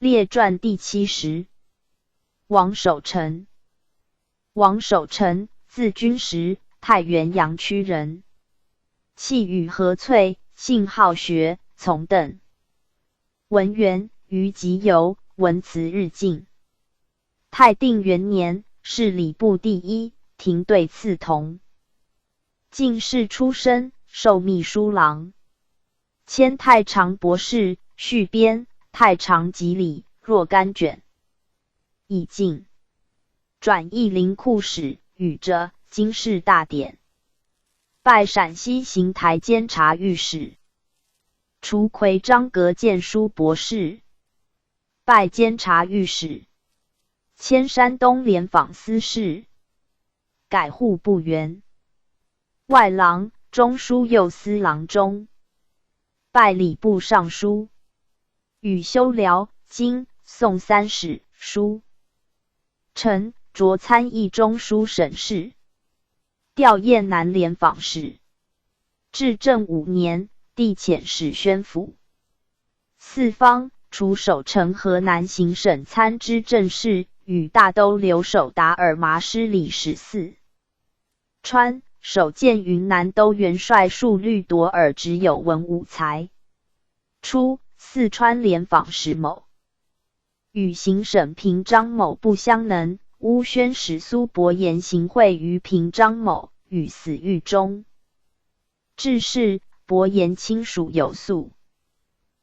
列传第70。王守澄，王守澄，字君实，太原阳曲人。弃与何粹，性好学，从邓文元，于集游，文辞日进。泰定元年，仕礼部第一，廷对赐同。进士出身，授秘书郎，迁太常博士，续编太常集礼若干卷。已进，转义林库使，与着经世大典，拜陕西行台监察御史，除奎章阁谏书博士，拜监察御史，迁山东廉访司事，改户部员外郎、中书右司郎中，拜礼部尚书，与修辽、金、宋三史书。臣擢参议中书省事，调燕南廉访使。至正五年，递遣使宣抚四方，除守城河南行省参知政事，与大都留守达尔麻师礼使四川，首见云南都元帅述律夺尔只有文武才。初，四川廉访使某与行省平章某不相能，诬宣使苏伯言行贿于平章某，与死狱中。致仕，伯言亲属有诉。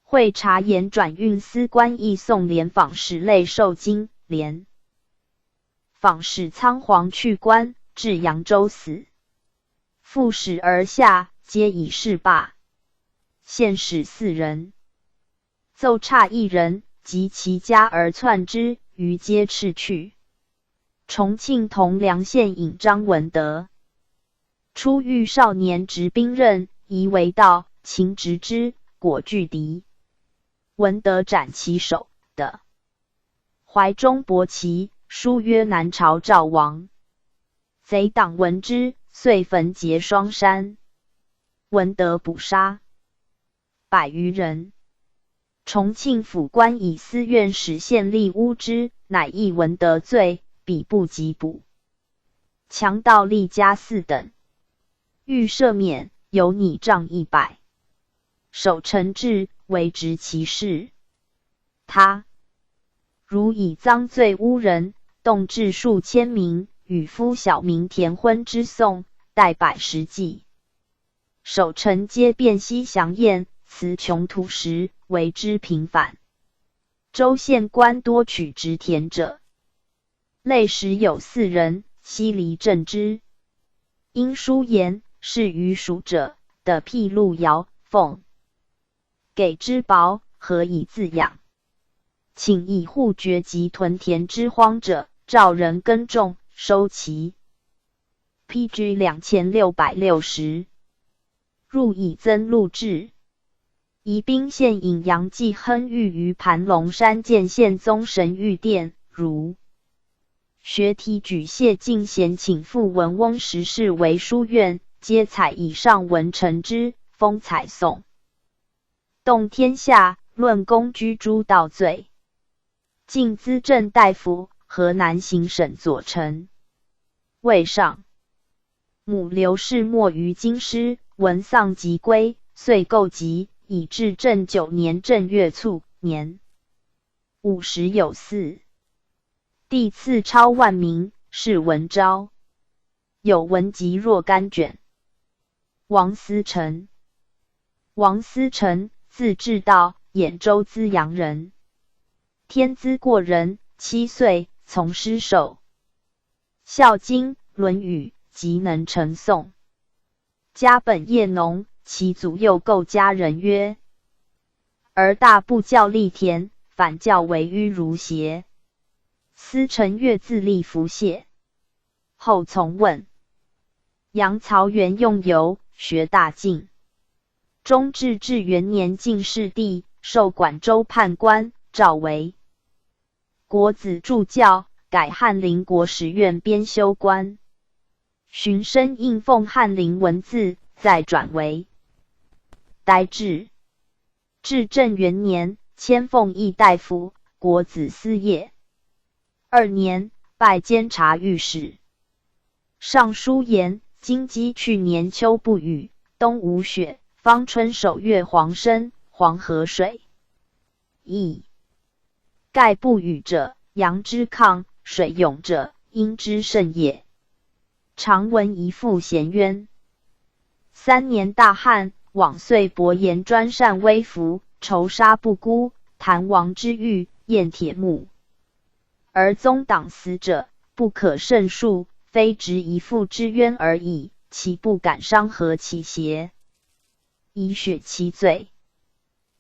会查盐转运司官役送廉访使类受金，廉访使仓皇去官，至扬州死。副使而下，皆以事罢。县使四人，奏差一人及其家而窜之，余皆斥去。重庆铜梁县尹张文德，初遇少年执兵刃，疑为盗，擒执之，果拒敌。文德斩其首的。怀中帛旗，书曰南朝赵王。贼党闻之，遂焚结双山。文德捕杀百余人。重庆府官以司院使县吏诬之，乃议文德罪，比部即捕。强盗利加四等，欲赦免，有拟杖100。守臣制为执其事。他如以赃罪诬人，动至数千名，与夫小民田婚之讼，代百十计。守臣皆辨析详验，词穷土石，为之平反。州县官多取职田者，类时有四人，悉离政之。因书言是于属者的辟路遥奉给之薄，何以自养？请以户绝及屯田之荒者，召人耕种，收其。P.G. 2660，入以增禄制。宜宾县尹杨继亨欲于盘龙山建宪宗神御殿，如学提举谢进贤请复文翁石室为书院，皆采以上文成之，封采颂。动天下，论功居诸道罪。晋资政大夫，河南行省左丞。魏上母刘氏没于京师，闻丧即归，遂构籍，以至正九年正月卒，年50有4。帝赐超万民，谥文昭。有文集若干卷。王思成，王思成，字志道，兖州资阳人。天资过人，7岁从师授《孝经》《论语》，即能成诵。家本业农，其祖幼构家人曰：“儿大不教力田，反教为迂如邪？”思成悦自立服谢。后从问杨曹元用游，学大进。终至至元年进士第，授管州判官，召为国子助教，改翰林国史院编修官。循声应奉翰林文字，再转为呆志。至正元年，迁奉议大夫，国子司业。二年，拜监察御史。上书言：京畿去年秋不雨，冬无雪，方春首月黄深，黄河水溢。盖不雨者，阳之亢；水涌者，阴之盛也。常闻一父衔冤。三年大旱，往岁伯颜专擅威服，仇杀不孤，谭王之狱，验铁木，而宗党死者不可胜数，非执一父之冤而已，岂不感伤何其邪？以雪其罪。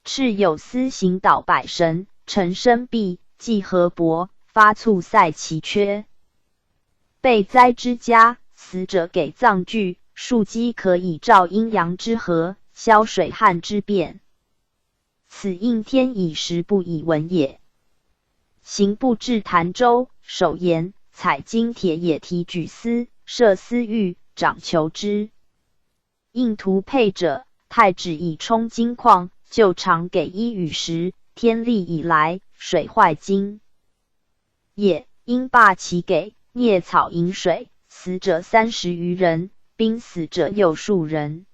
敕有司行导百神，陈生弼、季河伯发促塞其缺。被灾之家，死者给葬具，庶几可以照阴阳之和，消水旱之变。此应天以时不以闻也。刑部至潭州，首言采金铁冶提举司，设司狱，掌求之。应图配者，太子以充金矿，就常给衣与食。天历以来，水坏金也，应罢其给，啮草饮水，死者30余人，濒死者又数人。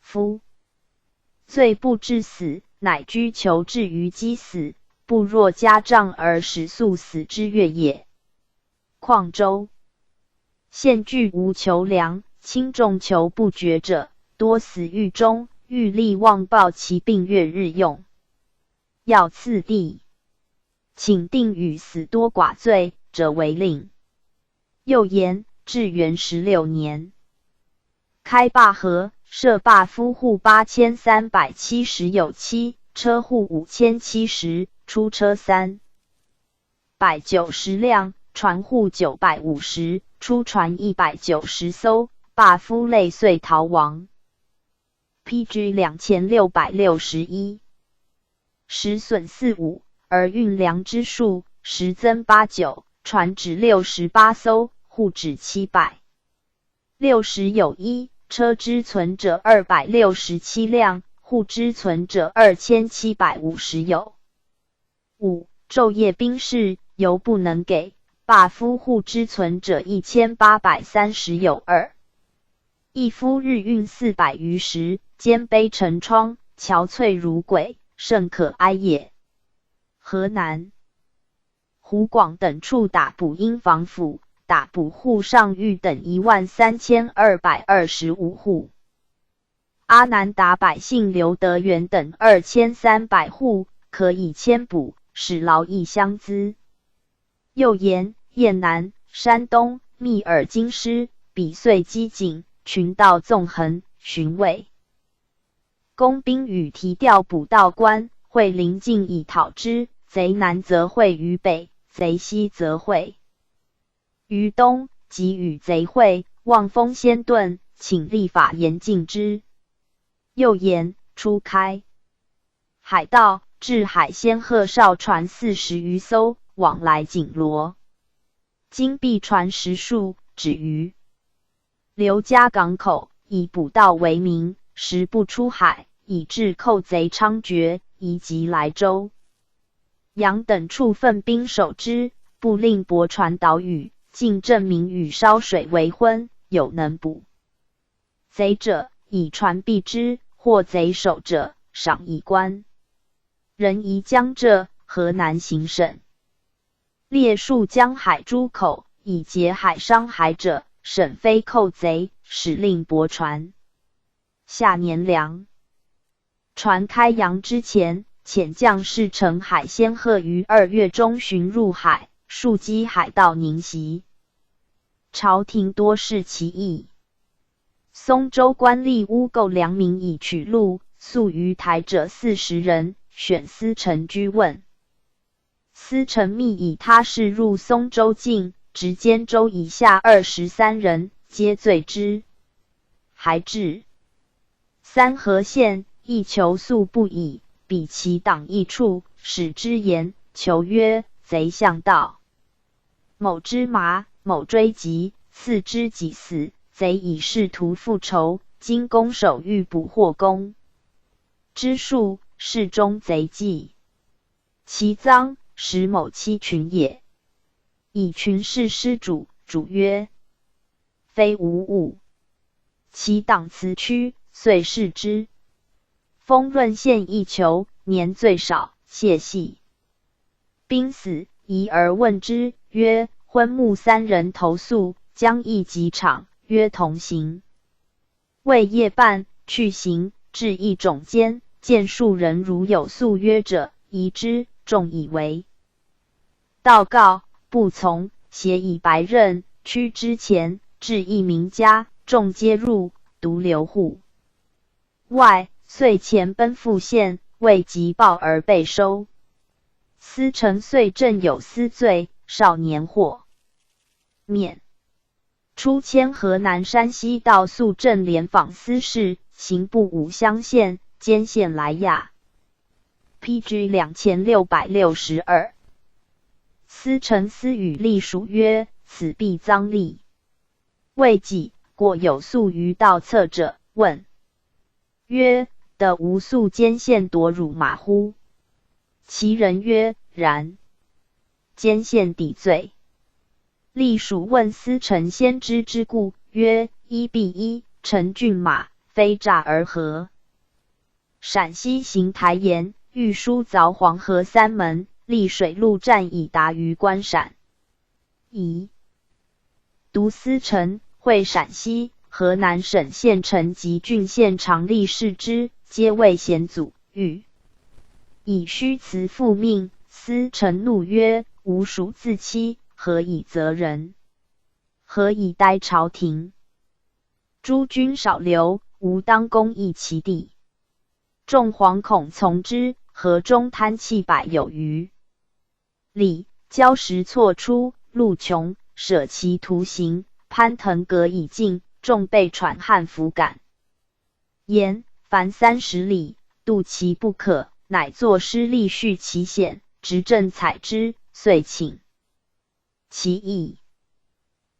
夫罪不至死，乃拘囚至于饥死，不若加杖而使速死之乐也。况州县具无囚粮，轻重囚不绝者，多死狱中，狱吏妄报其病月日用药次第，请定与死多寡罪者为令。又言至元16年，开灞河，设坝夫户8370有七，车户5070，出车390辆，船户950，出船190艘，坝夫累遂逃亡。P.G. 2661，时损四五，而运粮之数实增八九，船只68艘，户止760有一，车之存者267辆，户之存者2750有五。昼夜兵士犹不能给，罢夫户之存者1830有二。一夫日运400余石，肩背成疮，憔悴如鬼，甚可哀也。河南、湖广等处打捕鹰防府、打捕户上狱等13225户。阿南达百姓刘德元等2300户，可以迁捕，使劳役相资。又言燕南、山东、密尔京师，比岁饥馑，群盗纵横，巡卫工兵与提调捕盗官会临近以讨之。贼南则会于北，贼西则会于东，即与贼会，望风先遁，请立法严禁之。又言初开海道，至海仙鹤哨船40余艘，往来紧锣，金币船十数，止于刘家港口，以捕盗为名，实不出海，以致寇贼猖獗，移及莱州、阳等处，分兵守之，不令泊船岛屿，禁镇民与烧水为荤，有能捕贼者，以船毙之；获贼首者，赏以官。人移江浙、河南行省，列戍江海诸口，以截海商海者，审非寇贼，使令泊船。下年粮船开洋之前，遣将士乘海仙鹤于2月中旬入海，数击海盗宁袭。朝廷多视其意。松州官吏诬构良民以取禄，诉于台者40人，选司臣居问。司臣密以他事入松州境，直监州以下23人，皆罪之。还至三河县，亦求诉不已，比其党议处，使之言，求曰：“贼向道，某之马，某追击，刺之几死。贼以试图复仇，今攻守欲捕获公之术，事中贼计。其赃，时某欺群也。以群事师主，主曰：“非吾物。”其党辞屈，遂释之。丰润县一囚，年最少，谢系兵死，疑而问之，曰：“昏目三人投宿，将诣及场，约同行。未夜半，去行，至一冢间，见数人如有宿约者，疑之，众以为盗告，不从，挟以白刃驱之前，至一民家，众皆入，独留户外。遂前奔赴县，未及报而被收。司成遂正有司罪，少年获免。初迁河南山西道肃政廉访司事，刑部武乡县监县来亚。P.G. 2662。司成私与吏属曰：“此必赃吏。”未几，果有宿于道侧者，问曰：“得无宿监县夺汝马乎？”其人曰：“然。”监县抵罪。吏属问司成先知之故，曰：“一必一，臣骏马，非诈而何？”陕西行台盐，欲疏凿黄河三门，立水陆战以达于关陕。宜都司成会陕西、河南省县城及郡县长吏视之，皆谓险阻，欲以虚辞复命。司成怒曰：“吾属自欺，何以责人？何以待朝廷？诸君少留，吾当公益其地。”众惶恐从之，河中滩700有余里，礁石错出，路穷，舍其徒行，攀藤葛以进，众被喘汗弗敢言。凡30里，渡其不可，乃作诗力叙其险，执政采之，遂请其意。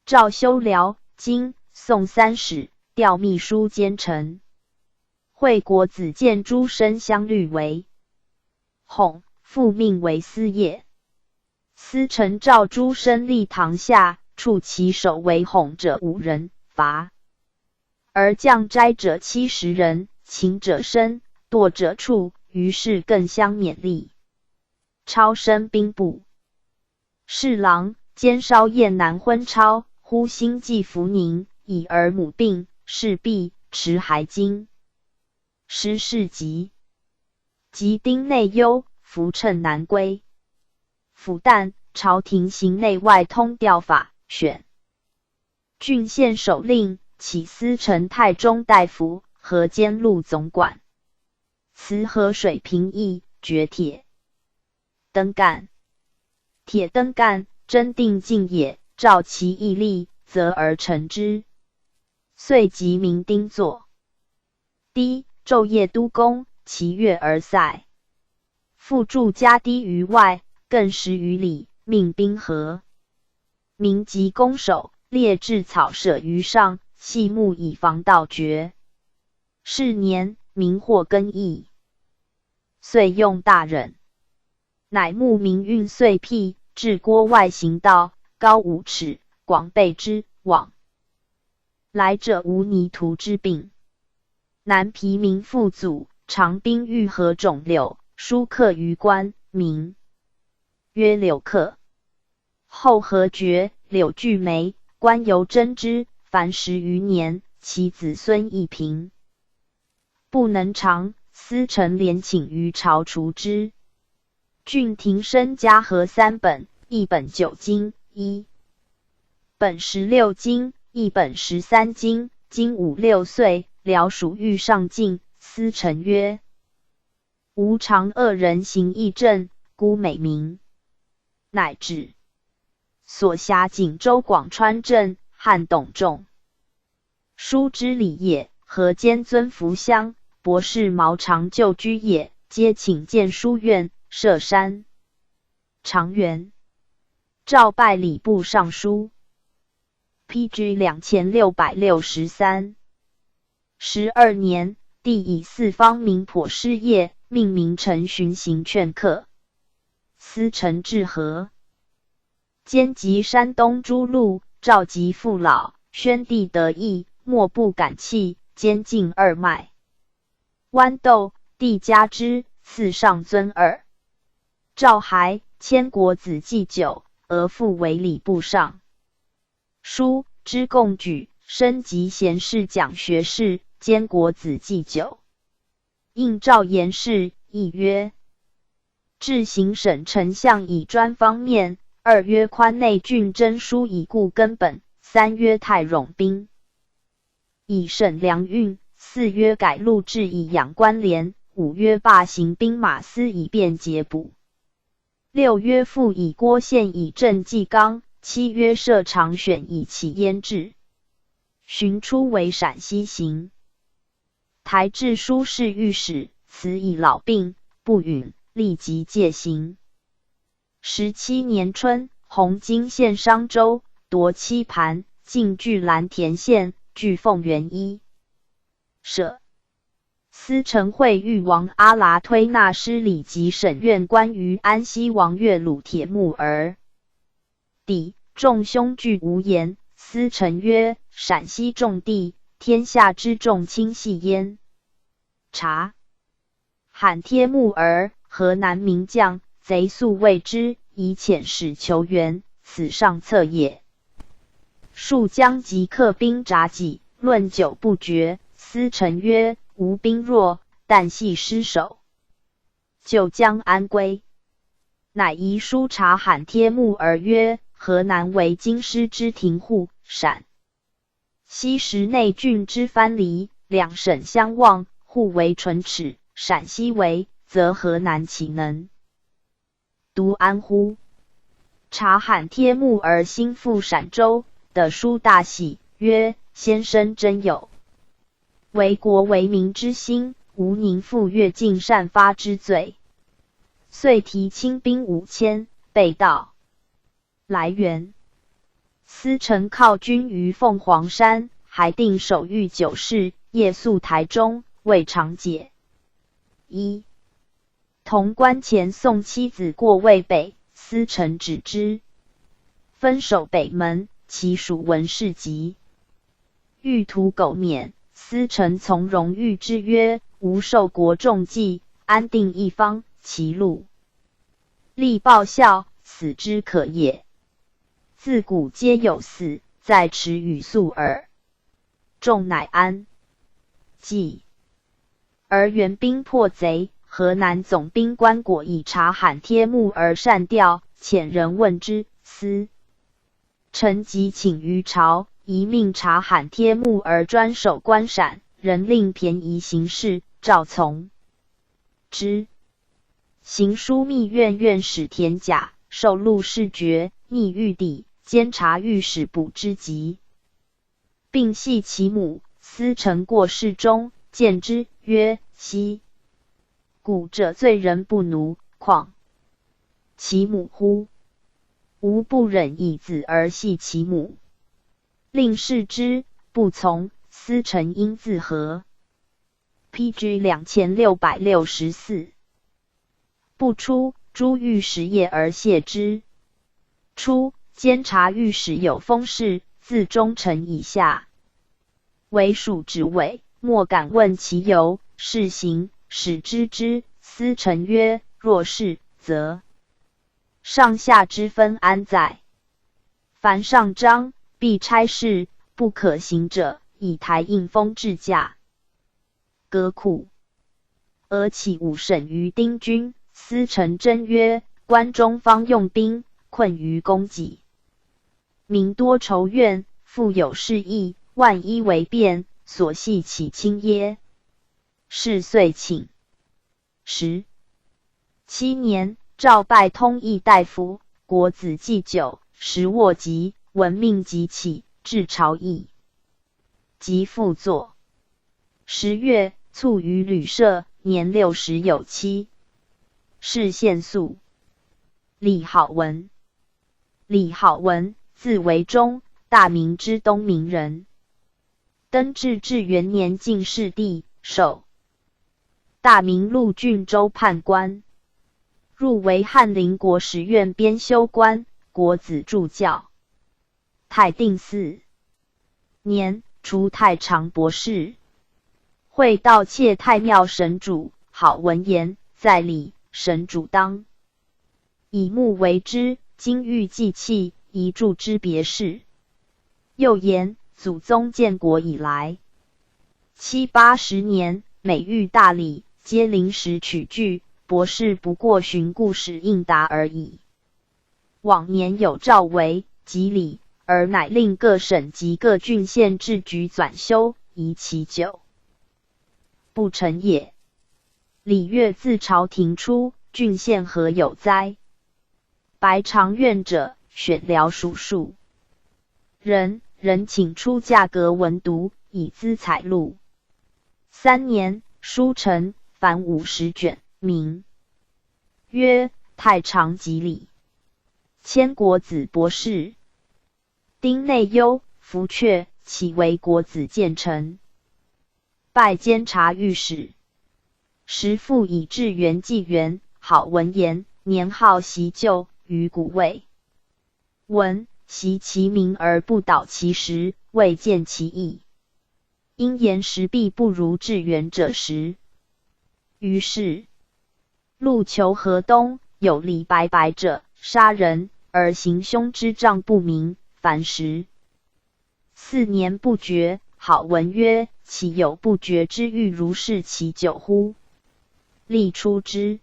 诏修辽、金、宋三史，调秘书监丞。惠国子监诸生相率为哄，复命为司业。司成召诸生立堂下，处其首为哄者五人，罚而降斋者70人，擒者生，堕者处，于是更相勉励。超升兵部侍郎，兼烧燕南昏超，忽心悸弗宁，以儿母病，事毕，持还京。师事急，及丁内忧，弗乘南归。辅旦，朝廷行内外通调法，选郡县守令，起司丞太中大夫，河间路总管。辞河水平邑，掘铁登干。铁登干，真定境也。照其义力，责而成之。遂即民丁作。低昼夜督工，其月而塞。复筑加堤于外，更10余里，命兵合。民及攻守，列置草舍于上，系木以防盗掘。是年，民获耕役，遂用大忍。乃募民运碎坯，至郭外行道，高5尺，广倍之，往来者无泥涂之病。南皮民富祖，长滨玉河种柳，书刻于关，名曰柳刻。后河决，柳俱没，官犹征之，凡10余年，其子孙亦贫，不能偿。司成连请于朝除之。郡廷生嘉禾三本，一本9经，一本16经，一本13经。今五六岁，僚属欲上进。司成曰：“吾常恶人行义正，孤美名。”乃止。所辖锦州广川镇，汉董仲舒之里也，河间尊福乡博士毛长旧居也，皆请建书院，设山长园。诏拜礼部尚书。P.G. 2663。12年，帝以四方民颇失业，命名臣巡行劝课。司成治何？兼及山东诸路，召集父老，宣帝得意，莫不感泣，兼进二麦。豌豆，帝嘉之，赐上尊二。赵还，迁国子祭酒，而复为礼部尚书，知贡举，升级贤士讲学士，兼国子祭酒。应诏言事，议曰：制行省丞相以专方面；二曰宽内郡征书以固根本；三曰太冗兵以省粮运；四曰改禄制以养官廉；五曰罢行兵马司以便节补；六曰复以郭宪以正纪纲；七曰设常选以启焉制。寻初为陕西行台治书事御史，辞以老病不允，立即戒行。17年春，弘金县商州，夺七盘，进据蓝田县，据凤元一舍。司臣会谕王阿剌推纳失礼及审院关于安西王岳鲁铁木儿底，众兄俱无言。司臣曰：“陕西重地，天下之重卿系焉。”察罕帖木儿，河南名将，贼素畏之，以遣使求援，此上策也。数将及客兵札记，论久不决。司臣曰：“吾兵弱，但系失守，就将安归？”乃遗书察罕帖木儿曰：“河南为京师之庭户，陕西实内郡之藩篱，两省相望，互为唇齿。陕西危，则河南岂能独安乎？”察罕帖木儿心赴陕州，得书大喜，曰：“先生真有为国为民之心，吾宁负越境擅发之罪。”遂提亲兵5000，备道。来源。司臣犒军于凤凰山，还定守御酒事，夜宿台中，未尝解。一潼关前送妻子过渭北，司臣止之，分守北门，其属闻事急，欲图苟免。司臣从容谕之曰：“吾受国重寄，安定一方，其禄力报效，死之可也。自古皆有死，在迟与速耳。”众乃安。继而援兵破贼，河南总兵官果以察罕帖木儿善调，遣人问之。司臣即请于朝，一命察罕帖木儿专守关陕，仍令便宜行事，照从之。行枢密院院使田甲受禄世爵，逆御邸，监察御史补之级，并系其母。司臣过侍中，见之曰：“昔古者罪人不奴，况其母乎？吾不忍以子而系其母。”令视之，不从。司臣因自何？P.G. 2664不出，诸御史夜而谢之。初，监察御史有封事，自中丞以下，惟属职委，莫敢问其由。是行，使知之。司臣曰：“若是，则上下之分安在？凡上章，必差事不可行者，以台应封制驾阁库。”俄起五省于丁军。司臣真曰：“关中方用兵，困于供给，民多仇怨，复有事意，万一为变，所系岂轻耶？”是岁请。17年，诏拜通议大夫、国子祭酒，时卧疾，闻命即起，至朝议，即复坐。10月，卒于旅舍，年60有七。谥宪肃。李好文，李好文，字惟忠，大明之东明人。登至治元年进士第，授大名路郡州判官。入为翰林国史院编修官、国子助教。泰定四年，除太常博士。会盗窃太庙神主，好闻言，在礼，神主当以木为之，今欲祭器，宜铸之别事。又言，祖宗建国以来，七八十年，每遇大礼，皆临时取具，博士不过循故事应答而已。往年有诏为吉礼，而乃令各省及各郡县制举纂修，宜其久不成也。礼乐自朝廷出，郡县何有哉？白长院者，选僚属数人，人请出价格文牍，以资采录。3年，书成，凡50卷，名曰《太常集礼》。迁国子博士。丁内忧，福阙，起为国子监丞，拜监察御史。时复以至元纪元，好文言，年号习旧，于古未闻，习其名而不导其实，未见其意。因言时必不如至元者实。于是，陆求河东有李白白者，杀人而行凶之杖不明，凡14年不决。好闻曰：“岂有不决之欲如是其久乎？”力出之。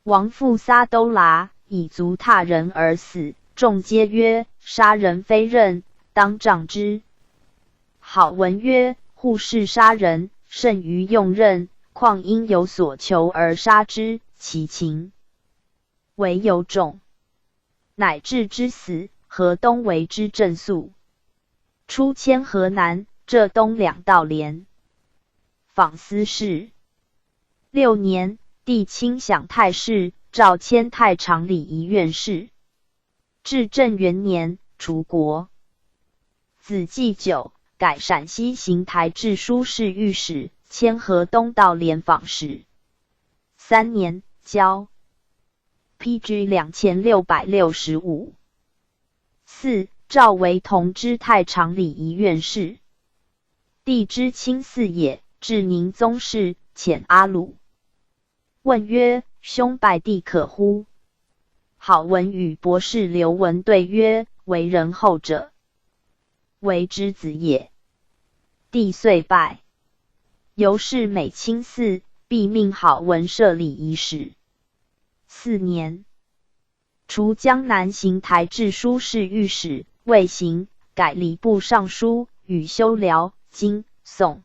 王父撒都剌以足踏人而死，众皆曰：“杀人非刃，当杖之。”好闻曰：“护士杀人，胜于用刃，况因有所求而杀之，其情为有种，乃至之死，河东为之正肃。出迁河南、浙东两道连访司事。六年，帝钦享太师，诏迁太常礼仪院事。至正元年，除国子祭酒，改陕西行台治书事御史，迁河东道廉访使。3年，交 P.G. 2665。四，赵为同知太常礼仪院事。帝之亲嗣也，至宁宗室，遣阿鲁。问曰：“兄拜弟可乎？”好文与博士刘文对曰：“为人后者，为之子也。”帝遂拜。由是每亲嗣，必命好文设礼仪使。四年，除江南行台治书事御史，未行，改礼部尚书，与修辽、金、宋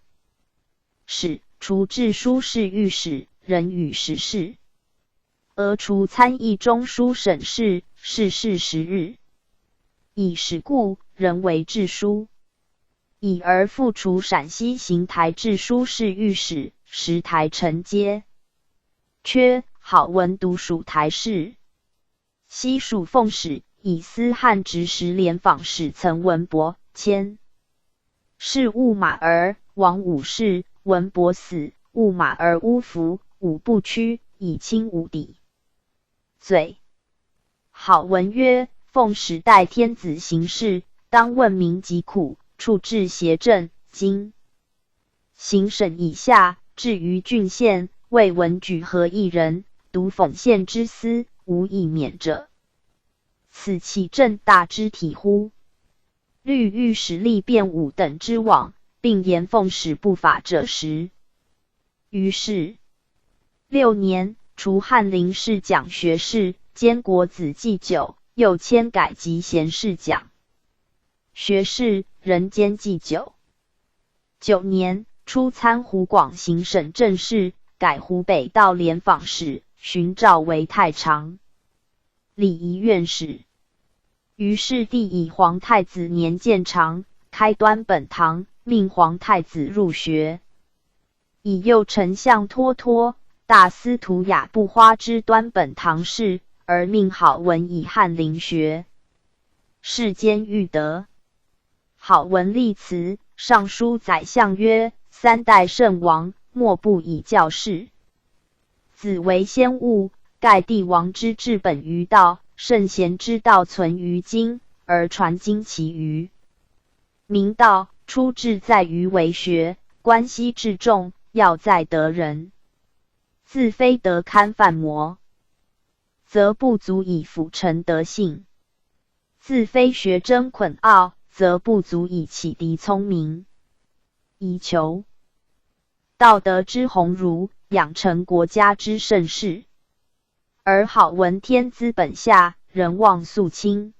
使，除治书事御史，仍与时事。俄除参议中书省事，事事10日。以时故，仍为治书。已而复除陕西行台治书事御史，时台丞皆缺，好文独属台事。西蜀奉使以司汉直时廉访使曾文博迁。是误马儿王武士文博死，误马儿乌服五不屈，以清武底罪。好文曰：“奉使代天子行事，当问民疾苦，处置邪政。今行省以下，至于郡县，未闻举何一人，独讽县之司，无一免者。此岂正大之体乎？虑御史吏辨五等之枉，并言奉使不法者实。”于是六年，除翰林侍讲学士，兼国子祭酒，又迁改集贤侍讲学士，仍兼祭酒。9年，出参湖广行省政事，改湖北道廉访使，寻诏为太常礼仪院使。于是帝以皇太子年渐长，开端本堂，命皇太子入学。以右丞相脱脱、大司徒雅不花之端本堂事，而命好文以翰林学士兼御德。好文立辞，上书宰相曰：“三代圣王，莫不以教士子为先务，盖帝王之治本于道，圣贤之道存于今，而传经其余。明道出志在于为学，关系至重，要在得人。自非得堪范模，则不足以辅成德性；自非学真捆奥，则不足以启迪聪明。以求道德之鸿儒，养成国家之盛世。而好闻天资本下，人望肃清。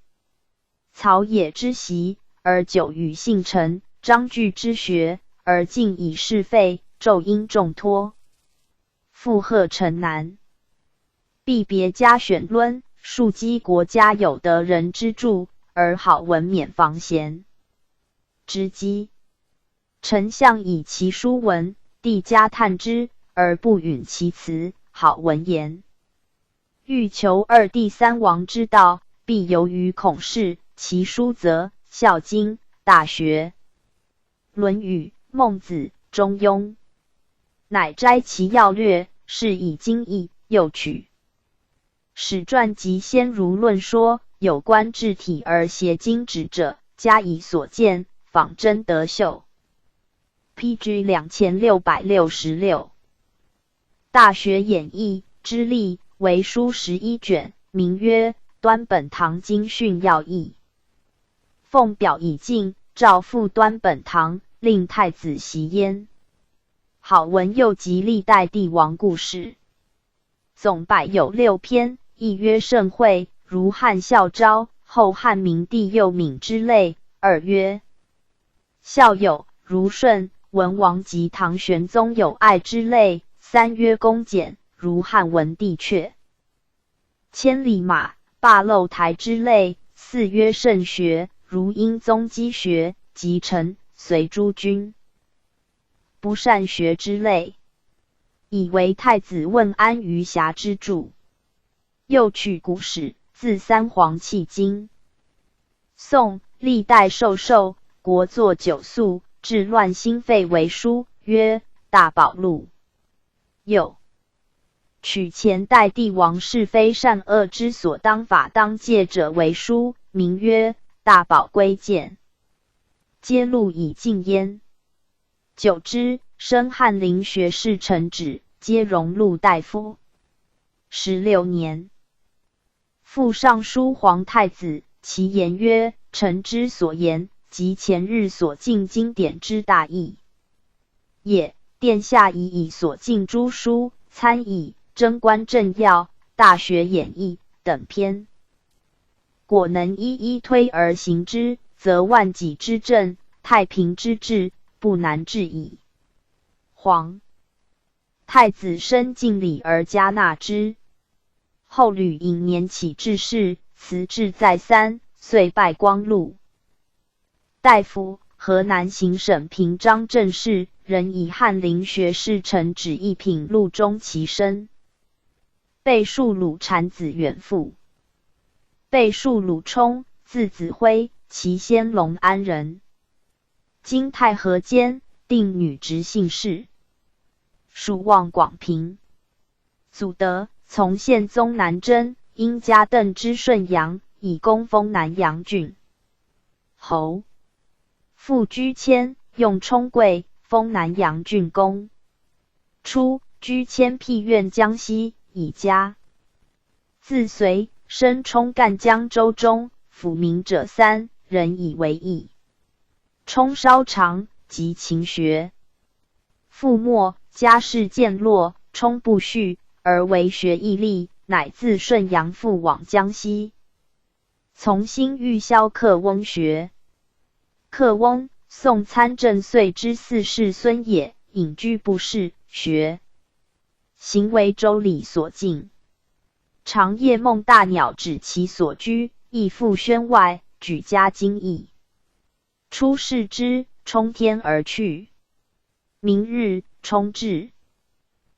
草野之习，而久与性成；章句之学，而尽以是废。昼因重托，负荷诚难。必别加选论，庶几国家有德人之助，而好闻免防贤之机。丞相以其书文，帝加叹之，而不允其辞。好闻言，欲求二帝三王之道，必由于孔氏。其书则《孝经》《大学》《论语》《孟子》《中庸》，乃摘其要略，是以精义。又取史传及先儒论说有关治体而协经旨者，加以所见，仿真得秀。P.G. 2666，大学演义之例为书11卷，名曰《端本堂经训要义》。奉表已尽，诏复端本堂，令太子习焉。好文又集历代帝王故事，总百有六篇，一曰盛会，如汉孝昭、后汉明帝幼敏之类；二曰孝友，如舜、文王及唐玄宗友爱之类；三曰恭俭，如汉文帝却千里马、罢漏台之类；四曰慎学，如英宗积学，及臣随诸君不善学之类，以为太子问安于暇之助。又取古史，自三皇迄今。宋历代授受国作九粟，治乱兴废为书，曰《大宝录》。又取前代帝王是非善恶之所当法当戒者为书，名曰《大宝规鉴》，皆录以进焉。久之，升翰林学士承旨，皆荣禄大夫。16年，复上书皇太子，其言曰：“臣之所言，即前日所进经典之大义也。殿下宜以所进诸书，参以《贞观政要》《大学演义》等篇，果能一一推而行之，则万几之政，太平之治，不难治矣。”皇太子深敬礼而加纳之。后屡寅年起致仕，辞志再三，遂拜光禄大夫、河南行省平章政事，仍以翰林学士承旨一品禄终其身。备述鲁产子远父。备述鲁充，字子辉，其先隆安人。金太和间，定女直姓氏，属望广平。祖德从宪宗南征，因加邓之顺阳，以功封南阳郡侯。父居迁，用充贵，封南阳郡公。初，居迁辟苑江西，以家。自隋，升充干江州中，抚民者三人以为义。充稍长，即勤学。父没，家世渐落，充不恤，而为学毅力，乃自顺阳复往江西，从新遇萧克翁学。克翁，宋参政遂之四世孙也，隐居不仕，学行为周礼所禁。常夜梦大鸟指其所居，亦复轩外，举家惊异。出视之，冲天而去。明日，冲至。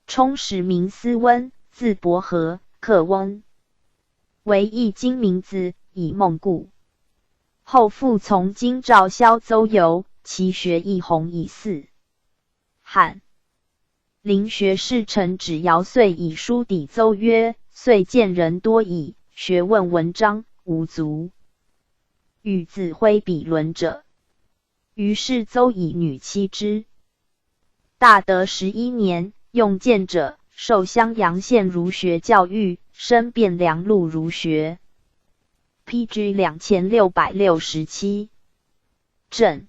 冲始名思温，字伯和，克翁为一精名字，以梦故。后复从京兆萧邹游，其学亦弘以嗣。翰林学士陈芷尧遂以书抵奏曰：“遂见人多矣，学问文章无足与子辉比伦者。于是邹以女妻之。大德11年，用谏者，受襄阳县儒学教谕，升汴梁路儒学。P.G. 2667。郑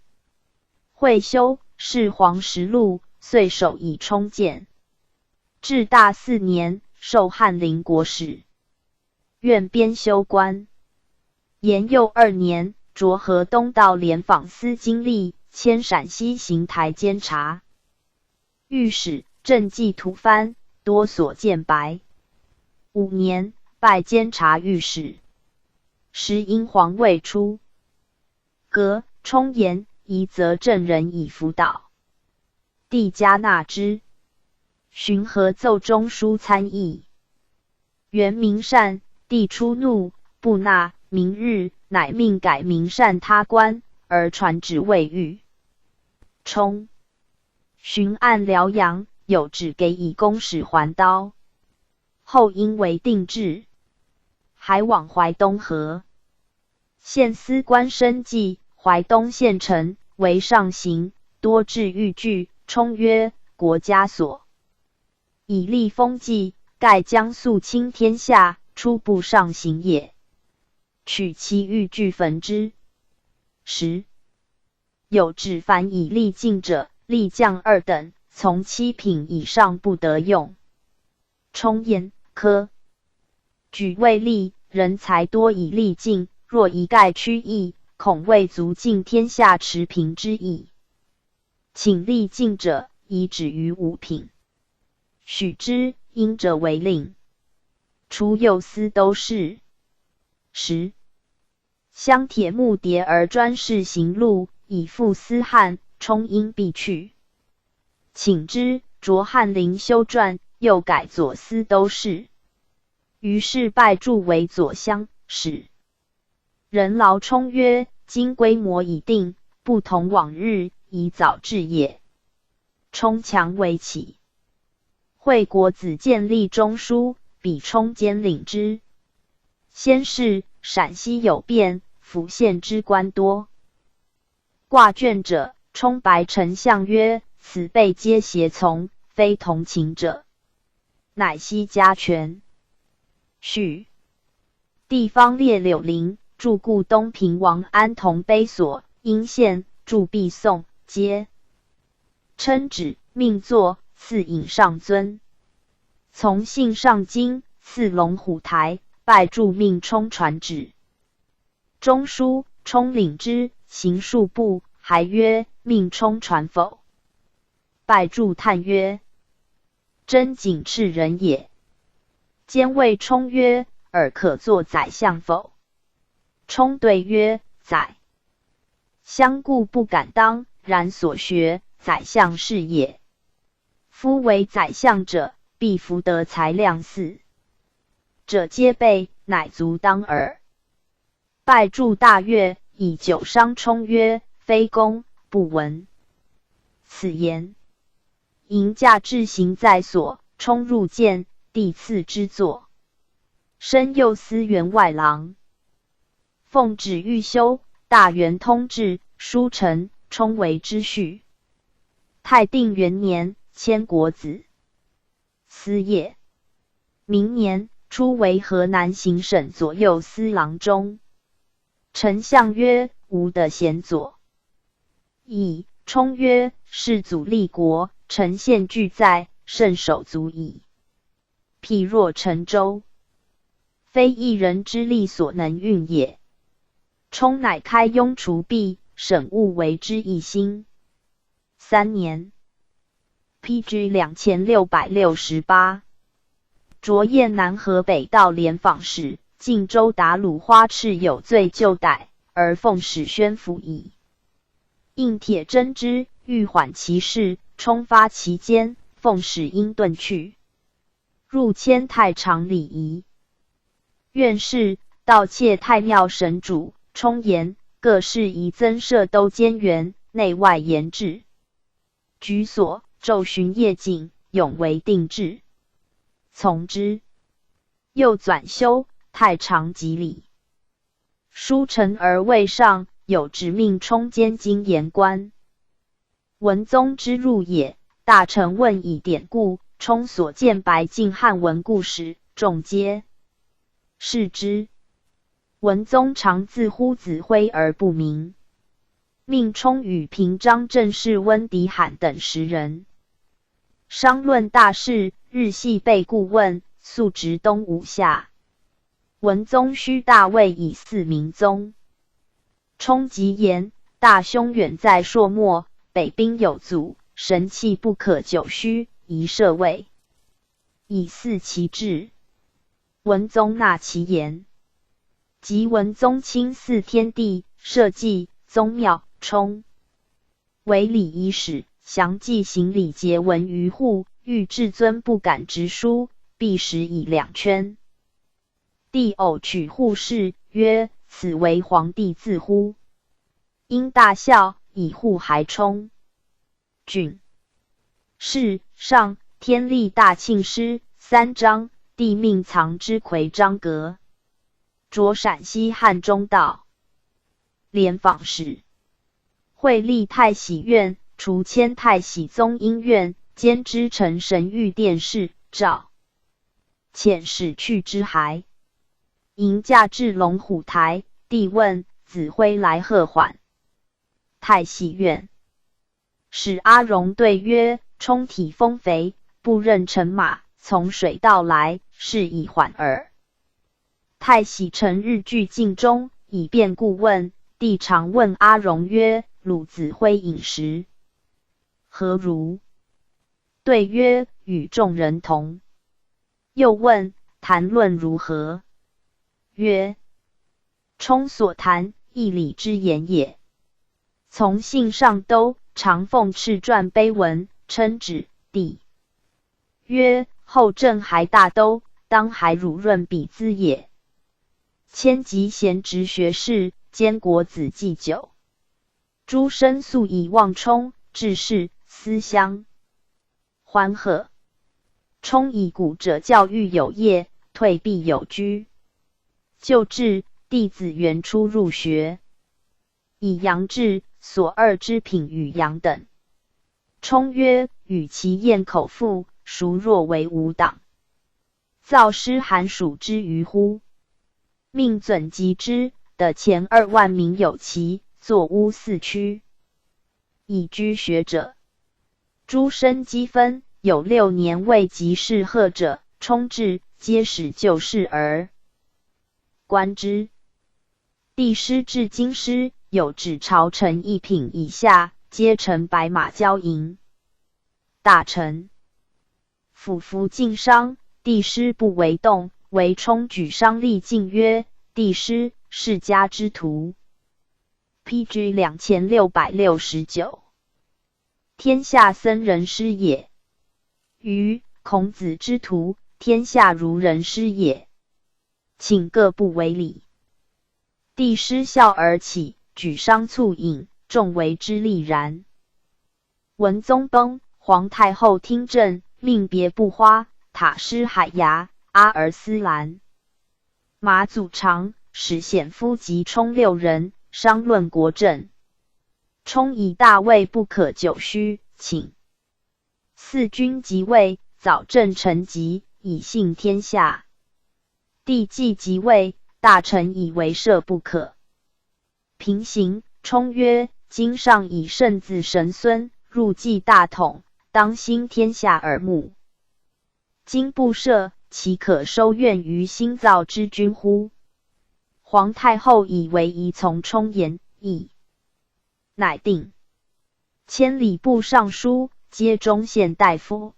惠修是黄石禄，岁首以充谏。至大四年，授翰林国史院编修官。延佑二年，擢河东道廉访司经历，迁陕西行台监察御史，政绩图藩，多所荐白。五年，拜监察御史。时英皇未出阁，充言宜择正人以辅导，帝嘉纳之。巡河奏中书参议，元明善，帝初怒，不纳。明日，乃命改名善他官，而传旨未遇。充巡按辽阳，有旨给以公使还刀。后因为定制，还往淮东河县司官生计，淮东县城为上行，多置狱具。充曰：国家所以立风纪，盖将肃清天下，初步上行也。取其狱具焚之。十有旨凡以吏进者，吏将二等，从七品以上不得用。充言科举未立，人才多以吏进，若一概驱役，恐未足尽天下持平之意。请吏进者，宜止于五品。许之，应者为令。除右司都事。十相铁木迭而专事行路，以赴思汉。充因必去，请之，擢翰林修撰，又改左司都事。于是拜著为左乡使。任劳充曰：“今规模已定，不同往日，宜早治也。”充强为起。惠国子监立中书，比充兼领之。先是，陕西有变，府县之官多挂卷者。充白丞相曰：“此辈皆胁从，非同情者。”乃悉加权。续地方列柳林，驻故东平王安同碑所，应县铸币宋，皆称旨，命作赐饮上尊。从幸上京，赐龙虎台，拜著命充传旨。中书充领之，行数步，还曰：命充传否？拜著叹曰：真谨饬人也。兼谓充曰：尔可作宰相否？充对曰：宰相固不敢当，然所学宰相事也。夫为宰相者，必福德才量四者皆备，乃足当耳。拜著大悦，以酒觞充曰：非公不闻此言。迎驾至行在所，充入见，帝赐之座，升右司员外郎。奉旨欲修大元通制，书成，充为之序。泰定元年，迁国子司业。明年，初为河南行省左右司郎中。丞相曰：吾的贤左。以充曰：世祖立国，臣献俱在，胜手足矣。譬若乘舟，非一人之力所能运也。充乃开庸除弊，省务为之一新。3年，P.G. 2668，擢燕南河北道廉访使，晋州达鲁花赤有罪就逮，而奉使宣府矣。应铁征之，欲缓其事，冲发其间，奉使因遁去。入迁太常礼仪院事，盗窃太庙神主，充言各事宜增设都监员，内外严治。举所昼巡夜警，永为定制。从之。又纂修太常集礼。书成而未上，有旨命充监经言官。文宗之入也，大臣问以典故，充所见白晋汉文故事，众皆视之。文宗常自呼子辉而不明，命充与平章政事温迪罕等10人商论大事，日夕备顾问，素执东吴下。文宗须大位以嗣明宗。充吉言：大兄远在朔漠，北兵有阻，神气不可久虚，宜设位以嗣其志。文宗纳其言。及文宗亲祀天地，社稷宗庙，充为礼仪使，详记行礼节文于户，遇至尊不敢直书，必使以两圈。帝偶取护士，曰：“此为皇帝字乎？”因大笑，以护还充。郡是上天历大庆师三章，帝命藏之魁章阁，擢陕西汉中道廉访使，会立太喜院，除迁太喜宗英院，兼知承神御殿事，诏遣使去之还。迎驾至龙虎台，帝问子辉来贺缓。太喜院使阿荣对曰：“充体丰肥，不任乘马，从水道来，是以缓耳。”太喜成日聚镜中，以便顾问。帝常问阿荣曰：“鲁子辉饮食何如？”对曰：“与众人同。”又问谈论如何？曰：“充所谈，义理之言也。”从信上都，常奉敕撰碑文，称旨。帝曰：“后朕还大都，当还汝润彼兹也。”迁集贤直学士，兼国子祭酒。诸生素以望充，致仕思乡欢贺。充以古者教育有业，退必有居。旧制，弟子原初入学，以杨志所二之品与杨等。充曰：“与其厌口腹，孰若为吾党？造师寒暑之余乎？”命准集之的前2万名有其作屋四区，以居学者。诸生积分有6年未及试贺者，充至皆使旧事而观之。帝师至京师，有指朝臣一品以下，皆乘白马交迎。大臣俯伏进商，帝师不为动，唯充举商立进曰：“帝师，世家之徒。” P.G. 2669。天下僧人师也。余孔子之徒，天下儒人师也。请各不为礼。帝师笑而起，举觞促饮，众为之厉然。文宗崩，皇太后听政，命别不花、塔师海牙、阿尔斯兰、马祖长、史显夫及充六人商论国政。充以大位不可久虚，请四君即位，早正成疾，以信天下。帝既即位，大臣以为赦不可。平行充曰：“今上以圣子神孙入继大统，当兴天下耳目。今不赦，岂可收怨于新造之君乎？”皇太后以为宜从充言议，乃定。迁礼部尚书，皆中宪大夫。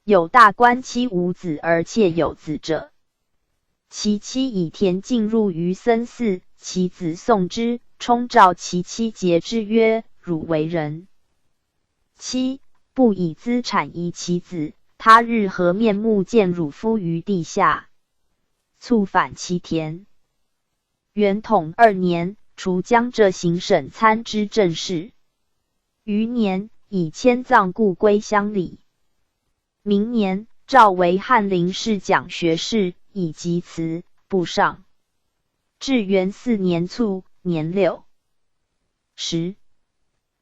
有大官妻无子而妾有子者。其妻以田进入于僧寺，其子送之，充召其妻诘之曰：“汝为人妻，不以资产遗其子，他日何面目见汝夫于地下？”促返其田。元统二年，除江浙行省参知政事。余年，以迁葬故归乡里。明年，召为翰林侍讲学士。以及辞不上。至元四年卒，年60。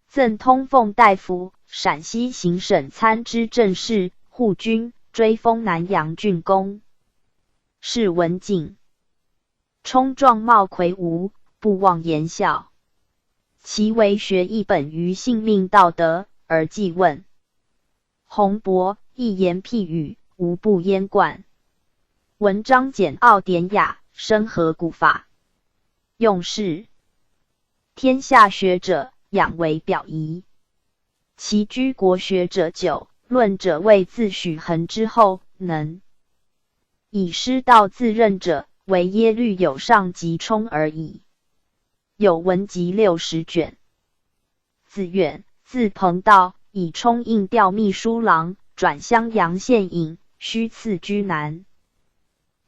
赠通奉大夫、陕西行省参知政事、护军，追封南阳郡公。谥文景。冲状貌魁梧，不妄言笑。其为学亦本于性命道德，而记问宏博，一言譬语，无不淹贯。文章简奥典雅，深合古法。用事天下学者，仰为表仪。其居国学者久，论者谓自许衡之后，能以师道自任者，惟耶律有尚及冲而已。有文集60卷。子远，字朋道，以冲应调秘书郎，转襄阳县尹，虚赐居南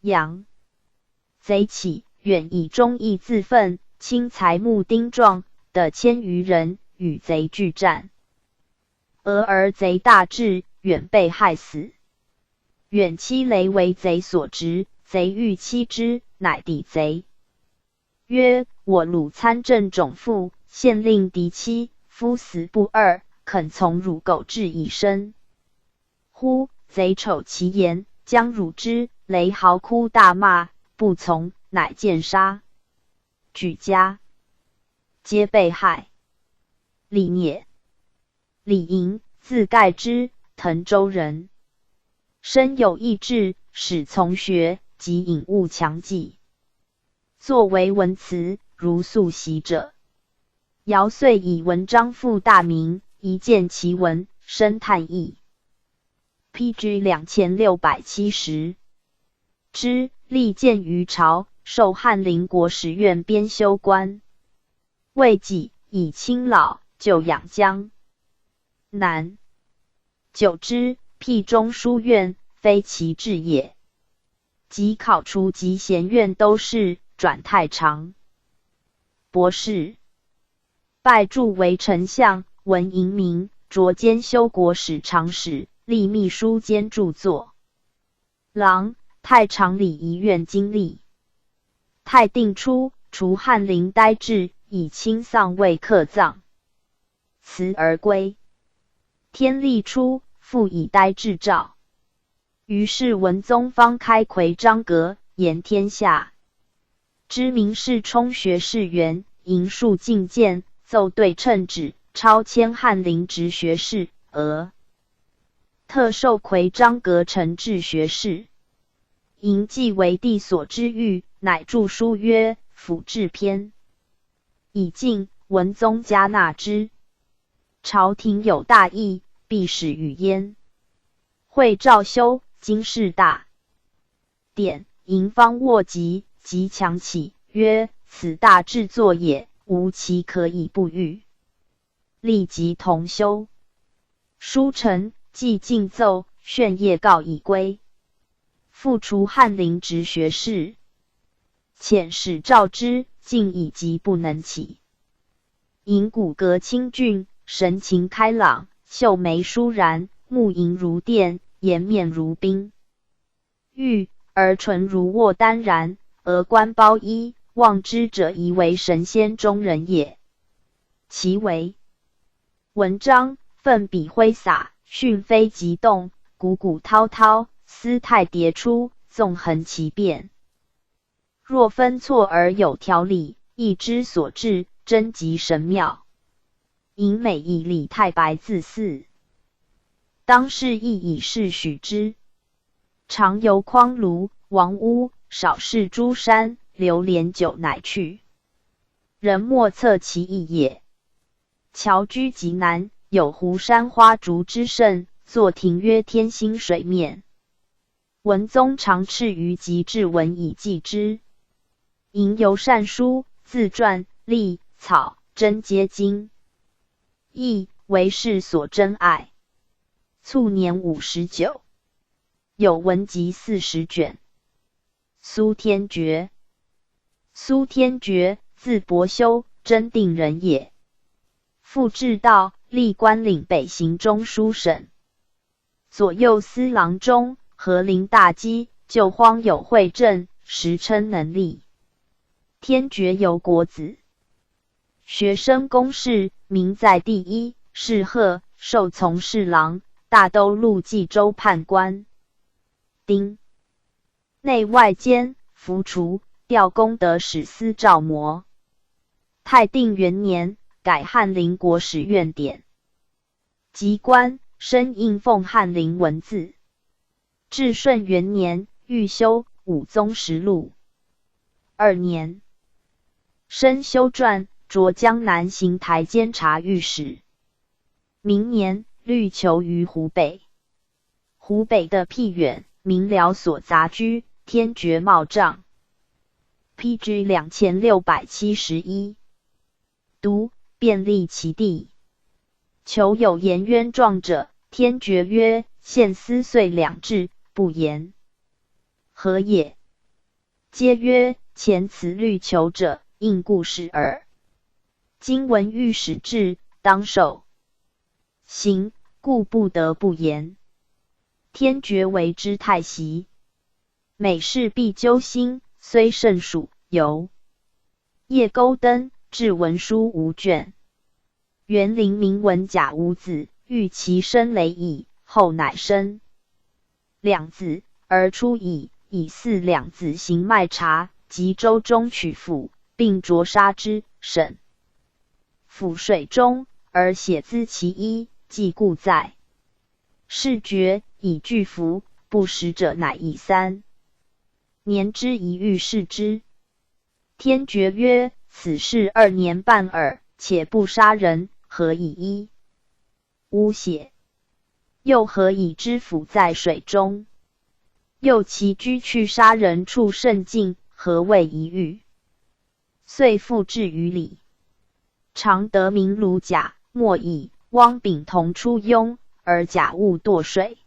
阳。贼起，远以忠义自奋，轻才募丁壮的千余人，与贼拒战。俄而贼大至，远被害死。远妻雷为贼所执，贼欲妻之，乃抵贼曰：“我鲁参政种父，县令嫡妻，夫死不二，肯从汝苟至以身乎？”贼丑其言，将辱之，雷嚎哭大骂，不从，乃见杀，举家皆被害。李臬、李莹，字盖之，滕州人，身有异志，始从学，及颖悟强记，作为文辞，如素习者。尧遂以文章赋大名，一见其文，深叹异。P.G. 2670之，历见于朝，授翰林国史院编修官。未几，以亲老，就养江南。久之，辟中书院，非其志也。及考除集贤院都事，转太常博士，拜助为丞相，文颖明，擢监修国史长史，吏秘书监著作郎，太常礼仪院经历。泰定初，除翰林呆滞，以亲丧未克葬，辞而归。天历初，复以呆滞诏。于是文宗方开奎章阁，言天下知名士充学士员，迎数进谏，奏对称旨，超迁翰林直学士，额特授奎章阁承制学士。迎既为帝所知遇，乃著书曰《府志篇》，以进。文宗嘉纳之。朝廷有大议，必始与焉。会诏修经世大典，迎方卧疾，即强起，曰：“此大制作也，吾岂可以不与？”立即同修。书成，既进奏，炫业告以归。复除翰林直学士，遣使召之，竟以疾不能起。迎骨骼清俊，神情开朗，秀眉舒然，目莹如电，颜面如冰玉，而唇如渥丹然，额冠包衣，望之者疑为神仙中人也。其为文章，奋笔挥洒，迅飞疾动，汩汩滔滔，思态迭出，纵横奇变。若分错而有条理，意之所至，真极神妙。尹每以李太白自似，当世亦以是许之。常游匡庐、王屋，少事诸山，流连久乃去。人莫测其意也。侨居极南，有湖山花竹之胜，作亭曰天心水面。文宗常敕于集志文以记之。吟游善书，自篆、隶、草、真皆精。亦为世所珍爱。卒年59，有文集40卷。苏天爵，苏天爵，字伯修，真定人也。父志道，历官领北行中书省左右司郎中、和林大机、救荒有惠政，时称能吏。天爵由国子学生公事，名在第一，谥贺，授从侍郎、大都录冀州判官。丁内外监，服除，调功德使司照磨。泰定元年，改翰林国史院典。及官，升应奉翰林文字。至顺元年，预修武宗实录。二年，升修撰，擢江南行台监察御史。明年，律囚于湖北。湖北的僻远，民僚所杂居，天爵冒杖。P.G. 2671。读，便利其地。求有言冤状者，天爵曰：“现思遂两制，不言。何也？”皆曰：“前此律求者，应故事耳。今闻御史至，当受刑，故不得不言。”天爵为之太息。每事必揪心，虽甚暑，犹夜钩灯，至文书无卷。元灵明闻贾无子，欲其生累矣，后乃生两子，而出以以饲两子行卖茶，及州中取府，并斫杀之，省府水中，而血滋其衣，既故在。是决以拒服，不食者乃以3年之一欲视之。天爵曰：“此事2年半耳，且不杀人，何以一污血？又何以知府在水中？又其居去杀人处甚近，何谓一遇？”遂复置于里。常得名鲁甲，莫以汪炳同出庸，而甲误堕水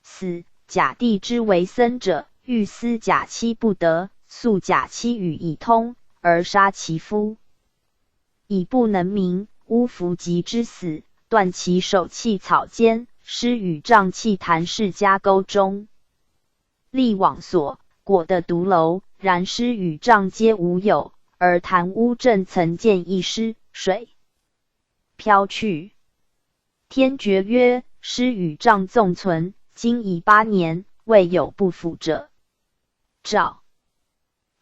死。甲弟之为僧者，欲思甲妻不得，诉甲妻与以通，而杀其夫，以不能明。巫福及之死，断其手弃草间，尸与瘴气谭氏家沟中。立网所裹的独楼，然尸与帐皆无有，而谭屋正曾见一尸，水飘去。天爵曰：“尸与帐纵存，今已8年，未有不腐者。”诏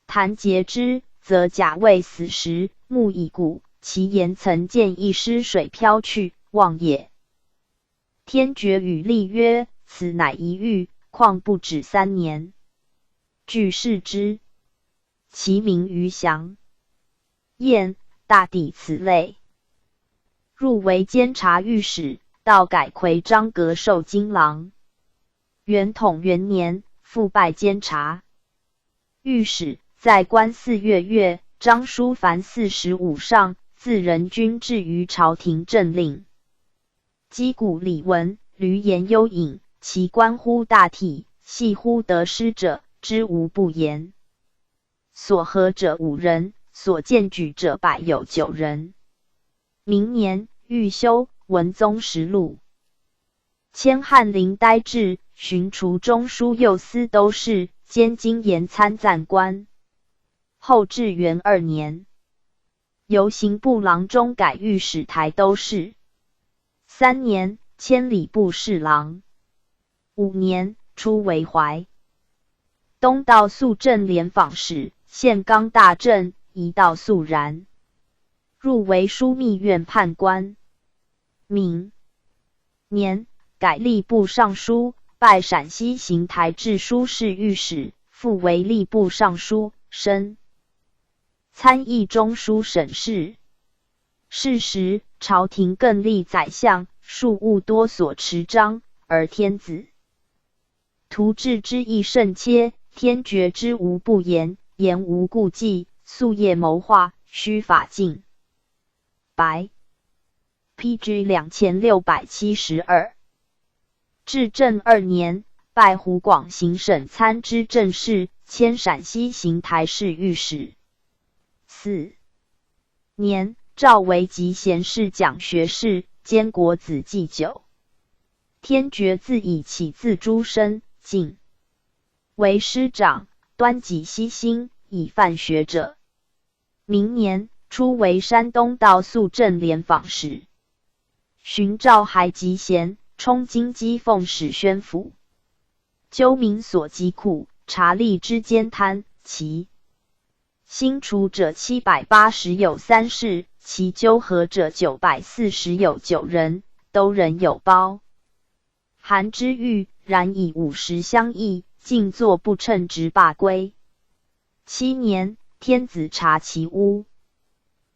谭节之，则甲未死时，目已骨，其言曾见一尸水飘去，妄也。天爵与吏曰：“此乃一遇，况不止三年。”据视之，其名于祥彦，大抵此类。入为监察御史，到改奎章阁授金郎。元统元年，复拜监察御史，在官4月月，张书凡45上，自人均置于朝廷政令。击鼓礼文，闾阎幽隐，其关乎大体，系乎得失者，知无不言。所合者五人，所荐举者百有九人。明年，预修文宗实录。迁翰林待制，巡除中书右司都事，兼经筵参赞官。后至元二年，由刑部郎中改御史台都事。三年，迁礼部侍郎。五年，出为淮东道肃政廉访使，宪纲大政，一道肃然。入为枢密院判官。明年，改吏部尚书，拜陕西行台治书事御史，复为吏部尚书，升参议中书省事。是时，朝廷更立宰相，庶务多所持章，而天子图治之意甚切，天爵之无不言，言无顾忌，夙夜谋划，须发尽白。P.G. 2672。至正二年，拜湖广行省参知政事，迁陕西行台侍御史。四年，召为集贤寺讲学士，兼国子祭酒。天爵自以起自诸生，进为师长，端己悉心，以范学者。明年，初为山东道肃政廉访使，寻召还集贤，充京畿奉使宣府，究民所疾苦，察吏之奸贪，其新除者780有三事，其纠合者940有九人，都人有包含之欲，然以50相议，尽作不称职罢归。7年，天子察其污，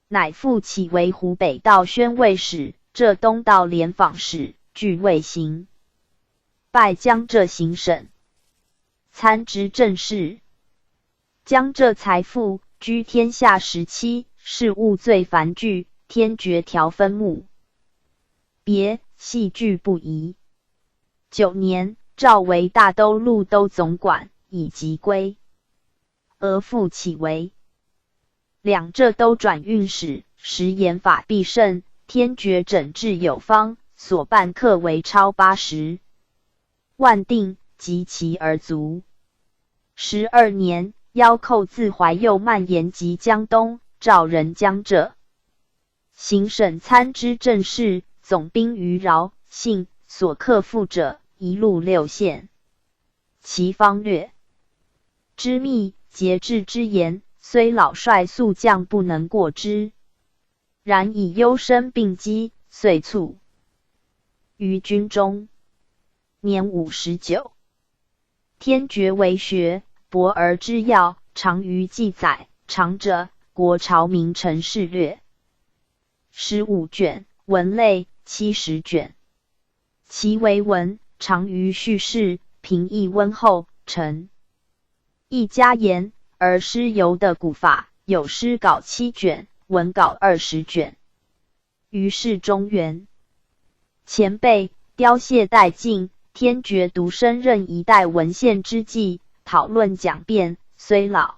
乃复起为湖北道宣慰使、浙东道廉访使，具未行，拜江浙行省参知政事。江浙财富居天下17，事务最繁剧，天爵条分目别，细具不移。9年，召为大都路都总管，以及归。俄复起为两浙都转运使，时严法必慎，天爵整治有方，所办课为超80万锭，及其而足。12年，妖寇自淮右蔓延及江东，召人江浙行省参知政事，总兵于饶信所克复者，一路六县。其方略之密，节制之严，虽老帅宿将不能过之。然以忧生病疾，遂卒于军中，年59。天爵为学博而知要，长于记载，长者国朝名臣事略15卷，文类70卷。其为文长于叙事，平易温厚，诚意嘉言，而诗游的古法，有诗稿7卷，文稿20卷。于是中原前辈凋谢殆尽，天爵独身任一代文献之际，讨论讲辩，虽老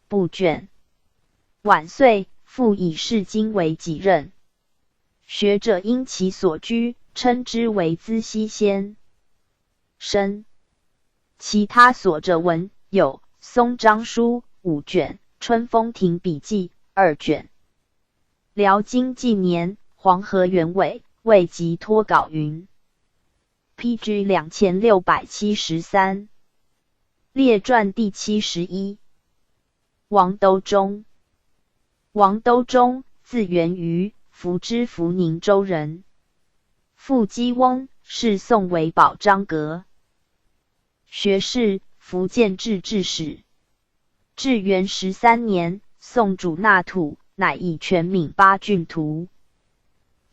不倦。晚岁，复以释经为己任。学者因其所居，称之为资溪先生。其他所着文有《松章书》5卷，《春风亭笔记》2卷。辽金纪年，黄河原委未及脱稿云。P.G. 2673。列传第71。王都中。王都中，字元瑜，福知福宁州人。父姬翁，是宋为保章阁学士、福建制置使。至元13年，宋主纳土，乃以全闽八郡图。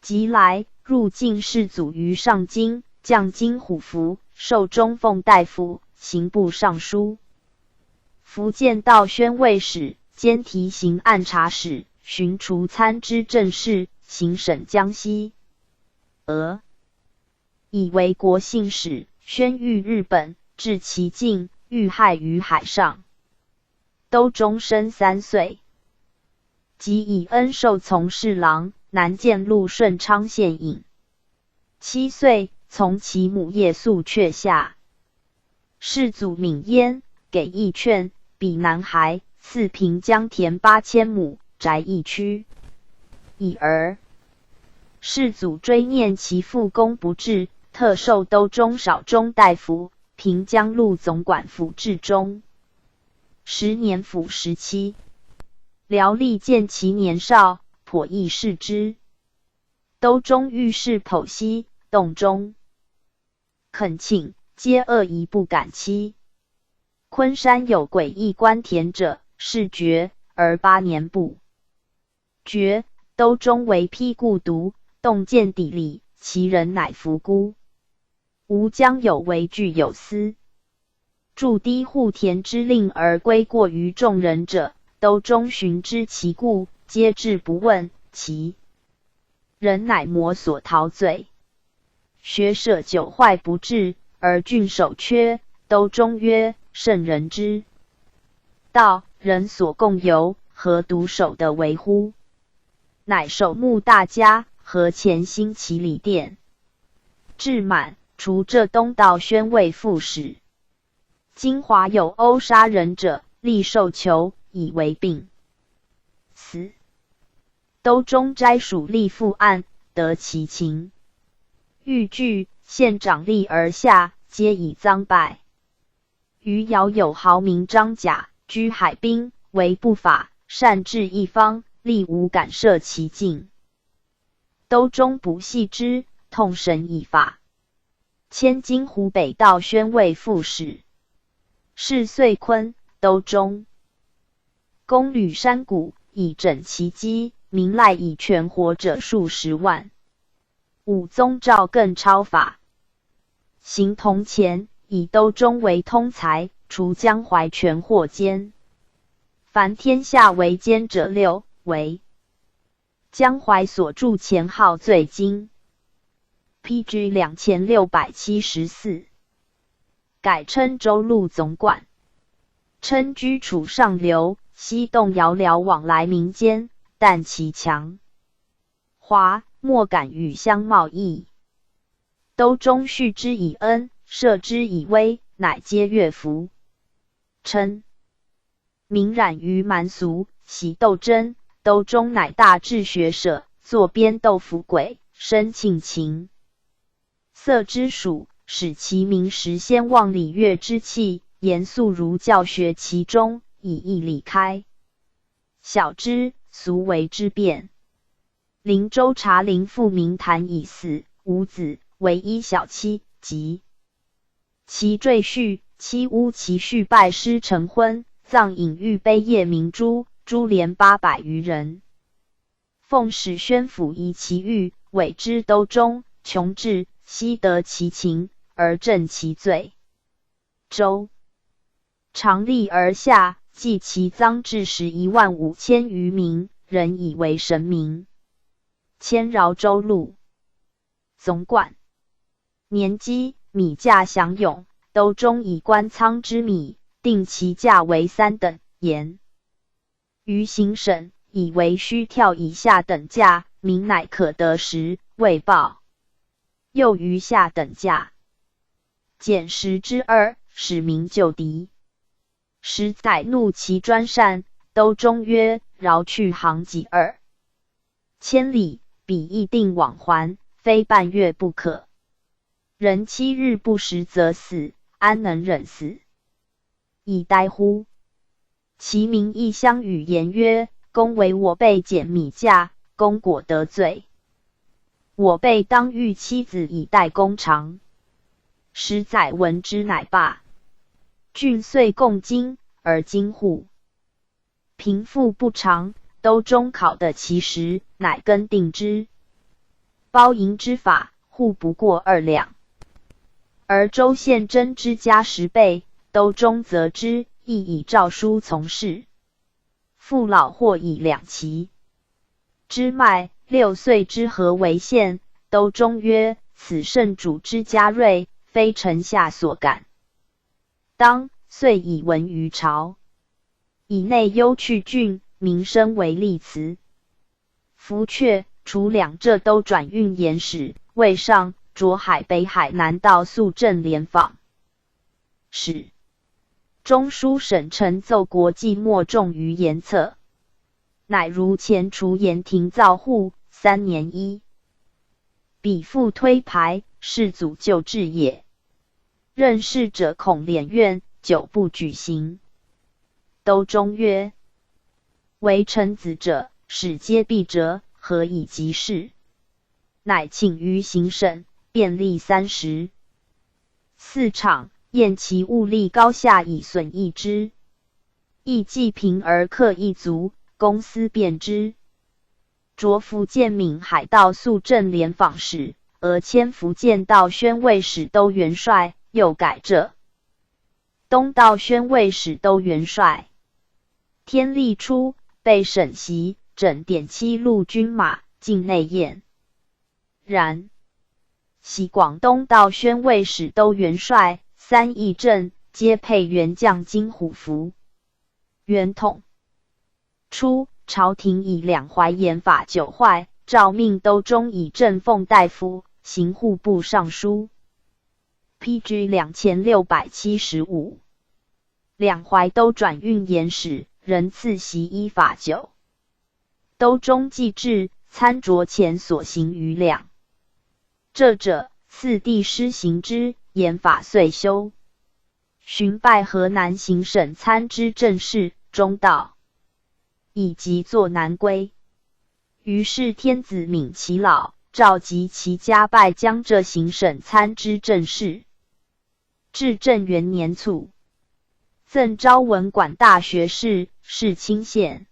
及来入进士祖于上京，降金虎符，授中奉大夫、刑部尚书、福建道宣慰使，兼提刑按察使、巡除参知政事、行省江西。俄以为国信使，宣谕日本，至其境，遇害于海上。都终身3岁，即以恩授从侍郎、南建路顺昌县尹。7岁，从其母夜宿阙下。世祖敏焉，给义劝，比南海，赐平江田8000亩，宅一区。已而世祖追念其父功不至，特授都中少中大夫、平江路总管府治中。时年甫17，辽吏见其年少，颇意视之。都中遇事剖析，洞中恳请，皆恶疑不敢欺。昆山有诡异官田者，事决而8年不决。都中为批故毒，洞见底里，其人乃伏孤。吴江有为具有司，筑堤护田之令而归过于众人者，都中寻知其故，皆置不问。其人乃魔所陶醉。学舍久坏不治，而郡守缺，都中曰：圣人之道，人所共有，何独守的为乎？乃守墓大家，和前兴其礼殿。至满，除浙东道宣慰副使。金华有殴杀人者，立受囚，以为病死。都中斋属吏覆案，得其情。欲拒，县长吏而下，皆以赃败。余姚有豪名张甲，居海滨，为不法，善治一方，吏无敢涉其境。都中不系之，痛审以法。迁京湖北道宣慰副使。是岁坤，都中攻履山谷，以整其机，民赖以全活者数十万。武宗诏更钞法，行铜钱，以都中为通财，除江淮全货监。凡天下为监者六，为江淮所铸钱号最精。P.G. 2674。改称州路总管，称居处上流，悉动遥僚往来民间，但其强华，莫敢与相贸易。都中恤之以恩，赦之以威，乃皆悦服。称民染于蛮俗，喜斗争，都中乃大置学舍，作编豆腐鬼，生庆情色之属。使其民实先忘礼乐之气，严肃儒教学其中，以义理开小之，俗为之变。灵州茶林父名谭已死，无子，唯一小妻，及其赘婿，妻巫其婿拜师成婚，葬隐玉杯夜明珠，珠帘800余人。奉使宣府仪其狱，委之都中，穷至，悉得其情，而正其罪。周长吏而下，计其赃至11万5000余名，人以为神明。迁饶州路总管。年饥，米价饷涌，都中以官仓之米，定其价为三等，言于行省，以为须跳以下等价，民乃可得食，未报。又于下等价减2/10，使民就敌。史载怒其专擅，都中曰：“饶去行己2000里，彼亦定往还，非半月不可。人7日不食则死，安能忍死以待乎？”其民亦相与言曰：“公为我辈减米价，公果得罪。我辈当欲妻子以代公偿。”史载闻之，乃罢。郡遂共金，而金户贫富不常，都中考得其实，乃更定之。包银之法，户不过2两。而州县征之加10倍，都中责之，亦以诏书从事。父老或以两骑之麦，6岁之禾为限。都中曰：“此圣主之家瑞，非臣下所敢当。”遂以闻于朝。以内忧去郡，民生为立祠。福阙除两浙都转运盐使，魏上擢海北海南道肃政廉访使。中书省臣奏国计莫重于言策，乃如前除盐亭造户3年一，比复推排，是祖旧制也。任事者恐敛怨，久不举行。都中曰：“为臣子者，始皆必折，何以及事？”乃请于行省，便立34场，验其物力高下以损益之。亦济贫而克一族，公私辨之。擢福建闽海道肃政廉访使，俄迁福建道宣慰使都元帅，又改浙东道宣慰使都元帅。天历初，被审袭，整点七路军马，进内宴。然徙广东道宣慰使都元帅，三义镇皆配元将金虎符。元统初，朝廷以两淮盐法久坏，诏命都中以正奉大夫，行户部尚书。P.G. 2675。两淮都转运盐使，仍赐席衣法酒。都中既至，参酌前所行于两浙者，次第施行之，盐法遂修。寻拜河南行省参知政事，中道，以及作南归。于是天子悯其老，召集其家拜江浙行省参知政事。至正元年卒，赠昭文馆大学士，谥清献。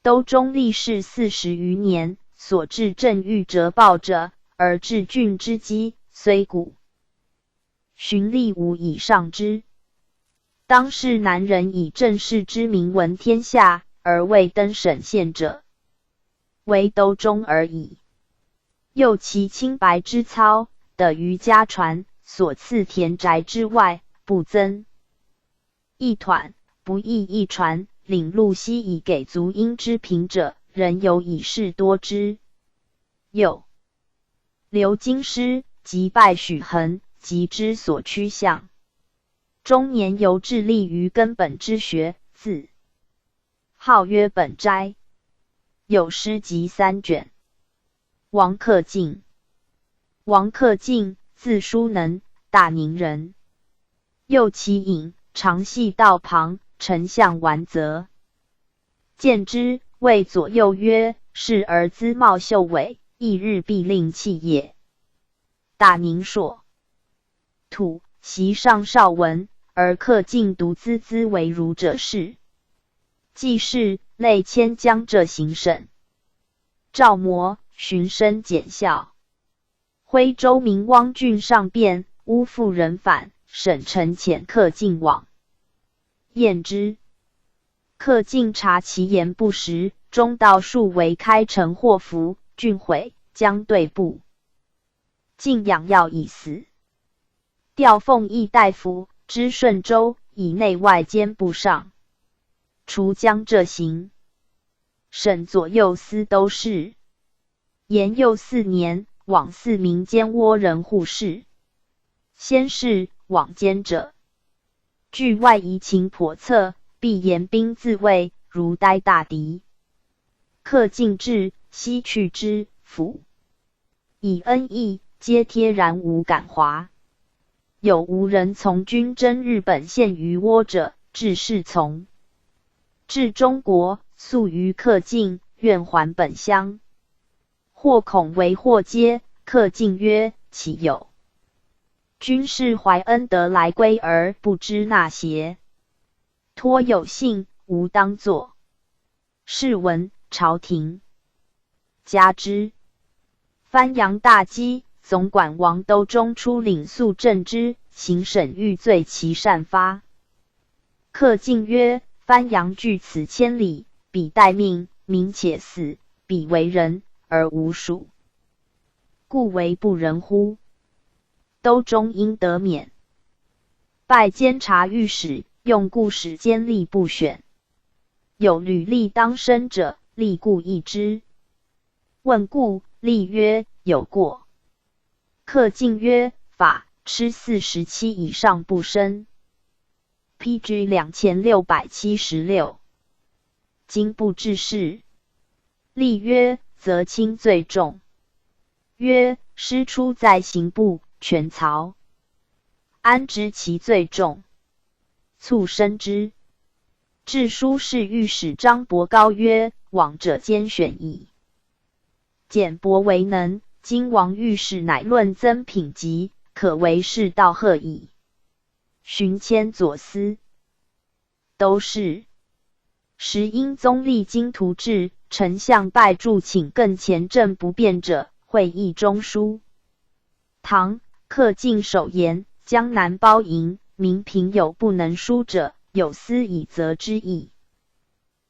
都中历仕40余年，所至政欲辄报者，而治郡之基虽古，循吏无以尚之。当世南人以政事之名闻天下，而未登省县者，惟都中而已。又其清白之操，得于家传，所赐田宅之外，不增一团，不易一传。领禄息以给足应之贫者，人有以是多之。又留京师，即拜许衡，及之所趋向。中年尤致力于根本之学，自号曰本斋。有诗集三卷。王克敬，王克敬，字叔能，大宁人。幼其隐，常戏道旁。丞相完泽见之，谓左右曰：“是儿姿貌秀伟，异日必令弃也。”大宁朔土，习上少文，而克敬独孜孜为儒者是。既是，累迁江浙行省。赵模循声检校。徽州民汪俊上辩，诬妇人反，省臣遣克敬往验之。克敬察其言不实，终道数为开城祸福，郡毁，将对簿。敬养药以死。调奉议大夫，知顺州，以内外兼部上，除江浙行省左右司都事。延佑四年，往四民间倭人互市。先是，往监者，据外夷情叵测，必严兵自卫，如待大敌。克敬至，悉去之，府以恩义，皆贴然无感华。有吴人从军征日本献于倭者，致仕从。至中国，诉于克敬，愿还本乡。或恐为祸皆，克敬曰：“岂有君释怀恩德来归而不知纳邪？托有信，吾当作。”是闻，朝廷加之。藩阳大饥，总管王都中出领肃正之，行省欲罪其擅发。克敬曰：“藩阳距此千里，彼待命，民且死，彼为人而无属，故为不仁乎？”都中因得免。拜监察御史，用故使监吏部选。有履历当升者，吏故议之。问故，吏曰：“有过。”克敬曰：“法笞47以上不升。”P.G. 2676。今不治事。吏曰：“则轻罪重。”曰：“师出在刑部，权曹安知其罪重？”卒升之。治书侍御史张伯高曰：“往者兼选矣。简伯为能，今王御史乃论增品级，可为世道贺矣。”寻迁左司。都是。时英宗励精图治，丞相拜著请更前政不便者，会议中书。唐克敬守言，江南包营，民贫有不能书者，有司以责之意。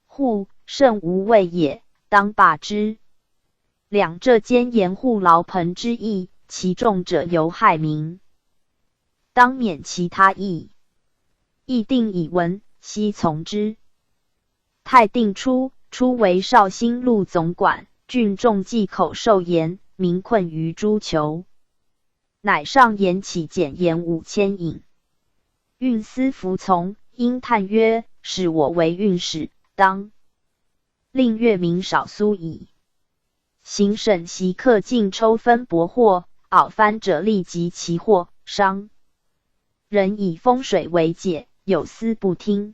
户甚无畏也，当罢之。两浙间盐户劳彭之役，其重者尤害民，当免其他役。议定以闻，悉从之。泰定初，初为绍兴路总管，郡众忌口受盐，民困于诸囚，乃上言起减盐5000引。运司服从，因叹曰：“使我为运使，当令月民少苏矣。”行省檄克尽抽分帛货，拗翻者立即其货。商人以风水为解，有司不听。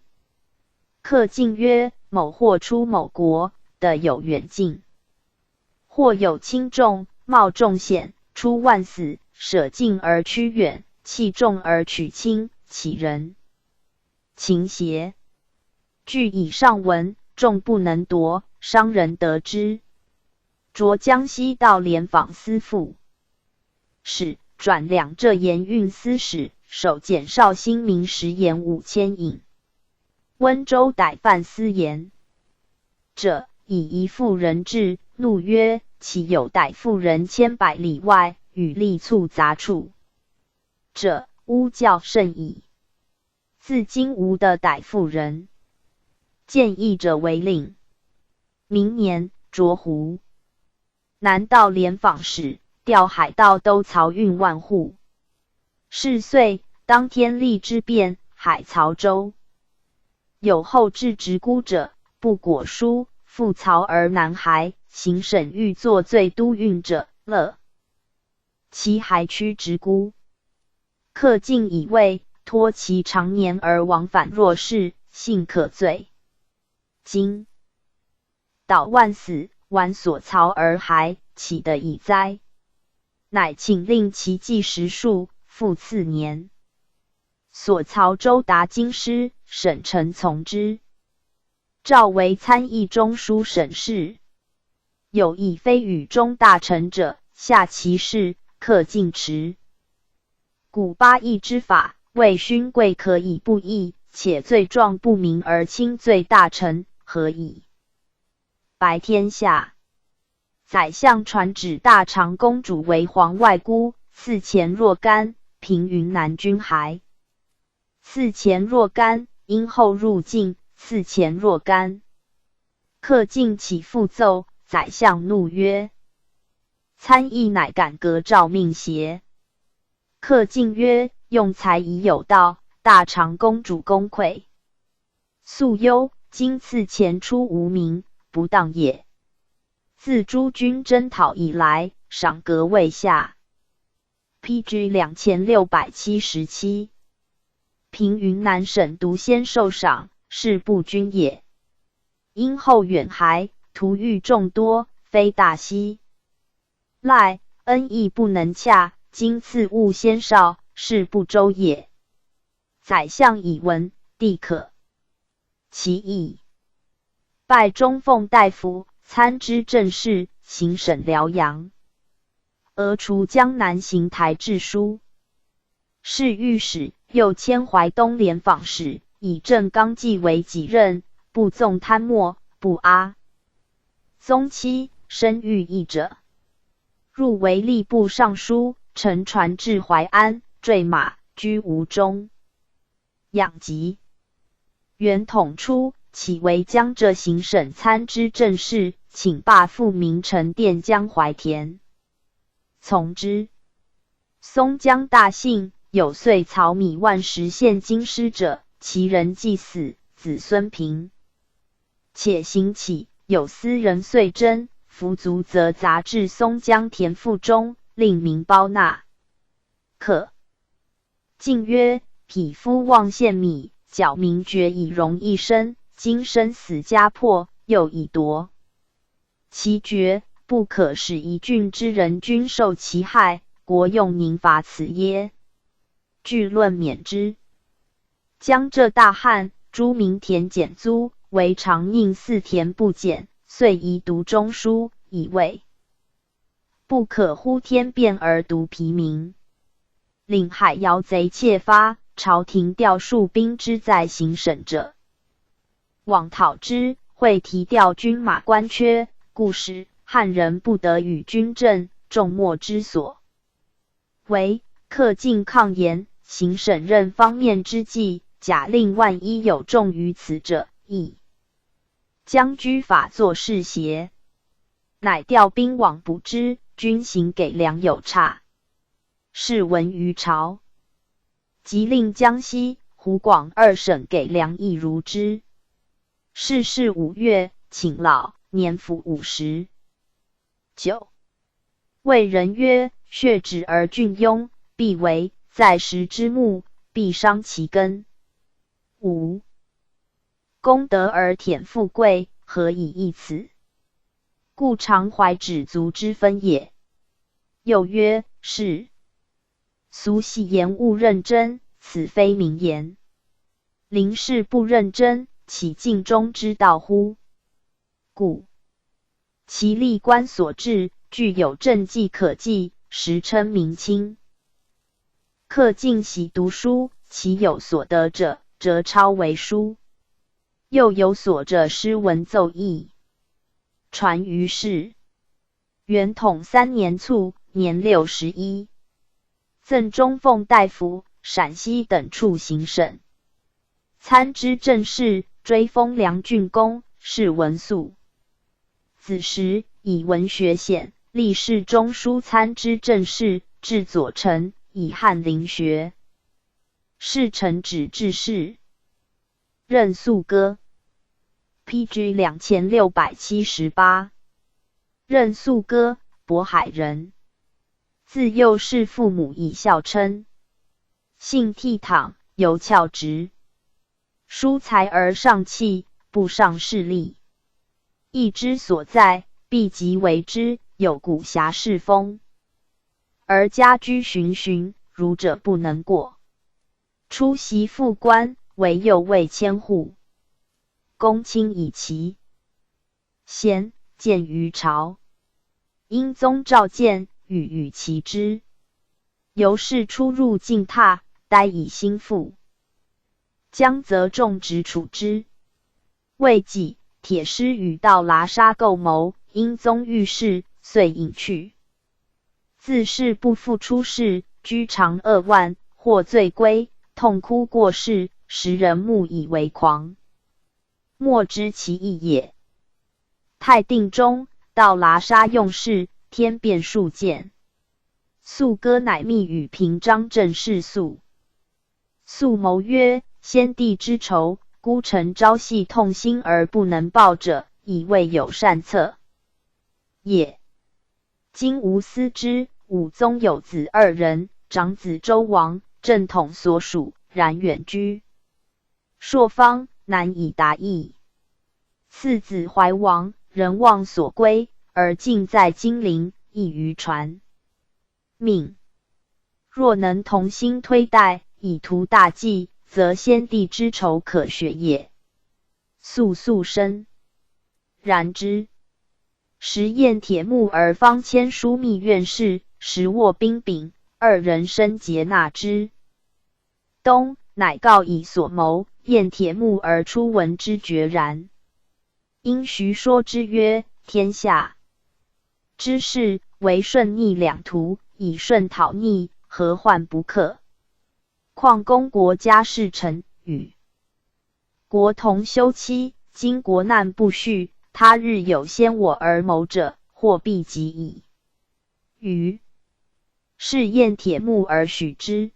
克尽曰：“某货出某国的有远近，或有轻重，冒重险，出万死，舍近而趋远，弃重而取轻，岂人情邪？据以上文，众不能夺，商人得之。擢江西道廉访司副使，转两浙盐运司使，守检绍兴民食盐5000引。温州逮贩私盐者，以一妇人至，怒曰：“岂有逮妇人千百里外，与力促杂处者，巫教甚矣。自今无得逮妇人。见义者为令。”明年，擢湖南道廉访使，调海道都漕运万户。是岁，当天历之变，海曹州有后至直沽者，不果书，复曹而南还。行省欲作罪都运者，乐其还驱直沽。克尽以为托其长年而往返若是，信可罪。今捣万死，挽所曹而还，岂得已哉？乃请令其计时数，复次年。所曹州达京师，省臣从之。召为参议中书省事。有以非与中大臣者，下其事，克尽持。古八议之法，谓勋贵可以不议，且罪状不明而轻罪大臣，何以白天下？宰相传旨大长公主为皇外姑，赐钱若干，平云南军还。赐钱若干，因后入境，赐钱若干。克尽起复奏，宰相怒曰：“参议乃敢革诏命邪？”克尽曰：“用才已有道，大长公主功愧素忧，今赐钱出无名，不当也。自诸军征讨以来，赏格未下。”P.G. 2677，平云南省独先受赏，是不均也。因后远还，徒欲众多，非大兮赖恩义不能洽，今赐物先少，是不周也。宰相以闻，帝可其意。拜中奉大夫，参知政事，行省辽阳。俄除江南行台治书，侍御史，又迁淮东廉访使，以正纲纪为己任，不纵贪墨，不阿宗戚，深欲义者。入为吏部尚书，乘船至淮安，坠马，居吴中。养疾。元统初，起为江浙行省参知政事，请罢复名臣垫江淮田。从之。松江大姓有岁漕米万石献京师者，其人既死，子孙贫。且行起有司人岁征，服足则杂至松江田赋中，令民包纳。可进曰：匹夫妄献米，缴民爵以荣一生，今生死家破，又以夺其爵，不可使一郡之人均受其害，国用宁乏此耶？据论免之。江浙大旱，诸民田减租，唯长宁寺田不减，遂移读中书，以为不可忽天变而独疲民。领海妖贼窃发，朝廷调戍兵之在行省者，往讨之，会提调军马官缺，故时汉人不得与军政，众莫之所为。克尽抗言，行省任方面之计，假令万一有重于此者，亦将居法作事邪？乃调兵往捕之，军行给粮有差。是闻于朝，即令江西、湖广二省给粮役如之。逝世5月，请老，年甫59。谓人曰：“血止而俊庸，必为在时之木，必伤其根。五功德而舔富贵，何以异此？故常怀止足之分也。”又曰：“是俗喜言勿认真，此非名言。临事不认真，岂尽忠之道乎？故其历官所至，具有政绩可记，时称明卿。恪尽喜读书，其有所得者，辄抄为书。又有所着诗文奏议，传于世。元统3年卒，年61。赠中奉大夫、陕西等处行省参知政事，追封梁郡公，谥文肃。子时以文学显，历仕中书参知政事，至左丞，以翰林学士承旨致仕。任素歌，P.G. 2678。任素歌，渤海人，自幼事父母以孝称，性倜傥，尤峭直，疏才而尚气，不尚势利。义之所在，必极为之，有古侠士风。而家居循循，儒者不能过。出席副官，为右卫千户。公卿以其贤，见于朝。英宗召见，欲与其之。由是出入进榻，呆以心腹。将则重职处之。未几，铁失与道剌沙构谋，英宗遇事，遂隐去。自是不复出仕，居长扼腕，获罪归，痛哭过世，时人目以为狂，莫知其意也。泰定中，到剌沙用事，天变数件。素歌乃密与平章政事肃。肃谋曰：“先帝之仇，孤臣朝夕痛心而不能报者，以未有善策也。今吾思之，武宗有子二人，长子周王，正统所属，然远居朔方，难以达意；次子怀王，人望所归，而近在金陵，易于传命。若能同心推戴，以图大计，则先帝之仇可雪也。”肃肃深然之。时燕铁木儿方签枢密院事，时握兵柄，二人深结纳之。冬，乃告以所谋。燕铁木儿初闻之决然。因徐说之曰：“天下之事，为顺逆两途，以顺讨逆，何患不可？况公国家事臣与国同休戚，今国难不恤，他日有先我而谋者，祸必及矣。”于是燕铁木儿许之。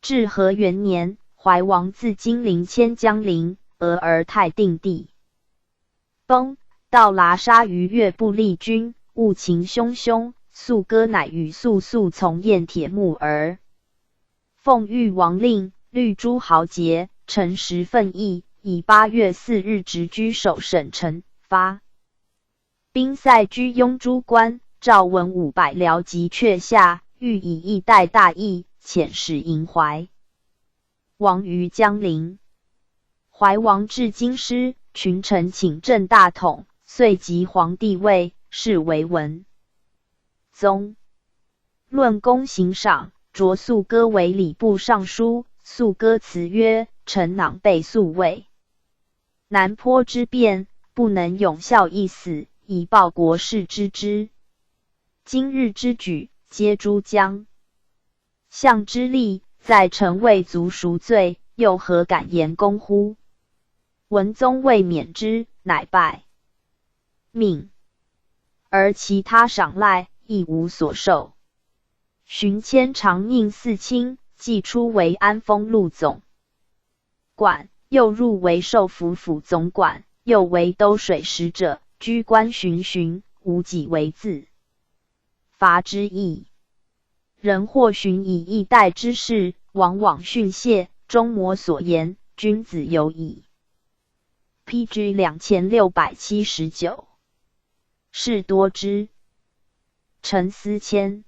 至和元年，怀王自金陵迁江陵，俄而泰定帝崩，到剌沙于越不利军，务情汹汹。素歌乃与肃肃从燕铁木儿，奉裕王令，律诸豪杰，诚实奋议，以8月4日直居守省城，发兵塞居庸诸关，召文武百僚及阙下，欲以逸待大义，遣使迎怀王于江陵。怀王至京师，群臣请政大统，遂即皇帝位，是为文宗。论功行赏，擢素歌为礼部尚书。素歌辞曰：“臣囊被宿卫，南坡之变，不能永效一死，以报国士之知。今日之举，皆诸将相之力，在臣未足赎罪，又何敢言功乎？”文宗未免之，乃拜命。而其他赏赖亦无所受。寻迁长宁寺卿，季初为安丰路总。管，又入为首辅府总管，又为都水使者，居官循循，无几为自伐之意。人或询以义待之事，往往训诫，终摩所言，君子有矣。P.G. 2679，事多之。陈思谦，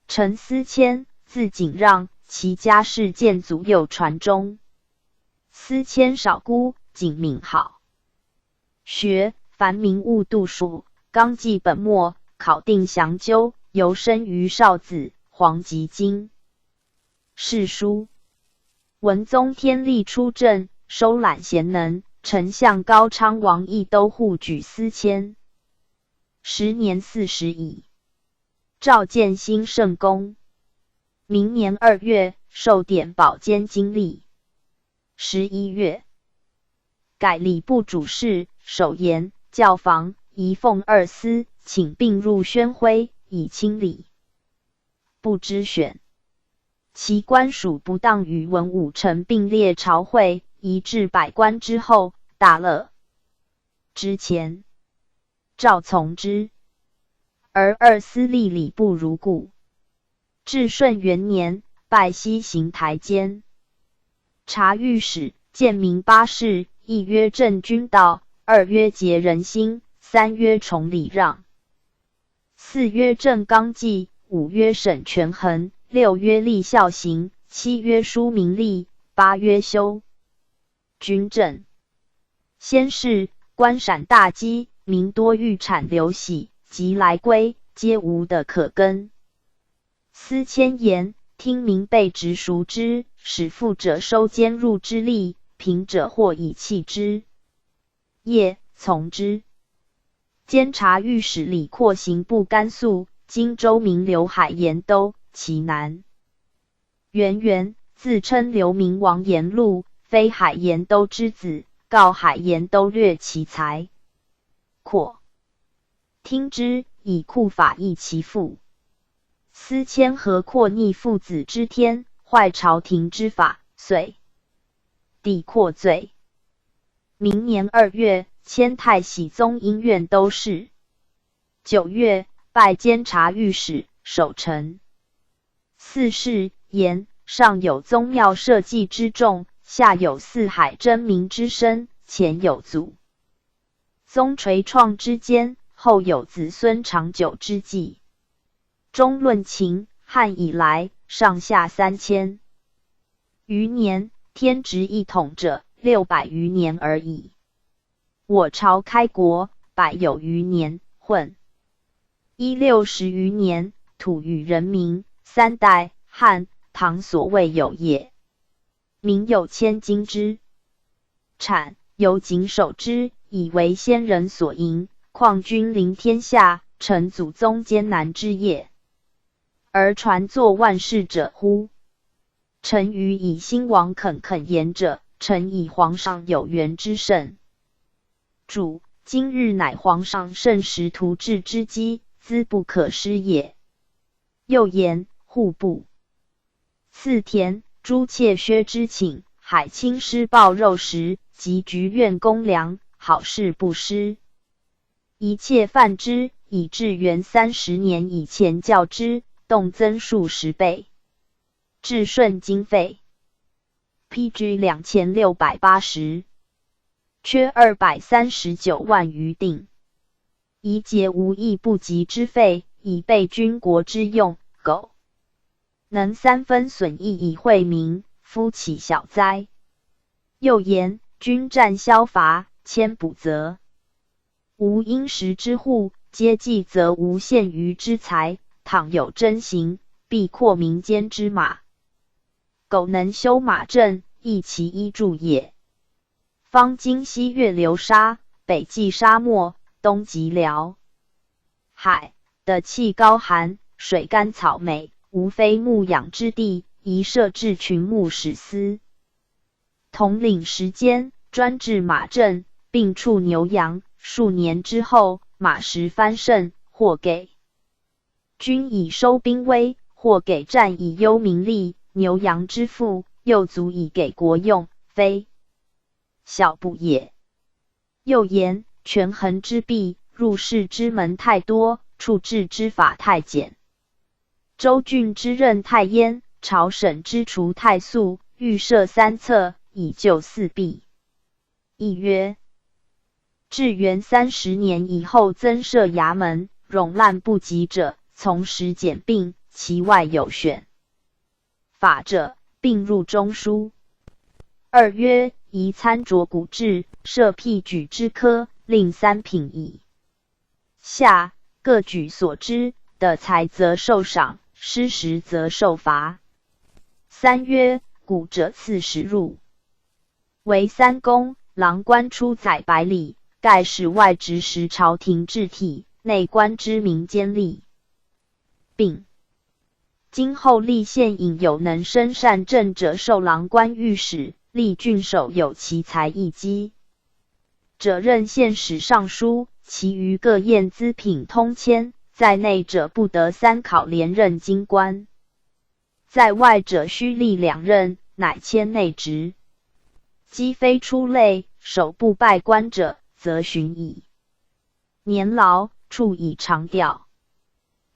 陈思谦，字景让，其家世建祖有传中。思谦少孤，景敏好学，凡名物度数，纲纪本末，考定详究，尤深于少子、皇极经世书。文宗天历初政，收揽贤能，丞相高昌王毅都护举思谦，时年40矣。召见兴圣宫。明年2月，授典宝监经历。11月，改礼部主事，首言教坊、仪凤二司，请并入宣徽，以清礼部之选。其官属不当与文武臣并列朝会，移至百官之后，大乐之前，诏从之。而二司吏礼不如故。至顺元年，拜西行台监察御史，建明八事：一曰镇军道，二曰结人心，三曰崇礼让，四曰正纲纪，五曰审权衡，六曰立孝行，七曰书名利，八曰修军政。先是，关陕大饥，民多欲产流徙，及来归，皆无的可耕。思谦言，听民备直赎之，使富者收监入之利，贫者获以弃之。业从之。监察御史李阔刑部甘肃荆州名刘海盐都，其南元元自称流民王延禄，非海盐都之子，告海盐都掠其财。阔听之，以库法议其父。思谦何阔逆父子之天，坏朝廷之法，遂抵阔罪。明年2月，迁太禧宗英院都事。9月，拜监察御史，守臣。四世言：上有宗庙社稷之重，下有四海争民之深，前有祖宗垂创之艰，后有子孙长久之计。中论秦汉以来，上下3000余年，天职一统者600余年而已。我朝开国百有余年，混一60余年，土与人民三代汉唐所未有也。民有千金之产，犹谨守之，以为先人所营。况君临天下，承祖宗艰难之业，而传作万世者乎？臣愚以兴亡恳恳言者，臣以皇上有缘之甚。主今日乃皇上盛时图治之机，兹不可失也。又言户部赐田诸妾削之请，海清施报肉食及局院公粮，好事不失。一切贩之，以至元30年以前较之，动增数十倍。至顺经费，P.G. 2680，缺239万余锭，宜节无益不及之费，以备军国之用。苟能三分损益以惠民，夫岂小哉？又言军战削伐，千补则无殷实之户，接济则无限余之财。倘有真行，必扩民间之马。苟能修马阵，亦其一助也。方今西越流沙，北际沙漠，东极辽海的气高寒，水甘草美，无非牧养之地，宜设置群牧使司，统领时间，专治马阵，并畜牛羊。数年之后，马食翻盛，或给军以收兵威，或给战以优民力。牛羊之富，又足以给国用，非小不也。又言权衡之弊，入仕之门太多，处置之法太简。州郡之任太焉，朝省之除太速，欲设三策，以救四弊。一曰，至元30年以后增设衙门，冗滥不及者，从实简并，其外有选法者，并入中书。二曰，宜参酌古制，设辟举之科，令三品以下各举所知的才则受赏，失实则受罚。三曰，古者刺史入为三公，郎官出宰百里，盖使外直实朝廷治体，内观之民间利病。今后立县尹有能生善政者受郎官御史，立郡守有其才艺机者任县史尚书，其余各验资品通迁，在内者不得三考连任京官，在外者须历两任，乃迁内职。积非出类，首不拜官者，则循以年劳，处以长调。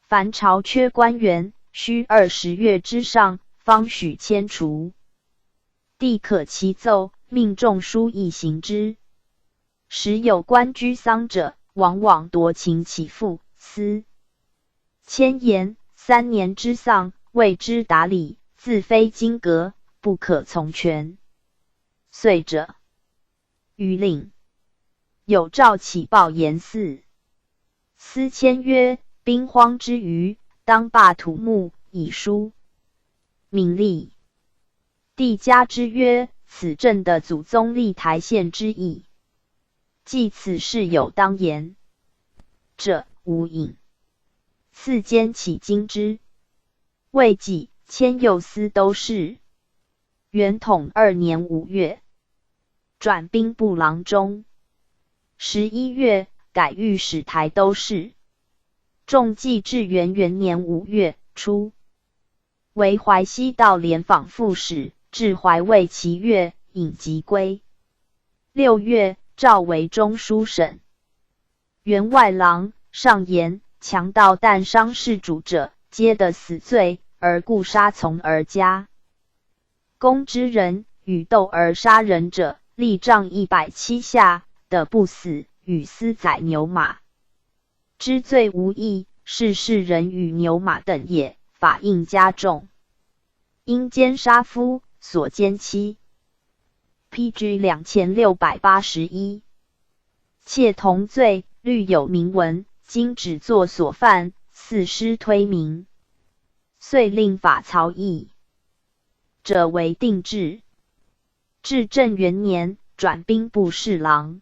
凡朝缺官员，须20月之上，方许迁除。帝可其奏，命中书议行之。时有官居丧者，往往夺情起复。思迁言3年之丧，未之达理，自非经格，不可从权。遂者，于令有诏启报严嗣。思迁曰：兵荒之余，当罢土木，以舒民力。帝嘉之曰：此朕的祖宗立台县之意。既此事有当言者，无隐。赐兼起京之。未几，迁右司都事。元统2年5月，转兵部郎中。11月，改御史台都事。中继至元元年5月初，为淮西道廉访副使，至淮渭七月，引疾归。6月，召为中书省员外郎。上言强盗但伤事主者，皆得死罪，而故杀从而加。公之人与斗而杀人者，立杖107下，得不死，与私宰牛马之罪无异，是世人与牛马等也，法应加重。因奸杀夫，所奸妻。P.G. 2681，窃同罪，律有明文，今只作所犯，似失推明，遂令法曹议者为定制。至正元年，转兵部侍郎，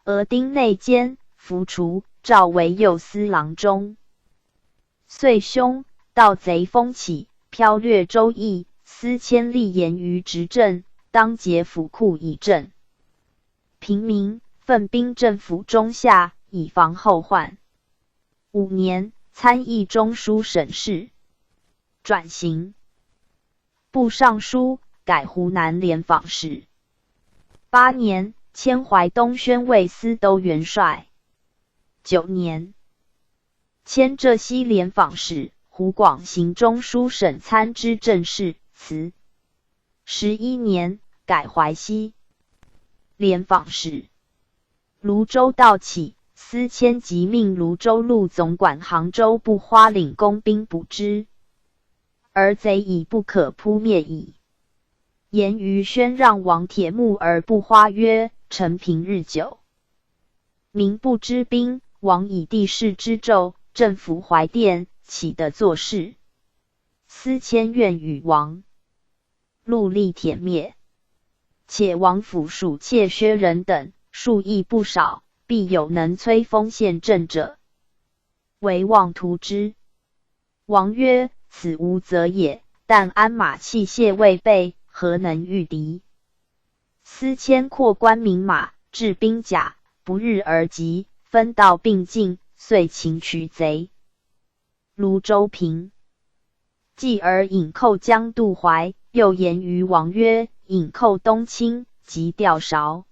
俄丁内监，服除，召为右司郎中。岁凶，盗贼风起，剽掠州邑，思迁立言于执政，当竭府库以赈贫民，奋兵镇抚中下，以防后患。5年，参议中书省事，转刑部尚书，改湖南廉访使。8年，迁淮东宣慰司都元帅。9年，迁浙西廉访使、湖广行中书省参知政事，辞。11年，改淮西廉访使。庐州盗起，思迁即命庐州路总管杭州不花领工兵捕之，而贼已不可扑灭矣。言于宣让王铁木儿不花曰：“臣平日久，民不知兵，王以地势之胄，镇抚怀殿，岂得坐视？”思迁愿与王戮力殄灭。且王府属妾薛人等数亦不少，必有能摧锋陷阵者，唯望图之。王曰：“此无责也，但鞍马器械未备，何能御敌？”思迁扩官民马，置兵甲，不日而集，分道并进，遂擒取贼。庐州平。继而引寇将渡淮，又言于王曰：“引寇东侵，即调韶，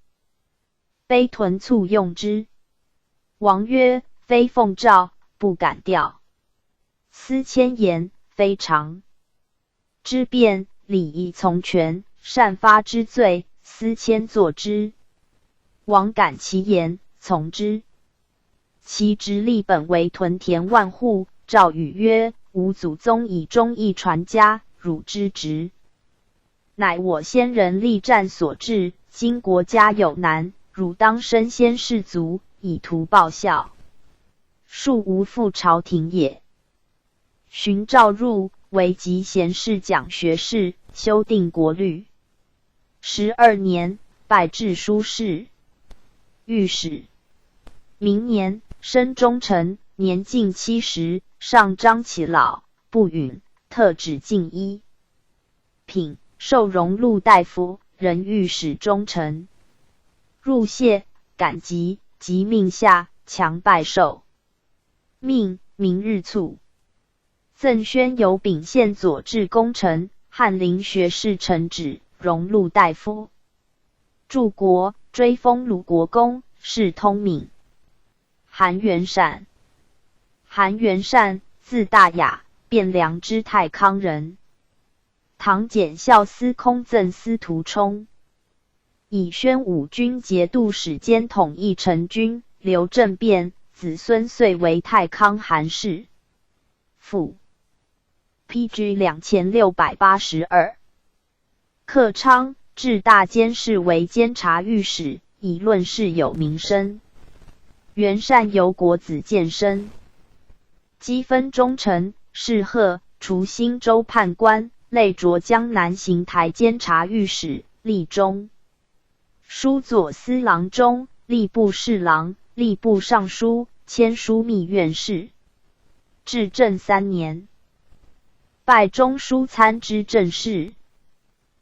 卑屯簇用之。王曰：“非奉诏，不敢调。”司迁言非常之变，礼宜从权，善发之罪，司迁坐之。王感其言，从之。其直隶本为屯田万户。诏语曰：“吾祖宗以忠义传家，汝之职，乃我先人力战所致。今国家有难，汝当身先士卒，以图报效，庶无负朝廷也。”寻诏入，为集贤士讲学士，修订国律。12年，拜治书事、御史。明年，升中丞，年近70，上彰其老，不允，特旨进一品，授荣禄大夫，任御史中丞。入谢，感疾，即命下，强拜受命，明日卒。赠宣有秉宪佐治功臣、翰林学士承旨、荣禄大夫。柱国，追封鲁国公，谥通敏。韩元善，韩元善，字大雅，汴梁之太康人。唐检校司空赠司徒充，以宣武军节度使兼统义成军。刘政变，子孙遂为太康韩氏。父 P.G. 2682。克昌，至大监视为监察御史，以论事有名声。元善由国子监生，积分忠臣，谥贺，除兴州判官，累擢江南行台监察御史，历中书左司郎中、吏部侍郎、吏部尚书、签枢密院事。至正三年，拜中书参知政事。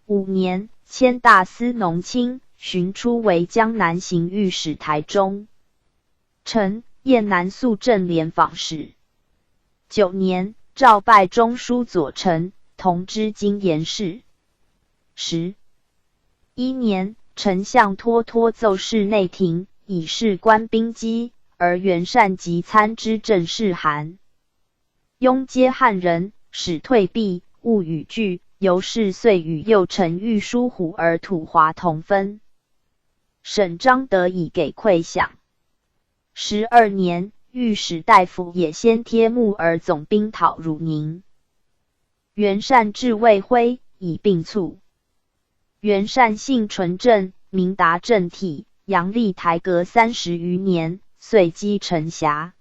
5年，迁大司农卿，寻出为江南行御史台中丞、燕南肃正廉访使。9年，诏拜中书左丞、同知经筵事。11年，丞相脱脱奏事内廷，以事官兵机，而元善及参知政事韩雍皆汉人，使退避，勿与拒。由是遂与右丞玉书虎儿土华同分。沈章得以给馈饷。12年，御史大夫也先贴木儿总兵讨汝宁。元善至魏辉，以病卒。元善性纯正，明达政体，扬立台阁30余年，遂积成侠。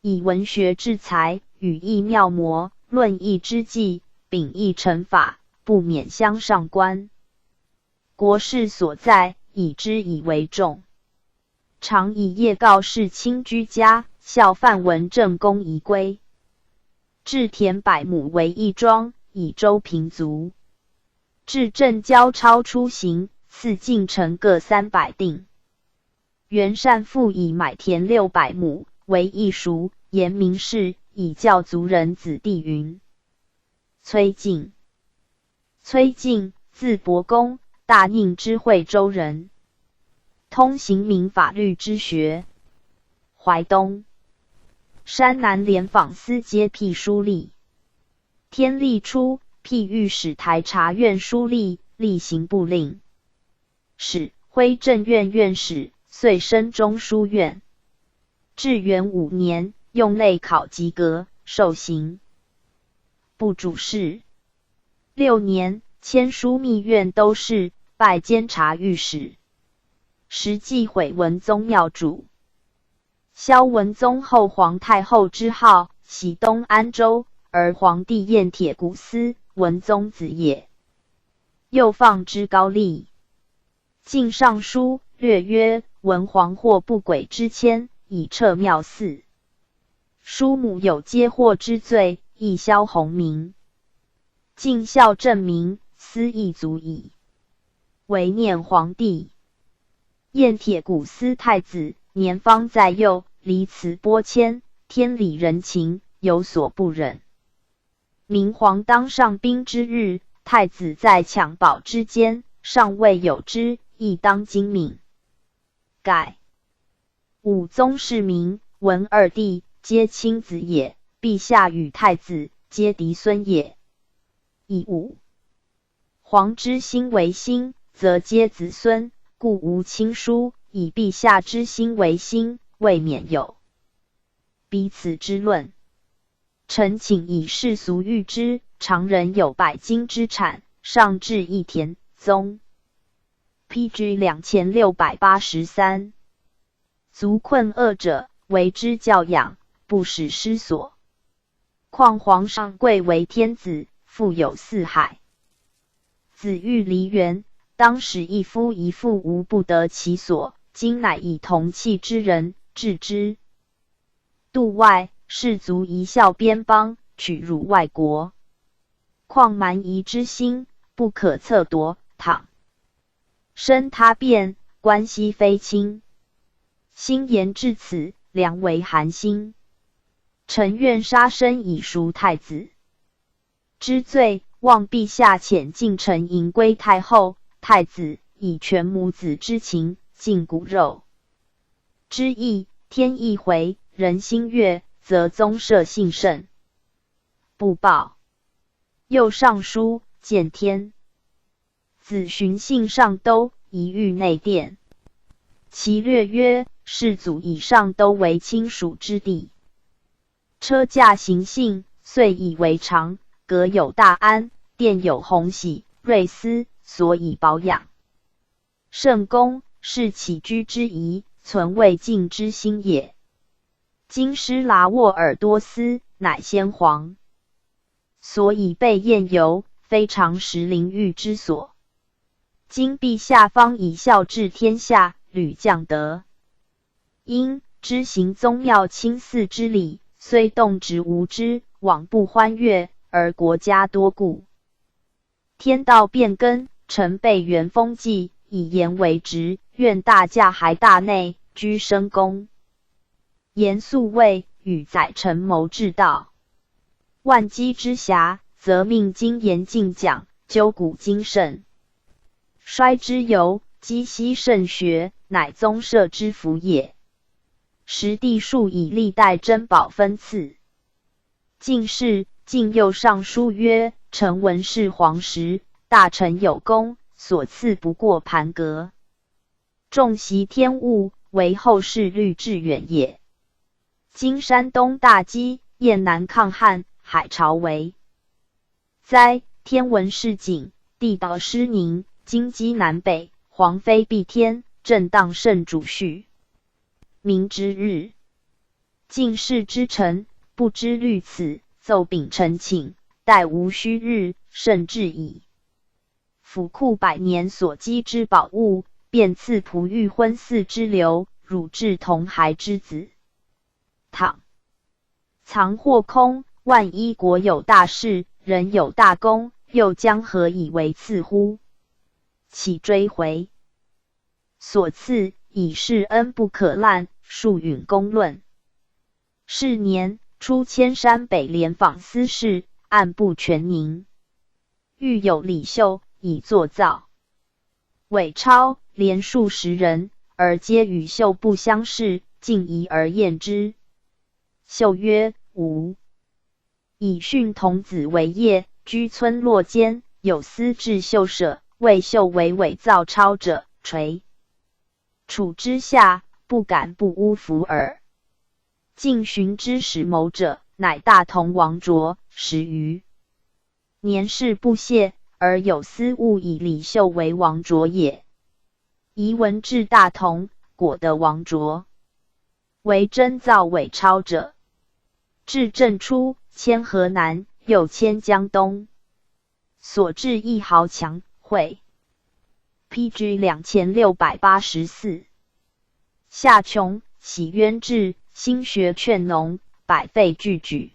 以文学之才，语意妙模，论议之计，秉义成法，不免相上官。国事所在，以之以为重。常以业告示亲居家，效范文正公遗规。置田100亩为一庄，以周平族。至正交超出行，赐进城各300锭。元善复以买田600亩为一塾，言明事，以教族人子弟云。崔进，崔进，字伯公，大宁之惠州人，通刑名法律之学。淮东、山南廉访司皆辟书吏。天历初，辟御史台察院书吏，历刑部令史、徽正院院使，遂升中书院。至元五年，用类考及格，授刑部主事。6年，迁枢密院都事，拜监察御史。实际毁文宗庙主。萧文宗后皇太后之号，徙东安州，而皇帝燕铁骨司，文宗子也。又放之高丽。晋尚书略曰：文皇获不轨之签，以撤庙祀。叔母有接祸之罪，亦萧弘明。尽孝正明，斯亦足矣。唯念皇帝。燕铁骨司太子，年方在幼，离辞拨迁，天理人情，有所不忍。明皇当上兵之日，太子在襁褓之间，尚未有之，亦当精敏。盖武宗世明、文二帝皆亲子也，陛下与太子皆嫡孙也。以武皇之心为心，则皆子孙，故无亲疏；以陛下之心为心，未免有彼此之论。臣请以世俗喻之，常人有百金之产，上至一田，宗。P.G. 2683，足困厄者，为之教养，不使失所。况皇上贵为天子，富有四海，子欲离园，当使一夫一妇无不得其所。今乃以同契之人置之度外，士卒贻笑边邦，取辱外国。况蛮夷之心，不可测度，倘生他变，关系非亲。心言至此，良为寒心。臣愿杀身以赎太子之罪，望陛下遣近臣迎归太后、太子，以全母子之情，尽骨肉之义。天意回，人心悦，则宗社幸甚。不报。又上书见天子巡幸上都，一御内殿。其略曰：世祖以上都为亲属之地，车驾行幸，遂以为常。阁有大安，殿有洪喜、瑞思，所以保养。圣公是起居之宜，存未尽之心也。今失剌斡耳朵思，乃先皇所以备宴游，非常时临御之所。今陛下方以孝治天下，屡降德，因知行宗庙亲祀之礼，虽动植无知，罔不欢悦，而国家多故。天道变更，臣备元封纪，以言为直，愿大驾还大内，居深宫。严肃谓与宰臣谋治道，万机之暇，则命经言进讲，究古今盛衰之由，积习圣学，乃宗社之福也。时帝数以历代珍宝分赐。进士进右尚书曰：臣闻是皇时，大臣有功，所赐不过盘阁。众习天物，为后世虑致远也。今山东大饥，燕南亢旱，海潮为灾，天文示警，地道失宁，京畿南北，黄飞蔽天，正当圣主恤民之日。进士之臣不知虑此，奏秉臣请，待无虚日，甚至矣。府库百年所积之宝物，便赐璞玉婚嗣之流，汝至同孩之子。倘藏或空，万一国有大事，人有大功，又将何以为赐乎？岂追回所赐，以是恩不可滥，庶允公论。是年，出迁山北廉访司事，按部权宁。遇有李秀，以作造。韦超连数十人，而皆与秀不相识，竟疑而厌之。秀曰：“吾以训童子为业，居村落间，有司置秀舍，谓秀为伪造钞者，垂处之下，不敢不诬服耳。近寻之始谋者，乃大同王卓，十余年事不懈，而有司误以李秀为王卓也。遗闻至大同，果得王卓为真造伪钞者。至正初，迁河南，又迁江东，所至亦豪强会。P.G. 2684。夏琼喜渊志，兴学劝农，百废俱举。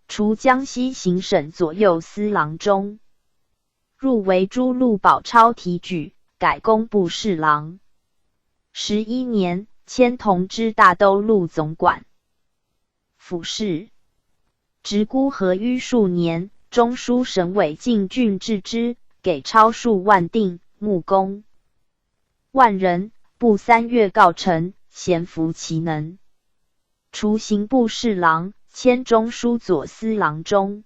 除江西行省左右司郎中，入为诸路宝钞提举，改工部侍郎。11年，迁同知大都路总管。府事，直沽河淤数年，中书省韦进郡治之，给钞数万锭，募工万人，不3月告成，咸服其能。除刑部侍郎，迁中书左司郎中。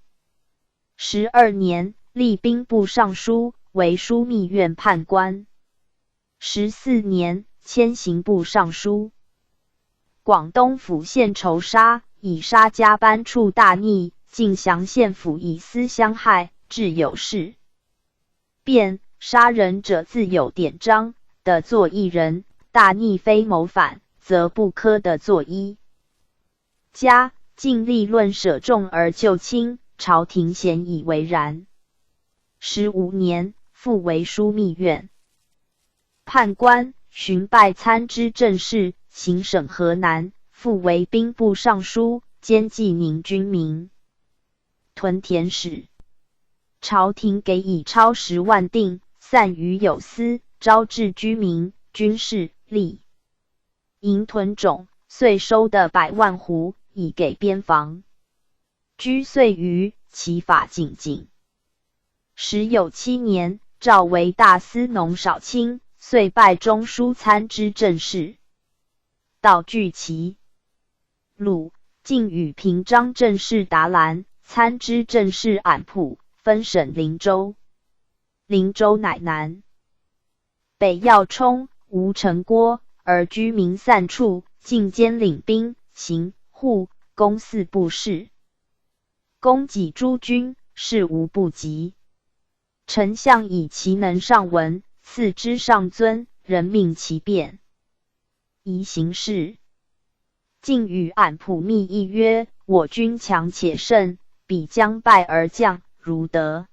12年，历兵部尚书，为枢密院判官。14年，迁刑部尚书。广东府县仇杀，以杀家班处大逆；晋祥县府以私相害，致有事。变杀人者自有典章，得罪一人，大逆非谋反，则不科得罪一家。尽力论舍重而就轻，朝廷咸以为然。15年，复为枢密院判官，寻拜参知政事，行省河南，复为兵部尚书，兼济宁军民屯田使。朝廷给以钞10万锭，散于有司，招致居民、军士、吏、营屯种，岁收的百万斛，以给边防。居岁余，其法谨谨。时有7年，召为大司农少卿，遂拜中书参知政事。道具齐鲁，晋与平章政事达兰、参知政事俺铺分省灵州。灵州乃南北要冲，无城郭，而居民散处，尽兼领兵、刑、户、工四部事，供给诸军，事无不及。丞相以其能上文，赐之上尊，人命其变。宜行事。晋与俺铺密议曰：“我军强且胜，彼将败而降，如得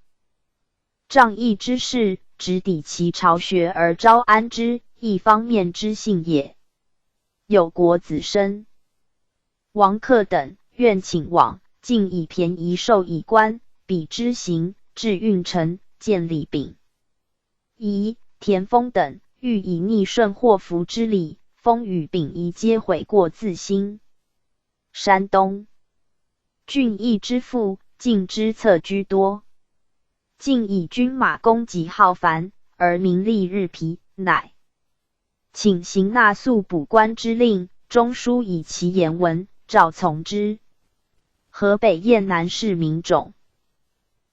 仗义之士，直抵其巢穴而招安之，亦方面之幸也。”有国子生王克等愿请往，晋以便宜授以官，彼之行至运城，见李秉仪、田丰等，欲以逆顺祸福之礼。丰与秉仪皆悔过自新。山东郡邑之富，晋之策居多。晋以军马供给浩繁，而民力日疲，乃请行纳粟补官之令。中书以其言文，诏从之。河北燕南士民种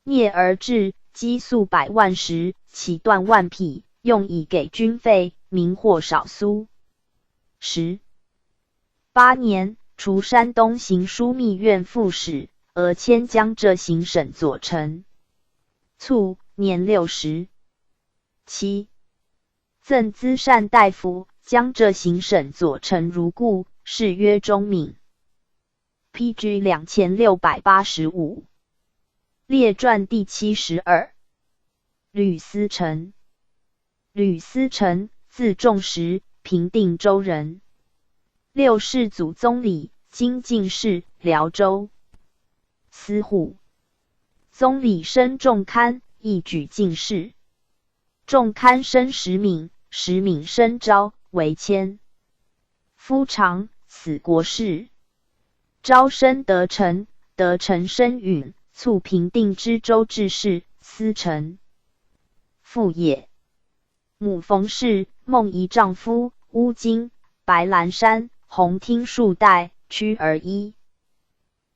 聂而至，积粟百万石，起缎万匹，用以给军费，民获少粟。18年，除山东行枢密院副使，俄迁江浙行省左丞。卒，年67。赠资善大夫、江浙行省左丞如故，谥曰忠敏。P.G. 2685。列传第72。吕思成。吕思成，字仲实，平定州人。六世祖宗礼，金进士，辽州司户。宗礼生仲堪，亦举进士。仲堪生时敏，时敏生昭，为千夫长，死国事。昭生德成，德成生允，卒平定知州致仕，思成父也。母冯氏，孟仪丈夫，乌金、白兰山，鸿听数代，屈而揖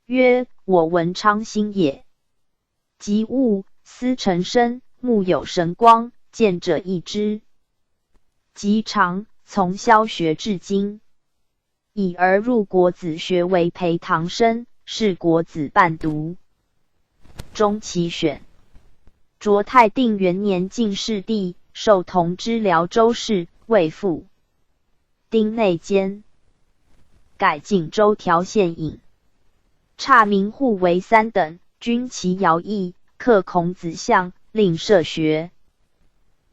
曰：“我文昌星也。”及物思成身，目有神光，见者异之。及长，从小学至今，已而入国子学为培堂生，是国子伴读。终其选。卓泰定元年进士第，授同知辽州事，位副丁内监，改锦州调县尹，差民户为三等，军其徭役，刻孔子像，令设学。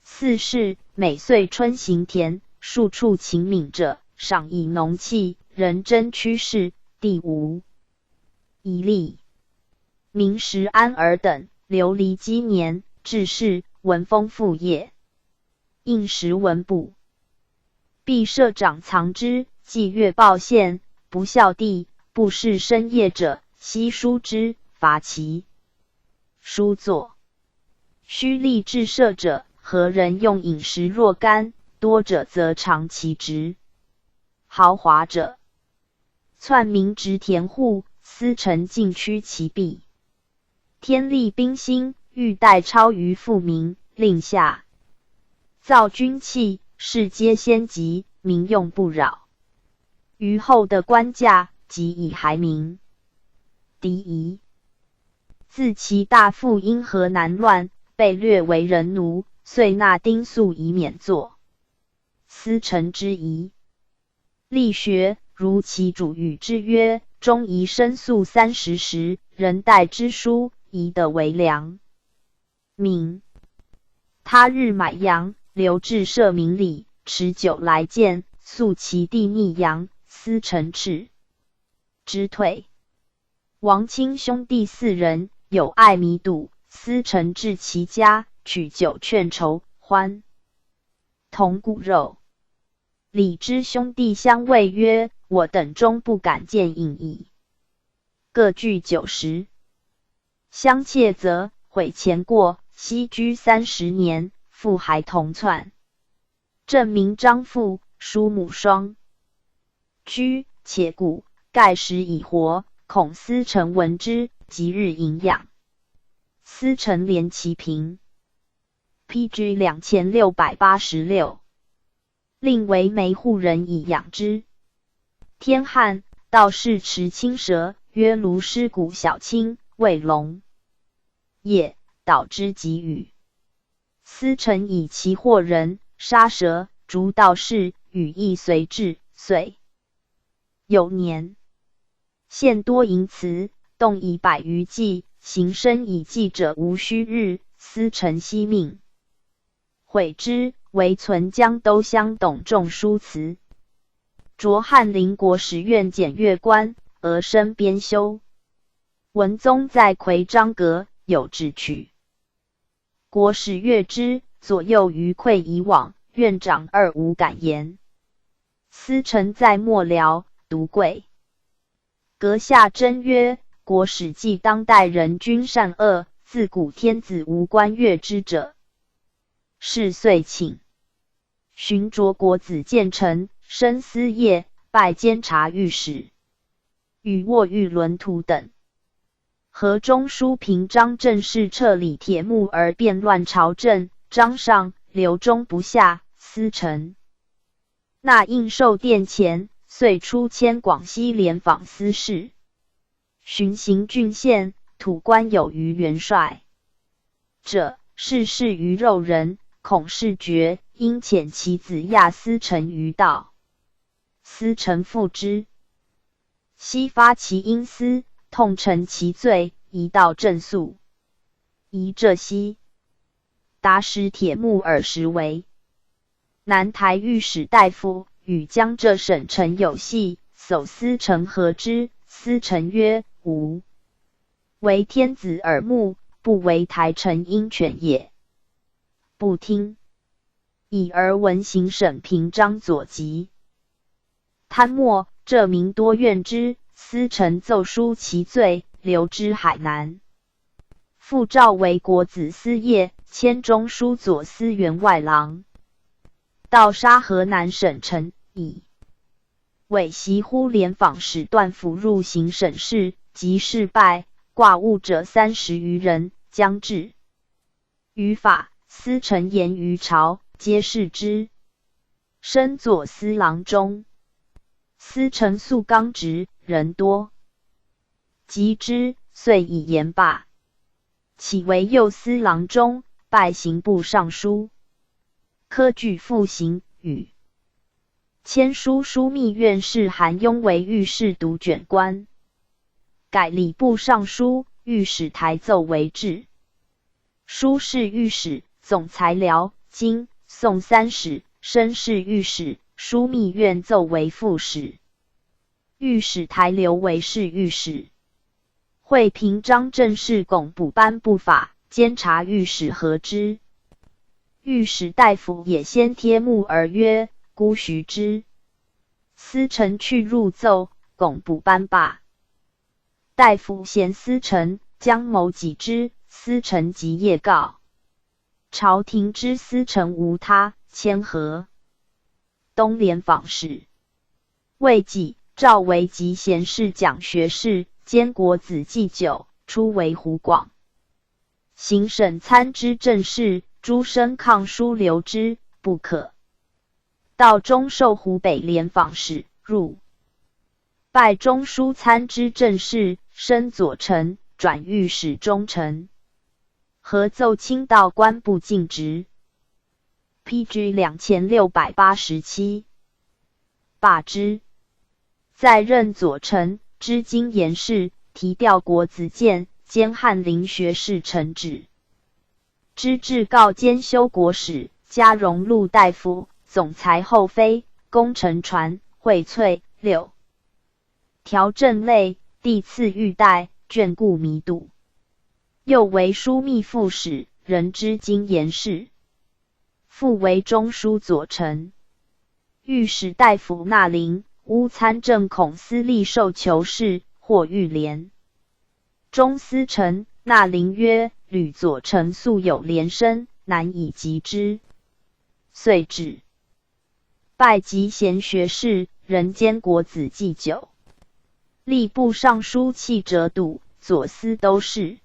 四是每岁春行田，数处勤敏者，赏以农器，人争趋势，第无一例。明时安尔等流离积年，致仕文丰富业，应时文补，必设长藏之，纪月报献，不孝弟，不事生业者，悉书之，罚其。书作。胥吏治舍者，何人用饮食若干，多者则偿其职。豪华者，窜民执田户，司臣尽趋其弊。天历兵兴，欲代超于富民，令下造军器，事皆先急，民用不扰。于后的官价，即以还民。狄夷自其大父因河南乱，被掠为人奴，遂纳丁粟以免作。司臣之疑，力学如其主语之曰：“终宜申诉30石，人代之书，宜得为良民。”他日买羊，留至社民里，持酒来见，诉其弟溺羊，司臣斥之退。王亲兄弟四人，有爱弥笃，司臣至其家，取酒劝酬，欢同骨肉。李之兄弟相谓曰：“我等终不敢见饮矣。”各具酒食。相切则悔前过，西居30年，复还同窜。正名张父，叔母双居，且古盖时已活，恐司臣闻之，即日营养。司臣怜其贫。P.G. 2686，另为媒户人以养之。天汉，道士持青蛇，曰卢师古小青，谓龙也，导之即语。司臣以其惑人，杀蛇，逐道士，语亦随至，遂有年。现多淫词，动以百余计，行身以计者无虚日。司臣惜命，悔之，为存江都乡董仲舒祠。擢翰林国史院检阅官，额身编修。文宗在奎章阁有旨取。国史阅之，左右余愧以往，院长二无敢言。司臣在末僚，独贵。阁下真曰：国史记当代人君善恶，自古天子无官阅之者。是岁请寻擢国子监臣，升司业，拜监察御史，与斡玉伦图等。河中书平章政事撤李铁木而变乱朝政，张上留中不下，司臣那应寿殿前，遂出迁广西廉访司事，巡行郡县，土官有余元帅者，事事于肉人，恐事绝，因遣其子亚司臣于道。司臣复之，悉发其阴私，痛陈其罪，一道正诉。移浙西，达使铁木尔时为南台御史大夫，与江浙省臣有隙，叟司臣何之？司臣曰：“吾为天子耳目，不为台臣鹰犬也。”不听。已而闻行省平章左吉贪墨，浙民多怨之。司臣奏书其罪，留之海南。复召为国子司业，迁中书左司员外郎。盗杀河南省臣，以伪袭呼连访使段辅入行省事，及事败，挂物者30余人，将至于法。司臣言于朝，皆视之。升左司郎中。司臣素刚直，人多及之，遂以言罢。起为右司郎中，拜刑部尚书。科举复行，与签书枢密院事韩雍为御史读卷官，改礼部尚书、御史台奏为制。书事御史、总裁辽、金、宋三使，升侍御史、枢密院奏为副使。御史台留为侍御史。会平章政事拱补颁布法，监察御史何之。御史大夫也先贴木而曰：“孤徐之。”司臣去入奏，拱补颁罢。大夫嫌司臣，将谋己之。司成即夜告。朝廷知司成无他，迁河东廉访使。未几，召为集贤寺讲学士，兼国子祭酒，出为湖广行省参知政事。诸生抗书留之，不可。道中授湖北廉访使，入拜中书参知政事，升左丞，转御史中丞。和奏清道官不尽职。P.G. 2687，罢之。在任左丞，知经筵事，提调国子监兼翰林学士承旨。知制诰监修国史，加荣禄大夫，总裁后妃，功臣传荟萃六条正类，帝赐玉带，眷顾弥笃。又为枢密副使，仍知经筵事。复为中书左丞。御史大夫纳林、乌参政孔思立受求是，获御帘。中司丞纳林曰：“吕左丞素有廉声，难以及之。”遂止。拜集贤学士，仍兼国子祭酒。吏部尚书契哲笃、左司都事。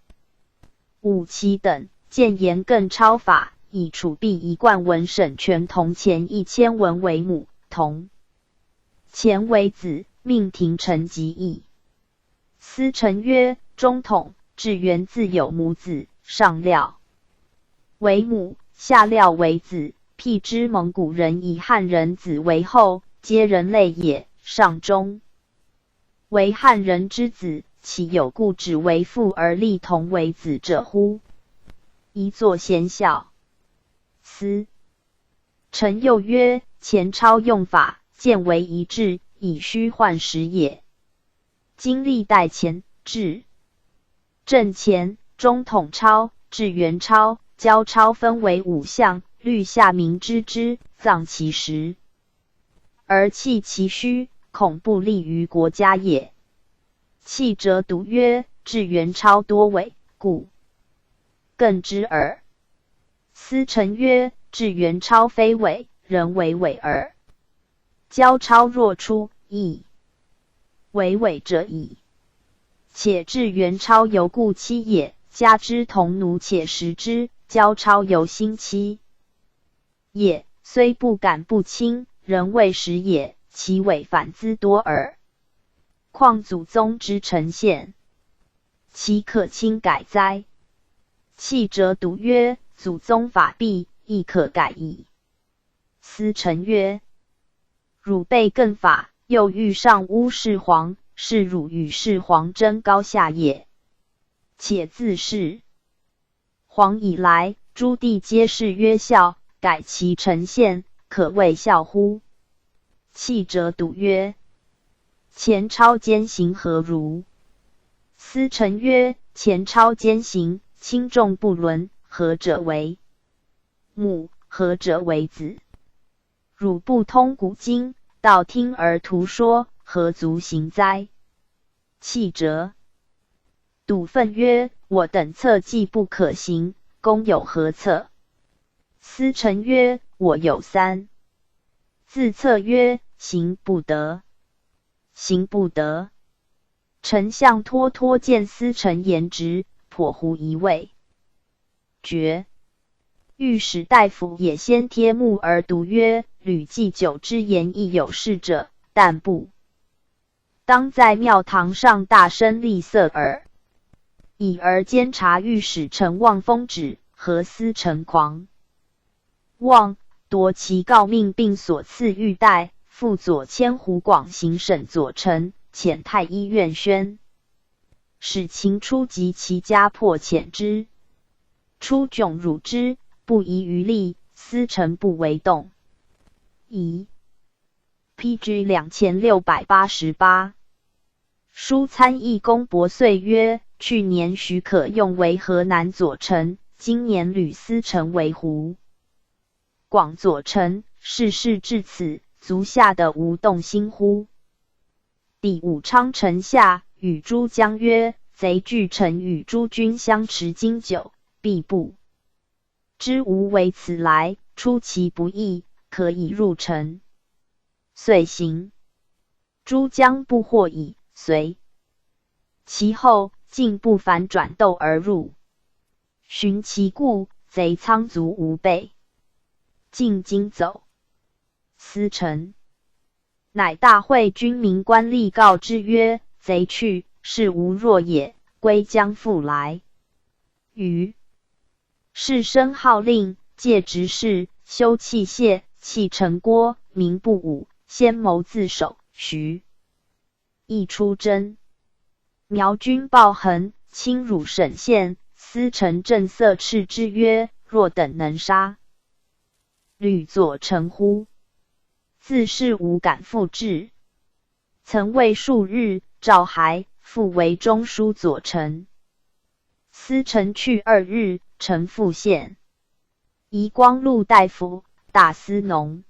武奇等谏言更钞法，以储币一贯文省全铜钱1000文为母，铜钱为子，命廷臣集议。司臣曰：“中统至元自有母子，上料为母，下料为子。譬之蒙古人以汉人子为后，皆人类也。上中为汉人之子。”岂有故只为父而立同为子者乎？一作先笑。司臣又曰：前钞用法，见为一致，以虚幻实也。今历代钱、至正钱、中统钞、至元钞、交钞分为五项，虑下民知之，葬其实，而弃其虚，恐不利于国家也。契哲笃曰：“至元钞多伪，故更之耳。”司臣曰：“至元钞非伪，人为伪耳。交钞若出，亦为伪者矣。且至元钞犹故欺也，加之铜奴且食之，交钞犹新欺也，虽不敢不轻，人未食也，其伪反兹多耳。况祖宗之臣宪，岂可轻改哉？”契哲笃曰：“祖宗法毕，亦可改矣。”司臣曰：“汝辈更法，又欲上诬世皇，是汝与世皇争高下也。且自世皇以来，诸帝皆是曰孝，改其臣宪，可谓孝乎？”契哲笃曰：“前钞监行何如？”司臣曰：“前钞监行，轻重不伦，何者为母？何者为子？汝不通古今，道听而图说，何足行哉？”契哲笃愤曰：“我等策既不可行，公有何策？”司臣曰：“我有三字策曰：行不得。行不得。”丞相脱脱见司臣言直，颇狐疑未决。御史大夫也先帖木儿独曰：“吕祭酒之言亦有是者，但不当在庙堂上大声厉色耳。”已而监察御史陈望风旨，何司臣狂妄，夺其诰命，并所赐玉带。复左迁湖广行省左丞，遣太医院宣使秦出及其家破遣之，出窘辱之，不遗余力。司臣不为动。疑。P.G. 2688。书参议公伯遂曰：“去年许可用为河南左丞，今年吕司臣为湖广左丞，事事至此，足下的无动心乎？”抵武昌城下，与诸将曰：“贼据城与诸军相持经久，必不知吾为此来，出其不意，可以入城。遂行。诸将不获已，随其后，竟不反转斗而入。寻其故，贼仓卒无备，进惊走。司城乃大会军民官吏，告之曰：“贼去，势无弱也，归将复来。”于是声号令，借执事，修器械，弃城郭，民不武，先谋自守。徐亦出征，苗军暴横，侵辱省县。司城正色斥之曰：“若等能杀吕左丞乎？”自是无敢复置。曾位数日，召还，复为中书左丞。司城去2日，臣复献。宜光禄大夫、大司农。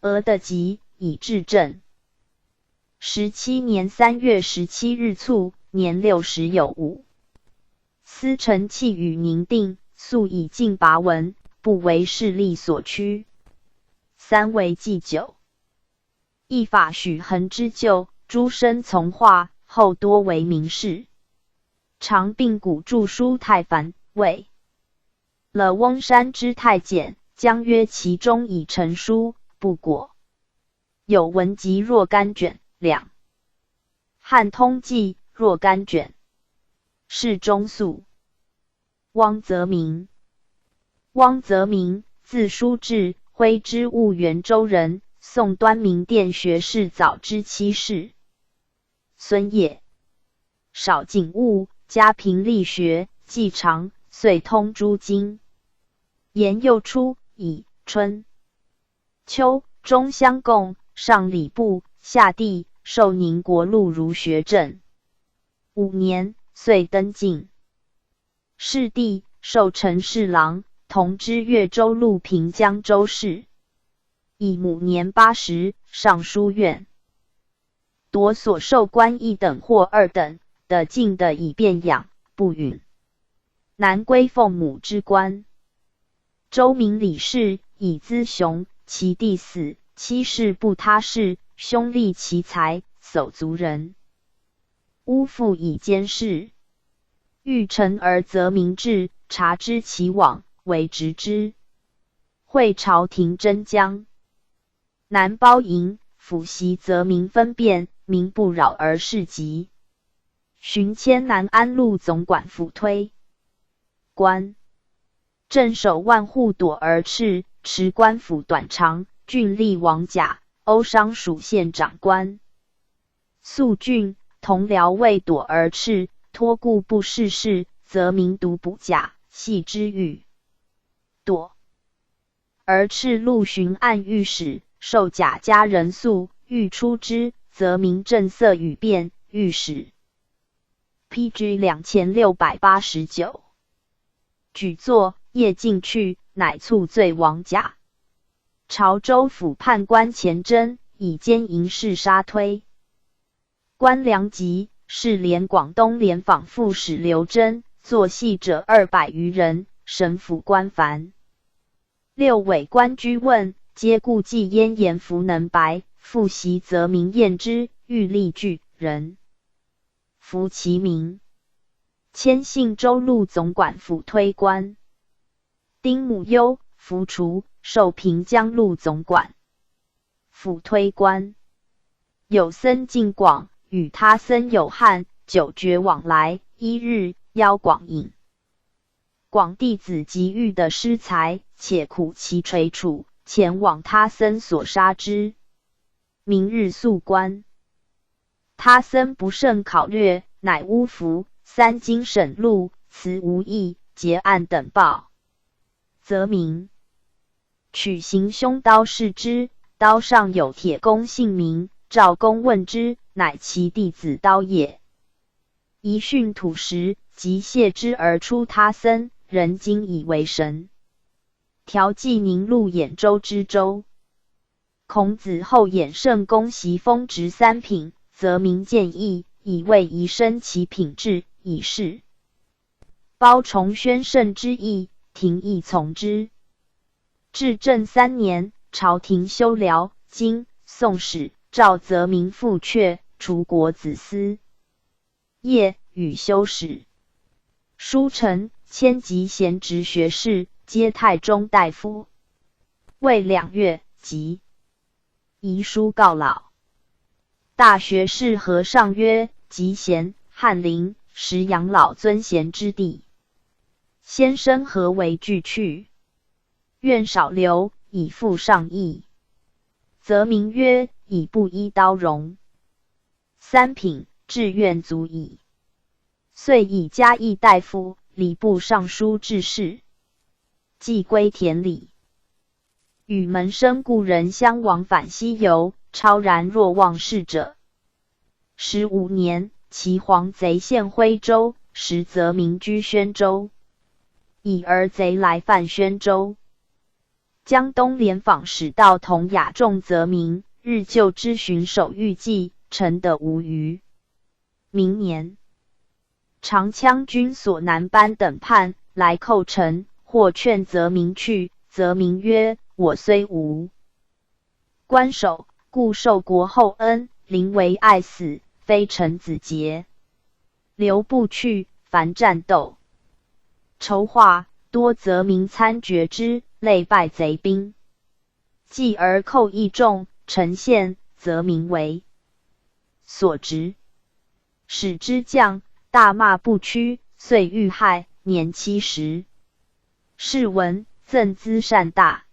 俄的吉以至正。17年3月17日卒，年六十有五。司城气宇宁定，素以进拔文，不为势力所屈。三为祭酒，亦法许衡之旧，诸生从化，后多为名士。常并古著书太繁，谓了翁山之太简，将约其中以成书，不果。有文集若干卷，两汉通记若干卷。谥忠肃。汪泽民，汪泽民，字叔志，徽之婺源州人，宋端明殿学士早之七世孙也。少景物，家贫力学，继长，遂通诸经。延佑初，以春秋中相贡，上礼部，下第，授宁国路儒学正。5年，岁登进士第，授承事郎，同知越州路平江州事。以母年80，上书院。夺所授官一等或二等的进的以便养，不允。南归奉母之官。周明李氏以资雄，其弟死，妻室不他事，兄立其财，叟族人。巫父以监视，欲成而则明志，察知其往，为直之。会朝廷真将南包营，府习则民分辨，民不扰而事急。寻迁南安路总管府推官，镇守万户朵儿赤，持官府短长，郡吏王甲，欧商属县长官。肃郡同僚为朵儿赤，托故不事事，则民独补甲，系之狱。朵儿赤陆巡按御史，受贾家人诉，欲出之，则民正色与辩，御史。P.G. 2689。举作夜进去，乃促罪王甲。潮州府判官钱真以奸淫事杀推。官梁吉是连广东联访副使刘真，作戏者200余人，省府官繁。六委官居问，皆故忌焉言弗能白，复习则名验之，欲立据人。服其名。迁信州路总管府推官。丁母忧，服除，授平江路总管府推官。有僧进广，与他僧有汉，久绝往来。一日，邀广饮。广弟子及欲的施财，且苦其垂楚，前往他僧所杀之。明日宿官。他僧不胜考略，乃巫服三经审录，辞无益，结案等报。则明取行凶刀视之，刀上有铁公姓名。赵公问之，乃其弟子刀也。一训土石，即谢之而出他僧，人今以为神。调济宁路兖州知州。孔子后衍圣公袭封职三品，则民建议以为宜升其品质，以示。包崇宣圣之意，廷亦从之。至正三年，朝廷修辽、金、宋史，诏泽民复阙，除国子司业，与修史。书臣迁集贤直学士，阶太中大夫。未2月，即遗书告老。大学士何尚曰：“集贤、翰林，实养老尊贤之地。先生何为惧去？愿少留，以复上意。”泽民曰：“以布衣刀戎，三品，志愿足矣。”遂以嘉义大夫、礼部尚书致仕，寄归田里。与门生故人相往返西游，超然若忘世者。15年，齐黄贼陷徽州，时泽民居宣州，已而贼来犯宣州。江东廉访使道同雅重泽民，日就之巡守御计，诚得无虞。明年，长枪军所南班等叛来寇城，或劝泽民去。泽民曰：“我虽无官守，故受国厚恩，临危爱死，非臣子节。”留不去，凡战斗筹划，多泽民参决之，累败贼兵。继而寇益众，城陷，泽民为所执，使之将大骂不屈，遂遇害，年70。谥文，赠资善大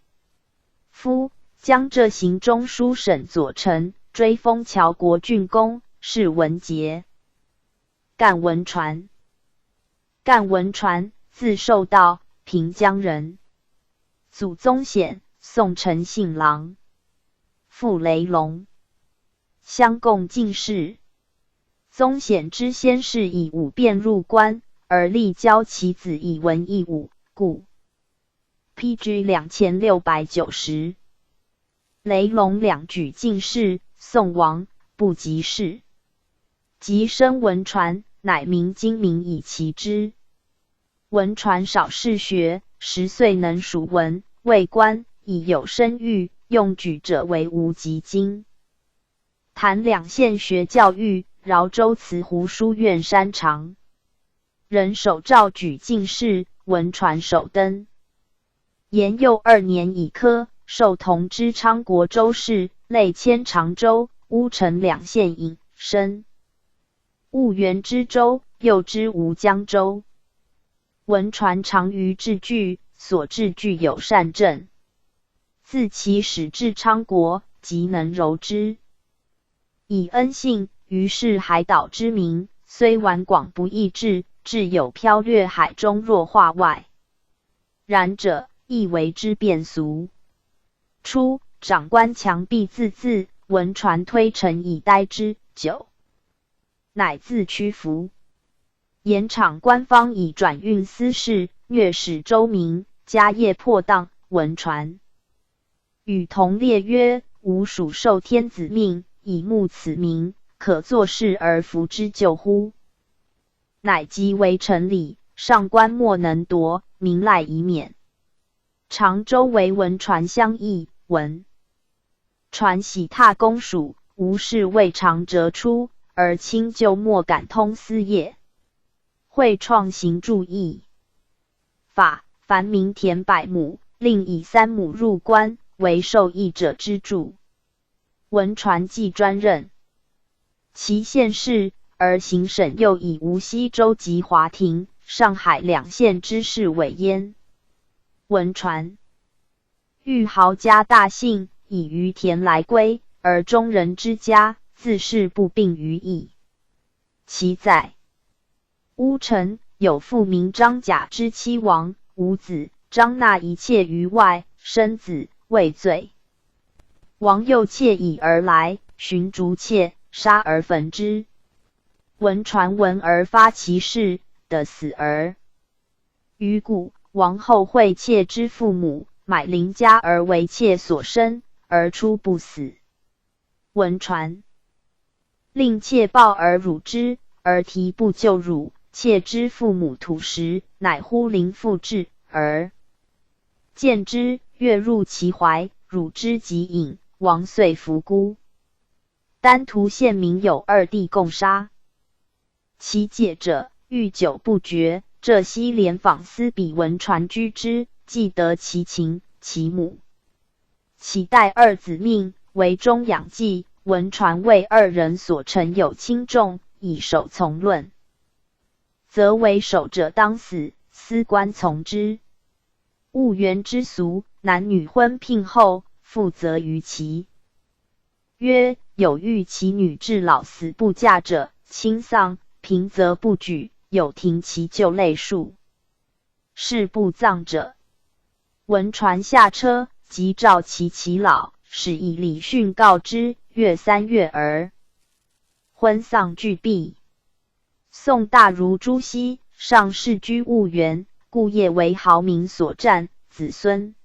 夫，江浙行中书省左丞，追封谯国郡公，谥文节。干文传，干文传，字寿道，平江人，祖宗显，宋承信郎，父雷龙，乡贡进士。宗显之先世以武辩入关，而力教其子以文易武，故 P.G. 2690。雷龙两举进士，宋亡，不及仕。及生文传，乃明经名以其之。文传少嗜学，10岁能属文，为官已有声誉，用举者为无极经。谭两县学教育，饶州慈湖书院山长。人首诏举进士，文传首登。延佑二年乙科，授同知昌国州事，累迁常州、乌程两县尹，升婺源知州，又知吴江州。文传长于制句，所制具有善政。自其始至昌国，即能柔之。以恩信，于是海岛之民，虽顽广不易治，至有飘掠海中若化外然者，亦为之变俗。初，长官强逼自恣，文传推诚以待之，久，乃自屈服。盐场官方以转运司事，虐使州民，家业破荡。文传与同列曰：“吾属受天子命，以牧此民，可坐视而弗之救乎？”乃即为城里，上官莫能夺，民赖以免。常州为文传乡邑，文传喜踏公署，无事未尝辄出，而亲旧莫敢通私业。会创行注役法，凡民田100亩，令以3亩入官，为受益者之助。文传既专任其县事，而行省又以无锡州及华亭、上海两县之事委焉。文传遇豪家大姓，以余田来归，而中人之家，自是不并于邑。其在乌程有父名张贾之妻亡，无子。张纳一妾于外，生子，未罪。王诱妾以而来，寻逐妾，杀而焚之。文传闻而发其事，得死儿。于故王后会妾之父母，买邻家而为妾所生，而出不死。文传令妾抱而乳之，而啼不就乳，妾之父母吐食，乃呼临父至，而见之，跃入其怀，乳之即饮，王遂服孤。丹徒县民有二弟共杀其姐者，欲久不决。浙西廉访司比文传居之，既得其情，其母岂待二子命，为终养计。文传为二人所陈有轻重，以首从论，则为首者当死，司官从之。婺源之俗，男女婚聘后，父责于其约，有欲其女至老死不嫁者，亲丧平则不举，有庭其旧类数，事不葬者。文传下车，即召其耆老，使以礼训告之。月3月而婚丧俱毕。宋大儒朱熹上世居婺源，故业为豪民所占，子孙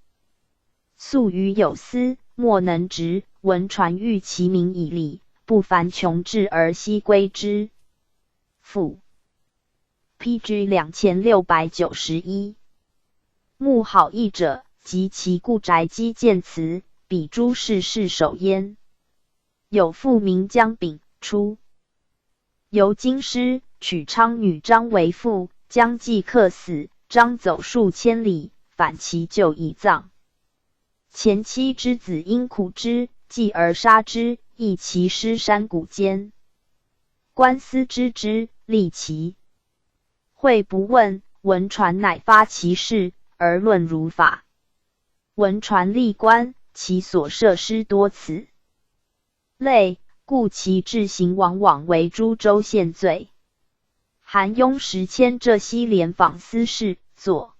素于有司，莫能直。文传欲其民以礼，不烦穷志而悉归之。父 P.G. 2691慕好义者，及其故宅基建祠，比诸世世首焉。有父名姜炳，出游京师，娶昌女张为妇。姜继客死，张走数千里，返其旧以葬。前妻之子因苦之，继而杀之，遗其尸山谷间。官司知之，立其会不问。文传乃发其事，而论如法。文传历官，其所设施多此类，故其治行往往为诸州县罪。韩雍时迁浙西廉访司事，作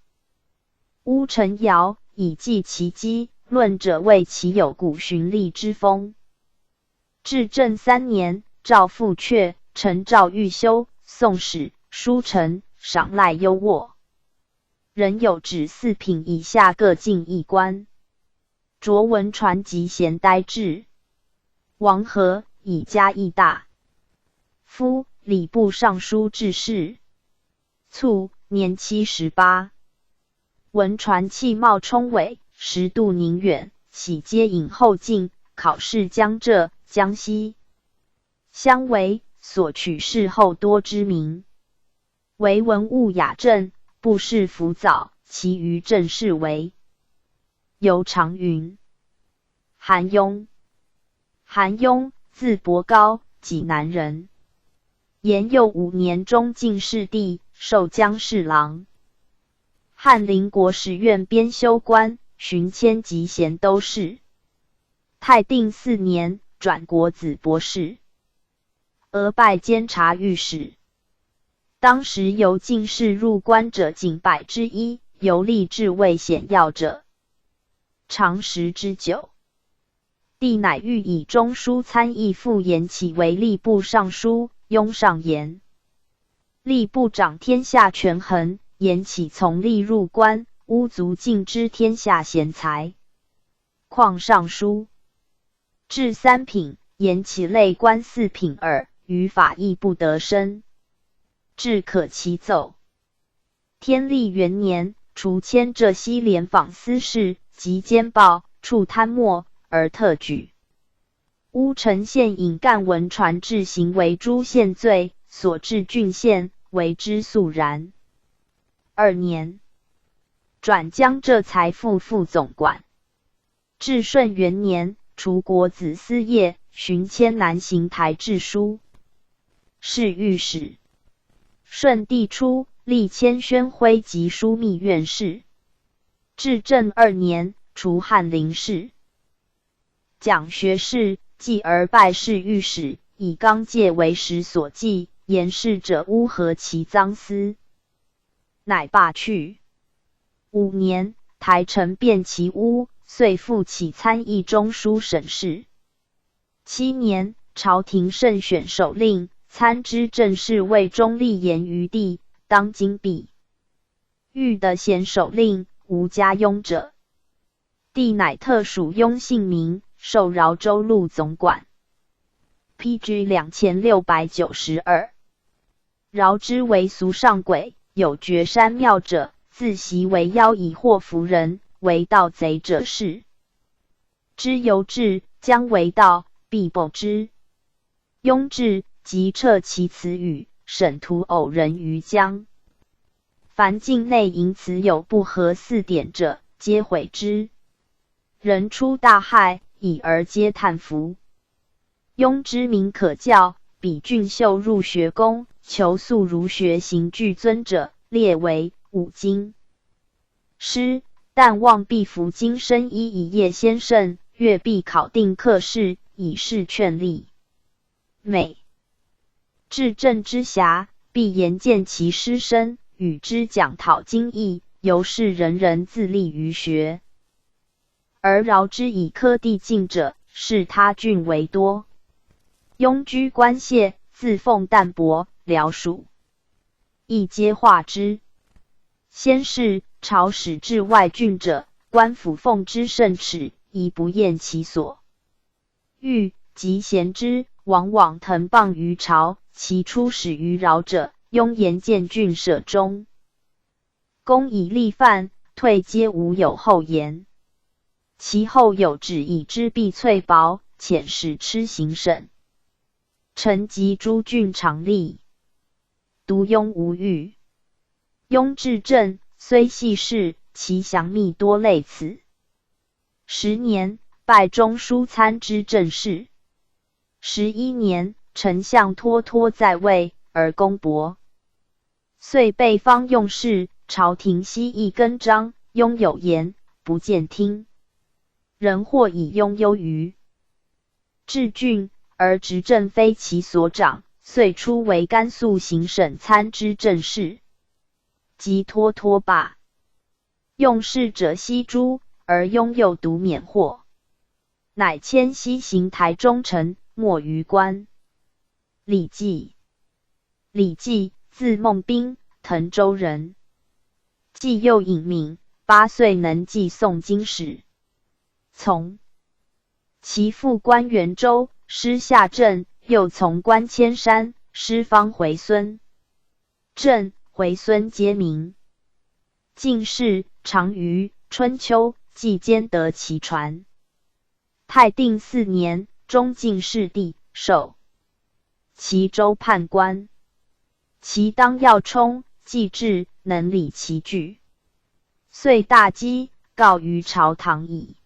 乌程谣，以记其迹。论者谓其有古循吏之风。至正三年，诏复阙，陈赵御修宋史书臣，赏赖优渥。人有指四品以下各进一官。卓文传及贤呆滞。王和以嘉义大夫、礼部尚书致仕。卒，年78。文传气貌冲伟，识度宁远，喜接引后进，考试江浙、江西，乡闱所取士后多知名。为文物雅正，不事浮躁，其余政事为游常云。韩雍，韩雍，字伯高，济南人。延佑五年中进士第，授将仕郎。翰林国史院编修官，寻迁集贤都事。泰定四年，转国子博士，俄拜监察御史。当时由进士入关者仅百之一，由吏至位显要者，常十之九。帝乃欲以中书参议傅延启为吏部尚书，雍上言：吏部掌天下权衡，延启从吏入关，乌足尽知天下贤才。况尚书至三品，延启累官四品耳，于法亦不得升，至可其奏。天历元年，除迁浙西廉访司事及监报，处贪墨。而特举乌程县尹干文传治行为诸县罪，所至郡县为之肃然。二年，转江浙财赋副总管。至顺元年，除国子司业，寻迁南行台治书侍御史。顺帝初，历迁宣徽集枢密院事。至正二年，除翰林事。讲学士，继而拜侍御史，以纲介为时所记，言事者乌合其赃私，乃罢去。五年，台丞辨其污，遂复起参议中书省事。七年，朝廷慎选首令，参知政事魏忠立言于帝，当今比欲的贤首令，无加庸者。帝乃特属雍姓名。授饶州路总管。P.G. 2692，饶之为俗上诡，有掘山庙者，自习为妖以惑服人，为盗贼者是。之由至，将为盗，必捕之。雍至，即撤其祠宇，审徒偶人于江。凡境内淫祠有不合祀典者，皆毁之。人出大骇，已而皆叹服。雍之名可教，比俊秀入学宫，求素儒学行具尊者，列为五经师。但望必服经深衣以业先圣，月必考定课试，以示劝励。每至政之暇，必言见其师生，与之讲讨经义，由是人人自立于学。而饶之以科第进者，视他郡为多。雍居官谢，自奉淡泊，僚属亦皆化之。先是，朝使至外郡者，官府奉之甚侈，以不厌其所欲，及贤之，往往腾谤于朝。其出使于饶者，雍言见郡舍中，公以立犯，退皆无有后言。其后有旨以之必翠薄，遣使吃行省。臣及诸郡常吏，独雍无欲。雍治政虽细事，其详密多类此。10年，拜中书参知政事。11年，丞相脱脱在位，而功薄，遂被方用事。朝廷悉议更张，雍有言，不见听。人或以雍优于治郡，而执政非其所长，遂出为甘肃行省参知政事。及脱脱罢，用事者悉诛，而雍又独免祸，乃迁西行台中丞，没于官。李绩，李绩，字孟宾，滕州人。绩幼颖敏，8岁能记诵经史。从其父官元州，师下镇，又从官千山，师方回孙。镇、回孙皆名。进士，长于春秋，绩兼得其传。泰定四年，中进士第，授齐州判官。其当要冲，既至，能理其具，遂大讥，告于朝堂矣。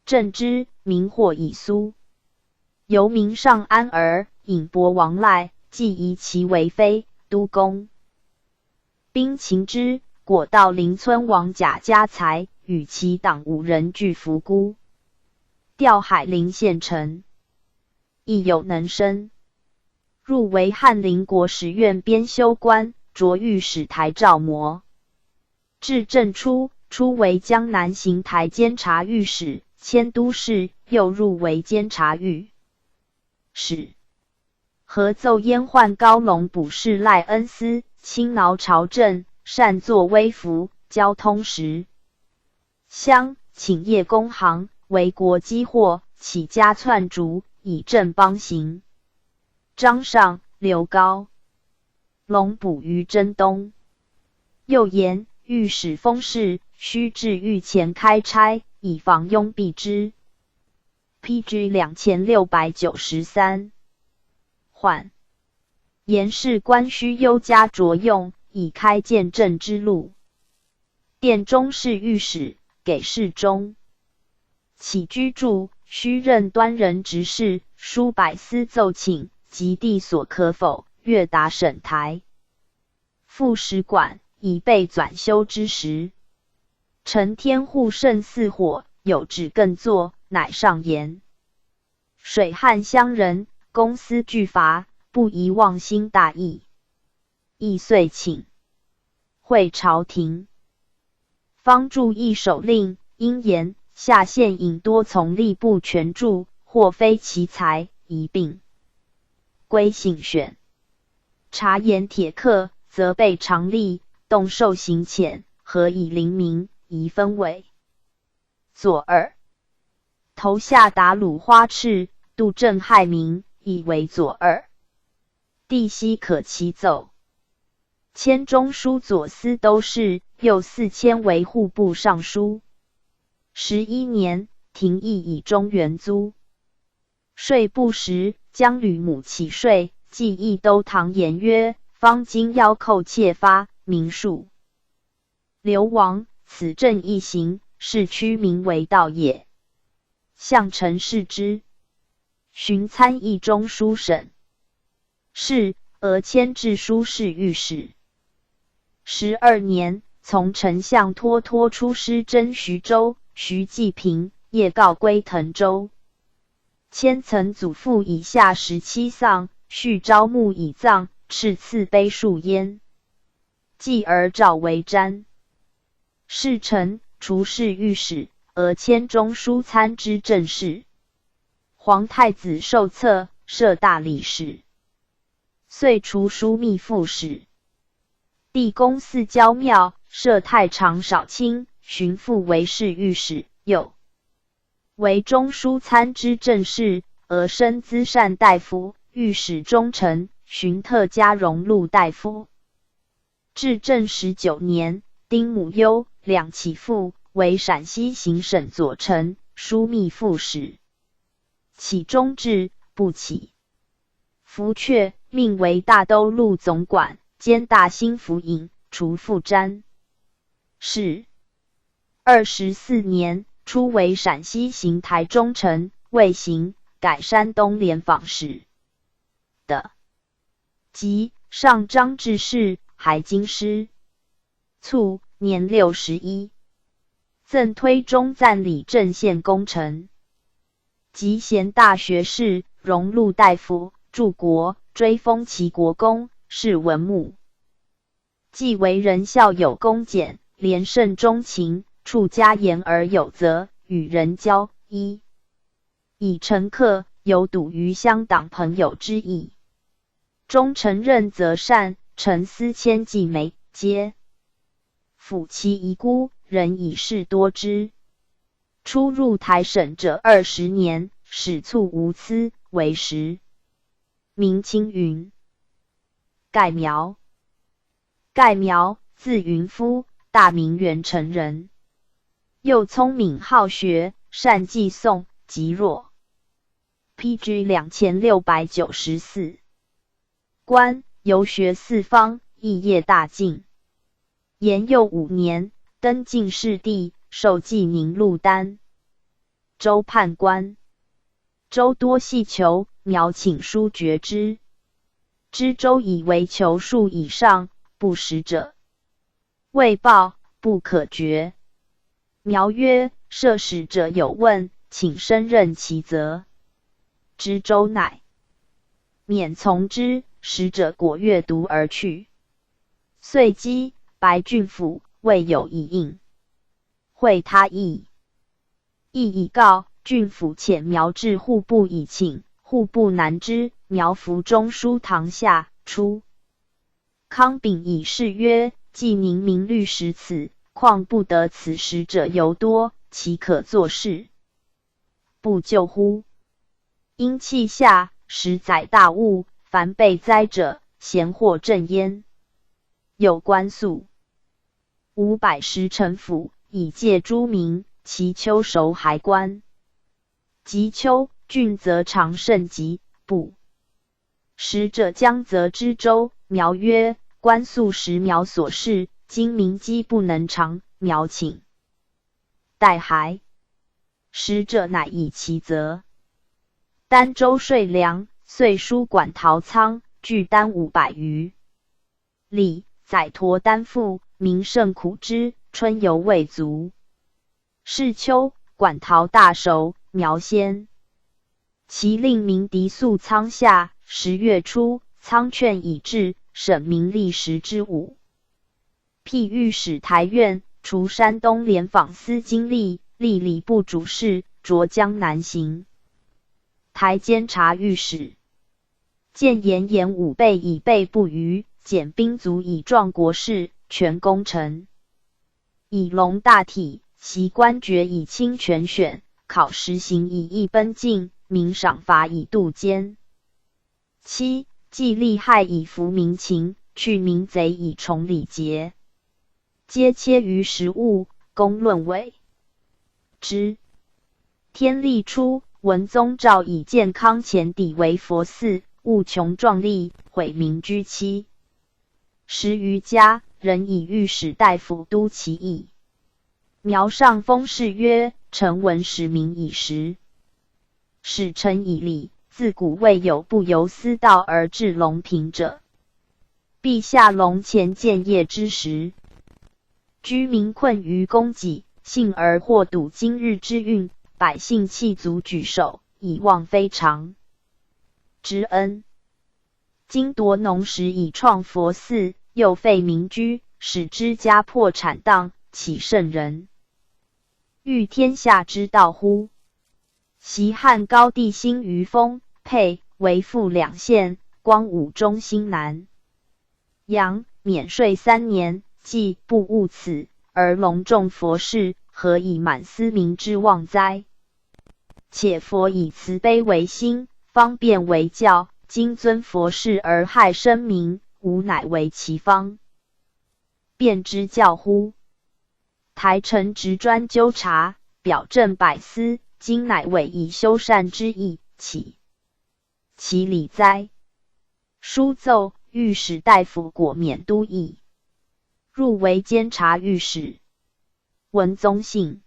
政之，民获以苏。由民上安儿，尹伯王赖，既疑其为非，都公兵擒之，果到邻村王贾家财，与其党五人俱伏孤，调海陵县丞，亦有能生。入为翰林国史院编修官，擢御史台照磨。至正初，初为江南行台监察御史、迁都事，又入为监察御史。合奏阉宦高龙补事赖恩司，亲挠朝政，善作威服，交通时乡，请业工行，为国积货，起家窜逐，以正邦行。张尚、刘高龙补于征东。又言御史封事，须至御前开差，以防拥蔽之。P.G. 2693。缓言事官须优加着用，以开建政之路。殿中侍御史，给事中。起居注，须任端人执事，书百司奏请，及地所可否，阅达省台。副使馆，以备纂修之时。承天护圣寺火，有旨更作，乃上言。水旱乡人，公私俱乏，不宜妄兴大义。亦遂请会朝廷。方著一手令，因言下县尹多从吏部权助，或非其才，一并归信选。查严铁客，责备常例，动受刑遣，何以临民，宜分为左耳。投下达鲁花赤，杜正害民，以为左耳。帝奚可其奏？迁中书左司都事，又四迁为户部尚书。11年，廷议以中原租税不实，将吕母起税，计议都堂言曰：“方今腰扣窃发，民庶流亡，此正一行，是驱民为盗也。”相臣视之。寻参议中书省事，俄迁治书事御史。12年，从丞相脱脱出师征徐州，徐继平，夜告归滕州。迁曾祖父以下17丧，续昭穆以葬，敕赐碑数焉。继而诏为詹事臣，除侍御史，俄迁中书参知政事。皇太子受册，设大理寺，遂除枢密副使。帝公祀郊庙，设太常少卿，寻复为侍御史，又为中书参知政事，俄升资善大夫、御史中丞，寻特加荣禄大夫。至正19年，丁母忧，两起复为陕西行省左丞、枢密副使。启终至，不起。福阙，命为大都路总管，兼大兴府尹，除副詹事。24年，初为陕西行台中丞，未行，改山东廉访使。的即上张致仕，还京师。卒，年61。赠推忠赞礼镇县功臣。集贤大学士、荣禄大夫，柱国，追封齐国公，谥文穆。既为人孝有恭俭，廉慎忠勤，处家严而有则，与人交一以诚客，有笃于乡党朋友之意。忠诚任则善，诚思谦继美，皆抚其遗孤，人以事多之。出入台省者20年，始卒无疵，为时。名青云。盖苗，盖苗，字云夫，大名元城人。又聪敏好学，善记诵，极若。P.G. 2694。官游学四方，艺业大进。延佑5年，登进士第，授济宁路丹州判官。州多系囚，苗请书决之。知州以为囚数以上，不实者，未报不可决。苗曰：设使者有问，请升任其责。知州乃免从之。使者果阅读而去。遂击白郡府，未有一应。会他意，意以告郡府，遣苗至户部以请，户部难之。苗服中书堂下出。康秉以誓曰：济宁民虑食此，况不得此食者尤多，岂可坐视不救乎？因气下，十载大雾，凡被灾者，咸获赈焉。有官粟510城府，以借诸民，其秋熟还官。及秋，郡则常盛疾，不。使者将责知州，苗曰：官粟实苗所事，今民饥不能偿，苗请代还。使者乃以其责。儋州税粮，遂书馆陶仓，巨丹500余里，载驼担负，民甚苦之，春犹未足。是秋，馆陶大熟，苗先。其令民敌宿仓下。10月初，仓券已至，省民利10之5。辟御史台院，除山东廉访司经历，历礼部主事，擢江南行台监察御史。建言言武备以备不虞，减兵卒以壮国势，全功臣。以隆大体，习官爵以清权选，考实行以一奔进，民赏罚以度奸。七，济利害以服民情，去民贼以崇礼节，皆切于实务，公论伪之。天历初，文宗诏以建康前底为佛寺，务穷壮丽，毁民居70余家，仍以御史大夫都其役。苗上封事曰：“臣闻使民以时，使臣以礼，自古未有不由斯道而致隆平者。陛下龙前建业之时，居民困于供给，幸而获睹今日之运，百姓弃卒举手，以望非常之恩。今夺农时以创佛寺，又废民居，使之家破产荡，岂圣人欲天下之道乎？”昔汉高帝兴于丰、沛，为富两县，光武中兴南阳，免税3年，既不务此，而隆重佛事，何以满斯民之望哉？且佛以慈悲为心，方便为教，今尊佛事而害生民，吾乃为其方便之教乎？台臣职专纠察，表正百司，今乃委以修缮之役，岂其理哉？书奏，御史大夫果免都役，入为监察御史。文宗幸。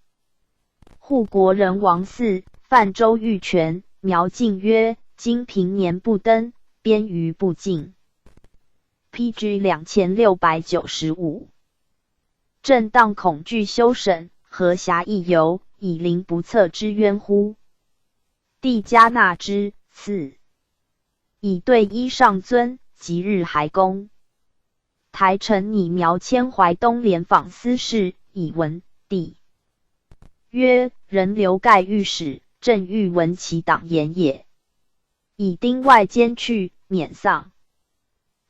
护国仁王寺，泛舟玉泉。苗敬曰：“今平年不登，边隅不进。”P.G. 2695。朕当恐惧修审，何暇一游，以临不测之渊乎？帝嘉纳之，赐以对揖上尊，即日还宫。台臣拟苗迁淮东廉访司事，以闻帝曰：“人刘盖御史，朕欲闻其党言也。”以丁外监去，免丧。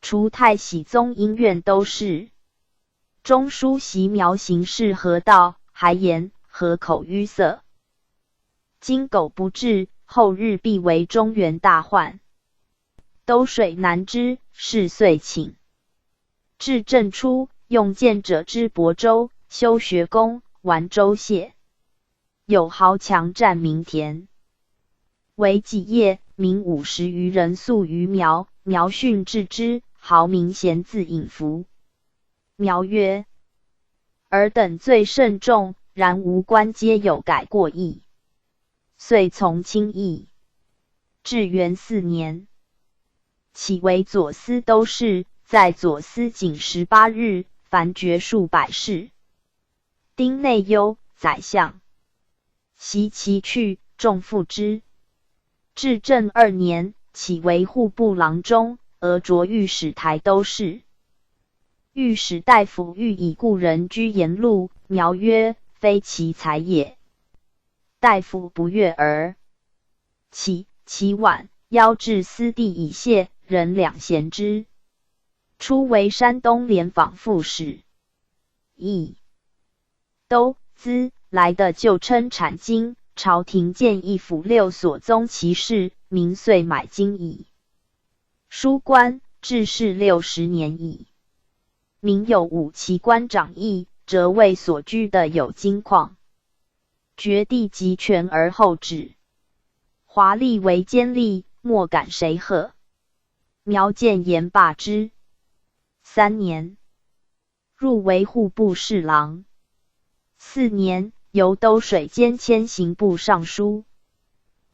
除太禧宗英院都事。中书檄苗行事河道，还言河口淤塞。今苟不治，后日必为中原大患。都水难支，是遂请。至正初，用建者之亳州，修学宫，完州谢。有豪强占民田，为己业，民50余人诉于苗，苗训治之，豪民咸自引服。苗曰：“尔等罪甚重，然无官皆有改过意，遂从轻议。至元四年，起为左司都事，在左司仅18日，凡决数百事。丁内忧，宰相。袭其去，众附之。至正二年，起为户部郎中，俄擢御史台都事。御史大夫欲以故人居言路，苗曰：“非其才也。”大夫不悦而起。其晚，邀至私第以谢，人两贤之。初为山东廉访副使。邑都资来的旧称产金，朝廷建一府六所宗其事，民遂买金矣。书官治世60年矣。明有五其官长役，则为所居的有金矿。掘地及权而后止。华丽为奸吏，莫敢谁贺。苗见言罢之。3年，入为户部侍郎。四年，由都水监迁刑部尚书。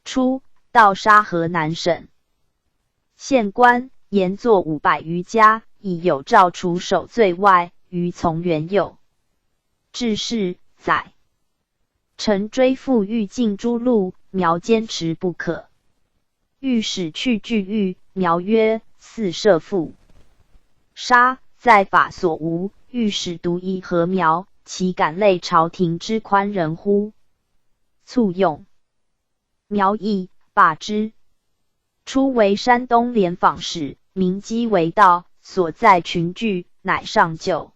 初，盗杀河南省县官，严坐500余家，以有诏处首罪外，余从原有。致仕，载。臣追复欲进诸路，苗坚持不可。御史去拒谕，苗曰：“似设复杀，在法所无。御史独以何苗，岂敢类朝廷之宽仁乎？”卒用。苗议罢之。初为山东廉访使，民积为盗，所在群聚，乃上救。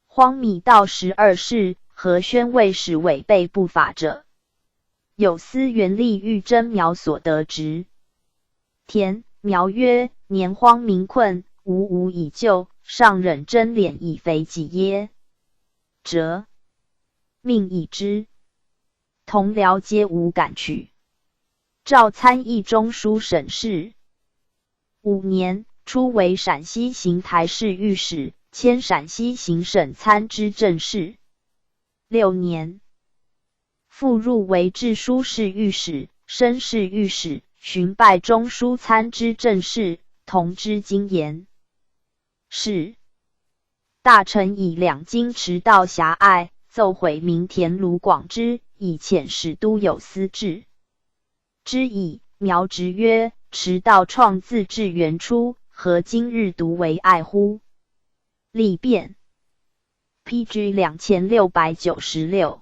荒米道12事，和宣慰使违背不法者，有司原力欲征苗所得职。田苗曰：“年荒民困，吾无以救，尚忍贞敛以肥己耶？”辄命以之。同僚皆无敢取。诏参议中书省事。五年，初为陕西行台侍御史，迁陕西行省参知政事。六年，复入为治书侍御史、申侍御史，寻拜中书参知政事，同知经筵事。大臣以两京驰道狭隘，奏毁民田卢广之，以遣使都有司制之以苗直曰：“驰道创自至元初，何今日独为隘乎？”力辩。P.G. 2696，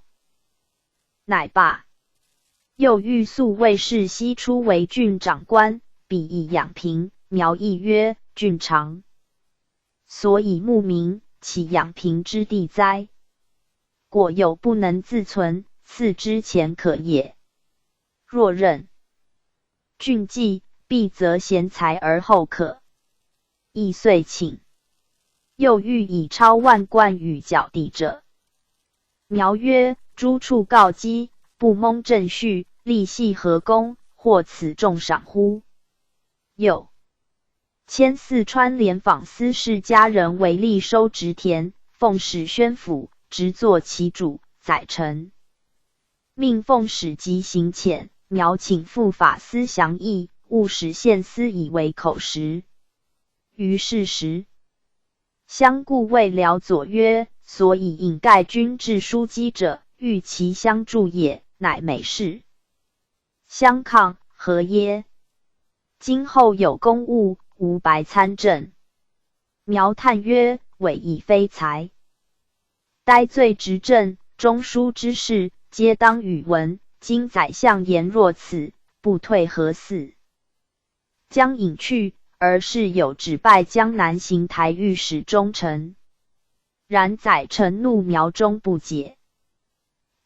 乃罢。又欲宿卫士西出为郡长官，彼以养平。苗裔曰：“郡长，所以牧民，岂养平之地哉？果有不能自存，赐之钱可也。若任郡计，必择贤才而后可。”亦遂请。又欲以超万贯与缴地者，苗曰：“诸处告饥，不蒙正序，利系何功？获此重赏乎？”又迁四川廉访司事家人为吏收植田，奉使宣府，直作其主，载臣。命奉使即行遣，苗请赴法司详议，勿使县司以为口实。于是时，相顾谓僚佐曰：“所以引盖君至枢机者，欲其相助也，乃美事。相抗何耶？今后有公务，无白参政。”苗叹曰：“委以非才，呆罪执政，中书之事，皆当与闻。今宰相言若此，不退何似？”将引去。而是有只拜江南行台御史中丞，然载臣怒苗终不解。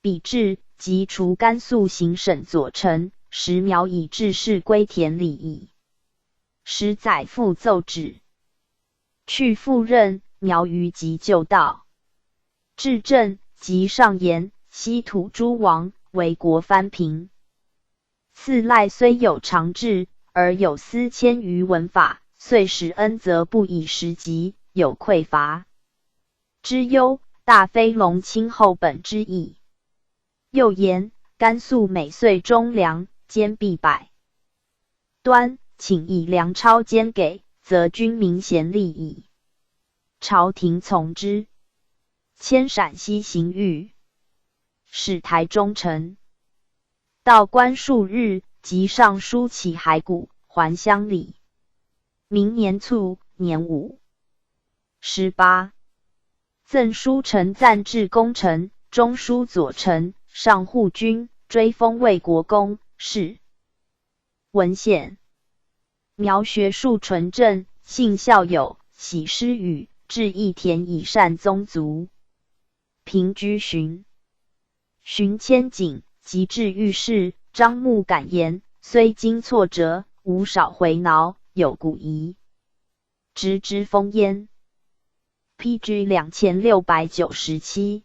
比至，即除甘肃行省左丞，时苗以致仕归田里矣。时载复奏旨，去复任，苗于即就道。至正，即上言西土诸王为国藩平。赐赖虽有长志，而有司迁于文法，遂使恩泽不以时急，有匮乏之忧，大非隆亲厚本之意。又言甘肃每岁中粮，兼必百端，请以粮钞兼给，则军民咸利矣。朝廷从之。迁陕西行御史台中丞，到官数日，即上书乞骸骨，还乡里。明年卒，年58。赠书丞赞治功臣、中书左丞、上护军，追封魏国公。是文献。苗学术纯正，性孝友，喜诗语，置义田以赡宗族。平居巡，巡千井，及至御史。张牧敢言，虽经挫折，无少回挠，有古疑，直之风焉。P.G. 2697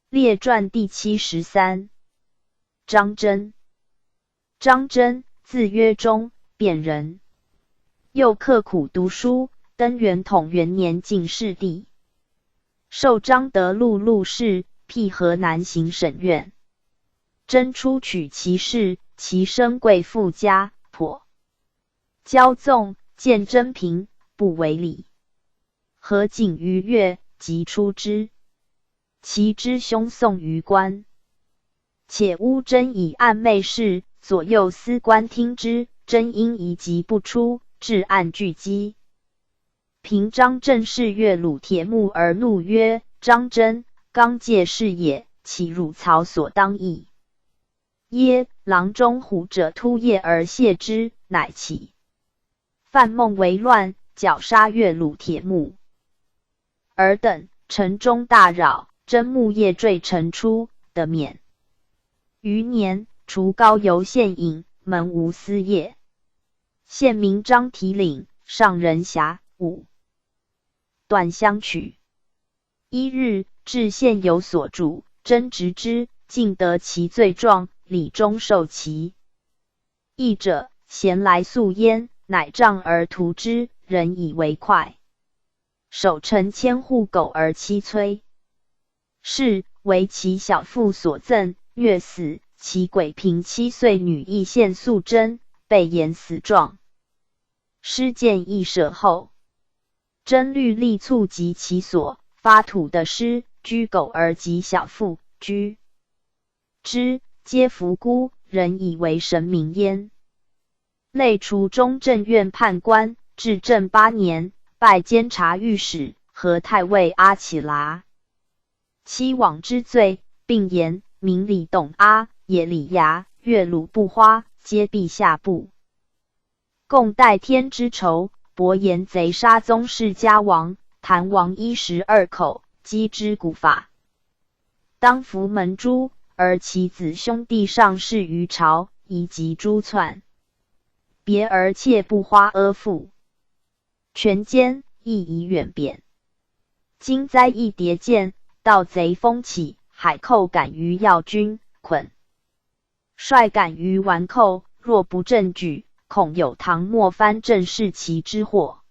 列传第73。张真，张真，字曰中，汴人。又刻苦读书，登元统元年进士第，授彰德录录事，辟河南行省院。真初取其士，其身贵富家，颇骄纵，见真贫，不为礼。何景于越，即出之。其之兄送于官，且诬真以暗媚事，左右司官听之，真因疑疾不出，至暗拒击。平张正是越鲁铁木而怒曰：“张真，刚介士也，岂汝曹所当议耶？”囊中虎者突夜而谢之，乃起。范孟为乱，绞杀越鲁铁木儿等，城中大扰，真木夜坠城出，得免。余年，除高邮县尹，门无私业。县民张提领，上人侠武断相取。一日，至县有所主，侦执之，竟得其罪状，理中受其意者，咸来诉焉，乃杖而屠之，人以为快。守成千户狗而妻崔氏为其小父所赠，虐死。其鬼平7岁女亦献素贞，被严死状。施见亦舍后，真律力促及其所发土的尸，居狗而及小父居之，皆伏孤，人以为神明焉。累除中正院判官，至正八年，拜监察御史和太尉阿乞剌。欺罔之罪，并言明里董阿、也里牙、岳鲁不花，皆陛下部。共代天之仇，伯言贼杀宗室家王、谭王12口，击之古法。当服门诛，而其子兄弟尚事于朝，以及诛篡。别而妾不花阿父，权奸亦以远贬。今灾异迭见，盗贼风起，海寇敢于要军，捆帅敢于顽寇，若不振举，恐有唐末藩镇弑其之祸。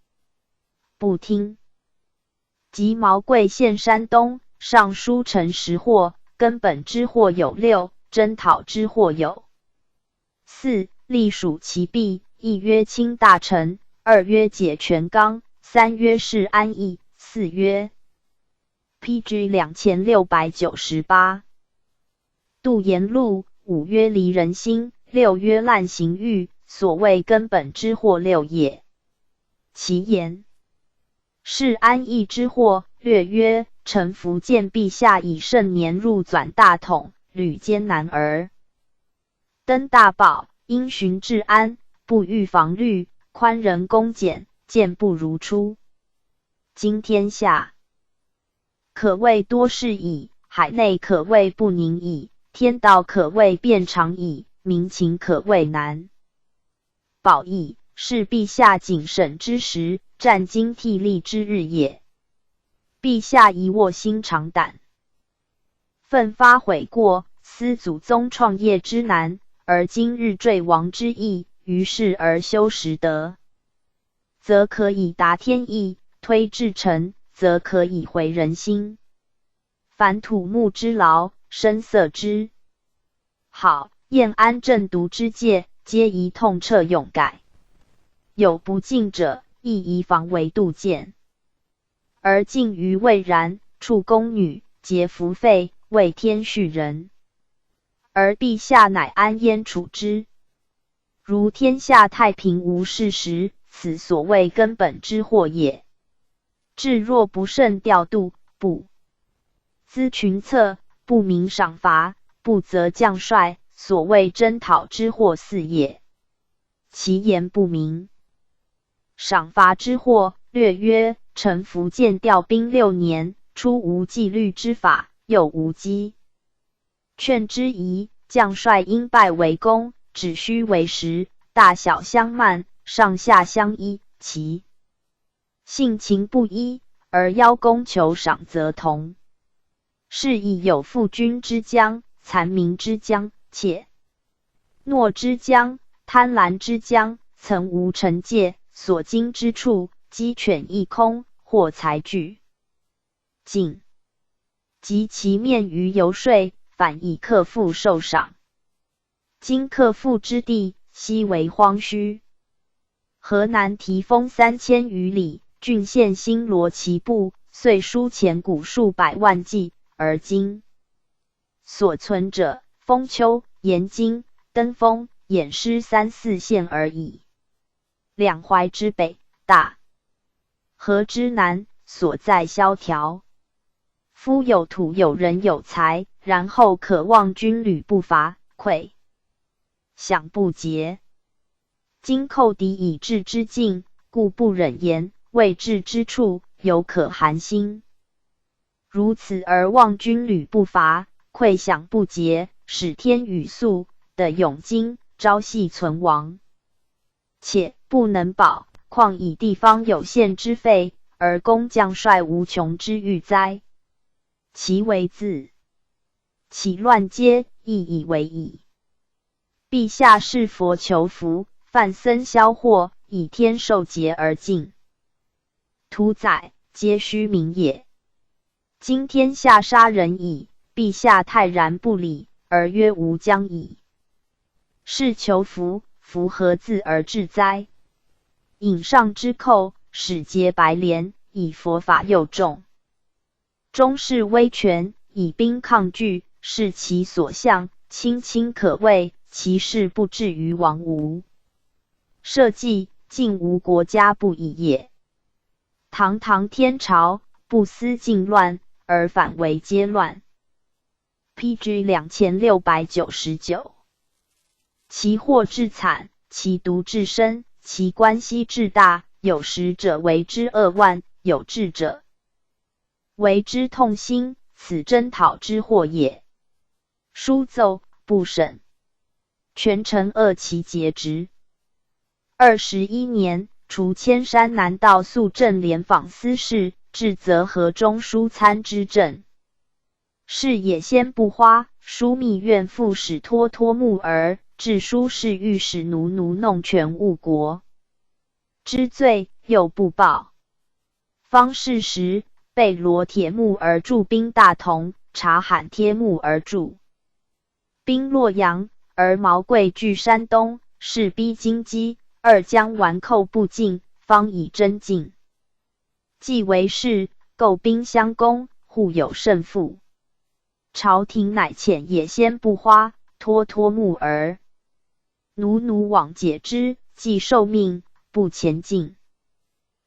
不听。及毛贵献山东，上书陈时祸，根本之祸有六，征讨之祸有四。隶属其弊，一曰亲大臣，二曰解权纲，三曰是安逸，四曰 P.G. 2698。杜言禄，五曰离人心，六曰滥刑狱。所谓根本之祸六也。其言是安逸之祸，略曰：臣福见陛下以盛年入纂大统，屡艰难而登大宝。因循治安，不预防虑，宽仁恭俭，健步如初。今天下可谓多事矣，海内可谓不宁矣，天道可谓变常矣，民情可谓难保矣。是陛下谨慎之时，战兢惕厉之日也。陛下宜卧薪尝胆，奋发悔过，思祖宗创业之难。而今日坠亡之意，于是而修实德，则可以达天意；推至诚，则可以回人心。凡土木之劳，声色之好，晏安正独之戒，皆宜痛彻勇改。有不敬者，亦宜防微杜渐。而敬于未然，处宫女，节服费，为天恤人。而陛下乃安焉处之？如天下太平无事时，此所谓根本之祸也。至若不慎调度，不咨群策，不明赏罚，不择将帅，所谓征讨之祸四也。其言不明。赏罚之祸，略曰：臣福建调兵6年，初无纪律之法，又无机。劝之仪，将帅因败为功，只须为实，大小相慢，上下相依，其性情不一，而邀功求赏则同。是以有负君之将、残民之将、怯懦之将、贪婪之将，曾无惩戒，所经之处，鸡犬一空，货财俱尽，及其面于游说。反以克复受赏。今克复之地，悉为荒虚。河南提丰3000余里，郡县星罗棋布，岁输钱谷数百万计，而今所存者，封丘、延津、登封、偃师三四县而已。两淮之北，大河之南，所在萧条。夫有土有人有财，然后可望军旅不乏，馈饷不竭。今寇敌已至之境，故不忍言；未至之处，犹可寒心。如此而望军旅不乏，馈饷不竭，使天与粟的永金，朝夕存亡，且不能保。況以地方有限之費，而攻將帥無窮之欲哉？其為自起亂階，亦以為矣。陛下事佛求福，梵僧銷惑，以天授節而進。屠宰，皆虛名也。今天下殺人矣，陛下泰然不理，而曰吾將以是求福，福何自而至哉？引上之寇，使节白蓮，以佛法佑眾，終是威權，以兵抗拒，是其所向，卿卿可畏，其事不至於亡吳。社稷竟無國家不已也。堂堂天朝，不思靖亂，而反為揭亂。P.G. 2699，其禍至慘，其毒至深，其關係至大，有識者為之扼腕，有志者為之痛心，此征討之禍也。書奏不審，權臣惡其節直。21年，除鉛山南道肃政廉访司事，置则河中书参知政。是也先不花，枢密院副使脱脱木儿，治书侍御史奴奴弄权误国之罪，又不报。方是时，贝罗铁木儿驻兵大同，察罕帖木儿驻兵洛阳，而毛贵据山东，势逼京畿，二将顽寇不进，方以真进。既为是，构兵相攻，互有胜负。朝廷乃遣也先不花、脱脱木儿、奴奴往解之，既受命，不前进。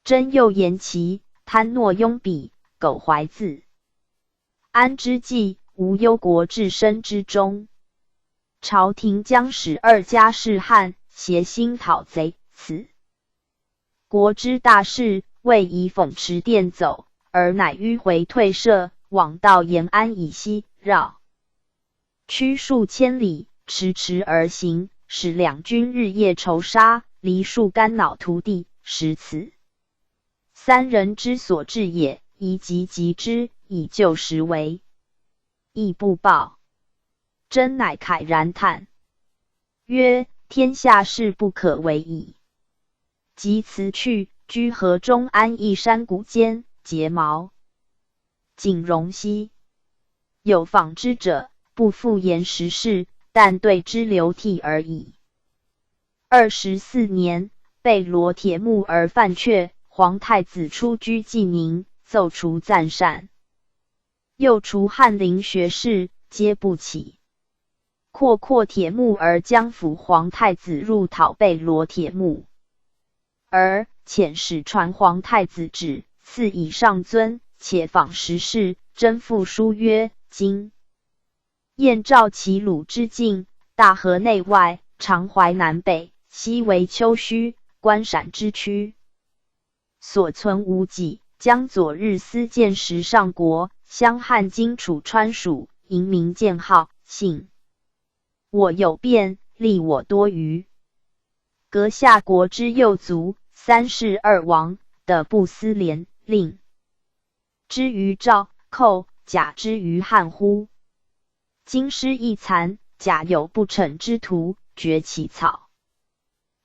真又言其贪懦庸鄙，苟怀自安之计，无忧国至身之中。朝廷将使二家士汉协心讨贼，此國之大事，未以諷馳電走，而乃迂回退撤，往到延安以西，繞曲數千里，遲遲而行，使兩軍日夜仇殺，離數肝腦塗地，實此三人之所至也。宜急急之，以救時危。亦不報。真乃慨然嘆曰：“天下事不可為矣。”即辭去，居河中安邑山谷間，睫毛僅容兮。有訪之者，不復言時事，但對之流涕而已。24年，貝羅鐵木兒犯闕，皇太子出居濟寧，奏除贊善，又除翰林學士，皆不起。擴廓鐵木兒將輔皇太子入討貝羅鐵木兒，遣使傳皇太子旨，賜以上尊，且訪時事，真賦書曰：今燕趙齊魯之境，大河內外，長淮南北，悉為丘墟關陝之區，所存無幾。將左日思見時上國，襄漢荊楚川蜀，瀛明建號，信我有變，利我多餘。閣下國之右族，三世二王的不思連，令之於趙寇，假之於漢乎？京師一殘，假有不逞之徒，崛起草，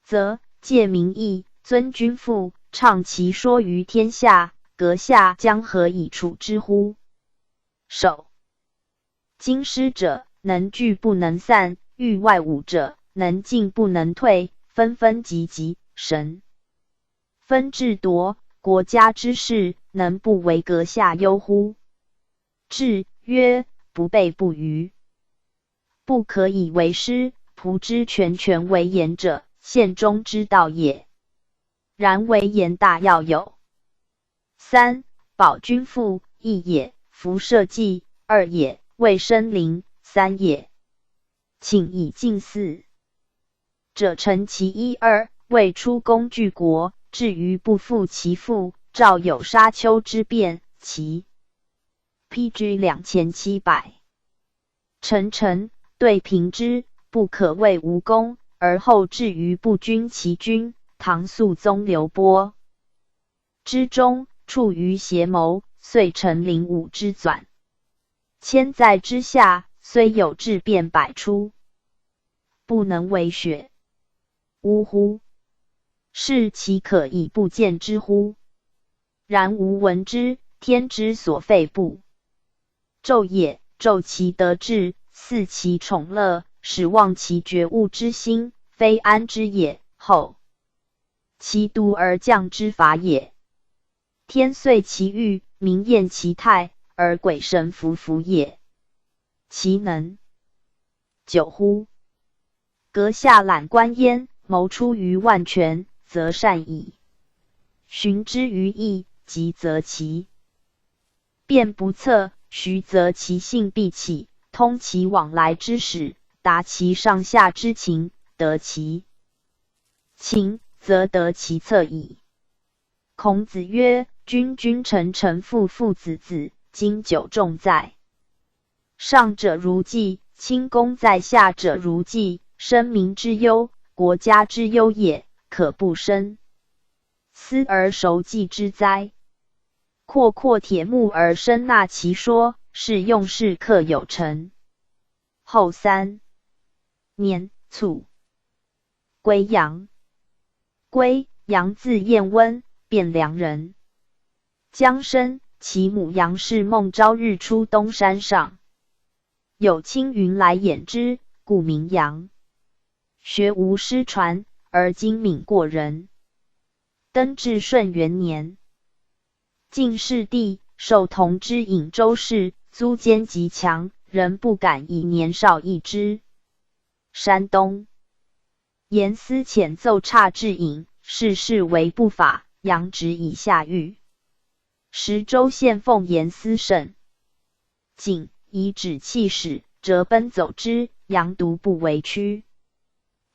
則借民意，尊君父，倡其說於天下，閣下將何以處之乎？守京師者，能聚不能散；御外侮者，能進不能退。紛紛急急，神分智奪，國家之事，能不為閣下憂乎？至曰：不備不虞，不可以為師。仆之全權為言者，獻忠之道也。然為言大要有三：保君父，一也；扶社稷，二也；衛生靈，三也。請以進四者成其一二，未出攻拒國，至於不負其父，趙有沙丘之變，其 P.G. 2700。臣臣對平之，不可謂無功，而後至於不君其君，唐肃宗刘波之中，处于邪谋，遂成灵武之纂。千载之下，虽有智辩百出，不能为学。呜呼！是其可以不见之乎？然吾闻之，天之所废不骤也。骤其德智，肆其宠乐，使忘其觉悟之心，非安之也。后其毒而降之法也。天遂其欲，民厌其态，而鬼神服服也。其能久乎？阁下览观焉，谋出于万全，则善矣；循之于义，急则其变不测，徐则其性必起，通其往来之始，达其上下之情，得其情，则得其策矣。孔子曰：君君臣臣父父子子，经九重在上者如计，轻功在下者如计。生民之忧，国家之忧也，可不深思而熟记之哉？扩阔铁木而深纳其说，是用事克有成。后3年，卒。归阳。归阳字彦温，汴梁人。将生，其母杨氏梦朝日出东山上，有青云来掩之，故名阳。学无师传，而精敏过人。登至顺元年，进士第，授同知颍州事，租奸极强，人不敢以年少议之。山东严思遣奏差至颍，事事为不法，杨直以下狱。时州县奉严思甚紧，以指气使，折奔走之，杨独不为屈。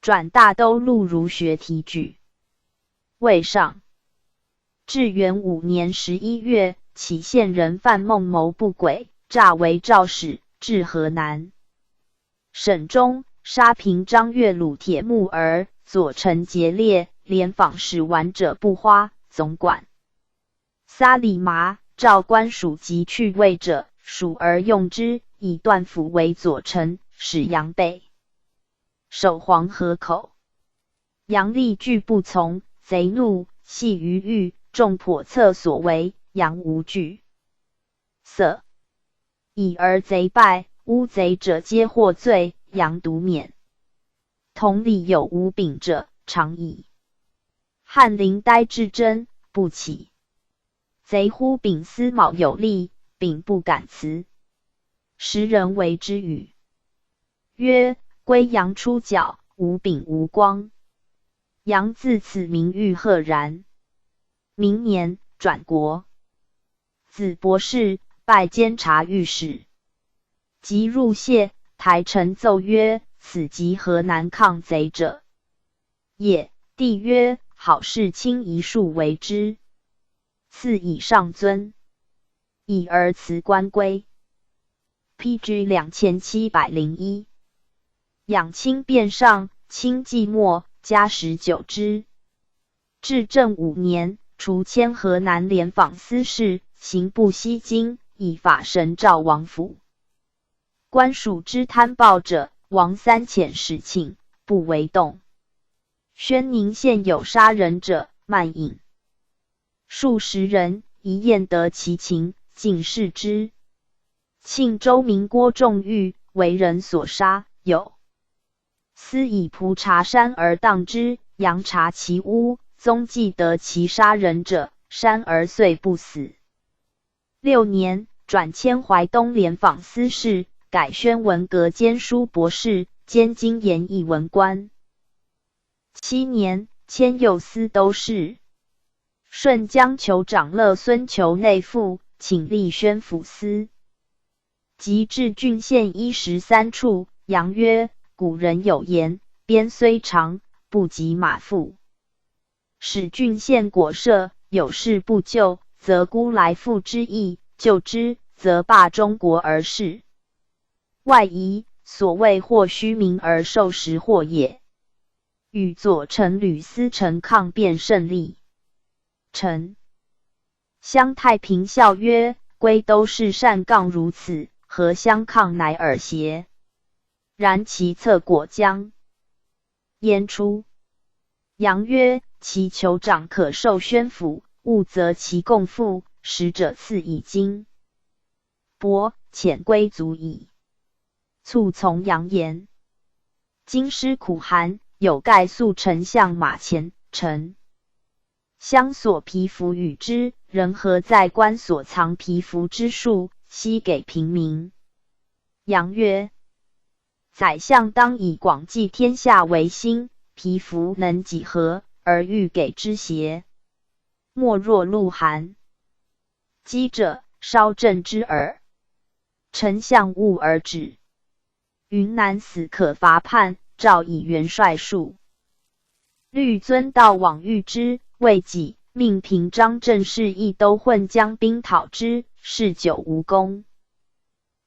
转大都录儒学提举。未上。至元5年11月，杞县人范孟谋不轨，诈为赵使，至河南省中，杀平章月鲁铁木儿、左丞节烈、廉访使完者不花、总管萨里麻、赵官属及去位者，属而用之，以段府为左丞，使杨备守黄河口。杨立拒不从，贼怒，系于狱，众叵测所为，杨无惧色，已而贼败，乌贼者皆获罪，杨独免。同里有无柄者，常以翰林呆至真，不起。贼呼丙思卯有力，丙不敢辞。时人为之语曰：归阳出角，无柄无光。杨自此名誉赫然。明年，转国子博士，拜监察御史。及入谢，台臣奏曰：此即河南抗贼者也。帝曰：好事卿一数为之。赐以上尊，已而辞官归。P.G. 2701，养亲变上，清季末，加19之。至正五年，除迁河南廉访司事，刑部西京，以法神赵王府。官属之贪暴者，王三遣使请，不为动。宣宁县有杀人者，蔓引数十人，一验得其情，尽释之。庆州民郭仲玉为人所杀，有司以蒲茶山而当之，扬查其屋，踪迹得其杀人者，山而遂不死。6年，转迁淮东廉访司事，改宣文阁监书博士，兼经筵议文官。7年，迁右司都事。顺江酋长乐孙求内附，请立宣抚司。及至郡县13处，杨曰：古人有言，鞭虽长，不及马腹。使郡县果设，有事不救，则孤来复之意；救之，则罢中国而事外夷。所谓或虚名而受实祸也。与左丞吕思成抗辩甚力。丞相太平笑曰：“归都是善杠如此，何相抗乃尔邪？”然其策果将焉出。杨曰：“其酋长可受宣抚，勿责其共赋，使者赐以金帛，遣归足矣。”卒从杨言。京师苦寒，有盖宿丞相马前，丞相所皮符与之，人何在官所藏皮符之数，悉给贫民。杨曰：“宰相当以广济天下为心，皮符能几何，而欲给之邪？莫若露寒。饥者稍振之耳。”丞相恶而止。云南死可伐叛，诏以元帅数。律遵道往遇之，未几，命平章政事亦都混将兵讨之，事久无功。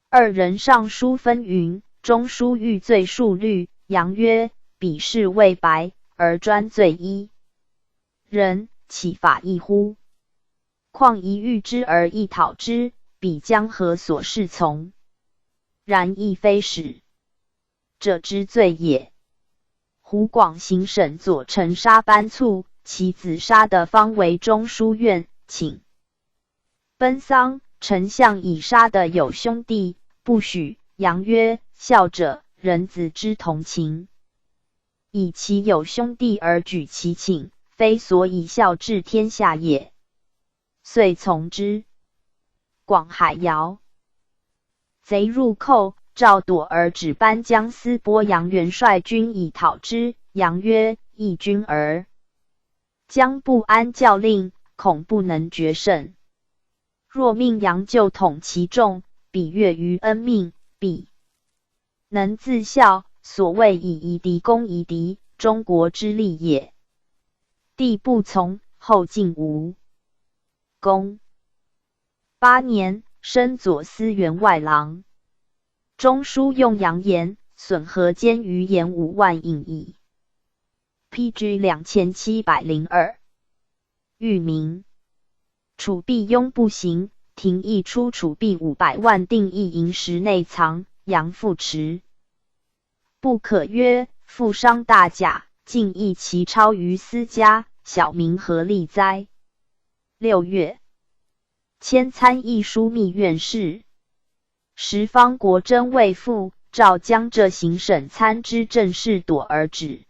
二人上书纷纭，中书欲罪数律，杨曰：“彼事未白，而专罪一人，岂法义乎？况一遇之而一讨之，彼将何所适从？然亦非使者之罪也。”湖广行省左丞杀班卒，其子杀的方为中书院，请奔丧。丞相以杀的有兄弟，不许。杨曰：“孝者，人子之同情，以其有兄弟而举其请，非所以孝治天下也。”遂从之。广海谣贼入寇，赵朵儿只班将司波杨元帅军以讨之。杨曰：“义军而将不安教令，恐不能决胜。若命杨就统其众，彼悦于恩命，必能自效。所谓以夷敌攻夷敌，中国之利也。”帝不从，后晋无功。8年，升左司员外郎。中书用杨言，损河间余盐5万引矣。P.G. 2702。域名。储币庸不行，廷议出储币500万，定一银石内藏。杨复持不可曰：“富商大贾，竟亦其钞于私家，小民何利哉？”6月，迁参议枢密院事。时方国珍未复，诏江浙行省参知政事朵儿只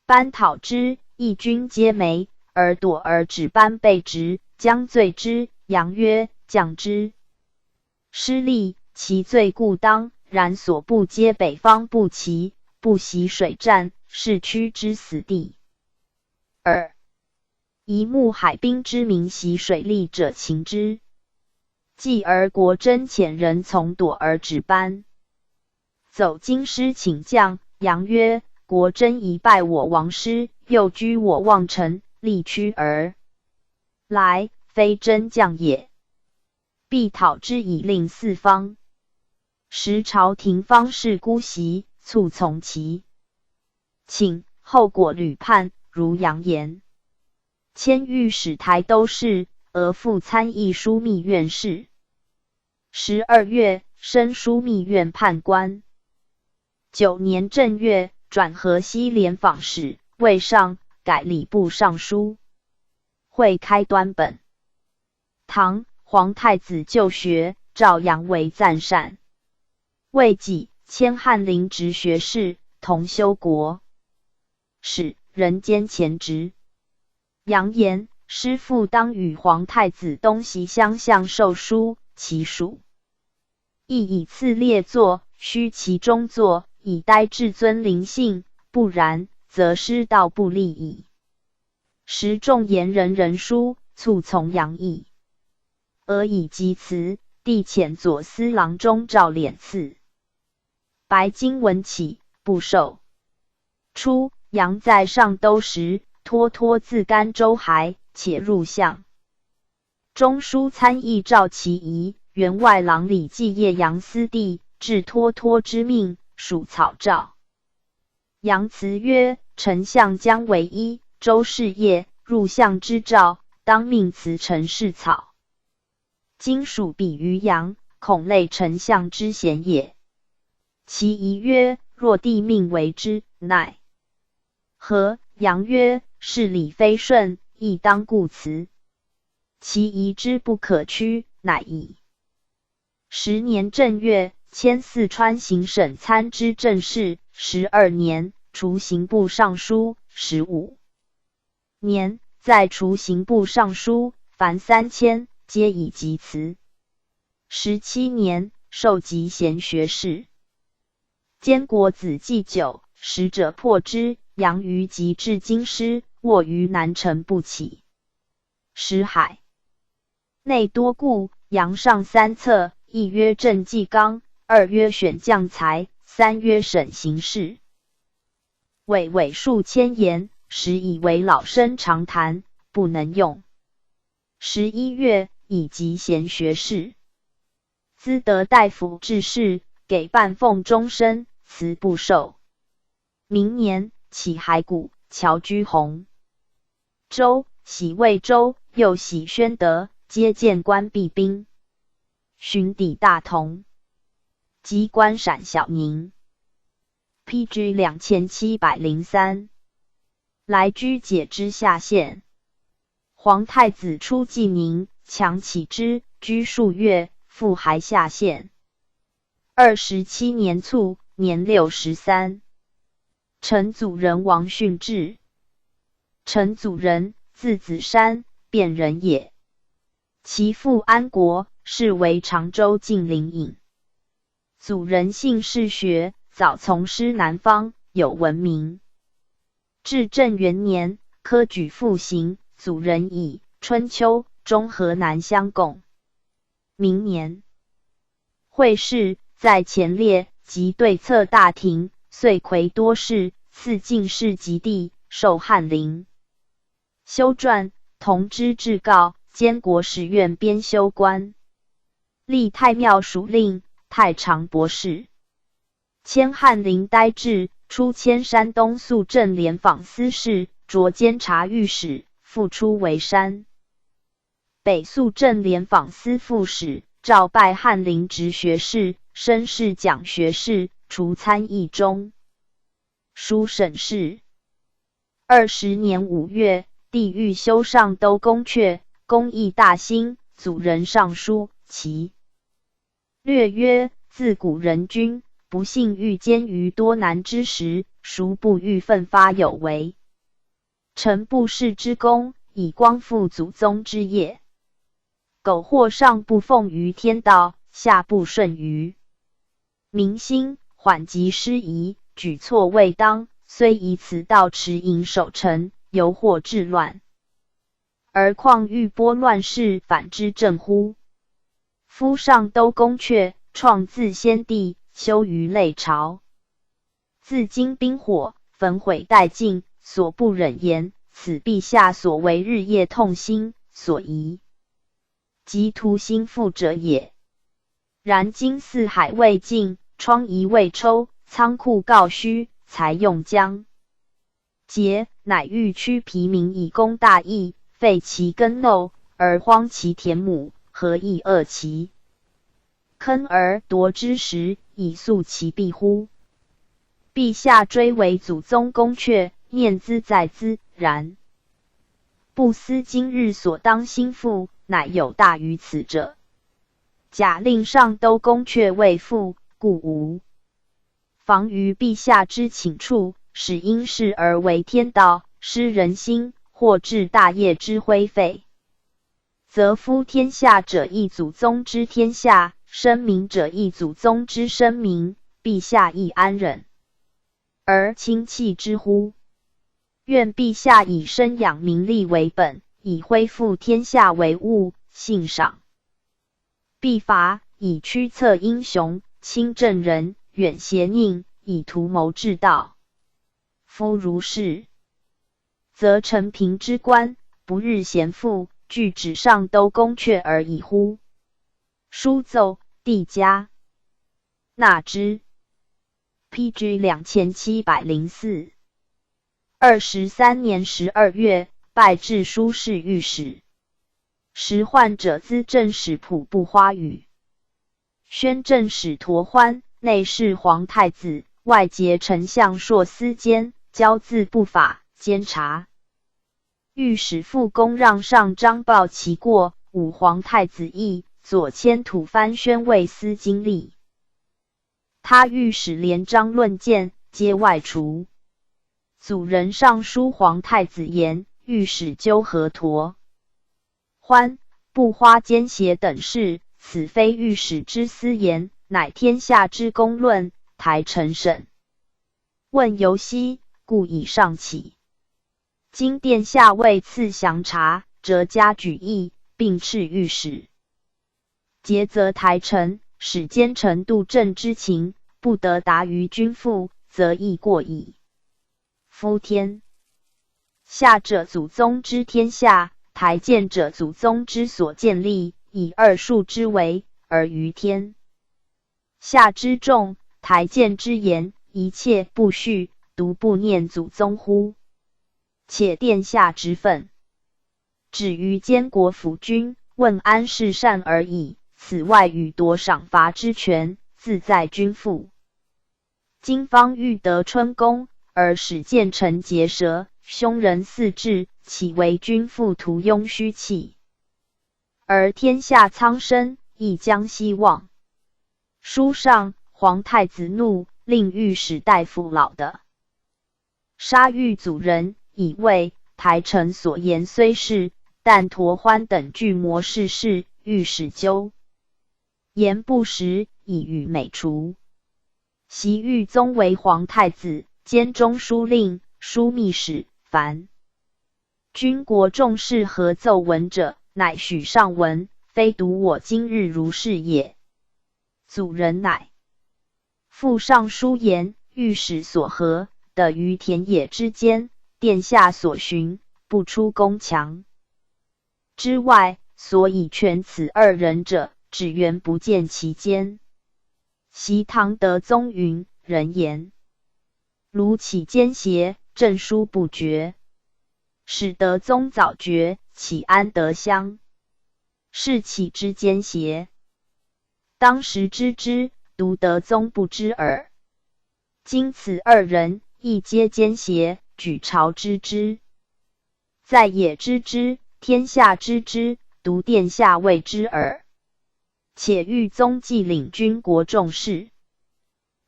班讨之，义军皆没，而朵儿只班被执，将罪之。杨曰：“将之失利，其罪固当，然所部皆北方步骑，不习水战，是驱之死地。”二以募海兵之民习水利者擒之。继而国珍遣人从朵儿只班走京师请将。杨曰：“国珍一败我王师，又居我望城，力驱而来，非真将也。必讨之以令四方。”时朝廷方士姑息，卒从其请，后果屡叛，如杨言。迁御史台都事，额驸参议枢密院事。12月，升枢密院判官。9年正月，转河西廉访使，未上，改礼部尚书。会开端本。唐皇太子就学，诏杨为赞善。未几，迁翰林直学士，同修国史，人兼前职。杨言师父当与皇太子东西相向授书，其属亦以次列作，须其中作，以呆至尊灵性，不然，则师道不立矣。时众言人人书，卒从杨意，而以及辞，帝遣左司郎中赵敛赐白金文起，不受。初，杨在上都时，脱脱自甘州还，且入相。中书参议赵其仪、员外郎李继业杨思弟，至脱脱之命，属草诏。杨辞曰：“丞相姜维一、周世业入相之诏，当命辞臣事草。今属鄙于杨，恐累丞相之嫌也。其疑曰：若帝命为之，奈何？杨曰：事理非顺，亦当固辞。其疑之不可屈，乃已。10年正月，迁四川行省参知政事。12年，除刑部尚书。15年，再除刑部尚书，凡3000，皆以疾辞。17年，授集贤学士，监国子祭酒。使者破之，杨于即至京师，卧于南城不起。时海内多故，杨上三策：一曰政纪纲，二曰选将才，三曰审刑事。娓娓数千言，时以为老生常谈，不能用。11月，以集贤学士，资德大夫致仕，给半俸终身，辞不受。明年，起骸骨，侨居洪州，徙魏州，又徙宣德，皆谏官避兵，寻抵大同，及官陕小宁。P.G. 2703，来居解之下县。皇太子出济宁，强起之，居数月，复还下县。27年卒，年63。承祖仁王训志。承祖仁，字子山，汴人也。其父安国，是为常州晋陵尹。祖仁性嗜学，早从师南方，有闻名。至正元年，科举复行，祖仁以春秋中河南乡贡。明年，会试在前列，及对策大庭，遂魁多士，赐进士及第，授翰林。修撰同知制诰，兼国史院编修官，历太庙属令、太常博士。迁翰林待制，出迁山东肃政廉访司事，擢监察御史，复出为山北肃政廉访司副使，诏拜翰林直学士，升侍讲学士，除参议中书省事。20年5月，帝欲修上都宫阙，工艺大兴，祖仁上书，其略曰：自古人君不幸遇艰于多难之时，孰不欲奋发有为？成不世之功，以光复祖宗之业。苟或上不奉于天道，下不顺于民心，缓急失宜，举措未当，虽以此道持盈守成，犹或致乱。而况欲拨乱世反之政乎？夫上都宫阙，创自先帝，修于累朝。自今兵火焚毁殆尽，所不忍言。此陛下所为日夜痛心，所疑及图兴复者也。然今四海未尽，疮痍未抽，仓库告虚，财用将竭，乃欲驱疲民以攻大义，废其耕耨而荒其田亩，何以扼其坑而夺之食，以速其弊乎？陛下追为祖宗宫阙，念兹在兹，然不思今日所当兴复，乃有大于此者。假令上都宫阙未复，故无妨于陛下之请处，使因事而为天道，失人心，或致大业之灰废。则夫天下者亦祖宗之天下，生民者亦祖宗之生民，陛下亦安忍而轻弃之乎？愿陛下以生养民力为本，以恢复天下为务，信赏必罚，以驱策英雄，亲正人，远邪佞，以图谋治道。夫如是，则承平之官，不日闲赋，俱只上都宫阙而已乎？书奏，帝嘉纳之。P.G. 2704。23年12月，拜治书侍御史。时宦者资政使仆部花与宣政使陀欢、内侍皇太子、外节丞相硕司监，骄恣不法，监察御史傅公让上章报其过，武皇太子议左迁吐蕃宣慰司经历。他御史连章论谏，皆外除。祖仁上书皇太子言，御史纠劾陀欢、不花奸邪等事，此非御史之私言，乃天下之公论。台臣审问犹稀，故以上启。今殿下未赐详查，辄加举议，并斥御史，诘责台臣，使奸臣度政之情，不得达于君父，则亦过矣。夫天下者祖宗之天下，台谏者祖宗之所建立，以二数之为，而于天下之众，台谏之言，一切不恤，独不念祖宗乎？且殿下之分，止于监国抚军，问安事善而已。此外予夺赏罚之权，自在君父。今方欲得春宫，而使谏臣结舌，凶人四至，岂为君父徒庸虚弃？而天下苍生，亦将希望。书上，皇太子怒，令御史大夫老的杀狱祖人，以为台臣所言虽是，但陀欢等具谋事事，御史纠言不实，以与美除。袭裕宗为皇太子，兼中书令、枢密使，凡军国重事合奏闻者，乃许上文，非独我今日如是也。祖仁乃复上书言，御史所合的于田野之间，殿下所寻不出宫墙之外，所以全此二人者，只缘不见其奸。习唐德宗云：人言卢杞奸邪，政书不绝，使德宗早绝，岂安得相？是岂之奸邪？当时知之，独德宗不知耳。今此二人亦皆奸邪，举朝知之，在野知之，天下知之，独殿下未知耳。且裕宗既领军国重事，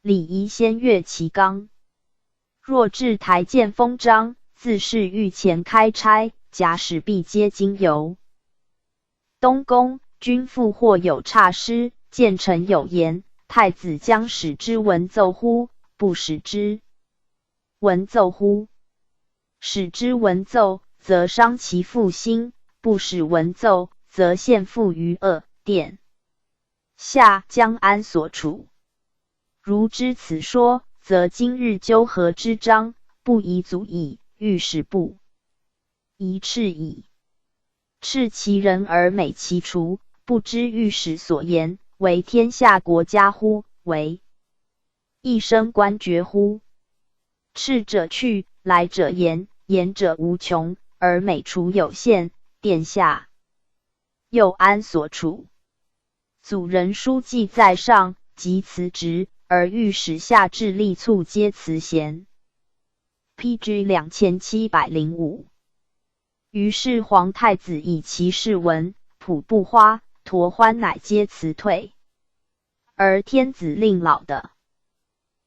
礼仪先阅其纲。若至台谏封章，自是御前开差，假使必皆经由东宫。君父或有差失，谏臣有言，太子将使之闻奏乎？不使之闻奏乎？使之闻奏，则伤其父心；不使闻奏，则陷父于恶。殿下将安所处？如知此说，则今日纠劾之章，不宜阻矣。御史不宜斥矣。斥其人而美其除，不知御史所言为天下国家乎？为一生官爵乎？斥者去，来者言，言者无穷，而美除有限。殿下又安所处？祖仁书记在上，即辞职，而御史下至力促皆辞贤。P.G. 2705。于是皇太子以其事闻仆部花、陀欢乃皆辞退，而天子令老的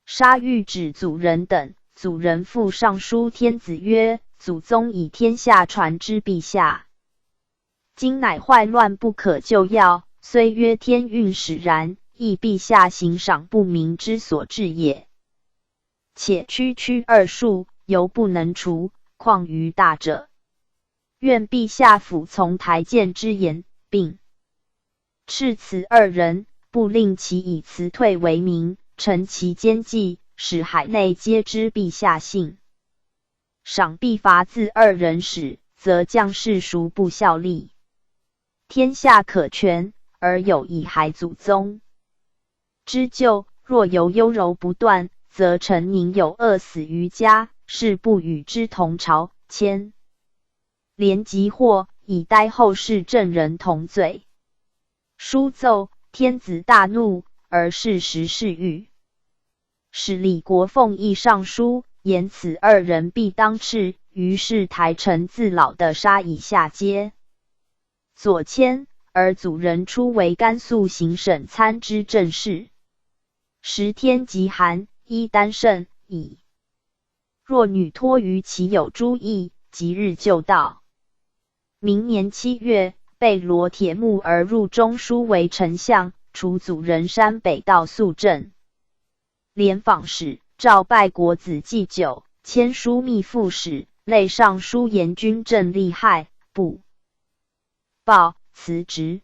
杀谕旨祖仁等，祖仁复上书天子曰：“祖宗以天下传之陛下，今乃坏乱不可救药，虽曰天运使然，亦陛下行赏不明之所致也。且区区二数，犹不能除，况于大者？愿陛下俯从台谏之言，并斥此二人，不令其以辞退为名，陈其奸计，使海内皆知陛下信。赏必罚自二人始，则将士孰不效力？天下可全，而有以还祖宗之旧。若犹优柔不断，则臣宁有饿死于家，是不与之同朝，牵连及祸，以待后世正人同罪。书奏，天子大怒，而事实是御史李国凤亦上书，言此二人必当斥。于是台臣自老的杀以下阶左迁，而祖人出为甘肃行省参知政事。时天极寒，衣单甚，以若女托于其有诸意，即日就到。明年7月，被罗铁木儿入中书为丞相，除祖人山北道肃政廉访使，诏拜国子祭酒，签枢密副使，累上书言军政利害，不报，辞职。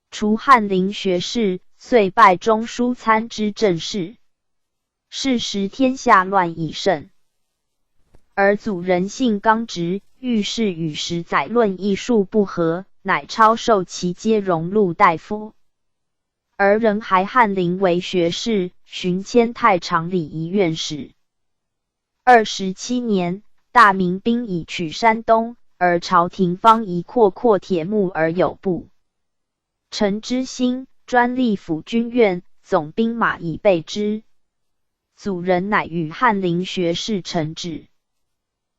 除翰林学士，遂拜中书参知政事。是时天下乱已甚，而祖人性刚直，遇事与史载论艺术不合，乃超授其皆荣禄大夫。而仍还翰林为学士，寻迁太常礼仪院使。27年，大明兵已取山东，而朝廷方疑扩阔铁木儿有不臣之心，专立抚军院，总兵马以备之。祖人乃与翰林学士陈芷、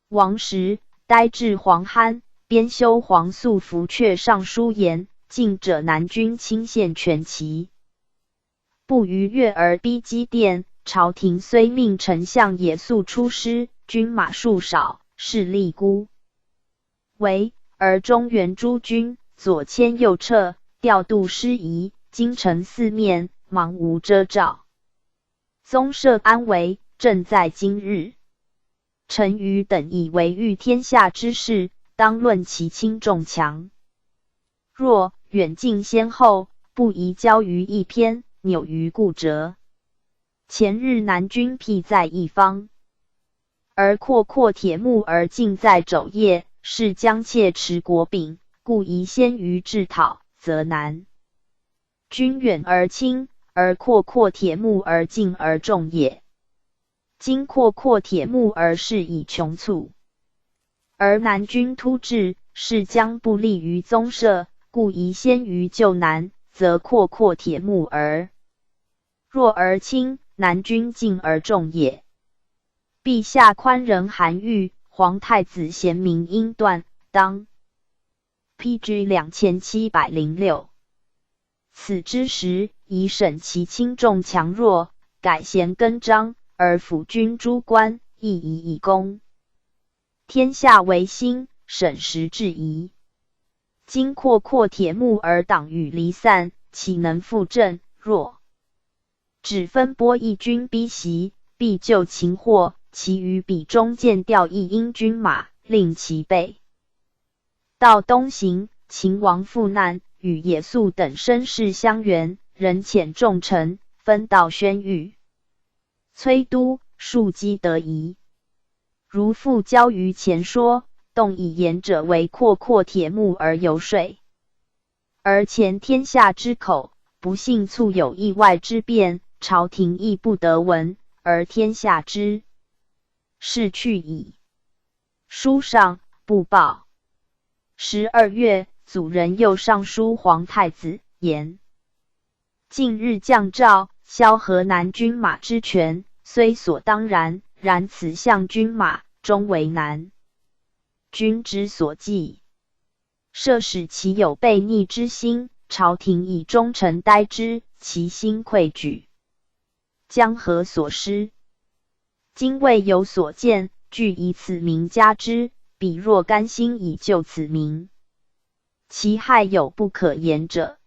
王时、呆滞黄憨编修黄素福阙上书言：近者南军亲献全齐，不逾越而逼积淀。朝廷虽命丞相也速出师，军马数少，势力孤微，而中原诸军左迁右撤，调度失宜，京城四面茫无遮罩。宗社安危，正在今日。臣愚等以为欲天下之事，当论其轻重强弱，远近先后，不宜交于一偏，扭于固折。前日南军辟在一方，而扩阔铁木儿尽在肘腋，是将窃持国柄，故宜先于制讨，则南军远而轻，而扩阔铁木儿近而重也。今扩阔铁木儿势已穷促，而南军突至，是将不利于宗社，故宜先于救南，则扩阔铁木儿弱而轻，南军近而重也。陛下宽仁涵育，皇太子贤明英断，当 P.G. 2706。此之时，宜审其轻重强弱，改弦更张，而抚军诸官亦宜以公天下为心，审时制宜。今扩阔铁木儿党羽离散，岂能复振？若只分拨一军逼袭，必就擒获，其余彼中间调一应军马，令其备道东行。秦王赴难，与也速等绅士相援，仍遣重臣分道宣谕。崔都庶几得宜。如复交于前说，动以言者为扩阔铁木儿游说，而前天下之口，不幸促有意外之变，朝廷亦不得闻，而天下之事去矣。书上不报。12月，祖人又上书皇太子，言：近日降诏，削河南军马之权，虽所当然，然此项军马，终为南军之所忌。设使其有悖逆之心，朝廷以忠诚待之，其心愧举，将何所失？今未有所见，俱以此名加之，彼若甘心以就此名，其害有不可言者。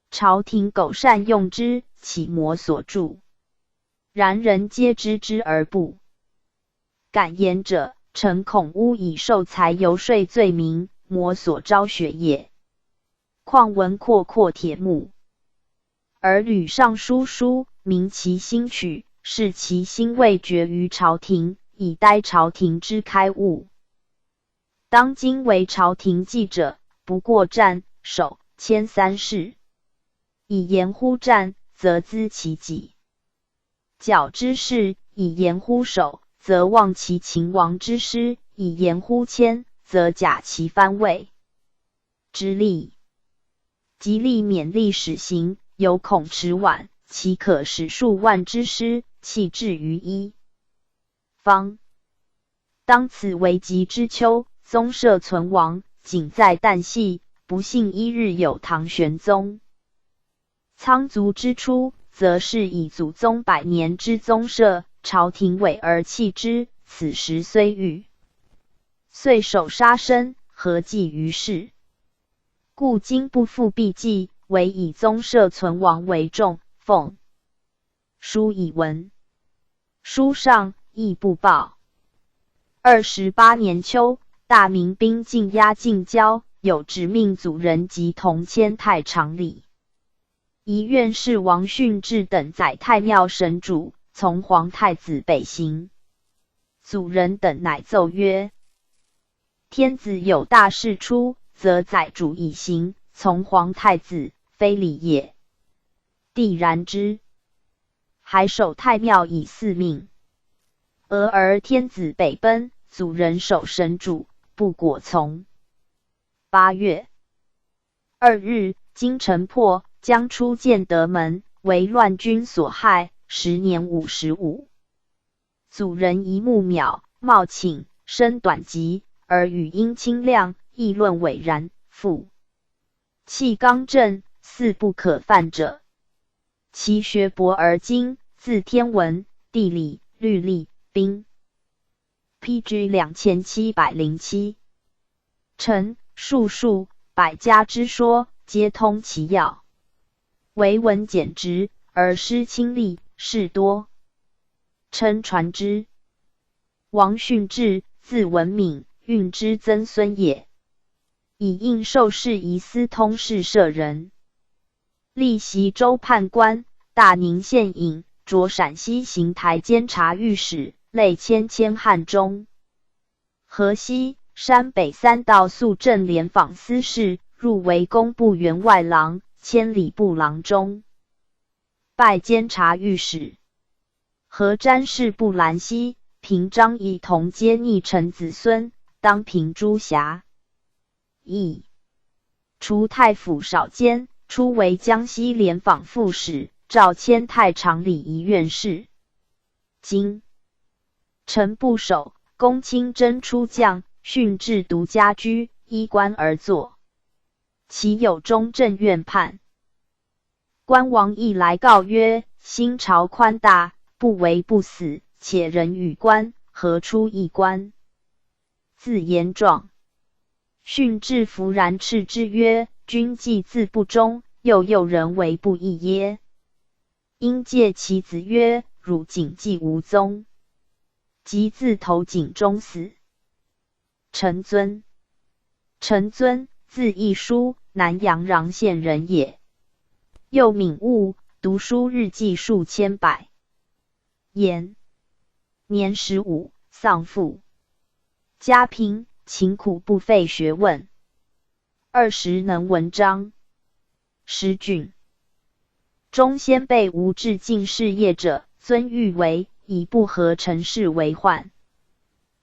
朝廷苟善用之，岂魔所助？然人皆知之而不敢言者，诚恐诬以受财游说罪名，魔所昭雪也。况闻扩阔铁木儿吕尚书书，明其心曲，是其心未决于朝廷，以待朝廷之开悟。当今为朝廷计者，不过战、守、迁三事。以言乎战，则资其己；角之事，以言乎守，则望其秦王之师；以言呼迁，则假其藩魏之力。极力勉励使行，犹恐迟晚，岂可使数万之师弃置于一方？当此危急之秋，宗社存亡，仅在旦夕。不幸一日有唐玄宗仓卒之出，则是以祖宗百年之宗社，朝廷委而弃之。此时虽欲遂手杀身，何济于事？故今不复避忌，惟以宗社存亡为重。奉书以闻，书上亦不报。28年秋，大明兵进压近郊，有旨命祖仁及同迁太常礼仪院士王训志等载太庙神主，从皇太子北行。祖仁等乃奏曰：“天子有大事出，则载主以行，从皇太子，非礼也。”帝然之，还守太庙以嗣命。俄而天子北奔，祖仁守神主，不果从。8月2日，京城破，将出健德门，为乱军所害，时年55。祖仁一目渺，貌寝，身短疾，而语音清亮，议论伟然，复气刚正，似不可犯者。其学博而精，自天文、地理、律历、兵。P.G. 2707。臣术数百家之说，皆通其要。为文简直，而诗清丽，事多称传之。王训志，字文敏，运之曾孙也。以应受事仪司通事舍人，历习州判官、大宁县尹，擢陕西行台监察御史，累迁迁汉中、河西、山北三道肃政廉访司事，入为工部员外郎，迁礼部郎中，拜监察御史。何詹事布兰熙、平章仪同皆逆臣子孙，当平诸辖。邑除太府少监，初为江西廉访副使，诏迁太常礼仪院事。今臣部首，公卿真出将，训致独家居，衣冠而坐。其有中正院判官王毅来告曰：“新朝宽大，不为不死，且人与官，何出一官？”自言状。训致弗然斥之曰：“君既自不忠，又诱人为不义耶？”因戒其子曰：“汝谨记无宗。”即自投井中死。陈尊，陈尊，字义叔，南阳穰县人也。幼敏悟，读书日记数千百言。年15，丧父，家贫，勤苦不废学问。20能文章。时郡中先辈无志进士业者，尊欲为，以不合臣事为患。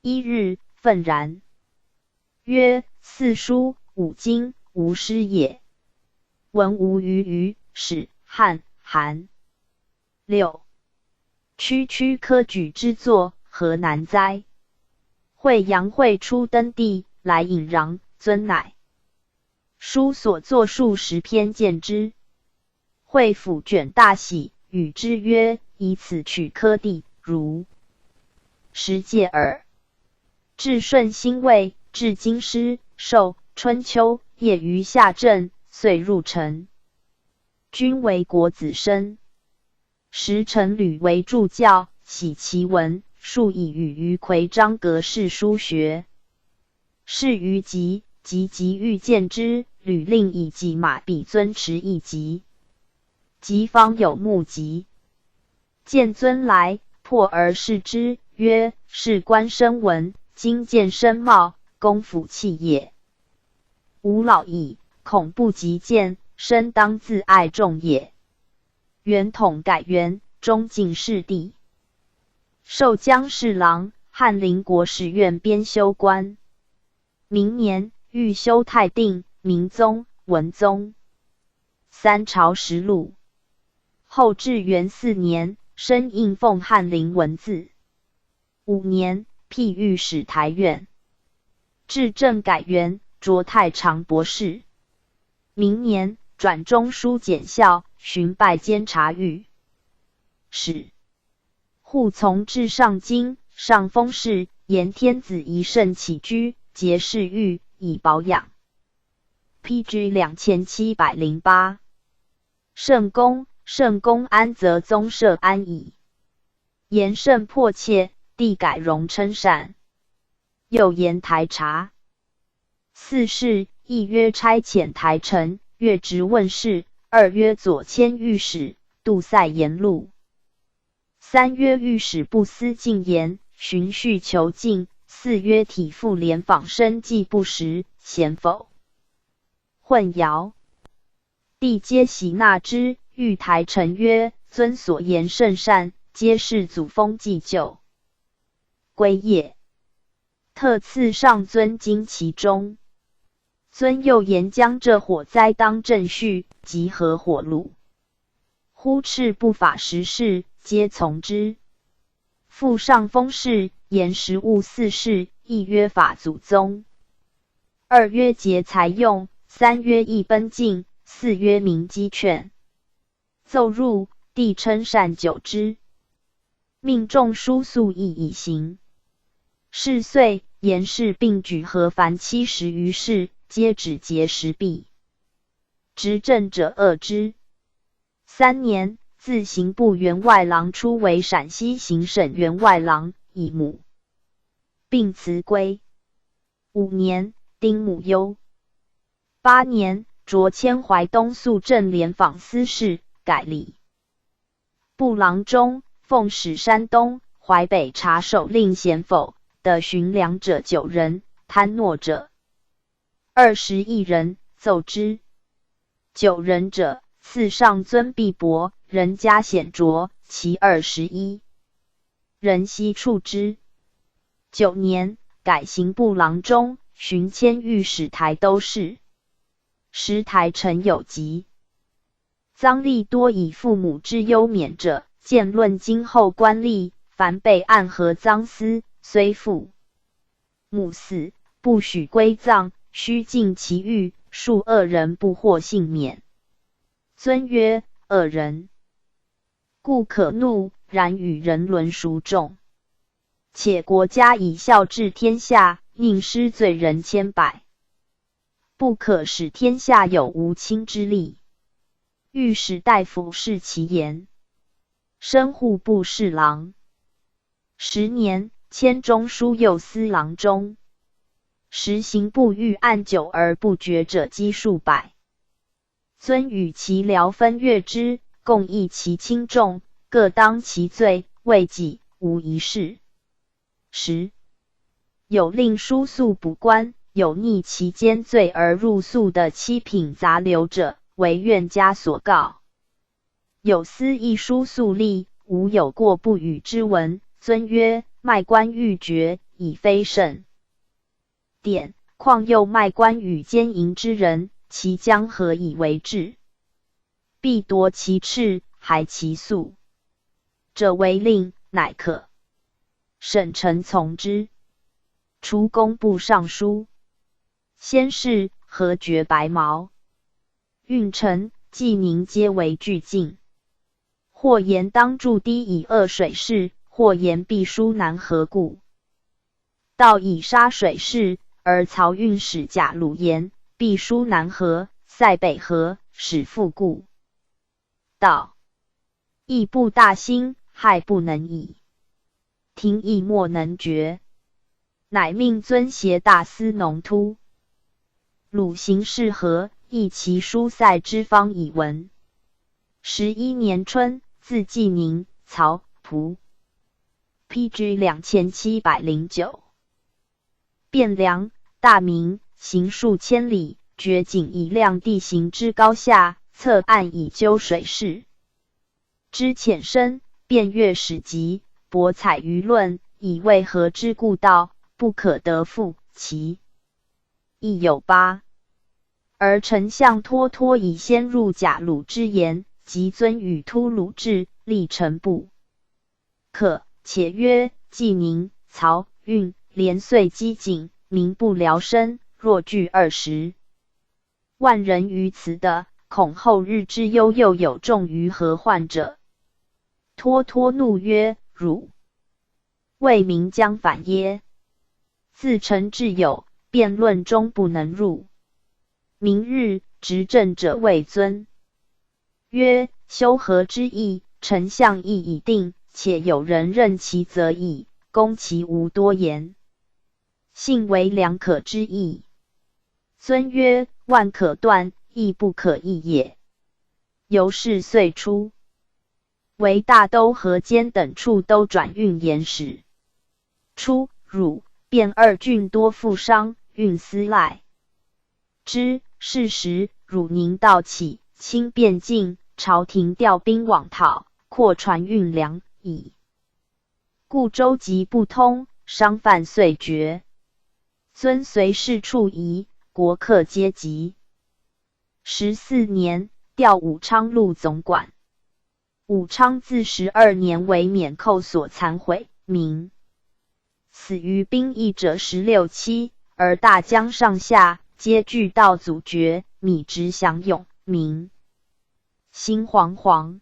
一日，愤然曰：“四书五经，吾师也。文无逾于史汉韩六，区区科举之作，何难哉？”惠阳惠初登第，来引穰，尊乃书所作数十篇荐之。惠抚卷大喜，与之曰：“以此取科第，如实戒耳。”至顺辛未，至京师，授春秋，业于夏正，遂入臣。均为国子生。时陈吕为助教，喜其文，数以与于奎章阁侍书学。事于吉，及吉欲见之，吕令以己马比尊持一级。吉方有目疾，见尊来，破而视之，曰：“是官声闻，今见身貌，公府气也。吾老矣，恐不及见，身当自爱重也。”元统改元，中进士第。授将仕郎、翰林国史院编修官。明年，预修泰定、明宗、文宗三朝实录。后至元四年，升应奉翰林文字。五年，辟御史台院。至正改元，擢太常博士。明年，转中书检校，寻拜监察御史。扈从至上京，上封事，言天子宜慎起居，节嗜欲，以保养。P.G. 2708。圣公，圣公安则宗社安矣。言甚迫切，帝改容称善。又言台察四事，一曰差遣台丞，越职问事；二曰左佥御史，度塞言路；三曰御史不思进言，循序求进；四曰体赋廉访生计不实，贤否混淆。帝皆喜纳之。御台臣曰：“尊所言甚善，皆是祖风祭旧归业。”特赐上尊金其中。尊又言江浙火灾当正序，及合火炉，呼斥不法实事，皆从之。复上封事，言实务四事：一曰法祖宗，二曰节财用，三曰义奔进，四曰明机劝。奏入，帝称善久之，命中书速议以行。是岁，言事并举和凡70余事，皆止节时弊。执政者恶之。三年，自刑部员外郎出为陕西行省员外郎，以母病辞归。五年，丁母忧。八年，擢迁淮东肃政廉访司事，改礼部郎中，奉使山东、淮北察守令贤否的寻粮者九人，贪糯者21人，奏之。九人者，次上尊毕伯，人家显卓，其21人悉处之。九年，改刑部郎中，寻迁御史台都事。时台臣有疾，臧吏多以父母之忧免者，见论今后官吏，凡被按合赃司，虽父母死，不许归葬，须尽其狱，数恶人不获幸免。尊曰：恶人固可怒，然与人伦孰重？且国家以孝治天下，宁失罪人千百，不可使天下有无亲之利。御史大夫视其言，升户部侍郎。十年，迁中书右司郎中。时刑部狱案久而不决者积数百。尊与其僚分阅之，共议其轻重，各当其罪，未几，无一事。十有令书诉补官，有逆其奸罪而入诉的七品杂流者，为怨家所告。有司一书诉立，无有过不语之文。尊曰：卖官鬻爵，已非圣典，况又卖官与奸淫之人，其将何以为治？必夺其赤，还其粟者为令，乃可。沈臣从之。除工部尚书。先是，何绝白毛、运城、济宁皆为俱进。或言当筑堤以遏水势，或言必疏南河故。道以杀水势，而漕运使贾鲁言必疏南河、塞北河，使复故。道亦不大兴，害不能已。廷议莫能决，乃命尊协大司农突鲁行事和，议其疏塞之方以闻。11年春，自济宁、曹、蒲。P.G. 2709。汴梁、大名，行数千里，掘井以量地形之高下，测岸以究水势之浅深，遍阅史籍，博采舆论，以为河之故道，不可得复，其意有八。而丞相脱脱以先入贾鲁之言，及尊与突鲁智，力陈不可，且曰：济宁、漕运连岁饥馑，民不聊生。若聚20万人于此的，恐后日之忧又有重于河患者。脱脱怒曰：“汝为民将反耶？自臣至有辩论终不能入。明日执政者谓尊曰：修河之意，丞相意已定，且有人任其责矣，公其无多言，信为两可之意。”尊曰：“万可断，亦不可易也。”由是遂出，为大都河间等处都转运盐使。初，汝、汴二郡多富商，运丝赖之。是时，汝宁盗起，侵汴境，朝廷调兵往讨，扩船运粮，以故舟楫不通，商贩遂绝。尊随事处移，国客皆疾。14年，调武昌路总管。武昌自12年为免寇所残毁，民死于兵役者十六七，而大江上下皆惧道阻绝，米直饷涌，民心惶惶。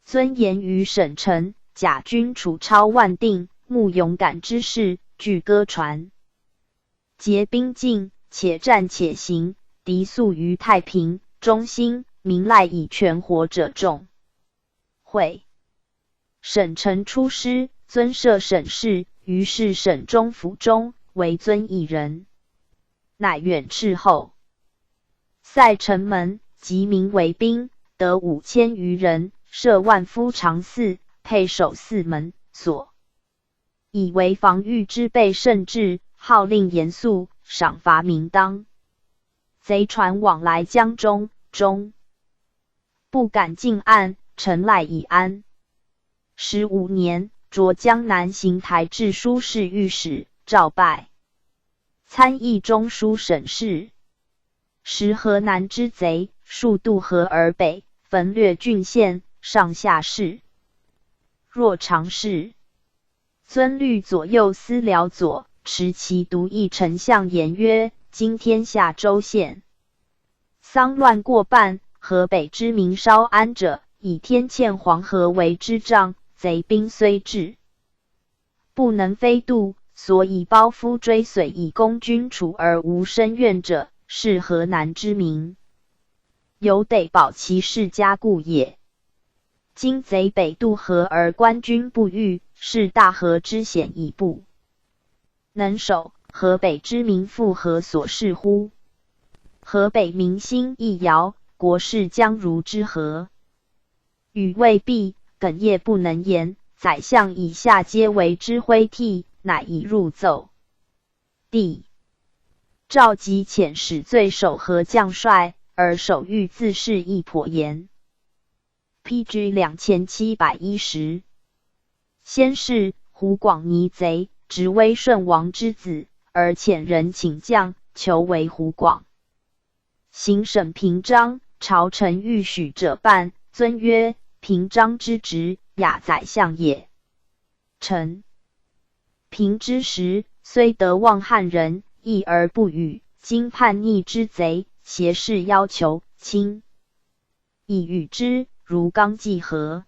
尊言于省城，甲军楚超万定，慕勇敢之士，俱歌传。结兵进，且战且行，敌宿于太平、中兴，民赖以全活者众。会沈城出师，尊设沈氏，于是沈中府中为尊一人，乃远斥候。塞城门，集民为兵，得5000余人，设万夫长肆，配守四门所，以为防御之备甚至，号令严肃，赏罚明当。贼船往来江中，终不敢近岸，城赖以安。15年，擢江南行台治书事御史，诏拜参议中书省事。时河南之贼数渡河而北，焚掠郡县，上下视若常事。尊律左右司僚佐，持其独议丞相言曰：“今天下州县丧乱过半，河北之民稍安者，以天堑黄河为之障，贼兵虽至，不能飞渡，所以包夫追随以攻君楚而无生怨者，是河南之民犹得保其世家故也。今贼北渡河而官军不御，是大河之险已不能守，河北之民复何所事乎？河北民心亦摇，国势将如之何？”语未毕，哽咽不能言。宰相以下皆为之挥涕，乃以入奏。帝赵佶遣使罪守河将帅，而守御自是亦颇严。P.G. 2710。先是，湖广逆贼执威顺王之子，而遣人请将，求为湖广行省平章。朝臣欲许者半，尊曰：“平章之职，亚宰相也。臣平之时，虽得望汉人，议而不与。今叛逆之贼，挟势要求，卿以与之，如刚计何？”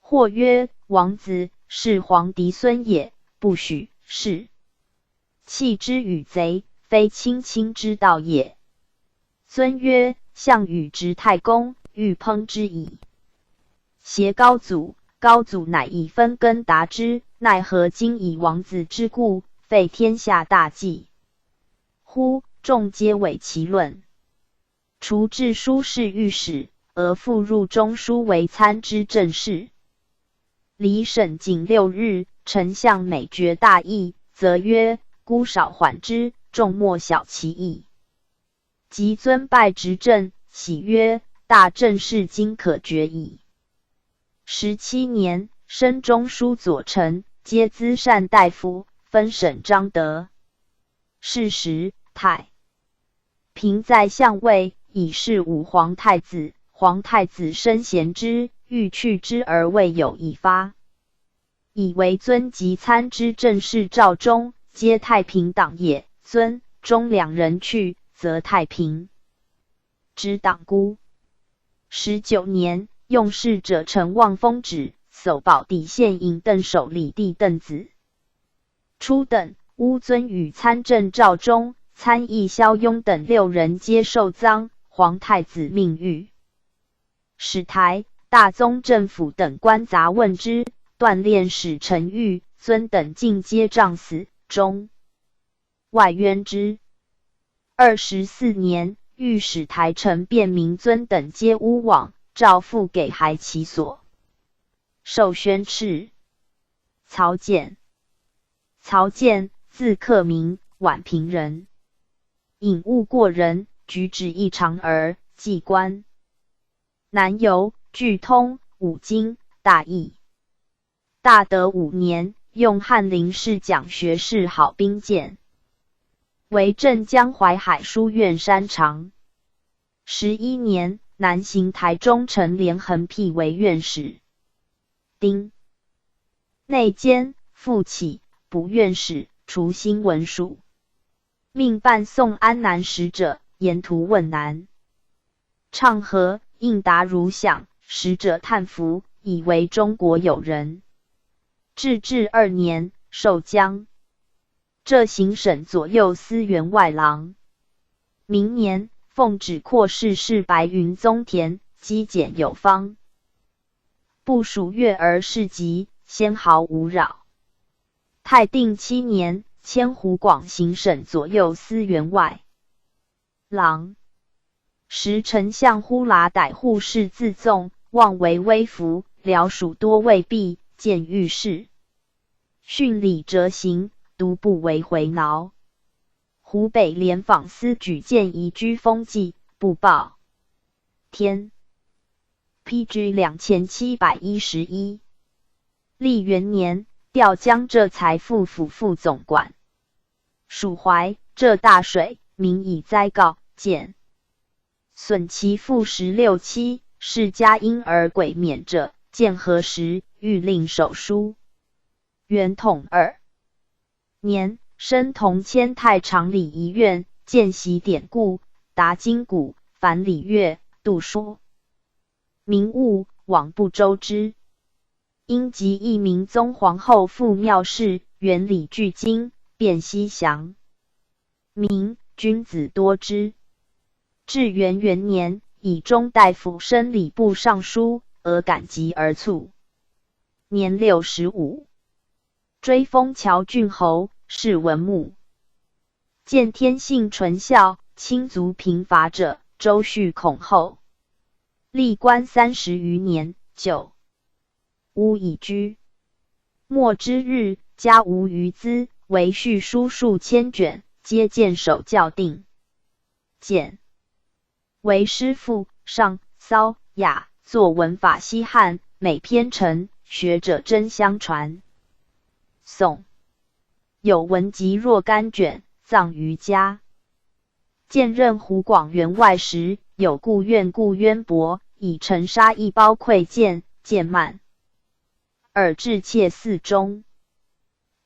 或曰：“王子是皇嫡孙也，不许。是弃之与贼，非卿卿之道也。”尊曰：“项羽执太公，欲烹之以胁高祖，高祖乃以分根达之，奈何今以王子之故，废天下大计乎？”众皆委其论。除治书事御史，而复入中书为参知政事。离省仅6日，丞相每决大议，则曰：“姑少缓之，众莫晓其意。”及尊拜执政，喜曰：“大政事今可决矣。”17年，升中书左丞，阶资善大夫，分省彰德。是时，太平在相位，以事武皇太子。皇太子深贤之，欲去之而未有一发。以为尊及参知政事赵忠，皆太平党也。尊、忠两人去，则太平之党孤。19年，用事者陈望封旨，搜保底线营邓守礼弟邓子初等，乌尊与参政赵忠、参议萧雍等六人皆受赃。皇太子命御史台、大宗正府等官杂问之，锻炼使陈玉、尊等尽皆杖死，中外冤之。24年，御史台臣辨明尊等皆诬枉，诏复给还其所。受宣敕。曹健，曹健，字克明，宛平人，颖悟过人，举止异常而记官。南游，具通五经大义。大德五年，用翰林侍讲学士郝滨荐，为镇江淮海书院山长。11年，南行台中陈连横辟为院使。丁内监，复起补院使，除新文书，命伴送安南使者，沿途问难，唱和应答如响，使者叹服，以为中国有人。至治二年，授江浙行省左右司员外郎。明年，奉旨扩试事白云宗田，积俭有方。部属悦而市集，纤毫无扰。泰定七年，迁湖广行省左右司员外郎。时丞相呼剌歹护士自纵，妄为威服，僚属多畏避，见御史训礼折行，独不为回挠。湖北廉访司举荐移居风纪，不报。天 P.G. 2711。历元年，调江浙财赋府副总管。属淮浙大水，民以灾告，减损其父十六妻，世家因而轨免者，见何时，欲令手书。元统二年，升同迁太常礼仪院，见习典故，达今古，凡礼乐，度说名物，罔不周知。因及义明宗皇后复庙事，原理俱精，辨析详明，君子多知。至元元年，以中大夫升礼部尚书，而感疾而卒，年65。追封谯郡侯，谥文穆。见天性纯孝，亲族贫乏者，周恤恐后。历官30余年，久屋以居。末之日，家无余资，唯蓄书数千卷，皆见手校订。简为师父上骚雅作文法西汉，每篇成，学者争相传诵。有文集若干卷，藏于家。见任湖广员外时，有故怨顾渊博，以尘沙一包馈见，见慢而至妾寺中。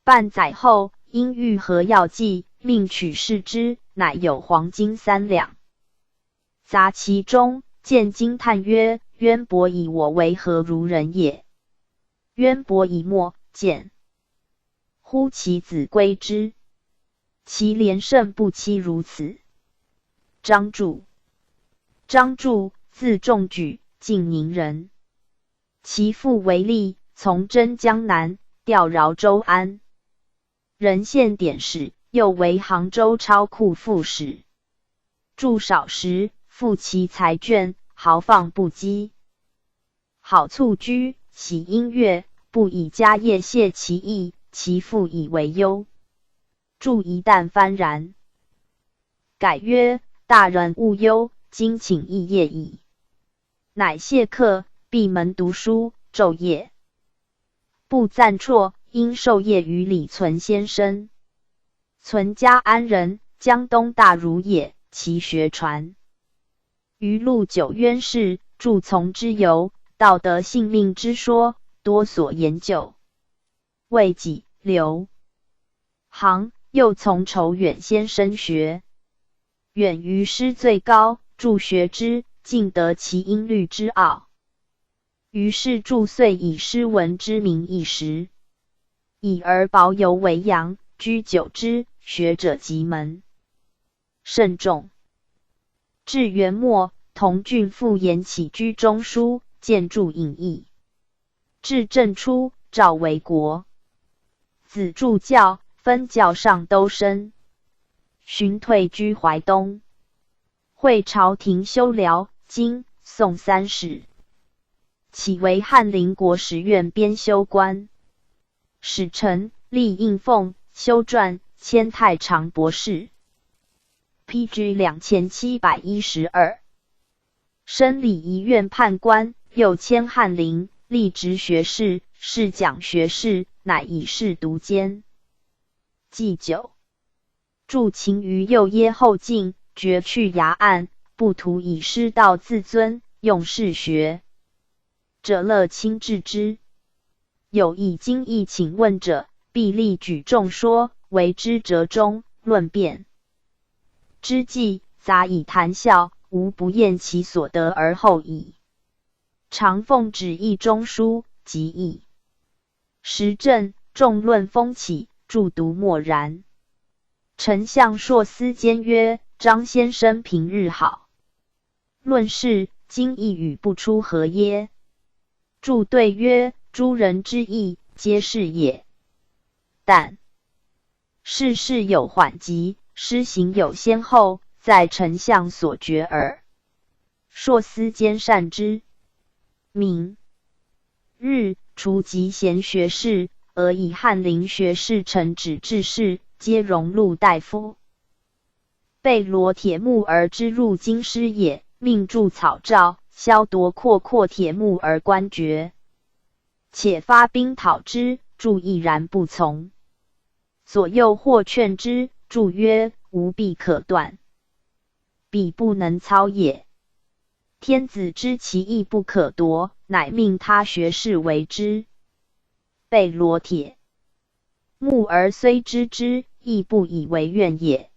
半载后，因欲合药剂，命取试之，乃有黄金3两。杂其中，见惊叹曰：“渊博以我为何如人也？”渊博已没，见呼其子归之，其廉甚不期如此。张柱，张柱，字仲举，晋宁人。其父为吏，从征江南，调饶州安仁县典史，又为杭州钞库副使。柱少时，父其才俊，豪放不羁，好蹴鞠，喜音乐，不以家业懈其意，其父以为忧。柱一旦幡然，改曰：“大人勿忧，今请肄业矣。”乃谢客，闭门读书，昼夜不赞辍，因受业于李存先生。存嘉安人，江东大儒也，其学传于陆九渊氏，著从之游，道德性命之说，多所研究。未几，刘行，又从仇远先生学。远于师最高，著学之，尽得其音律之奥。于是著遂以诗文之名一时，以而保有为扬，居久之，学者及门甚众。至元末，同郡傅延起居中书，见著隐逸。至正初，召为国子助教，分教上都生。寻退居淮东，会朝廷修辽、金、宋三史。起为翰林国史院编修官，使臣历应奉修撰，迁太常博士。P.G. 2712，升礼仪院判官，又迁翰林，历直学士、侍讲学士，乃以侍读监。祭酒，著勤于诱掖后进，绝去衙案，不图以师道自尊，用事学者乐亲致之。有以经义请问者，必例举众说，为之折中论辩之际，杂以谈笑，无不验其所得而后已。常奉旨议中书，及议时政，众论风起，著独默然。丞相朔司监曰：“张先生平日好论事，今一语不出何耶？”著对曰：“诸人之意，皆是也。但事事有缓急，施行有先后，在丞相所决耳。”朔司监善之。明日，除集贤学士，俄以翰林学士承旨致仕，皆荣禄大夫。贝罗铁木儿之入京师也，命著草诏，削夺扩阔铁木儿官爵，且发兵讨之，著毅然不从。左右或劝之，著曰：“吾臂可断，彼不能操也。天子知其意不可夺，乃命他学士为之。”贝罗铁木儿虽知之，亦不以为怨也。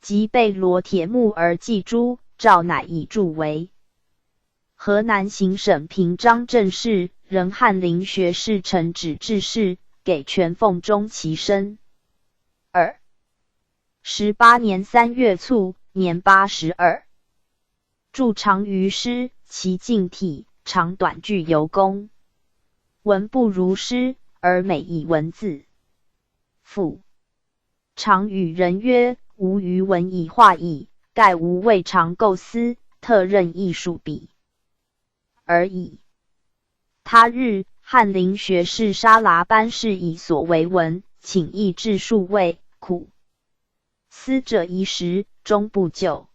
及贝罗铁木儿既诛，诏乃以著为河南行省平章政事，任翰林学士承旨致仕，给权奉终其身。28年3月卒，年82。著长于诗，其近体长短句尤工。文不如诗，而每以文字赋。常与人曰：“吾于文已化矣，盖吾未尝构思，特任意数笔而已。”他日，翰林学士沙剌班氏以所为文，请益智数位，苦思者一时，终不就。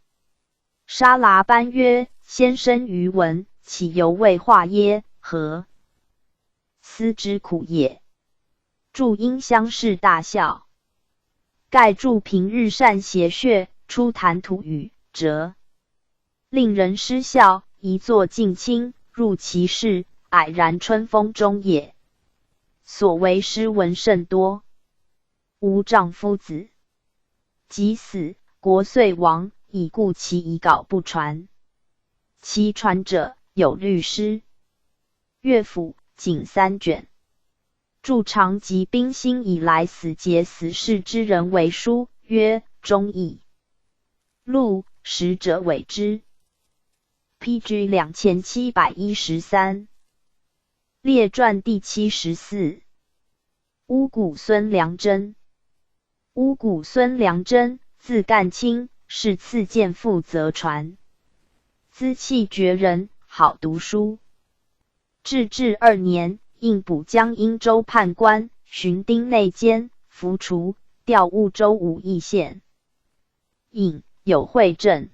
沙剌班曰：“先生于文，岂犹未化耶？何思之苦也？”著因相视大笑。盖著平日善谐谑，出谈吐语，辄令人失笑，一作尽清，入其室，蔼然春风中也。所为诗文甚多。无丈夫子，及死，国遂亡，以故其遗稿不传。其传者有律诗、乐府，仅三卷。著常集冰心以来死节死士之人为书，曰《忠义录》，识者伪之。P.G. 2713列传第74。巫蛊孙良贞。巫蛊孙良贞，字干清，是赐剑负责传。资气绝人，好读书。至治二年，应补江阴州判官，巡丁内监，服除，调婺州武义县。尹有惠政，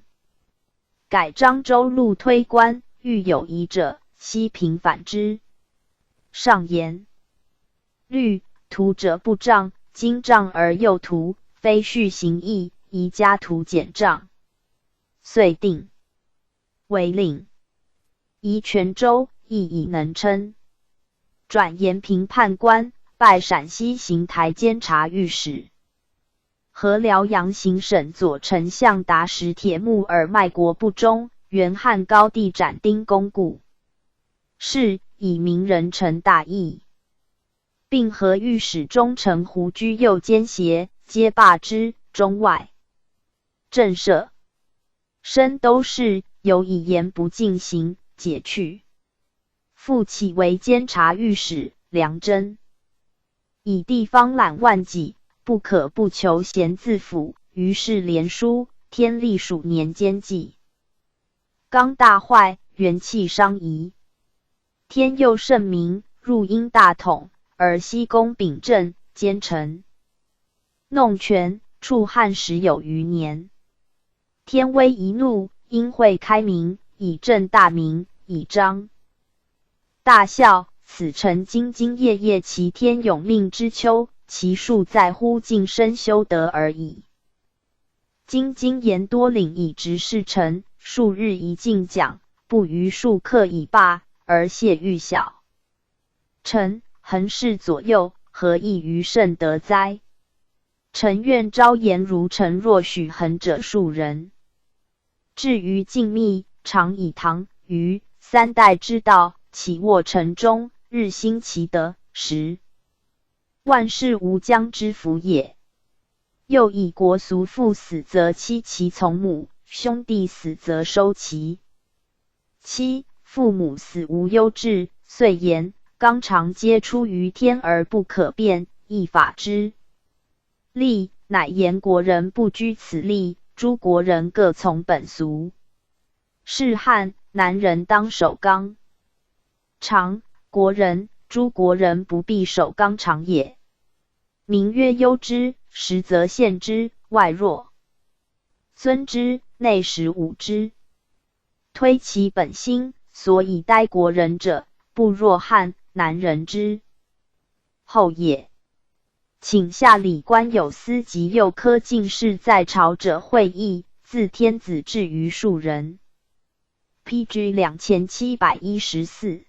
改漳州路推官，遇有疑者，悉平反之。上言律屠者不杖，今杖而又屠，非恤刑义，宜加屠减杖。遂定为令。移泉州，亦以能称。转延平判官，拜陕西行台监察御史。和辽阳行省左丞相达什铁木儿卖国不忠，原汉高帝斩丁公故事，以明人臣大义，并和御史中丞胡居右监邪，皆罢之。中外震慑，升都事，有以言不尽行，解去。复起为监察御史，梁真以地方揽万几，不可不求贤自辅，于是连书天历数年间纪，纲大坏，元气伤夷。天佑圣明，入应大统，而西宫秉政，奸臣弄权，处汉时有余年。天威一怒，因会开明，以正大明，以彰大孝。此臣兢兢业业，其天永命之秋，其术在乎尽身修德而已。今经言多领以职事臣，数日一进讲，不逾数刻以罢，而谢欲小。臣恒事左右，何异于圣德哉？臣愿招言如陈若许恒者数人。至于静谧，常以唐、虞三代之道，起卧城中，日新其德，实万世无疆之福也。又以国俗父死则妻其从母，兄弟死则收其妻，父母死无忧志，遂言纲常皆出于天而不可变，亦法之例，乃言国人不拘此例，诸国人各从本俗。是汉南人当守纲常，国人诸国人不必守纲常也。名曰优之，实则限之，外若尊之，内实侮之。推其本心，所以待国人者，不若汉南人之后也。请下礼官有司及右科进士在朝者会议，自天子至于庶人。P.G. 2714，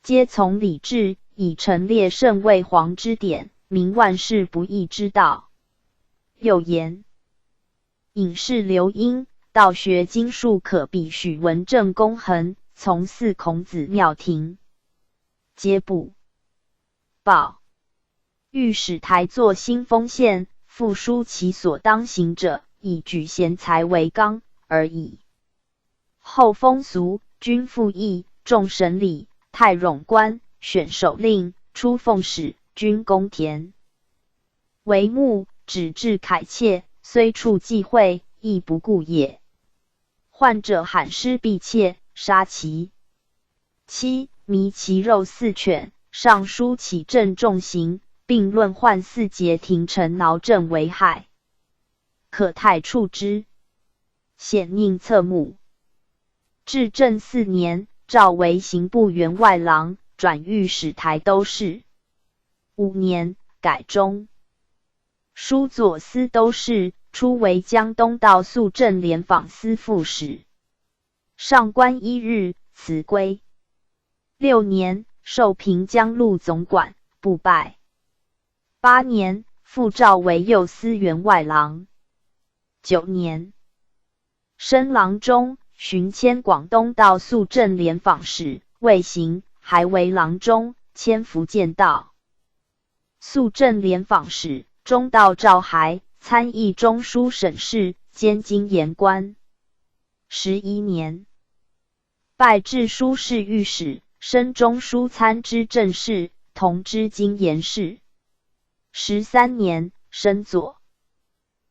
皆从礼制，以陈列圣魏皇之典，明万世不易之道。又言，隐士刘因，道学经术可比许文正公衡，从祀孔子庙庭，皆不报。御史台作新丰县，复书其所当行者，以举贤才为纲而已。后风俗，均赋役，重审理，太冗官，选守令，出奉使，军公田。为目，只治楷切，虽处忌讳，亦不顾也。患者喊尸必切，杀其妻，靡其肉似犬。上书起正重刑，并论患四节廷臣挠政为害，可太处之。显宁侧目。至正四年，召为刑部员外郎，转御史台都事。五年，改中书左司都事，初为江东道肃政廉访司副使。上官一日，辞归。六年，授平江路总管，不拜。八年，复召为右司员外郎。九年，升郎中。寻迁广东道肃政廉访使，未行，还为郎中，迁福建道肃政廉访使、中道赵还、参议中书省事，兼经筵官。11年，拜治书侍御史，升中书参知政事，同知经筵事。13年，升左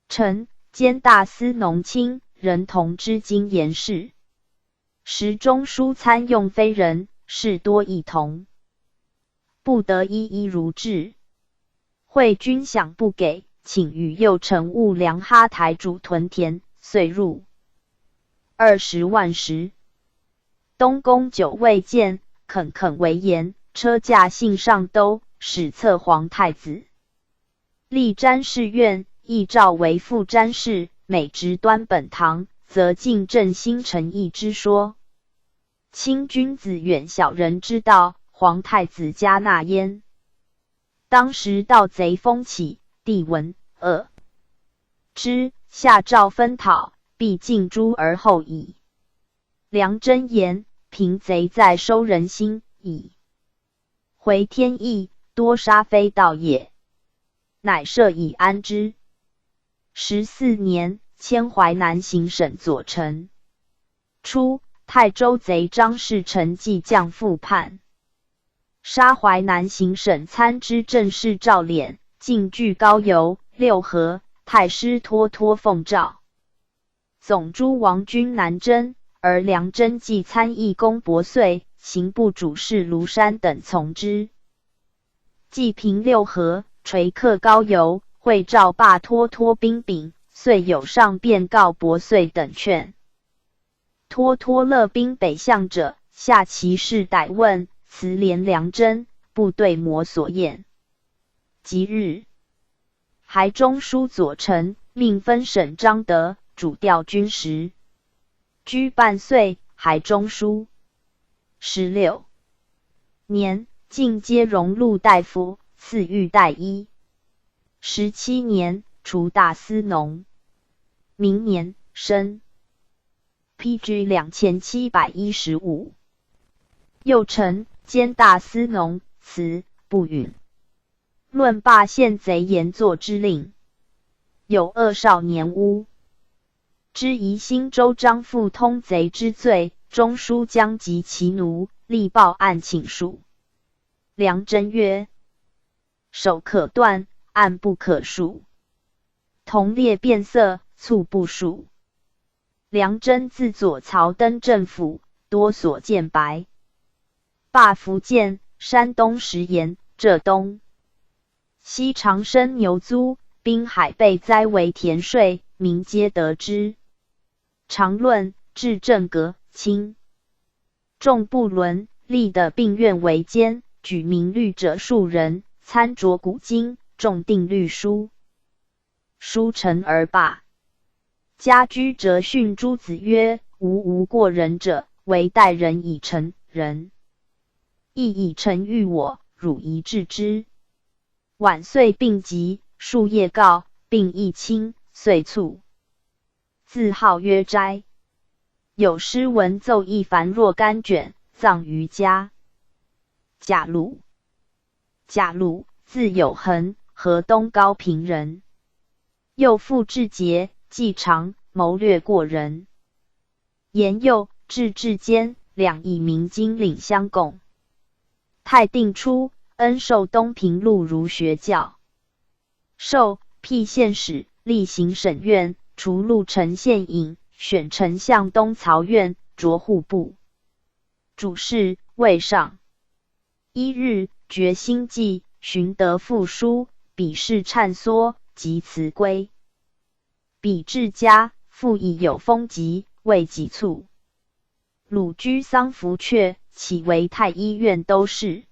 丞，兼大司农卿。仍同知经筵事，时中书参用非人，事多异同，不得一一如制。会军饷不给，请与右丞兀良哈台主屯田，岁入20万石。东宫久未见，恳恳为言，车驾信上都，史册皇太子，立詹事院，亦诏为副詹事，每值端本堂，则进正新诚意之说。亲君子远小人之道，皇太子嘉纳焉。当时盗贼风起，帝闻恶之，下诏分讨，必尽诛而后已。梁真言，平贼在收人心，以回天意，多杀非道也，乃赦以安之。14年，迁淮南行省左丞。初，泰州贼张士诚继将复叛，杀淮南行省参知政事赵敛，进据高邮、六合。太师脱脱奉诏，总诸王军南征，而梁真济参议公伯遂、刑部主事卢山等从之。既平六合，垂克高邮，会诏罢脱脱兵柄，遂有上便告伯遂等劝。脱脱勒兵北向者，下其事逮问，辞连梁真部队摩所验。即日，还中书左丞命分省张德主调军时，居半岁，还中书。16年，进阶荣禄大夫，赐玉带衣。17年，除大司农。明年，申。P.G. 2715，右丞兼大司农，辞不允。论罢县贼严作之令，有恶少年巫之疑兴州张富通贼之罪，中书将及其奴，立报案请恕。梁真曰：“手可断，案不可恕。”同列变色，卒不恕。梁真自左曹登政府，多所见白。罢福建、山东食盐、浙东西长生牛租、滨海被灾为田税，民皆得之。常论治政阁清重不伦，立的并院为监，举明律者数人，参酌古今，重定律书，书成而罢。家居则训诸子曰：“吾无过人者，惟待人以诚，人亦以诚遇我，汝宜治之。”晚岁病疾，数夜告，病亦轻，遂卒。自号曰斋。有诗文奏议凡若干卷，葬于家。贾鲁，贾鲁，字有恒，河东高平人。幼父志节。季常谋略过人，延佑至志坚两以明金领相贡。泰定初，恩授东平路儒学教授，辟县史，历行省院，除潞城县尹，选丞相东曹院，擢户部主事，位上。一日，觉心悸，寻得复书，笔势颤缩，即辞归。比至家，复以有风疾，未几卒。鲁居丧服阙，起为太医院都事。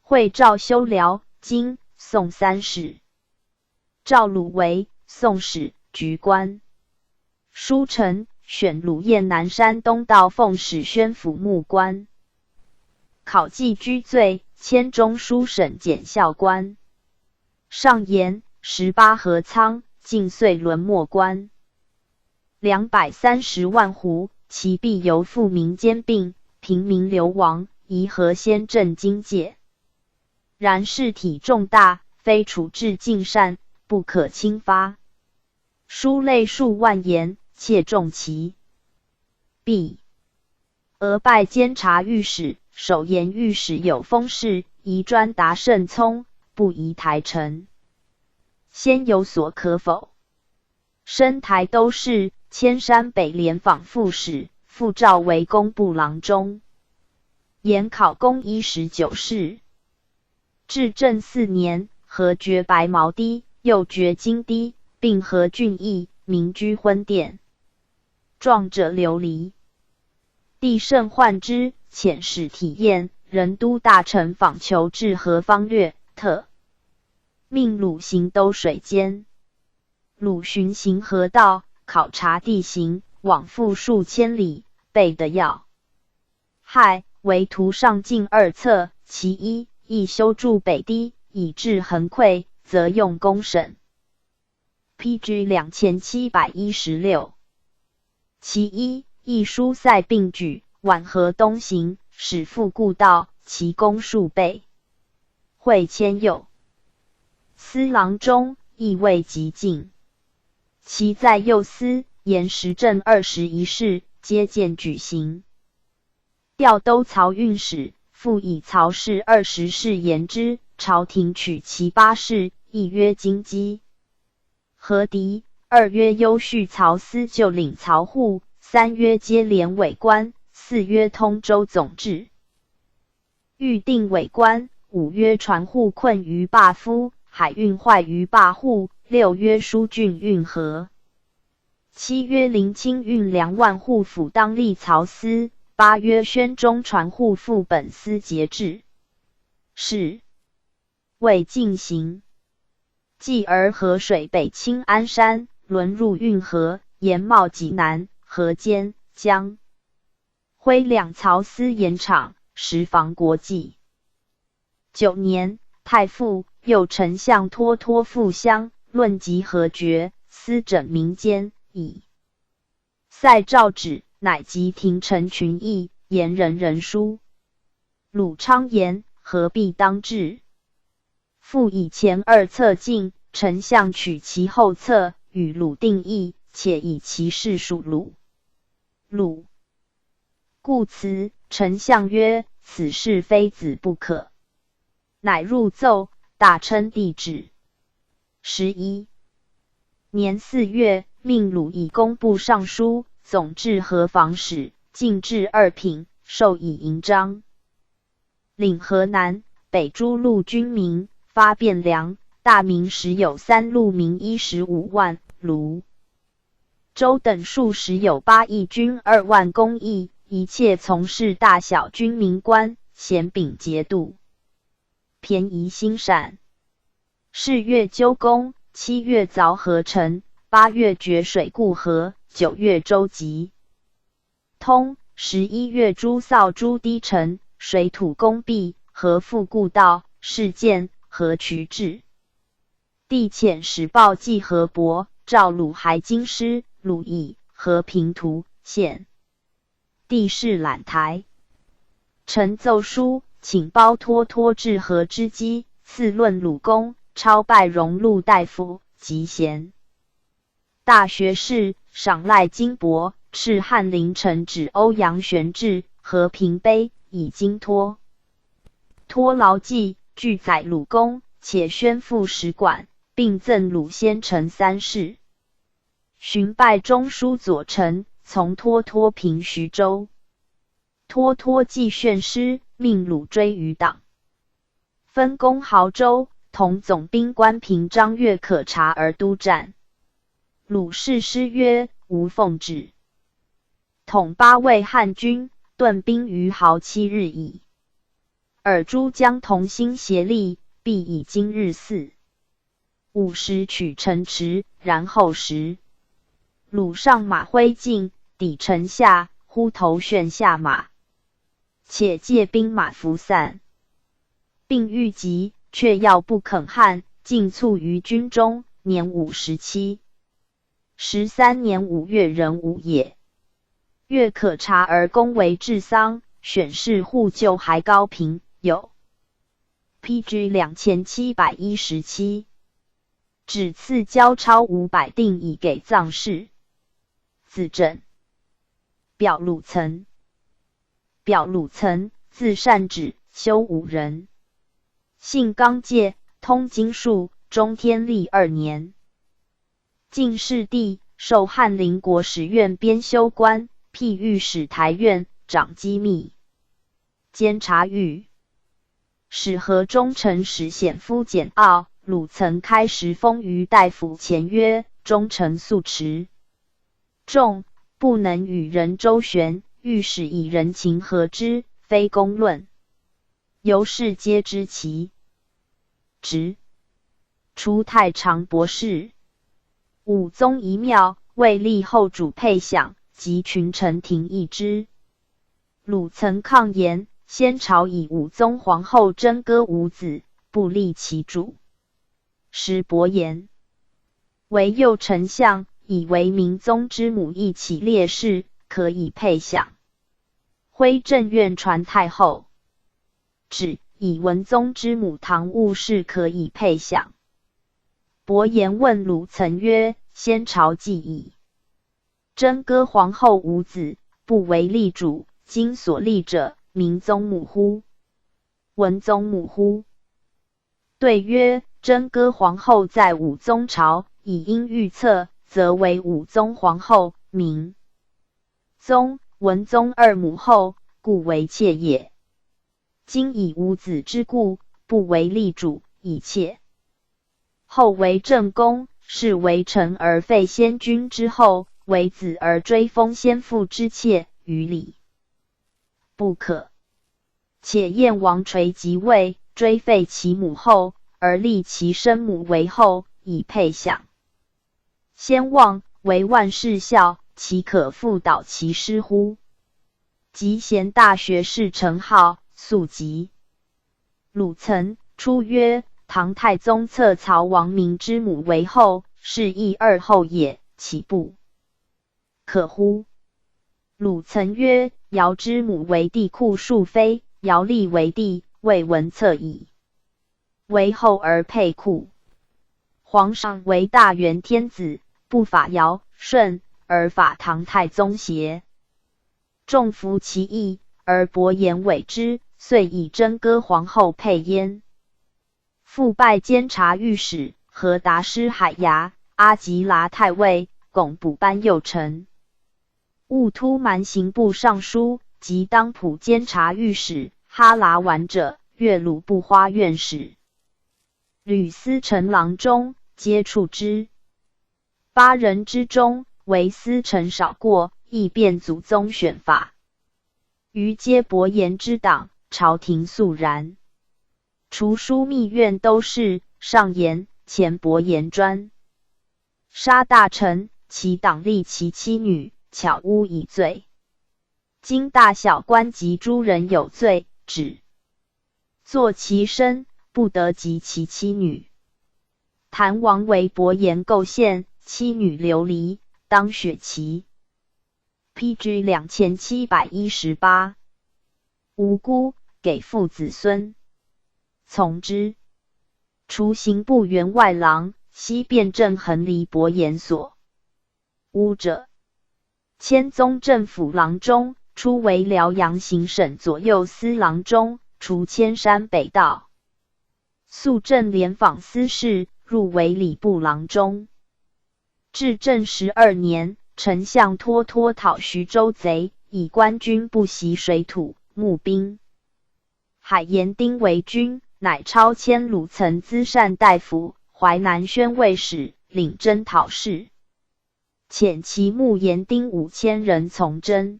会诏修辽、金、宋三史。诏鲁为宋史局官。书成，选鲁燕南山东道奉使宣府牧官。考纪居罪，迁中书省检校官。上言18河仓。尽遂沦没官，230万斛，其必由富民兼并，贫民流亡，宜何先振经界？然事体重大，非处置尽善，不可轻发。书类数万言，切中其弊。俄拜监察御史，首言御史有封事，宜专达甚聪，不宜台臣。先有所可否？升台都事，迁山北联访副使，复召为工部郎中。研考功19世。至正四年，河决白毛堤，又决金堤，并河郡邑，民居昏殿。壮者流离。帝甚患之，遣使体验，任都大臣访求治河方略，特命鲁行都水监。鲁巡行河道，考察地形，往复数千里，备得要害，为图上进二策：其一，欲修筑北堤，以制横溃，则用工省。P.G. 2716。其一，欲疏塞并举，挽河东行，使复故道，其功数倍。会迁右司郎中，亦未及进。其在右司，言时政21事，皆见举行。调都漕运使，复以曹氏二十事言之，朝廷取其八事，一曰京畿河堤，二曰优恤漕司旧领漕户，三曰接连委官，四曰通州总制，预定委官，五曰船户困于坝夫，海运坏于坝户。六曰疏浚运河，七曰临清运粮万户府当立漕司，八曰宣中船户副本司节制。是未进行。继而河水北侵鞍山，沦入运河，沿冒济南、河间、江徽两漕司盐场，实防国计。9年，太傅、右丞相脱脱赴乡，论及河决，私诊民间，以塞诏旨，乃即廷臣群议，言人人书。鲁昌言：何必当治？复以前二策进，丞相取其后策，与鲁定议，且以其事属鲁。鲁故辞。丞相曰：此事非子不可。乃入奏，大称帝旨。11年4月，命鲁以工部尚书、总制河防使，进至二品，授以银章。领河南北诸路军民，发汴梁。大明时有三路民15万，庐州等数时有8邑军2万工役，一切从事大小军民官，咸秉节度。便宜兴善。是月鸠工，7月凿河城，8月决水固河，9月舟楫通，11月诸扫诸堤城，水土工毕，河复故道，事建河渠治。帝遣使报济河伯，召鲁还京师，鲁以和平图献。帝释览台，臣奏书，请褒脱脱治河之基，赐论鲁公。超拜荣禄大夫，及贤大学士，赏赖金帛，敕翰林承旨欧阳玄制和平碑，以金托托牢记，具载鲁公，且宣复使馆，并赠鲁先成三世。寻拜中书左丞，从脱脱平徐州。脱脱既炫师，命鲁追余党，分攻亳州。同总兵官平章悦可察而督战。鲁誓师曰：“吾奉旨，统八位汉军，顿兵于亳7日矣。尔诸将同心协力，必以今日四五时取城池，然后食。”鲁上马挥进，抵城下，忽头旋下马，且借兵马伏散，并欲急。却要不肯汉，竟卒于军中，年57。13年5月壬午也。月可察而公为治丧，选士护柩还高平，有 P.G. 2717。旨赐交钞500锭以给葬事。子镇表鲁曾，表鲁曾，字善止，修武人。性刚介，通经术。中天历2年，进士第，授翰林国史院编修官，辟御史台院，掌机密监察御史和中丞史显夫简傲。鲁曾开时封于大夫前曰：“忠诚素持重，不能与人周旋。御史以人情和之，非公论。”由是皆知其职，除太常博士。武宗遗庙，为立后主配享，及群臣廷议之。鲁曾抗言：先朝以武宗皇后贞歌无子，不立其主。时伯颜为右丞相，以为明宗之母亦起烈士，可以配享。徽正院传太后旨，以文宗之母唐兀氏可以配享。伯颜问鲁曾曰：“先朝既以贞歌皇后无子，不为立主，今所立者，明宗母乎？文宗母乎？”对曰：“贞歌皇后在武宗朝，以因预测，则为武宗皇后，明宗、文宗二母后，故为妾也。今以无子之故，不为立主，以妾后为正宫，是为臣而废先君之后，为子而追封先父之妾，于礼不可。且燕王垂即位，追废其母后，而立其生母为后，以配享。先王为万世孝，岂可复蹈其师乎？”集贤大学士程颢宿疾。鲁曾出曰：“唐太宗册曹王明之母为后，是亦二后也，岂不可乎？”鲁曾曰：“尧之母为帝喾庶妃，尧立为帝，未闻册矣。为后而配喾。皇上为大元天子，不法尧舜，而法唐太宗邪？众服其意，而伯颜违之，遂以贞歌皇后配焉。”复拜监察御史、和达师海衙、阿济剌太尉、拱补班右丞、兀突蛮刑部尚书及当铺监察御史、哈剌完者、岳鲁布花院使、吕司丞郎中，皆处之。八人之中，唯司丞少过，亦变祖宗选法。余皆伯颜之党，朝廷肃然。除枢密院都事，上言前伯颜专杀大臣，其党立其妻女，巧诬以罪。今大小官及诸人有罪，只坐其身，不得及其妻女。谭王为伯颜构陷，妻女流离，当雪其。P.G. 2718，无辜给父子孙，从之。除刑部员外郎，西变政横离伯颜所诬者。迁宗正府郎中，初为辽阳行省左右司郎中，除千山北道。肃正廉访司事，入为礼部郎中。至正12年，丞相脱脱讨徐州贼，以官军不习水土，募兵海盐丁为军，乃超迁鲁曾资善大夫、淮南宣慰使，领征讨事。遣其募盐丁5000人从征。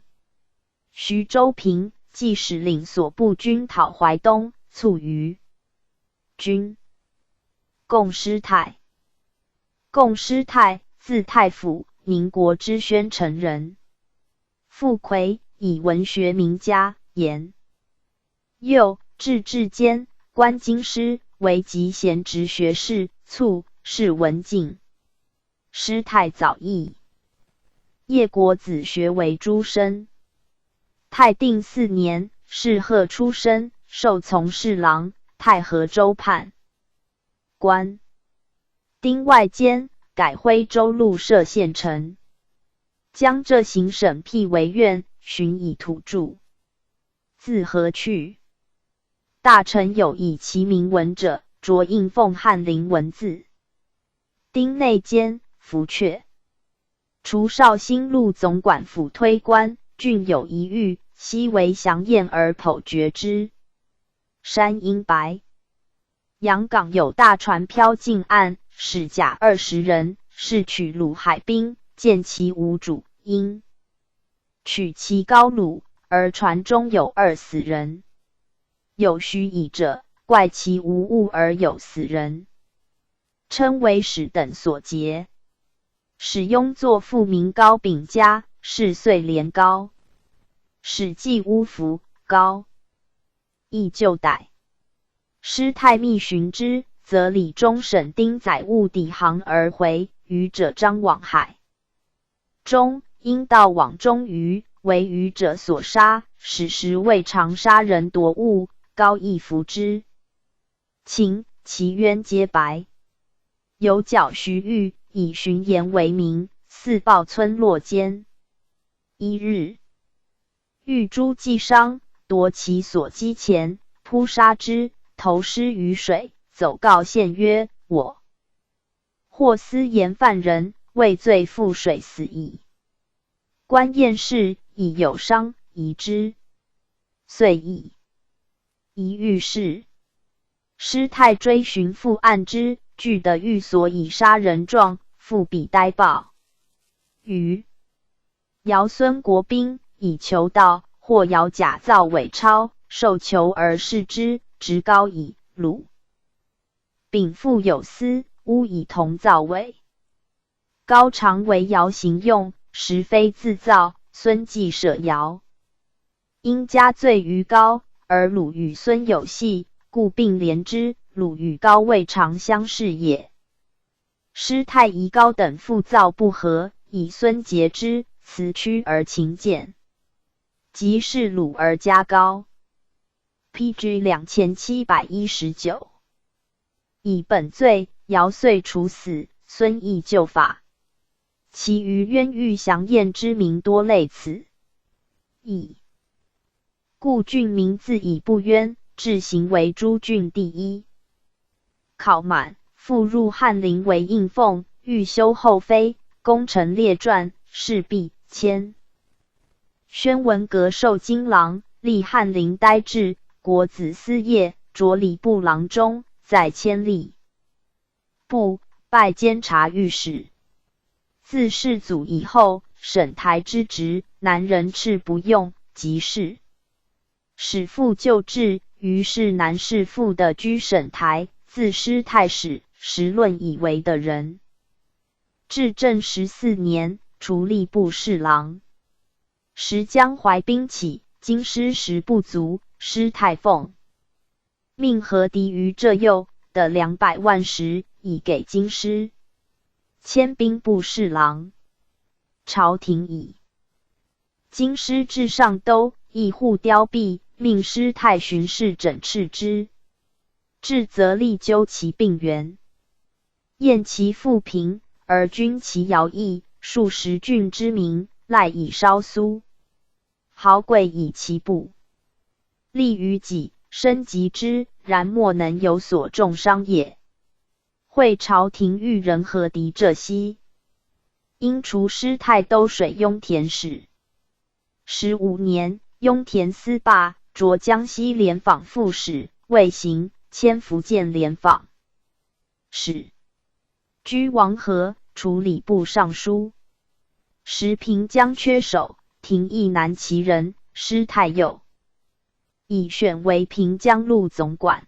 徐州平，既使领所部军讨淮东，卒于军。贡师泰，贡师泰，字太甫，宁国之宣城人。父魁，以文学名家。言又至至监，官京师，为集贤直学士，卒，谥文靖。师泰早谥。业国子学为诸生。泰定四年，谥贺出生，授从侍郎、太和州判官。丁外监，改徽州路歙县丞。江浙行省辟为院，巡以土著。字和去。大臣有以其名文者，着印奉翰林文字。丁内监，服阙。除绍兴路总管府推官，郡有一狱，悉为降验而剖决之。山阴白洋港有大船飘近岸，使甲20人，是取虏海兵，见其无主，因取其高虏，而船中有二死人。有许以者，怪其无物而有死人，称为史等所劫。史雍作父名高秉嘉，是岁连高。史记乌服高，亦就逮。师太密寻之，则李中审丁载物抵航而回，渔者张往海中，因到网中鱼，为渔者所杀。史实为常杀人夺物，高亦服之。秦其冤皆白。有角徐玉以寻言为名，四报村落间。一日，遇诸计商，夺其所积钱，扑杀之，投尸于水。走告县曰：“我或私盐贩人，畏罪赴水死矣。”官验事，以有伤，疑之，遂以疑御史。师太追寻父案之，具得寓所以杀人状，复笔呆报。余尧孙国宾以求道，或尧假造伪钞，受求而视之，直高以鲁。禀赋有司，诬以同造伪。高常为尧行用，实非自造。孙既舍尧，因加罪于高，而鲁与孙有隙，故并连之。鲁与高未尝相视也。师太疑高等复造不和，以孙节之，辞屈而勤俭，即是鲁而加高。P.G. 2719，以本罪，尧遂处死，孙亦就法。其余冤狱详验之民多类此。以故郡民自以不冤，至行为诸郡第一。考满，复入翰林为应奉，欲修后妃，功臣列传，事毕，迁宣文阁授金郎，历翰林待制、国子司业，擢礼部郎中，再迁吏部，拜监察御史。自世祖以后，省台之职，南人斥不用，即是使父旧制，于是南士父的居省台，自师太史，时论以为的人。至正14年，除吏部侍郎。时江淮兵起，京师食不足，师太奉命和敌于浙右的200万石，以给京师。迁兵部侍郎。朝廷以京师至上都，邑户凋敝，命师太巡视整饬之。至则力究其病源，验其富贫，而均其徭役，数十郡之民，赖以烧酥。豪贵以其不利于己，身及之，然莫能有所重伤也。会朝廷欲人和敌浙西，因除师太都水雍田使。15年，雍田司罢，擢江西廉访副使，未行，迁福建廉访使。居王和，除礼部尚书。时平江缺守，廷议难其人，师太佑以选为平江路总管。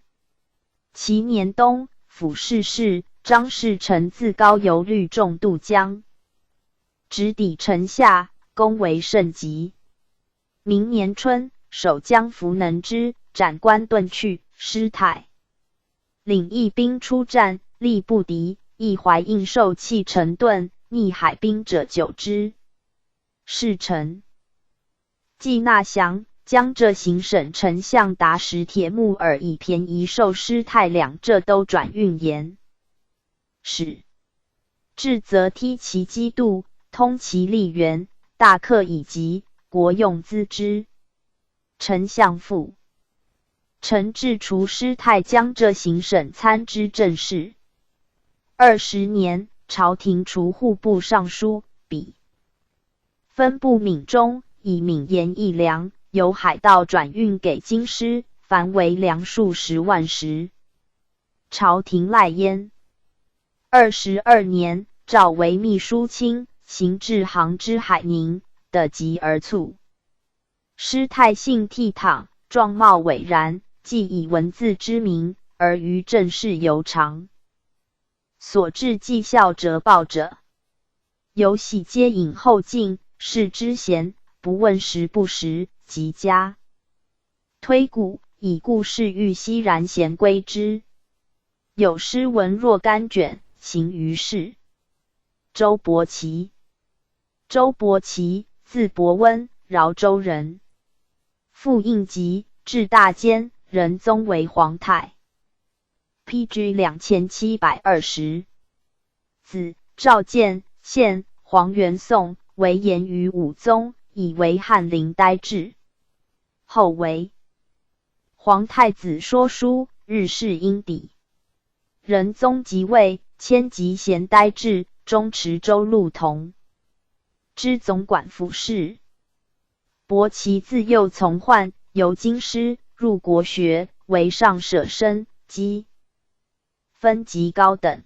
其年冬，府试事张士诚自高邮率众渡江，直抵城下，攻为甚急。明年春，守将福能之斩官遁去，师太领一兵出战，力不敌，亦怀应受弃城遁，溺海兵者九之。士诚季纳降，江浙行省丞相达什铁木儿以便宜售师太两浙都转运盐。使至则梯其机度，通其利源，大客以及国用资之。丞相父陈至除师太江浙行省参知政事。20年，朝廷除户部尚书，比分部闽中，以闽盐一粮，由海盗转运给京师，凡为粮数十万石。朝廷赖焉。22年，召为秘书卿，行至杭之海宁，得疾而卒。师太性倜傥，状貌伟然，既以文字知名，而于政事尤长。所至记校折报者，有喜皆引后进，视之贤，不问实不实，即加推古，以故事欲熙然贤归之。有诗文若干卷，行于世。周伯奇，周伯奇，字伯温，饶州人。父应吉，至大监，仁宗为皇太。P.G. 2720。子赵建，宪黄元宋，为言于武宗，以为翰林呆志。后为皇太子说书，日事应底。仁宗即位，迁集贤呆志，中池州路同知总管府事。伯奇自幼从宦，游京师，入国学，为上舍身，积分极高等。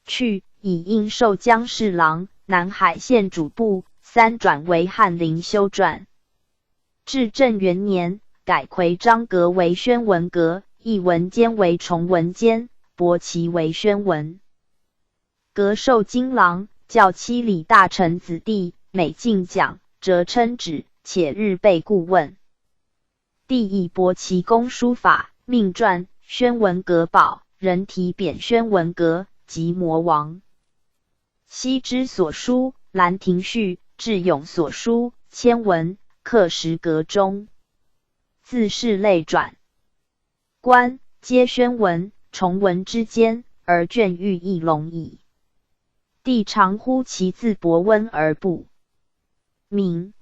去，以应授将侍郎、南海县主簿，三转为翰林修撰。至正元年，改奎章阁为宣文阁，艺文监为崇文监，伯奇为宣文阁授金郎，教七礼大臣子弟，每进讲，辄称旨，且日备顾问。帝以伯奇工书法，命撰宣文阁宝，人题匾宣文阁，即魔王羲之所书《兰亭序》，智永所书《签文》，刻石阁中。自是类转官，皆宣文、崇文之间，而卷欲翼龙矣。帝常呼其字伯温而不明。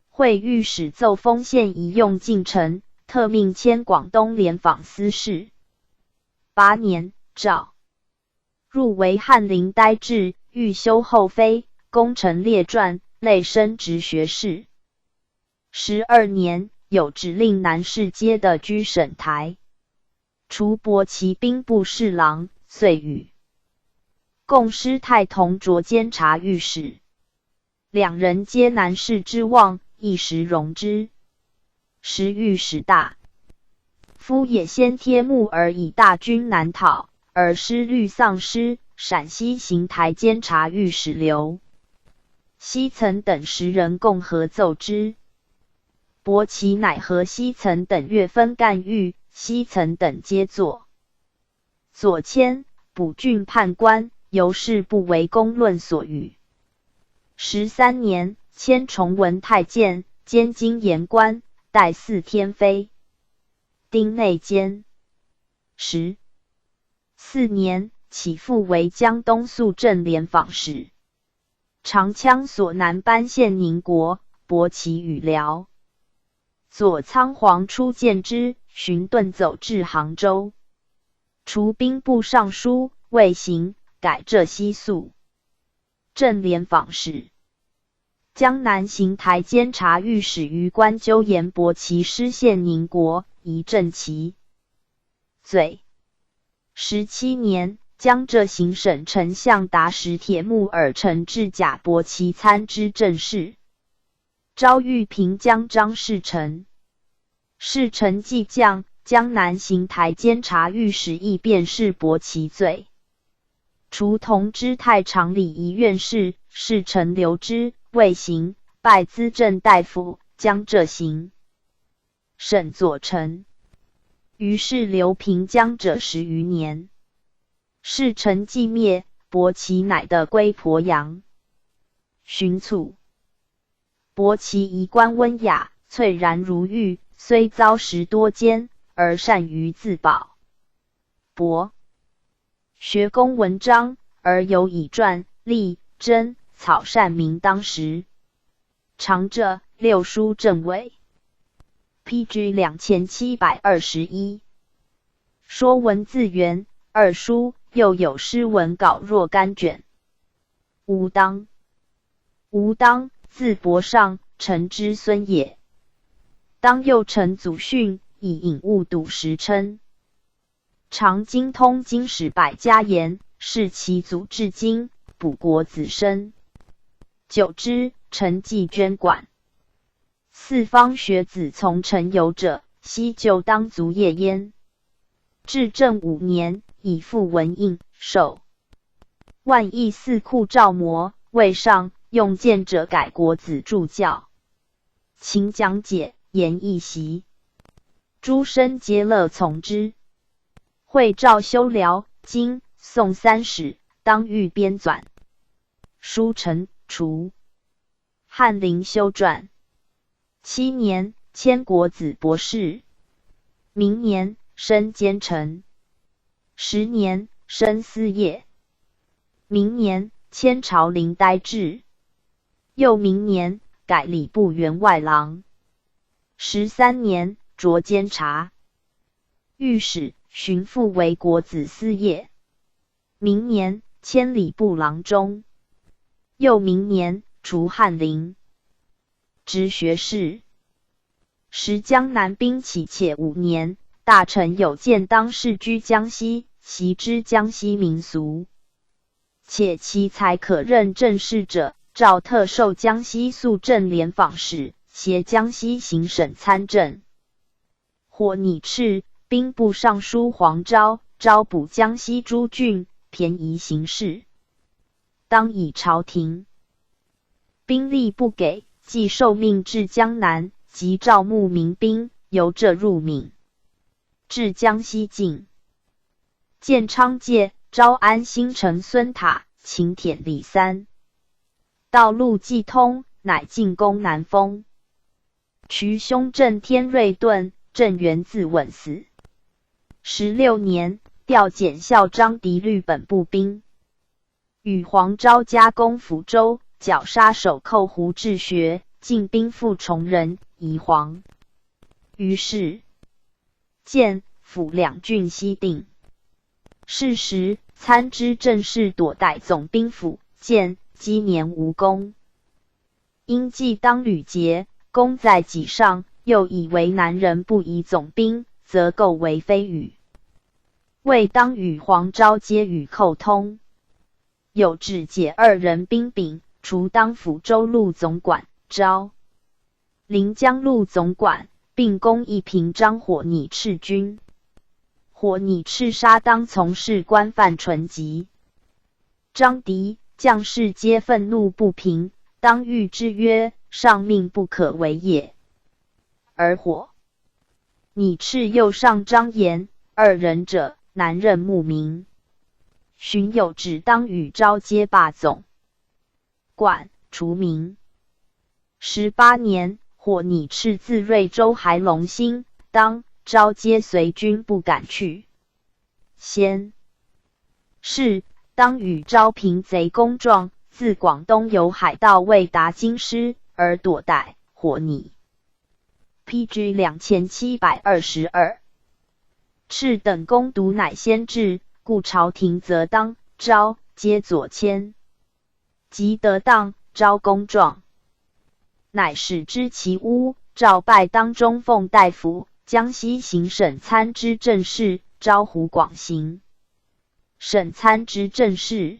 会御史奏封县一用进臣，特命迁广东廉访司事。8年，诏入为翰林呆志，欲修后妃，功臣列传，累升直学士。12年，有指令南市街的居省台，除伯其兵部侍郎，遂与贡师太同擢监察御史。两人皆南士之望，一时荣之。时御史大夫也先帖木儿以大军南讨，而师虑丧失。陕西行台监察御史刘希曾等10人共合奏之。伯奇乃和希曾等月分干狱，希曾等皆作左迁补郡判官，由是不为公论所语。13年，迁崇文太监，兼经筵官，代祀天妃。丁内监。14年，起复为江东肃镇廉访使。长枪所南班县宁国，伯奇与辽左仓皇初见之，寻遁走至杭州。除兵部尚书，未行，改浙西肃镇廉访使。江南行台监察御史于官纠言伯其失陷宁国，以正其罪。17年，江浙行省丞相达使铁木尔臣至贾伯其参知政事。诏谕平江张士诚，士诚既降，江南行台监察御史亦便是驳其罪。除同知太常礼仪院事，士诚留之，未行，拜资政大夫、江浙行省左丞。于是留平江者10余年。士诚既灭，伯奇乃得归鄱阳。寻卒。伯奇衣冠温雅，翠然如玉，虽遭十多奸，而善于自保。博学工文章，而尤以篆、隶、真、草善名当时。长者六书正伪。P.G. 2721。说文字源二书，又有诗文稿若干卷。吴当，吴当，字伯尚，陈之孙也。当幼承祖训，以颖悟笃实称。常精通经史百家言，是其祖至今，补国子生。久之，陈继捐馆。四方学子从陈游者，昔旧当族业焉。至正五年，以复文应，授万亿四库照摩，位上用见者改国子助教，勤讲解，言一席，诸生皆乐从之。会诏修辽、金、宋三史，当欲编纂。书成，除翰林修撰。七年，迁国子博士。明年，升监丞。10年，升司业。明年，迁朝林呆志。又明年，改礼部员外郎。13年，擢监察御史，寻复为国子司业。明年，迁礼部郎中。又明年，除翰林，直学士。时江南兵起窃五年，大臣有见当世居江西，习知江西民俗，且其才可任政事者，诏特授江西肃政廉访使，协江西行省参政。火拟敕兵部尚书黄昭招补江西诸郡，便宜行事，当以朝廷兵力不给，既受命至江南，即招募民兵，由浙入闽，至江西境，建昌界招安新城孙塔，秦舔李三，道路既通，乃进攻南丰。渠兄郑天瑞遁，郑元自刎死。16年，调检校张迪律本部兵，与黄昭夹攻抚州，绞杀守寇胡志学，进兵赴崇仁、宜黄。于是建、抚两郡悉定。是时，参知政事朵代总兵府，建积年无功，因既当屡捷，功在己上，又以为南人不以总兵，则构为非语。未当与黄昭皆与寇通，有旨解二人兵柄，除当抚州路总管，招临江路总管，并攻一平章火拟赤军。火拟赤杀当从事官范纯吉、张迪将士皆愤怒不平，当谕之曰：“上命不可违也。”而火拟赤又上张言二人者，南任慕名。寻有旨当与昭皆罢总管，除名。18年，火拟赤自瑞州还龙兴，当昭皆随军不敢去。先是，当与昭平贼功状，自广东有海盗未达京师，而躲逮火拟。P.G. 2722。赤等攻独乃先至，故朝廷则当昭皆左迁，及得当昭功状，乃使知其屋，诏拜当中奉大夫、江西行省参知政事，招湖广行省参知政事，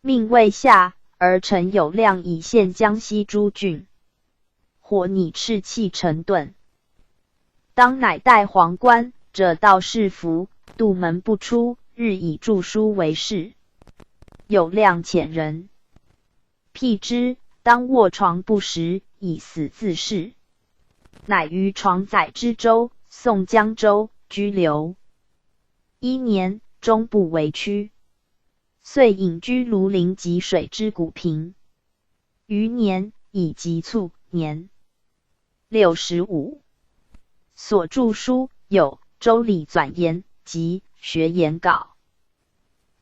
命未下，而陈友谅以献江西诸郡。火拟赤气成顿，当乃戴皇冠，着道士服，杜门不出，日以著书为事。友谅遣人辟之，当卧床不食，以死自誓。乃于床载之舟，送江州居留。一年，终不为屈，遂隐居庐陵吉水之古坪。余年，以疾卒，年65。所著书有《周礼纂言》及《学言稿》。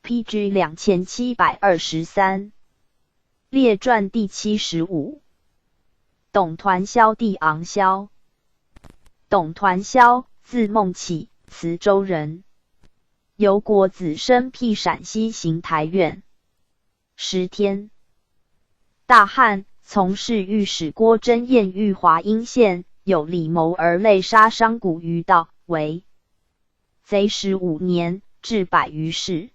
P.G. 2723。列传第75。董团霄弟昂霄。董团霄，字孟起，磁州人。由国子生辟陕西行台院。十天，大旱，从事御史郭真彦遇华阴县，有李谋而类杀商贾于道，为贼15年，至百余事。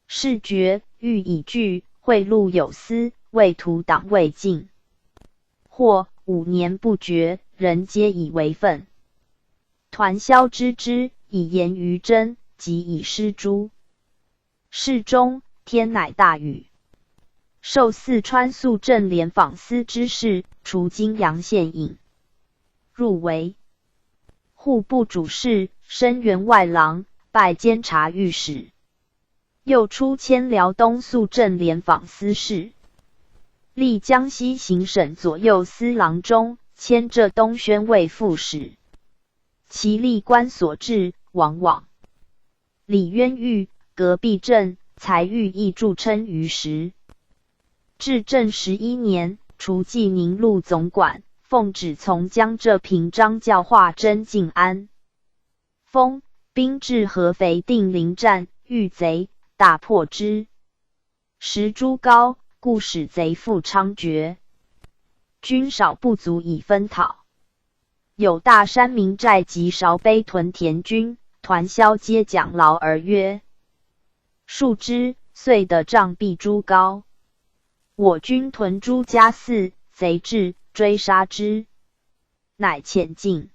事决，欲以拒，贿赂有司，为图党未尽。或五年不决，人皆以为愤。团萧知之，以言于真，即以施诸事中，天乃大雨。授四川肃正廉访司知事，除泾阳县尹，入为户部主事，升员外郎，拜监察御史。又出迁辽东肃正廉访司事，历江西行省左右司郎中，迁浙东宣慰副使。其历官所至，往往理冤狱，革弊政，才遇亦著称于时。至正11年，除济宁路总管，奉旨从江浙平章教化征进安丰，兵至合肥定陵战，遇贼，大破之。时朱高，故使贼复猖獗，军少不足以分讨。有大山民寨及韶碑屯田军，团萧皆奖劳而约数之，遂得杖毙朱高。我军屯朱家寺，贼至，追杀之，乃遣进。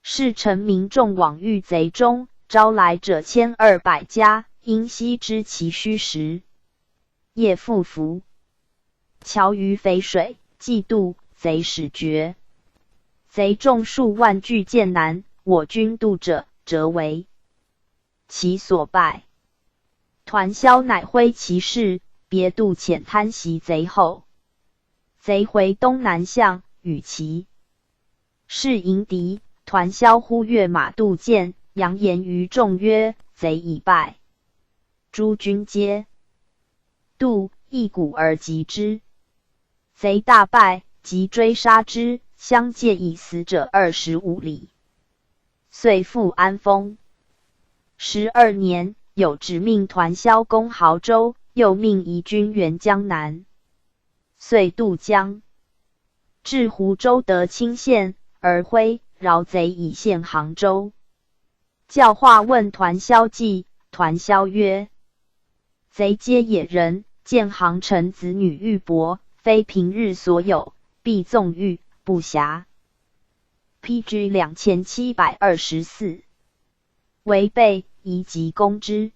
是乘民众往遇贼中，招来者1200家，因悉知其虚实。夜复伏，桥于淝水，既渡，贼始绝。贼众数万俱剑南，我军渡者，辄为其所败。团萧乃挥其师，别渡浅滩袭贼后。贼回东南向，与其士迎敌。团萧忽跃马渡涧，扬言于众曰：“贼已败。”诸军皆渡，一鼓而击之。贼大败，急追杀之，相界已死者25里。遂复安丰。12年，有旨命团萧攻亳州，又命移军援江南，遂渡江，至湖州德清县，而挥饶贼以陷杭州。教化问团萧计，团萧曰：“贼皆野人，见杭城子女玉帛，非平日所有，必纵欲不暇。”P.G. 2724，违背宜即攻之。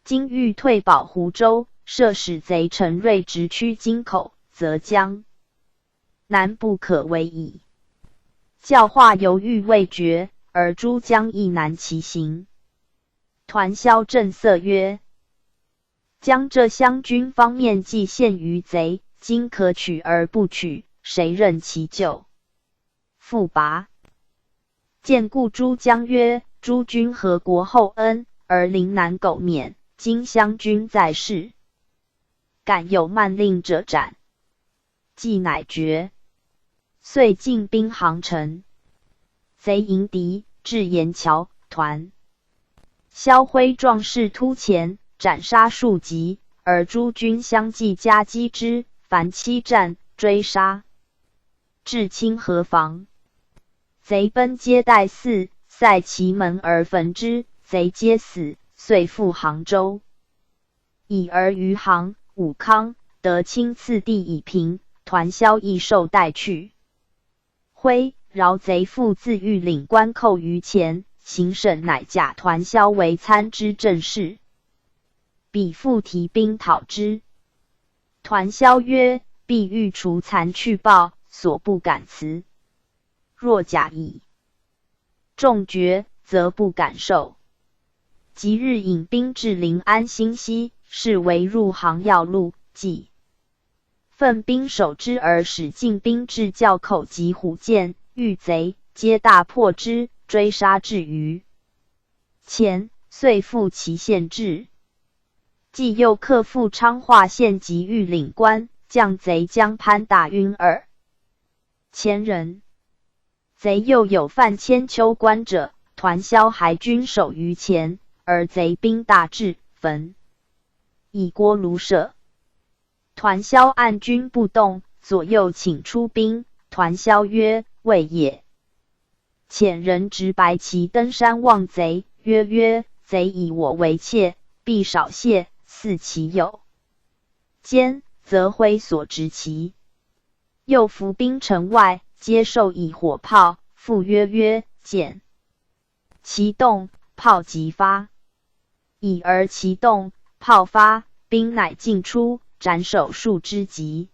今欲退保湖州，设使贼陈瑞直趋京口，则江南不可为矣。教化犹豫未决，而诸将亦难其行。团萧正色曰：“江浙湘军方面既陷于贼，今可取而不取，谁任其咎？”复拔见故诸将曰：“诸君何国厚恩，而临难苟免。今湘军在世，敢有慢令者斩。”计乃决，遂进兵杭城。贼迎敌至盐桥，团萧挥壮士突前，斩杀数级，而诸军相继夹击之，凡七战，追杀至清河防。贼奔皆待寺，塞其门而焚之，贼皆死，遂复杭州。已而余杭、武康、德清次第已平，团萧亦受带去。挥饶贼复自欲领关寇于前，行省乃假团萧为参知政事，彼复提兵讨之。团萧曰：“必欲除残去暴，所不敢辞。若假以重爵，则不敢受。”即日引兵至临安新溪，是为入杭要路，即奋兵守之，而使进兵至滘口及虎涧，遇贼，皆大破之，追杀至渝前，遂复其县治。继又克复昌化县及玉岭关，将贼将潘大晕2000人。贼又有犯千秋关者，团萧还军守于前，而贼兵大至，焚以锅炉舍。团萧按军不动，左右请出兵。团萧曰：“未也。”遣人执白旗登山望贼，曰：“曰贼以我为妾，必少谢，似其有奸，则挥所执旗。”又伏兵城外，皆授以火炮，复曰：“曰见其动，炮即发。已而其动，炮发，兵乃尽出，斩首数之极。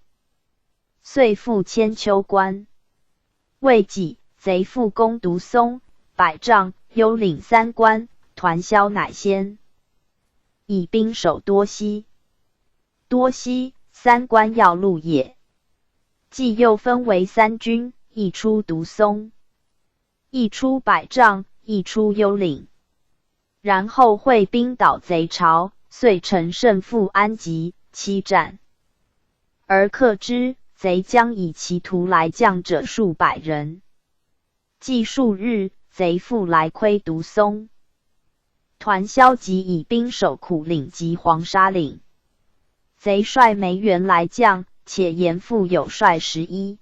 遂复千秋关。未几，贼复攻独松、百丈、幽岭三关，团萧乃先以兵守多溪。多溪，三关要路也。继又分为三军，一出独松，一出百丈，一出幽岭。然后会兵捣贼巢，遂乘胜复安吉，七战而克之。贼将以其徒来将者数百人。既数日，贼复来窥独松。团萧即以兵守苦岭及黄沙岭。贼率梅元来将，且言复有率11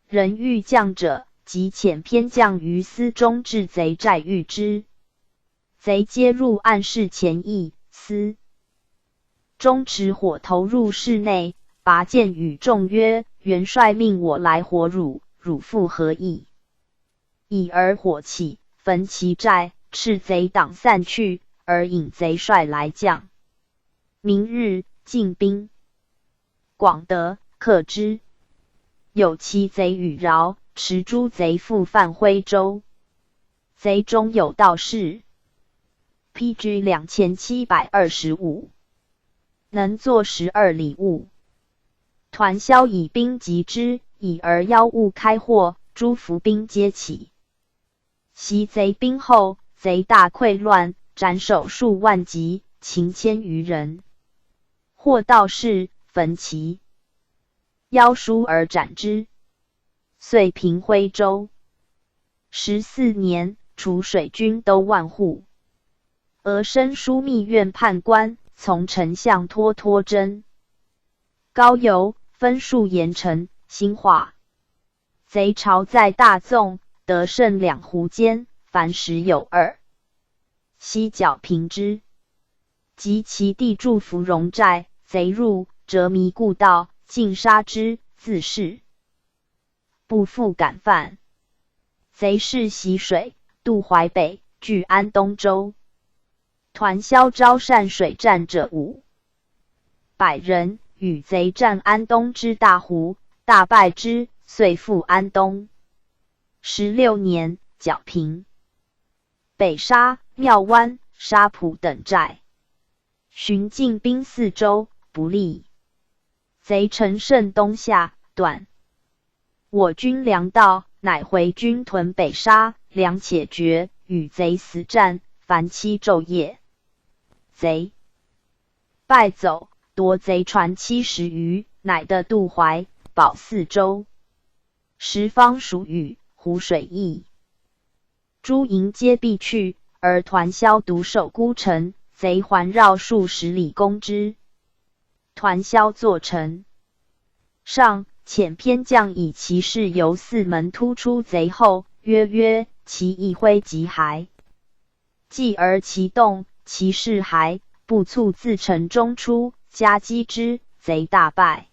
人欲将者，即遣偏将于司中至贼寨遇之。贼皆入暗室潜匿，司中持火投入室内，拔剑与众曰：“元帅命我来火汝，汝复何意？”已而火起，焚其寨，斥贼党散去，而引贼帅来将。明日，进兵广德，克之。有其贼与饶，持诸贼复犯徽州。贼中有道士。P.G. 2725，能作12里雾。团萧以兵击之，已而妖物开豁，诸伏兵皆起。袭贼兵后，贼大溃乱，斩首数万级，擒千余人。获道士，焚其妖书而斩之。遂平徽州。14年，除水军都万户。俄升枢密院判官，从丞相脱脱真。高邮分数盐城、兴化。贼巢在大纵、得胜两湖间，凡十有二。西剿平之。及其地驻芙蓉寨，贼入，折迷故道，尽杀之，自是不复敢犯。贼势袭水，渡淮北，据安东州。团萧招善水战者500人，与贼战安东之大湖，大败之，遂复安东。16年，剿平北沙、庙湾、沙浦等寨。寻进兵四州，不利。贼乘胜东下，断我军粮道，乃回军屯北沙，粮且绝，与贼死战，凡7昼夜。贼败走，夺贼船70余，乃得渡淮，保四州。时方属雨，湖水溢，诸营皆避去，而团萧独守孤城，贼环绕数十里攻之。团萧坐城上，遣偏将以骑士由四门突出贼后，曰曰：其一挥即还。继而其动，骑士还，步卒自城中出，夹击之，贼大败。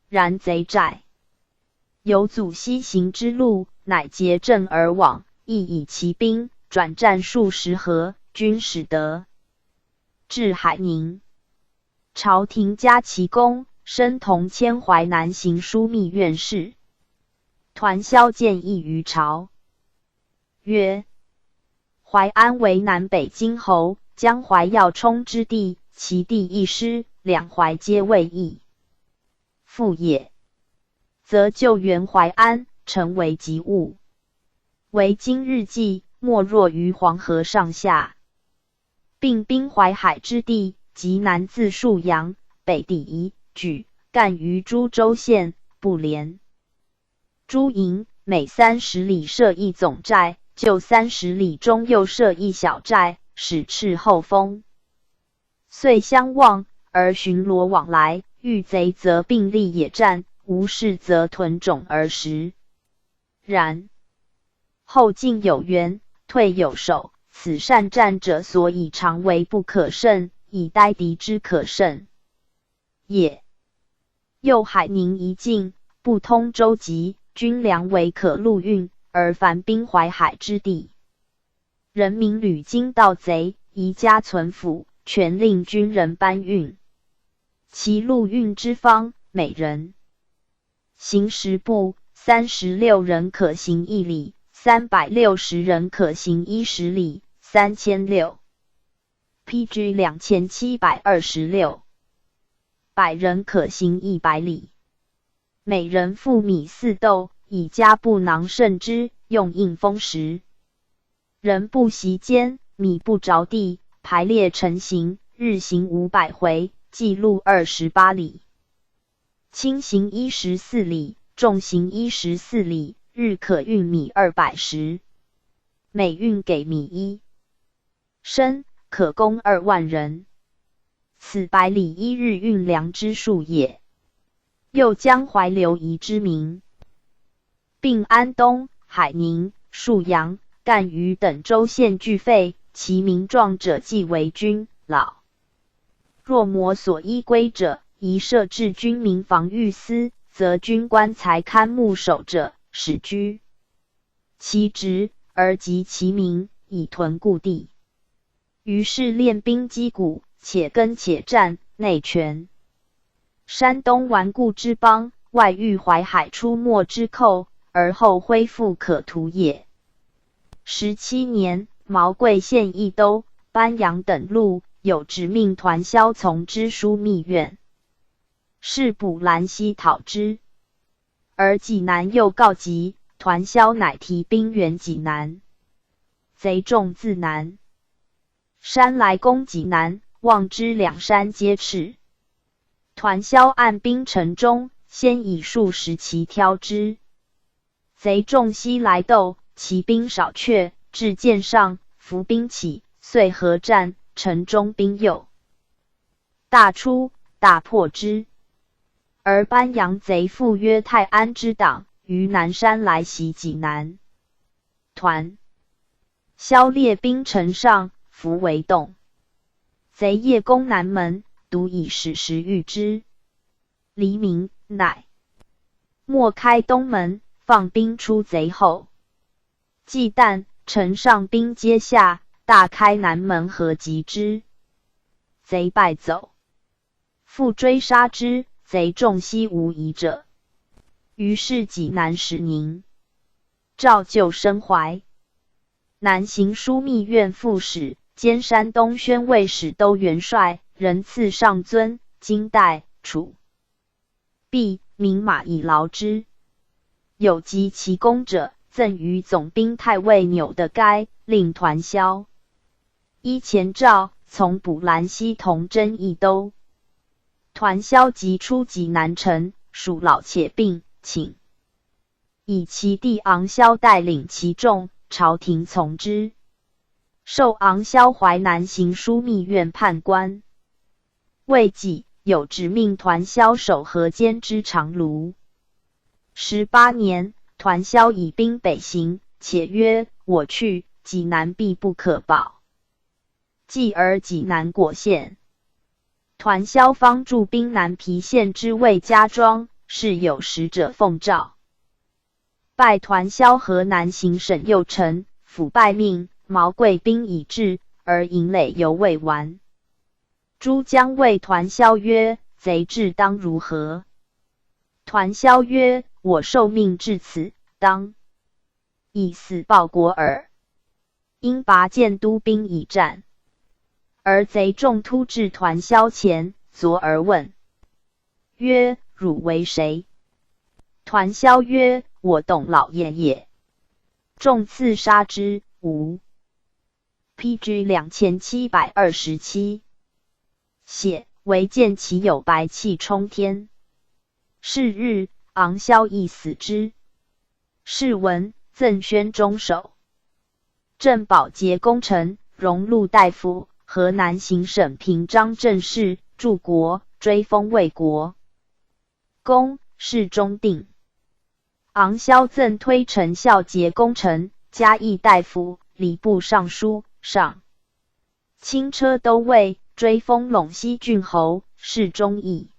然贼寨有阻西行之路，乃结阵而往，亦以骑兵转战数十合，军始得至海宁。朝廷嘉其功，升同迁淮南行枢密院事。团萧见议于朝，曰：淮安为南北襟喉，江淮要冲之地，其地一失，两淮皆未易复也。则救援淮安，诚为急务。惟今日计，莫若于黄河上下，并滨淮海之地，即南自沭阳，北抵夷、莒、赣于诸州县，不连诸营，每30里设一总寨。就30里中又设一小寨，使斥候风，遂相望而巡逻往来，遇贼则并力野战，无事则屯种而食。然后进有援，退有守，此善战者所以常为不可胜，以呆敌之可胜也。又海宁一境，不通舟楫，军粮惟可陆运。而凡滨淮海之地，人民屡经盗贼，宜加存抚，全令军人搬运。其陆运之方，每人行10步，36人可行1里，360人可行10里，3600 P.G. 2726，百人可行100里。每人赋米4斗，以加布囊盛之，用应丰食。人步席间，米不着地，排列成行，日行500回，计路28里。轻行14里，重行14里，日可运米210，每运给米1升，可供2万人。此百里一日运粮之数也。又江淮流夷之民，并安东、海宁、沭阳、赣榆等州县俱废，其民壮者计为军，老弱秣所依归者，宜设置军民防御司，责军官材堪牧守者，使居其职而及其民，以屯故地。于是练兵积谷，且耕且战，内全山东顽固之邦，外御淮海出没之寇，而后恢复可图也。17年，毛贵县益都、般阳等路有指命团萧从之枢密院，事补兰溪讨之，而济南又告急，团萧乃提兵援济南，贼众自南山来攻济南，望之两山皆赤。团萧按兵城中，先以数十骑挑之，贼众悉来斗，其兵少却，至剑上，伏兵起，遂合战，城中兵又大出，大破之。而般阳贼复约泰安之党，于南山来袭济南。团萧列兵城上，伏为动。贼夜攻南门，独以矢石御之。黎明，乃莫开东门，放兵出贼后。既旦，城上兵皆下，大开南门合击之，贼败走。复追杀之，贼众悉无遗者。于是济南始宁，诏就身怀南行枢密院副使，兼山东宣慰使都元帅，人赐上尊，金带处弼名马以劳之。有及其功者，赠予总兵太尉钮的该，令团萧依前诏，从补兰溪同征益都。团萧即出济南城，属老且病，请以其弟昂萧带领其众，朝廷从之。授昂萧淮南行枢密院判官。未几，有指命团萧守河间之长芦。18年，团萧以兵北行，且曰：“我去济南必不可保。”继而济南果陷。团萧方驻兵南皮县之魏家庄，是有使者奉诏，拜团萧河南行省右丞，府拜命。毛贵兵已至，而营垒犹未完。诸将谓团萧曰：“贼至当如何？”团萧曰：“我受命至此，当以死报国耳。”因拔剑督兵以战，而贼众突至团萧前，踱而问曰：“汝为谁？”团萧曰：“我董老爷也。”众刺杀之，无。P.G. 2727，血唯见其有白气冲天。是日，昂萧亦死之。谥文，赠宣中守。赠保节功臣，荣禄大夫，河南行省平章政事，柱国，追封魏国公，谥忠定。昂萧赠推诚孝节功臣，嘉义大夫，礼部尚书，上轻车都尉，追封陇西郡侯，谥忠义。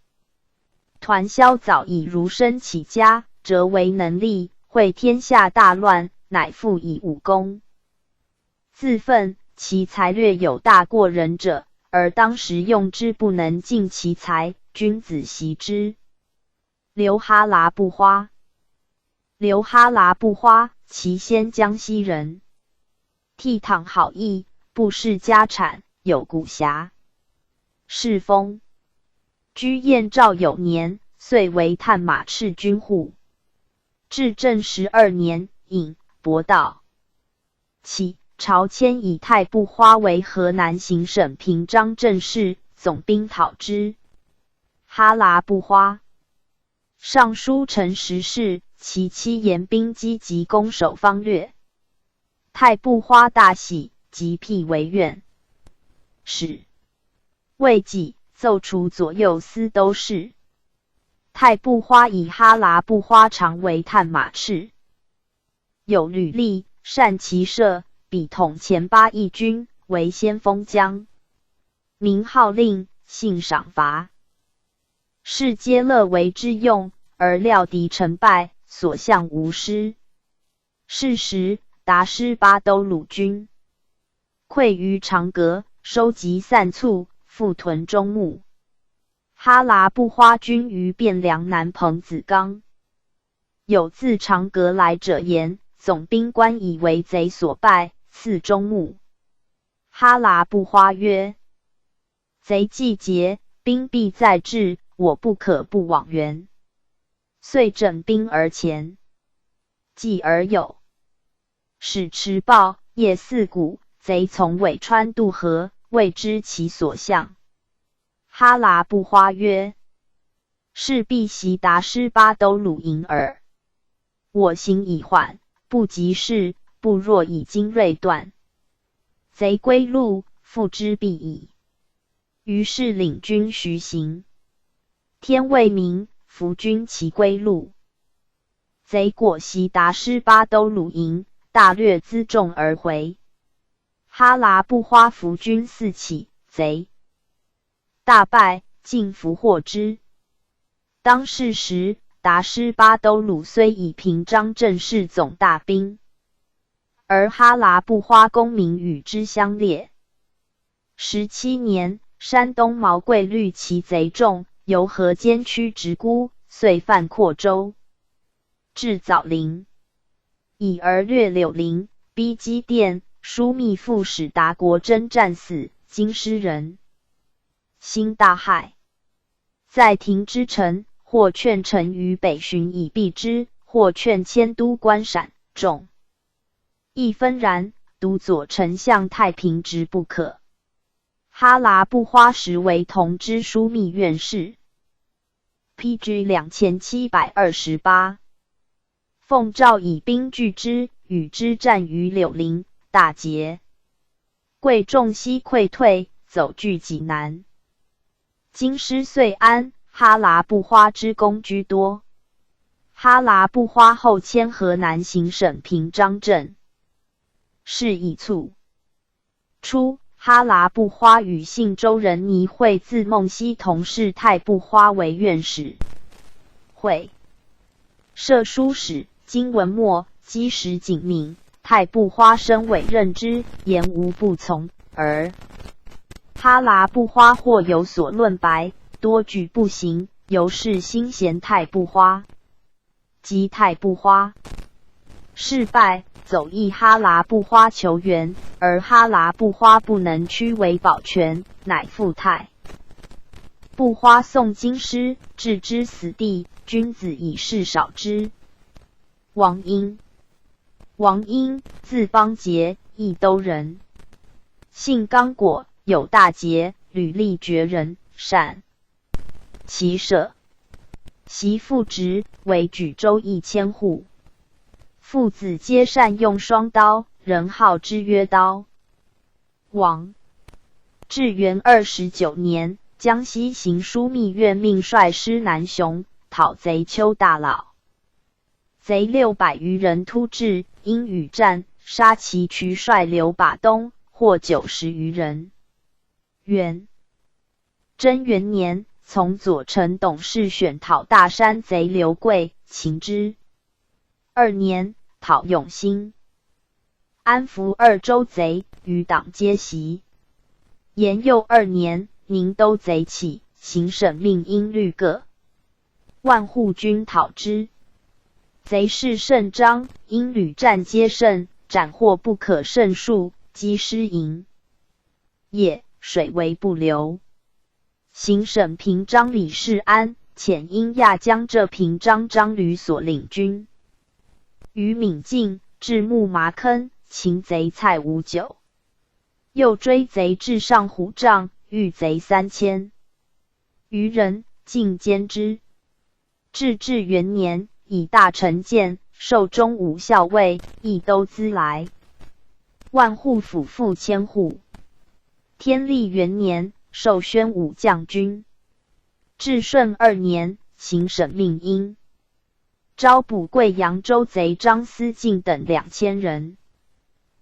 团萧早以儒生起家，辄为能吏，会天下大乱，乃复以武功自奋，其才略有大过人者，而当时用之不能尽其才，君子习之。刘哈剌不花，刘哈剌不花，其先江西人，倜傥好义，不事家产，有古侠，世风。居燕赵有年，遂为探马赤军户。至正12年，隐博道。起，朝迁以太不花为河南行省平章政事，总兵讨之。哈剌不花尚书陈实事，其妻言兵积极攻守方略。太不花大喜，即辟为院使。未几，奏除左右司都事。太不花以哈剌不花常为探马赤，有履历，善骑射，比统前八义军，为先锋将。名号令，姓赏罚。士皆乐为之用，而料敌成败，所向无失。是时，答失八都鲁军，溃于长阁，收集散卒，复屯中牟。哈剌不花军于汴梁南彭子冈，有自长阁来者言，总兵官以为贼所败，赐中牟。哈剌不花曰：“贼既捷，兵必再至，我不可不往援。”遂整兵而前。继而有使持报，夜四鼓，贼从尾川渡河，未知其所向。哈剌不花曰：“是必袭答失八都鲁营耳。我行已缓，不及事，不若以精锐断。贼归路，复之必矣。”于是领军徐行。天未明，伏军齐归路。贼果袭答失八都鲁营，大掠辎重而回。哈剌不花伏军四起，贼大败，尽俘获之。当是时，答失八都鲁虽以平章政事总大兵，而哈剌不花功名与之相列。17年，山东毛贵虑其贼众，由河间驱直沽，遂犯廓州，至枣林，已而掠柳林，逼基甸，枢密副使达国征战死，京师人心大骇。在廷之臣，或劝臣于北巡以避之，或劝迁都关陕，众议纷然，独左丞相太平执不可。哈剌不花时为同知枢密院事。P.G. 2728，奉诏以兵拒之，与之战于柳林，大捷。贵重悉溃退，走据济南。京师遂安，哈剌不花之功居多。哈剌不花后迁河南行省平章政事以卒。初，哈剌不花与信州人倪蕙字梦溪同事太不花为院使。会设书使，经文墨，积识景明。太不花深委任之，言无不从。而哈剌不花或有所论白，多举不行，由是心嫌太不花。及太不花事败，走诣哈剌不花求援，而哈剌不花不能屈为保全，乃复太不花送京师，置之死地。君子以事少之。王英，王英，字邦杰，益都人，性刚果，有大节，履历绝人，善骑射。袭父职，为莒州一千户。父子皆善用双刀，人号之曰刀王。至元29年，江西行枢密院命率师南雄，讨贼邱大老。贼600余人突至，因与战，杀其渠帅刘把东，获90余人。元贞元年，从左丞董事选讨大山贼刘贵，擒之。二年，讨永兴。安福二州贼，余党皆袭。延佑二年，宁都贼起，行省命殷律各万户军讨之。贼势甚张，因屡战皆胜，斩获不可胜数，积尸营野，水为不流。行省平章李世安遣英亚江浙平章张吕所领军于闽境，至木麻坑，擒贼蔡无九。又追贼至上虎帐，遇贼3000余人，尽歼之。至治元年，以大臣见，授忠武校尉，益都资来万户府副千户。天历元年，授宣武将军。至顺二年，行省命殷招捕贵阳州贼张思敬等2000人。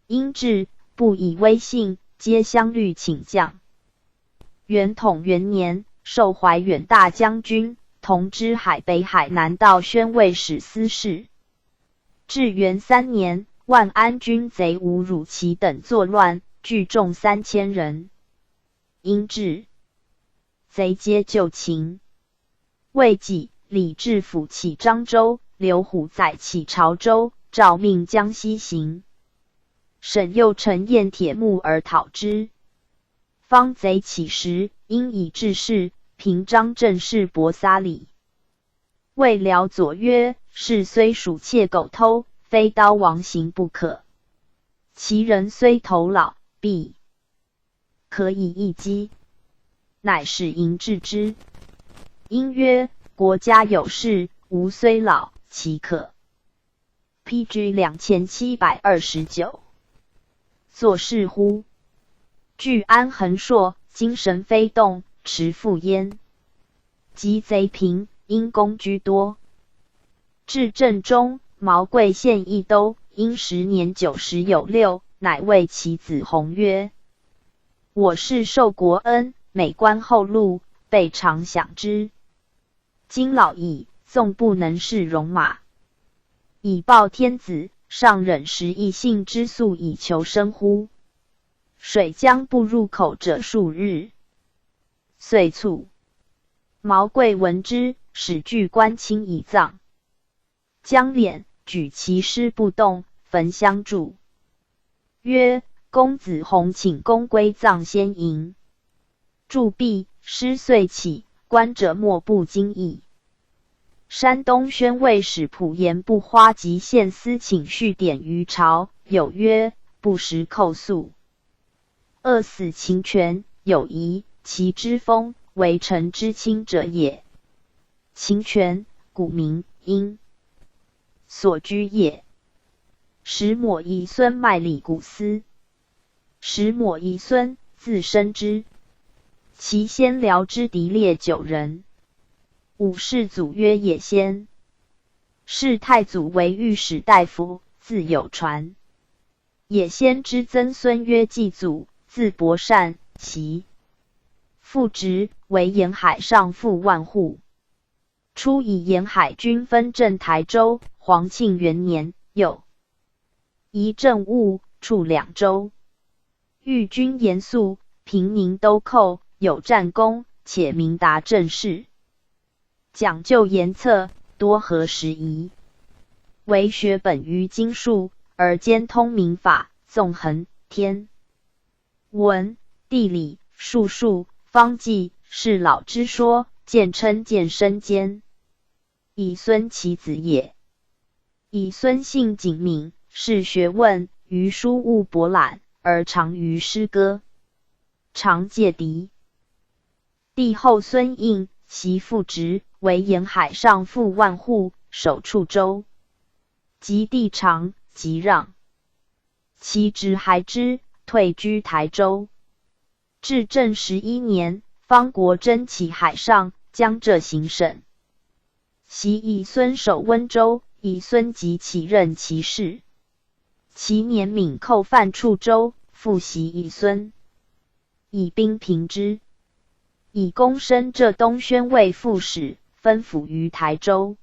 殷至，不以威信，皆相率请降。元统元年，授怀远大将军，同知海北海南道宣慰使司事。至元三年，万安军贼吴汝祺等作乱，聚众3000人。殷至，贼皆就擒。未几，李治甫起漳州，刘虎载起潮州，诏命江西行省右丞燕铁木儿讨之。方贼起时，因以致仕，平章政事伯撒里。魏辽左曰：“事虽属窃狗偷，非刀王行不可。其人虽头老，必可以一击。”乃使营治之。因曰：“国家有事，吾虽老，岂可？”P.G. 2729。作是乎？居安横槊，精神飞动，持复焉。及贼平，因功居多。至正中，毛贵县一都，因时年90有6，乃谓其子弘曰：“我是受国恩，每观后禄，备常想之。今老矣，纵不能事戎马，以报天子，尚忍食异姓之粟以求生乎？”水将不入口者数日，遂卒。毛贵闻之，使具棺轻以葬。将敛，举其尸不动，焚香祝曰：“公子弘请公归葬先茔。”祝毕，尸遂起，观者莫不惊异。山东宣慰使蒲延不花及县司请叙典于朝，有曰：“不时寇粟，饿死秦权，有疑其之风，为臣之亲者也。秦权，古名殷所居也。时抹以孙麦里古斯，时抹以孙，字生之，其先辽之敌列九人。五世祖曰也先，世太祖为御史大夫，字有传。也先之曾孙曰季祖，字伯善，其父职为沿海上富万户。初以沿海军分镇台州。皇庆元年，又移政务处两州。御军严肃，平宁都寇，有战功，且明达政事，讲究言策，多合时宜。为学本于经术，而兼通民法、纵横、天文、地理、术数、方技、释老之说，见称见身兼。以孙其子也。以孙性谨敏，嗜学问，于书务博览，而长于诗歌，常借笛。帝后孙应，袭父职，为沿海上富万户，守处州。及地长，即让。其侄还之，退居台州。至正11年，方国珍起海上，江浙行省。袭以孙守温州，以孙即起任其事。其年闽寇犯处州，复袭以孙，以兵平之。以公升浙东宣慰副使，分府于台州，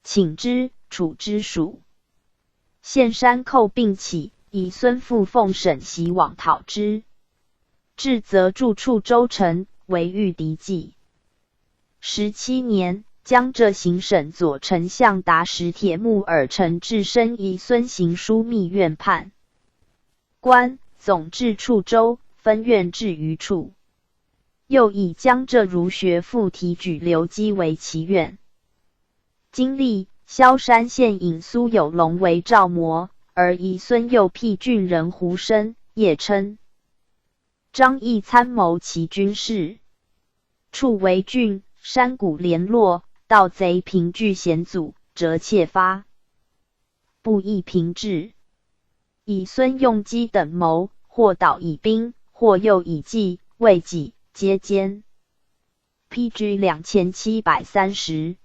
请之处之属。县山寇并起，以孙父奉沈袭往讨之，至则驻处州城，为御敌计。17年，江浙行省左丞相达什铁木尔陈智升以孙行枢密院判官，总制处州，分院置于处。又以江浙儒学副提举刘基为其院。经历萧山县尹苏有龙为赵模，而以孙右辟郡人胡生、叶琛、张毅参谋其军事。处为郡，山谷联络，盗贼凭据险阻，折窃发，不易平治。以孙用机等谋，或导以兵，或诱以计，未几，皆歼。P.G. 2730，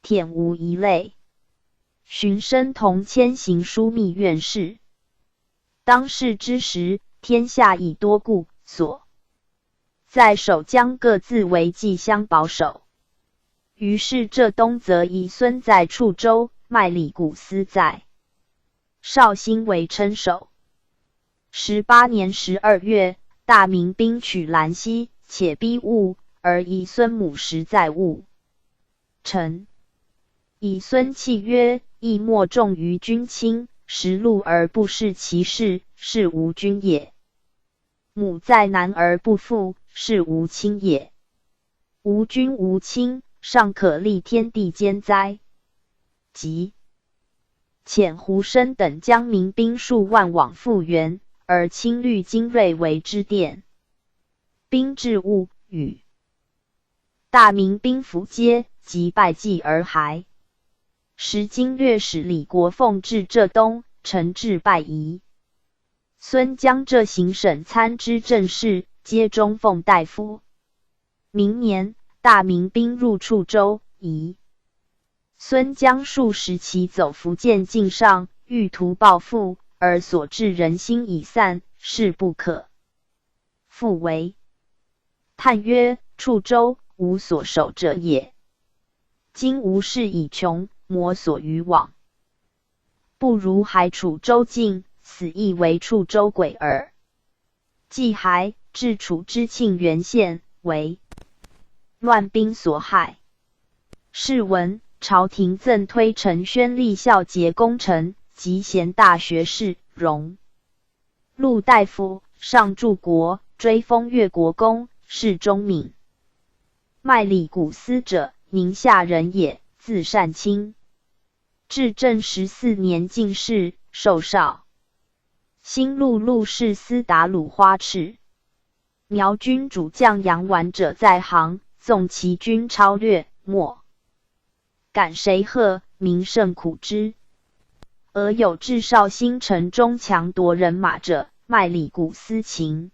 忝无一类。荀生同迁行枢密院事。当世之时，天下已多故所，在守将各自为计相保守。于是浙东则以孙在处州，麦里古斯在绍兴为称守。18年12月，大明兵取兰溪，且逼兀，而以孙母实在兀城。以孙泣曰：“义莫重于君亲，食禄而不事其事，是无君也；母在难而不复，是无亲也。无君无亲，尚可立天地间哉？”即遣胡生等将民兵数万往复援，而清律精锐为之殿。兵至兀，与大明兵符接，即败绩而还。时经略使李国凤至浙东，陈至败夷。孙江浙行省参知政事，皆中奉大夫。明年，大明兵入处州，夷。孙将数十骑走福建境上，欲图报复，而所至人心已散，势不可复为。叹曰：“处州无所守者也。今吾势已穷，摩所余往，不如还楚州境，死亦为处州鬼耳。”既还，至楚之庆元县，为乱兵所害。是闻朝廷赠推陈宣立孝节功臣，及贤大学士、荣禄大夫，上柱国，追封越国公，谥忠敏。麦里古斯者，宁夏人也，字善清。至正十四年进士，授绍兴录录事司达鲁花赤。苗军主将杨完者在行，纵其军抄掠，莫敢谁贺，民甚苦之。俄有至绍兴城中强夺人马者，麦里古斯擒，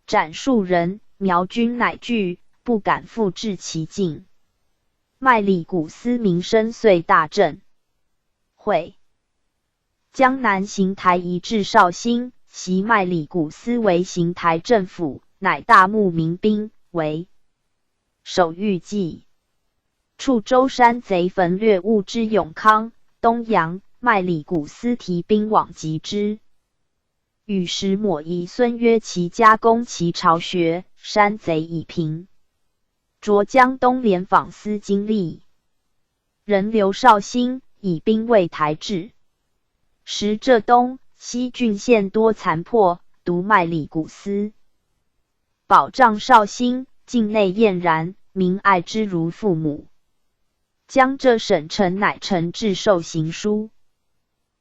斩数人，苗军乃惧，不敢复至其境。麦里古斯名声遂大振。会江南行台移至绍兴，袭麦里古斯为行台镇抚，乃大募民兵为守御计。处州山贼焚掠物之永康、东阳，麦里古斯提兵往击之。与时抹以孙约其家攻其巢穴，山贼已平。擢江东廉访司经历人刘绍兴以兵卫台制。时浙东西郡县多残破，独麦里古斯保障绍兴境内晏然，民爱之如父母。江浙省城乃陈致受行书，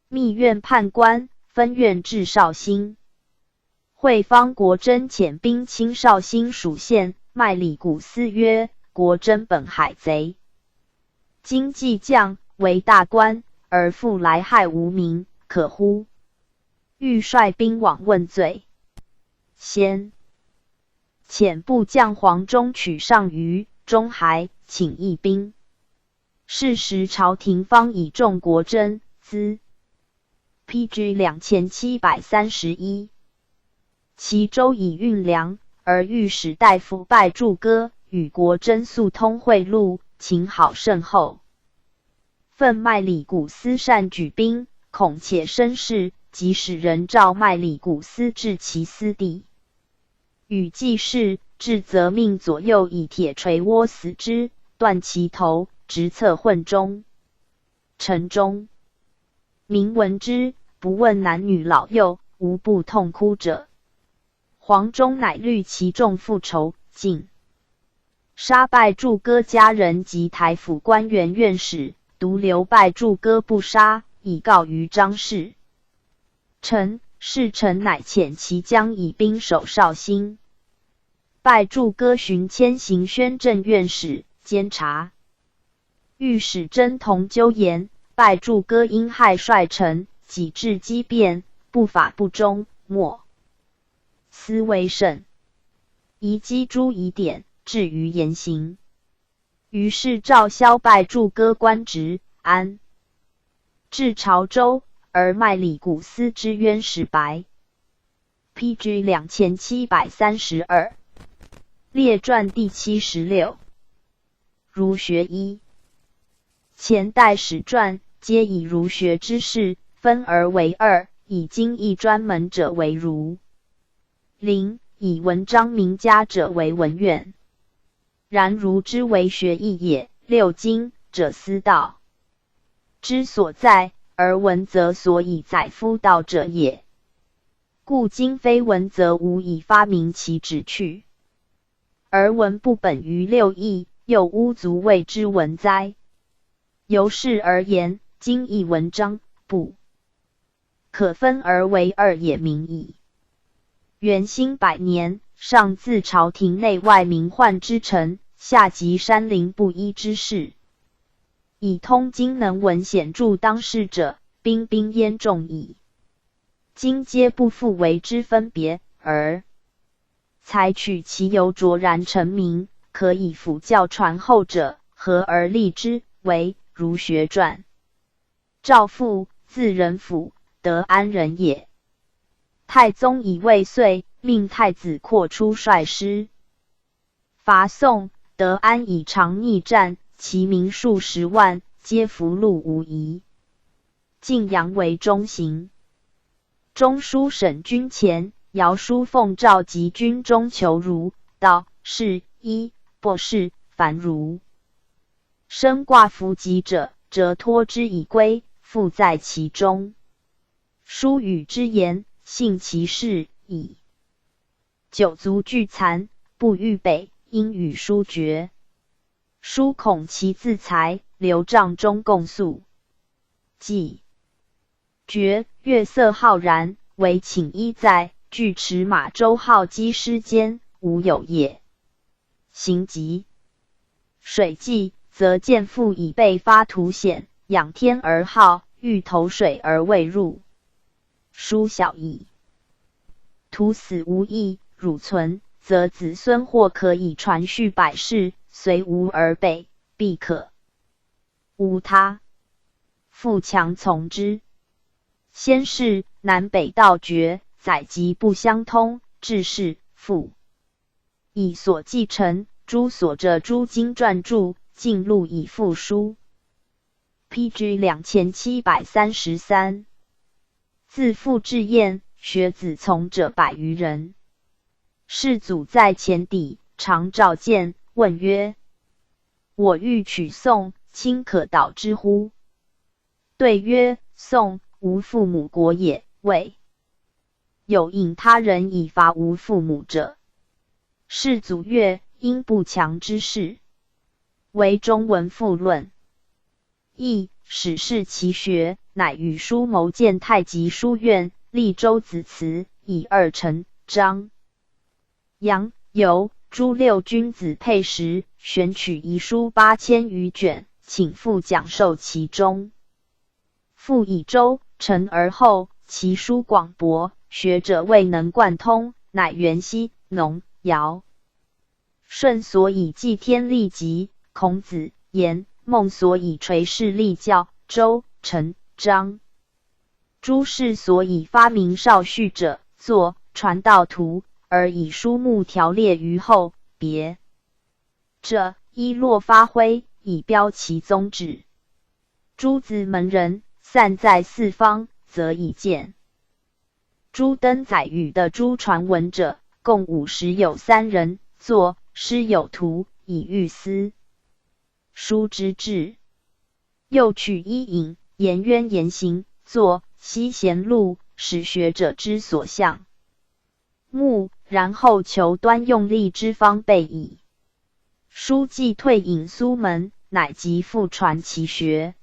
密院判官，分院至绍兴。会方国珍遣兵侵绍兴属县，麦里古斯曰：“国珍本海贼，今既降为大官，而复来害吾民，可乎？”欲率兵往问罪。先遣部将黄忠取上虞、中海，请义兵。是时朝廷方以重国珍，资 P.G. 2731。其州以运粮，而御史大夫拜柱哥与国珍素通贿赂，情好甚厚。愤麦里古斯善举兵，恐且生事，即使人召麦里古斯至其私邸，与计事，至则命左右以铁锤窝死之，断其头，直策混中。城中民闻之，不问男女老幼，无不痛哭者。黄忠乃虑其众复仇，竟杀拜柱哥家人及台府官员院使，独留拜柱哥不杀，以告于张士诚。士诚乃遣其将以兵守绍兴。拜柱哥寻迁行宣政院使、监察御史侦同纠言，拜柱哥因害率臣，己志激变，不法不忠，莫思为甚。宜积诸疑点，置于严刑。于是诏削拜柱哥官职，安置潮州，而麦里古斯之冤始白。P.G. 2732列传第76。儒学一。前代史传皆以儒学之士分而为二，以经义专门者为儒林，以文章名家者为文苑。然儒之为学义也，六经者斯道之所在，而文则所以载夫道者也。故经非文则无以发明其旨趣，而文不本于六艺，又乌足谓之文哉？由是而言，经义文章不可分而为二也明矣。元兴百年，上自朝廷内外名宦之臣，下及山林布衣之士，以通经能文显著当世者，彬彬焉众矣。今皆不复为之分别，而采取其有卓然成名，可以辅教传后者，合而立之，为儒学传。赵复，字仁甫，德安人也。太宗以未遂，命太子扩出率师伐宋。德安以长逆战，其民数十万，皆俘虏无疑。晋阳为中行。中书省军前，姚书奉召集军中求儒、道、士、医、博士，凡儒生挂符籍者，辄托之以归，复在其中。书与之言，信其事矣。九族俱残，不欲北，因与书绝。书恐其自裁，留帐中共宿。既绝，月色浩然，惟寝衣在，具持马周号积尸间，无有也。行疾水济，则见父以被发图险，仰天而号，欲投水而未入。书小矣。徒死无益，汝存，则子孙或可以传续百世，虽无儿辈，必可无他。富强从之。先是，南北道绝，载籍不相通，致仕父以所继承诸所着诸经传著，尽录以附书。P.G. 2733。自父至晏，学子从者百余人。世祖在前邸，常召见，问曰：“我欲取宋，卿可导之乎？”对曰：“宋，吾父母国也，未有引他人以伐吾父母者。”世祖悦，因不强之事，为中文复论。亦始视其学，乃与书谋建太极书院，立周子祠，以二陈、张、杨、游诸六君子配食，选取遗书8000余卷，请父讲授其中。复以周、陈而后，其书广博，学者未能贯通，乃袁熙、农、尧、舜所以祭天立极，孔子、颜、孟所以垂世立教，周、陈、张诸氏所以发明少序者，作传道图，而以书目条列于后，别者依落发挥，以标其宗旨。诸子门人散在四方，则以见。诸登载语的诸传闻者，共五十有三人，作诗有图，以喻思书之志。又取伊尹、颜渊言行，作《西贤录》，使学者之所向慕，然后求端用力之方备矣。书既退隐苏门，乃即复传其学。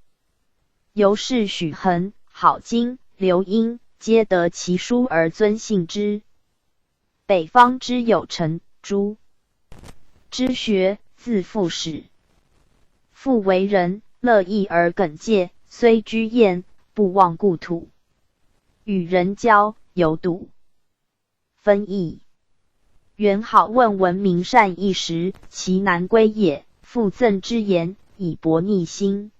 由是许衡、郝经、刘因皆得其书而尊信之。北方之有程、朱之学，自复始。复为人乐易而耿介，虽居燕，不忘故土。与人交，有笃分异。元好问闻名善一时，其难归也。复赠之言，以博逆心。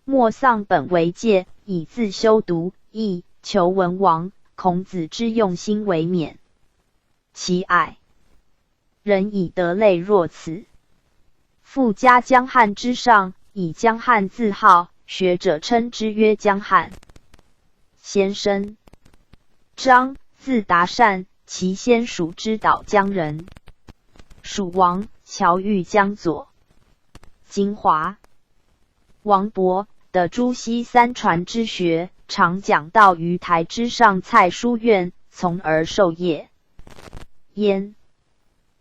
莫丧本为戒，以自修读，亦求文王、孔子之用心为勉。其爱人以德类若此。复家江汉之上，以江汉自号，学者称之曰江汉先生。张，字达善，其先蜀之导江人。蜀王乔玉江左。金华王勃的朱熹三传之学，常讲道于台之上蔡书院，从而授业。焉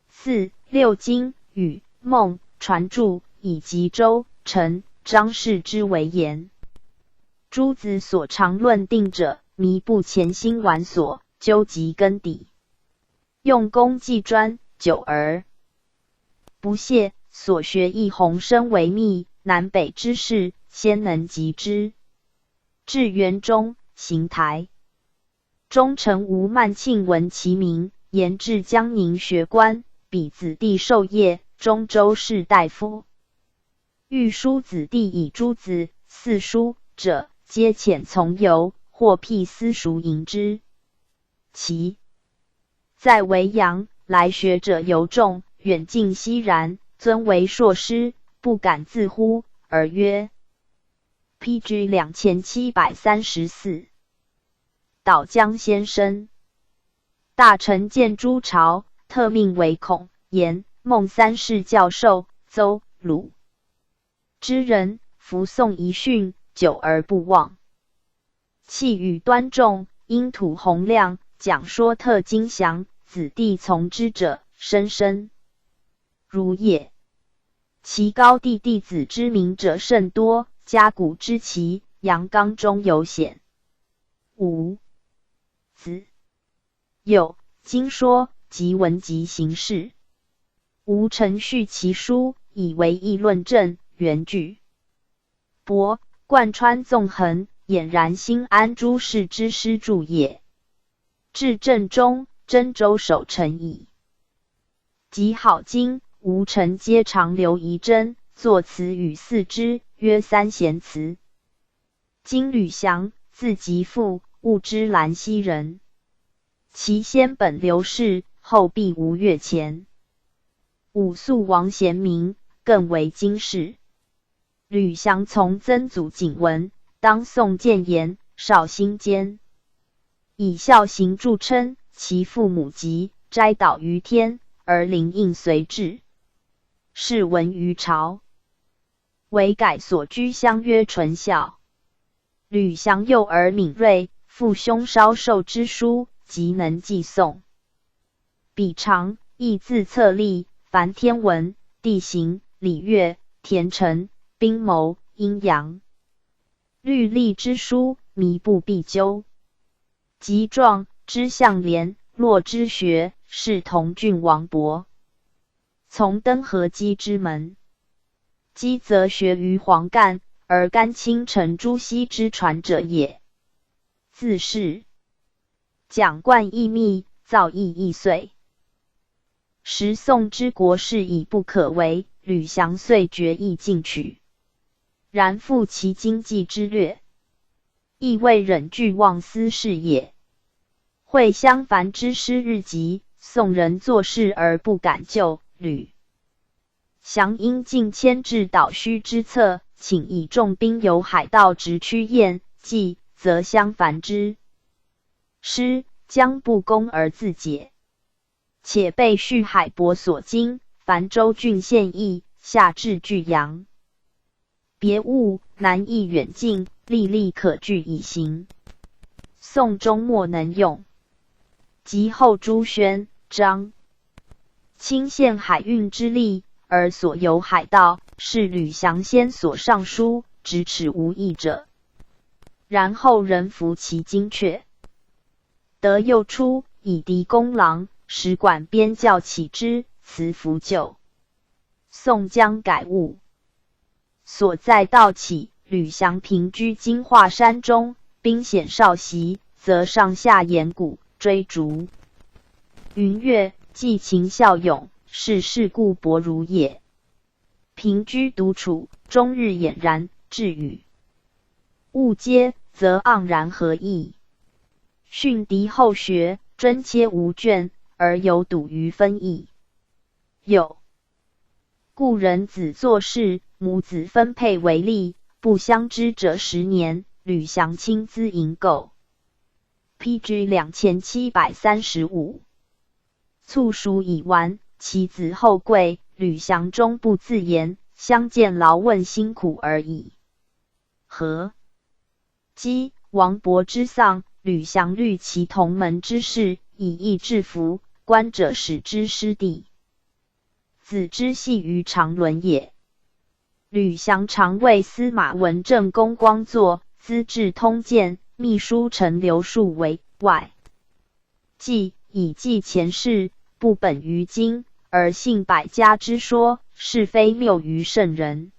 四六经与孟传注以及周陈张氏之为言。诸子所常论定者，靡不潜心玩索，究极根底，用功既专，久而不懈。所学亦宏深为密，南北之事，鲜能及之。至元中，行台中丞吴曼庆闻其名，言至江宁学官，彼子弟授业，中州士大夫。欲书子弟以诸子四书者，皆遣从游，或辟私塾营之。其在维扬来学者尤众，远近熙然，尊为硕师，不敢自呼，而曰 P.G. 2734。导江先生，大臣见诸朝，特命为孔、颜、孟三世教授，邹、鲁之人，服诵遗训，久而不忘。气宇端重，音吐洪亮，讲说特精详，子弟从之者，深深如也。其高第弟子之名者甚多，家古之奇，阳刚中有显。五子有经说及文集行事，吴承叙其书，以为议论证原句博贯穿纵横，俨然新安诸氏之师著也。至正中，真州守成矣。及郝经、吴承皆常留遗珍，作词与四之，曰三贤祠。金吕祥，字吉父，物之兰溪人。其先本刘氏，后避吴越前。武肃王贤明，更为金氏。吕祥从曾祖景文，当宋建炎、绍兴间，以孝行著称。其父母疾，斋祷于天，而灵应随至。是闻于朝，为改所居乡曰纯孝。吕祥幼而敏锐，父兄稍授之书，即能记诵。彼长亦自册立，凡天文、地形、礼乐、田成、兵谋、阴阳、律历之书，靡不必究。及壮，知相连络之学，是同郡王伯。从登河姬之门，姬则学于黄干，而甘卿承朱熹之传者也。自是讲贯义密，造诣亦遂。时宋之国事已不可为，吕祥遂决意进取。然复其经济之略，亦未忍惧忘私事也。会相樊之师日急，宋人做事而不敢救。吕祥因进牵制导虚之策，请以重兵由海道直趋燕、冀，则相樊之师将不攻而自解，且被徐海伯所惊，凡州郡县邑，下至巨阳，别物难易远近，历历可据以行。宋终莫能用。及后朱宣、张钦宪海运之利，而所有海道，是吕祥先所上书，直尺无异者。然后人服其精确。德佑初，以敌公郎，使管边教启之，辞服旧。宋江改务，所在道起，吕祥平居金华山中，兵险少袭，则上下岩谷追逐。云月，寄情效勇，是事故薄如也。平居独处，终日俨然，至与物接，则盎然何益？训敌后学，谆切无倦，而有笃于分义。有故人子作事，母子分配为例，不相知者10年。吕祥亲资营购。P.G. 2735。卒属已完，其子后贵，吕祥终不自言，相见劳问辛苦而已。何姬王勃之丧，吕祥虑其同门之事，以义制服，观者使之师弟。子之系于长伦也。吕祥常为司马文正公光作《资治通鉴》，秘书陈留树为外记，以记前事，不本于今，而信百家之说，是非谬于圣人，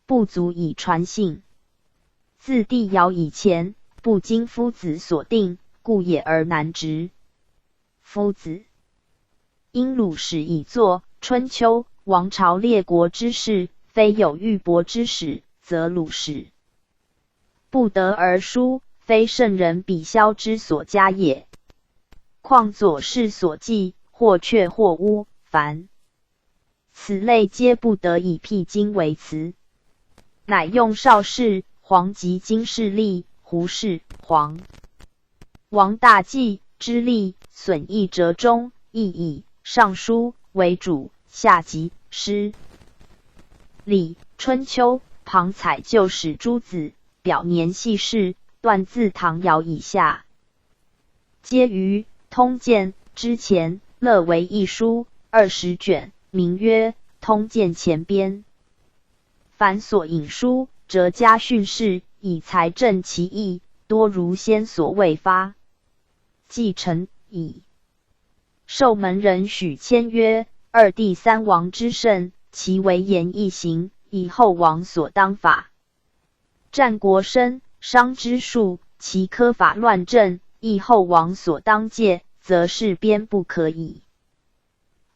不足以传信。自帝尧以前，不经夫子所定，故也而难执。夫子因鲁史以作《春秋》，王朝列国之事，非有玉帛之史，则鲁史不得而书，非圣人笔削之所加也。况左氏所记，或确或诬，凡此类，皆不得以辟经为辞。乃用邵氏、黄及金氏例、胡氏、黄王大济之例，损益折中，亦以《尚书》为主，下及诗、礼、春秋，旁采旧史诸子，表年系事，断自唐尧以下，皆于通鉴之前，勒为一书20卷，名曰《通鉴前编》。凡所引书，辄加训释，以裁正其意，多如先所未发。继承矣。受门人许谦曰：“二帝三王之圣，其为言一行，以后王所当法。战国申、商之术，其苛法乱政，亦后王所当戒，则是边不可以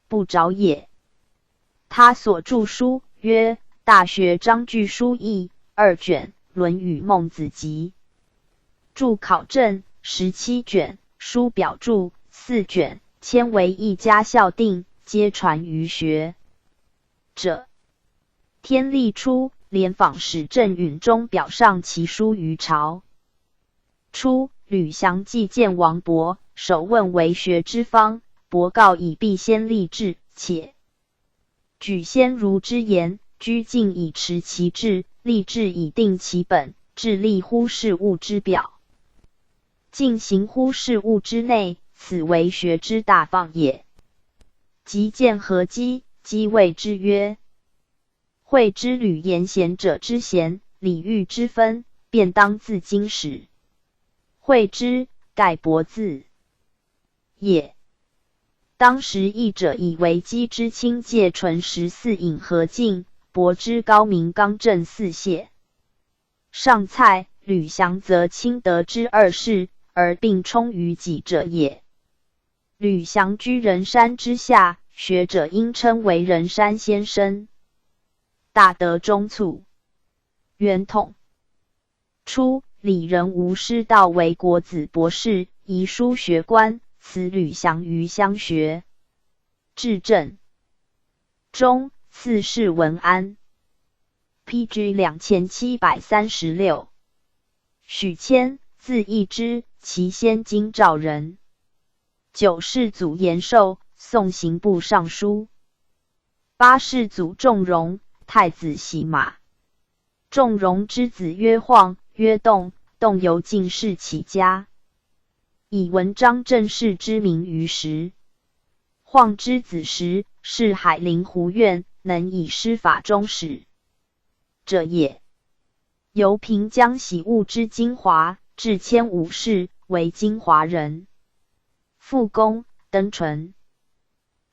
不着也。”他所著书曰《大学章句疏义》二卷，《论语孟子集注考证》17卷，书表注四卷，谦为一家校订，皆传于学者。天历初，廉访使郑允中表上其书于朝。初，吕祥既见王勃，首问为学之方，勃告以必先立志，且举先儒之言，居敬以持其志，立志以定其本，志立乎事物之表，径行乎事物之内，此为学之大放也。及见何稽，稽谓之曰：“会之吕言贤者之贤，礼遇之分，便当自今始。会之，盖伯字也。”当时议者以为稽之清介纯实似饮和敬，伯之高明刚正似谢上蔡，吕祥则亲得之二世，而并充于己者也。吕祥居仁山之下，学者应称为仁山先生。大德中卒。元统初，李仁吴师道为国子博士，遗书学官，辞吕祥于乡学。至正中，赐谥文安。P.G. 2736。许谦，字义之，其先京兆人。九世祖延寿，宋刑部尚书。八世祖仲荣，太子洗马。仲荣之子曰晃，曰栋，栋由进士起家，以文章政事知名于时。晃之子时，是海陵胡苑，能以师法中使者也。由平江喜物之金华，至千武士，为金华人。复公登淳。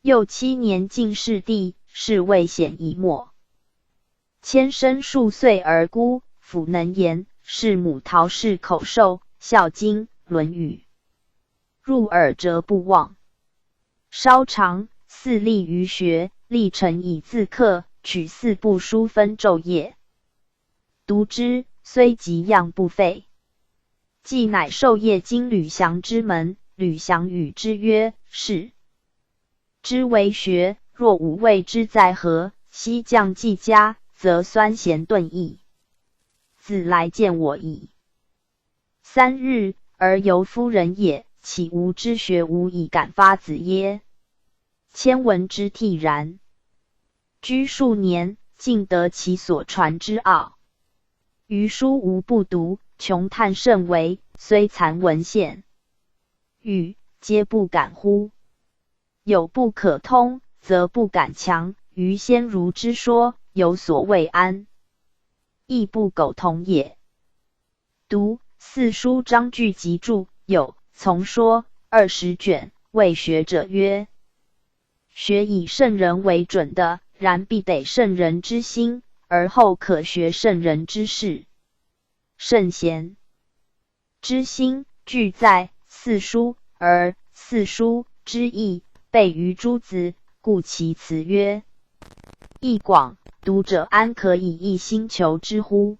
又7年进士第，是谓显已没。迁生数岁而孤，辅能言，事母陶氏口授《孝经》《论语》，入耳辄不忘。稍长，四立于学，立成以自课，取四部书分昼夜读之，虽极样不废。既乃授业经吕祥之门，吕祥与之曰：“是之为学，若吾谓之在何？西将既佳，则酸咸顿异。子来见我矣。3日，而犹夫人也，岂吾之学无以感发子耶？”迁闻之惕然。居数年，尽得其所传之奥。余书无不读，穷探甚微，虽残文献，语皆不敢忽。有不可通，则不敢强。于先儒之说，有所未谙，亦不苟同也。读四书章句集注有从说20卷，谓学者曰：学以圣人为准的，然必得圣人之心，而后可学圣人之事。圣贤之心俱在四书，而四书之义备于诸子，故其辞曰义广。读者安可以一心求之乎？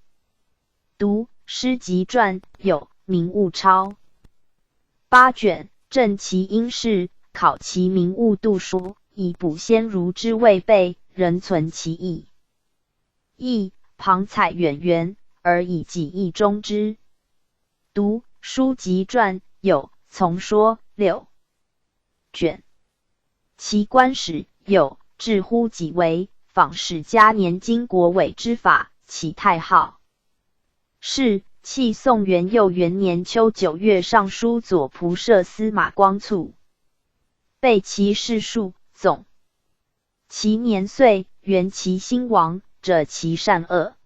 读《诗集传》有名物钞8卷，证其应试，考其名物度书，以补先儒之未备，仍存其意。义旁采远源，而以己意中之。读《书籍传》有从说6卷，其官史有至乎己为。仿史家年经国纬之法，启太昊。是弃宋元佑元年秋9月，尚书左仆射司马光卒，备其事数总。其年岁，原其兴亡者其善恶。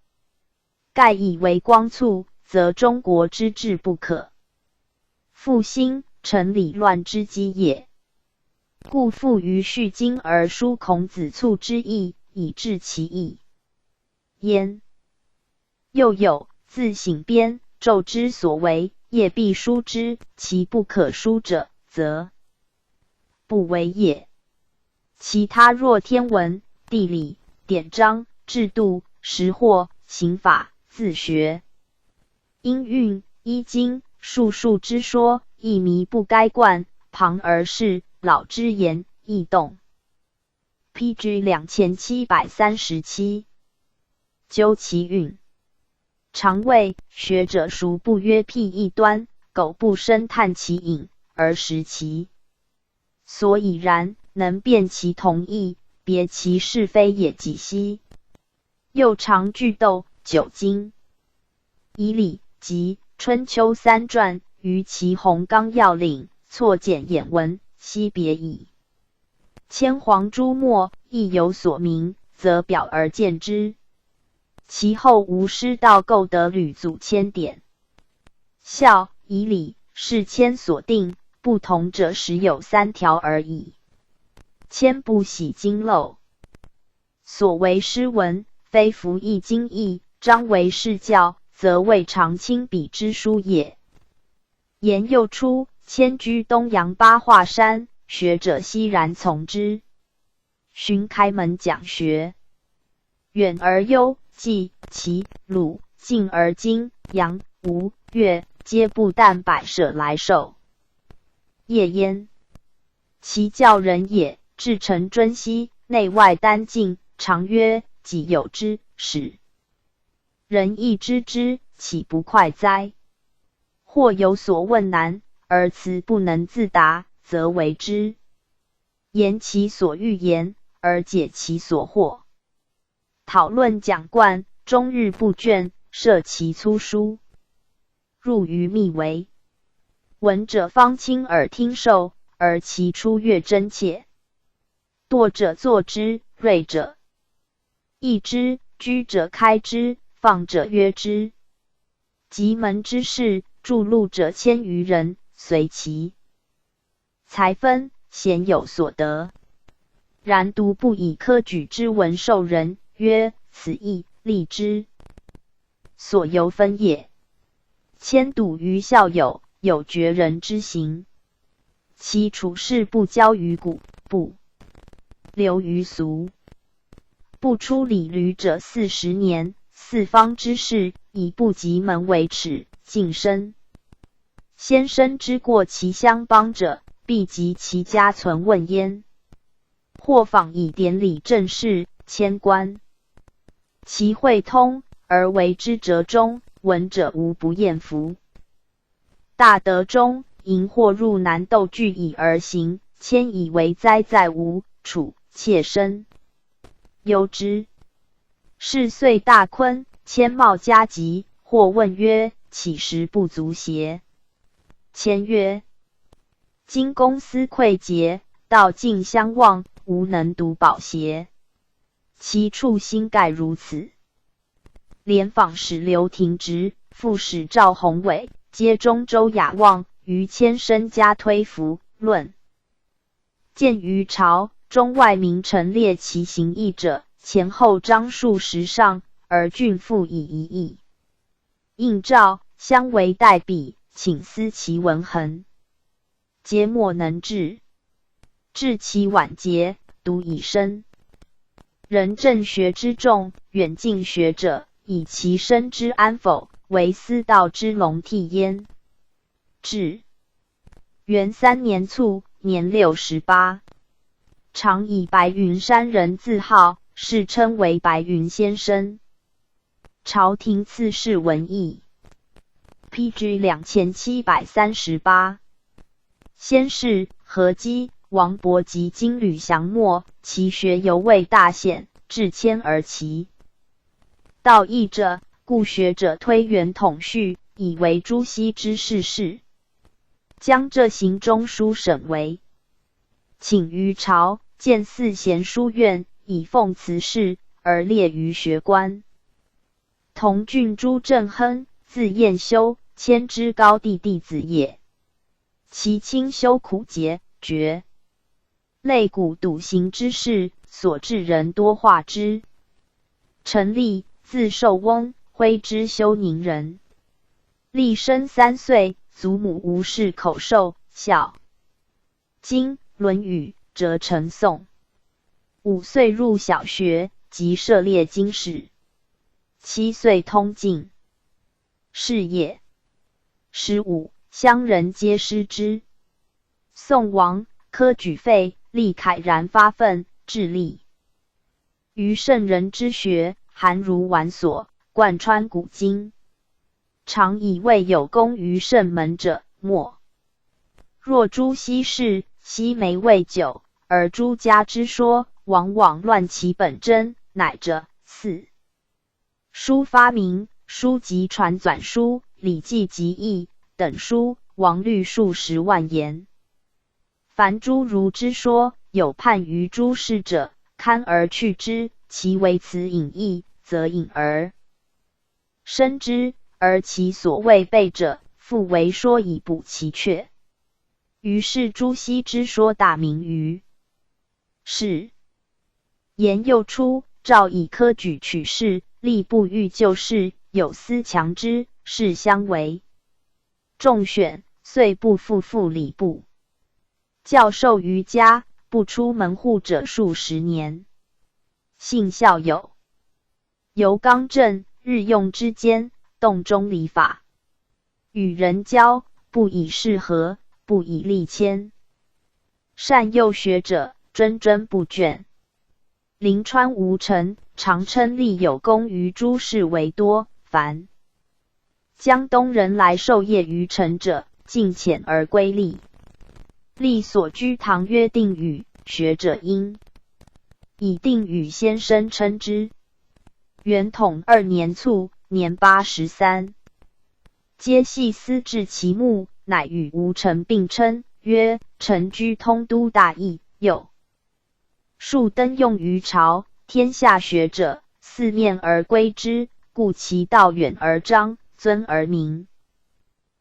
盖以为光卒，则中国之治不可复兴，成理乱之基也。故复于续经而书孔子卒之意，以致其意焉。又有自省编，昼之所为，夜必书之，其不可书者，则不为也。其他若天文、地理、典章、制度、食货、刑法、字学、音韵、医经、术数之说，亦靡不该贯，旁而视老之言，易动。P.G. 2737，究其韵，常谓学者孰不约辟异端，苟不深探其隐，而实其所以然，能辨其同异，别其是非也几希。又常句读九经，以礼及春秋三传，于其弘纲要领，错简衍文，悉别矣。迁黄诸墨亦有所名，则表而见之。其后吴师道购得吕祖谦典，孝以礼是谦所定，不同者实有三条而已。谦不喜经漏，所为诗文，非服役经义，章为释教，则未尝亲笔之书也。言又出，迁居东阳八华山。学者熙然从之，寻开门讲学，远而幽，冀、齐、鲁，近而荆、扬、吴、越，皆不但百舍来受业焉。其教人也，至诚尊兮，内外丹静，常曰：己有之，使人亦知之，岂不快哉？或有所问难，而辞不能自答，则为之言其所欲言，而解其所惑。讨论讲贯，终日不倦，涉其粗疏，入于密微。闻者方亲耳听受，而其出越真切。惰者作之，锐者抑之，拘者开之，放者约之。及门之士，著录者千余人，随其才分，鲜有所得。然独不以科举之文授人，曰：此义立之所由分也。迁笃于校友，有绝人之行。其处事不交于古，不流于俗。不出里闾者40年，四方之士，以不及门为耻，近身。先生之过其乡邦者，必及其家存问焉。或访以典礼政事，迁官。其会通而为之折中，闻者无不艳服。大德中，荧惑入南斗据以而行，迁以为灾在吴楚，切身忧之。是岁大坤，迁冒加疾，或问曰：岂实不足邪？迁曰：今公私匮竭，道尽相望，吾能独保邪？其处心盖如此。连访使刘廷直、副使赵宏伟，皆中州雅望，于谦深加推扶论。见于朝中外名臣列其行义者，前后章数十上，而郡赋以一亿。应诏相为代笔，请思其文衡，皆莫能至。至其晚节，独以身。人正学之众，远近学者，以其身之安否，为斯道之隆替焉。至元三年卒，年68。常以白云山人自号，世称为白云先生。朝廷赐谥文义。P.G. 2738。先是，何基、王勃及金吕降没，其学犹未大显，至迁而其道异者，故学者推元统序，以为朱熹之世事。江浙行中书省为，请于朝建四贤书院，以奉辞事，而列于学官。同郡朱正亨，字彦修，迁之高第弟子也。其亲修苦节，绝肋骨笃行之士，所至人多化之。陈立，字寿翁，徽之休宁人。立身3岁，祖母吴氏口授，孝经、论语，折成诵。5岁入小学，即涉猎经史。7岁通进士业。15，乡人皆师之。宋亡，科举废，立慨然发奋，致力于圣人之学，涵儒玩索，贯穿古今。常以为有功于圣门者，莫若朱熹氏。熹梅未久，而诸家之说，往往乱其本真，乃者四书发明、书籍传纂书、礼记集义等书，亡律数十万言。凡诸儒之说，有叛于诸事者，堪而去之；其为此隐义，则隐而生之，而其所谓备者，复为说以补其阙。于是朱熹之说大名于世。言又出，诏以科举取士，吏不欲就事，有司强之，士相为众选，遂不复赴礼部。教授于家，不出门户者数十年。性孝友，尤刚正，日用之间，动中礼法，与人交，不以事和，不以利谦。善诱学者，谆谆不倦。临川吴臣常称立有功于诸事为多，凡江东人来受业于陈者，尽遣而归栗。栗所居堂曰定宇，学者因以定宇先生称之。元统二年卒，年83。皆系私置其墓，乃与吴臣并称，曰：臣居通都大邑，有数登用于朝，天下学者四面而归之，故其道远而彰，尊而明。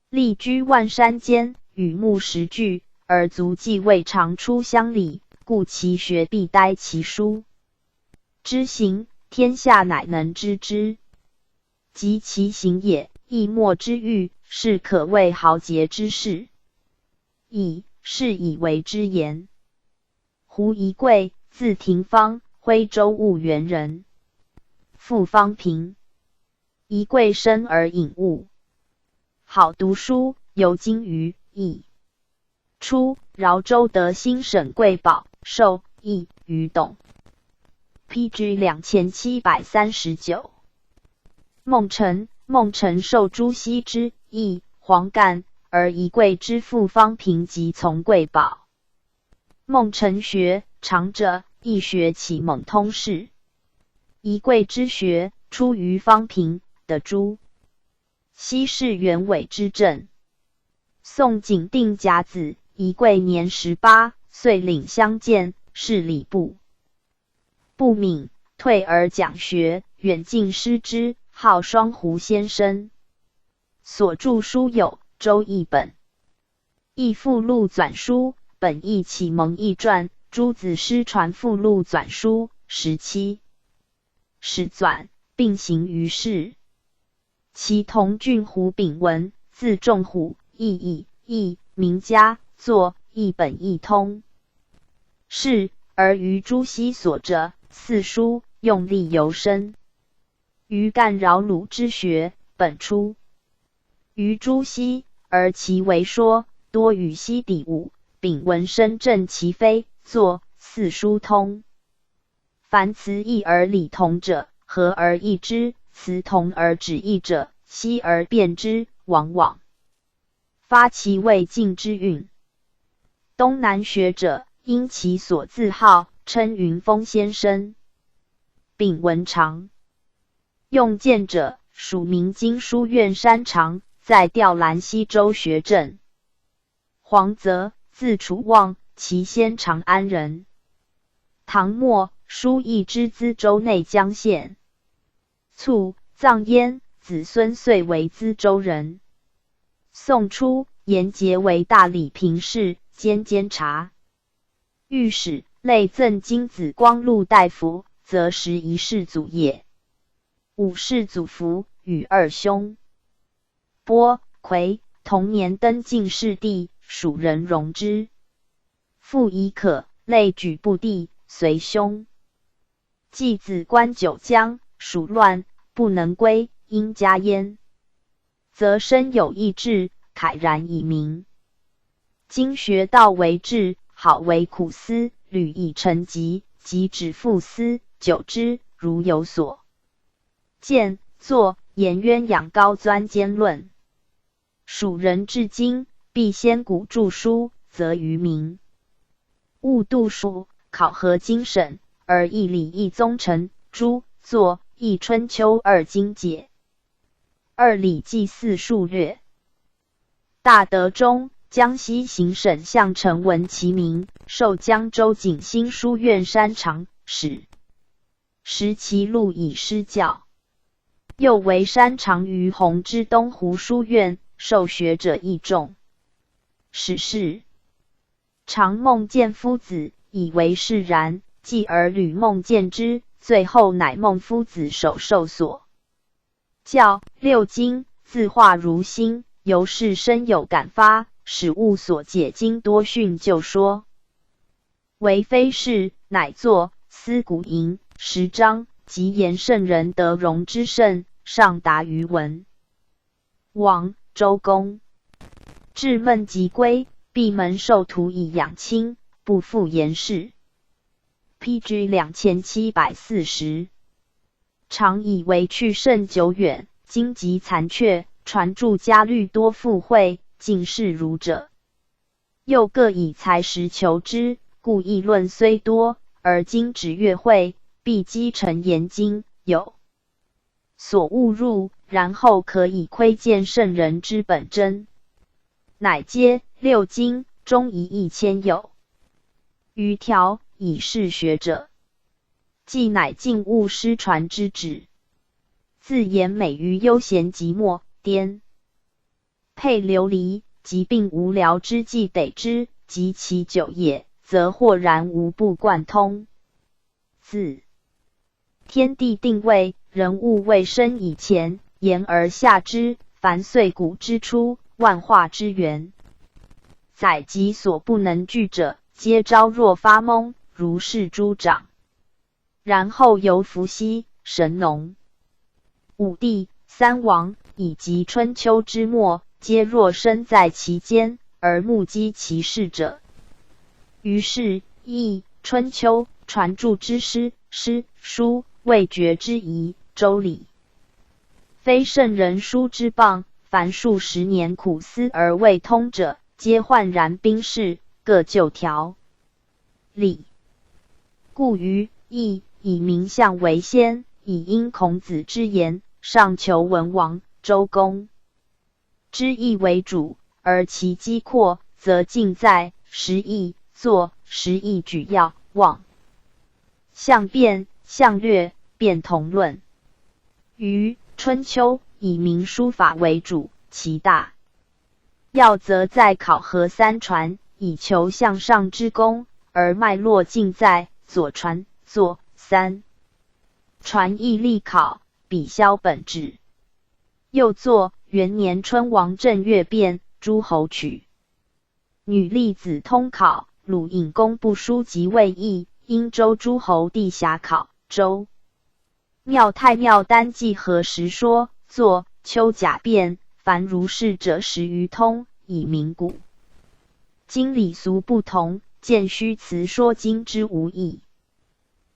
立居万山间，与木石俱，而足迹未尝出乡里，故其学必呆其书之行，天下乃能知之。及其行也，亦莫之欲，是可谓豪杰之士。以是以为之言。胡一贵，字廷芳，徽州婺源人。父方平。一贵生而颖悟，好读书，尤精于易。初，饶州德兴沈贵宝授易于董。P.G. 2739。孟成，孟成受朱熹之义黄干，而一贵之父方平及从贵宝。孟成学长者，易学启蒙通识。一贵之学出于方平的朱熹是元伪之政。宋景定甲子，一贵年18岁，领乡荐，仕礼部。不敏，退而讲学，远近师之，号双湖先生。所著书有《周易本》、《易附录纂书》、《本易启蒙易传》、《诸子师传附录纂书》、十七史纂，并行于世。其同郡胡炳文，字仲虎，亦以易名家，作《易本易通》是，而于朱熹所着四书用力尤深。于干扰鲁之学，本出于朱熹，而其为说多与熹抵忤。炳文深正其非，作《四书通》。凡辞异而理同者，合而异之；辞同而旨异者，析而辨之，往往发其未尽之韵。东南学者因其所自号，称云峰先生。炳文常用见者，署明经书院山长，在调兰溪州学正。黄泽，字楚望，其先长安人。唐末，书邑之资州内江县。卒，葬焉，子孙遂为资州人。宋初，严节为大理评事兼监察御史，累赠金紫光禄大夫，则时一世祖也。五世祖福与二兄波奎同年登进士第，蜀人荣之。父以可，累举不第，随兄继子观九江，蜀乱，不能归，因家焉。则身有异志，慨然以明。今学道为志，好为苦思，屡以成疾，及止复思，久之，如有所见，作《颜渊养高钻坚论》。蜀人至今，必先古著书，则于民。务度书，考核精审，而义礼义宗成诸作《易春秋二经解》。二礼记四述略。大德中，江西行省相陈文其名，授江州景兴书院山长，使时其禄以施教。又为山长于洪之东湖书院，受学者益众。始是常梦见夫子，以为是然，继而屡梦见之，最后乃梦夫子手授所教六经，字画如新，由是深有感发，使悟所解经多训旧说，为非是，乃作《思古吟》10章，及言圣人德容之盛，上达于文王、周公。至孟即归，闭门授徒以养亲，不复言事。P.G. 2740。常以为去甚久远，今即残阙，传注家虑多附会，尽是儒者。又各以才识求之，故议论虽多，而经旨越晦，必积成研精，有所悟入，然后可以窥见圣人之本真。乃皆六经中一亿千有余条，以示学者。既乃尽悟师传之旨，自言每于悠闲寂寞、颠沛流离、疾病无聊之际得之，及其久也，则豁然无不贯通。自天地定位，人物未生以前，言而下之，凡岁古之初，万化之源，载及所不能具者，皆昭若发蒙，如是诸长。然后由伏羲、神农、五帝、三王，以及春秋之末，皆若身在其间，而目击其事者。于是，易、春秋、传注之诗、诗、书、未决之疑、周礼，非圣人书之傍，凡数十年苦思而未通者，皆焕然冰释，各就条理。故于易以名相为先，以因孔子之言，上求文王、周公之意为主，而其机括，则尽在时义作时义举要望象变、象略、变同论。于春秋以明书法为主，其大要则在考核三传，以求向上之功，而脉络尽在左传作三传义例考，比消本旨。又作元年春王正月变，诸侯取女立子通考，鲁隐公不书即位议，殷周诸侯地辖考，周庙太庙单记何时说，作丘甲变，凡如是者十余通，以明古今礼俗不同，见虚词说经之无益。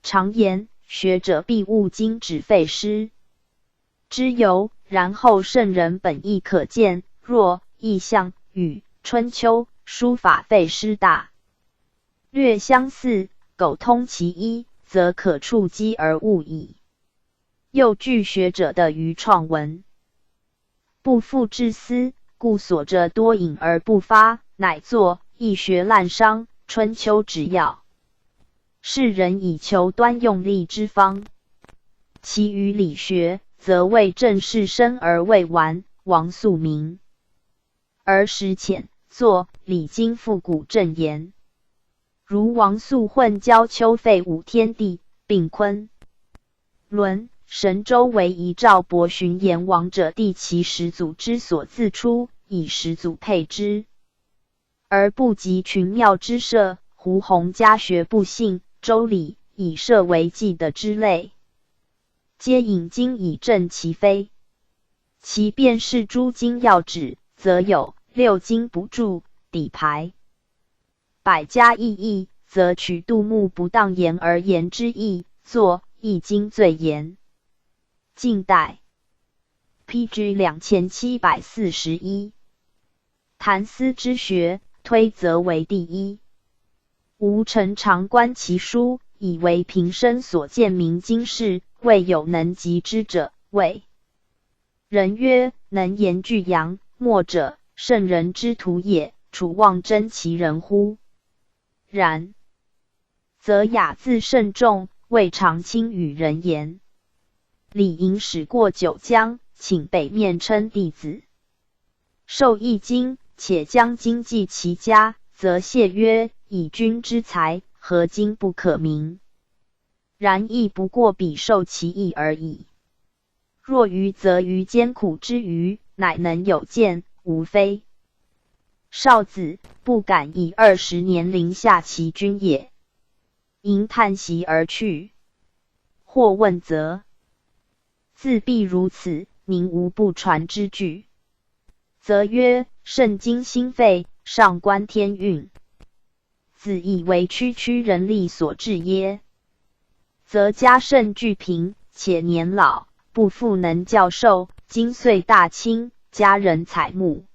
常言学者必务经旨废失之由，然后圣人本意可见。若意象与春秋书法废失大略相似，苟通其一，则可触机而悟矣。又据学者的余创文，不复致思，故所者多隐而不发，乃作易学滥觞，春秋旨要。世人以求端用力之方，其余理学，则为正事生而未完。王素明而实浅，作《礼经复古正言》。如王素混交丘废武天地，并昆仑神州为一赵伯荀言王者，帝其始祖之所自出，以始祖配之，而不及群庙之设。胡宏家学不信周礼，以社为纪的之类，皆引经以证其非。其便是诸经要旨，则有六经不注底牌。百家异义，则取杜牧不当言而言之意，作易经最言。近代 P.G. 2741，谭思之学推则为第一。吾诚常观其书，以为平生所见明经世，未有能及之者。谓人曰：能言俱扬墨者，圣人之徒也，楚望真其人乎？然则雅自慎重，未尝轻与人言。李颖使过九江，请北面称弟子，授易经，且将经济其家，则谢曰：以君之才，何经不可名？然亦不过彼受其意而已。若愚则于艰苦之余，乃能有见，无非少子不敢以20年龄下其君也。因叹息而去。或问则，自必如此，宁无不传之句？则曰：圣经心肺，上观天运。自以为区区人力所致耶？则家盛俱贫，且年老，不复能教授。今岁大清，家人采木，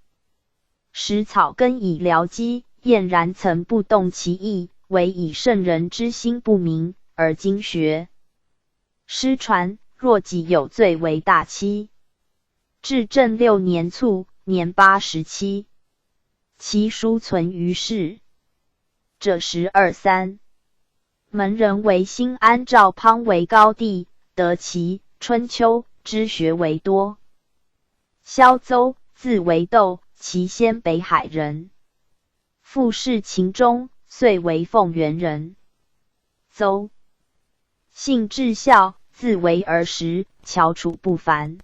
食草根以疗饥，晏然曾不动其意，惟以圣人之心不明，而经学失传。若己有罪，为大欺。至正六年卒，年87。其书存于世者十二三。门人为新安赵滂为高第，得其春秋之学为多。萧邹，字惟斗，其先北海人，父事秦钟，遂为凤原人。邹性至孝，自为儿时，翘楚不凡。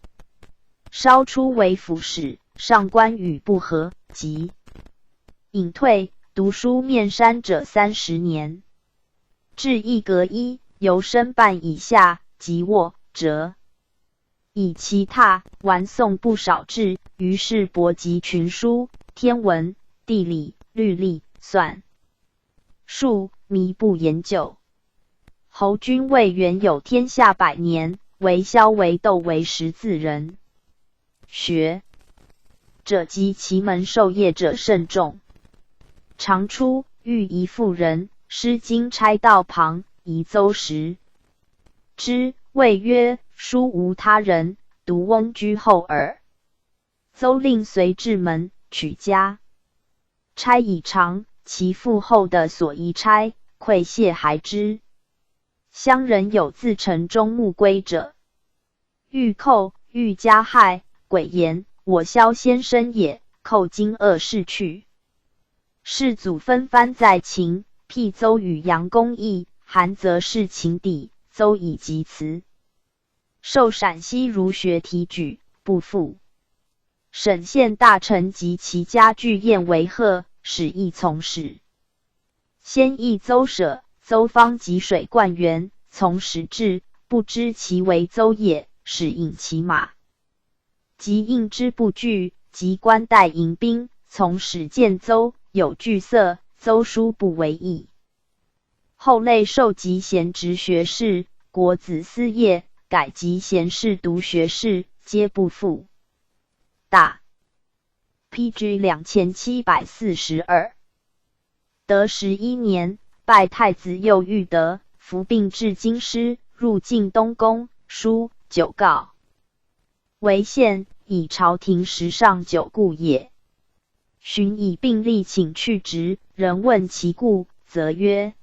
稍出为府史，上官与不和，即隐退，读书面山者30年。至一格一，由身半以下，即卧折，以其榻玩诵不少志，于是博极群书，天文、地理、律历、算术，靡不研究。侯君谓原有天下百年，惟萧惟斗为识字人。学者及其门受业者甚众。常出遇一妇人，施金钗道旁，疑邹食之，谓曰：“殊无他人，独翁居后耳。”邹令随至门，取家钗以偿，其父后的所遗钗，愧谢还之。乡人有自城中暮归者，遇寇，欲加害，诡言：“我萧先生也。”寇惊愕逝去。世祖分藩在秦，辟邹与杨公义，韩则是秦邸，邹以疾辞。受陕西儒学提举，不赴。省县大臣及其家具宴为贺，使亦从事。先诣邹舍，邹方汲水灌园，从使至，不知其为邹也，使引其马。及应之不惧，及官带迎宾，从使见邹，有惧色，邹殊不为意。后累授集贤直学士、国子司业，改集贤侍读学士，皆不赴。大 PG 2742。德11年，拜太子右谕德，服病至京师，入进东宫，书九誥。为宪，以朝廷时尚久故也。寻以病力请去职，人问其故，则曰：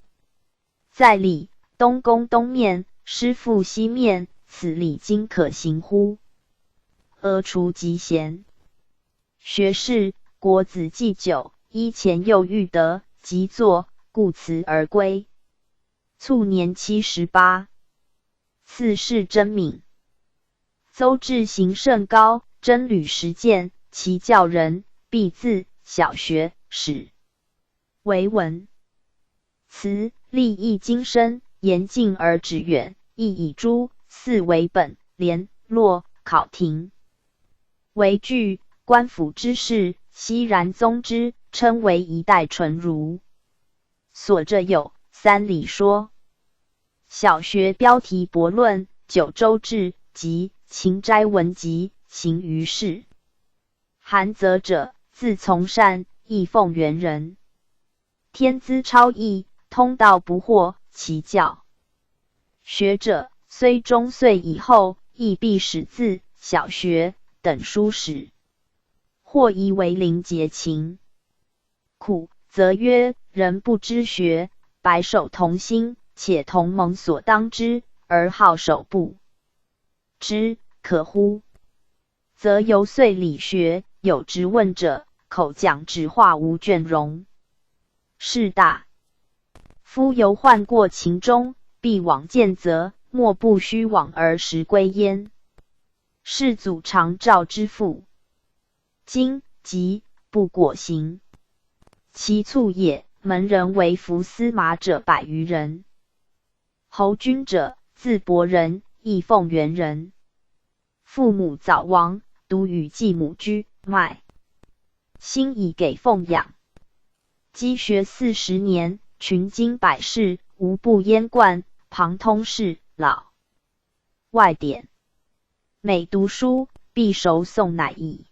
在礼，东宫东面，师父西面，此礼今可行乎？俄除集贤学士、国子祭酒，依前右谕德，即坐，故辞而归。卒年78。赐谥贞敏。邹志行甚高，真履实践，其教人必自小学始为文辞，立意精深，言近而旨远，亦以诸四为本，联络考亭为据，官府之事，翕然宗之，称为一代醇儒。所着有《三礼说》、小学标题驳论、九州志及勤斋文集，行于世。韩泽者，字从善，亦凤原人，天资超逸，通道不惑，其教学者虽中岁以后，亦必识字、小学等书史。或疑为灵节勤苦，则曰：人不知学，白首同心，且同盟所当之，而好守不知，可乎？则由遂理学，有质问者，口讲指画无倦容。士大夫游宦过秦中，必往见则，莫不须往而实归焉。世祖常召之父，今即不果行。其卒也，门人为服司马者百余人。侯君者，字伯仁，亦凤原人。父母早亡，独与继母居，卖心以给奉养。积学40年，群经百事，无不淹贯，旁通释老外典。每读书，必熟诵乃已。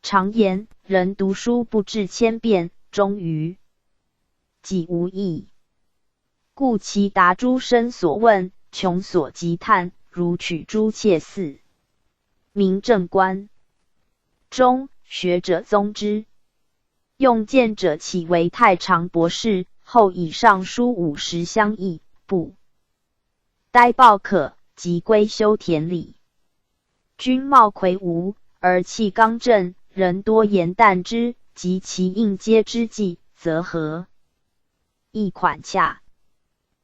常言人读书不至千遍，终于己无益。故其答诸生所问，穷所极探，如取诸切似。明正官中学者宗之。用见者起为太常博士，后以尚书50相议，不呆报可，即归修田里。君貌魁梧，而气刚正，人多言惮之，及其应接之际，则和一款洽。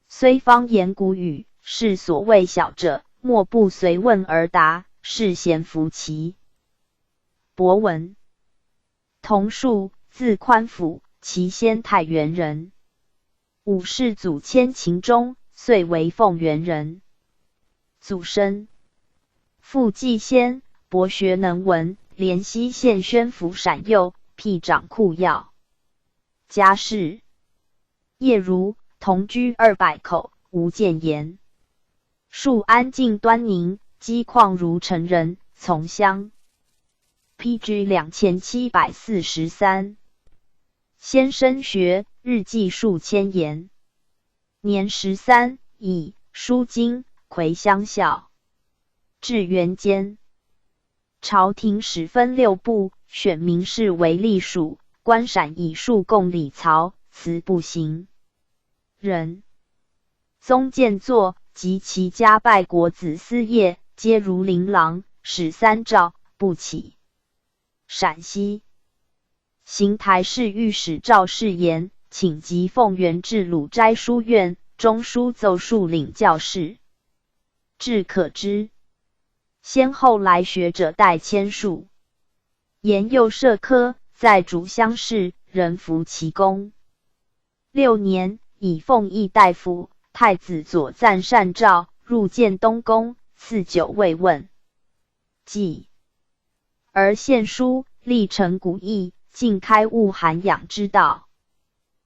虽方言古语，是所谓小者，莫不随问而答，是咸服其博闻。同树，字宽甫，其先太原人。五世祖迁秦中，遂为凤原人。祖生，父继先，博学能文，连西县宣抚陕右，辟长库要。家世，业儒，同居200口，无谏言。树安静端宁，积况如成人，从乡。P.G. 2743。先生学，日记数千言。年13，以书经魁乡校。至元间，朝廷始分六部，选名士为吏属，官陕以数贡礼曹，辞不行人。宗建作及其家拜国子司业，皆如琳琅，使三诏不起。陕西邢台市御史赵世炎，请集凤元至鲁斋书院，中书奏数领教士。至可知，先后来学者殆千数。言又设科，在主乡试，人服其功。6年，以奉议大夫、太子左赞善诏入见东宫，赐酒慰问。记而献书，力陈古义，尽开悟涵养之道。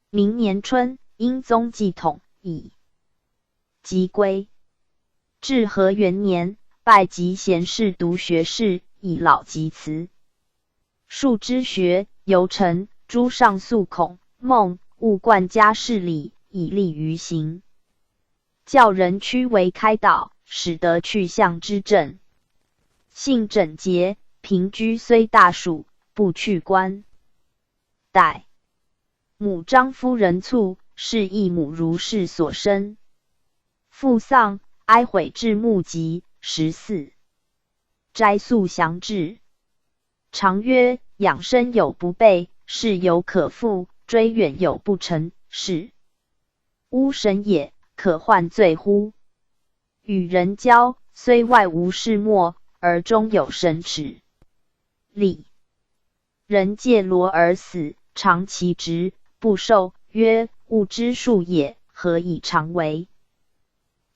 明年春，英宗继统，以即归。至和元年，拜集贤侍读学士，以老疾辞。数之学，由陈、朱上诉孔、孟，务贯家事礼，以利于行。教人趋为开导，使得去向之正。性整洁，平居虽大暑，不去官。代母张夫人卒，是异母如氏所生。父丧，哀悔至暮疾。14。斋素祥志。常曰：养生有不备，事有可复，追远有不成，是巫神也，可患罪乎？与人交，虽外无事莫，而中有神耻。礼人借罗而死，偿其职，不受。曰：物之数也，何以常为？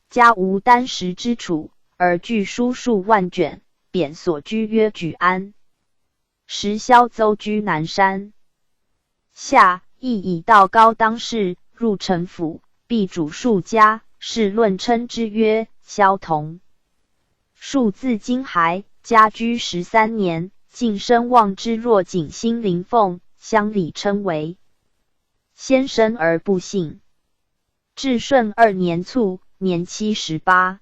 家无箪食之处，而具书数万卷，贬所居曰举安。时萧邹居南山。夏，亦以道高当世，入城府，必主数家，世论称之曰萧同。数自金孩，家居13年，晋声望之若景星麟凤，乡里称为先生而不信。至顺二年卒，年78。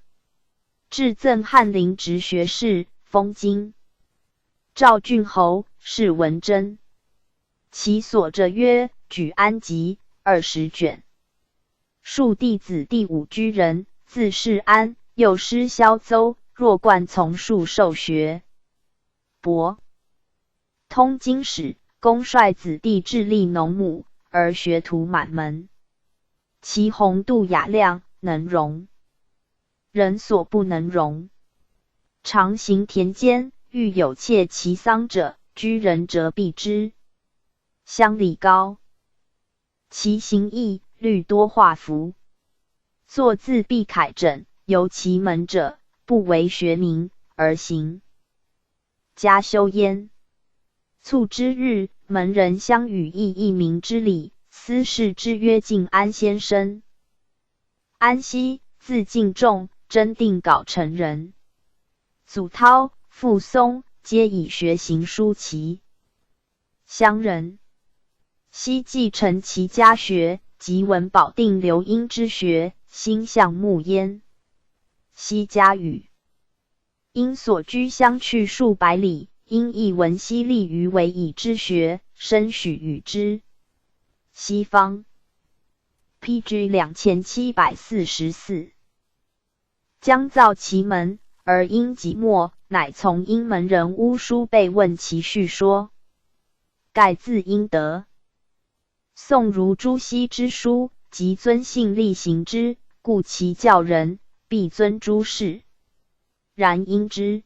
至赠翰林直学士，封京赵郡侯，谥文贞。其所着曰《举安集》20卷。庶弟子第五居人，字世安，幼师萧邹，弱冠从庶受学。博通经史，公率子弟致力农亩，而学徒满门。其宏度雅量，能容人所不能容。常行田间，遇有窃其桑者，居人辄避之。乡里高，其行义，虑多画符，作字必楷整，由其门者，不为学名而行。家修焉。卒之日，门人相与议一名之礼，私谥之曰敬安先生。安熙，字敬仲，真定藁城人。祖涛、父嵩，皆以学行书齐。乡人。昔继承其家学，及闻保定刘英之学，心向慕焉。昔家与英所居相去数百里，英亦闻昔立于为以之学，深许与之。西方 P.G. 2744，将造其门，而英即没，乃从英门人巫书被问其叙说，盖自英德。宋儒朱熹之书，即尊性力行之，故其教人必尊朱氏。然因之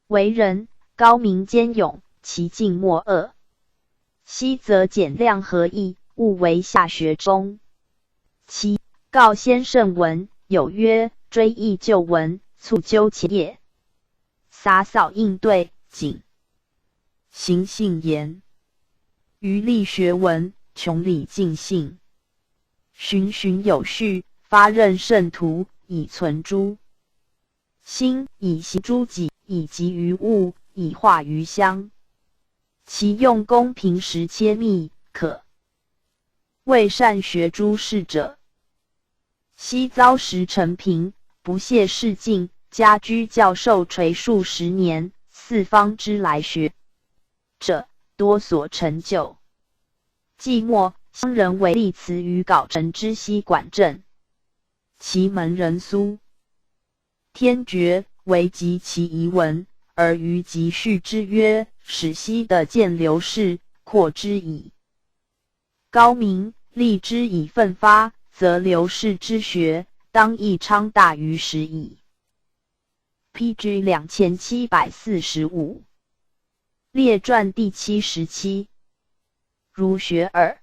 为人高明坚勇，其境莫恶。昔则简量合意，务为下学中。其告先圣文有曰：追忆旧闻，促纠前业，洒扫应对，谨行信言，余力学文。穷理尽性，循循有序，发轫圣徒，以存诸心，以行诸己，以及于物，以化于乡。其用功平实切密，可谓善学诸事者。昔遭时承平，不屑仕进，家居教授垂数十年，四方之来学者，多所成就。季末，乡人为立祠于藁城之西馆镇。其门人苏天觉为及其遗文，而于集序之曰：“始昔的见刘氏，扩之以高明，立之以奋发，则刘氏之学，当亦昌大于时矣。” P.G. 2745列传第77。儒学二，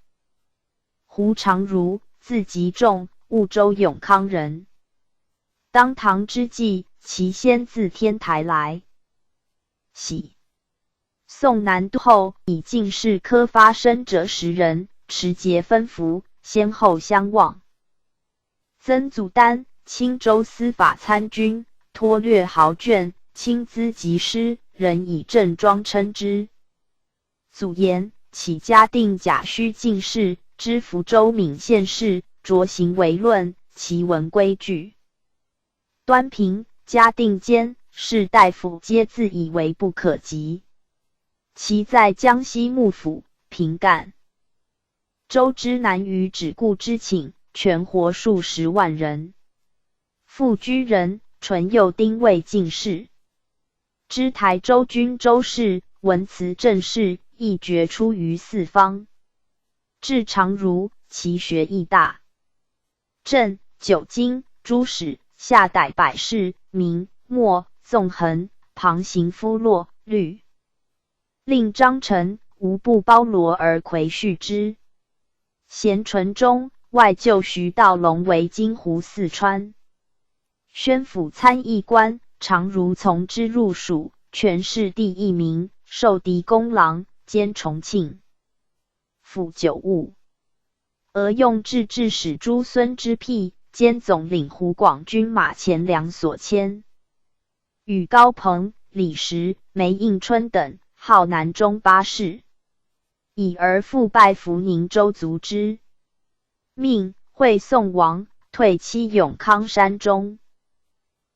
胡长儒，字吉仲，婺州永康人。当唐之际，其先自天台来。喜宋南渡后，以进士科发生者10人，持节分服，先后相望。曾祖丹，青州司法参军，脱略豪卷，亲资集师，人以正庄称之。祖言。起嘉定甲戌进士，知福州闽县事，擢行为论，其文规矩端平。嘉定间，士大夫皆自以为不可及。其在江西幕府平赣州之南隅只顾之请，全活数十万人。复居人，淳佑丁未进士，知台州军州事，文辞政事。一决出于四方，至长儒，其学亦大。正九经诸史下逮百世明末纵横旁行夫落律，令章程无不包罗而魁序之。咸淳中，外舅徐道隆为荆湖四川宣抚参议官，常如从之入蜀，权势第一名，受迪功郎。兼重庆府酒务，而用制置使诸孙之辟，兼总领湖广军马钱粮所迁，与高鹏、李实、梅应春等号南中八士，已而复拜福宁州族之命，会宋王，退栖永康山中。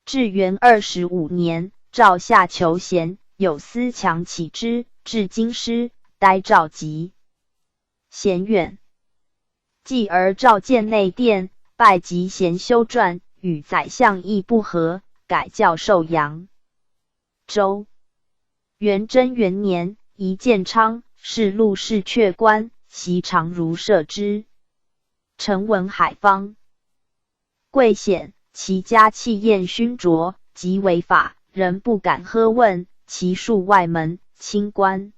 至元25年，诏下求贤，有司强起之。至京师，待召集贤远，继而召见内殿，拜集贤修撰，与宰相议不合，改教授扬州。元贞元年，移建昌，是录事阙官，袭常如设之。陈文海方贵显，其家气焰熏灼，极为法，人不敢喝问，其数外门。清官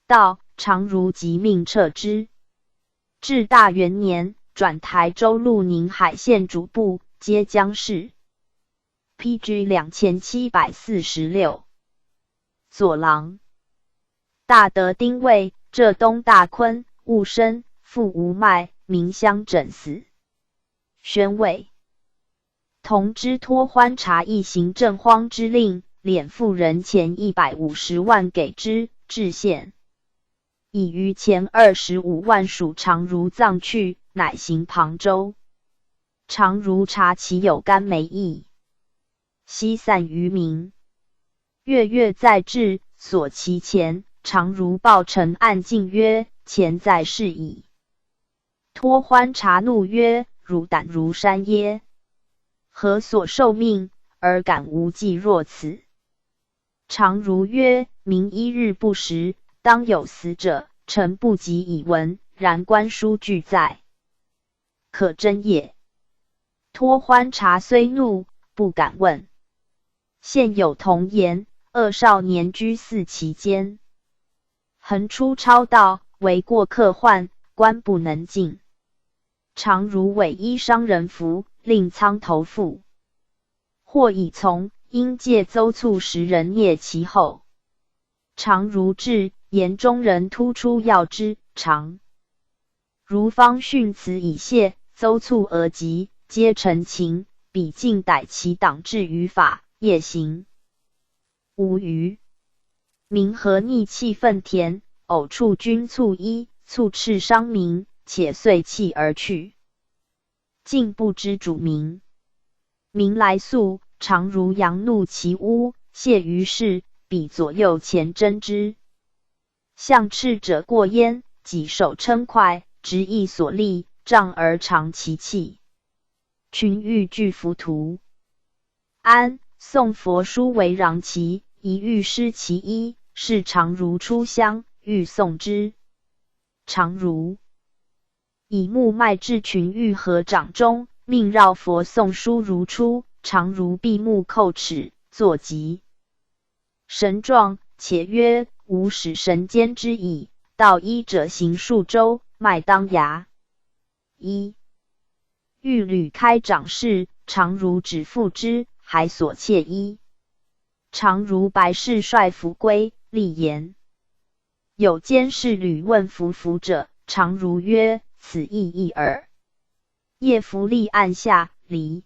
道常如即命撤之。至大元年，转台州路宁海县主簿，接江事。P.G. 2746。左郎大德丁未，浙东大坤戊申，父无脉，明乡诊死。宣慰同知托欢查议行政荒之令。敛富人钱150万给之，置县。以余钱25万属常如葬去，乃行旁州。常如察其有干梅意，悉散于民。月月在至，索其钱。常如报陈案进曰：“钱在是矣。”脱欢察怒曰：“汝胆如山耶？何所受命而敢无计若此？”常如曰：“民一日不食，当有死者，臣不及以闻。然官书俱在，可真也。”脱欢察虽怒，不敢问。现有童言，恶少年居寺其间，横出超道，为过客患，官不能进。常如委衣商人服，令苍头缚。或以从，因借邹促10人蹑其后。常如至，言中人突出要之。常如方训辞以谢，邹促而急，皆陈情，彼竟逮其党治于法，夜行无余。民何逆气愤田，偶触军卒衣，卒斥伤民，且遂弃而去。竟不知主名。民来诉，常如佯怒其屋，谢于事，彼左右前争之。向斥者过焉，己手称快，执意所立，仗而长其气。群欲拒浮屠。安送佛书为攘旗，一欲失其衣，是常如出乡，欲送之。常如以木麦至群玉合掌中，命绕佛送书如出。常如闭目叩齿，作极神状，且曰：“吾使神监之矣。道医者行数周，麦当牙。”一欲屡开掌事，常如止复之，还所窃衣。常如白氏率服归，立言。有监视吕问服服者，常如曰：“此意亦尔。”夜伏立案下，离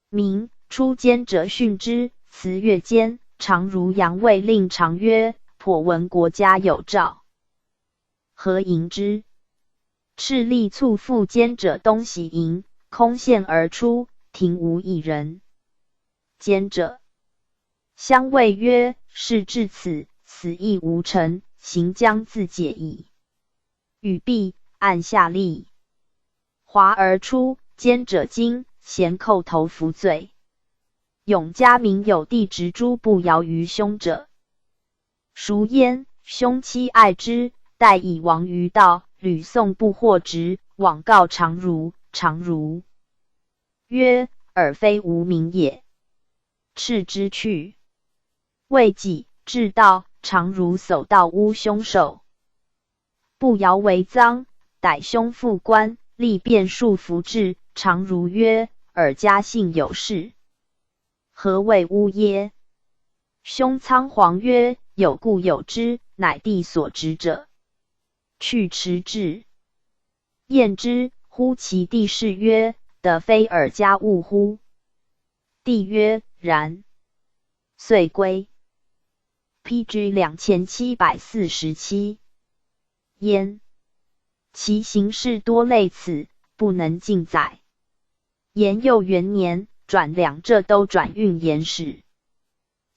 明出监者训之，辞越监。常如扬位令常曰：“颇闻国家有诏，何迎之？”赤力促复监者东喜迎，空现而出，庭无一人。监者相谓曰：“事至此，死亦无成，行将自解矣。”语毕，按下立华而出。监者惊，咸叩头服罪。永嘉民有弟执诸不摇于兄者，孰焉？兄妻爱之，待以亡于道。吕宋不获职，往告常如。常如曰：“尔非无名也。”斥之去。未几，至道，常如搜到乌凶手，不摇为赃，逮凶复官，立便束缚至。常如曰：“尔家幸有事，何谓乌耶？”兄仓皇曰：“有故有之，乃弟所执者。”去迟至，验之，呼其弟是曰：“得非尔家物乎？”弟曰：“然。”遂归。P.G. 2747。焉，其行事多类此，不能尽载。延佑元年，转两浙都转运盐使。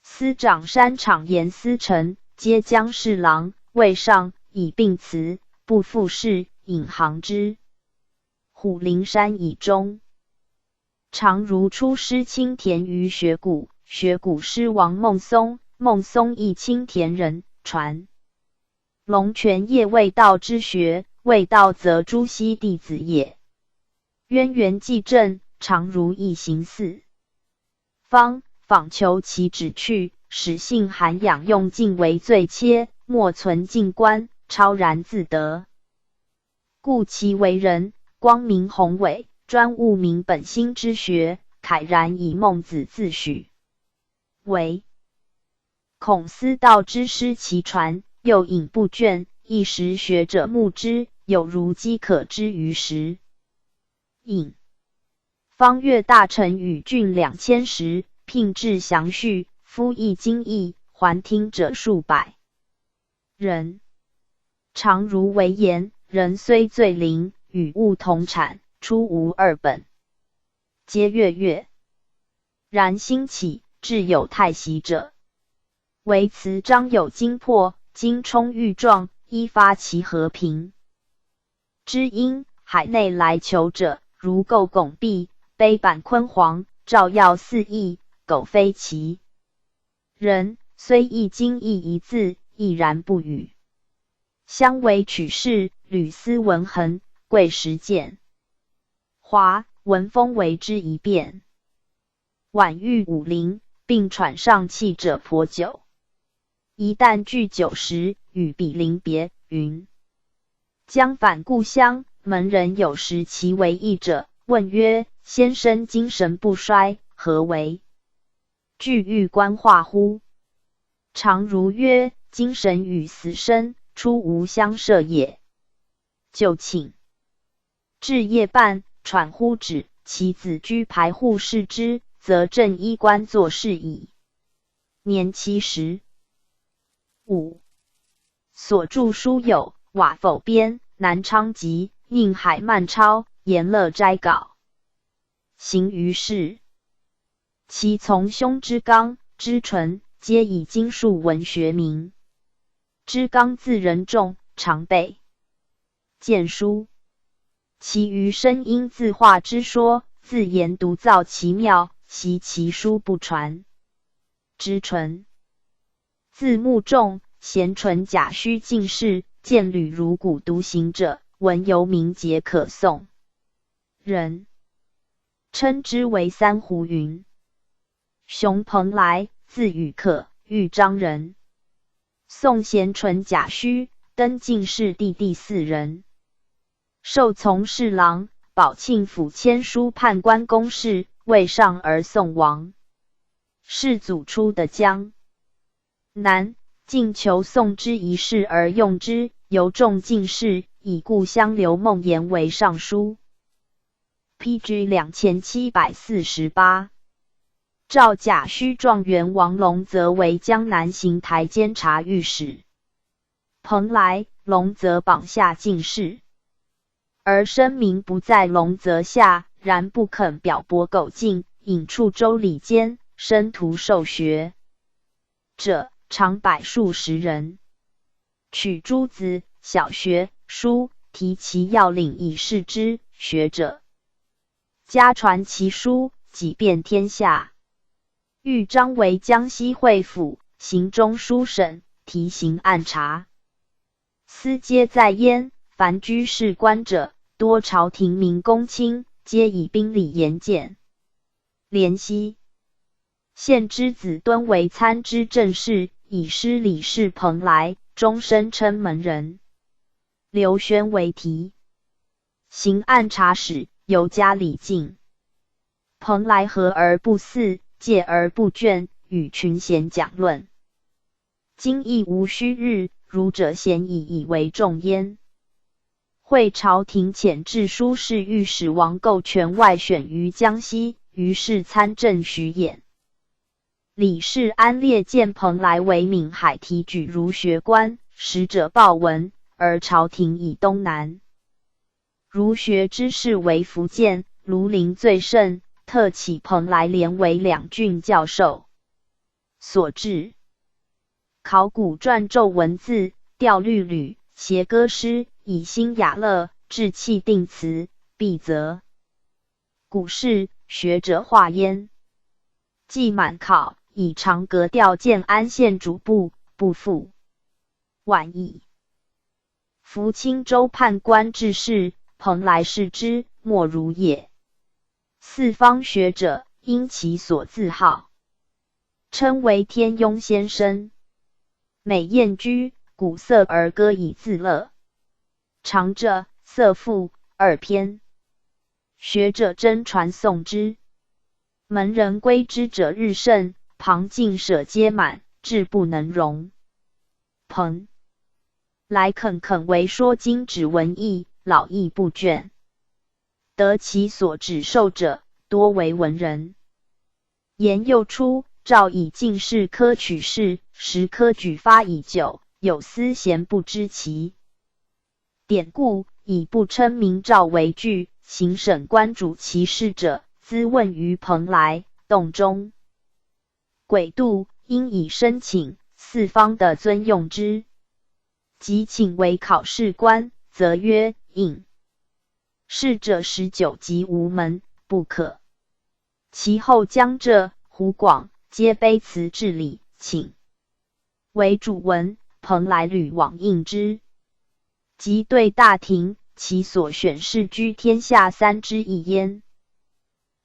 司长山场严思成，皆将侍郎，位上以病辞，不复仕，隐行之。虎林山以终。常如出师青田于学谷，学谷师王孟松，孟松亦青田人，传龙泉业未道之学，未道则朱熹弟子也。渊源既正，常如一行四方，访求其旨趣，使性涵养用尽为最切，莫存静观，超然自得。故其为人光明宏伟，专务明本心之学，慨然以孟子自诩为孔思道之师其传，又引不倦，一时学者慕之，有如饥渴之于食。引方岳大臣与郡2000石，聘至详叙，夫议经义，还听者数百人。常如为言：人虽罪灵，与物同产，出无二本，皆月月。然兴起，至有太息者，惟词章有精魄，精充欲壮，依发其和平。知音海内来求者，如构拱璧，碑版坤煌，照耀四溢，苟非其人，虽一经义一字，亦然不语。相为取士，屡思文衡，贵实践。华文风为之一变。晚遇武林，并喘上气者颇久。一旦具酒食，与彼临别，云：将返故乡，门人有识其为义者，问曰：“先生精神不衰，何为？具欲观化乎？”常如曰：“精神与死生，初无相涉也。”就寝。至夜半，喘呼止，其子居排户视之，则正衣冠坐事矣。年75。所著书有《瓦否编》《南昌集》《宁海漫抄》《言乐斋稿》。行于世。其从兄之刚、之纯，皆以经术文学名。之刚字仁仲，常备荐书。其余声音字画之说，自言独造其妙，惜其书不传。之纯，字牧仲，咸淳甲戌进士，见履如古独行者，文尤名节可颂。人称之为三湖云。熊蓬莱，字与可，豫章人。宋咸淳甲戌，登进士第第四人。授从侍郎、宝庆府签书判官公事，位上而宋亡。世祖出的江南，进求宋之一事而用之，由中进士，以故乡刘梦岩为尚书。P.G. 2748。诏甲戌状元王龙泽为江南行台监察御史。蓬莱、龙泽榜下进士，而声名不在龙泽下，然不肯表薄苟进，隐处州里间，生徒受学者常百数十人。取诸子、小学、书，提其要领以示之。学者家传其书，几遍天下。豫章为江西会府行中书省，提刑按察司皆在焉。凡居士官者，多朝廷名公卿，皆以兵礼严简。怜惜县之子敦为参知政事，以师礼事蓬莱，终身称门人。刘宣为提刑按察使，由加礼进。蓬莱和而不肆，戒而不倦，与群贤讲论。今亦无虚日，儒者咸以以为重焉。会朝廷遣治书侍御史王构权外选于江西，于是参政徐衍。李世安列荐蓬莱为闽海提举儒学官，使者报闻，而朝廷以东南儒学之士为福建、庐陵最盛，特起蓬莱连为两郡教授。所至考古篆咒文字，调律吕，协歌诗，以新雅乐，制器定词，必则古事学者化焉。既满考，以长格调建安县主簿，不复晚矣。福清州判官致仕，蓬莱视之，莫如也。四方学者因其所自号，称为天庸先生。每宴居，鼓瑟而歌以自乐。长者、瑟赋二篇，学者争传诵之。门人归之者日盛，旁近舍皆满，至不能容。蓬莱恳恳为说经指文义，老亦不倦。得其所指授者，多为文人。言又出，诏以进士科取士，时科举发已久，有司闲不知其典故以不称名诏为据，行审官主其事者，咨问于蓬莱洞中。轨度因以申请，四方的尊用之。即请为考试官，则曰应。试者19级无门，不可。其后江浙、湖广皆卑辞治理，请为主文，蓬莱屡往应之。即对大廷，其所选士居天下三之一焉。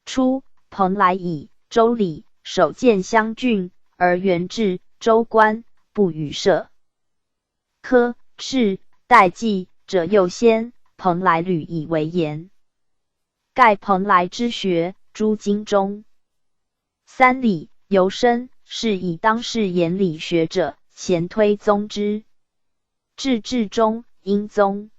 初，蓬莱以周礼首见乡郡，而元至州官不与设。科试代记者又先，蓬莱屡以为言。盖蓬莱之学，诸经中三礼尤深，是以当世言理学者，咸推宗之。至至中。英宗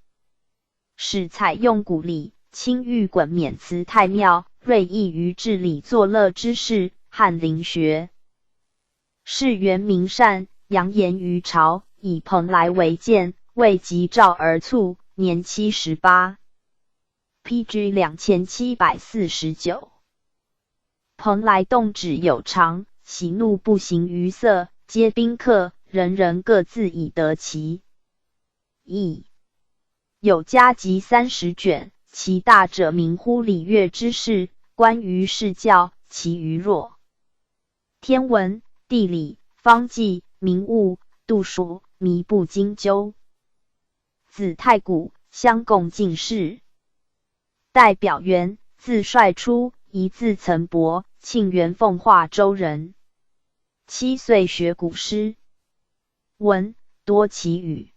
始采用古礼，亲御衮冕辞太庙，锐意于治理作乐之事。翰林学士元明善扬言于朝，以蓬莱为鉴，未及诏而卒，年78。P.G. 2749。蓬莱动止有常，喜怒不形于色，皆宾客，人人各自以得其意。有家集30卷，其大者名乎礼乐之事，关于释教，其余若天文、地理、方技、名物、度数，靡不精究。子太谷，乡贡进士。代表元，字帅初，一字曾伯，庆元奉化州人。7岁学古诗，文多奇语。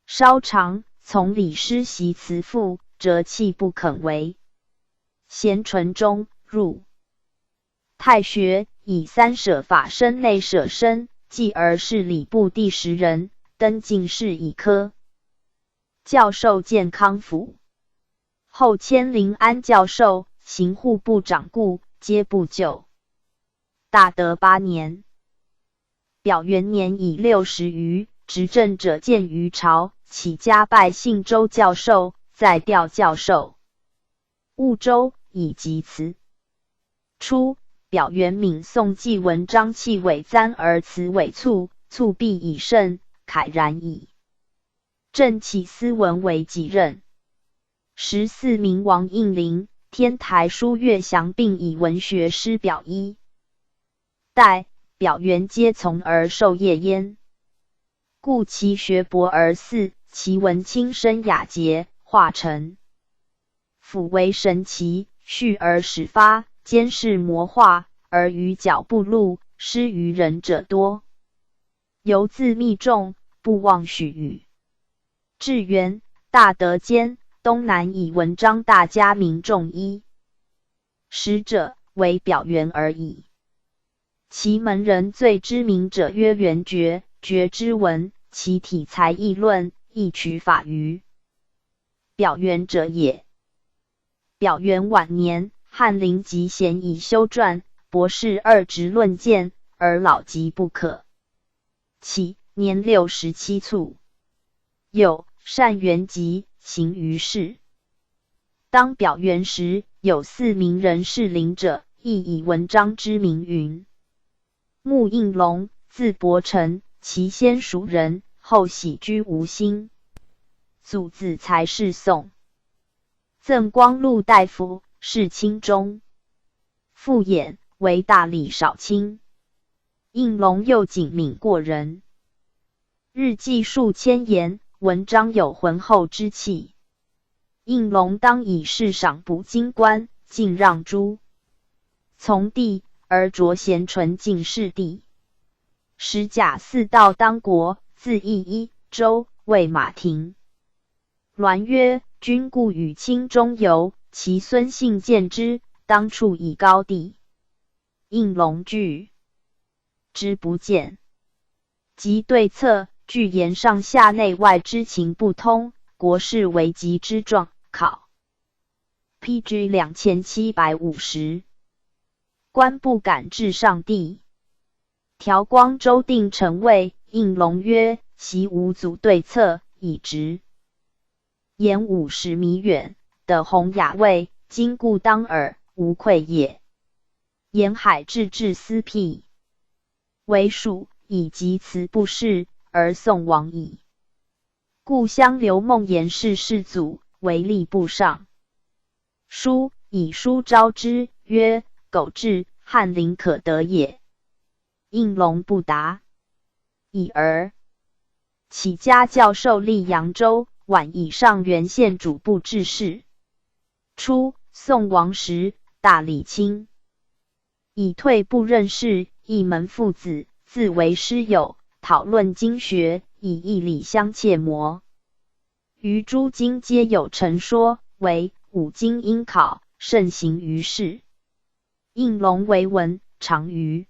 稍长，从李师习辞赋，折弃不肯为。咸淳中入太学，以三舍法身内舍身，继而是礼部第十人，登进士一科，教授建康府。后迁临安教授，行户部长故，皆不就。大德八年，表元年已60余，执政者见于朝，起家拜信州教授，再调教授。婺州以及辞。初，表元敏颂记文章气尾簪而辞尾促，促必以胜，慨然矣。正起斯文为己任。14名王应麟，天台书岳祥，并以文学诗表一。代表元皆从而受业焉。故其学博而肆，其文清深雅洁，化成府为神奇，蓄而始发，兼事摹画，而于角不露，失于人者多。犹自密众，不忘许语。至元大德间，东南以文章大家名众一时者，为表元而已。其门人最知名者曰元觉，觉之文，其体裁议论，亦取法于表元者也。表元晚年，翰林集贤以修撰，博士二职论见，而老疾不可起，年67卒。有善元集行于世。当表元时，有四名人士林者，亦以文章之名云。穆应龙，字伯臣，其先蜀人，后徙居吴兴。祖子才是宋赠光禄大夫，谥清忠。父衍为大理少卿。应龙又警敏过人，日记数千言，文章有浑厚之气。应龙当以事赏补京官，进让诸从弟，而擢贤纯进士第。时贾似道当国，字义一，州卫马亭。栾曰：“君故与卿中游，其孙信见之，当处以高第。”应龙拒之不见。及对策，具言上下内外之情不通，国事危急之状。考 P.G. 2750。官不敢至上帝。调光州定城尉应龙曰：“习吾祖对策，以直言武使弥远的洪雅谓，今固当耳，无愧也。沿海制置司辟为属，以及辞不仕，而宋亡矣。故乡刘孟言氏世祖为吏部尚书，以书招之，曰：“苟至，翰林可得也。”应龙不答。已而起家教授历扬州，晚以上元县主簿致仕。初，宋亡时，大理卿，以退不任事，一门父子，自为师友，讨论经学，以义理相切磨。于诸经皆有成说，为五经音考，盛行于世。应龙为文，长于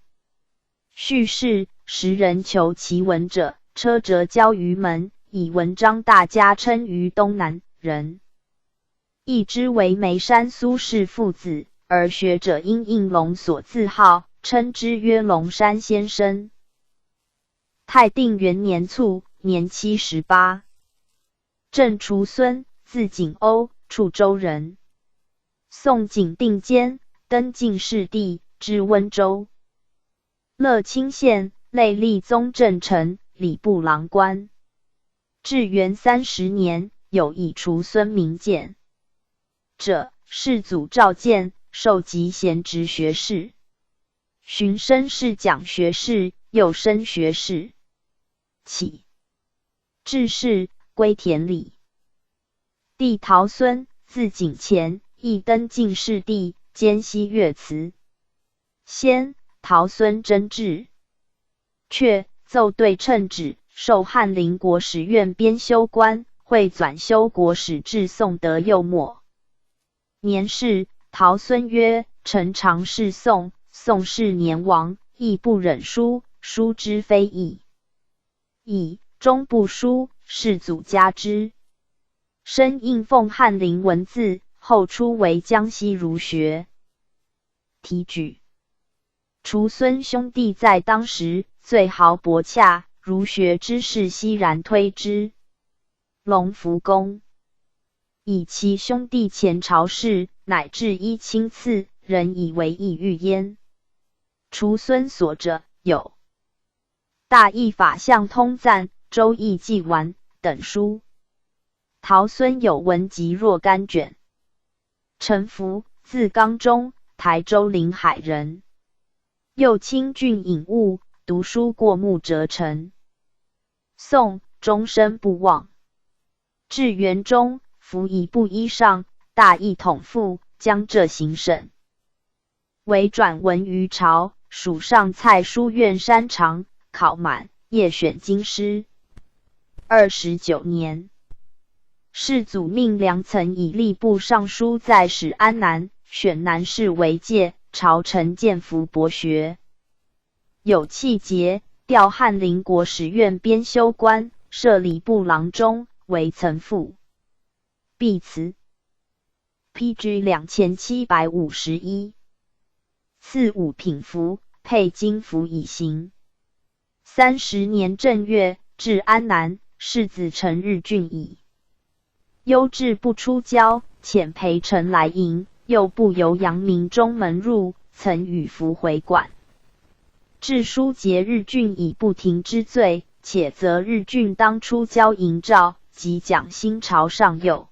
叙事，时人求其文者，车辙交于门，以文章大家称于东南人。亦之为眉山苏氏父子，而学者因应龙所自号，称之曰龙山先生。泰定元年卒，年78。郑锄孙，字景欧，处州人。宋景定间，登进士第，知温州乐清县，累立宗正臣、礼部郎官。至元30年，有以锄孙名见者，世祖召见，授集贤直学士，寻升侍讲学士，又升学士，起致仕，归田里。弟陶孙，字景乾，亦登进士第，兼西乐祠。先陶孙真志，却奏对称旨，授翰林国史院编修官，会纂修国史至宋德佑末。年事，陶孙曰：“臣常侍宋，宋是年亡，亦不忍书，书之非易。以终不书，世祖嘉之。深应奉翰林文字，后出为江西儒学提举。锄孙兄弟在当时最豪博洽，儒学之士熙然推之。隆福宫以其兄弟前朝事，乃至一亲赐，人以为异遇焉。锄孙所者有《大义法相通赞》《周易记完》等书。陶孙有文集若干卷。陈福，字刚中，台州临海人。右清郡颖悟，读书过目辄成。宋终身不忘。至元中，服以布衣上大一统赋，江浙行省，为转文于朝，属上蔡书院山长，考满，谒选京师。29年，世祖命梁曾以吏部尚书在使安南，选南士为介，朝臣见福博学，有气节，调翰林国史院编修官，设礼部郎中，为曾父。毕辞。P.G. 2751，赐五品服，佩金符以行。30年正月，至安南，世子陈日俊矣。攸志不出郊，遣陪臣来迎，又不由阳明中门入，曾与福回馆。致书诘日俊以不庭之罪，且责日俊当出郊迎诏，及讲新朝上幼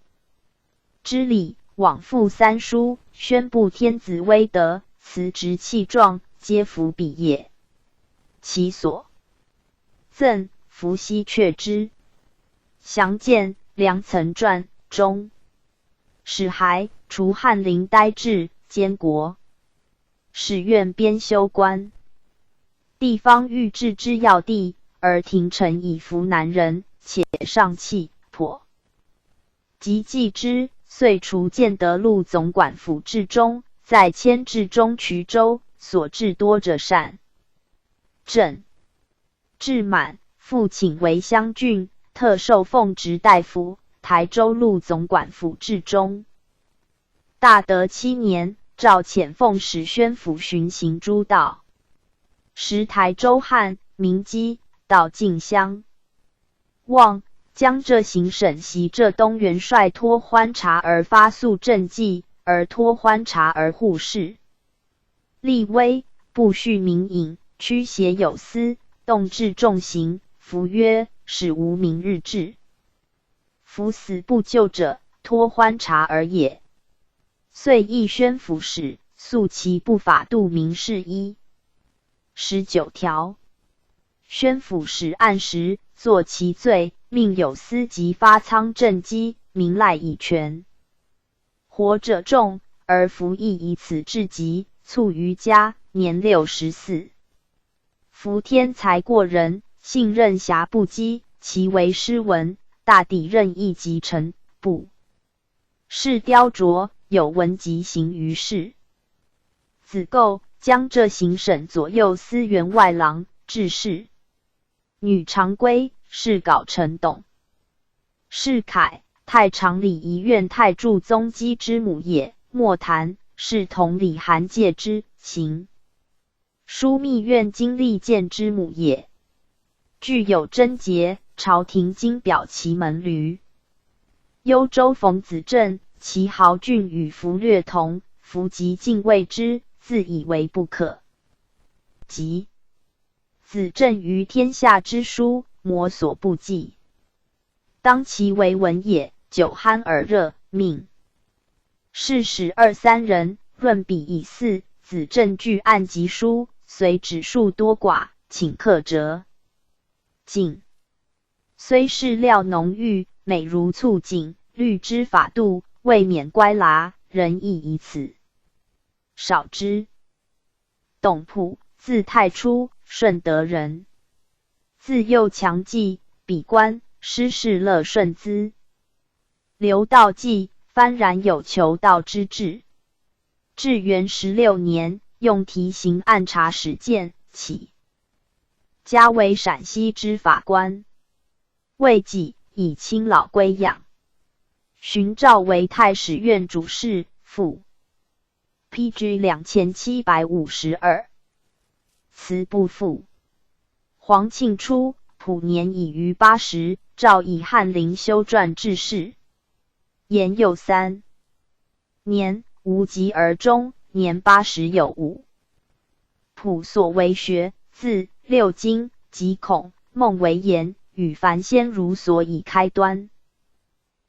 之礼，往复三书，宣布天子威德，辞职气壮，皆伏笔也。其所赠，伏羲却之。详见《梁曾传》中。史还，除翰林呆滞，监国史院编修官。地方欲治之要地，而廷臣以服南人，且上气颇。及继之，遂除建德路总管府治中，再迁至中衢州，所至多者善。政至满，复请为襄郡，特授奉直大夫、台州路总管府治中。大德七年，诏遣奉使宣府巡行诸道。时台州汉，名基，到晋乡望，江浙行省袭浙东元帅脱欢察而发肃政绩，而脱欢察而护事。立威，不恤民隐，驱邪有司，动治重刑。福曰：“使无明日至。夫死不救者，托欢察而也。”遂议宣抚使，肃其不法度民事一19条。宣抚使按时坐其罪，命有司即发仓赈积，民赖以全。活者众，而服亦以此至极，卒于家，年64。福天才过人，信任侠不羁，其为诗文，大抵任意即成，不事雕琢，有文集行于世。子构，江浙行省左右司员外郎，致仕。女常规，谥藁城董。世凯，太常礼仪院太柱宗基之母也。莫谈，是同李韩介之行。枢密院金立建之母也。具有贞节，朝廷旌表其门闾。幽州冯子振，其豪俊与福略同，福极敬畏之，自以为不可及。子振于天下之书，摩所不济。当其为文也，酒酣耳热，命士使二三人，润笔以祀。子振具案疾书，随指数多寡，请刻折。景虽是料浓郁，美如醋锦，律之法度，未免乖剌，人亦以此少之。董溥，字太初，顺德人，自幼强记，笔官，师事乐顺资。刘道济，幡然有求道之志。至元16年，用提刑按察使见起，加为陕西之法官。未几，以亲老归养。寻召为太史院主事，副 P.G. 2752。辞不复。黄庆初，溥年已逾80，诏以翰林修撰致仕。延佑3年，无疾而终，年80有5。溥所为学，字六经，及孔孟为言，与凡先儒所以开端。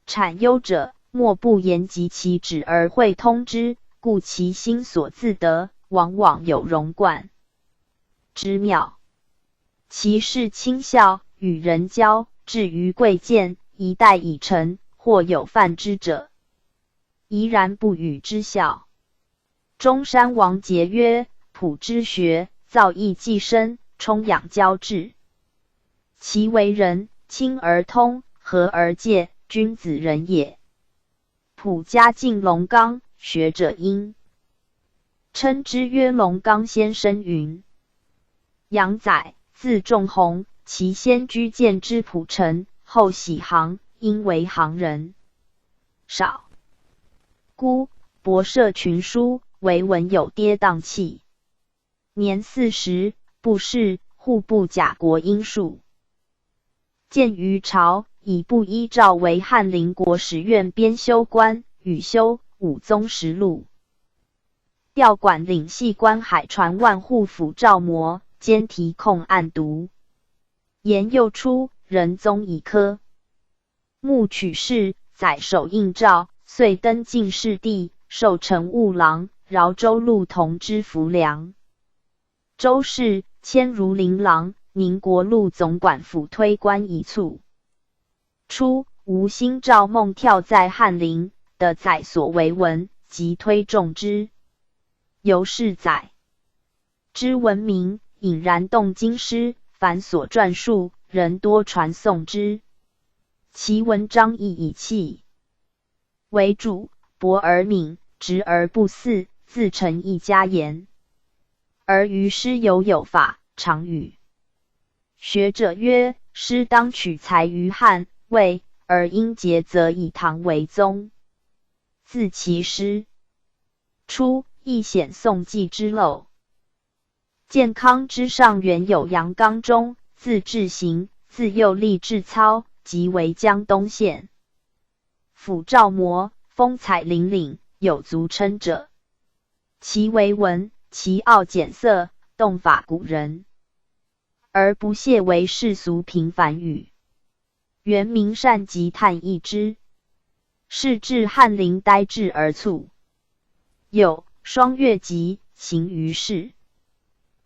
产忧者，莫不言及其旨而会通之，故其心所自得，往往有融贯之妙。其事轻笑，与人交，至于贵贱，一代已成，或有犯之者，怡然不与之笑。中山王节曰：“溥之学，造诣既深，充养交至。其为人亲而通，和而介，君子人也。”溥家近龙冈，学者因称之曰龙冈先生云。杨载，字仲弘，其先居建之浦城，后徙杭，因为杭人。少孤，博涉群书，为文有跌宕气。年40，不仕，户部甲国英数。见于朝，以布衣诏为翰林国史院编修官，与修武宗实录。调管领系观海船万户府照磨，兼提控案牍。延佑初，仁宗以科目取士，载手应诏，遂登进士第，授承务郎、饶州路同知浮梁。周氏迁儒林郎、宁国路总管府推官以卒。初，吴兴赵孟跳在翰林的载所为文，即推重之。由是载之闻名，隐然动京师，凡所撰述，人多传颂之。其文章亦以气为主，博而敏，直而不肆，自成一家言。而于诗犹有法，常语学者曰：“诗当取材于汉魏，而音节则以唐为宗。”自其诗初，亦显宋纪之陋。建康之上原有杨刚中，字志行，自幼立志操，即为江东县府照磨，风采凛凛，有足称者。其为文，其傲简涩，动法古人，而不屑为世俗平凡语。元明善极叹异之，是至翰林呆滞而卒。有双月集行于世。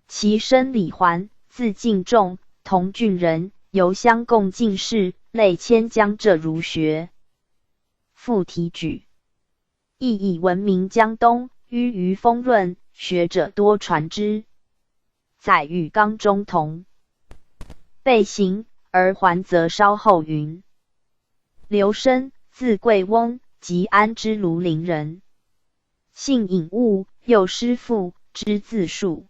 其甥李环，字敬仲，同郡人，由乡贡进士，累迁江浙儒学副提举，亦以闻名江东，郁于丰润，学者多传之。载与刚中同。被刑，而还则稍后云。刘申，字贵翁，吉安之庐陵人，性颖悟，幼师父，知字数。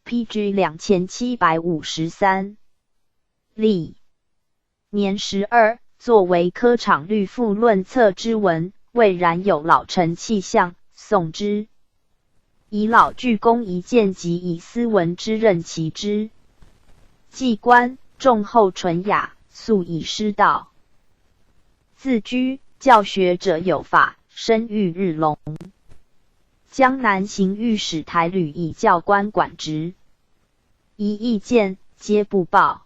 P.G. 2753。历年12，作为科场律赋论策之文，蔚然有老成气象，颂之。以老具功一件及以斯文之任其之。季官，重厚醇雅，素以师道。自居教学者有法，声誉日隆。江南行御史台屡以教官管职，一意见皆不报。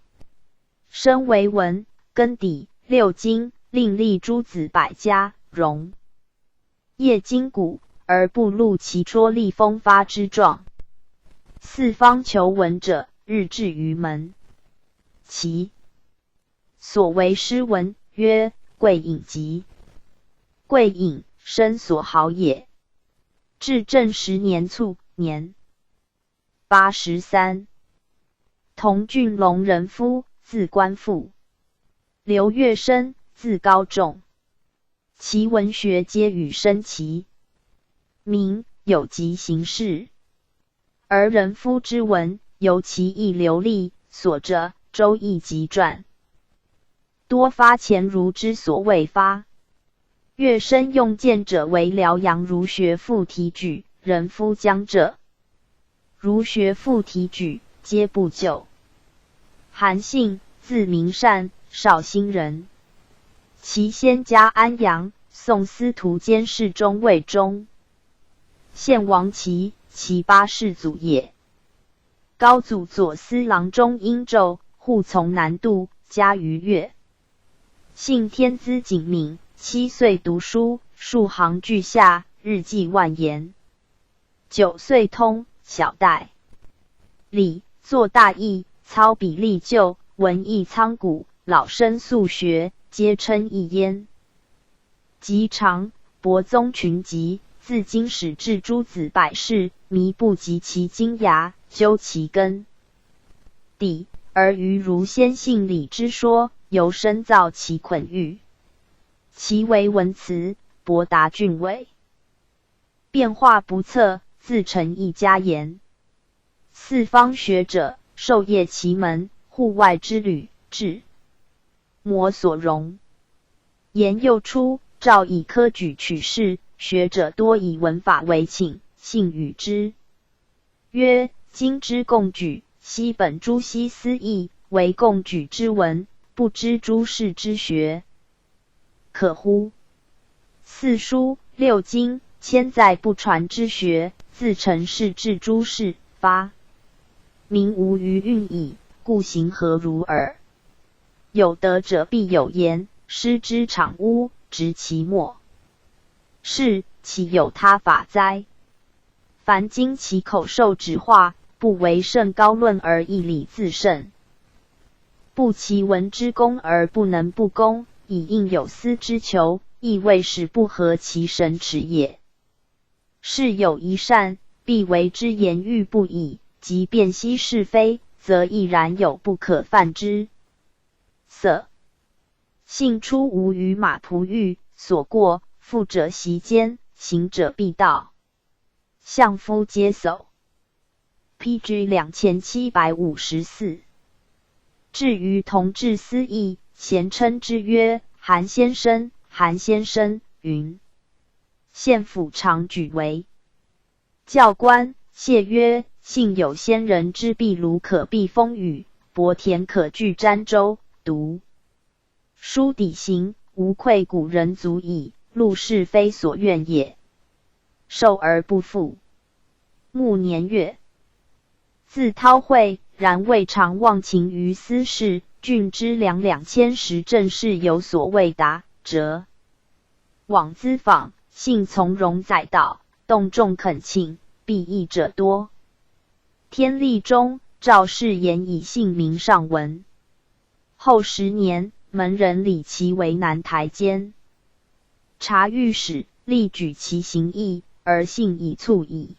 身为文根底六经，另立诸子百家，荣业今古，而不露其戳立风发之状。四方求闻者，日至于门。其所为诗文曰《桂隐集》。桂隐，生所好也。至正10年卒，年83。同郡龙仁夫，字观复。刘月生，字高仲。其文学皆与生齐名，有极行事。而仁夫之文，尤其易流利，所着《周易集传》，多发前儒之所未发。月生用见者为辽阳儒学副提举，仁夫江浙儒学副提举，皆不就。韩信，字明善，绍兴人。其先家安阳，宋司徒监侍中卫中。献王齐，其八世祖也。高祖左司郎中殷胄，护从南渡，家于越。信天资警敏，7岁读书，数行俱下，日记万言。9岁通小戴礼，作大义，操笔立就，文艺苍古，老生素学，皆称异焉。及长，博综群籍，自经史至诸子百氏，靡不汲其精芽，究其根底，而于儒先性理之说，尤深造其捆郁。其为文辞，博达俊伟，变化不测，自成一家言。四方学者受业其门，户外之旅，至摩所容。言又出，诏以科举取士，学者多以文法为请，信与之曰：今之贡举，悉本朱熹私议，为贡举之文，不知诸士之学，可乎？四书六经，千载不传之学，自陈氏至朱氏，发明无余韵矣，故行何如耳？有德者必有言，失之场污，执其末。是岂有他法哉？凡经其口授指化，不为甚高论而义理自胜，不其文之工而不能不工，以应有司之求，亦未使不合其神耻也。是有一善，必为之言欲不已，即辨析是非，则亦然有不可犯之色。信出无与马璞玉所过，富者席间，行者必道。相夫皆叟。P.G. 2754。至于同治司议，咸称之曰韩先生。韩先生云：县府常举为教官，谢曰：幸有先人之壁炉可避风雨，薄田可据瞻舟，独书砥行，无愧古人足矣。陆氏非所愿也。受而不复。暮年月，字韬晦，然未尝忘情于私事。郡之粮2000石，政事有所未达，辄往咨访，性从容载道，动众恳请，裨益者多。天历中，赵氏言以姓名上文。后10年，门人李琦为南台监察御史，力举其行义，而幸以卒矣。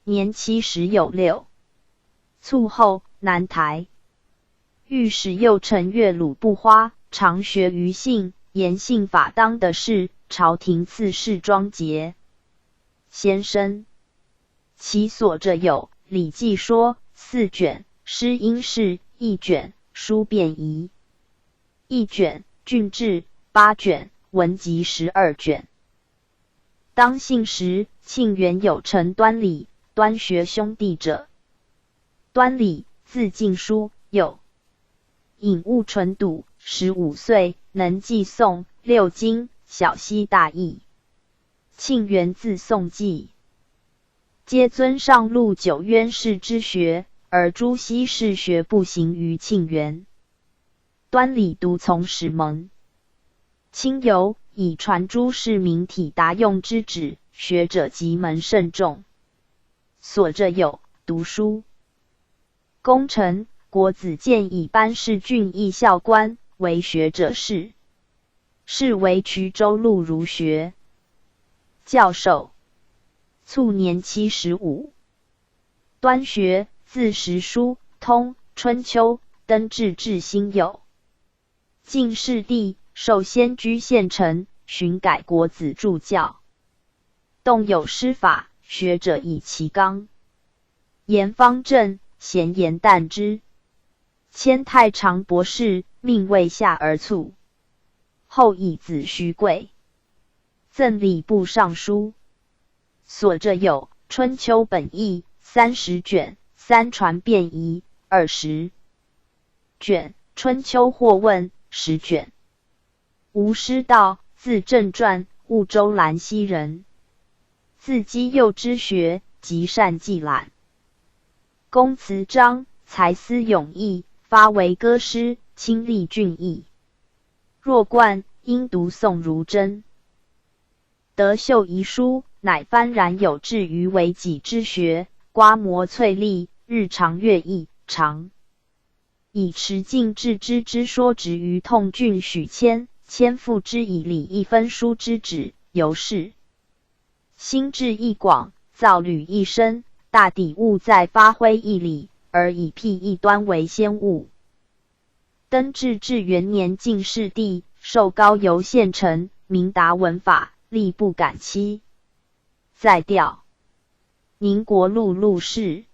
年七十有六。卒后，南台御史右丞岳鲁不花，常学于信，言信法当的事，朝廷赐谥庄节先生。其所着有《礼记说》四卷，《诗音释》一卷，《书辨疑》一卷，《郡志》八卷，《文集》12卷。当幸时，庆元有陈端礼、端学兄弟者。端礼，字敬书，有颖悟纯笃，15岁能记诵六经，晓析大义。庆元自宋继，皆尊上陆九渊氏之学，而朱熹氏学不行于庆元。端礼独从使蒙亲友，以传朱氏明体达用之旨，学者及门甚众。所着有读书功臣。国子监以班氏郡邑校官为学者士，是为衢州路儒学教授。卒年75。端学，字时书，通春秋，登至至辛酉。进士第，授仙居县丞，寻改国子助教。动有师法，学者以其纲。严方正，贤言诞之。迁太常博士，命未下而卒。后以子徐贵赠礼部尚书。所着有《春秋本义》30卷，《三传辨疑》20卷，《春秋或问》10卷。吴师道，字正传，婺州兰溪人。自积幼之学，极善记览。工词章，才思勇毅。发为歌诗，清丽俊逸。弱冠，因读宋如真，得秀遗书，乃幡然有志于为己之学，刮磨淬砺，日常乐毅，常以持敬致知之说直于痛郡许谦，谦复之以礼义分书之旨，由是心智益广，造履益深，大抵务在发挥义理，而以辟异端为先务。登至治元年进士第，授高邮县丞，明达文法，吏不敢欺。再调宁国路录事。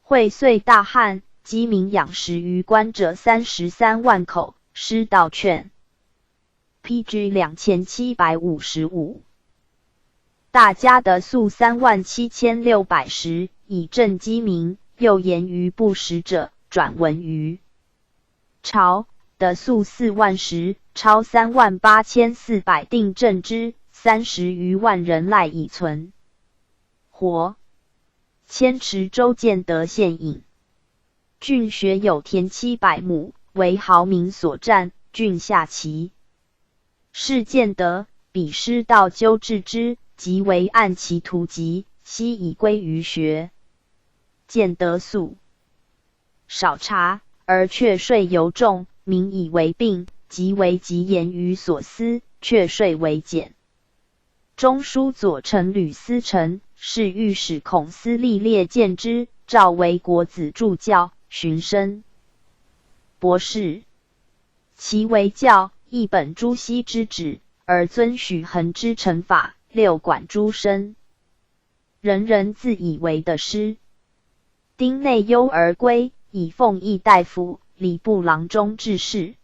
会岁大旱，饥民养食于官者33万口。师道劝。P.G. 2755。大家的粟37600石，以赈饥民。又言于不食者，转闻于朝的粟4万石，超38400锭赈之，30余万人赖以存活。迁池州建德县尹。郡学有田700亩，为豪民所占，郡下其事建德，比师道纠治之，即为按其图籍，悉以归于学。建德素少茶，而却税尤重，民以为病，即为极言于所思，却税为减。中书左丞吕思成是御史孔思立列荐之，召为国子助教，寻升博士。其为教，一本朱熹之旨，而遵许衡之成法，六管诸生，人人自以为的师。丁内忧而归，以奉议大夫、礼部郎中致仕。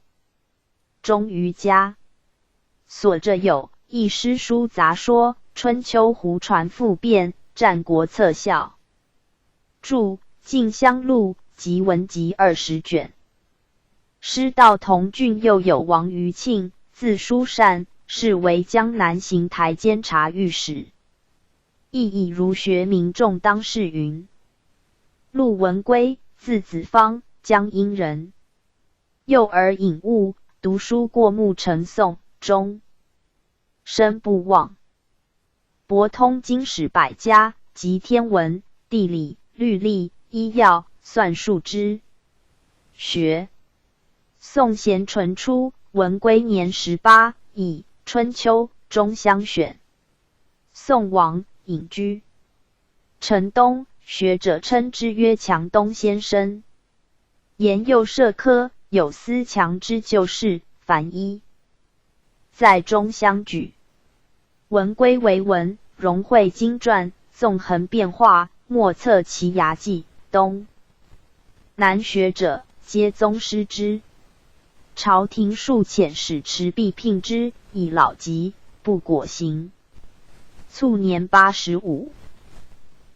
终于家。所着有《一诗书杂说》《春秋胡传复辩》《战国策校注》《晋襄录》及文集20卷。师道同郡又有王余庆，字叔善，是为江南行台监察御史。亦以儒学名重当世云。陆文圭，字子方，江阴人。幼而颖悟，读书过目成诵，终身不忘。博通经史百家及天文、地理、律历、医药、算术之学。宋咸淳初，文圭年18，以春秋中乡选。宋亡，隐居城东，学者称之曰强东先生。言右社科有司强之旧事，凡一在中乡举。文归为文，融会经传，纵横变化，莫测其涯际。东南学者皆宗师之。朝廷数遣使持币聘之，以老疾，不果行。卒年85。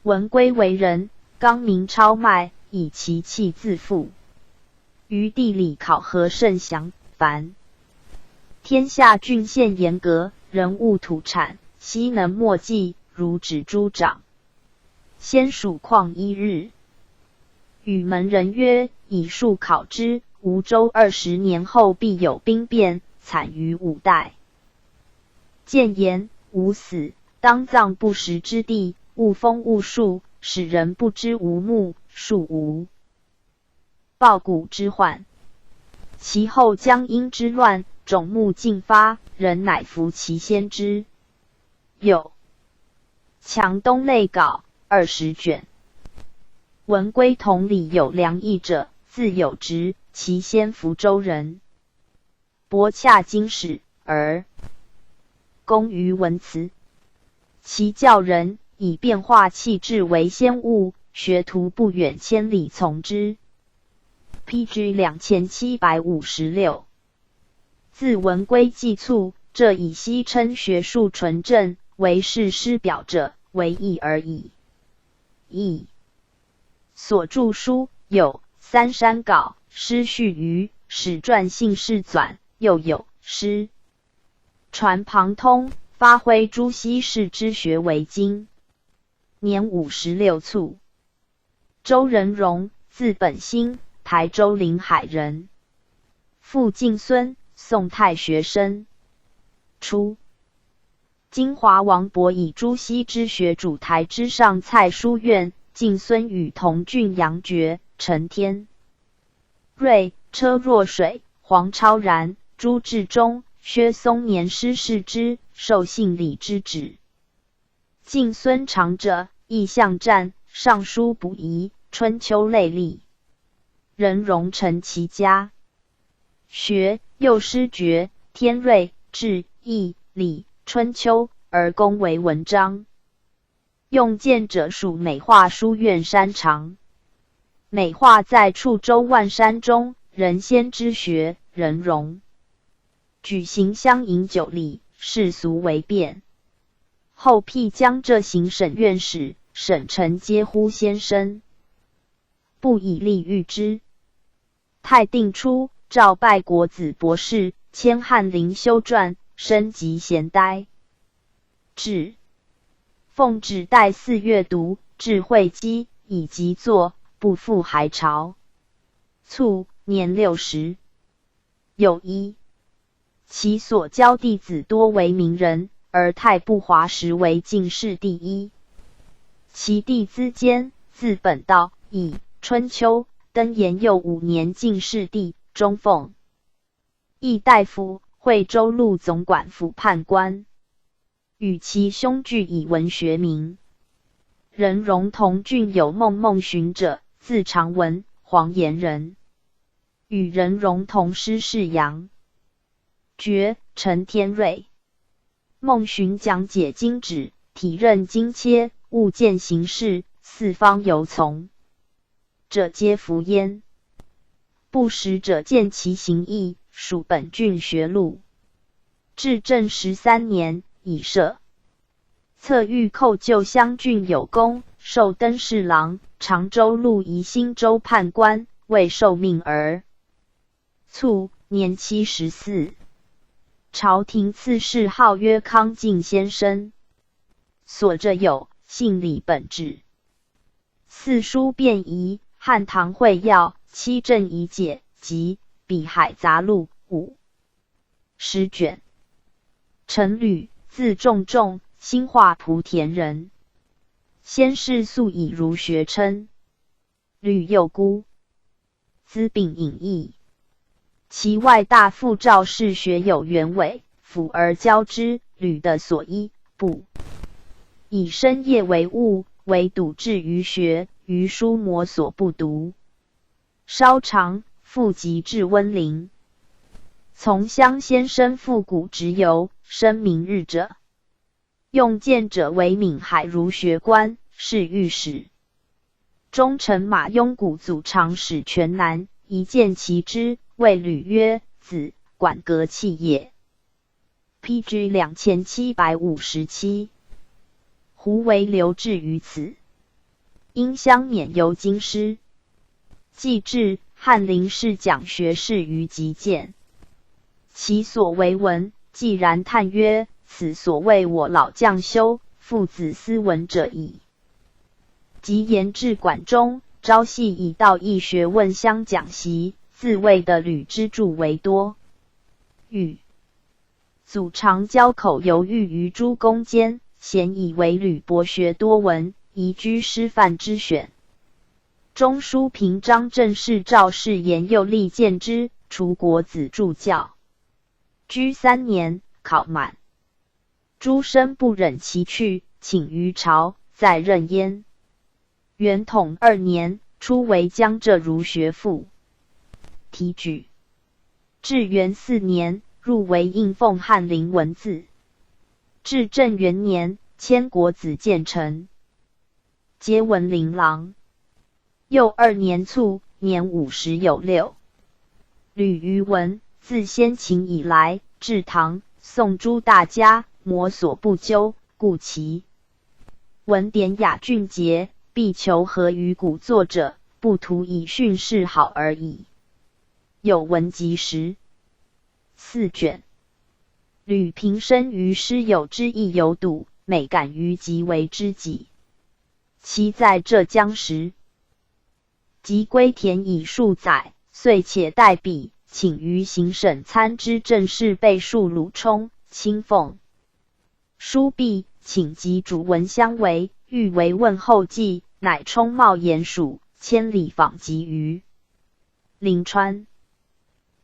文归为人刚明超迈，以其气自负。于地理考核甚详，凡天下郡县沿革、人物土产，悉能默记，如指诸掌。先数旷一日，与门人曰：“以数考之，吴州20年后必有兵变，惨于五代。谏言吾死，当葬不识之地，勿封勿树，使人不知吾墓，庶无报古之患。”其后江阴之乱，冢墓尽发，人乃服其先之。有强东类稿20卷。文归同里有良义者，字有直，其先福州人，博洽经史，而工于文辞。其教人以变化气质为先务，学徒不远千里从之。P.G. 2756。自文归既卒，浙以西称学术纯正，为世师表者，惟一而已。矣。所著书有《三山稿》《诗序余》《史传姓氏纂》，又有《诗传旁通》，发挥朱熹氏之学为精。年56卒。周仁荣，字本兴，台州临海人，父敬孙，宋太学生。初，金华王勃以朱熹之学主台之上蔡书院，敬孙与同郡杨觉、陈天瑞、车若水、黄超然、朱智忠、薛松年师事之，受信礼之旨。敬孙长者，义向战，尚书补遗，春秋类例。仁荣承其家学，幼师觉、天瑞、志、义、礼、春秋，而工为文章。用见者属美化书院山长。美化在处州万山中，人先之学，仁荣举行乡饮酒礼，世俗为变。后辟江浙行省院使，省臣皆呼先生，不以利遇之。泰定初，诏拜国子博士，迁翰林修撰，升级贤呆。至奉旨代4月读，至会稽，以及作，不复还朝。卒，年60有一。其所教弟子多为名人，而泰不华时为进士第一。其弟资坚，字本道，以春秋登延佑5年进士第，中奉议大夫、惠州路总管府判官。与其兄俱以文学名。仁荣同郡有孟孟荀者，字长文，黄岩人。与仁荣同师事杨觉、陈天瑞。孟荀讲解经旨，体认精切，务见行事，四方游从者皆服焉。不识者见其行义，属本郡学录。至正13年，以设策御寇救襄郡有功，授登仕郎、常州路宜兴州判官，未受命而卒，年74。朝廷赐谥号曰康敬先生。所着有姓李本质。四书辨疑、汉唐会要、七政遗解及碧海杂录50卷。陈吕，字仲仲，兴化莆田人。先世素以儒学称。吕幼孤，资秉隐逸。其外大父赵氏学有原委，抚而教之。吕的所依不以生业为务，唯笃志于学，于书摩所不读。稍长，复及至温陵。从乡先生复古直游，声名日者。用见者为闽海儒学官，侍御史。忠臣马庸古祖长史全南，一见其之，谓吕曰：“子馆阁器也。” P.G. 2757。胡为留置于此，因相免游京师。既至，翰林侍讲学士于吉见其所为文，既然叹曰：“此所谓我老将修，父子斯文者矣。”及言至馆中，朝夕以道义学问相讲习，自谓的吕之助为多。与祖常交口犹豫于诸公间，咸以为吕博学多闻，宜居师范之选。中书平章政事赵氏言又力荐之，除国子助教。居3年，考满。诸生不忍其去，请于朝，在任焉。元统二年，初为江浙儒学副提举。至元四年，入为应奉翰林文字。至正元年，迁国子监丞，阶文林郎。又二年卒，年50有6。吕于文，自先秦以来，至唐、宋诸大家，摩所不究，故其文典雅俊杰，必求合于古作者，不图以训示好而已。有文集14卷。吕平生于师友之意有笃，每感于极为知己。其在浙江时，及归田已数载，遂且代笔，请于行省参知政事备述鲁充、亲奉书毕，请及主文相为，欲为问后记，乃充冒炎暑，千里访集于临川。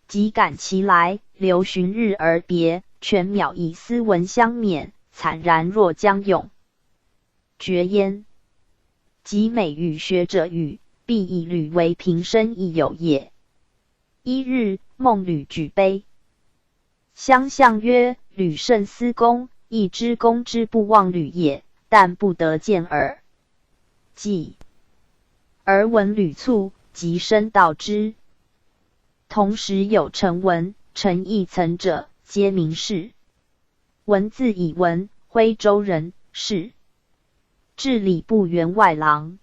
及感其来，留旬日而别，全渺以斯文相勉，惨然若将永绝焉。及每与学者语，必以吕为平生益友也。一日，梦吕举杯相向曰：“吕甚思公，亦知公之不忘吕也，但不得见耳。”既而闻吕卒，即身道之。同时有陈文、陈义曾者，皆名士。文字以文，徽州人，士。至礼部员外郎。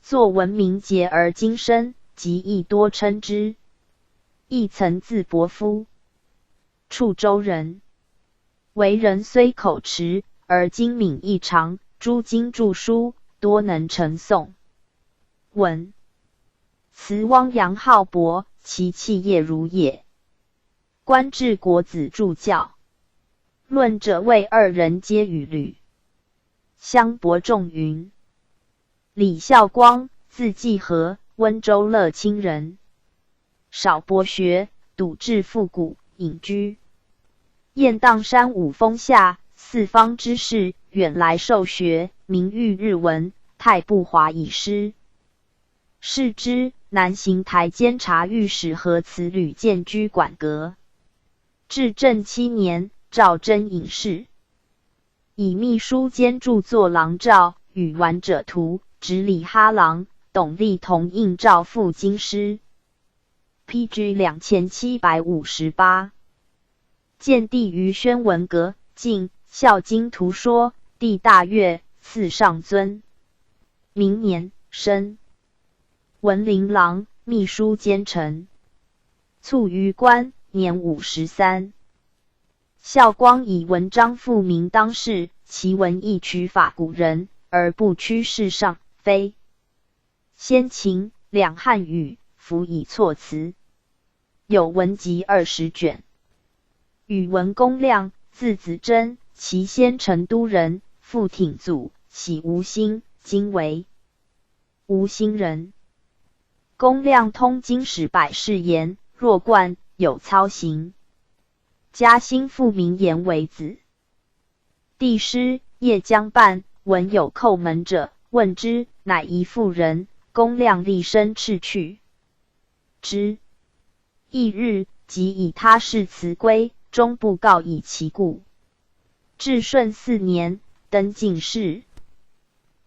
作文明节而精深，及亦多称之。义曾字伯夫，处州人。为人虽口迟，而精敏异常，诸经著书多能成诵。文辞汪洋浩博，其器业如也。官至国子助教。论者谓二人皆与吕相伯仲云。李孝光，字季和，温州乐清人。少博学，笃志复古，隐居雁荡山五峰下，四方之士远来受学，名誉日闻。太不华以师。是之南行台监察御史何慈吕见居馆阁。至正七年，诏征隐士，以秘书监著作郎赵与完者图直礼哈郎董立同应召赴京师。P.G. 2758。建帝于宣文阁，进孝经图说，帝大悦，赐上尊。明年，升文林郎、秘书监丞。卒于官，年53。孝光以文章负名当世，其文亦取法古人，而不屈世上，非先秦两汉语，辅以措辞。有文集20卷。宇文公亮，字子真，其先成都人，父挺祖，徙吴兴，今为吴兴人。公亮通经史百氏言，弱冠有操行。嘉兴父名言为子。帝师夜将半，闻有叩门者，问之，乃一妇人。公亮厉声叱去之。翌日，即以他事辞归，终不告以其故。至顺四年，登进士。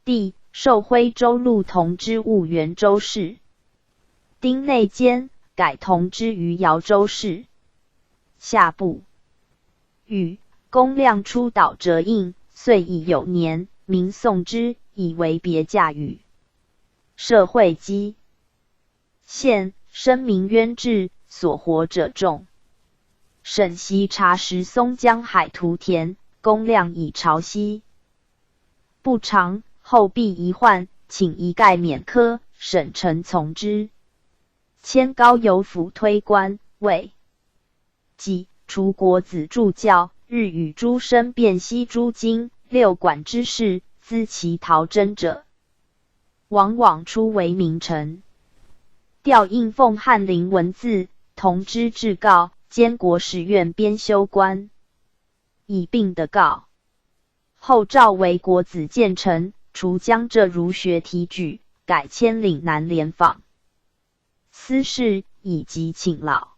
第，授徽州路同知婺源州事。丁内监，改同知余姚州事。下部与公亮出导折应，岁乙酉年，民颂之，以为别驾语。社会基县声名渊志，所活者众。审悉查实松江海涂田，公亮以潮汐不长，后必一患，请一概免科，省臣从之。迁高邮府推官，位己除国子助教，日与诸生辨析诸经六馆之事，咨其陶真者，往往出为名臣。调应奉翰林文字，同知制诰，兼国史院编修官，以病得告。后召为国子监丞，除江浙儒学提举，改迁岭南廉访司事，以及请老。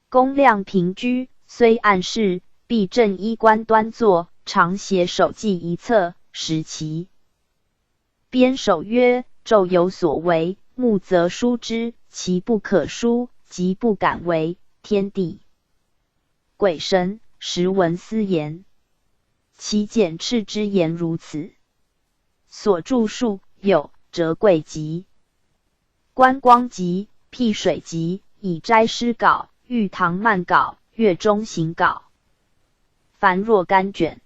公亮平居，虽案事，必正衣冠端坐，常携手记一册，时其编守曰：“骤有所为，目则书之；其不可书，即不敢为。天地鬼神，实闻斯言。其简赤之言如此。所著述有《折桂集》、《观光集》、《辟水集》、《以斋诗稿》、《玉堂漫稿》、《月中行稿》，凡若干卷。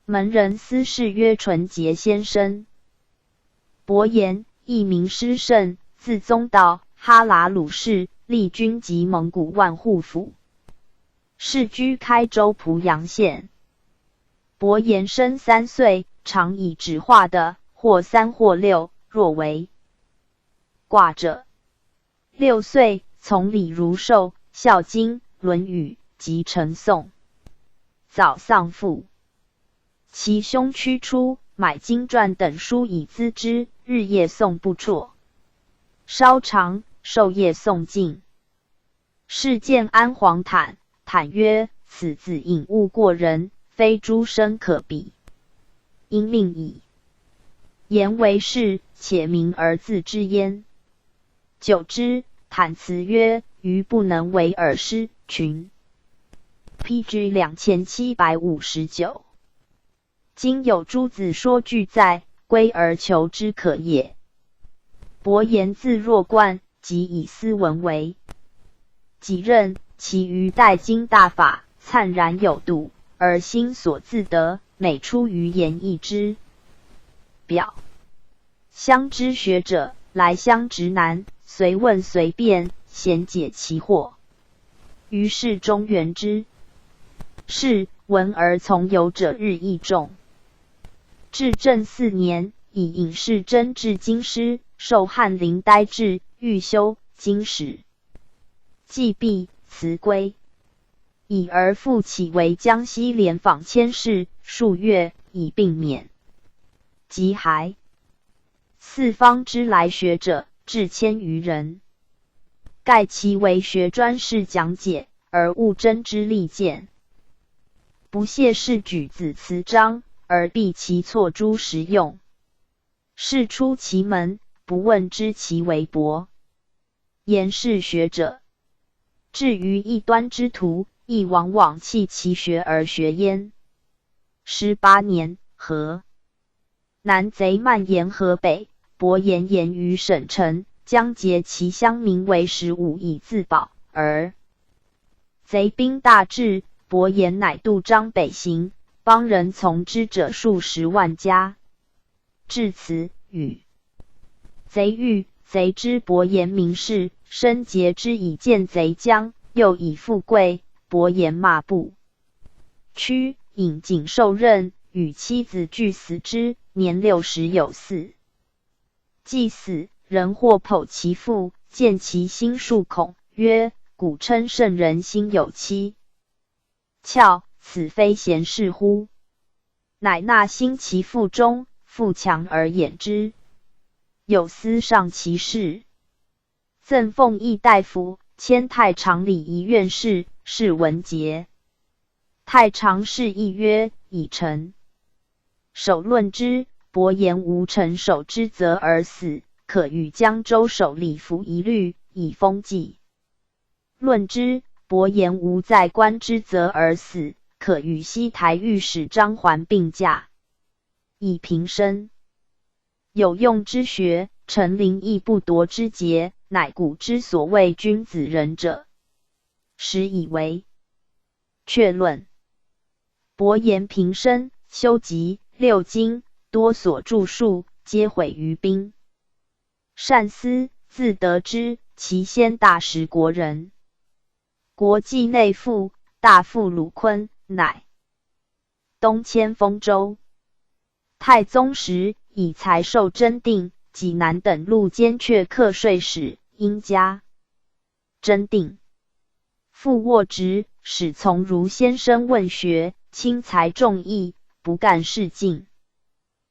门人私谥曰纯洁先生。伯颜，一名师胜，字宗道，哈喇鲁氏，隶军籍蒙古万户府，世居开州濮阳县。伯颜生3岁，常以指画的，或三或六，若为卦者。6岁，从李如寿，《孝经》《论语》及成诵。早丧父，其兄驱出，买经传等书以资之，日夜诵不辍。稍长，授业诵尽。事见安黄坦，坦曰：“此子颖悟过人，非诸生可比。”因命以言为士，且名而自知焉。久之，坦辞曰：“余不能为尔师。”群。P.G. 2759。今有诸子说俱在，归而求之可也。伯颜字若贯，即以斯文为己任，其余待经大法，粲然有度，而心所自得，每出于言意之表。乡之学者来相执难，随问随辩，咸解其惑。于是中原之士闻而从游者日益众。至正四年，以隐士真至京师，授翰林待制，预修经史。既毕，辞归。已而复起为江西廉访佥事，数月，以病免。及还，四方之来学者，至千余人。盖其为学专事讲解，而务真知利见，不屑事举子词章，而避其错诸实用。事出其门，不问知其为博。言是学者，至于异端之徒，亦往往弃其学而学焉。18年，河南贼蔓延河北，伯颜言于省城，将劫其乡民为15以自保，而贼兵大至，伯颜乃渡漳北行，邦人从之者数十万家。至此，与贼遇，贼知伯颜名士，深结之以见贼将，又以富贵。伯颜骂不屈，引颈受刃，与妻子俱死之，年60有四。既死，人或剖其腹，见其心数孔，曰：“古称圣人心有七窍，此非闲事乎？”乃纳心其腹中，复强而掩之。有司上其事，赠奉议大夫，迁太常礼仪院事，谥文节。太常寺议曰：“以臣守论之，伯颜无臣守之责而死，可与江州守李福一律，以封纪。论之，伯颜无在官之责而死，可与西台御史张环并驾，以平生。有用之学，陈灵亦不夺之节，乃古之所谓君子人者。实以为确论。伯颜平生修集六经，多所著述，皆毁于兵。善思自得知，其先大食国人。国际内附，大富鲁昆，乃东迁丰州。太宗时，以才授真定、济南等路监阙课税使，因加真定。复卧职，始从儒先生问学，轻才重义，不干事境。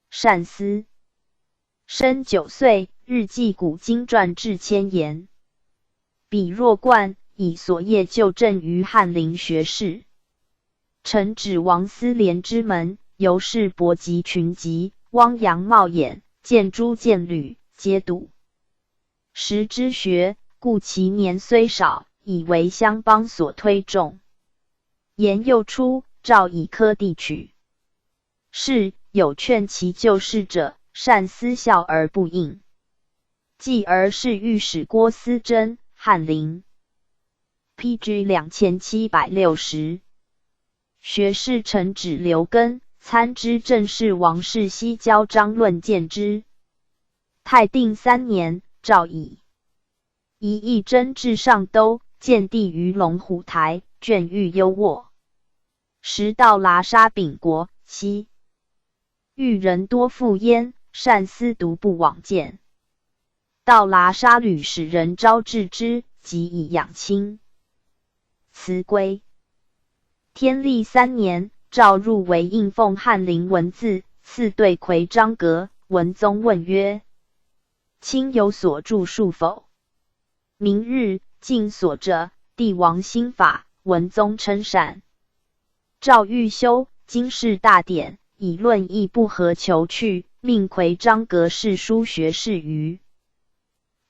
善思生9岁，日记古今传至千言。比若贯，以所业就正于翰林学士。承旨王思廉之门，由是博极群籍，汪洋冒眼，见诸见履，皆笃实之学，故其年虽少，以为乡邦所推重。言又出，诏以科第取士，有劝其就事者，善思笑而不应。继而是御史郭思珍，翰林。P.G. 2760。学士陈芷刘根，参知政事王世熙交章论见之。泰定三年，诏以一义真至上都，建帝于龙虎台，眷欲优渥。时到拉沙秉国，西域人多赴焉，善思独不往见。到拉沙旅使人招致之，即以养亲。辞归。天历三年，诏入为应奉翰林文字，赐对魁章阁。文宗问曰：“卿有所著述否？”明日，进所者，帝王新法。文宗称善。诏欲修经世大典，以论议不合求去，命魁章阁侍书学士于。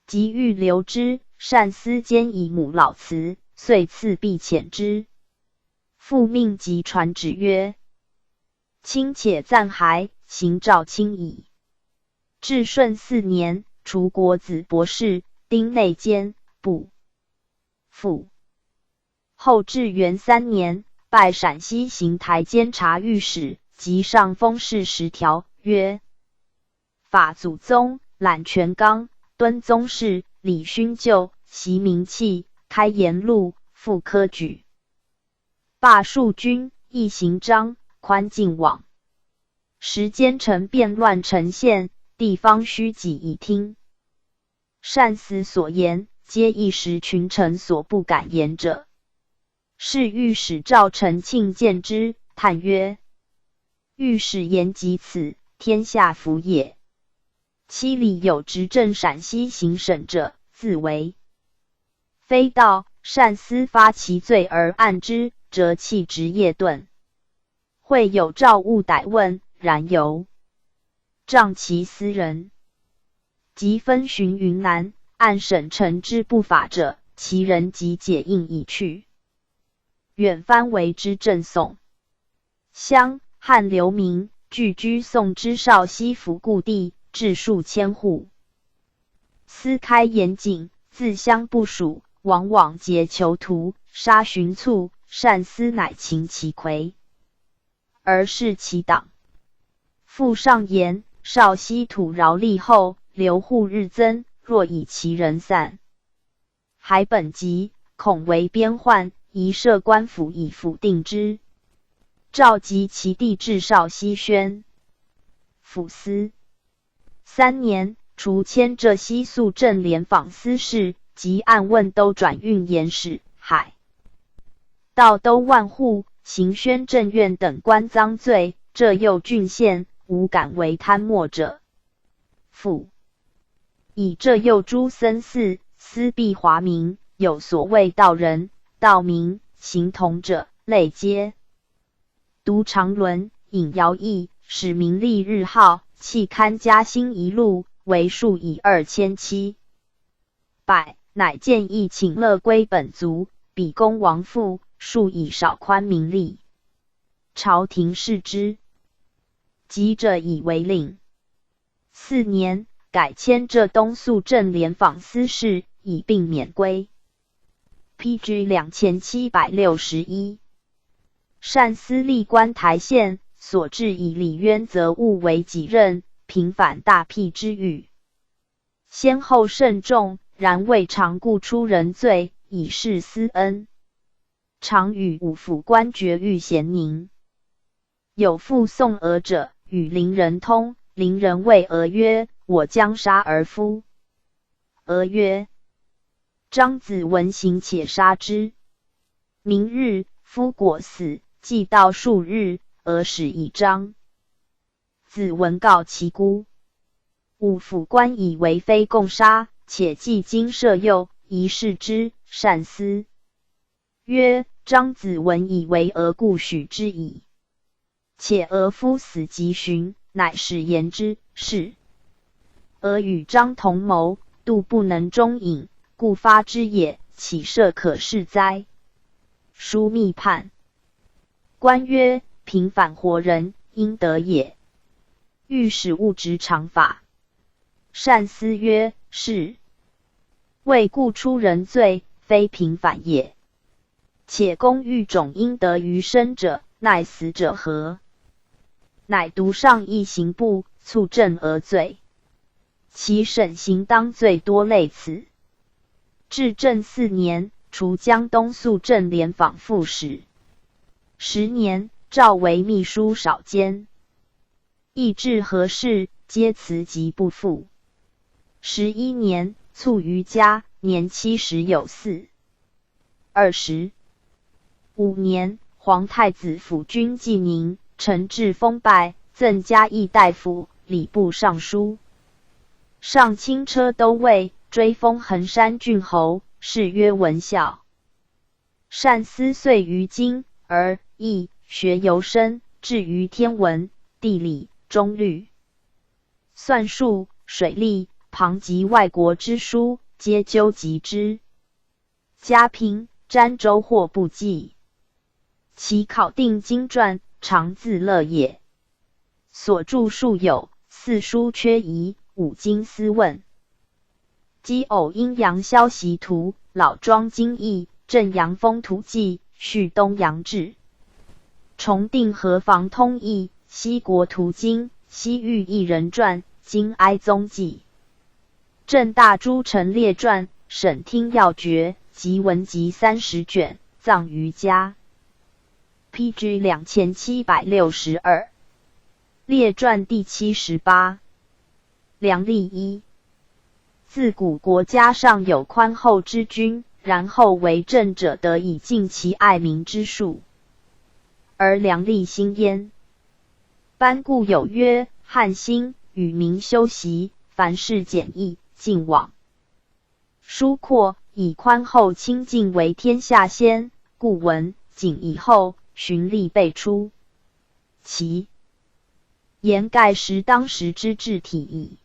即欲留之，善思兼以母老辞，遂赐币遣之。复命即传旨曰：“卿且暂还，行诏卿矣。”至顺四年，除国子博士，丁内监，部副。后至元三年，拜陕西行台监察御史，及上封事10条，曰：“法祖宗，揽权纲，敦宗室，礼勋旧，习名器，开言路，复科举，罢庶军，议刑章，宽禁网。时奸臣变乱成县，地方虚己以听。善思所言，皆一时群臣所不敢言者。”是御史赵承庆见之，叹曰：“御史言及此，天下服也。七里有执政陕西行省者，自为非道，善思发其罪而按之，折弃职业顿。会有赵物逮问，然犹仗其私人。即分巡云南，按省臣之不法者，其人即解印以去。远藩为之赠送。乡汉流民聚居宋之绍熙府故地，至数千户。司开严谨，自相不属，往往劫囚徒，杀巡卒。单思乃擒其魁，而弑其党。复上言，绍熙土饶立后，流户日增，若以其人散，还本籍，恐为边患，宜设官府以抚定之。召集其弟至绍熙宣抚司。3年，除迁浙西肃政廉访司事及按问都转运盐使、海道都万户、行宣政院等官赃罪，浙右郡县无敢为贪墨者。复以浙右诸僧寺司毕华明，有所谓道人、道明、行同者，类皆读长轮，引徭役，使民历日号，弃堪嘉兴一路，为数以2700，乃建议请乐归本族，比公王父，数以少宽民力。朝廷视之，及者以为令。4年，改迁浙东肃政廉访司事，以并免归。P.G. 2761。单思历官台县，所至以李渊责物为己任，平反大辟之狱。先后甚众，然未尝故出人罪，以示私恩。常与五府官爵遇咸宁。有复送鹅者，与邻人通，邻人谓鹅曰：“我将杀儿夫。”鹅曰：“张子文行且杀之。”明日，夫果死，既到数日，鹅始以张子文告其姑。五府官以为非共杀，且既经赦宥，宜释之。单思曰：“张子文以为鹅故许之矣。且鹅夫死即寻，乃使言之是。鹅与张同谋，度不能终隐，故发之也，岂赦可释哉？”书密判。官曰：“平反活人，应得也。”御史务执长法。单思曰：“是为故出人罪，非平反也。且公欲种应得于生者，奈死者何？”乃独上议刑部，促正鹅罪。其审刑当罪多类此。至正四年，除江东肃政廉访副使。10年，召为秘书少监。议至何事，皆辞疾不赴。11年，卒于家，年七十有四。25年，皇太子抚军济宁，承制封拜，赠嘉义大夫、礼部尚书、上轻车都尉，追封衡山郡侯，谥曰文孝。单思遂于经、而易学尤深，至于天文、地理、钟律、算术、水利，旁及外国之书，皆究集之。家贫，瞻周货不济。其考定经传，常自乐也。所著述有《四书缺遗》《五经思问》《奇偶阴阳消息图》《老庄经义》《正阳风土记》《续东阳志》《重定河防通议》《西国图经》《西域异人传》《金哀宗记》《正大诸臣列传》《审听要诀》及文集30卷，葬于家。P.G. 2762列传第78。梁利一。自古国家上有宽厚之君，然后为政者得以尽其爱民之术，而良吏兴焉。班固有曰：“汉兴，与民休息，凡事简易，尽往疏阔，以宽厚清静为天下先。故文景以后，循吏辈出。”其言盖实当时之治体矣。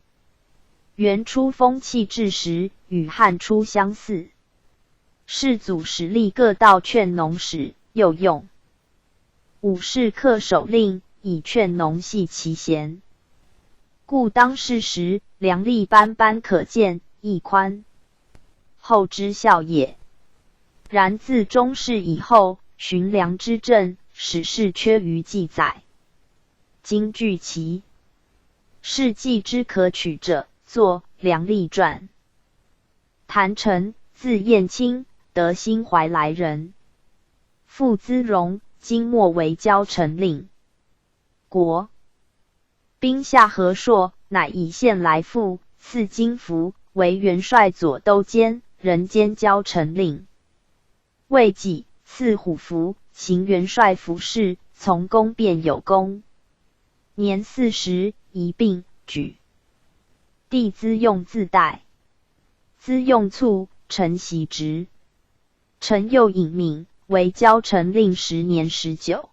元初风气治时，与汉初相似。世祖始立各道劝农使，又用武士恪守令，以劝农系其贤。故当世时，良吏斑斑可见，亦宽厚之效也。然自中世以后，寻梁之政，史事缺于记载。今据其事迹之可取者，作《梁立传》。谭成，字彦卿，德兴怀来人。父资荣，金末为交城令。国兵下河朔，乃以献来复，赐金服，为元帅左都监，人兼交城令。未几，赐虎符，行元帅府事，从公便有功。年40，一病，举。弟资用自代。资用卒，承袭职。陈又隐敏为交城令时年19。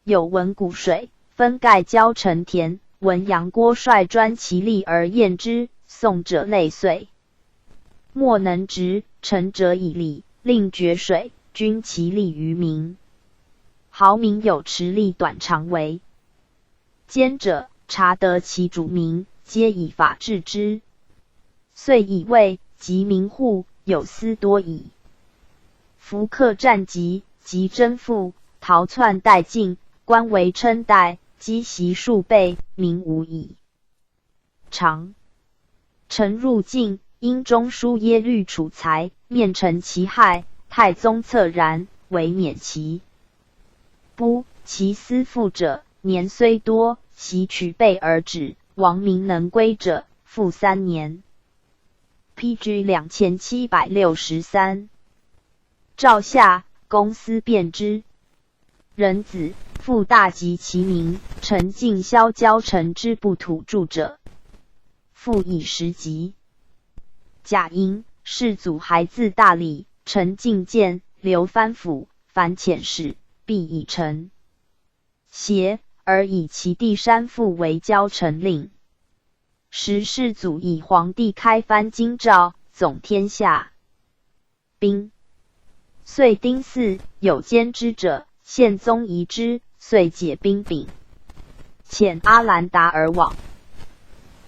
有闻谷水分盖交城田，闻杨郭率专其力而验之，颂者泪碎。莫能直，臣者以礼，令决水，均其利于民。豪民有持力短长为奸者，查得其主名，皆以法治之。遂以为及民户有司多矣。福克战急，及征赋，逃窜殆尽，官为称代，积习数倍，民无以偿。臣入境，因中书耶律楚材面陈其害，太宗恻然，为免其。不，其私赋者，年虽多，悉取备而止。亡民能归者，复3年。P.G. 2763。赵夏，公司变之。人子，复大及其民，陈尽萧交城之不土著者，复以10级。贾莹，世祖还自大理，陈进谏，留藩府，凡遣使，必以臣协，而以其弟山父为交城令。时世祖以皇帝开藩京兆，总天下兵，遂丁巳，有监之者，宪宗疑之，遂解兵柄，遣阿兰达而往。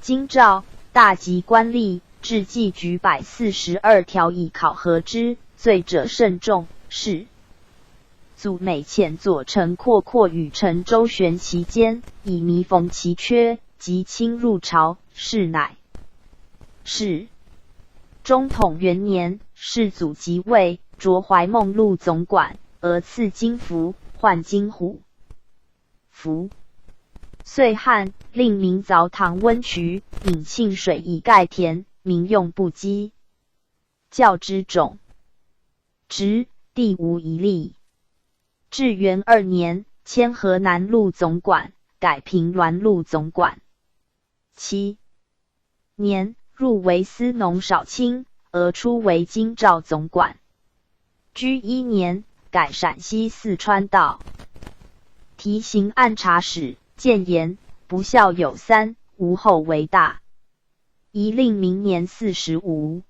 京兆大集官吏，制纪举142条以考核之，罪者甚众。是祖每遣左丞阔阔与臣周旋其间，以弥缝其缺，及侵入朝，是乃是。中统元年，世祖即位，擢怀梦路总管，俄赐金服，换金虎服。岁旱，令民凿塘温渠，引沁水以溉田，民用不饥。教之种植，地无一利。至元二年，迁河南路总管，改平滦路总管。7年，入为司农少卿，俄出为京兆总管。居一年，改陕西四川道，提刑按察使。谏言不孝有三，无后为大。宜令明年45。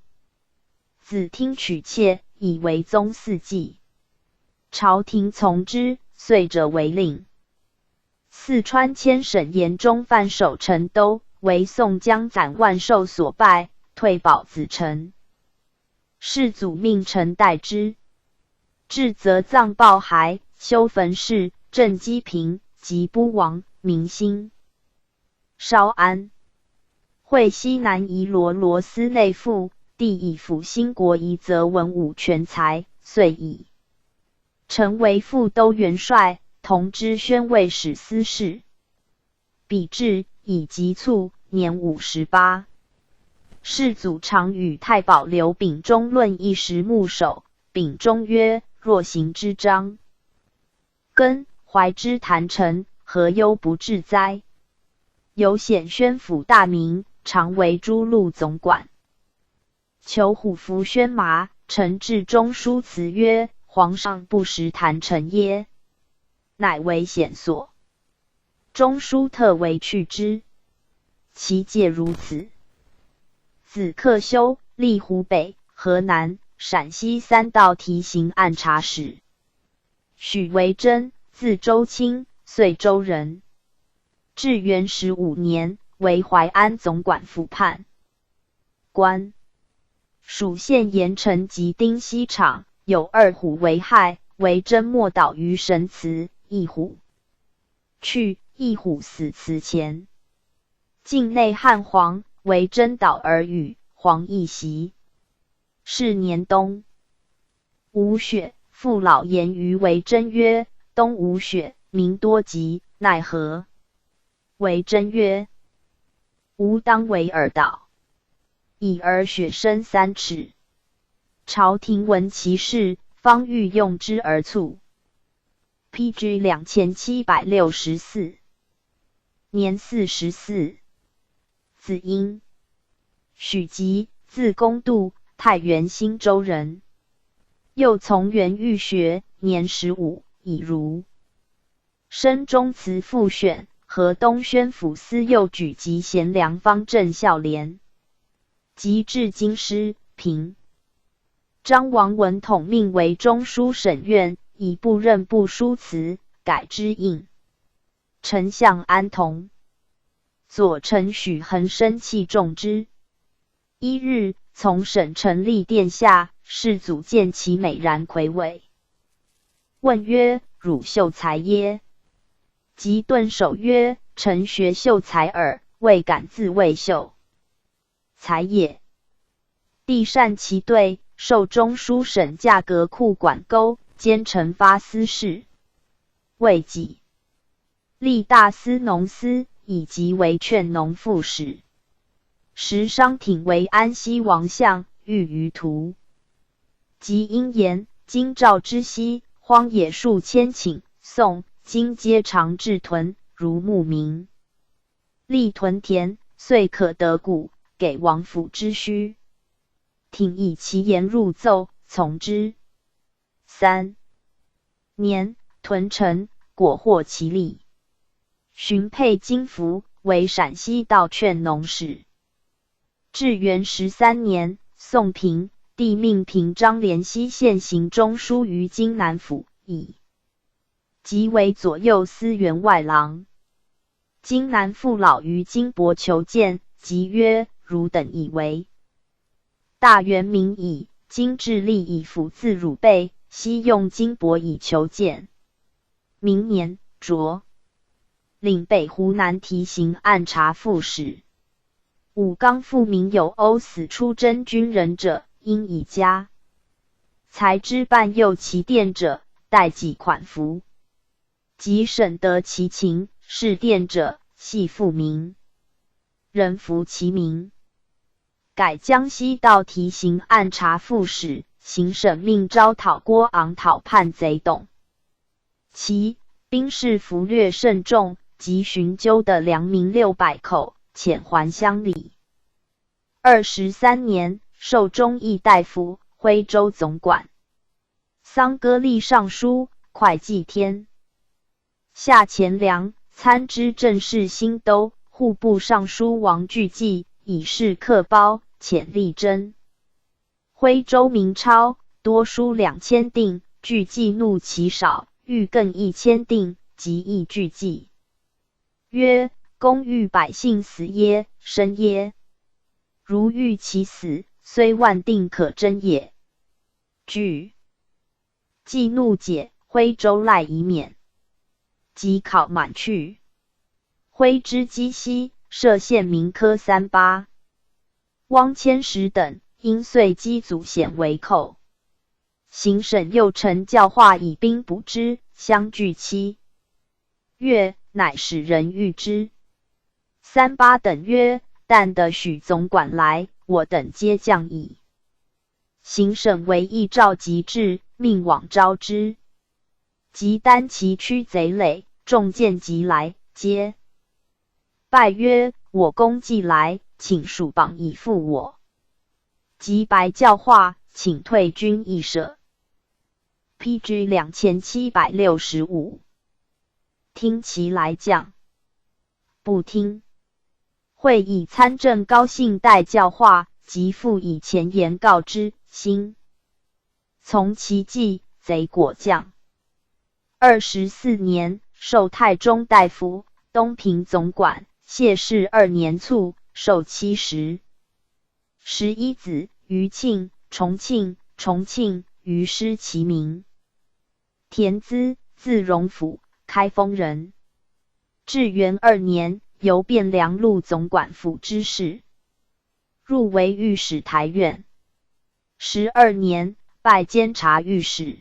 子听取妾，以为宗嗣计。朝廷从之，遂者为令。四川迁省盐中范守成都，为宋江斩万寿所败，退保子城。世祖命臣代之，至则葬报骸，修坟室，赈积贫，及不亡，民心稍安。会西南夷罗罗斯内附，帝以辅兴国仪则文武全才，遂以成为副都元帅，同知宣慰使司事。比至，以疾卒，年58。世祖常与太保刘秉忠论一时牧首，秉忠曰：“若行之章根，怀之坛城，何忧不至哉？”有显宣府大名，常为诸路总管。求虎符宣麻，陈至中书辞曰：“皇上不识坛城耶？”乃为显所。中书特为去之。其戒如此。子克修，历湖北、河南、陕西三道提刑按察使。许维真，字周清，遂州人。至元15年，为淮安总管府判官。属县盐城及丁西场，有二虎为害，惟真默祷于神祠，一虎去，一虎死祠前。境内旱蝗，惟真祷而雨，蝗亦息。是年冬，无雪。父老言于惟真曰：“冬无雪，民多疾，奈何？”惟真曰：“吾当为尔祷。”已而雪深3尺。朝廷闻其事，方欲用之而促。P.G. 2764，年44。子婴，许吉，字公度，太原兴州人。幼从元寓学，年15，以儒。升中祠复选，河东宣抚司右举集贤良方正孝廉。及至京师，平章王文统命为中书省院，以部任部书辞，改之印。丞相安同。左丞许衡生器重之。一日，从省成立殿下，世祖见其美然魁伟，问曰：“汝秀才耶？”即顿首曰：“臣学秀才耳，未敢自谓秀才也。”帝善其对，授中书省架阁库管勾，兼承发司事。未几，历大司农司，以及为劝农副使。时商挺为安西王相，欲于途。及因言，京兆之西，荒野数千顷，宋、金皆常置屯，如牧民。立屯田，岁可得谷，给王府之需。挺以其言入奏，从之。3年，屯成，果获其利。寻配金服，为陕西道劝农使。至元13年，宋平，帝命平章廉希宪行中书于荆南府，以即为左右司员外郎。荆南父老于金帛求见，即曰：“汝等以为大元明矣，今致力以辅自汝辈，悉用金帛以求见。”明年，擢领北湖南提刑按察副使。武冈富民有殴死出征军人者，应以家财之半诱其佃者，代给款服。及审得其情，是佃者系富民，人服其名。改江西道提刑按察副使，行省命招讨郭昂讨叛贼董其兵士俘掠甚众，及寻究的良民600口，遣还乡里。23年，授忠义大夫、徽州总管。桑戈立尚书、会稽天下钱粮参知政事新都户部尚书王巨济以事克包，遣力征。徽州明钞多输2000锭，巨济怒其少，欲更1000锭，即议巨济曰：“公欲百姓死耶，生耶？如欲其死，虽万锭可征也。”巨济怒解，徽州赖以免。及考满去，徽之积溪设县民科三八。汪千石等因遂积祖显为寇，行省右丞教化以兵补之，相距7月，乃使人谕之。三八等曰：“但得许总管来，我等皆降矣。”行省为议召集至，命往招之。及单骑驱贼垒，众见即来，皆拜曰：“我公既来，请束绑以赴我。”及白教化，请退军一舍。P.G. 2765，听其来将，不听。会以参政高信代教化，及复以前言告之，心从其计，贼果降。24年，授太中大夫、东平总管。谢氏二年卒，寿70。十一子，余庆、重庆、重庆、于失其名。田资，字荣甫，开封人。至元二年，由汴梁路总管府知事，入为御史台院。12年，拜监察御史。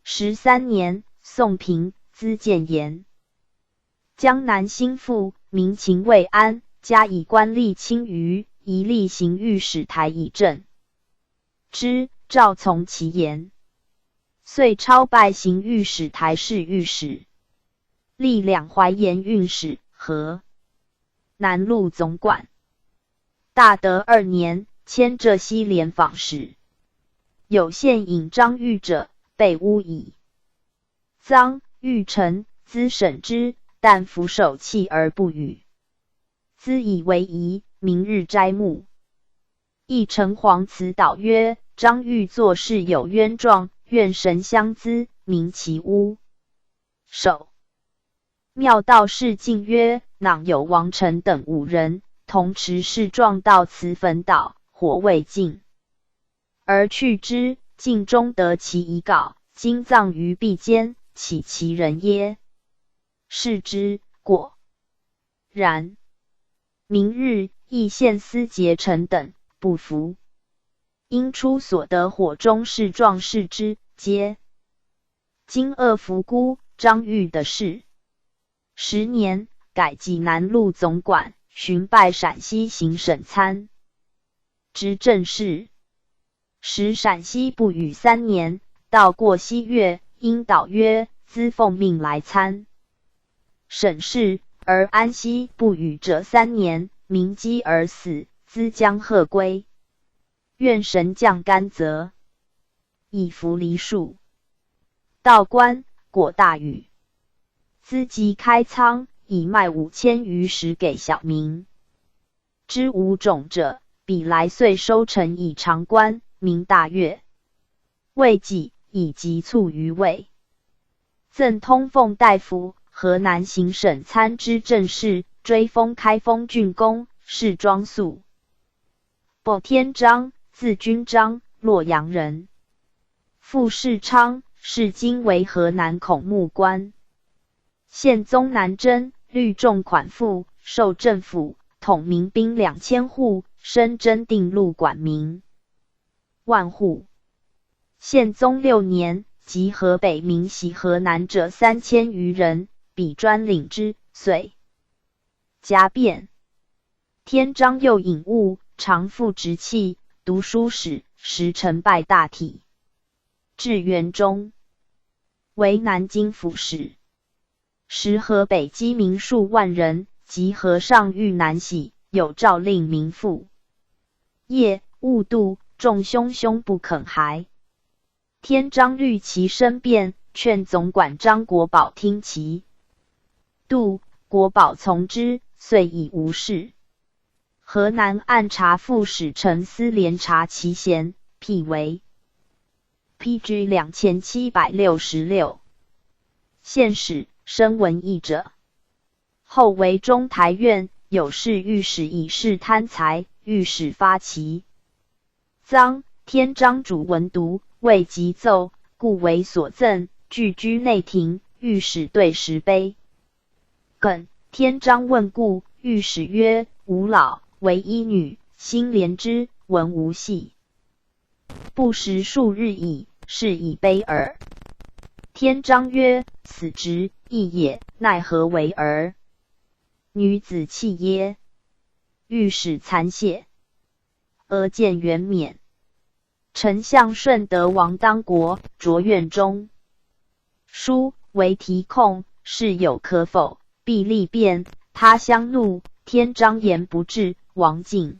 13年，宋平，资谏言。江南兴复，民情未安，加以官吏轻愚，宜立行御史台以镇之。诏从其言，遂超拜行御史台侍御史，历两淮盐运使和南路总管。大德二年，迁浙西廉访使。有献尹张昱者，被诬以赃，昱呈，咨审之，但俯首泣而不语。咨以为疑，明日斋沐。议城隍祠祷曰：张昱作事有冤状，愿神相咨，明其诬首。庙道士进曰：囊有王臣等五人，同持是状到此坟岛，火未尽，而去之。镜中得其遗稿，今葬于壁间，岂其人耶？视之，果然。明日，亦献司节臣等不服，因出所得火中是状视之，皆今恶伏孤张昱的事。10年，改济南路总管，寻拜陕西行省参知政事。时陕西不雨3年，到过西月，因祷曰：“兹奉命来参省事，而安西不雨者三年，民饥而死，兹将何归？愿神降甘泽，以扶黎庶。”道观果大雨，兹即开仓，以麦5000余石给小民。知无种者，比来岁收成以偿官，民大悦。未几，以急卒于位，赠通奉大夫、河南行省参知政事，追封开封郡公，谥庄肃。卜天章，字君章，洛阳人。父世昌，谥今为河南孔目官。宪宗南征，率众款赋，授镇抚，统民兵2000户，升真定路管民万户。宪宗六年，集河北民徙河南者3000余人，比专领之，遂加变。天章又颖悟，常负直气，读书史，时成败大体。至元中，为南京府史。时河北饥民数万人，及河上欲南徙，有诏令民赋业务度，众汹汹不肯还。天章虑其生变，劝总管张国宝听其度，国宝从之，遂以无事。河南按察副使陈思廉察其贤，辟为 PG 2766县使，深文义者。后为中台院有事御史以示贪财，御史发其赃。天章主文牍，未及奏，故为所赠，具居内廷。御史对石碑。耿天章问故，御史曰：吾老为一女，心怜之，闻无隙，不食数日矣，是以悲耳。天章曰：死直义也，奈何为儿女子气耶？御史惭谢，俄见原免。丞相顺德王当国，擢院中书，为提控，事有可否，必力辩。他相怒，天章言不至，王进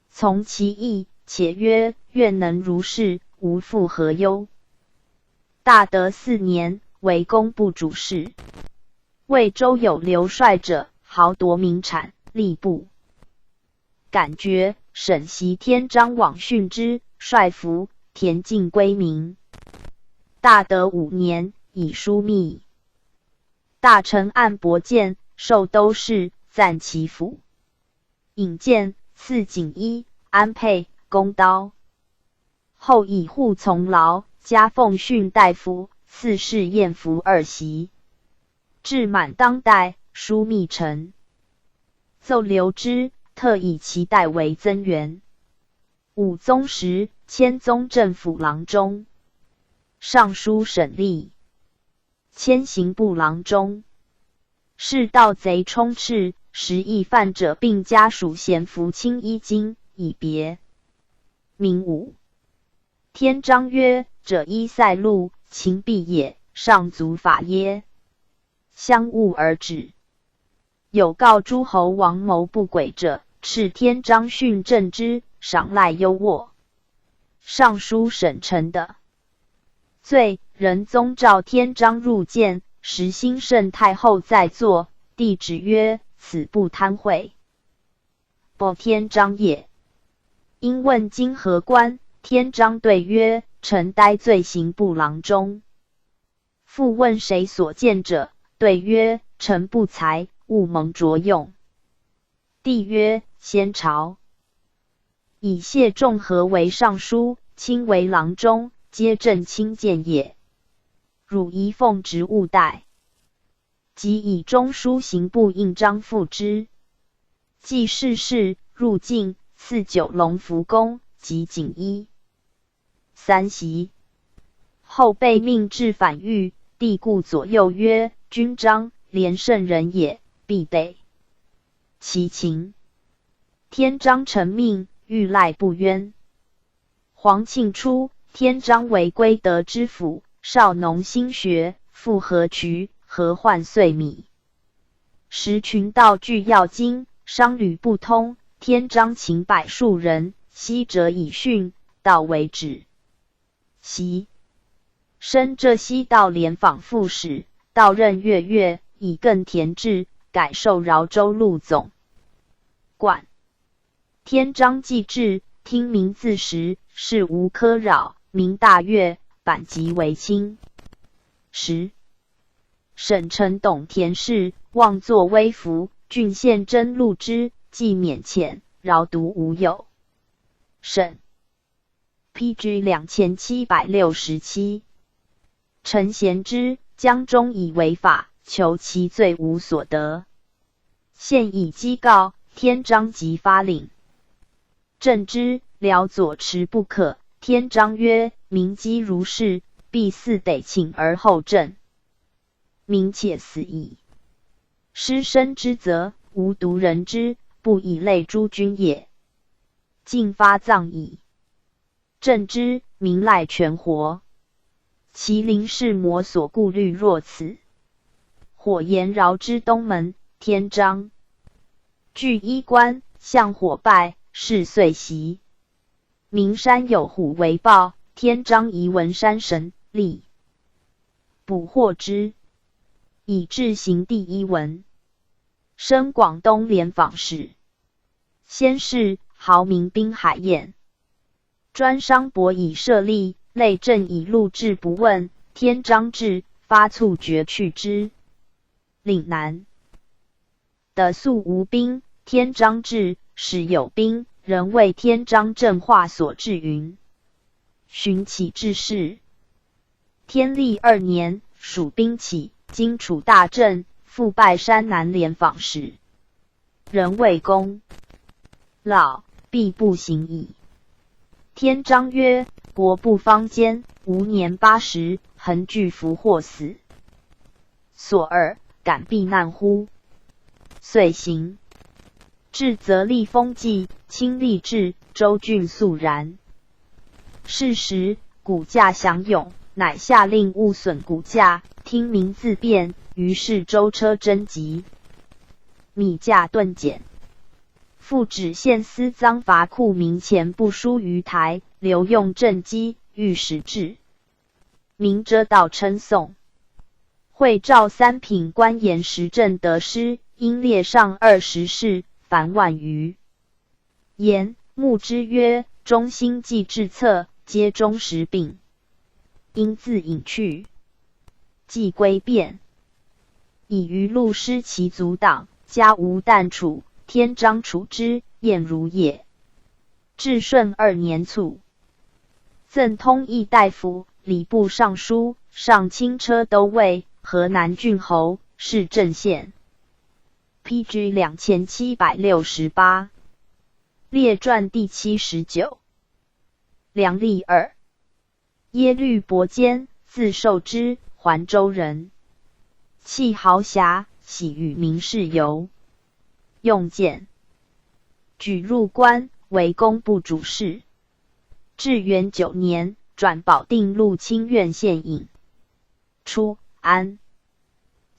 从其意，且曰：愿能如是，吾复何忧？大德四年，为工部主事。魏州有刘帅者，豪夺民产，吏不敢决。审檄天章往训之，帅服，田尽归民。大德五年，以枢密大臣案驳谏，授都事，赞其府。引荐，赐锦衣，安佩，弓刀。后以护从劳，加奉训大夫，赐谥彦福二锡。至满当代，枢密臣奏留之，特以其代为增援。武宗时，迁宗正府郎中、尚书省吏，迁刑部郎中。是盗贼充斥，时役犯者并家属咸服青衣巾，以别。明武天章曰：“者伊塞路，秦必也，尚足法耶？”相恶而止。有告诸侯王谋不轨者，敕天章训正之，赏赖优渥。尚书省臣的罪，仁宗召天章入见，时兴圣太后在座，帝旨曰：“此不贪贿，不天章也。”因问今何官？天章对曰：“臣呆罪刑部郎中。”复问谁所荐者？对曰：“臣不才，勿蒙擢用。”帝曰：“先朝以谢仲和为尚书，卿为郎中，皆正卿见也。汝宜奉职勿怠。”即以中书刑部印章付之。既逝世，入觐，赐九龙福宫及锦衣三袭。后被命至反狱，帝顾左右曰：“君章廉圣人也，必得其情。”天章承命，遇赖不冤。皇庆初，天章为归德知府，少农兴学，复河渠，河患岁米。时群盗据要津，商旅不通。天章请百数人，西者以训，盗为止。袭升浙西道廉访副使，到任月月，以更田制，改授饶州路总管。天章既至，听民自食，事无苛扰，民大悦，版籍为轻。时省城董田氏妄作威服，郡县征录之，既免遣，饶独无有。省 P.G. 2767。陈贤之江中以违法，求其罪无所得。现以讥告，天章即发领。正之辽左持不可。天章曰：“民积如是，必似得请而后正。民且死矣。师生之责，吾独人之，不以累诸君也。尽发葬矣。”正之民赖全活。其灵是魔所顾虑若此。火焰饶之东门，天章具衣冠，向火拜，是岁袭。名山有虎为豹，天章疑文山神，立捕获之，以致行第一文。升广东廉访使。先是，号名滨海晏。专商舶以设立，类政以录制不问。天章至，发促决去之。岭南的素无兵，天章至，始有兵，人谓天章政化所致云。寻起致仕。天历二年，蜀兵起，荆楚大振，复拜山南廉访使。人谓公老，必不行矣。天章曰：“国不方坚，吾年80，恒惧福祸死。所尔敢避难乎？”遂行。至则立风纪，亲吏治，州郡肃然。是时，谷价响涌，乃下令勿损谷价，听民自便。于是舟车征集，米价顿减。复指县司赃罚库民钱不输于台，留用赈济，御史治。民遮道称颂。会诏三品官言时政得失，应列上20事，凡万余言。目之曰：“中心计治策，皆终时病，应自隐去。”既归变，以余禄失其阻挡，家无旦处。天章处之，晏如也。至顺二年卒。赠通议大夫、礼部尚书、上轻车都尉、河南郡侯，谥镇献。P.G. 2768，列传第79。梁立二，耶律伯坚，字寿之，桓州人，气豪侠，喜与名士游。用剑，举入关，为工部主事。至元九年，转保定路清苑县尹。初，安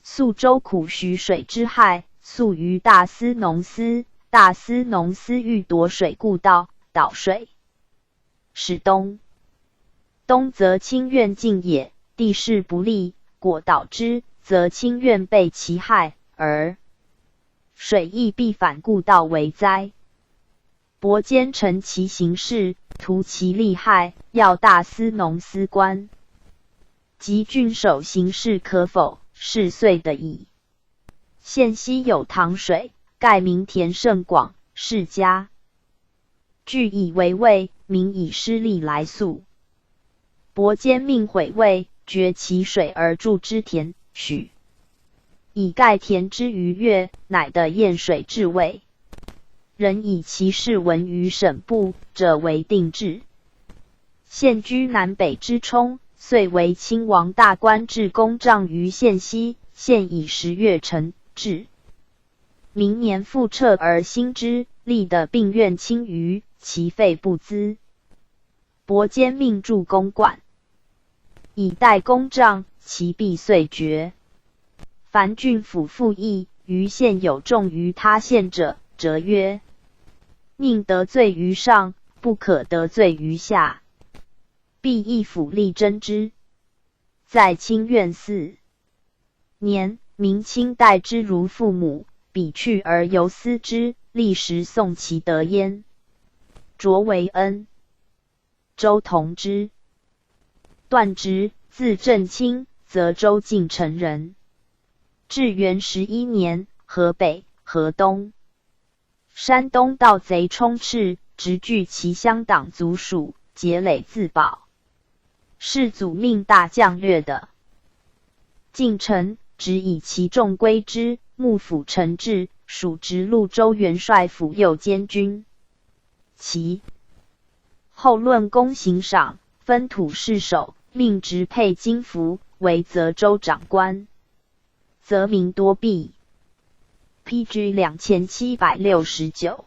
肃州苦徐水之害，诉于大司农司。大司农司欲夺水故道，导水。使东，东则清苑境也，地势不利，果导之，则清苑被其害，而水亦必反故道为灾。伯坚乘其行事，图其利害，要大司农司官及郡守行事可否？是遂得矣。县西有塘水，盖民田甚广，世家俱以为卫，民以失利来诉。伯坚命毁卫，决其水而筑之田，许以盖田之余月，乃得堰水至卫。人以其事闻于省部者为定制。现居南北之冲，遂为亲王大官置公帐于县西。现以10月成制。明年复撤而新之，立的并院轻余，其费不资。伯坚命筑公馆，以代公帐，其弊遂绝。凡郡府赋役于县有重于他县者，则曰：宁得罪于上，不可得罪于下。必一府力争之。在清苑4年，明清待之如父母，彼去而犹思之，立时颂其德焉。卓为恩。周同之。段直，字正卿，泽州晋城人。至元11年，河北、河东、山东盗贼充斥，直据其乡党族属，劫垒自保。世祖命大将略的晋城，直以其众归之。幕府承制，属直潞州元帅府右监军。其后论功行赏，分土士守，命直配金服，为泽州长官。泽民多弊。P.G. 2769。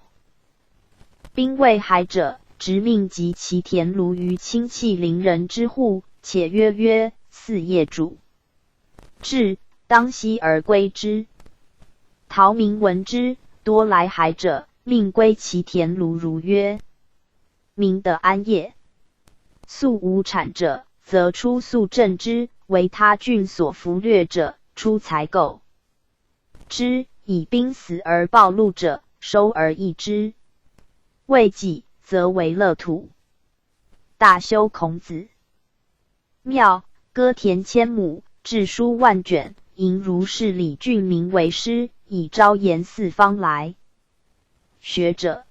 兵未海者，直命及其田庐于亲戚邻人之户，且约曰：四业主至，当悉而归之。陶民闻之，多来海者，命归其田庐如约。民得安业。素无产者，则出粟赈之；为他郡所俘掠者，出财购之。以兵死而暴露者，收而易之。未几，则为乐土。大修孔子庙，割田千亩，制书万卷，迎儒士李俊民为师，以招延四方来学者。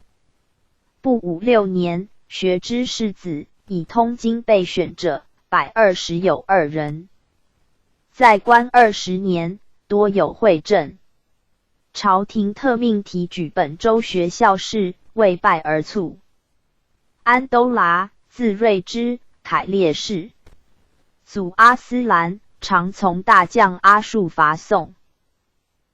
不五六年，学之士子以通经备选者百二十有二人。在官20年，多有惠政。朝廷特命提举本州学校事，未拜而卒。安都剌，字睿之，凯烈氏。祖阿斯兰，常从大将阿术伐宋。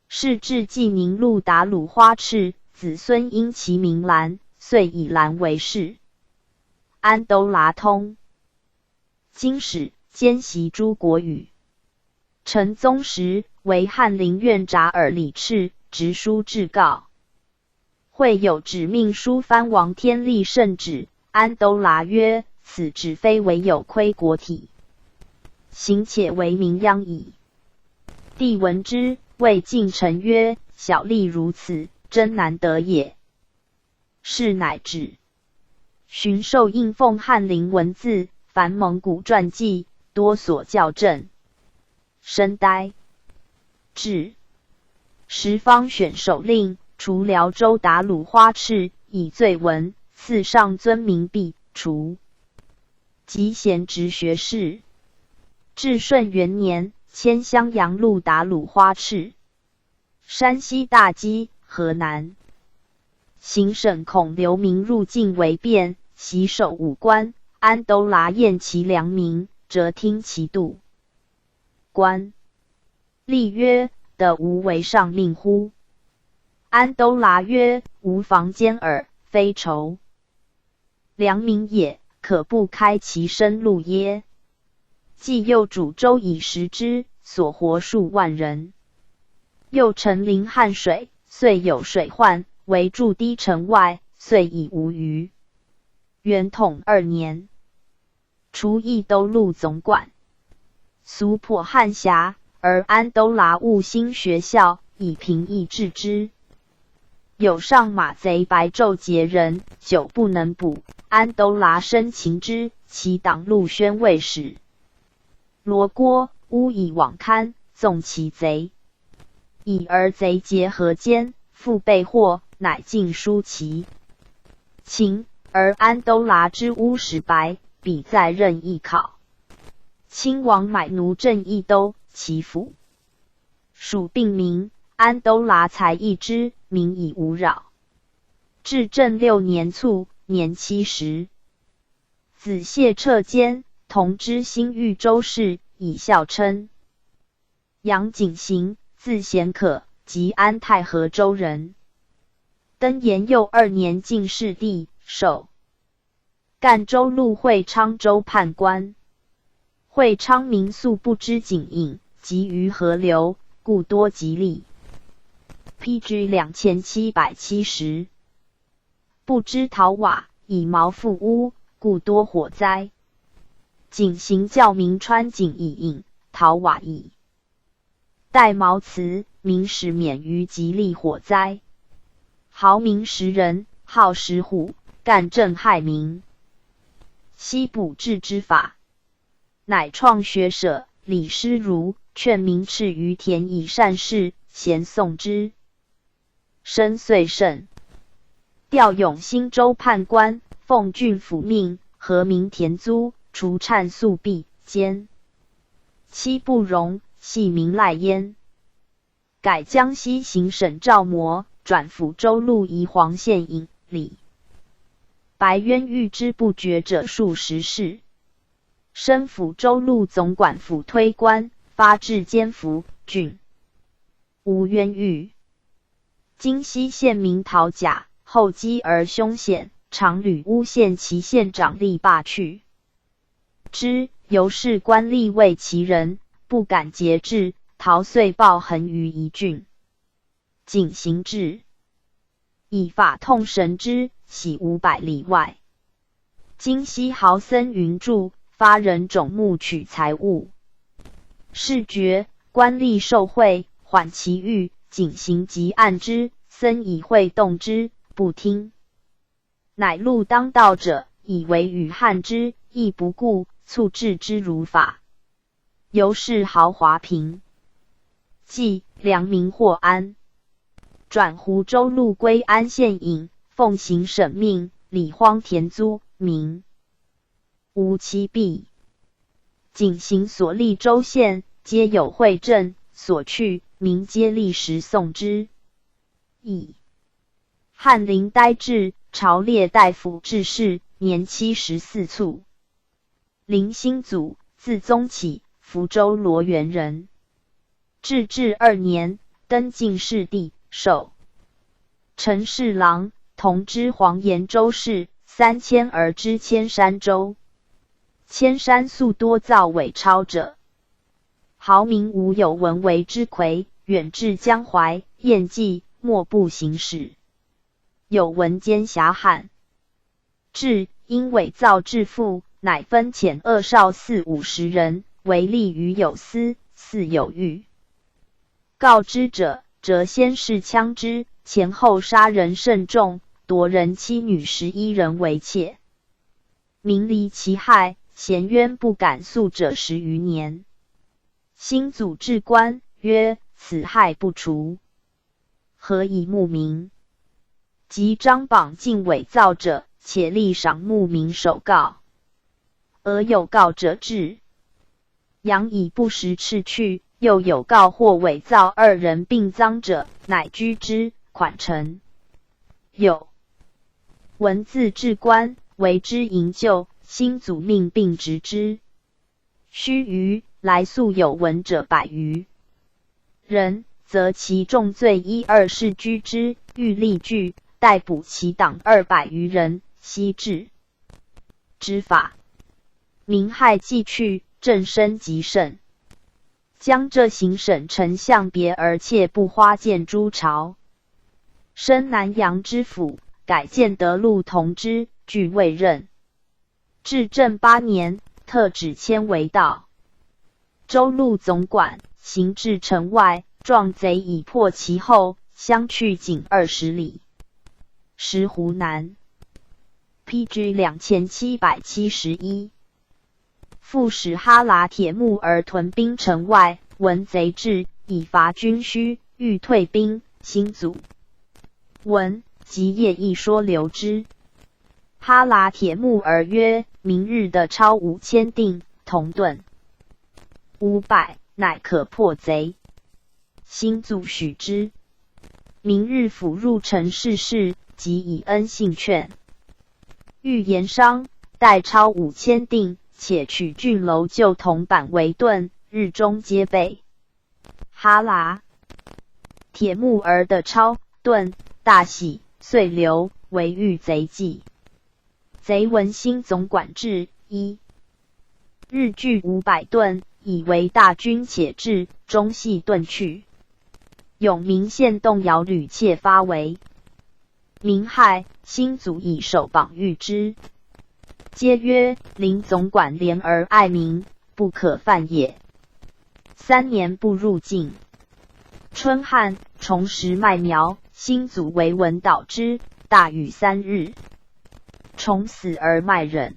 是至济宁路达鲁花赤，子孙因其名兰，遂以兰为氏。安都剌通经史，兼习诸国语。成宗时，为翰林院札尔里赤，直书制诰。会有指命书藩王天立圣旨，安都剌曰：“此旨非为有亏国体，行且为民殃矣。”帝闻之，谓近臣曰：“小吏如此，真难得也。”是乃止。寻授应奉翰林文字，凡蒙古传记，多所校正。生呆。至时方选首令，除辽州达鲁花赤，以罪文，赐上尊名币，除。集贤直学士。至顺元年，迁襄阳路达鲁花赤。山西大积，河南行省孔流民入境为变，袭守武官。安都剌验其良民，辄听其度。官吏曰：“得无为上命乎？”安都剌曰：“吾防奸耳，非仇良民也，可不开其生路耶？”既又煮粥以食之，所活数万人。又乘临汉水，遂有水患，围筑堤城外，岁以无鱼。元统二年，除益都路总管，俗颇汉侠，而安都剌务兴学校，以贫役治之。有上马贼白昼劫人，久不能捕，安都剌生擒之，其党陆宣慰使罗郭诬以网勘，纵其贼，已而贼结合奸，复被获，乃尽书其情。而安都剌之巫史白，比在任议考。亲王买奴镇一都，其府属病民，安都剌才一之，民以无扰。至正六年卒，年70。子谢彻坚，同知新豫州事，以孝称。杨景行，字贤可，吉安太和州人。登延佑二年进士第，授赣州路会昌州判官。会昌民素不知井饮，及于河流，故多疾痢。P.G. 2770。不知陶瓦，以茅覆屋，故多火灾。景行教民穿井以饮，陶瓦以代茅茨，民始免于吉利火灾。豪民十人，号石虎，干政害民。西补治之法，乃创学舍，李师儒劝民赤于田以善事，咸颂之。生岁盛，调永兴州判官，奉郡府命，和民田租。除颤肃弊，兼妻不容，系名赖焉。改江西行省赵模，转抚州路宜黄县尹李。白渊遇之不绝者数十世。升抚州路总管府推官，发至监福郡。吴渊玉，金溪县名陶甲，厚积而凶险，常屡诬陷其县长吏罢去。之由是官吏畏其人，不敢节制。陶遂暴横于一郡。景行制，以法痛绳之，徙500里外。京西豪僧云柱发人种木取财物，事觉官吏受贿，缓其狱。景行即按之，僧以贿动之，不听。乃录当道者，以为与汉之，亦不顾。促治之如法，由是豪华平，即良民获安。转湖州路归安县尹，奉行省命，理荒田租，民无其弊。景行所立州县，皆有惠政，所去民皆立时送之。以翰林呆滞，朝列大夫致仕，年74卒。林兴祖，字宗起，福州罗源人。至治二年，登进士第，授承事郎，同知黄岩州事，三迁而知铅山州。铅山素多造伪钞者，豪民无有闻为之魁，远至江淮，宴记莫不行使。有闻兼侠汉，至因伪造致富。乃分遣恶少四五十人，为吏于有司，似有欲告之者，则先是枪之，前后杀人甚众，夺人妻女11人为妾。民离其害，咸冤不敢诉者十余年。兴祖至官曰：“此害不除，何以牧民？”及张榜禁伪造者，且立赏牧民首告。而有告者至，杨以不实斥去。又有告或伪造二人殡葬者，乃拘之，款陈。有文字至官，为之营救，兴祖命并执之。须臾，来诉有闻者百余人，责其重罪一二事拘之，欲立据，逮捕其党200余人，悉治之法。民害既去，政声极盛。江浙行省丞相别而切不花见诸朝，升南阳知府，改建德路同知，俱未任。至正八年，特旨迁为道州路总管，行至城外，壮贼以破其后，相去仅20里。时湖南 P.G. 2771。副使哈剌铁木儿屯兵城外，闻贼至，以伐军需，欲退兵。兴祖闻，即夜一说留之。哈剌铁木儿曰：“明日的钞5000锭，铜盾500，乃可破贼。”兴祖许之。明日辅入城视事，即以恩信劝。欲言商，带钞5000锭。且取郡楼旧铜板为盾，日中皆备。哈剌铁木儿的钞盾大喜，遂留为御贼计。贼闻兴总管至，一日聚500盾，以为大军且至，终系遁去。永明县动摇屡窃发为民害，兴祖以手绑御之。皆曰：林总管廉而爱民，不可犯也。3年不入境。春旱，重拾麦苗，兴祖为文导之，大雨3日，虫死而麦忍。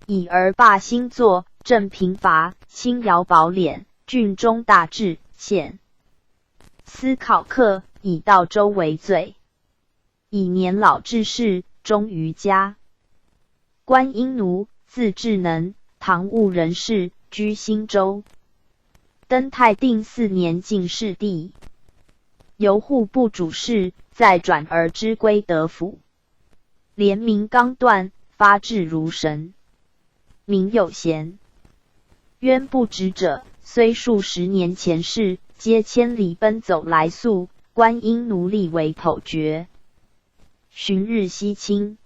已而罢兴作，镇贫乏，轻徭薄敛，郡中大治，县司考课，以道州为罪。以年老致仕，终于家。观音奴，字智能，唐兀人士，居新州。登泰定四年进士第，由户部主事，再转而知归德府。廉明刚断，发志如神。名有贤，冤不止者，虽数十年前事，皆千里奔走来诉。观音奴隶为剖决。旬日西清。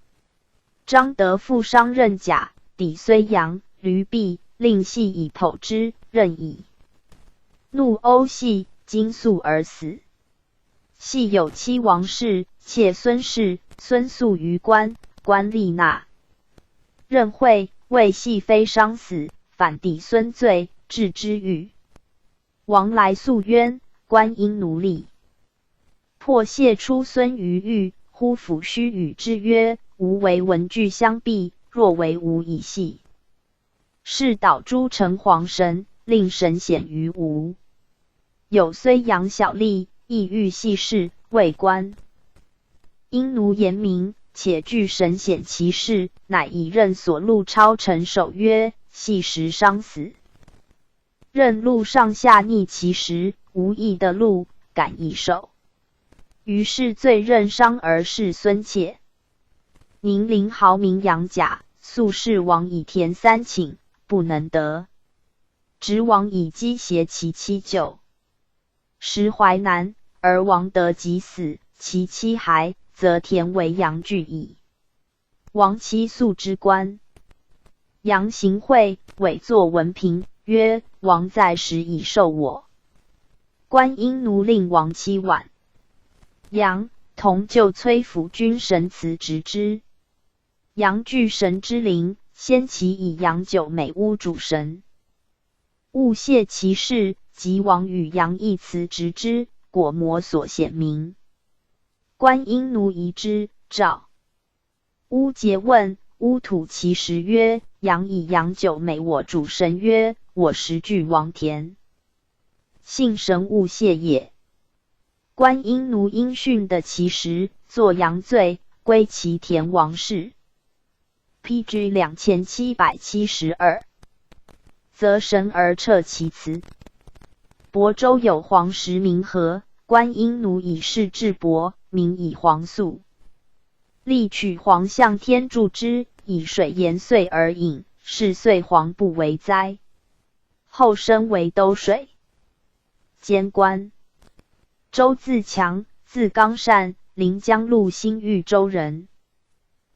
张德富商任甲，抵睢阳，驴毙，令系以剖之，任以怒殴系，惊速而死。系有妻王氏，妾孙氏，孙诉于官，官立纳。任会为系非伤死，反抵孙罪，置之狱。王来诉冤，官因奴隶破谢出孙于狱，呼府须与之曰：吾为文具相避，若为吾以系。是导诸城隍神，令神显于吾。有睢阳小吏，意欲系事，未官。因奴言明，且据神显其事，乃以任所录抄成守曰：系时伤死。任录上下逆其实，无意的录，敢以守。于是罪任伤而弑孙妾。宁陵豪名杨甲，素世王以田3顷，不能得。直王以积挟其妻舅。时淮南，而王得即死，其妻还，则田为杨具矣。王妻素之官。杨行惠委作文凭，曰：王在时以受我。观音奴令王妻挽。杨同就崔府君神辞职之。杨惧神之灵，先其以杨九美巫主神，勿谢其事，即王与杨义辞职之，果魔所显明。观音奴疑之，召巫诘问，巫吐其实曰：杨以杨九美我主神曰：我实惧王田，信神勿谢也。观音奴应训的其实，作杨罪，归其田王室。PG 2772，则神而撤其辞。亳州有黄石名和，官因奴以事至亳，民以黄粟。力取黄向天助之，以水研碎而饮，是岁黄不为灾。后升为都水监官。周自强，字刚善，临江路新豫州人，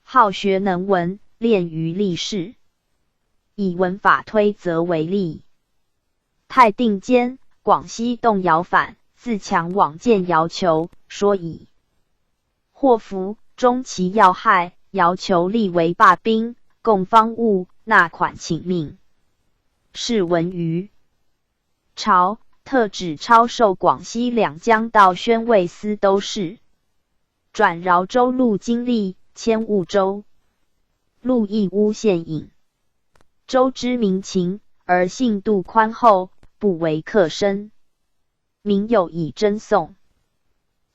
好学能文，练于历事，以文法推则为例。泰定间，广西动摇反，自强往见姚裘，说以祸福，终其要害。姚裘立为罢兵，供方物，纳款请命。是闻于朝，特旨抄授广西两江道宣慰司都事，转饶州路经历，迁婺州路义乌县尹。州知民情，而性度宽厚，不为客身。民有以争讼，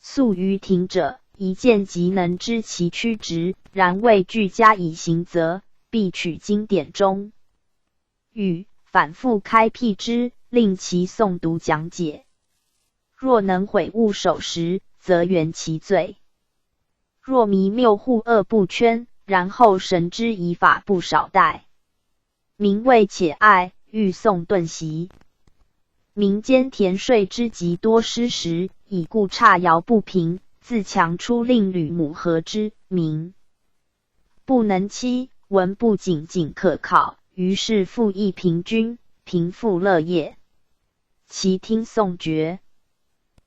诉于庭者，一见即能知其曲直，然未具加以刑责，必取经典中语，反复开辟之，令其诵读讲解。若能悔悟守实，则原其罪；若迷谬护恶不圈，然后绳之以法不少待。民畏且爱，欲讼顿息。民间田税之极多失实，以故差徭不平。自强出令吕母和之，民不能欺，文不仅仅可考，于是赋役平均，贫富乐业。其听讼决，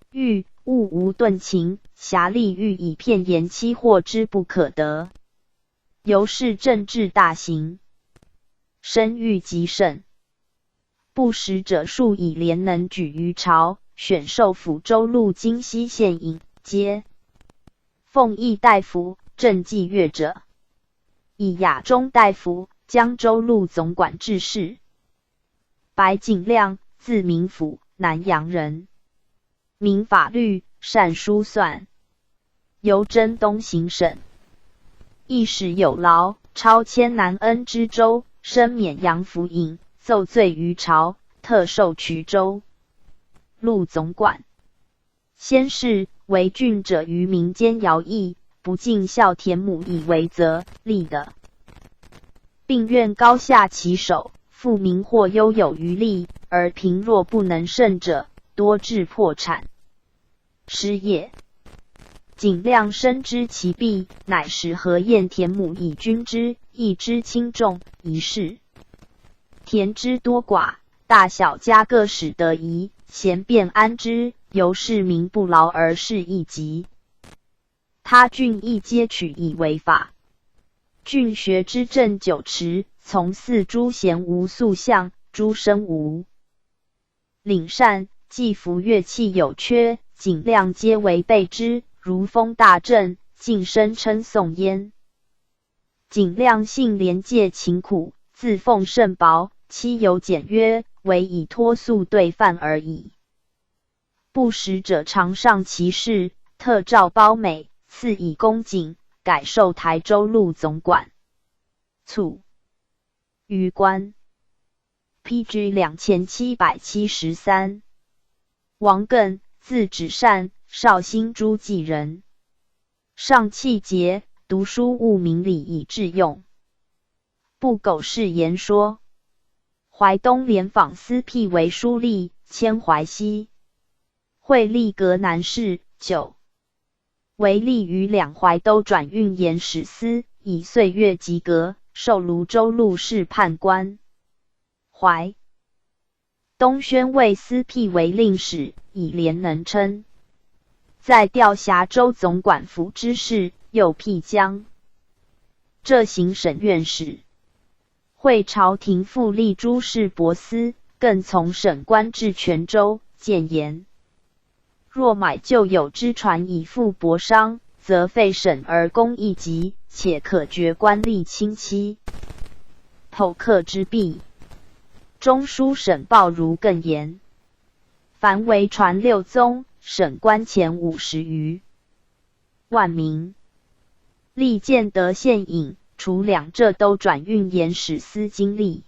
欲物无顿情，侠利欲以片言欺惑之不可得。由是政治大行，声誉极盛。不实者数以廉能举于朝，选授抚州路金溪县尹，皆奉议大夫、政纪乐者，以雅中大夫、江州路总管致仕。白景亮，字明甫，南阳人，明法律，善书算，由征东行省，一时有劳，超迁南恩知州，升免阳府尹。奏罪于朝，特授衢州路总管。先是，为郡者于民间徭役，不尽孝田亩以为责，立的，并愿高下其手，富民或犹有余力，而贫弱不能胜者，多致破产失业。景亮深知其弊，乃使核验田亩以均之，亦知轻重，一事。田之多寡，大小家各使得宜，咸便安之，由是民不劳而事亦急。他郡亦皆取以为法。郡学之政九池，从四诸贤无塑像，诸生无领善，祭服乐器有缺，景亮皆为备之，如风大振，尽声称颂焉。景亮性廉介勤苦，自奉甚薄，妻有俭约，唯以托粟对饭而已。不实者常上其事，特诏褒美，赐以公瑾，改授台州路总管。卒于官。P.G. 2773。王艮，字子善，绍兴诸暨人。尚气节，读书务明理以致用。不苟事言说。淮东廉访司辟为书吏，迁淮西。会吏阁南士。九为吏于两淮都转运盐使司，以岁月及格，授庐州录事判官。淮东宣慰司辟为令史，以廉能称。在调峡州总管府之事，又辟江浙行省院使。会朝廷复立诸事博司，更从省官至泉州，谏言：若买旧有之船以付舶商，则费省而功亦极，且可绝官吏亲戚剖克之弊。中书省鲍如更言：凡为船六宗，省官钱50余万名。历建德县尹，除两浙都转运盐使司经历。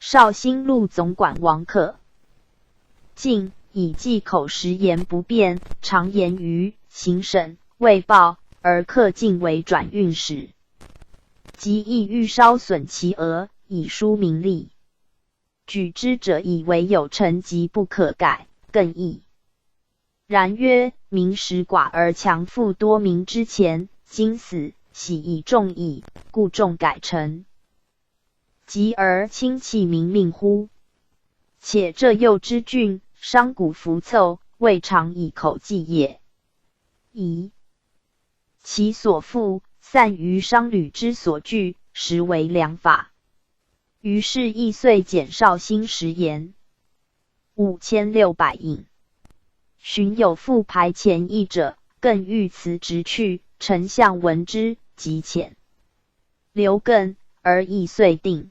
绍兴路总管王可敬以忌口食言不便，常言于行省未报，而克敬为转运使，及意欲稍损其额，以疏民利。举之者以为有成疾不可改，更亦然曰：民实寡而强富多民之前，今死，喜以众矣，故众改成。及而轻弃民命乎？且这幼之郡，商贾浮凑，未尝以口计也。疑其所赋散于商旅之所据，实为良法。于是亦遂减绍兴食盐5600引。寻有复排前议者，更欲辞职去。丞相闻之，即遣刘艮，而议遂定。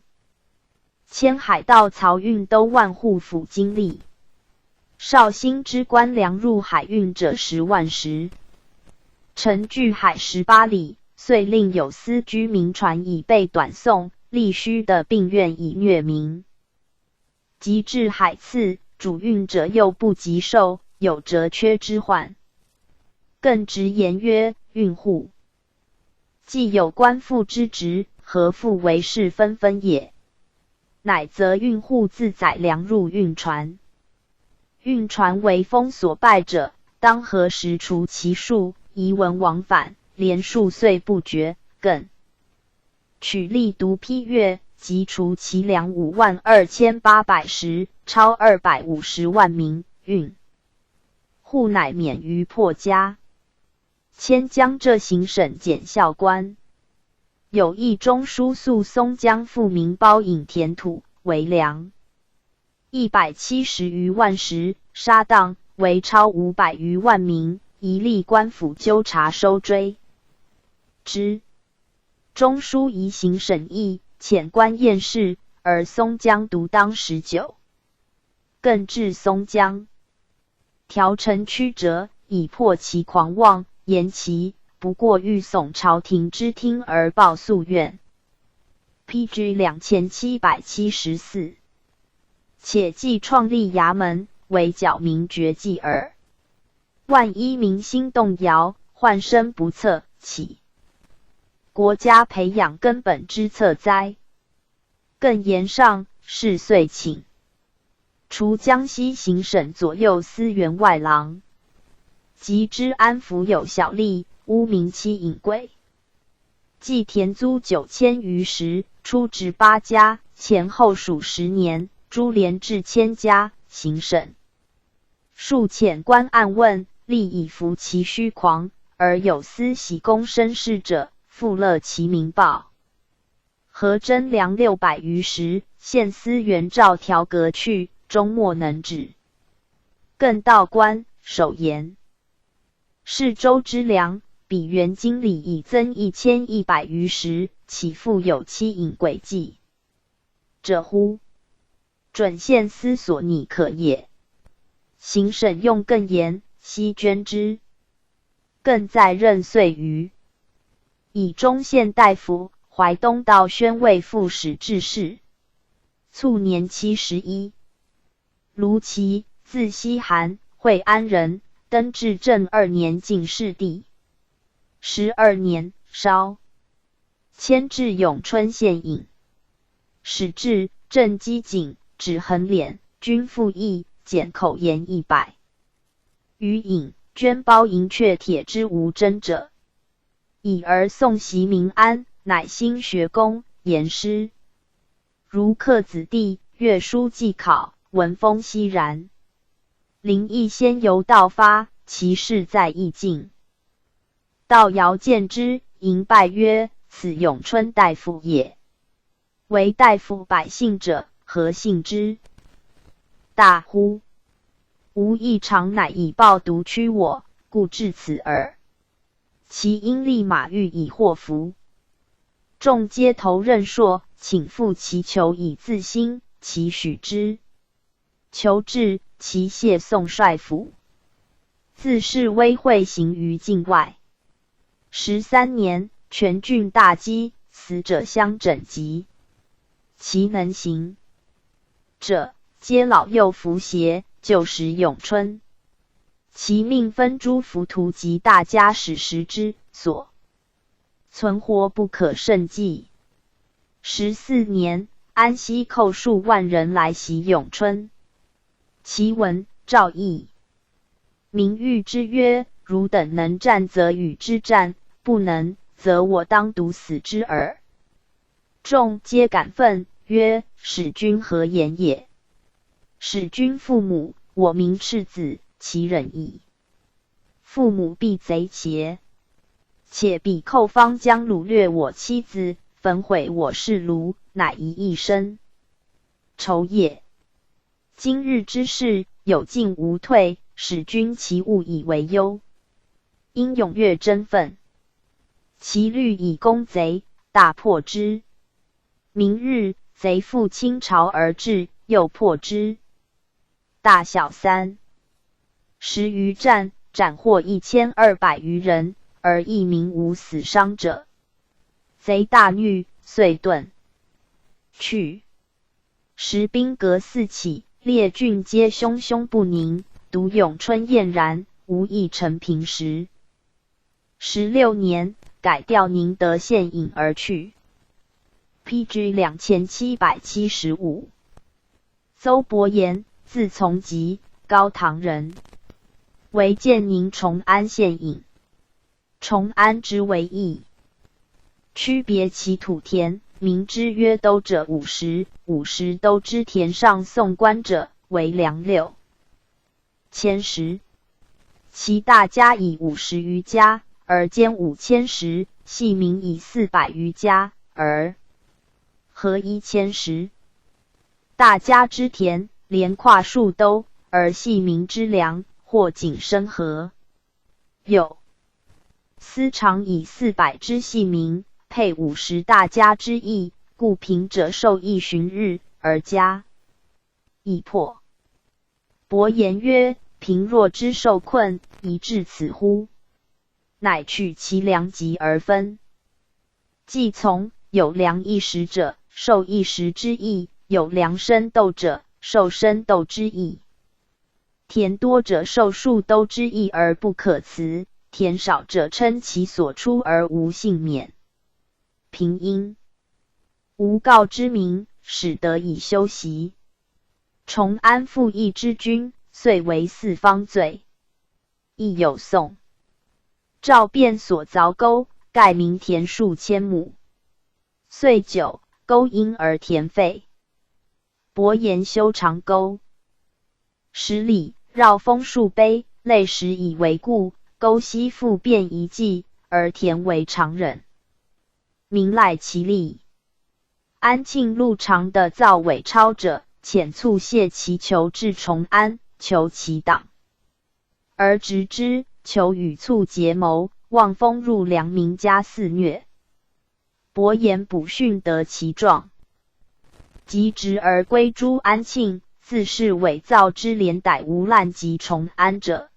迁海道漕运都万户府经历。绍兴之官粮入海运者10万石，城距海18里，遂令有司居民船以备短送，立须的并院以虐民。及至海次，主运者又不及受，有折缺之患。更直言曰：运户既有官复之职，何复为是纷纷也？乃责运户自载粮入运船，运船为风所败者，当何时除其数，宜闻往返，连数岁不绝。更取例独批阅，即除其粮5万2880，超250万名。运户乃免于破家。迁江浙行省检校官。有一中书诉松江富民包引田土为粮170余万石，沙荡为超500余万名，一例官府纠察收追之。中书移行审议，遣官验视，而松江独当十九。更至松江，条陈曲折，以破其狂妄，言其不过欲耸朝廷之听而报夙愿。P.G. 2774，且既创立衙门，为剿民绝计耳。万一民心动摇，患生不测，岂国家培养根本之策哉？更言上，是遂请除江西行省左右司员外郎，及知安抚有小吏，污名妻隐贵，计田租9000余石，出职八家，前后数10年，株连至千家。行省数遣官暗问，吏以服其虚狂，而有司喜功生事者，复乐其民报。何征粮600余石，县司原照条格去，终莫能止。更道官守言，是州之粮，比原经理已增1100余石，岂复有欺隐诡计者乎？准县司所拟可也。行省用更严，悉捐之。更在任岁余，以中宪大夫、淮东道宣慰副使致仕。卒年71。卢琦，字希涵，惠安人，登至正二年进士第。12年，烧迁至永春县尹。始置镇机井，指横脸，军赋役，减口盐100余引，捐包银阙铁之无真者。已而宋袭民安，乃兴学宫，言师。如客子弟，乐书记考，文风熙然。灵异先由道发，其事在意境。道遥见之，迎拜曰：“此永春大夫也。为大夫百姓者，何信之？”大呼：“吾意常乃以暴毒驱我，故至此耳。其应立马欲以祸福。”众皆投任朔，请复其求以自新，其许之。求至，其谢宋帅府。自是威惠行于境外。13年，全郡大饥，死者相枕疾。其能行者，皆老幼扶携，旧时咏春。其命分诸浮屠及大家矢石之所存活不可胜计。14年，安西寇数万人来袭永春，其闻赵义明谕之曰：“汝等能战，则与之战；不能，则我当独死之耳。”众皆感愤，曰：“使君何言也？使君父母，我民赤子，其忍矣。父母必贼邪？且彼寇方将掳掠我妻子，焚毁我室庐，乃一一生仇也。今日之事，有进无退，使君其勿以为忧。应踊跃争奋，其虑以攻贼，大破之。明日，贼复倾巢而至，又破之。大小30余战，斩获1200余人，而一民无死伤者。贼大怒，遂遁去。时兵戈四起，列郡皆汹汹不宁，独永春晏然，无异承平时。16年，改调宁德县尹而去。P.G. 2775。邹伯言，字从吉，高唐人，为建宁崇安县尹。崇安之为邑，区别其土田，名之曰都者50，50都之田上送官者为粮6000石。其大家以50余家，而兼5000石；细民以400余家，而合1000石。大家之田连跨数都，而细民之粮或仅生禾。有司常以400之细民配50大家之邑，故贫者受一旬日，而家已破。伯言曰：“贫弱之受困，宜至此乎？”乃取其粮籍而分。既从有粮一石者，受一石之邑；有粮升斗者，受升斗之邑。田多者受数都之邑而不可辞，田少者称其所出而无幸免。平阴无告之民，始得以休息。崇安复义之君，遂为四方最。亦有宋赵汴所凿沟，盖民田数千亩。岁久，沟因而田废。伯颜修长沟10里，绕枫树碑，累石以为固。沟西复变遗迹，而田为常忍。民赖其利。安庆路长的造伪钞者，遣促谢其求至崇安，求其党，而执之，求与促结谋，望风入良民家肆虐。伯颜补讯得其状，即执而归诸安庆，自是伪造之连逮无滥及崇安者。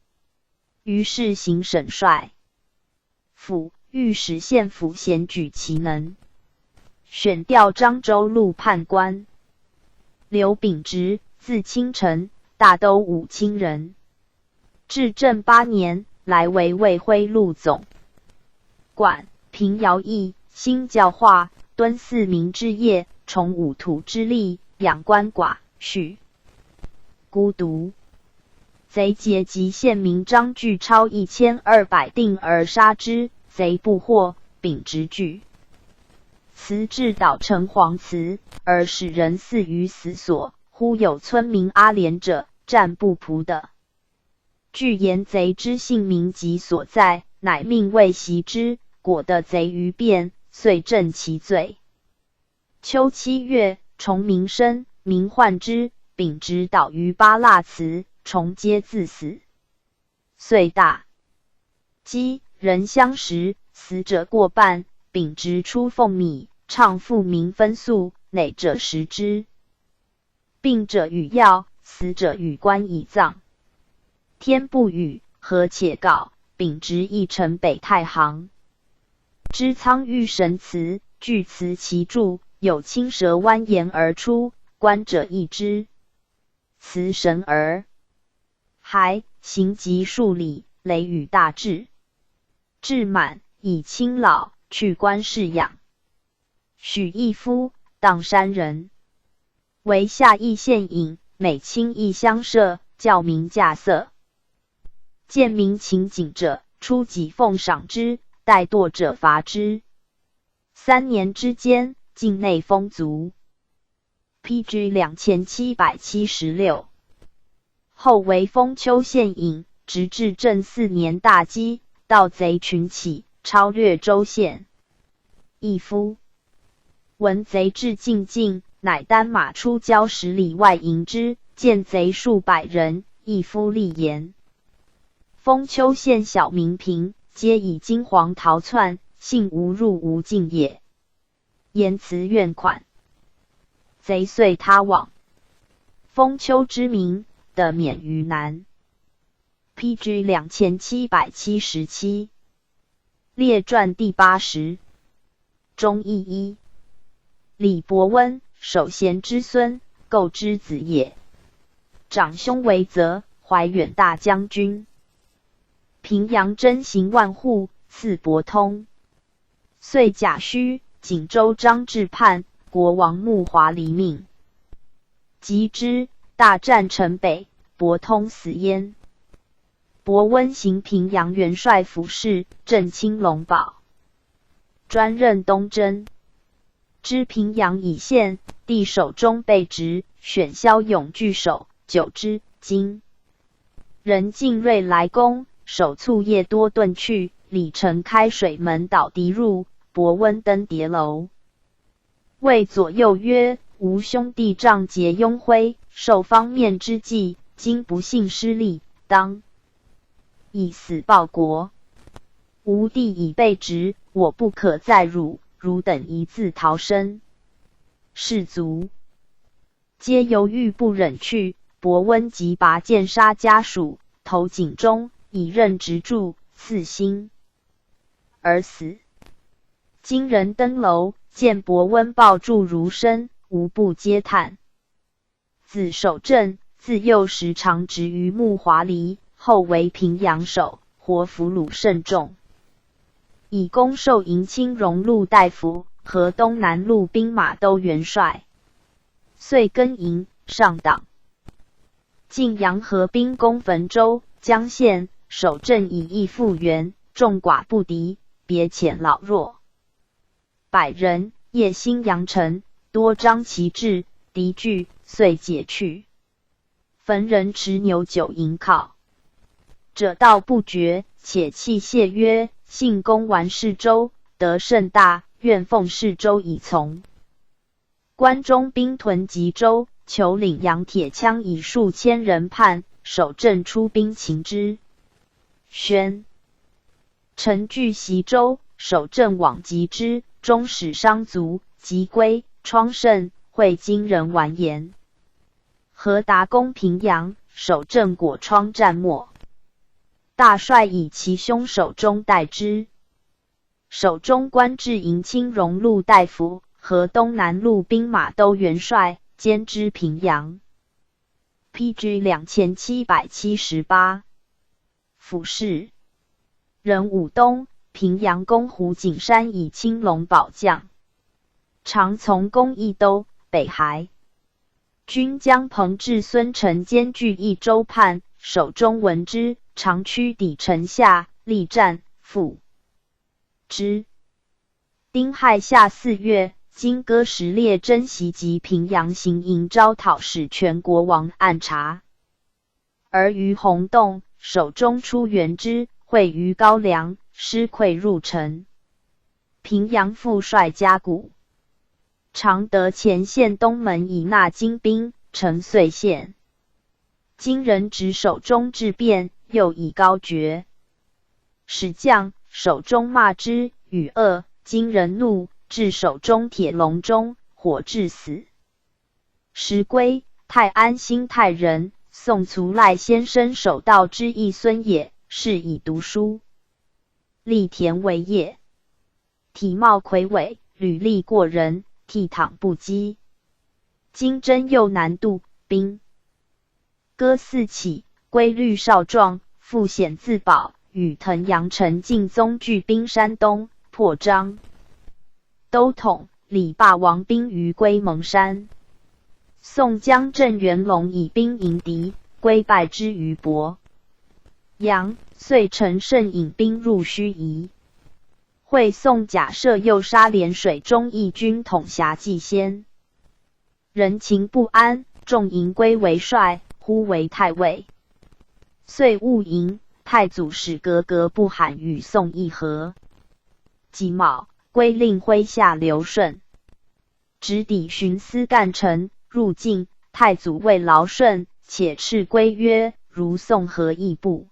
于是行省帅府、御史县府衔举其能，选调漳州路判官。刘秉直，字清臣，大都武清人。至正八年，来为卫辉路总管，平徭役，兴教化，敦四民之业，崇五土之利，养鳏寡，恤孤独。贼劫及县民张据钞1200锭而杀之，贼不获，秉直拒。辞至岛城隍祠，而使人祀于死所。忽有村民阿莲者，战不仆的，具言贼之姓名及所在，乃命卫袭之，果得贼于变，遂正其罪。秋7月，崇明生，民患之，秉直倒于八蜡祠，崇皆自死。岁大饥，人相食，死者过半。秉直出奉米，倡富民分粟，馁者食之，病者与药，死者与棺以葬。天不语，何且告？秉直亦城北太行之苍玉神祠，具辞其柱，有青蛇蜿蜒而出，观者异之。辞神而还，行及数里，雷雨大至。至满，以亲老去官侍养。许义夫，砀山人，为下邑县尹，每亲议乡社，教民稼穑。见民勤谨者，出己俸赏之；怠惰者罚之。3年之间，境内丰足。P.G. 2776。后为封丘县尹，直至正四年大饥，盗贼群起，抄掠州县。义夫闻贼至近境，乃单马出郊10里外迎之，见贼数百人，义夫立言：封丘县小民贫，皆以惊惶逃窜，幸无入吾境也。言辞怨款，贼遂他往。封丘之民得免于难。P.G. 2777列传第80忠义一李伯温，守贤之孙，构之子也。长兄为泽，怀远大将军，平阳征行万户，赐伯通。岁甲戌，锦州张志叛，国王木华黎命。及之，大战城北，伯通死焉。伯温行平阳元帅府事，镇青龙堡，专任东征。知平阳已陷，帝手中备职，选骁勇据守，久之，金人进锐来攻，守卒夜多遁去。李成开水门导敌入，伯温登叠楼，谓左右曰：“吾兄弟仗节拥辉，受方面之计，今不幸失利，当以死报国。吾弟已被执，我不可再辱，汝等宜自逃生。”士卒皆犹豫不忍去。伯温即拔剑杀家属，投井中，以刃直柱，刺心而死。金人登楼，见伯温抱柱如生，无不嗟叹。子守正，自幼时常执于木华黎，后为平阳守，活俘虏甚众。以功授银青荣禄大夫和东南路兵马都元帅。遂更营上党。晋阳合兵攻汾州、江县，守正以义复援，众寡不敌，别遣老弱百人，夜兴阳城，多张旗帜，敌惧，遂解去。汾人持牛酒迎犒，者道不绝，且泣谢曰：“幸攻完是州，得甚大，愿奉是州以从。”关中兵屯吉州，求领杨铁枪以数千人叛，守正出兵擒之。宣城据隰州，守正往击之，终使伤卒，及归，疮甚，会金人完颜。何达攻平阳，守正果疮战没。大帅以其兄守忠代之。守忠官至银青荣禄大夫和东南路兵马都元帅，兼知平阳。P.G. 2778府试任武东平阳公胡景山以青龙堡将，常从攻益都北海。军将彭志孙成兼据益州叛，守忠闻之，长驱抵城下，力战，俘之。丁亥夏4月，金戈石烈征袭击平阳行营招讨使全国王按察，而于洪洞守忠出援之，会于高梁，师溃入城。平阳副帅加古常德前线东门以纳金兵，城遂陷。金人执守忠质辩，又以高爵使将，守忠骂之，语恶，金人怒，置守忠铁笼中，火致死。石归，泰安新泰人，宋卒赖先生守道之一孙也，是以读书，力田为业，体貌魁伟，履历过人，倜傥不羁。金贞佑南渡，兵戈四起，归虑少壮，复险自保，与滕阳陈敬宗俱兵山东，破张都统李霸王兵于龟蒙山。宋江郑元龙以兵迎敌，归败之于鄱阳，遂乘胜引兵入盱眙。会宋贾赦诱杀涟水忠义军统辖纪先，人情不安，众迎归为帅，呼为太尉。遂勿迎，太祖使格格不罕与宋议和。己卯，归令麾下刘顺直抵巡司干城，入境。太祖谓劳顺，且斥归曰：“如宋和议不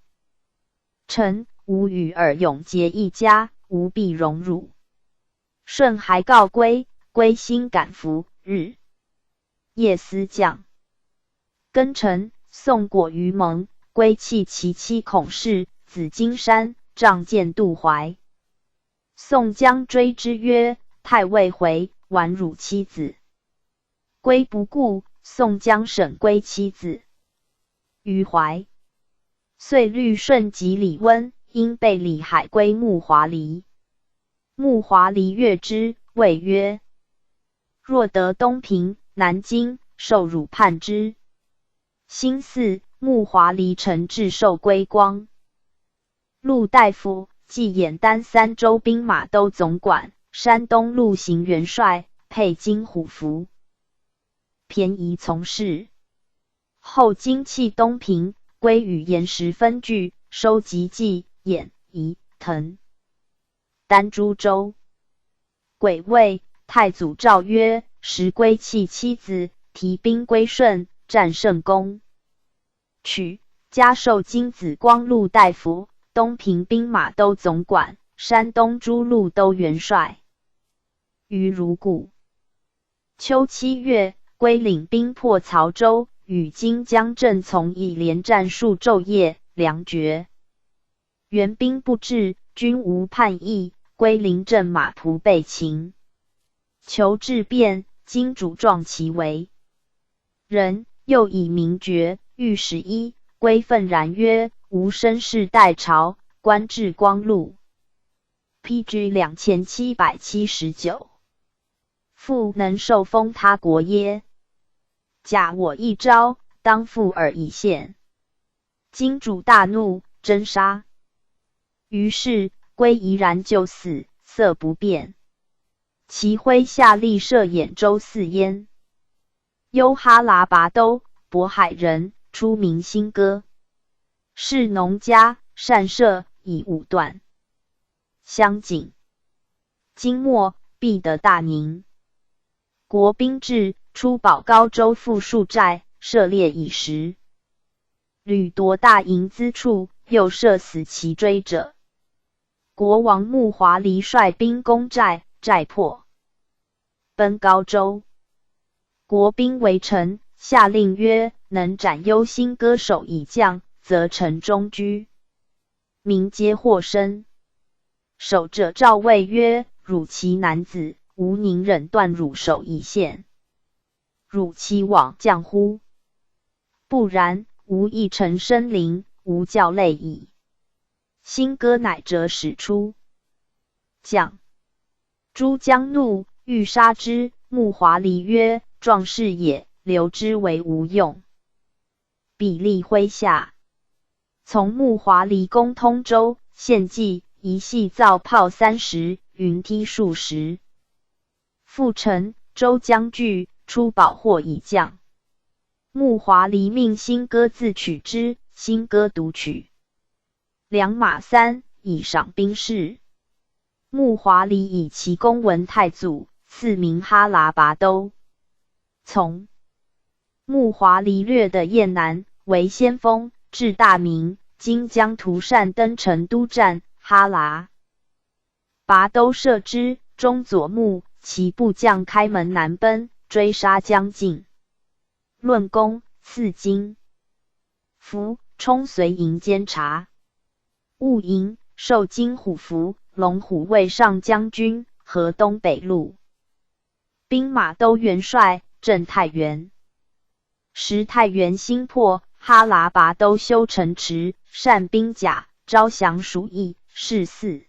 成，吾与尔永结义家，无必荣辱。”顺还告归，归心感服，日夜思将。庚辰，宋果于盟，归弃其妻孔氏，子金山，仗剑渡淮。宋江追之曰：“太尉回，玩辱妻子。”归不顾，宋江审归妻子于淮。遂虑顺及李温，因被李海归木华黎。木华黎悦之，谓曰：“若得东平、南京，受汝叛之。”辛巳，木华黎乘致授归光禄大夫，暨兖丹三州兵马都总管、山东路行元帅，佩金虎符，便宜从事。后金弃东平，归与严实分据，收集冀、兖、宜、滕、丹诸州。癸未，太祖诏曰：“时归弃妻子，提兵归顺，战胜功。取加授金紫光禄大夫、东平兵马都总管、山东诸路都元帅。于如故。秋7月，归领兵破曹州，与金将郑从义连战数昼夜，粮绝。援兵不至，军无叛意，归临阵马仆被擒，求治变，金主壮其为人，又以名爵，御史一归愤然曰：“吾身世代朝，官至光禄。”P.G. 2779，复能受封他国耶？假我一朝，当复尔以献。金主大怒，征杀。于是归怡然就死，色不变。其麾下立设兖州寺焉。优哈剌拔都，渤海人，初名新哥，士农家，善射，以武断。相景。金末，必得大宁。国兵至，出保高州富庶寨，射猎以食。屡夺大营资畜，又射死其追者。国王木华黎率兵攻寨，寨破，奔高州。国兵围城，下令曰：“能斩优新哥首以降，则城中居民皆获生。”守者赵谓曰：“汝其男子，吾宁忍断汝首以献。汝其往降乎？不然，吾亦成生灵，无教类矣。”新哥乃折使出将。诸将怒，欲杀之。木华黎曰：“壮士也，留之为无用。”比立麾下，从木华黎攻通州，献计一系造炮30，云梯数十。复城，州将惧，出宝货以降。木华黎命新哥自取之，新哥独取良马三，以赏兵士。木华黎以其功闻太祖，赐名哈剌拔都。从木华黎掠的燕南为先锋，至大名，金将屠善登成都战，哈剌拔都射之，中左目，其部将开门南奔，追杀将近。论功，赐金符，充随营监察。戊寅，授金虎符、龙虎卫上将军，河东北路。兵马都元帅，镇太原。时太原新破，哈剌拔都修城池，缮兵甲，招降鼠疫，事四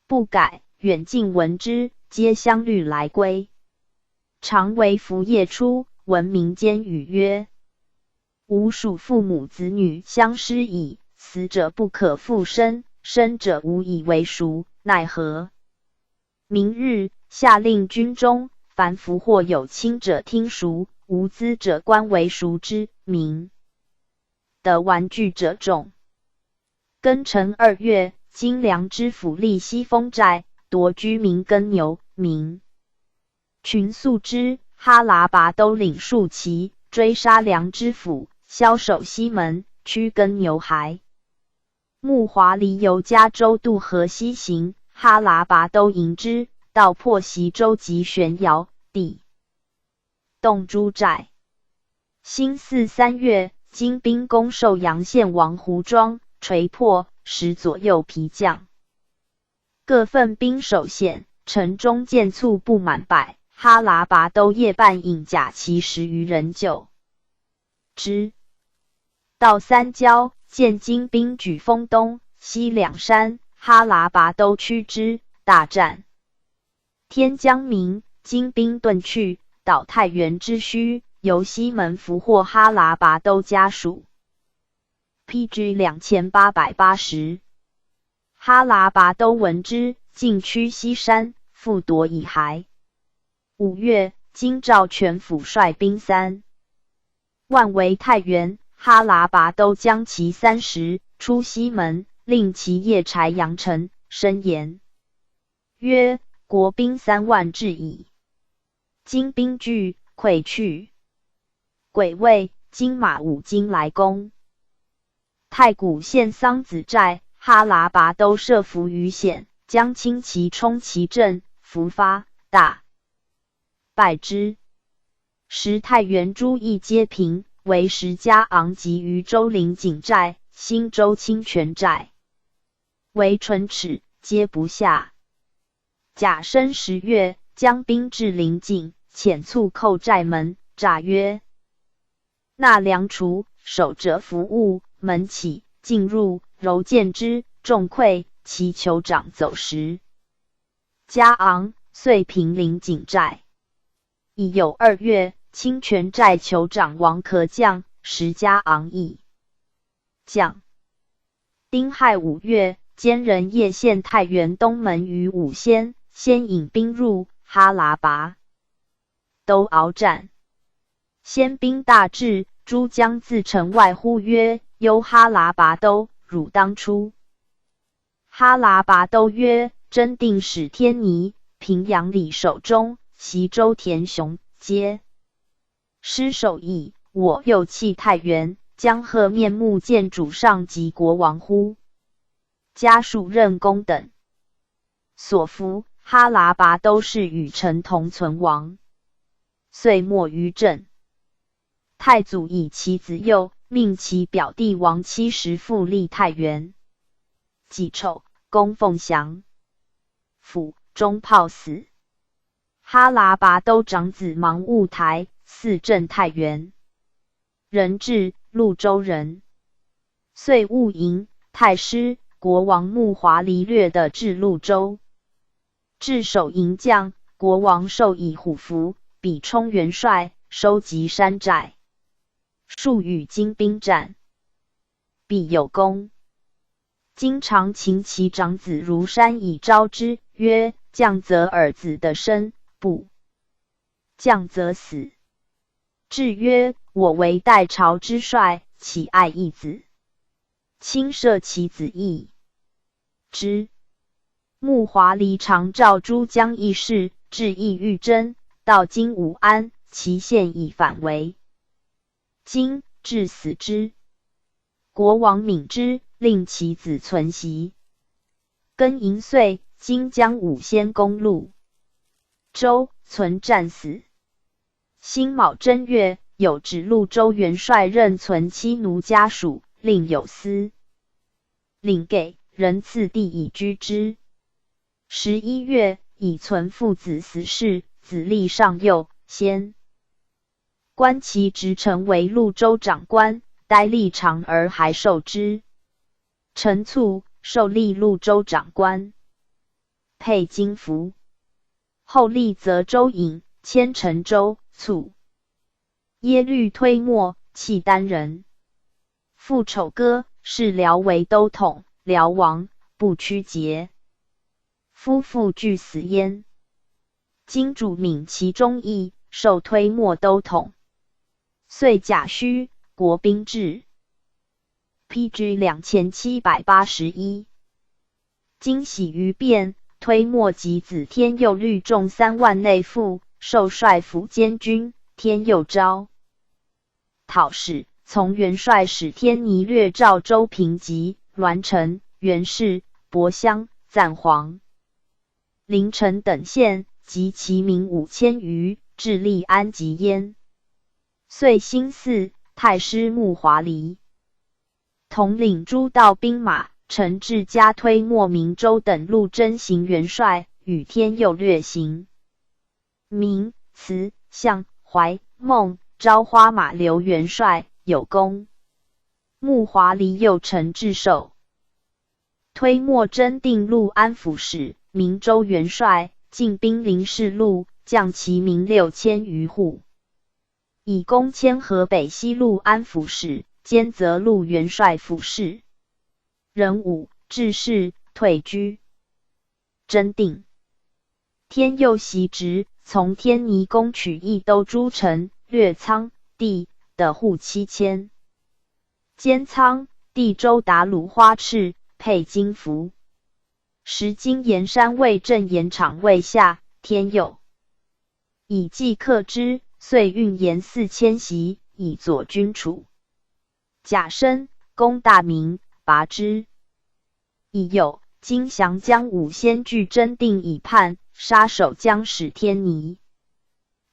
不改。远近闻之，皆相虑来归。常为伏夜出，闻民间语曰：“吾属父母子女相失矣，死者不可复生，生者无以为赎，奈何？”明日，下令军中凡俘获有亲者听赎，无资者官为赎之。民得玩具者众。庚辰2月，金梁知府立西封寨，夺居民耕牛，民群诉之。哈剌拔都领数骑追杀梁知府，枭首西门，驱耕牛骸。木华黎由嘉州渡河西行，哈剌拔都迎之，到破袭州及玄姚，地动诸寨。辛巳3月，金兵攻寿阳县王胡庄，锤破，使左右皮将各奋兵守险，城中箭簇不满百。哈剌拔都夜半引甲骑10余人救之。到三交，见金兵举封东西两山，哈剌拔都驱之，大战。天将明，金兵遁去，捣太原之墟，由西门俘获哈剌拔都家属。P.G. 2880。哈剌拔都闻之，进趋西山，复夺以骸。5月，金赵全府率兵3万围太原，哈剌拔都将骑30出西门，令其夜柴阳城，申言曰：“国兵3万至矣。”金兵惧，溃去。癸未，金马五金来攻。太谷县桑梓寨，哈剌拔都设伏于险，将轻骑冲其阵，伏发，大败之。时太原诸邑皆平，唯石家昂及于州临井寨、新州清泉寨为唇齿，皆不下。甲申10月，将兵至临井，遣卒叩寨门，诈曰：“纳粮储，守者服务。”门启，进入，柔见之，众溃。其酋长走时，家昂遂平临井寨。乙酉2月，清泉寨酋长王可将，石家昂亦将。丁亥5月，兼人夜陷太原东门于五先，先引兵入，哈剌拔都鏖战，先兵大至，诸将自城外呼曰：“忧哈剌拔都，汝当出。”哈剌拔都曰：“真定史天倪、平阳李守忠、隰州田雄，皆失守矣。我又弃太原，将何面目见主上及国王乎？”家属任公等所俘，哈剌拔都是与臣同存亡，遂没于阵。太祖以其子幼，命其表弟王七十复立太原。己丑，攻凤翔府，中炮死。哈剌拔都长子芒兀台，嗣镇太原。仁智，潞州人。岁戊寅，太师、国王木华黎略的至潞州，置守营将。国王授以虎符，比充元帅，收集山寨。数与金兵战，必有功。经常擒其长子如山以招之，曰：“降则尔子的生，不降则死。”至曰：“我为代朝之帅，岂爱一子？亲赦其子义之。”木华黎常召诸将议事，至意欲争，到今武安，其现已反为今，致死之。国王悯之，令其子存袭。庚寅岁，金将五先攻潞州，存战死。辛卯正月，有指潞州元帅任存妻奴家属，另有司领给人赐地以居之。11月，以存父子死事，子立尚幼，先观其职成为潞州长官，呆立长而还受之。陈醋受立潞州长官，配金服。后立泽州尹，迁陈州，卒。耶律推磨，契丹人，父丑哥，事辽为都统，辽王不屈节，夫妇俱死焉。金主悯其忠义，授推磨都统。岁甲戌，国兵制。P.G. 2781。今喜于变，推磨及子天佑率众3万内附，授帅府监军。天佑招讨使，从元帅史天倪掠赵州平棘、栾城、元氏、柏乡、赞皇、临城等县，及其民5000余，至立安及焉。岁辛巳，太师木华黎统领诸道兵马，陈至加推莫明州等路征行元帅，与天佑略行。明慈相怀孟昭花马刘元帅有功。木华黎又陈至寿，推莫真定路安抚使、明州元帅，进兵临士路，将其民6000余户。以功迁河北西路安抚使，兼泽路元帅府事。壬午，致仕，退居。真定。天佑袭职，从天倪攻取益都诸城，掠仓地的户7000。监仓地州达鲁花赤，配金服。时今盐山卫镇盐场卫下，天佑以计克之，遂运盐4000石，以佐军储。甲申，攻大名，拔之。乙酉，金降将武先据真定以叛，杀守将史天倪。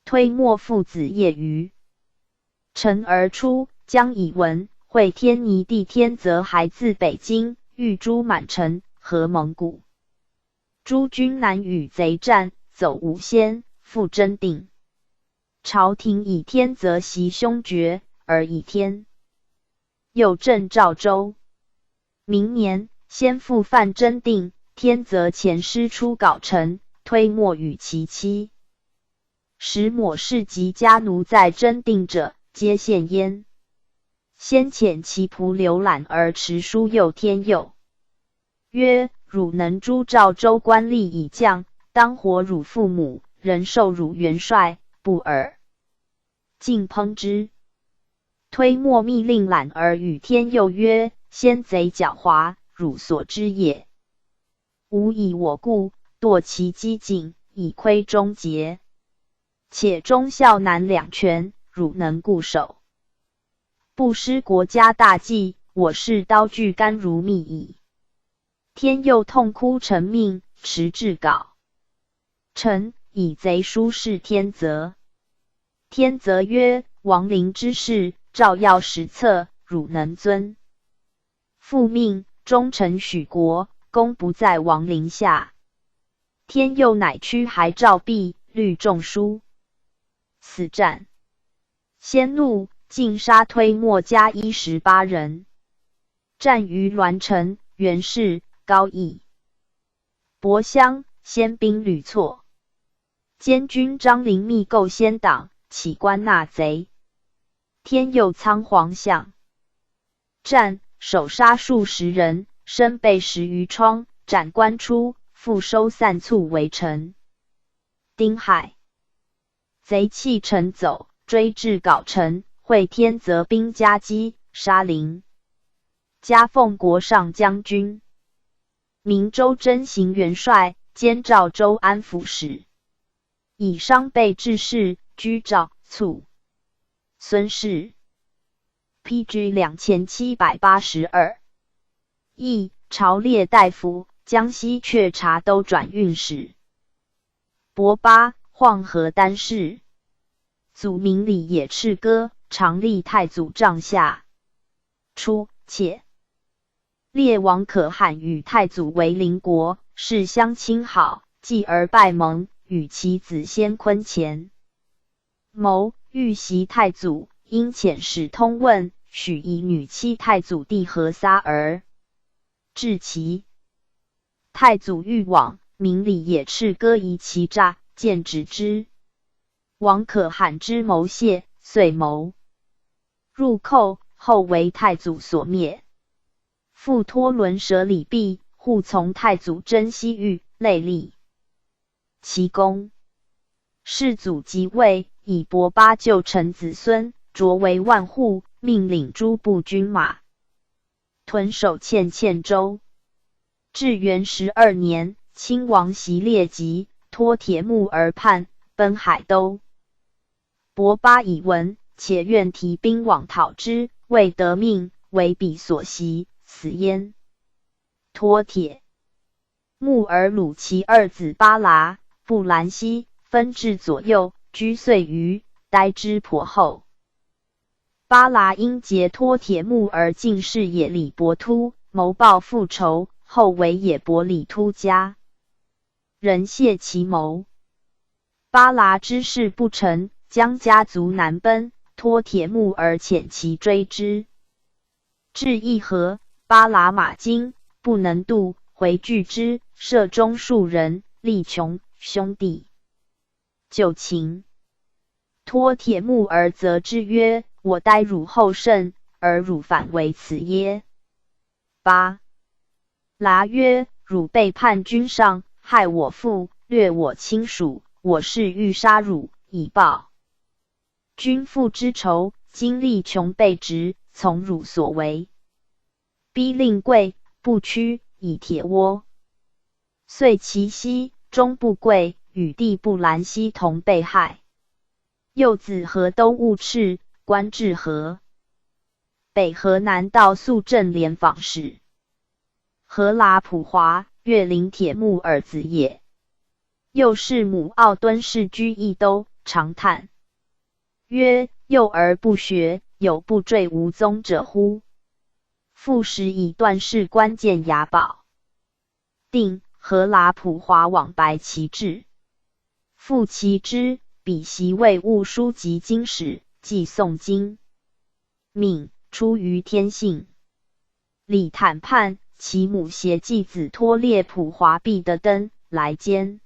推磨父子夜于城而出，将以闻会天倪弟天泽还自北京，欲诛满城和蒙古。诸军难与贼战，走武仙，复真定。朝廷以天泽袭凶绝，而以天佑镇赵州。明年，先复犯真定，天泽遣师出藁城，推磨与其妻。时抹氏及家奴在真定者，皆献焉。先遣其仆刘览而持书诱天佑，曰：“汝能诛赵州官吏以降，当活汝父母，人受汝元帅，不尔，尽烹之。”推磨密令览而与天佑曰：“先贼狡猾，汝所知也。吾以我故，堕其机警，以窥忠节。且忠孝难两全，汝能固守，不失国家大计，我视刀具甘如蜜矣。”天佑痛哭成命，驰至藁城，以贼书示天泽。天泽曰：“王陵之事，照耀实策，汝能遵父命，忠臣许国，功不在王陵下。”天佑乃驱还赵壁，律众书。死战，先怒，尽杀推磨家18人。战于栾城、元氏、高邑、柏乡，先兵屡挫。监军张灵密构先党，起官纳贼。天佑仓皇向战，手杀数十人，身被10余疮，斩官出，复收散卒围城。丁亥，贼弃城走，追至藁城，会天泽兵夹击，杀灵。加奉国上将军、明州征行元帅，兼赵州安抚使。以伤备致仕，居赵，卒。孙氏。P.G. 2782。邑，朝列大夫，江西榷茶都转运使。伯巴，晃河丹氏，祖名李野赤哥，常立太祖帐下。初，且列王可汗与太祖为邻国，世相亲好，继而拜盟，与其子先坤前谋欲袭太祖，因遣使通问，许以女妻太祖弟合撒儿至其。太祖欲往，明李也赤哥疑其诈，见止之。王可汗之谋泄，遂谋入寇，后为太祖所灭。复托伦舍礼毕，护从太祖征西域，累立其功。世祖即位，以博巴旧臣子孙，擢为万户，命领诸部军马，屯守茜茜州。至元12年，亲王袭列吉，托铁木儿叛，奔海都。博巴以闻，且愿提兵往讨之，未得命，为彼所袭，死焉。托铁木儿虏其二子巴剌、布兰西，分置左右，居岁余，呆之颇厚。巴剌因结托铁木儿进士也李伯突，谋报复仇，后为也伯里突家人谢其谋。巴剌之事不成，将家族南奔，托铁木儿遣骑追之，至义和，巴剌马惊，不能渡，回拒之，射中数人，力穷兄弟就擒。托铁木儿责之曰：“我待汝厚甚，而汝反为此耶？”巴剌曰：“汝背叛君上，害我父，掠我亲属，我是欲杀汝以报君父之仇。今力穷被执，从汝所为。”逼令跪，不屈，以铁窝碎其膝，终不跪，与弟布兰西同被害。幼子和都务赤，官至河北河南道肃政廉访使。和剌普华，岳林铁木儿子也。幼事母奥敦氏居益都，长叹曰：“幼而不学，有不坠吾宗者乎？”复始以断事官见雅宝。定和剌普华往白旗至，复其之，彼习为务书籍经史，记诵经敏，出于天性。李坦叛，其母携继子托列普华毕的登来监，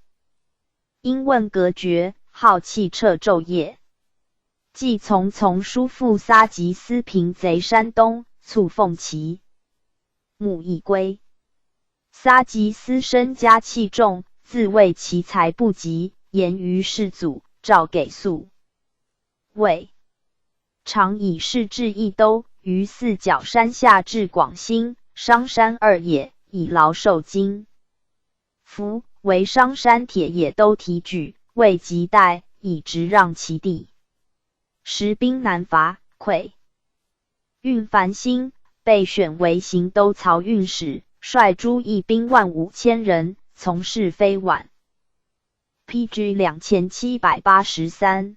因问隔绝，好气彻昼夜。继从从叔父撒吉斯平贼山东，促奉其母以归。撒吉斯身家器重，自谓其才不及，言于世祖，诏给宿卫。常以事至益都，于四角山下至广兴、商山二野，以劳受金。福为商山铁也都提举，未及待，以直让其地。时兵南伐，溃。运繁兴，被选为行都漕运使，率诸义兵1.5万人，从事飞宛。P.G. 2783。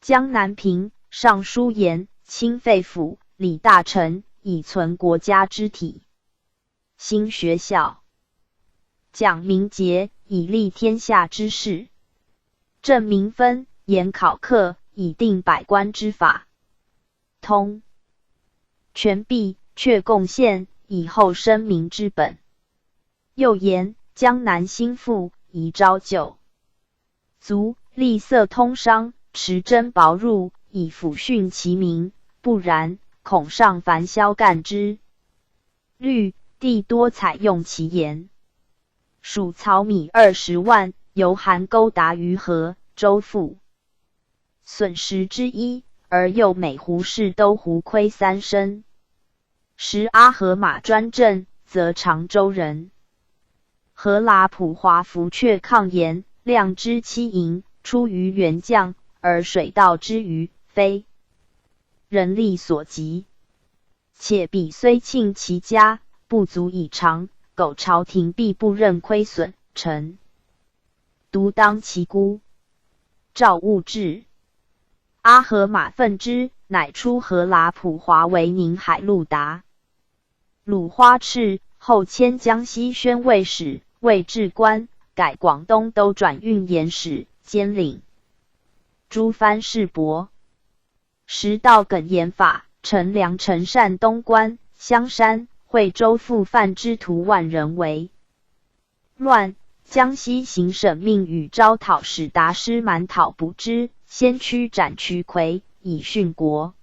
江南平上书言，清废府李大臣，以存国家之体。兴学校，讲名节，以立天下之士。正民分，严考课，以定百官之法。通权弊，却贡献，以厚生民之本。又言江南新富，宜招旧族，厉色通商，持征薄入，以抚训其民。不然，恐上烦嚣干之虑，帝多采用其言。属漕米20万，由邗沟达于河，州赋损十之一。而又每斛市都斛亏3升。时阿合马专政，则常州人和剌普华福却抗言，量之七营出于援将，而水道之余，非人力所及。且彼虽庆其家，不足以偿，苟朝廷必不任亏损，臣独当其辜。赵物质。阿合马愤之，乃出和剌普华为宁海路达鲁花赤，后迁江西宣慰使，位至官，改广东都转运盐使，兼领诸藩市舶。时盗耿延法、陈良臣善东关、香山、惠州复贩之徒万人为乱。江西行省命与招讨使达师满讨捕之，先驱斩渠魁，以殉国。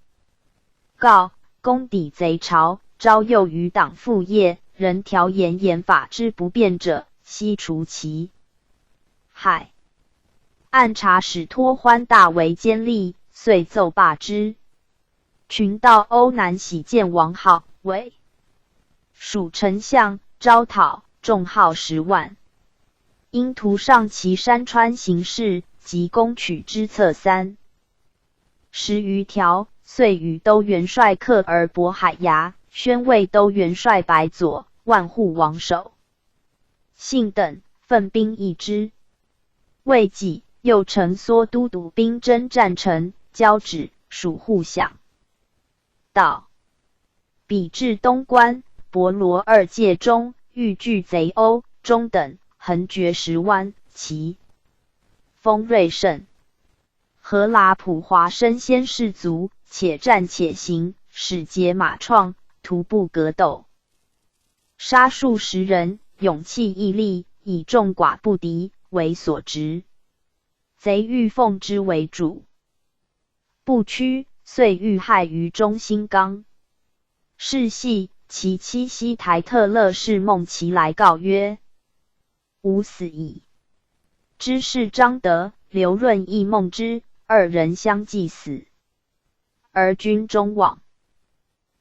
告攻抵贼巢，招诱余党附业，人条言言法之不便者，悉除其害。按察使托欢大为奸吏，遂奏罢之。群盗欧南喜见王号为蜀丞相，招讨众号10万。因图上其山川形势及攻取之策30余条，遂与都元帅克尔渤海牙、宣慰都元帅白佐、万户王守信等奋兵一支。未几，又乘缩都督兵征战城、交趾，属护响道。比至东关、博罗二界中，欲拒贼欧、中等，横绝10弯，其锋锐甚。和喇普华身先士卒，且战且行，使节马创，徒步格斗，杀数十人，勇气毅力，以众寡不敌为所执。贼欲奉之为主，不屈，遂遇害于中兴冈。是夕，其妻西台特勒氏梦其来告曰：“吾死矣。”知事张德、刘润亦梦之，二人相继死。而军中往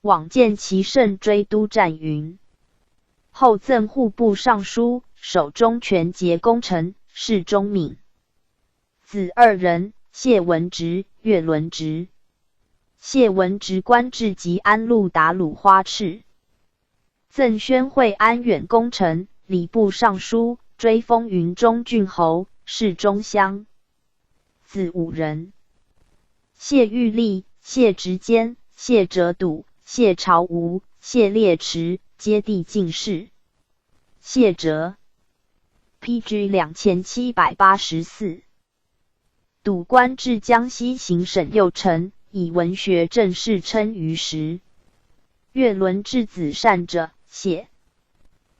往见其胜追都战云。后赠户部尚书，守中权节功臣，谥忠敏。子二人，谢文直、岳伦直。谢文直官至吉安路达鲁花赤，赠宣惠安远功臣，礼部尚书，追封云中郡侯，谥忠襄。子五人：谢玉立、谢直坚、谢哲笃、谢朝吴、谢烈池，皆第进士。谢哲，P.G. 2784。笃官至江西行省右丞，以文学政事称于时。岳伦之子善者，谢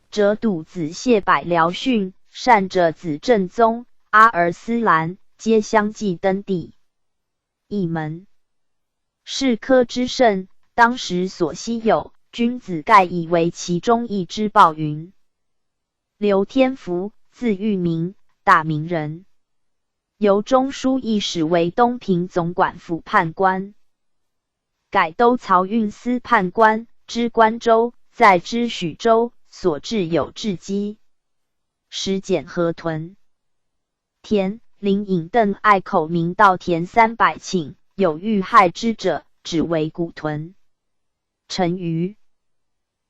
哲笃子谢百僚训，善者子正宗、阿尔斯兰，皆相继登第。一门士科之盛，当时所稀有，君子盖以为其中一之报云。刘天福，字玉明，大名人。由中书议使为东平总管府判官，改都漕运司判官，知关州，再知许州，所至有治基，实检河屯田。林隐邓艾口民稻田300顷，有遇害之者，指为古屯。陈余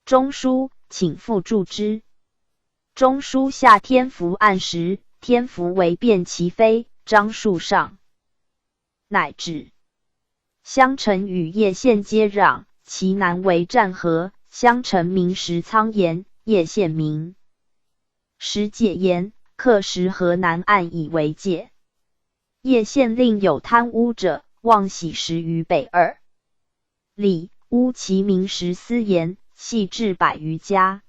中书，请复助之。中书下天福案时，天福为辩其非，张树上，乃止。襄城与叶县接壤，其南为战河。襄城名石仓岩，叶县名石解岩，刻石河南岸以为界。叶县令有贪污者，望喜石于北2里，污其名石思岩，系至100余家。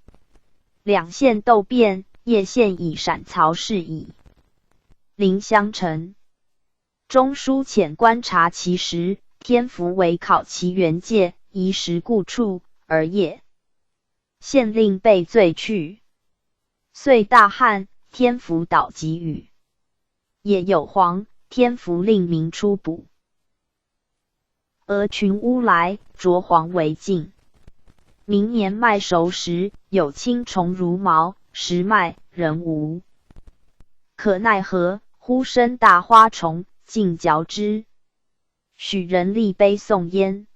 两县斗辩，叶县以闪曹氏以临襄城。中书遣观察其实，天福为考其原界，移石故处，而叶县令被罪去。遂大旱，天福祷给予。也有蝗，天福令民出捕。俄群乌来，啄蝗为尽。明年麦熟时，有青虫如毛，食麦，人无可奈何，忽生大花虫，尽嚼之。许人立碑颂焉。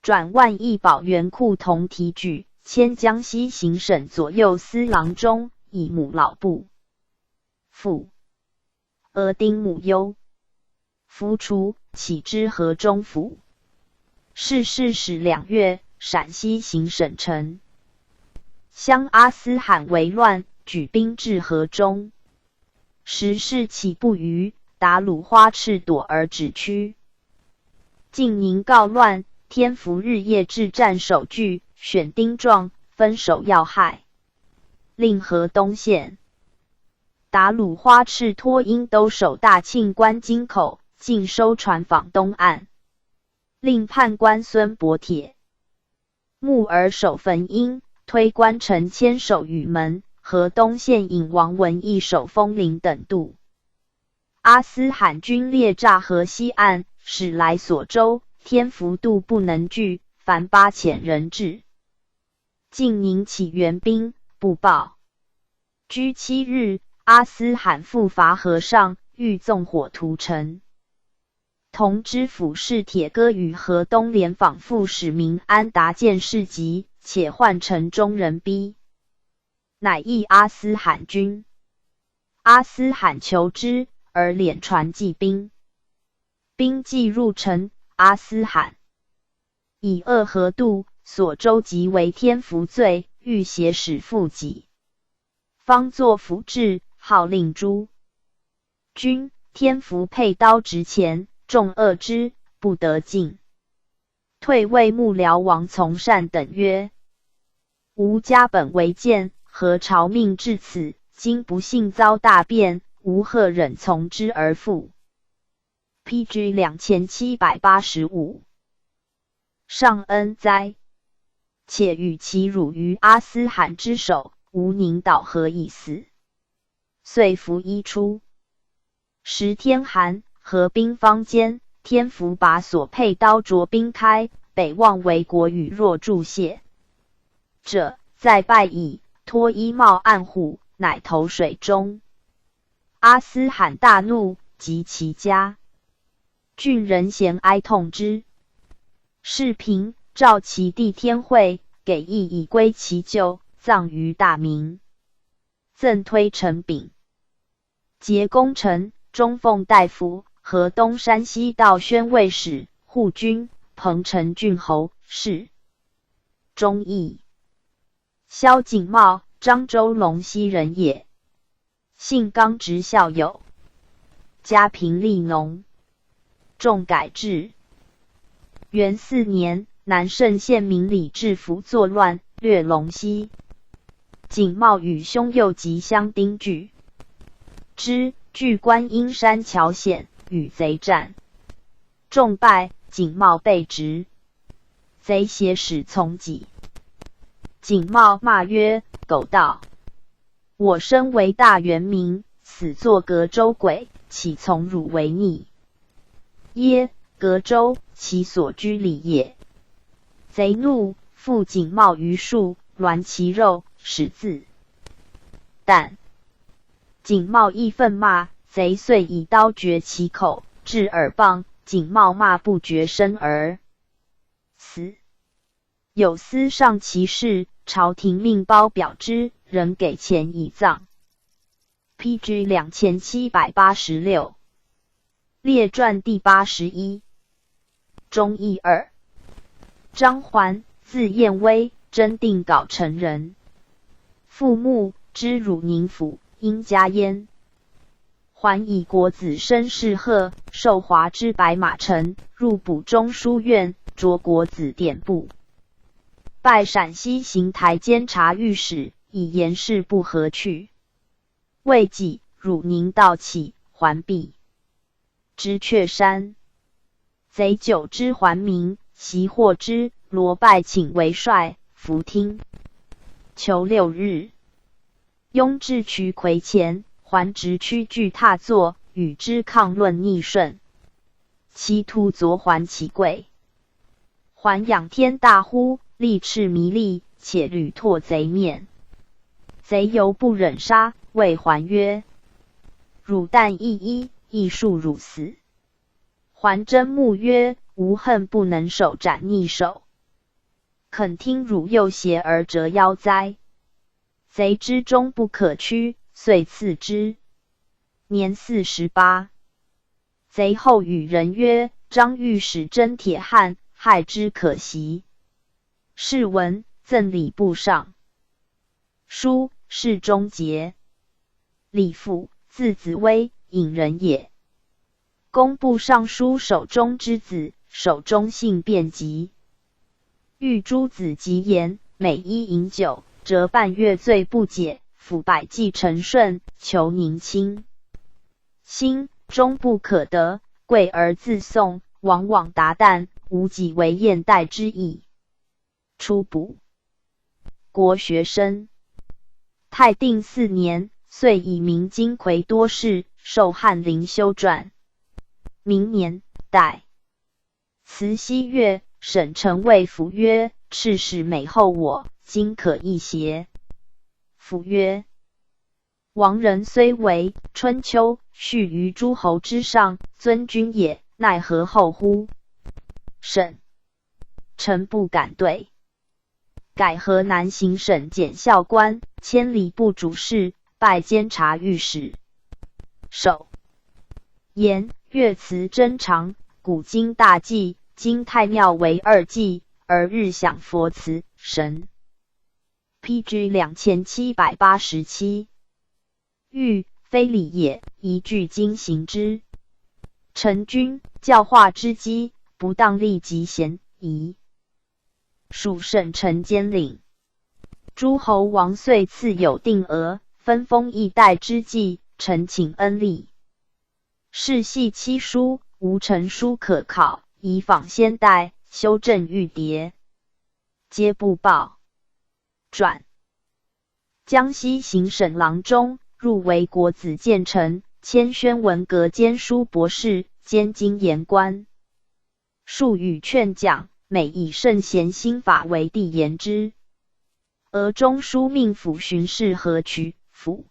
转万亿宝源库同提举，迁江西行省左右司郎中，以母老部父。俄丁母忧，服除，起知河中府。是事始2月，陕西行省丞相阿思汗为乱，举兵至河中。时事起不虞，达鲁花赤躲而止屈。晋宁告乱，天福日夜置战守据，选丁壮分守要害，令河东县。达鲁花赤托因都守大庆关津口，尽收船舫东岸。令判官孙伯铁木儿守汾阴，推官陈谦守禹门，河东县尹王文义守风陵等渡。阿思罕军列栅河西岸，使来索州，天福渡不能拒，凡8000人至。晋宁起援兵，不报。居7日，阿思罕复伐河上，欲纵火屠城。同知府事铁哥与河东廉访副使明安达见事急，且唤城中人逼，乃议阿思罕军。阿思罕求之，而敛传骑兵，兵既入城，阿思罕以恶河渡所州即为天福罪，欲挟使复己，方作府制，号令诸军天福佩刀直前。众恶之，不得进。退位幕僚王从善等曰：“吾家本为贱，何朝命至此？今不幸遭大变，吾何忍从之而复？”P.G. 2785。上恩哉！且与其辱于阿思罕之手，吾宁蹈河以死。遂拂衣出。时天寒。河兵方坚，天福把所佩刀斫冰开，北望为国与若注谢者，再拜矣。脱衣帽按虎，乃投水中。阿思罕大怒，及其家郡人咸哀痛之。世平召其弟天惠，给义以归其旧，葬于大明。赠推陈炳，结功臣，中奉大夫。河东山西道宣慰使、护军、彭城郡侯，谥忠义。萧景茂，漳州龙溪人也，性刚直孝友，家贫力农，重改制。元四年，南胜县民李志福作乱，掠龙溪。景茂与兄友及乡丁拒之，据观音山桥险。与贼战，众败，景茂被执。贼挟使从己。景茂骂曰：“狗盗！我生为大元民，死作隔州鬼，岂从汝为逆耶？隔州，其所居里也。”贼怒，缚景茂于树，栾其肉，使自啖。景茂亦愤骂。贼遂以刀绝其口，至耳傍，景茂骂不绝声而死。有司上其事，朝廷命褒表之，仍给钱以葬。P.G. 2786列传第81，忠义二。张环，字彦威，真定藁城人，父慕，知汝宁府，因家焉。还以国子生事贺，受华之白马丞，入补中书院，擢国子典簿，拜陕西行台监察御史，以言事不合去。未几，汝宁盗起，还避知却山。贼久之还民，袭获之，罗拜请为帅，弗听。囚6日，拥至渠魁前。还直驱拒踏坐，与之抗论逆顺，其徒昨还其贵。还仰天大呼，力斥弥力，且屡唾贼面。贼犹不忍杀，谓还曰：“汝但一一，亦恕汝死。”还睁目曰：“吾恨不能手斩逆首，肯听汝诱胁而折腰哉？”贼知终不可屈。遂赐之，年48。贼后与人曰：“张御史真铁汉，害之可惜。”是闻，赠礼部尚书，谥忠节。李复，字子威，郢人也。工部尚书守忠之子，守忠性便疾，遇诸子及言，每一饮酒，辄半月醉不解。府百计陈顺，求宁亲，心终不可得，贵而自颂，往往达旦，无几为厌怠之意。初补国学生。泰定四年，遂以明经魁多士，授翰林修撰。明年，代慈禧月，沈承谓辅曰：“赤使美厚我，今可一邪？”辅曰：“王人虽为春秋，序于诸侯之上，尊君也，奈何厚乎？”沈臣不敢对。改河南行省检校官，迁礼部主事，拜监察御史。首言乐辞真长，古今大计，今太庙为二祭，而日享佛慈神。P.G. 2787，欲非礼也，宜据经行之。臣君教化之机，不当立及贤宜。属省臣监领。诸侯王岁赐有定额，分封一代之计，臣请恩立。世系七书，无成书可考，以仿先代，修正玉牒，皆不报。转江西行省郎中，入为国子监臣，迁宣文阁监书博士，兼经筵官。数语劝讲，每以圣贤心法为谛言之。俄中书命府巡视河渠府。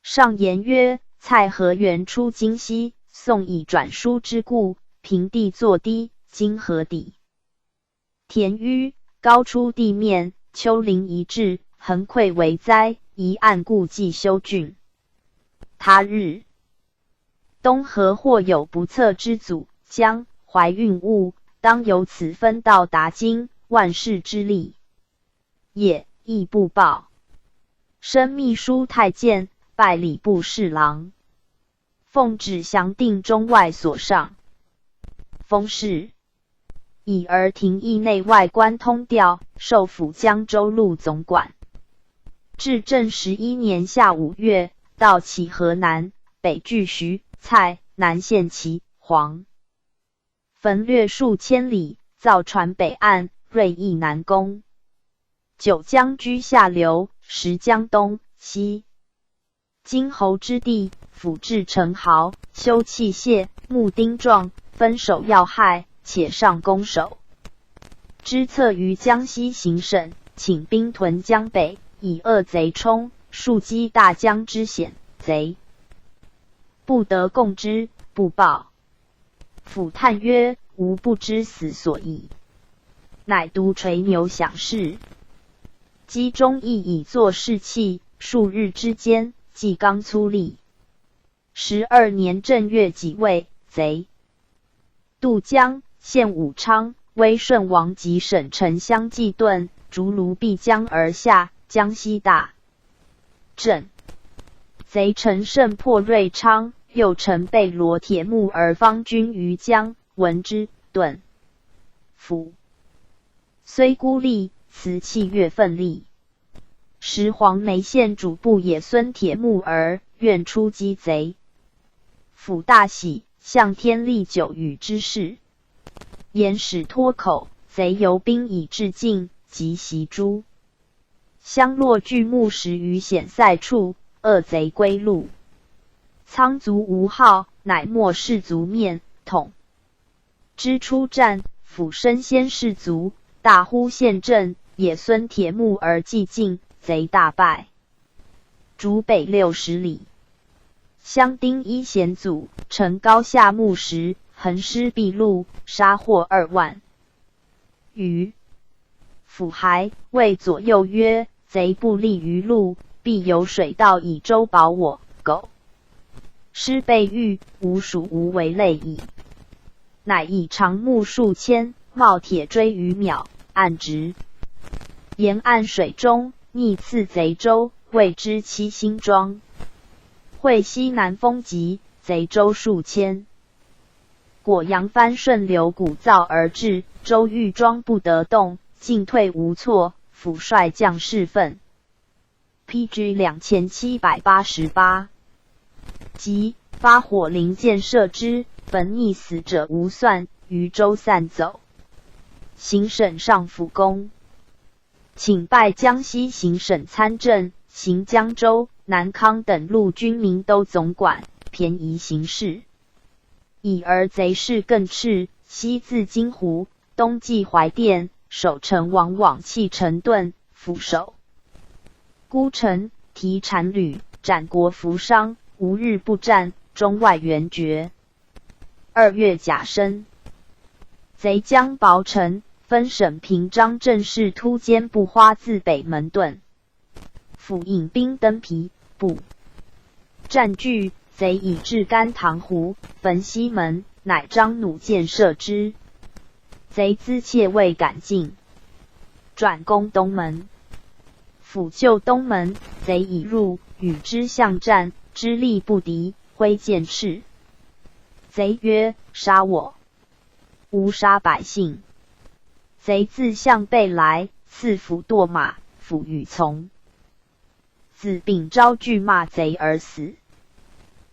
上言曰：蔡和元出京西，宋以转书之故，平地作低，今河底田淤，高出地面，丘陵一致，横溃为灾，宜按故计修浚。他日东河或有不测之阻，江淮运物，当由此分道达京，万世之利也，亦不报。升秘书太监，拜礼部侍郎，奉旨详定中外所上封事，以而廷议内外官通调，授辅江州路总管。至正11年夏5月，到齐河南，北距徐、蔡，南陷齐、黄，焚掠数千里，造船北岸，锐意南攻。九江居下流，时江东西荆侯之地，府治城壕，修器械，募丁壮，分守要害，且上攻守之策于江西行省，请兵屯江北，以扼贼冲，庶击大江之险，贼不得共之，不报。府叹曰：“吾不知死所以。”乃独垂牛享事。积中亦以作士气，数日之间，纪纲粗立。12年正月己未，贼渡江，陷武昌。威顺王及沈丞相济顿，逐卢碧江而下，江西大震。贼乘胜破瑞昌，又乘被罗铁木儿方军于江，闻之，顿府虽孤立，辞气越奋力。时黄梅县主簿也孙铁木儿愿出击贼，府大喜，向天立酒与之事。言始脱口，贼游兵以至境，即袭诸乡落巨木石于险塞处，恶贼归路。仓卒无号，乃没士卒面统之出战，府身先士卒，大呼陷阵。也孙铁木儿既进，贼大败，逐北60里。乡丁一险阻，乘高下木石，横尸敝路，杀获2万余。府还，谓左右曰：“贼不利于路，必有水道以舟保我。苟失备御，吾属无为累矣。”乃以长木数千，冒铁锥于淼，岸直。沿岸水中，逆刺贼舟，谓之七星庄。会西南风急，贼舟数千。果扬帆顺流鼓噪而至，舟欲装不得动，进退无措。府率将士奋。P.G. 2788，即发火灵箭射之，焚溺死者无算，余舟散走。行省上府公，请拜江西行省参政，行江州、南康等路军民都总管，便宜行事。已而贼势更炽，西自金湖，东济淮甸，守城往往弃城遁，俯首孤城，提单旅，斩国服伤，无日不战，中外援绝。2月甲申，贼将薄城，分省平章政事突坚不花自北门遁，府引兵登皮部，战据贼以至甘棠湖，焚西门，乃张弩箭射之。贼资怯未敢进，转攻东门。府救东门，贼已入，与之巷战，之力不敌，挥剑斥。贼曰：“杀我！吾杀百姓。”贼自向背来，刺府堕马，府与从。子秉昭拒骂贼而死。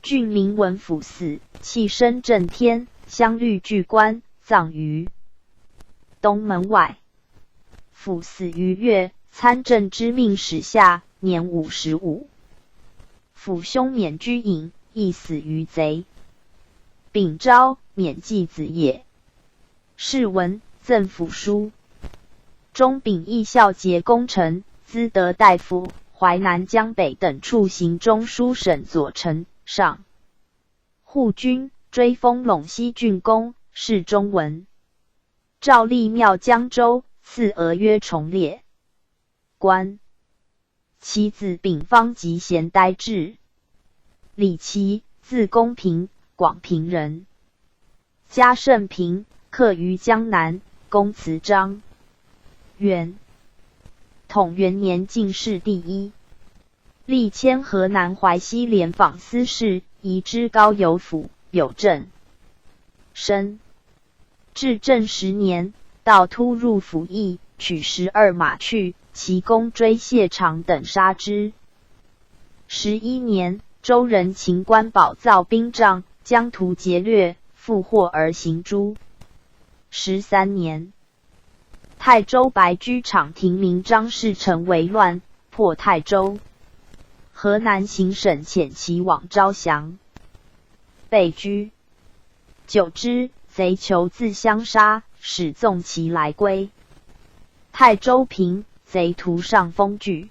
郡民闻府死，泣声震天，相率聚棺，葬于东门外。府死于越，参政之命始下，年55。府兄免居隐，亦死于贼。秉昭，免继子也。谥文，赠府书。终秉义孝节功臣，资德大夫，淮南江北等处行中书省左丞、上护军，追封陇西郡公，谥忠文。诏立庙江州，赐额曰崇烈。官。其子秉方极贤呆滞。李琦，字公平，广平人，家盛平，客于江南，工词章。元统元年进士第一，历迁河南淮西廉访司事，移知高邮府，有政。生。至正10年，盗突入府邑，取12马去，其公追谢长等杀之。11年，州人秦官宝造兵杖，将图劫掠，复获而行诛。13年，泰州白驹场亭民张士诚为乱，破泰州。河南行省遣其往招降，被拘。久之，贼求自相杀，使纵其来归。泰州平，贼徒上封据。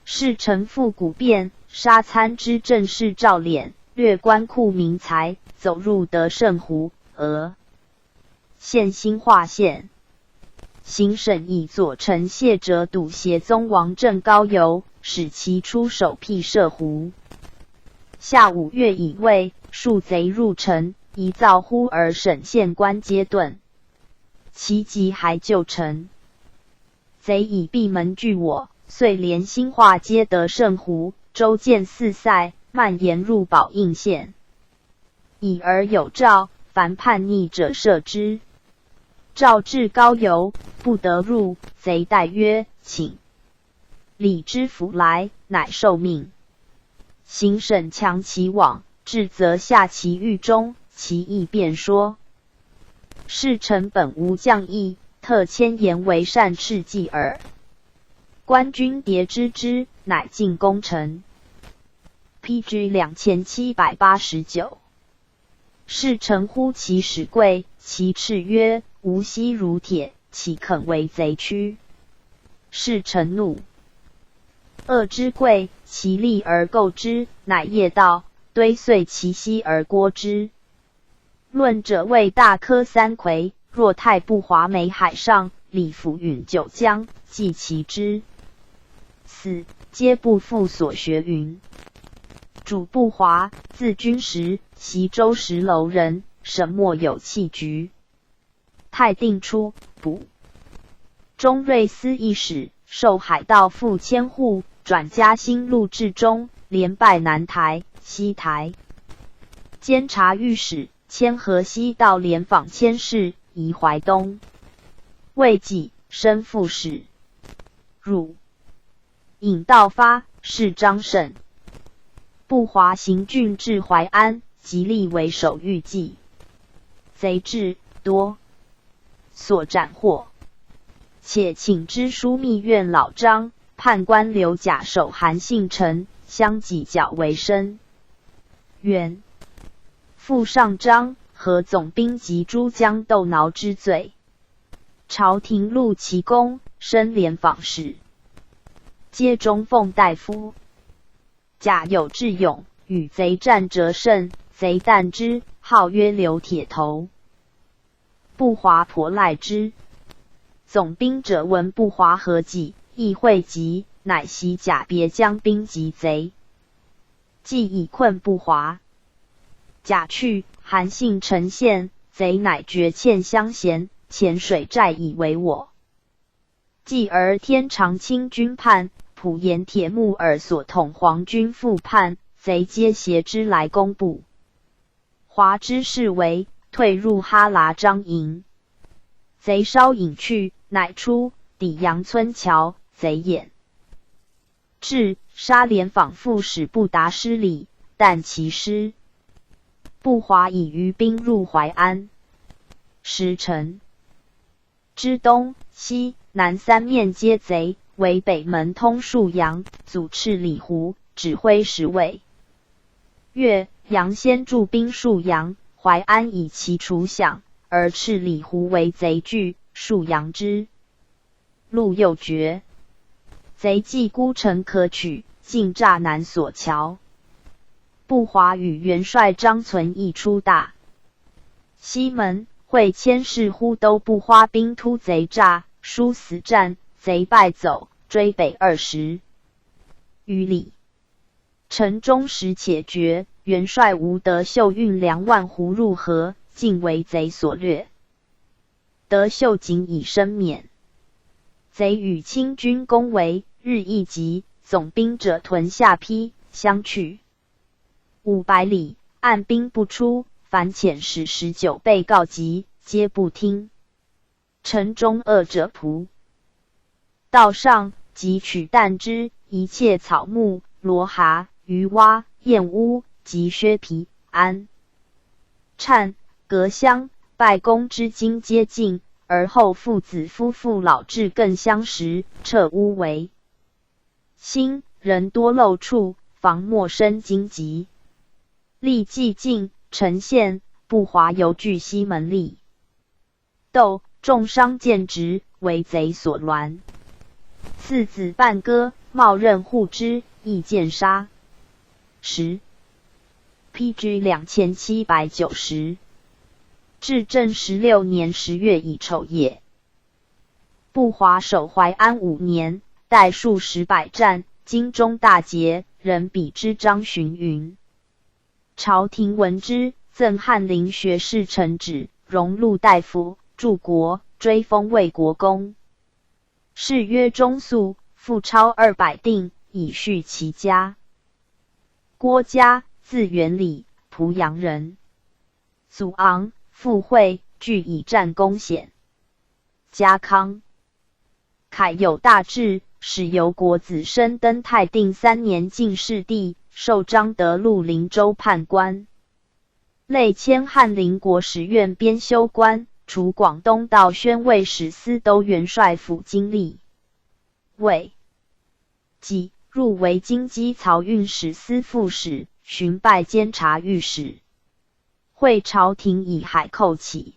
士诚复古变，杀参知政事赵敛，掠官库民财，走入得胜湖，俄县兴化县。行省以左丞谢哲堵协宗王镇高邮，使其出守辟射湖。夏5月乙未，数贼入城，一噪呼而省县官皆遁。其急还救城，贼以闭门拒我，遂连兴化皆得胜湖，州建四塞，蔓延入宝应县。已而有诏，凡叛逆者赦之。诏至高邮，不得入。贼待曰：“请李知府来，乃受命。”行省强其往，至则下其狱中，其意便说：是臣本无将意，特迁言为善斥计耳。官军迭知之，乃进攻城。P.G. 2789。是臣呼其使贵，其斥曰：“吾膝如铁，岂肯为贼屈？”是臣怒，恶之贵，其利而构之，乃夜盗，堆碎其膝而郭之。论者谓大科三魁，若太不华美海上，李府允九江，计其之死，皆不复所学云。主不华，字君实，习州石楼人，沈末有弃局。泰定初，补中瑞司一使，授海道副千户，转嘉兴路至中，连败南台，西台监察御史，迁河西道廉访佥事，移淮东。未几，升副使。汝尹道发，谥章圣。不华行郡至淮安，即立为守御计。贼至多所斩获。且请知枢密院老张、判官刘贾守韩信城，相犄角为深远。复上章和总兵及诸将斗挠之罪。朝廷录其功，升廉访使，皆中奉大夫。贾有智勇，与贼战辄胜，贼惮之，号曰刘铁头。不华颇赖之。总兵者闻不华何计，亦会集，乃檄贾别将兵击贼，计以困不华。贾去，韩信城陷，贼乃决堑相衔，遣水寨以为我。继而天长清军叛，普延铁木儿所统皇军复叛，贼皆挟之来攻不华之势为，退入哈剌章营。贼稍隐去，乃出抵杨村桥，贼掩至，杀廉访副使不达失礼，但其师。不华以余兵入淮安，时城之东西南三面皆贼，唯北门通沭阳，阻斥李胡，指挥使卫。月，杨先驻兵沭阳，淮安以其储饷，而斥李胡为贼据，沭阳之路又绝。贼计孤城可取，竟诈南索桥。不华与元帅张存义出大西门，会佥事忽都不花兵突贼诈，殊死战，贼败走，追北20余里。城中食且绝，元帅吴德秀运粮1万斛入河，尽为贼所掠。德秀仅以身免。贼与清军攻围，日益急，总兵者屯下邳，相去500里，按兵不出，反遣使19倍告急，皆不听。城中饿者仆道上，即取弹之，一切草木、罗蛤、鱼蛙、燕乌及靴皮、鞍、颤、革香、拜功之金皆尽，而后父子夫妇老至更相食，撤屋为新，人多漏处，防莫生荆棘。历既尽，城陷，不华犹据西门力斗，重伤见直，为贼所栾。次子半哥冒任护之，亦见杀。十 P.G. 2790，至正16年10月乙丑夜，不华守淮安5年，带数十百战，京中大捷，人比之张巡云。朝廷闻之，赠翰林学士承旨、荣禄大夫、柱国，追封魏国公。谥曰忠肃，复钞200锭，以恤其家。郭嘉，字元礼，濮阳人。祖昂、父惠，俱以战功显。家康凯有大志，始由国子生登泰定三年进士第，授彰德路灵州判官，累迁翰林国史院编修官，除广东道宣慰使司都元帅府经历。未几，入为京畿漕运使司副使，寻拜监察御史。会朝廷以海寇起，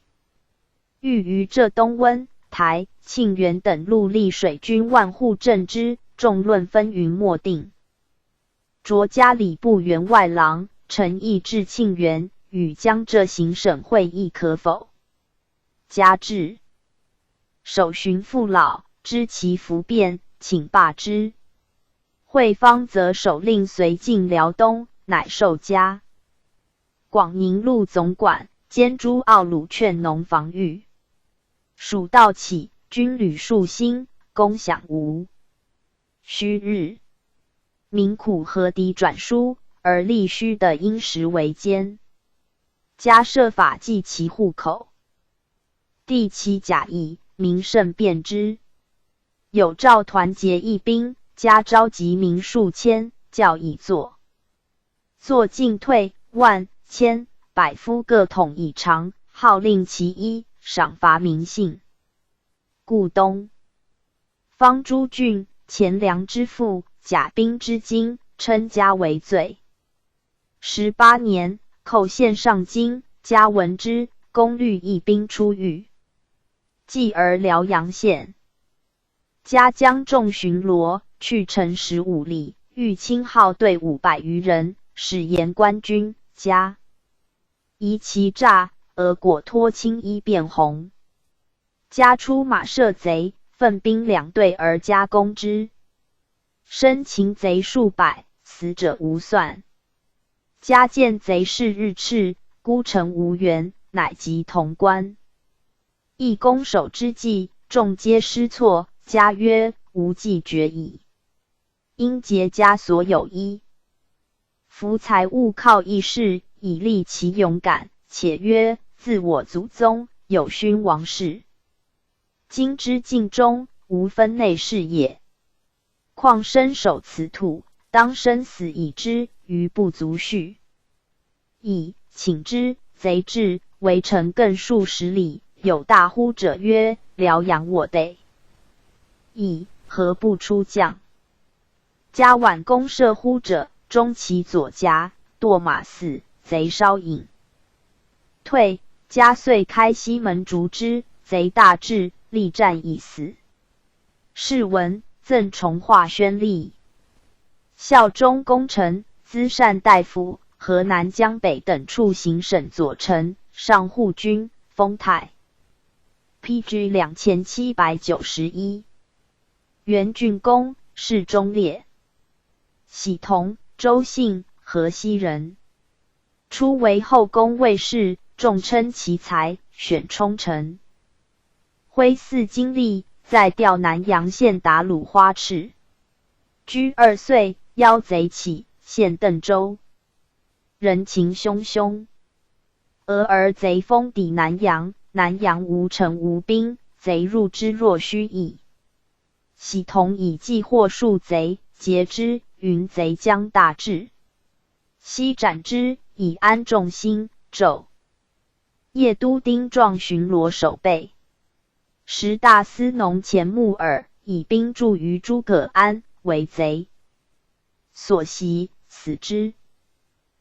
欲于浙东温、台、庆元等路立水军万户镇之，众论纷纭莫定。擢加礼部员外郎，陈毅至庆元，与江浙行省会议可否？加至守巡父老，知其不便，请罢之。会方则守令随进辽东，乃受加广宁路总管，兼诸奥鲁劝农防御。蜀道起，军旅数兴，功饷无虚日。民苦何敌转书，而吏须得因时为奸。加设法计其户口。帝其假意，民甚辩之。有诏团结义兵，加召集民数千，教以作。作进退，万千百夫各统以长，号令其一，赏罚民信。故东方诸郡钱粮之赋，甲兵之金，称加为最。18年，寇献上京，加闻之，攻率义兵出御，继而辽阳县。加将众巡逻，去城15里，遇青号队500余人，使言官军。加疑其诈，而果脱青衣变红。加出马射贼，奋兵两队而加攻之，生擒贼数百，死者无算。加见贼势日炽，孤城无援，乃及潼关。亦攻守之际，众皆失措。加曰：“吾计绝矣。”因劫家所有衣服财物犒义士，以励其勇敢。且曰：“自我祖宗有勋王室，今之尽忠，无分内事也。况身守此土，当生死以之，余不足恤。”已，请之，贼至，围城更数十里，有大呼者曰：“辽阳我辈！已，何不出将？”加挽弓射呼者，中其左颊，堕马死，贼稍隐退。加遂开西门逐之，贼大至，力战已死。谥文，赠崇化宣吏，效忠功臣，资善大夫，河南江北等处行省左丞、上护军，封太。P.G. 2791。元峻公，谥忠烈。喜同，周姓，河西人。初为后宫卫士，众称其才，选充臣。徽祀经历，再调南阳县达鲁花赤。居2岁，妖贼起，陷邓州，人情汹汹。俄而贼锋抵南阳，南阳无城无兵，贼入之若虚矣。喜同以计获数贼，劫之，云贼将大至，悉斩之，以安众心。昼夜都丁壮巡逻守备。时大司农钱穆耳以兵驻于诸葛庵，为贼所袭，死之。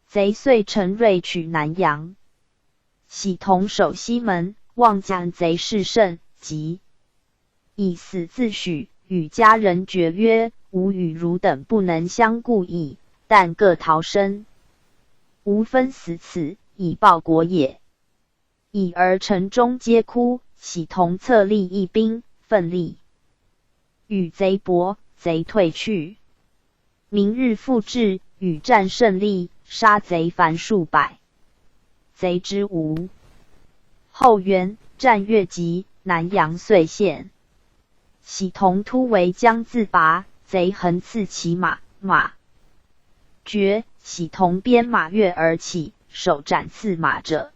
贼遂乘锐取南阳。喜同守西门，望将贼势盛，急以死自许，与家人决曰：“吾与汝等不能相顾矣，但各逃生。吾分死此，以报国也。”已而城中皆哭。喜同策立义兵，奋力与贼搏，贼退去。明日复至，与战胜利，杀贼凡数百。贼之无后援，战越急，南阳遂陷。喜同突围将自拔，贼横刺其马，马绝。喜同鞭马跃而起，手斩刺马者。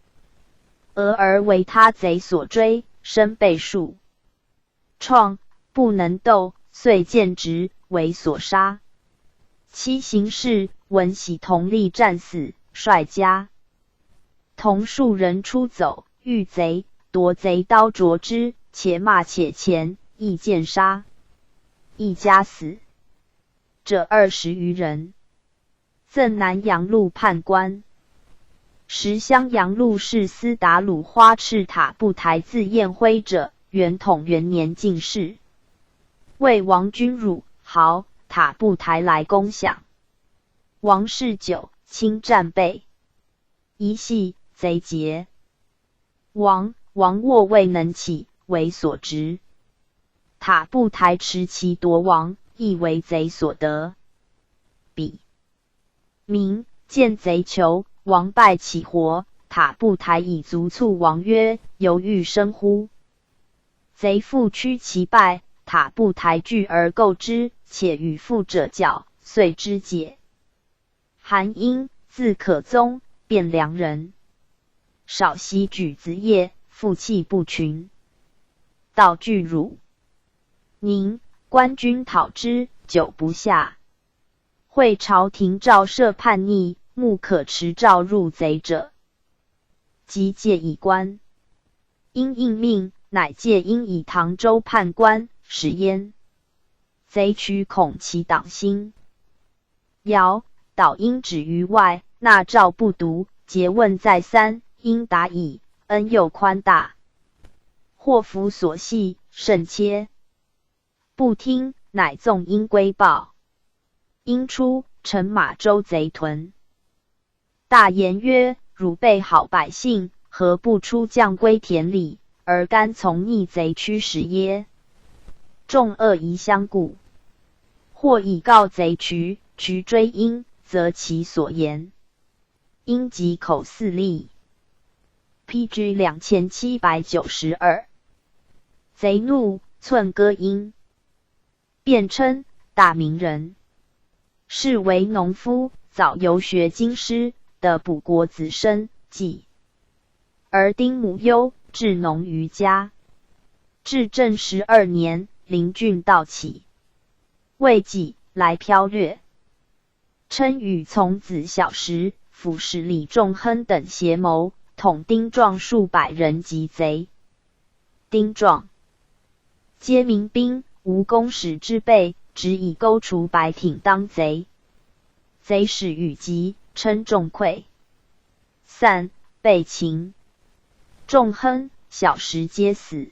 俄而为他贼所追，身被数创，不能斗，遂剑直，为所杀。妻行氏闻喜同力战死，率家同数人出走，遇贼，夺贼刀斫之，且骂且前，亦剑杀，一家死者20余人。赠南阳路判官。时襄阳录事司达鲁花赤塔布台字彦辉者，元统元年进士，魏王君汝豪塔布台来攻饷。王嗜酒，轻战备，一系贼劫。王王卧未能起，为所执。塔布台持其夺王，亦为贼所得。彼明见贼囚。王败起活，塔布台以足促王曰：“犹欲生乎？”贼复屈其败，塔布台惧而构之，且与负者较，遂肢解。韩英，字可宗，汴梁人。少习举子业，负气不群。盗据汝宁，官军讨之，久不下。会朝廷诏赦叛逆，募可持诏入贼者，即借以官。因应命，乃借应以唐州判官，使焉。贼取恐其党心，遥导因止于外，纳诏不读，诘问再三，应答已，恩又宽大。或服所系，甚切。不听，乃纵应归报。应出，乘马周贼屯。大言曰：“汝辈好百姓，何不出将归田里，而甘从逆贼驱使耶？”众恶疑相顾。或以告贼渠，渠追应，责其所言。应即口似立。P.G. 2792。贼怒，寸割应，辩称大名人，是为农夫，早游学京师的补国子生，继而丁母忧，致农于家。至正12年，临郡盗起。未几，来剽掠。称与从子小时、府使李仲亨等协谋，统丁壮数百人及贼。丁壮皆民兵，无弓矢之备，只以钩除白挺当贼。贼使与急，称众溃散，被擒。仲亨、小时皆死。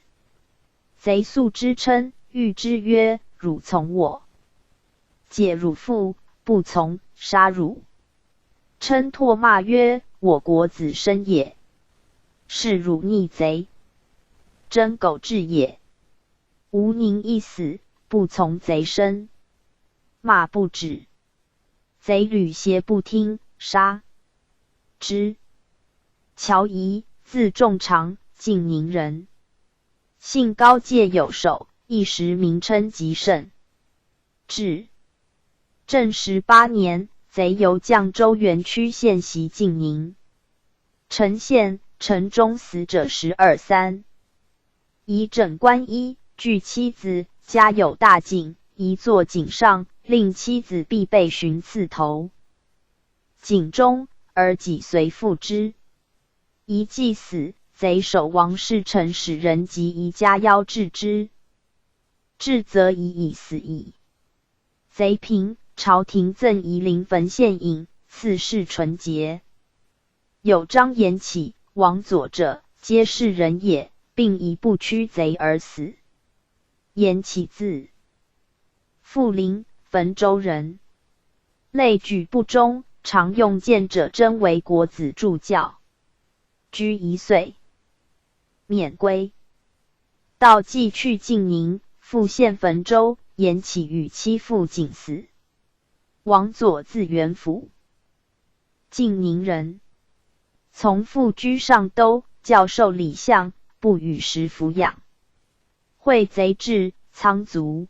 贼素之称，欲之曰：“汝从我。”解汝父，不从，杀汝。称唾骂曰：“我国子生也，是汝逆贼，真狗彘也。吾宁一死，不从贼身。”骂不止。贼屡胁不听，杀之。乔仪，字仲长，晋宁人，性高介有守，一时名称极盛。至正18年，贼由绛州元曲县袭晋宁城县，城中死者十二三。以整官衣，具妻子，家有大井，一坐井上，令妻子必被寻刺头井中，而己随附之。一既死，贼首王世臣使人及一家邀至之，至则已已死矣。贼平，朝廷赠仪临汾县尹，赐谥纯洁。有张延启、王佐者，皆是人也，并以不屈贼而死。延启字富林，汾州人，类举不中，常用谏者征为国子助教。居一岁，免归。盗既去晋宁，复陷汾州，延启与妻父井死。王佐字元辅，晋宁人，从父居上都，教授礼相，不与时抚养。会贼至，仓卒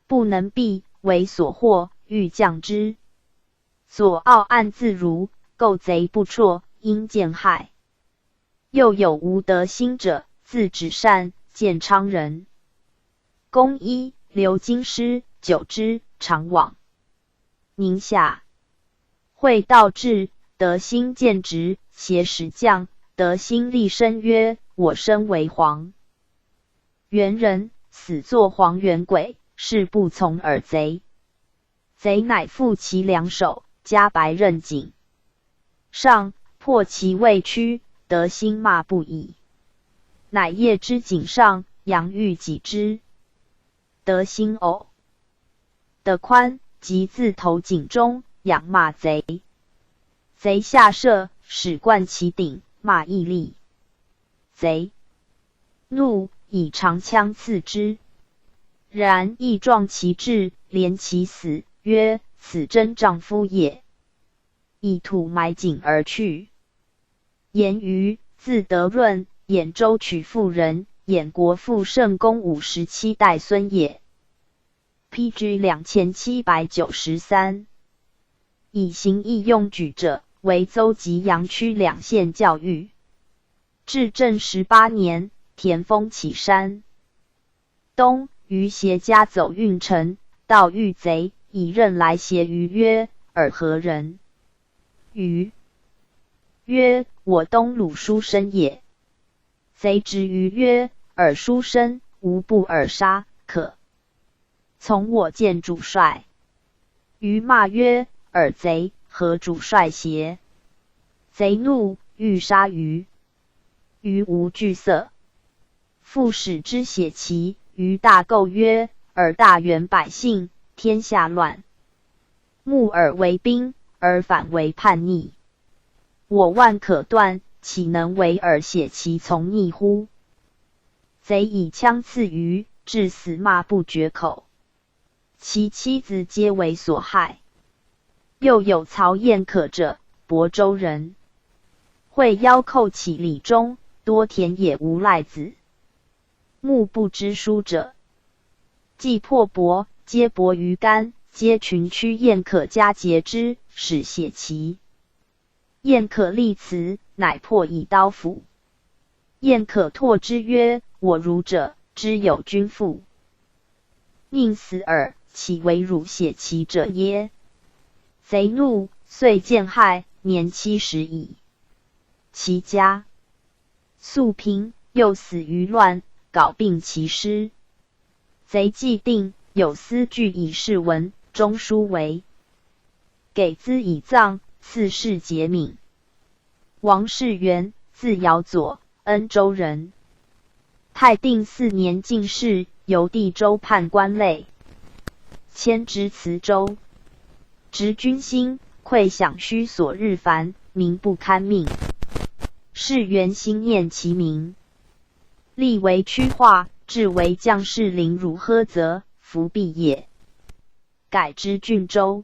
不能避，为所获，欲将之。左傲岸自如，构贼不辍，因见害。又有无德心者，字子善，建昌人，工医，留京师，久之，常往宁夏。会道至，德兴见直，携使将。德兴厉声曰：“我生为黄原人，死作黄原鬼，誓不从尔贼。”贼乃缚其两手，加白刃颈上，破其未屈，德兴骂不已。乃夜之颈上，阳欲己之。德兴呕得宽，即自投井中，仰骂贼。贼下射，始贯其顶，骂亦厉。贼怒，以长枪刺之，然亦壮其志，怜其死，曰：“此真丈夫也。”以土埋井而去。严虞，字德润，兖州曲阜人，兖国复圣公57代孙也。P.G. 2793。以行义用举者，为邹及阳曲两县教谕。至正十八年，田丰起山东，于携家走运城，盗遇贼，以刃来胁于曰：“尔何人？”于曰：“我东鲁书生也。”贼执于曰：“尔书生，吾不尔杀，可从我见主帅。”于骂曰：“尔贼，何主帅邪？”贼怒，欲杀于。于无惧色。复使之血旗，于大构曰：“尔大原百姓，天下乱，慕尔为兵，而反为叛逆。我万可断，岂能为尔血旗从逆乎？”贼以枪刺于，至死骂不绝口。其妻子皆为所害。又有曹彦可者，亳州人，会腰寇起李中，多田野无赖子，目不知书者，既破帛，皆帛鱼干，皆群驱彦可家截之，使血旗。彦可立辞，乃破以刀斧。彦可唾之曰：“我儒者，知有君父，宁死耳，岂为汝血旗者耶？”贼怒，遂见害，年70矣。其家素贫，又死于乱，缟并其尸。贼既定，有司具以事文，中书为给资以葬，赐谥节敏。王世元，字尧佐，恩州人。泰定四年进士，由地州判官类，迁知磁州。执军兴，馈饷需所日繁，民不堪命。世元心念其名，立为区划，至为将士凌辱呵责，弗必也。改知郡州，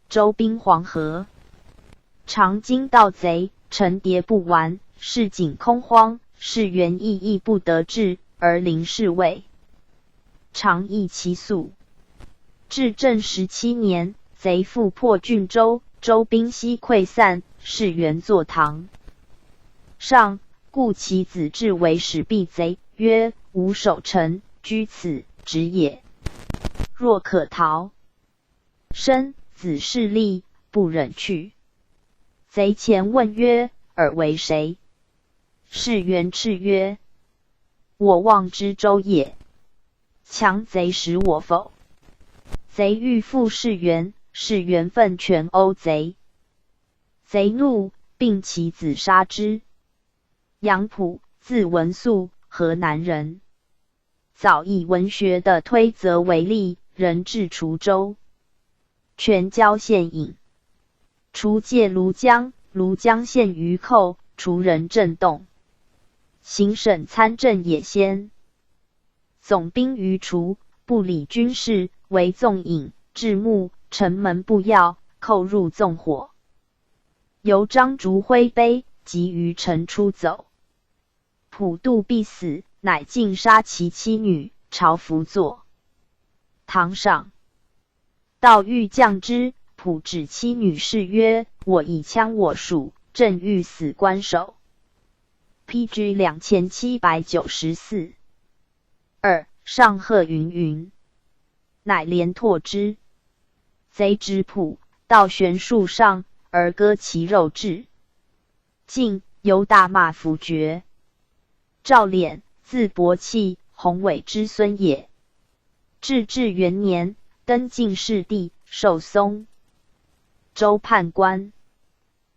州兵黄河，常经盗贼，城叠不完，市井空荒。世元亦亦不得志，而临侍卫常议其诉。至正17年，贼复破郡州，州兵悉溃散，世元坐堂上，故其子至为使避贼，曰：“吾守城居此，直也。若可逃生，子势力不忍去。”贼前问曰：“尔为谁？”世元叱曰：“我望之州也。强贼使我否？”贼欲复世元，世元奋拳殴贼，贼怒，并其子杀之。杨溥，字文肃，河南人。早以文学的推责为例，人至滁州，全椒县尹。除界庐江，庐江县于寇，滁人震动。行省参政也先。总兵于滁，不理军事，为纵饮，至暮，城门不要，寇入纵火。由张竹挥杯，急于城出走。普渡必死，乃尽杀其妻女，朝服坐。堂上，盗欲将之，普指妻女誓曰：“我以枪我属，正欲死关守。” P.G. 2794。二上贺云云，乃连唾之。贼执普到悬树上，而割其肉至尽，犹大骂弗绝。赵敛，字伯器，宏伟之孙也。至治元年，登进士第，授松州判官，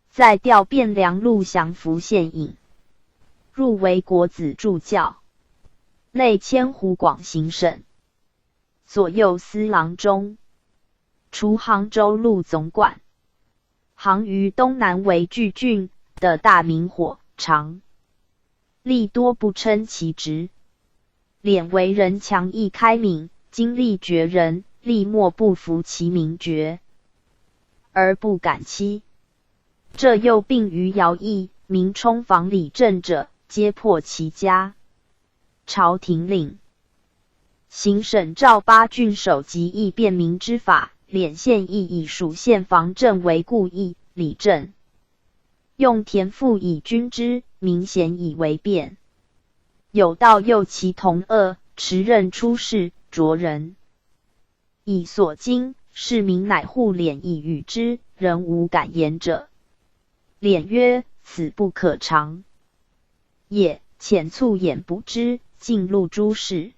再调汴梁路降福县尹。入为国子助教，累迁湖广行省左右司郎中，除杭州路总管。杭于东南为巨郡的大明火长，吏多不称其职。敛为人强毅开明，精力绝人，吏莫不服其名爵，而不敢欺。这又并于徭役，明充房里正者，皆破其家。朝廷令行省诏八郡守及议便民之法，敛献议以属县防政为故意，李政用田赋以均之，民咸以为便。有道诱其同恶，持刃出仕，斫人以所经，士民乃护敛以与之，人无敢言者。敛曰：“此不可长也。”遣促掩捕之，进入诸事。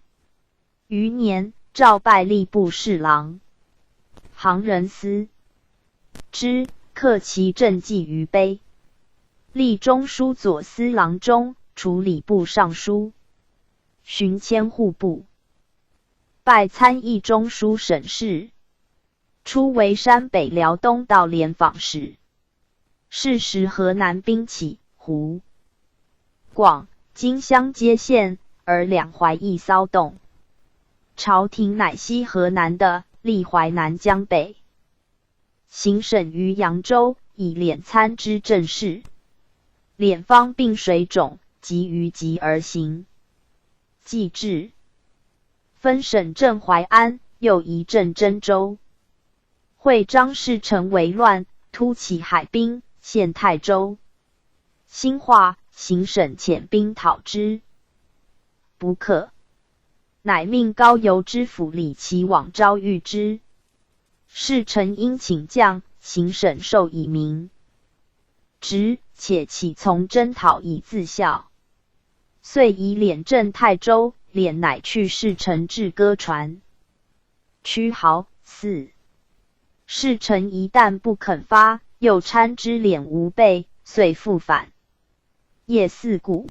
余年，诏拜吏部侍郎。行人思之，刻其政绩于碑。历中书左司郎中，署礼部尚书，巡签户部，拜参议中书省事。初为山北辽东道廉访使。是时河南兵起，湖广、荆襄皆陷，而两淮亦骚动。朝廷乃西河南的，立淮南江北行省于扬州，以敛参知政事。敛方病水肿，急于疾而行。既至，分省镇淮安，又移镇真州。会张士诚为乱，突起海滨，陷泰州。兴化行省遣兵讨之，不克，乃命高邮知府李琦往招谕之。士诚因请降，行省授以民职，且乞从征讨以自效。遂以敛镇泰州，敛乃去士诚至歌船，屈豪四。士诚一旦不肯发，又参知敛无备，遂复返。夜四鼓，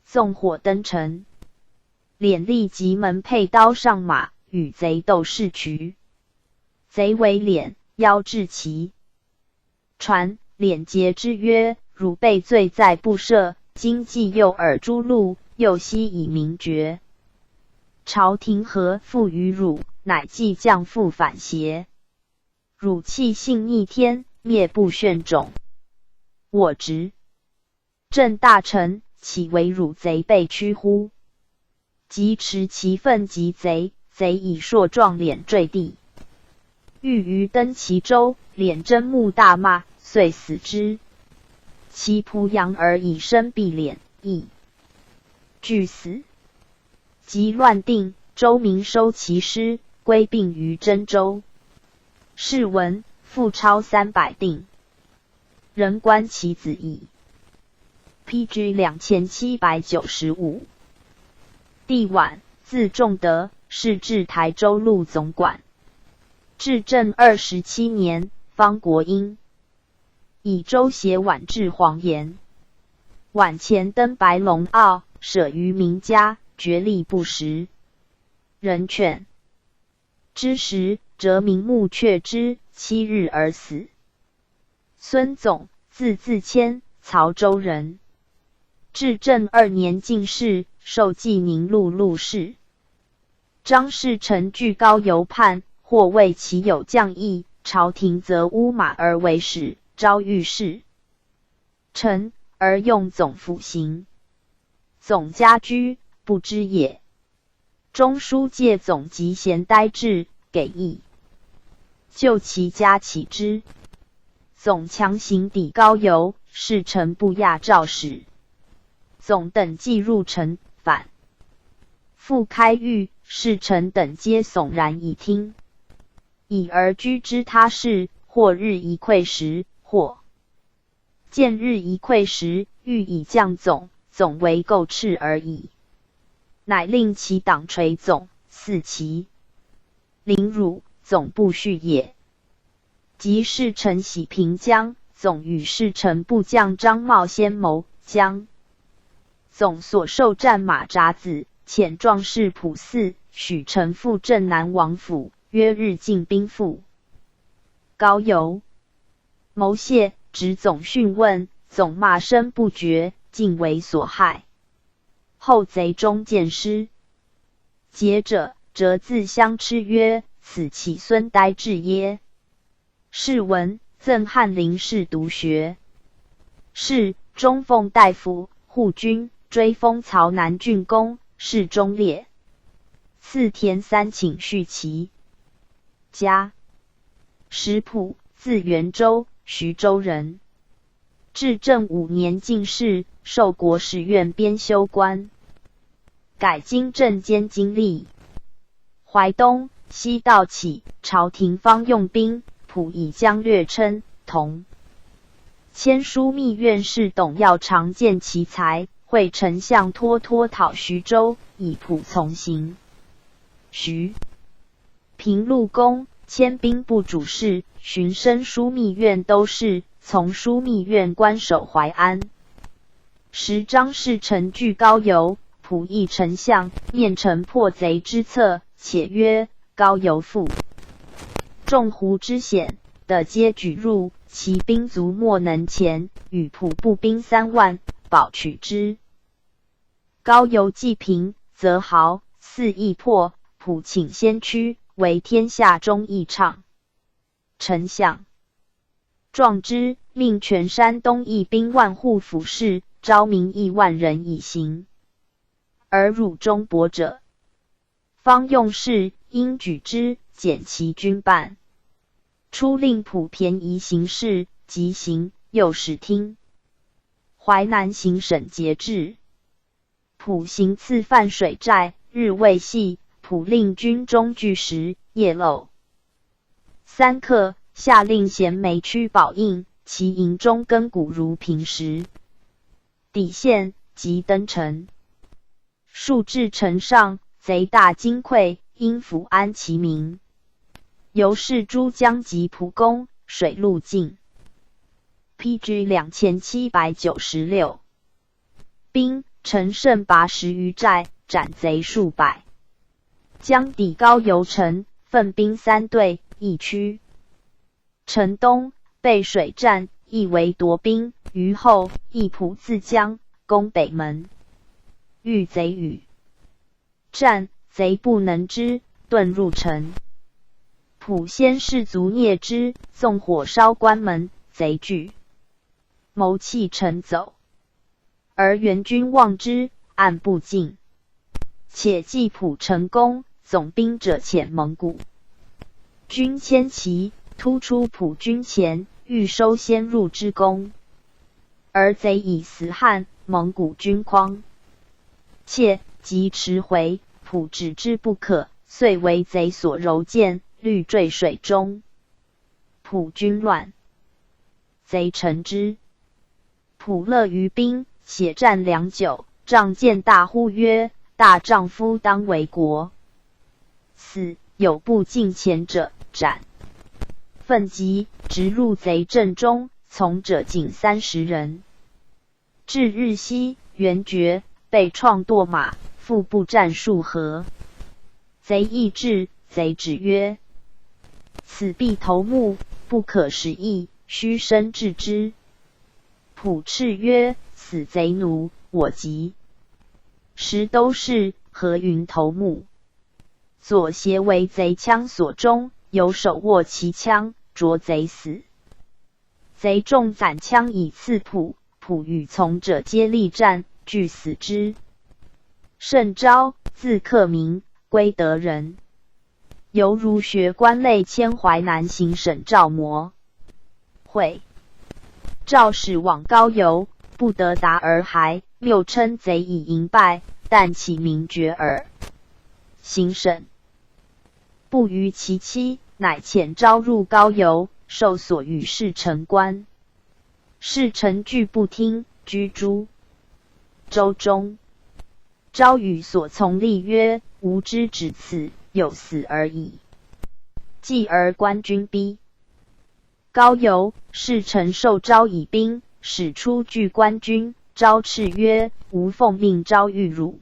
纵火登城。敛立即门佩刀上马，与贼斗市渠。贼围敛，邀至其船，敛诘之曰：“汝辈罪在不赦，今既诱饵诸路，又悉以民决。朝廷何负于汝？乃既将复反邪？汝弃信逆天，灭部炫种。我执政大臣，岂为汝贼辈屈乎？”即持其奋击贼，贼以槊撞敛坠地。欲于登其舟，敛睁目大骂，遂死之。其仆杨而以身蔽敛，亦俱死。及乱定，州民收其尸，归并于真州。是闻复钞300锭，人观其子矣。P.G. 2795。帝婉，字仲德，仕至台州路总管。至正27年，方国英以州协宛至黄岩。宛前登白龙坳，舍于民家，厥力不食。人劝之时，辄明目却之，7日而死。孙总，字自谦，曹州人。至正2年进士，授济宁路录事。张士诚据高邮叛，或谓其有将意，朝廷则乌马而为使，招谕士诚，而用总辅行。总家居，不知也。中书戒总极贤呆滞，给意就其家起之。总强行抵高邮，士诚不亚诏使。总等既入城，反复开狱，士诚等皆悚然以听。已而居之他事，或日一馈食，或见日一馈食，欲以降总，总为构斥而已。乃令其党垂总，肆其凌辱，总不恤也。及士诚徙平江，总与士诚部将张茂先谋，将总所授战马札子，遣壮士卜嗣、许成赴镇南王府，约日进兵赴高邮。谋谢，执总讯问，总骂声不绝，尽为所害。后贼中见尸，诘者，辄自相嗤曰：“此岂孙呆滞耶？”谥文，赠翰林侍读学士、中奉大夫、护军，追封曹南郡公，谥忠烈。赐田3顷，恤其家。时溥，字元周，徐州人。至正五年进士，授国史院编修官，改经正兼经历。淮东西道起，朝廷方用兵，溥以将略称同。签枢密院事董耀常见其才，会丞相脱脱讨徐州，以溥从行。徐平陆公，迁兵部主事，巡升枢密院都事，从枢密院官守淮安。时张士诚据高邮，溥诣丞相，面陈破贼之策，且曰：高邮复众湖之险的皆举入，其兵卒莫能前，与溥步兵3万，保取之。高邮既平，则豪四亦破，溥请先驱，为天下忠义畅。丞相壮之，命全山东义兵万户府事，招民亿万人以行。而汝中伯者，方用事，应举之，减其军半。初令溥便宜行事，即行，又使听。淮南行省节制。溥行刺犯水寨，日未夕，溥令军中聚食，夜漏3刻，下令衔枚驱宝印，其营中更鼓如平时。底线即登城，数至城上，贼大惊溃，因抚安其民。由是诸江及蒲公水陆尽。P.G. 2796兵乘胜拔10余寨，斩贼数百。将抵高邮城，分兵三队，一驱。城东背水战，亦为夺兵。于后，易溥自将攻北门，遇贼与战，贼不能知，遁入城。溥先士卒蹑之，纵火烧关门，贼惧，谋弃城走。而援军望之，按不进。且计溥成功，总兵者遣蒙古军千骑突出溥军前，欲收先入之功。而贼以死汉蒙古军诓，窃即驰回，溥止之不可，遂为贼所蹂躏，屡坠水中。溥军乱，贼乘之。溥乐于兵，血战良久，仗剑大呼曰：“大丈夫当为国死，有不近前者，斩！”奋急，直入贼阵中，从者仅30人。至日西，援绝，被创堕马，腹部战数合。贼亦至，贼止曰：“此必头目，不可食役，须生治之。”溥叱曰：“死贼奴，我急。时都是何云头目，左胁为贼枪所中，有手握其枪，着贼死。贼众攒枪以刺溥，溥与从者皆力战，俱死之。盛昭，字克明，归德人。由儒学官类迁淮南行省赵模会。赵使往高邮，不得达而还，谬称贼以迎败，但其名绝耳。行省不于其妻，乃遣昭入高邮，受所与侍臣官。侍臣拒不听，居诸州中。昭与所从吏曰：“吾知止此，有死而已。”继而官军逼高邮，侍臣受昭以兵，使出拒官军。昭叱曰：“吾奉命招谕汝，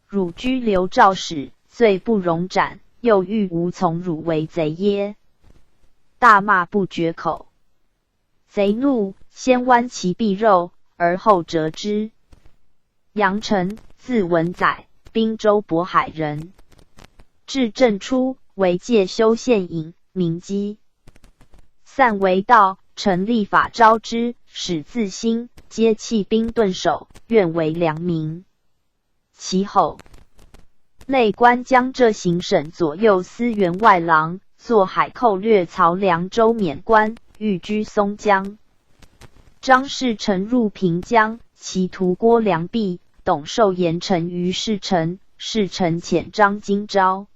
汝拘留赵使，罪不容斩，又欲吾从汝为贼耶？”大骂不绝口。贼怒，先剜其臂肉，而后折之。杨成，字文载，滨州渤海人。至正初，为介休县尹，名基。散为道，成立法招之，使自新，皆弃兵顿守，愿为良民。其后，累官江浙行省左右司员外郎，坐海寇掠曹凉州免官，寓居松江。张士诚入平江，其徒郭良弼、董寿言臣于士诚，士诚遣张京招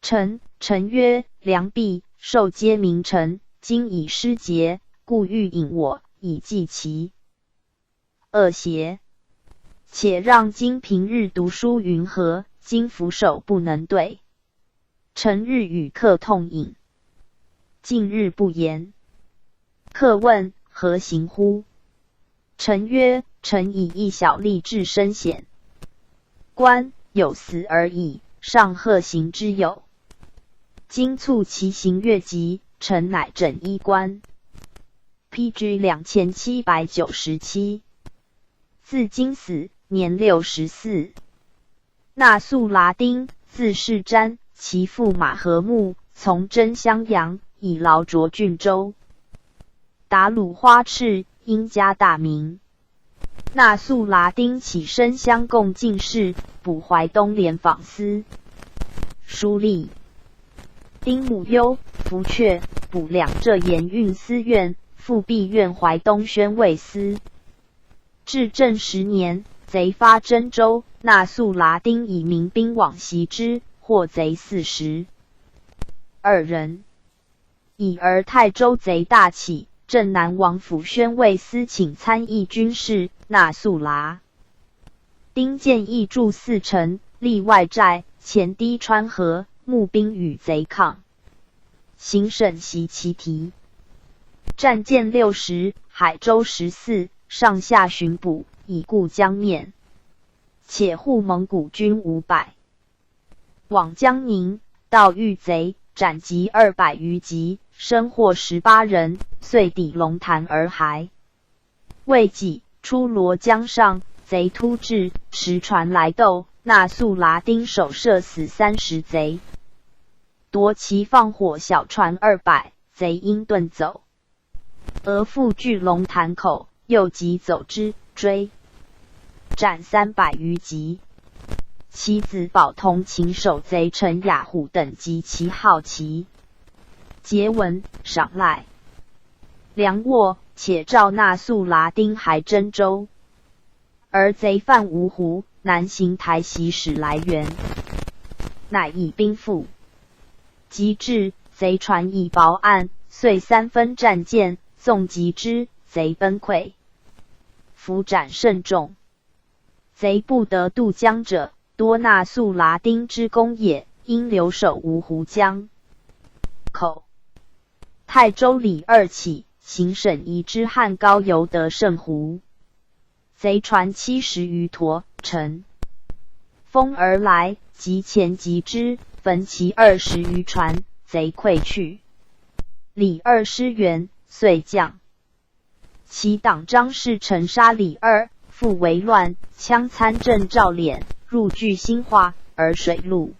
臣，臣曰：“良弼、寿皆名臣，今已失节，故欲引我以济其恶邪？且让今平日读书云何？今俯首不能对。”臣日与客痛饮，竟日不言。客问何行乎？臣曰：“臣以一小利置身险关，有死而已，尚何行之有？”今促其行越急，臣乃整衣冠。P.G. 2797，自今死，年64。纳速拉丁，字士瞻。其父马和睦，从征襄阳，以劳卓郡州。达鲁花赤，因加大名。纳速拉丁起身襄贡进士，补淮东廉访司。书吏丁母忧，福阙，补两浙盐运司院，复辟院淮东宣慰司。至正10年，贼发真州，纳速拉丁以民兵往袭之。获贼42人，已而泰州贼大起，镇南王府宣慰司请参议军事。纳速拉丁建议筑四城，立外寨，前堤川河，募兵与贼抗。行省袭其堤，战舰60，海舟14，上下巡捕，以固江面。且护蒙古军500。往江宁，盗遇贼，斩击200余级，生获18人，遂抵龙潭而还。未几，出罗江上，贼突至，持船来斗，纳速拉丁手射死30贼，夺其放火小船200，贼因遁走。而复据龙潭口，又急走之，追斩300余级。其子宝同擒守贼陈雅虎等及其号旗，结文赏赖梁沃，且召纳速拉丁还真州，而贼犯芜湖，南行台檄使来援，乃以兵赴。及至，贼船已薄岸，遂三分战舰，纵击之，贼崩溃，俘斩甚众。贼不得渡江者，多纳速拉丁之功也，因留守芜湖江口。泰州李二起，行省宜之汉高邮得胜湖，贼船70余坨，乘风而来，及前击之，焚其20余船，贼溃去。李二失援，遂降。其党张士诚杀李二，复为乱，羌参政赵敛入据兴化，而水陆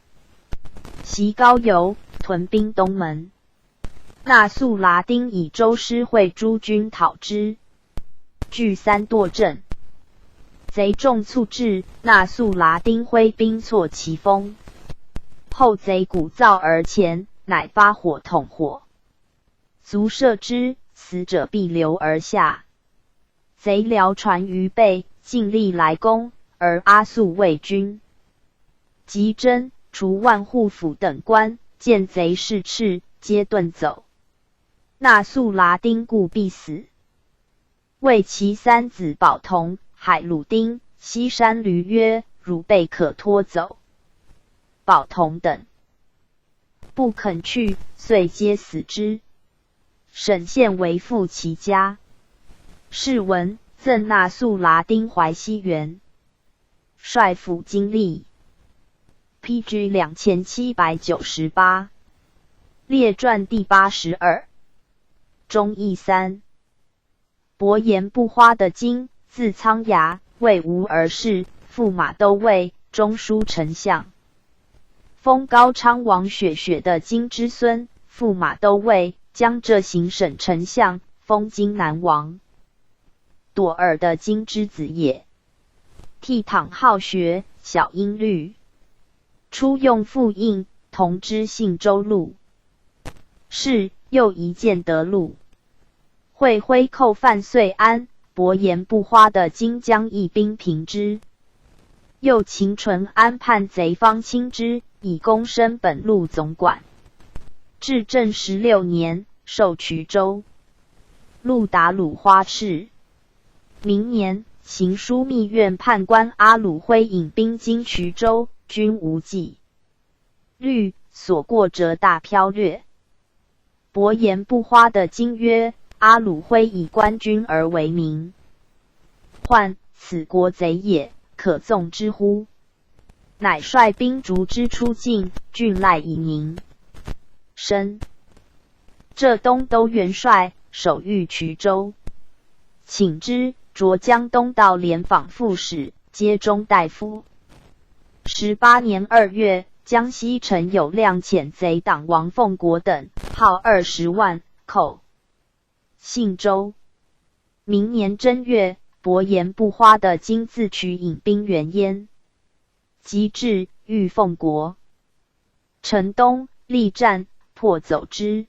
袭高邮，屯兵东门。纳速拉丁以舟师会诸军讨之，据三垛镇，贼众簇至，纳速拉丁挥兵挫其锋。后贼鼓噪而前，乃发火筒火，卒射之，死者必流而下。贼僚船于备，尽力来攻。而阿速卫军及征除万户府等官，见贼势炽，皆遁走。纳速拉丁故必死。谓其三子宝同、海鲁丁、西山驴曰：“汝辈可脱走。”宝同等不肯去，遂皆死之。沈宪为父其家。谥文，赠纳速拉丁淮西元。帅府经历，P.G. 2798，列传第82，忠义三，伯颜不花的金，字苍崖，魏吴而氏，驸马都尉，中书丞相，封高昌王雪雪的金之孙，驸马都尉，江浙行省丞相，封荆南王，朵尔的金之子也。倜傥好学，晓音律，初用复印，同知信州路。是又一见得路。会辉寇犯遂安，伯颜不花的金将一兵平之。又秦淳安叛贼方清之，以功升本路总管。至正十六年，授衢州路达鲁花赤。明年，行枢密院判官阿鲁辉引兵经衢州，军无纪律，所过者大剽掠。伯颜不花的金曰：“阿鲁辉以官军而为民，患此国贼也，可纵之乎？”乃率兵逐之出境，郡赖以宁。升浙东都元帅，守御衢州，请之，擢江东道廉访副使，接中大夫。18年2月，江西陈友谅遣贼党王凤国等，号20万，寇信州。明年正月，伯颜不花的金自取引兵援燕，及至遇凤国城东，力战破走之。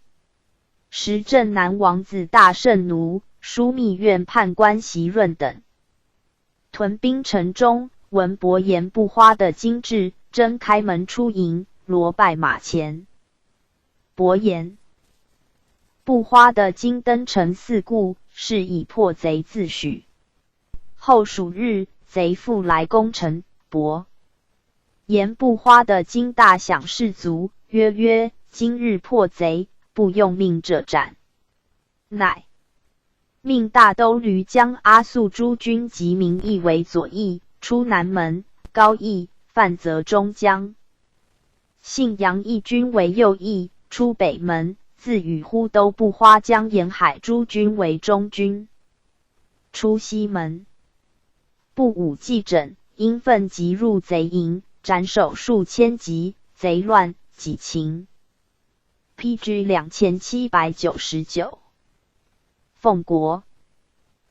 时镇南王子大圣奴、枢密院判官席润等屯兵城中，闻伯颜不花的金至，争开门出迎，罗拜马前。伯颜不花的金登城四顾，是以破贼自诩。后数日，贼复来攻城，伯颜不花的金大享士卒，曰：“曰今日破贼，不用命者斩。”乃命大都闾将阿速诸军及民役为左翼，出南门；高邑、范泽中将信阳义军为右翼，出北门；自与忽都不花将沿海诸军为中军，出西门。步武骑整，因奋急入贼营，斩首数千级，贼乱，几擒。P.G. 2799。奉国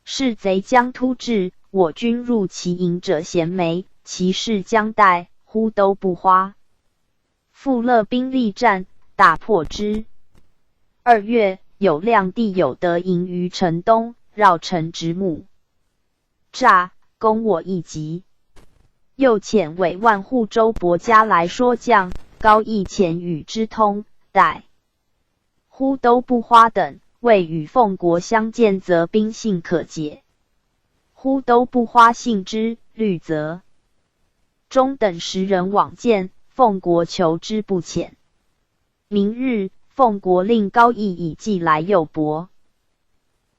是贼将突至，我军入其营者衔枚，其士将殆，忽都不花。复勒兵力战，大破之。2月，友谅弟有德营于城东，绕城植木栅，攻我一级。又遣韦万户周伯家来说将，高义遣与之通，待忽都不花等。未与奉国相见，则兵信可解。忽都不花信之，虑则中等10人往见奉国，求之不遣。明日，奉国令高义以计来诱伯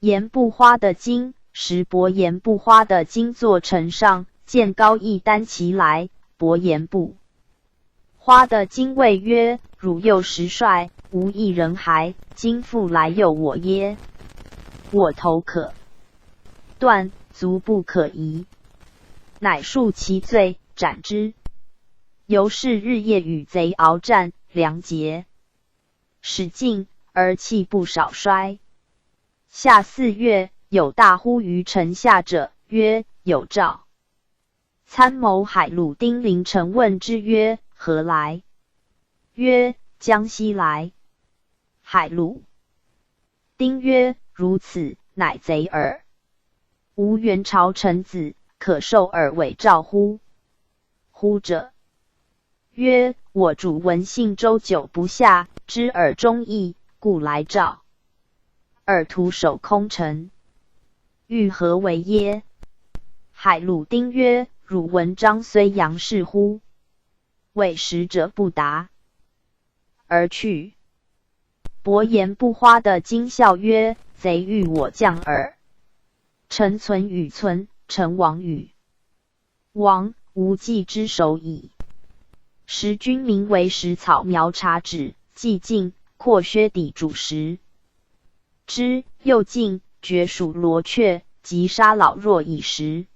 颜不花的金，时伯颜不花的金坐城上，见高义单骑来，伯颜不花的金谓曰：“汝诱十帅，无一人还，今复来诱我耶？我头可断，足不可移。”乃恕其罪，斩之。由是日夜与贼鏖战，粮竭始尽，而气不少衰。夏4月，有大呼于城下者，曰：“有诏。”参谋海鲁丁临城问之曰：“何来？”曰：“江西来。”海鲁丁曰：“如此，乃贼耳。吾元朝臣子，可受尔伪诏乎？”呼者曰：“我主闻信州久不下，知尔忠义，故来召。尔徒守空城，欲何为耶？”海鲁丁曰：“汝闻张睢阳事乎？”伪使者不答，而去。伯颜不花的金笑曰：“贼欲我将耳。臣存与存，臣亡与亡，无计之首矣。”时军民为食草苗茶纸，既尽，阔靴底煮食之，又尽，掘鼠罗雀，及杀老弱以食。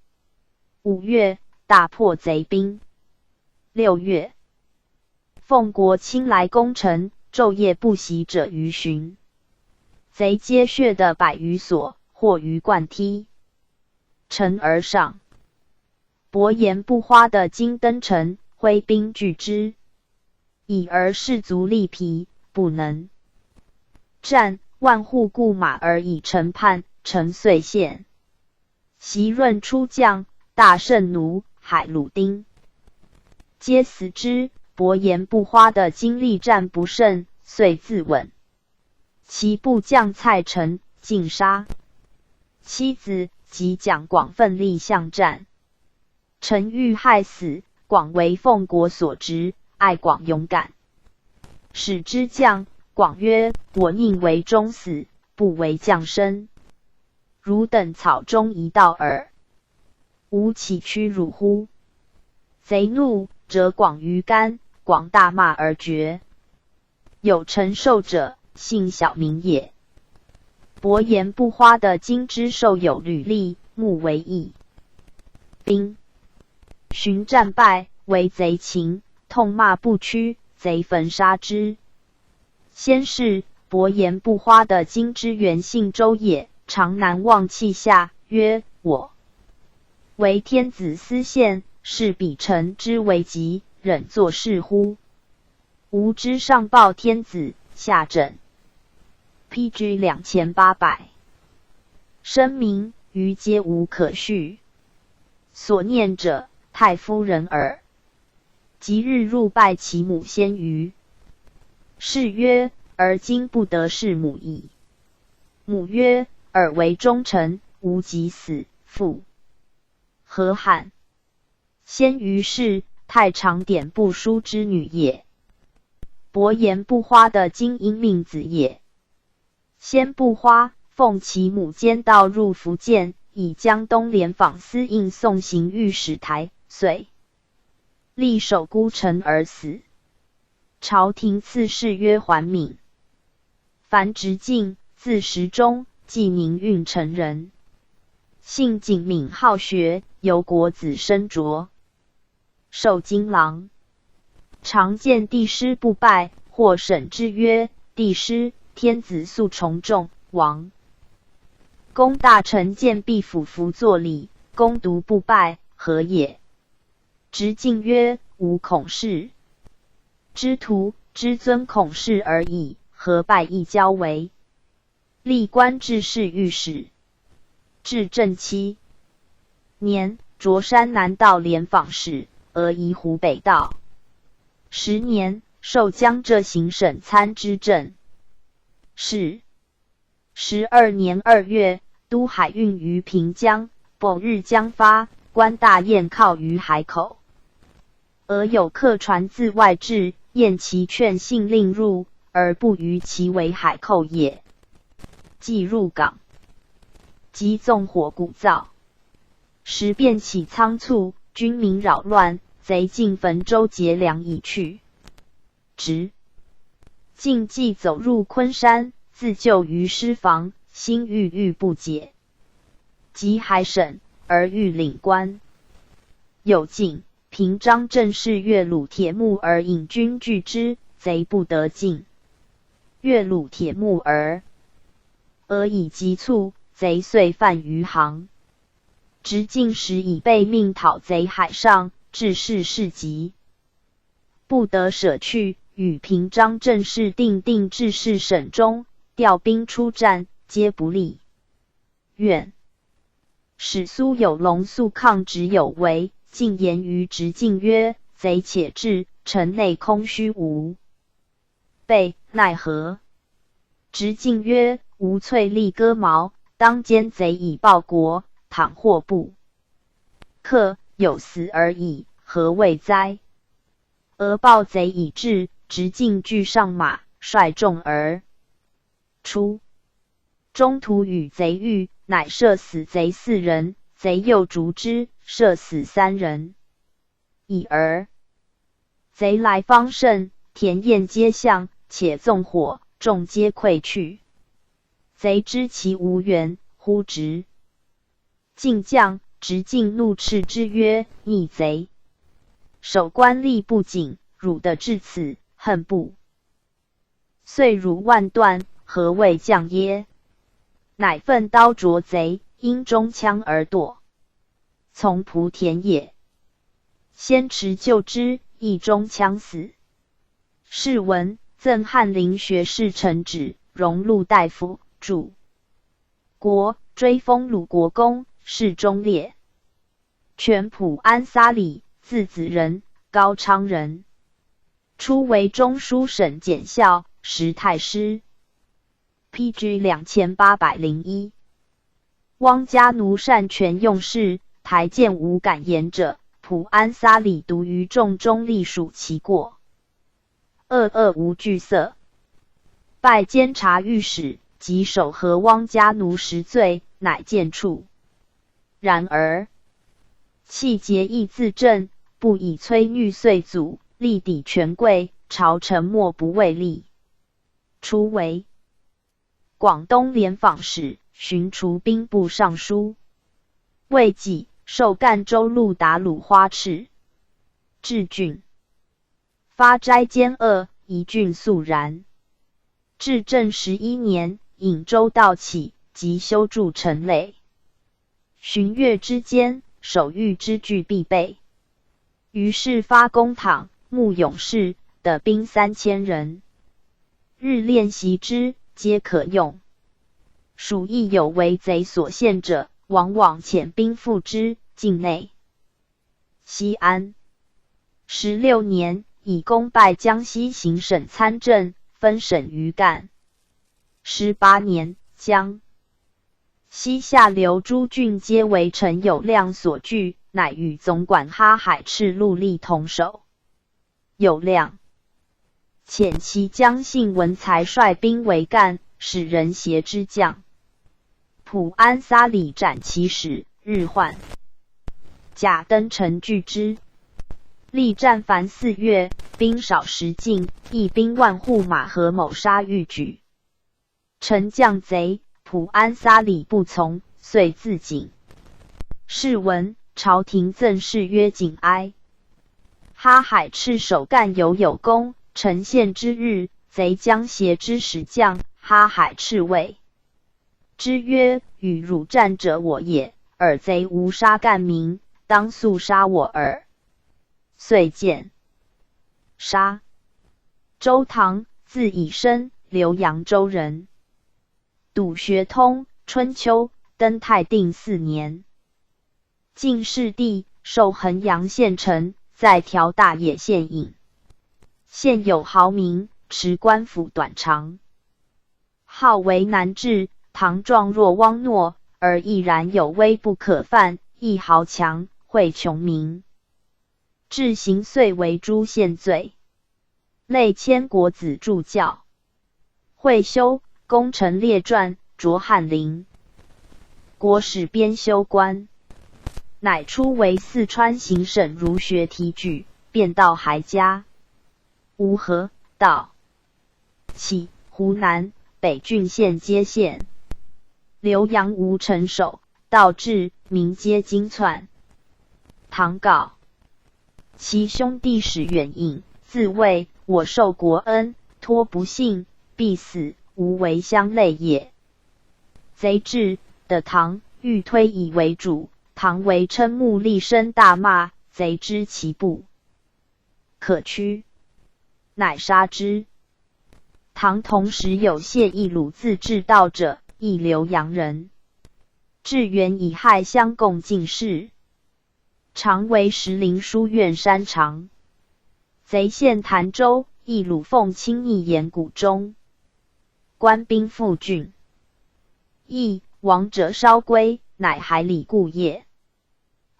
5月，大破贼兵。6月，奉国亲来攻城，昼夜不息者逾旬。贼皆穴的百余所，或鱼贯梯城而上。伯颜不花的金登城，挥兵拒之，已而士卒力疲，不能。战，万户雇马而以成叛，城遂陷。袭润出将，大胜奴、海鲁丁，皆死之。伯颜不花的经历战不胜，遂自刎。其部将蔡成尽杀。妻子及蒋广奋力向战，陈遇害死。广为奉国所执，爱广勇敢，使之将。广曰：“我宁为忠死，不为将生。汝等草中一道耳，吾岂屈辱乎？”贼怒，折广于竿，广大骂而绝。有陈寿者，姓小名也。伯颜不花的金之寿有履历，目为义兵。寻战败，为贼擒，痛骂不屈，贼焚杀之。先是，伯颜不花的金之原姓周也，常难忘泣下，曰：“我为天子司宪，是彼臣之为急，忍作是乎？”吾之上报天子，下枕。P.G. 2800。声明余皆无可叙。所念者，太夫人耳。即日入拜其母先于。是曰：“而今不得事母矣。”母曰：“尔为忠臣，吾即死，复何憾？”先于是，太常典簿书之女也。伯颜不花的精英命子也。先不花奉其母监道入福建，以江东廉访司应送行御史台，遂力守孤城而死。朝廷赐谥曰桓敏。樊直敬，字时中，济宁郓城人。性谨敏好学，由国子生擢，授金郎。常见帝师不拜，或审之曰：“帝师，天子素崇重，王公大臣见必俯伏作礼，公独不拜，何也？”直敬曰：“吾孔氏之徒，知尊孔氏而已，何拜亦交为？”历官致仕御史。至正7年，擢山南道廉访使，俄移湖北道。10年，授江浙行省参知政事。12年2月，都海运于平江，某日将发，观大堰靠于海口。俄有客船自外至，验其劝信令入，而不于其为海寇也。既入港，即纵火鼓噪，时变起仓促，军民扰乱，贼尽焚舟劫粮以去。直径既走入昆山，自救于师房，心郁郁不解。及海省，而欲领官。有景平章政事越鲁铁木儿引军拒之，贼不得进。越鲁铁木儿，俄以急促，贼遂犯余杭。直径时已被命讨贼海上，致事事急，不得舍去。与平章政事定定致事省中，调兵出战，皆不利。远使苏有龙素抗直有为，进言于直径曰：“贼且至，城内空虚无备，奈何？”直径曰：“吾淬力戈矛，当歼贼以报国。倘或不克，有死而已，何谓哉？”俄报贼已至，直径俱上马，率众而出。中途与贼遇，乃射死贼四人，贼又逐之，射死三人。已而贼来方甚，田堰皆向，且纵火，众皆溃去。贼知其无援，呼直径将，直径怒斥之曰：“逆贼！守官吏不谨，辱得至此，恨不碎汝万段，何谓将耶？”乃奋刀斫贼，因中枪而堕，从莆田也。先驰救之，亦中枪死。谥文，赠翰林学士承旨，荣禄大夫，柱国，追封鲁国公，谥忠烈。权普安撒里，字子仁，高昌人。初为中书省检校，时太师。P.G. 2801。汪家奴擅权用事，台谏无敢言者，普安撒里独于众中力数其过，恶恶无惧色。拜监察御史，及守核汪家奴十罪，乃见处。然而气节亦自正，不以摧虐岁祖，力抵权贵，朝臣莫不畏立。初为广东廉访使，寻除兵部尚书。未几，授赣州路达鲁花赤。至郡，发斋奸恶，一郡肃然。至正11年，颍州盗起，即修筑城垒。旬月之间，守御之具必备。于是发公帑，募勇士的兵3000人，日练习之，皆可用。属亦有为贼所陷者，往往遣兵赴之。境内。西安16年，以功拜江西行省参政，分省余干。18年，江西下流诸郡皆为陈友谅所据，乃与总管哈海赤陆力同守。友谅遣其将信文才率兵围赣，使人协之将。普安撒里斩其使，日涣。贾登城拒之。力战凡4月，兵少食尽，义兵万户马合谋杀欲举。臣将贼，普安撒里不从，遂自尽。是闻，朝廷赠谥曰景哀。哈海赤守赣犹有功，城陷之日，贼将挟之使将，哈海赤谓之曰：“与汝战者我也，尔贼无杀赣民，当速杀我耳。”遂见杀。周唐，字以升，浏阳州人。笃学通，春秋，登泰定四年，进士第，授衡阳县丞。在条大冶县尹，县有豪民，持官府短长，号为难治。唐状若汪诺，而毅然有威不可犯，亦豪强，惠穷民。至行遂为诸县罪，累迁国子助教。会修功臣列传，擢翰林，国史编修官。乃初为四川行省儒学提举，便到还家。吴河道起，湖南北郡县接县。浏阳吴城守，道至，民皆惊窜。唐诰，其兄弟史远隐，自谓我受国恩，托不幸，必死，无为相类也。贼至的唐，欲推以为主。唐为瞠目厉声大骂，贼知其不可屈，乃杀之。唐同时有谢义鲁自治道者，亦浏阳人。至元乙亥乡贡进士，常为石林书院山长。贼陷潭州，义鲁奉亲匿岩谷中，官兵复郡。义亡者稍归，乃还里故业。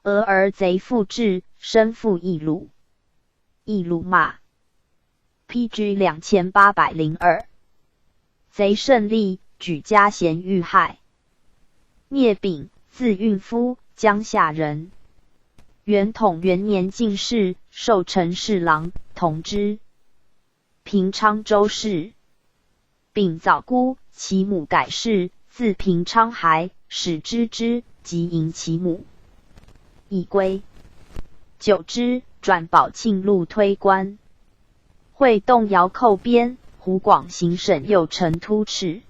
俄而贼复至，身负义鲁。义鲁马。P.G. 2802。贼胜利，举家咸遇害。聂炳，字运夫，江夏人。元统元年进士，授承事郎、同知。平昌州事。炳早孤，其母改氏，自平昌还，始知之，即迎其母。以归。久之，转宝庆路推官。会动摇寇边，湖广行省右丞突赤，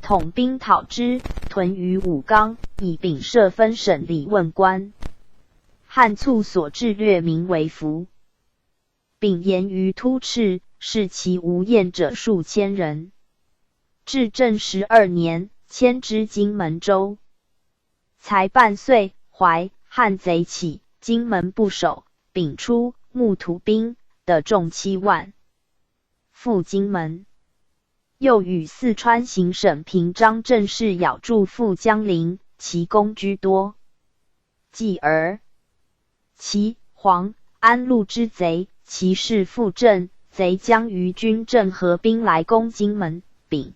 统兵讨之，屯于武冈，以丙设分省理问官。汉促所至略名为服。丙言于突赤，视其无厌者数千人。至正十二年，迁知荆门州。才半岁，淮汉贼起，荆门不守，丙出，募土兵，得众7万，赴荆门。又与四川行省平章政事杳助赴江陵，其功居多。继而，齐、黄、安陆之贼，其势复振，贼将于军政合兵来攻荆门，丙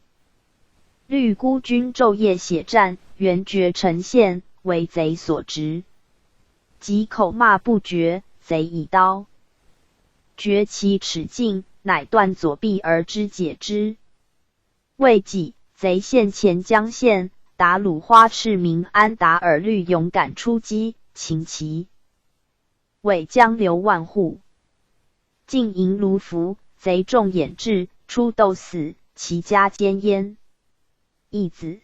律孤军昼夜血战，援绝城陷，为贼所执。及口骂不绝，贼以刀决其齿尽，乃断左臂而肢解之。未几，贼陷潜江县，达鲁花赤名安达尔律勇敢出击，擒其尾将刘万户，进营卢伏，贼众掩至，出斗死，其家皆焉。义子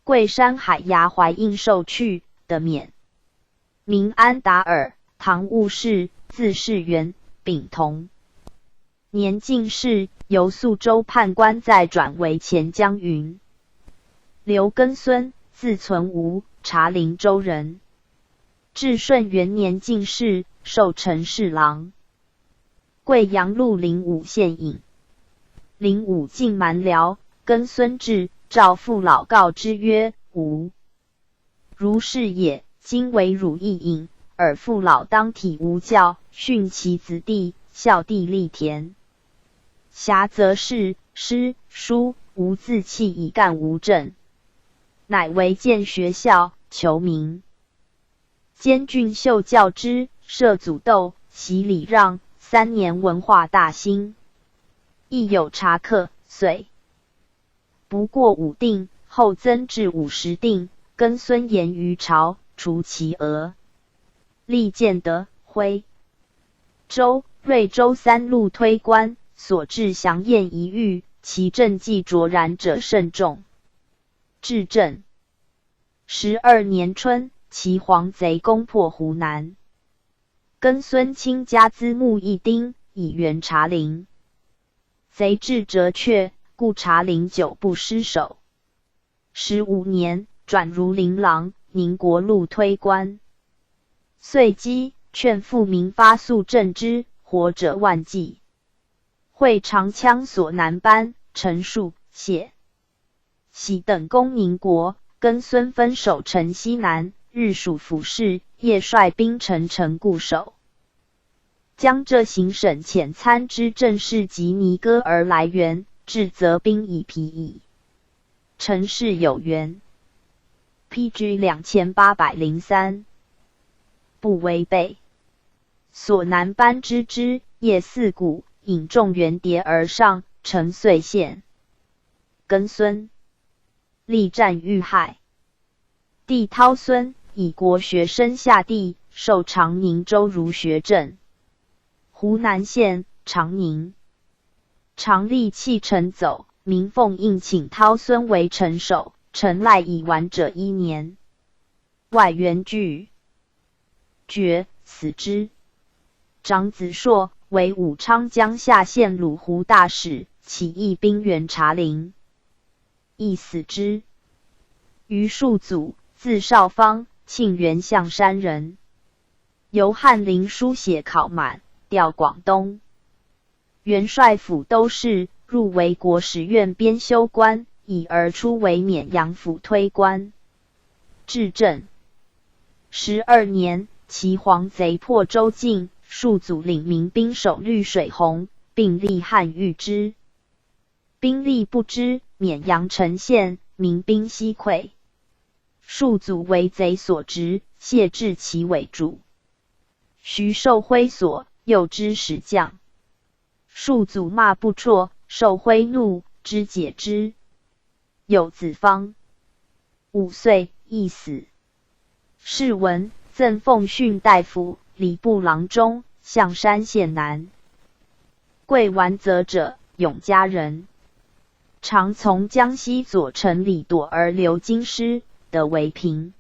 桂山海衙怀应受去的免，名安达尔，唐务氏，字士元，丙同年进士，由宿州判官再转为潜江云。刘根孙，字存吾，茶陵州人。至顺元年进士，授承事郎。贵阳路灵武县尹。灵武进蛮辽，根孙至，召父老告之曰：“吾如是也，今为汝一尹，尔父老当体吾教，训其子弟，孝地力田。暇则仕诗书，吾自弃以干吾政。”乃为建学校，求名。兼俊秀教之，设祖斗，习礼让，3年文化大兴。亦有茶课，岁不过五锭，后增至50锭。根孙言于朝，除其额。历建德、徽州、瑞州三路推官，所至降燕一域，其政绩卓然者甚众。至正十二年春，岐黄贼攻破湖南，根孙亲家资募一丁，以援茶陵。贼至折却，故茶陵久不失守。15年，转儒林郎、宁国路推官。遂饥，劝富民发粟赈之，活者万计。会长枪索南班、陈述、谢喜等攻宁国，根孙分守城西南，日属府事，夜率兵城城固守。江浙行省遣参知政事及尼哥而来援，至则兵已疲矣。陈氏有缘。P.G. 2803，不违背。所南班知之，夜四鼓，引众援叠而上，城遂陷。根孙力战遇害。弟涛孙以国学生下第，授长宁州儒学正。湖南县长宁，常立弃城走，民奉应请涛孙为城守，城赖以完者一年。外援拒绝，死之。长子硕为武昌江夏县鲁湖大使，起义兵援茶陵，亦死之。余庶祖，字少方，庆元象山人，由翰林书写考满，调广东元帅府都事，入为国史院编修官，已而出为沔阳府推官。至正十二年，岐黄贼破州境，庶祖领民兵守绿水洪，并立汉御之。兵力不支，沔阳城陷，民兵西溃。庶祖为贼所执，谢至其为主。徐寿辉所诱之使将，庶祖骂不辍，寿辉怒，肢解之。有子方，5岁，亦死。谥文，赠奉训大夫、礼部郎中、象山县男。贵完泽者，永嘉人。常从江西左丞李铎而留京师，得为平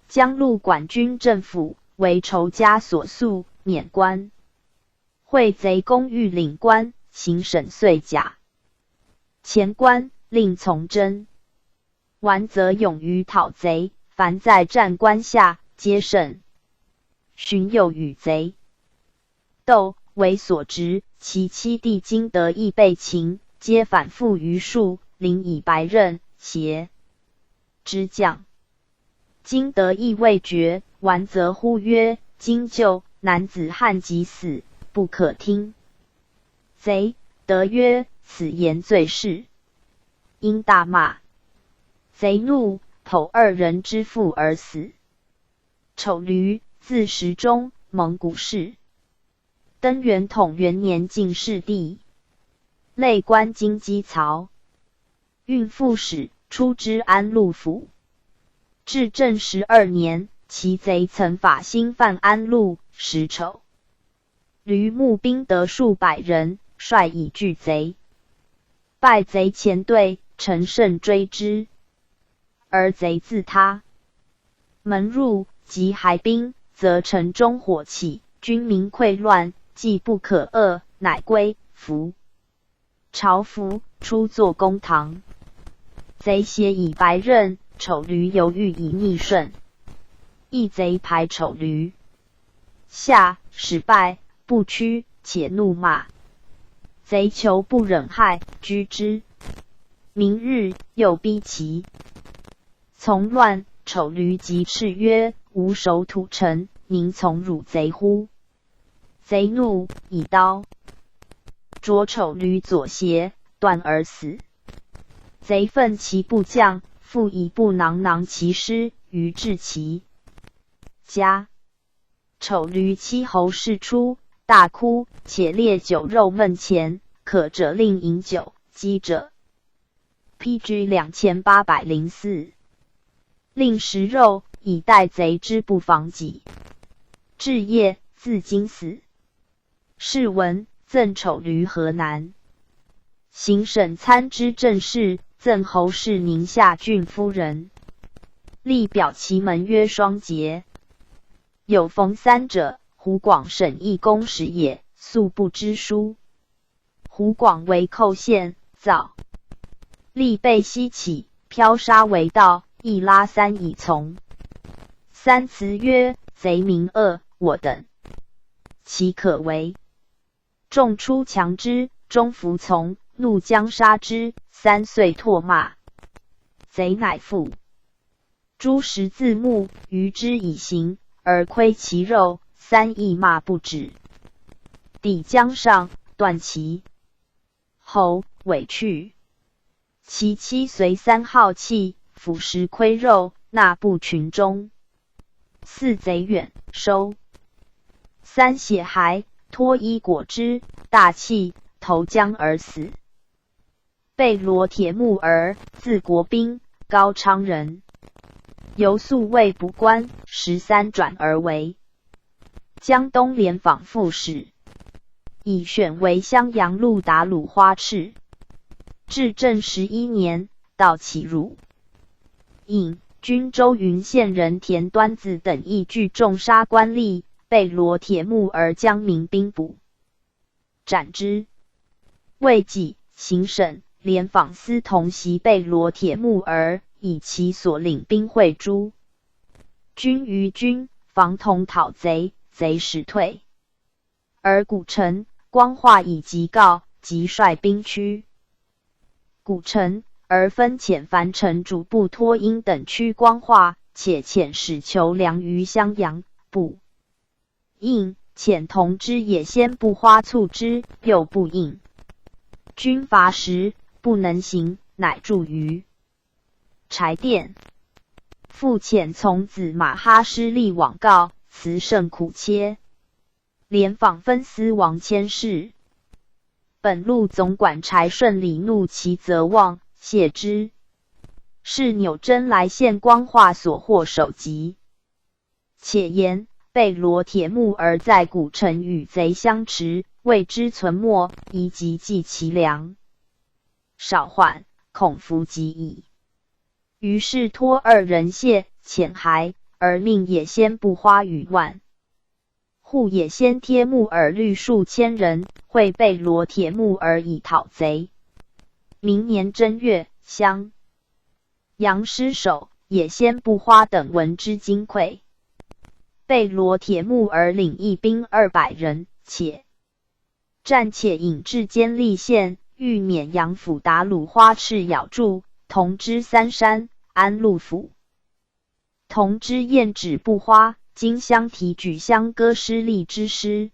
江路管军政府，为仇家所诉，免官。会贼攻玉领官，行审岁甲。前官，令从征。完则勇于讨贼，凡在战关下，皆胜。旬又与贼斗，为所执。其妻弟金德亦被擒，皆反复于数，领以白刃挟之将。金德亦未决，完则呼曰：“金舅，男子汉即死，不可听。”贼德曰：“此言最是。”因大骂。贼怒，剖二人之腹而死。丑驴，字时中，蒙古氏。登元统元年进士第，累官京畿漕运副使，出知安陆府。至正12年，其贼曾法兴犯安陆，时丑驴募兵得数百人，率以拒贼，败贼前队，乘胜追之，而贼自他门入，及还兵，则城中火起，军民溃乱，计不可遏，乃归服。朝服，出坐公堂。贼挟以白刃，丑驴犹豫以逆顺。一贼排丑驴下，始败不屈，且怒骂。贼求不忍害，居之。明日又逼其从乱，丑驴急叱曰：“吾守土城，宁从汝贼乎？”贼怒，以刀啄丑驴左胁，断而死。贼奋其部将，复以布囊囊其尸，于至其家。丑驴妻侯氏出，大哭，且列酒肉焖前，渴者令饮酒，饥者 P.G. 2804，令食肉，以待贼之不防己。至夜，自惊死。谥文，赠丑驴河南行省参知政事，赠侯氏宁夏郡夫人。立表其门曰双节。有冯三者，湖广省议公使也，素不知书。湖广为寇县，造吏被西起，飘沙为盗，亦拉三以从。三辞曰：“贼民恶，我等岂可为？”众出强之，终服从，怒将杀之。三遂唾骂，贼乃复。诸十字木，于之以刑，而窥其肉，三亦骂不止。抵江上，断其喉，尾去。其妻随三好气，俯食窥肉，纳布群中。似贼远，收三血骸，脱衣裹之，大泣，投江而死。贝罗铁木儿，字国宾，高昌人。由宿卫补官，13转而为江东廉访副使，以选为襄阳路达鲁花赤。至正十一年，盗其汝尹均州云县人田端子等亦聚众杀官吏，被罗铁木儿将民兵捕，斩之。未几，行省廉访司同袭贝罗铁木儿，以其所领兵会诸军于军，防同讨贼，贼始退。而古城光化以急告，即率兵驱古城，而分遣樊城主布托英等驱光化，且遣使求粮于襄阳，不应。遣同知也先不花促之，又不应。军乏食，不能行，乃住于柴店。复遣从子马哈失利往告，辞甚苦切。廉访分司王谦事。本路总管柴顺李怒其责望谢之。是纽真来献光化所获首级。且言贝罗铁木儿在古城与贼相持，未知存没，宜急计其粮。少缓，恐伏及矣。于是托二人谢遣骸，而命也先不花与万户也先帖木儿率数千人，会贝罗铁木儿以讨贼。明年正月，襄阳失守，也先不花等闻之惊溃。贝罗铁木儿领义兵200人，且战且引至监利县，遇沔阳府达鲁花赤咬住，同知三山安陆府。同知燕止不花，今相提举相歌失利之师。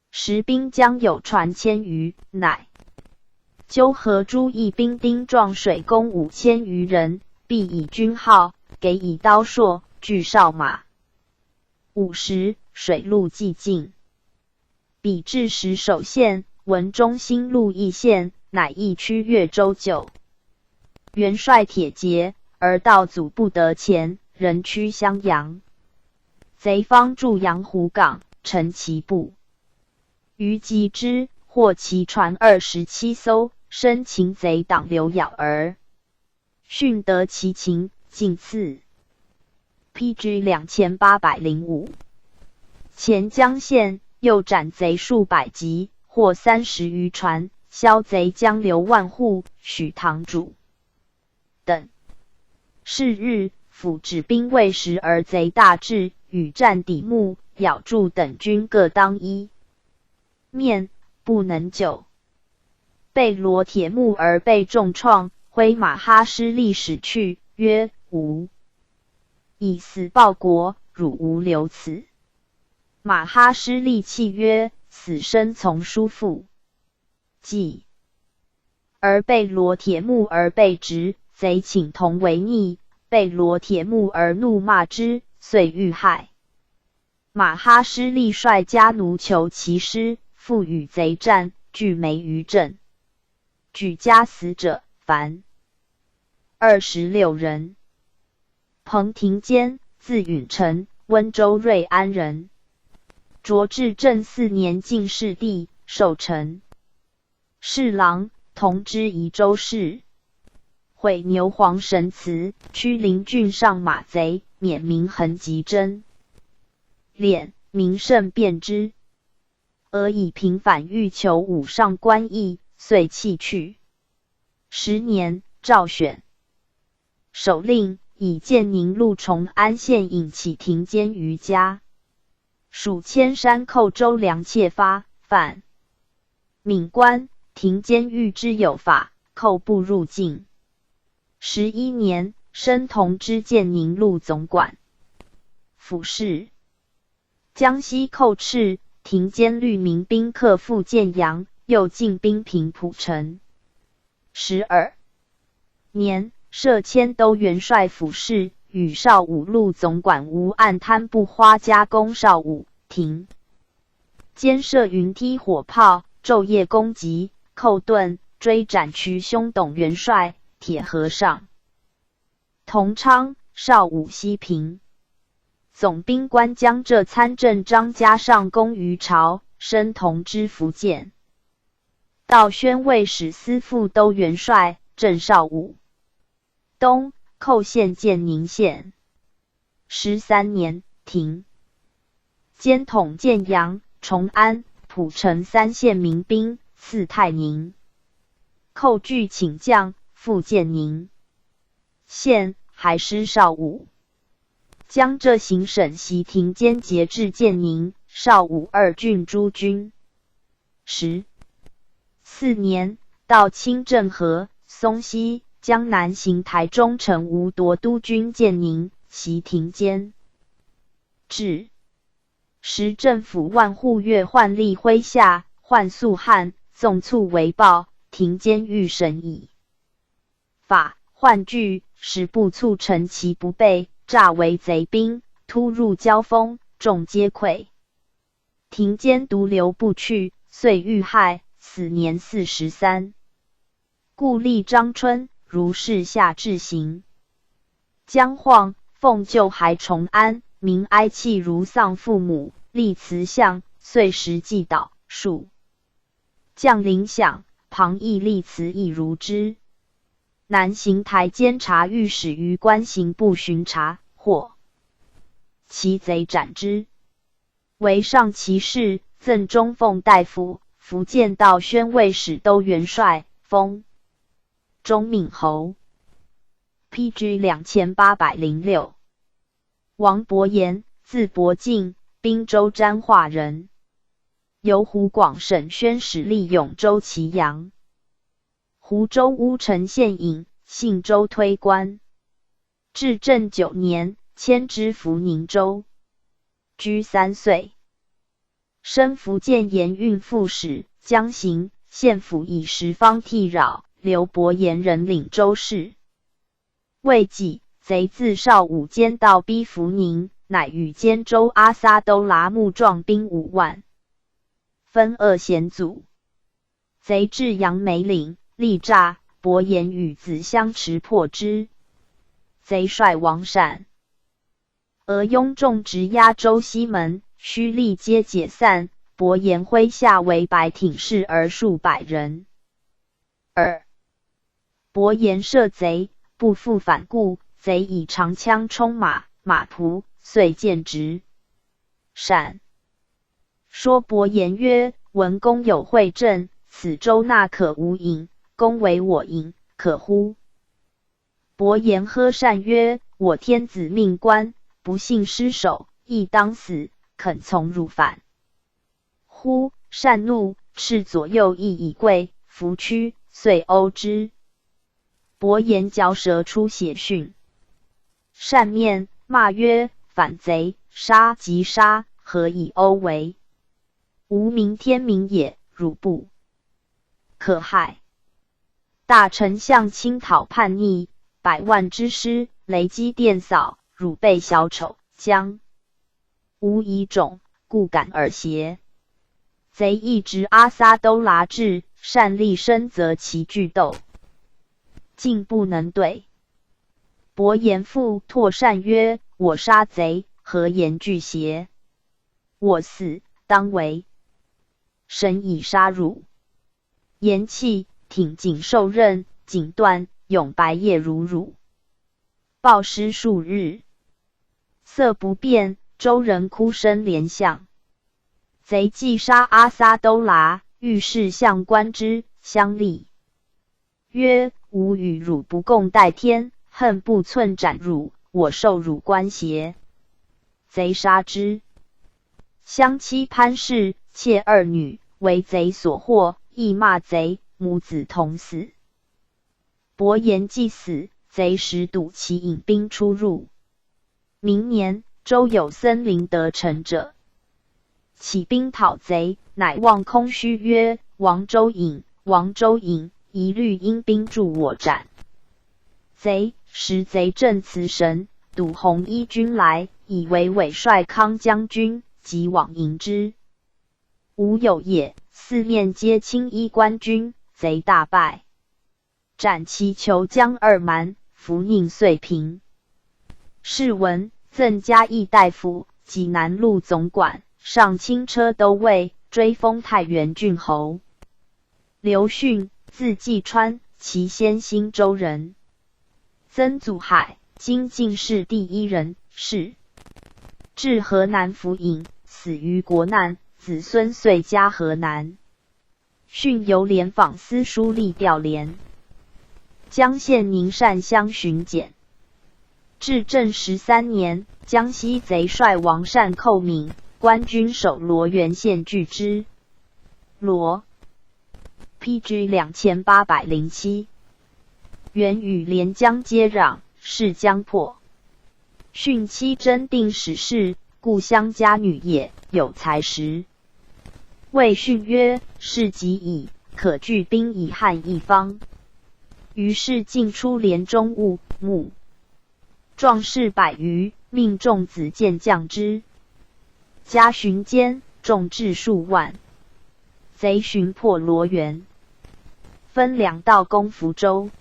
时兵将有船千余，乃纠合诸义兵丁壮水工5000余人，必以军号，给以刀槊，具哨马50，水陆俱进。比至石首县，闻中兴路易县，乃亦驱越州救元帅铁节，而道阻不得前，仍趋襄阳。贼方驻阳湖港，乘其部。于击之，获其船27艘，生擒贼党刘咬儿。训得其情，进赐。P.G. 2805。潜江县又斩贼数百级，获30余船，枭贼将刘万户、许堂主等。是日，府止兵未时而贼大至，与战抵目，咬住等军各当一面，不能救。贝罗铁木儿被重创，挥马哈失利使去，曰：“吾以死报国，汝无留此。”马哈失利泣曰：“死生从叔父。”计而贝罗铁木儿被执，贼请同为逆，贝罗铁木儿怒骂之，遂遇害。马哈失利率家奴求其尸，复与贼战，俱没于阵。举家死者凡26人。彭廷坚，字允成，温州瑞安人。卓至正四年进士第，授臣侍郎，同知宜州事。毁牛黄神祠，驱灵郡上马贼，免民横及征。敛，名胜变之。俄以平反欲求武上官役，遂弃去。10年，诏选首令，以建宁路崇安县尹启廷监于家。属千山寇周良窃发，犯闽官，廷监狱之有法，寇不入境。11年，升同知建宁路总管。府事。江西寇赤，廷监律民兵克复建阳，又进兵平浦城。12年，设迁都元帅府事，与邵武路总管吴岸贪不花加攻邵武，廷监设云梯火炮，昼夜攻击，寇遁，追斩渠兄董元帅、铁和尚。同昌、邵武西平。总兵官江浙参政张家上贡于朝，升同知福建。道宣慰使司副都元帅，镇邵武。冬，寇陷建宁县。13年，廷监统建阳、崇安、浦城三县民兵，赐泰宁。寇拒请降，复建宁县，还失邵武。江浙行省袭廷监节制建宁、邵武二郡诸军。14年，到清政和、松溪、江南行台中丞吴铎督军建宁，袭廷监。至时政府万户越宦吏麾下，宦素汉，纵卒为暴，廷监欲审以法，宦惧，使部促成其不备，诈为贼兵，突入交锋，众皆溃。廷监独留不去，遂遇害，死年43。故吏张春如是下治行。姜晃奉旧还崇安，民哀泣如丧父母，立祠像，岁时祭祷。数将领享，庞懿立祠亦如之。南行台监察御史于官刑部巡查，获其贼斩之。为上骑士，赠中奉大夫、福建道宣慰使都元帅，封忠闵侯。P.G. 2806。王伯颜，字伯敬，滨州沾化人，由湖广省宣使历永州祁阳，湖州乌程县尹，信州推官。至正九年，迁知福宁州。居3岁，升福建盐运副使，江行县府以十方替扰，刘伯颜仍领州事。未几，贼自邵武间道逼福宁，乃与坚州阿撒都剌募壮兵5万，分扼险阻。贼至杨梅岭，立栅，伯颜与子相持破之。贼帅王善，俄拥众直压州西门，胥吏皆解散。伯颜麾下为白挺士而数百人。二伯颜射贼，不复反顾，贼以长枪冲马，马仆遂见直闪。说伯颜曰：“闻公有惠政，此州那可无隐？公为我隐，可乎？”伯颜呵善曰：“我天子命官，不幸失手，亦当死，肯从汝反乎？”善怒，斥左右翼以跪，伏屈，遂殴之。伯颜嚼舌出血殉。善面骂曰：“反贼！杀即杀，何以殴为？吾明天民也，汝不可害。”大丞相清讨叛逆，百万之师，雷击电扫，汝辈小丑，将无遗种，故敢尔邪？贼亦执阿撒都剌至，善立身则其拒斗，竟不能对。伯颜复唾善曰：“我杀贼，何言惧邪？我死，当为神以杀汝。”颜泣，挺颈受刃，颈断，涌白液如乳。暴尸数日，色不变，州人哭声连巷。贼既杀阿撒都剌，御史相观之，相立曰：“吾与汝不共戴天，恨不寸斩汝，我受汝官邪？”贼杀之。相妻潘氏妾二女为贼所获，亦骂贼，母子同死。伯颜既死，贼时睹其引兵出入。明年，州有森林得城者，起兵讨贼，乃望空虚曰：“王周隐，王周隐，一律因兵助我斩贼。”时贼正辞神，睹红衣军来，以为伪帅康将军，即往迎之。无有也，四面皆青衣官军，贼大败，斩其酋将二蛮，福宁遂平。谥文，赠嘉义大夫、济南路总管、上轻车都尉，追封太原郡侯。刘训，字季川，其先兴州人。曾祖海，今进士第一人，仕至河南府尹，死于国难，子孙遂家河南。训由廉访司书吏调廉江县宁善乡巡检。至正13年，江西贼帅王善寇闽，官军守罗源县拒之。罗 P.G. 2807。原与连江接壤，势将破。训妻真定史氏，故乡家女也，有才识。谓训曰：“事急矣，可聚兵以捍一方。”于是尽出连中物募壮士百余，命众子健将之。加巡间，众至数万。贼寻破罗源，分两道攻福州。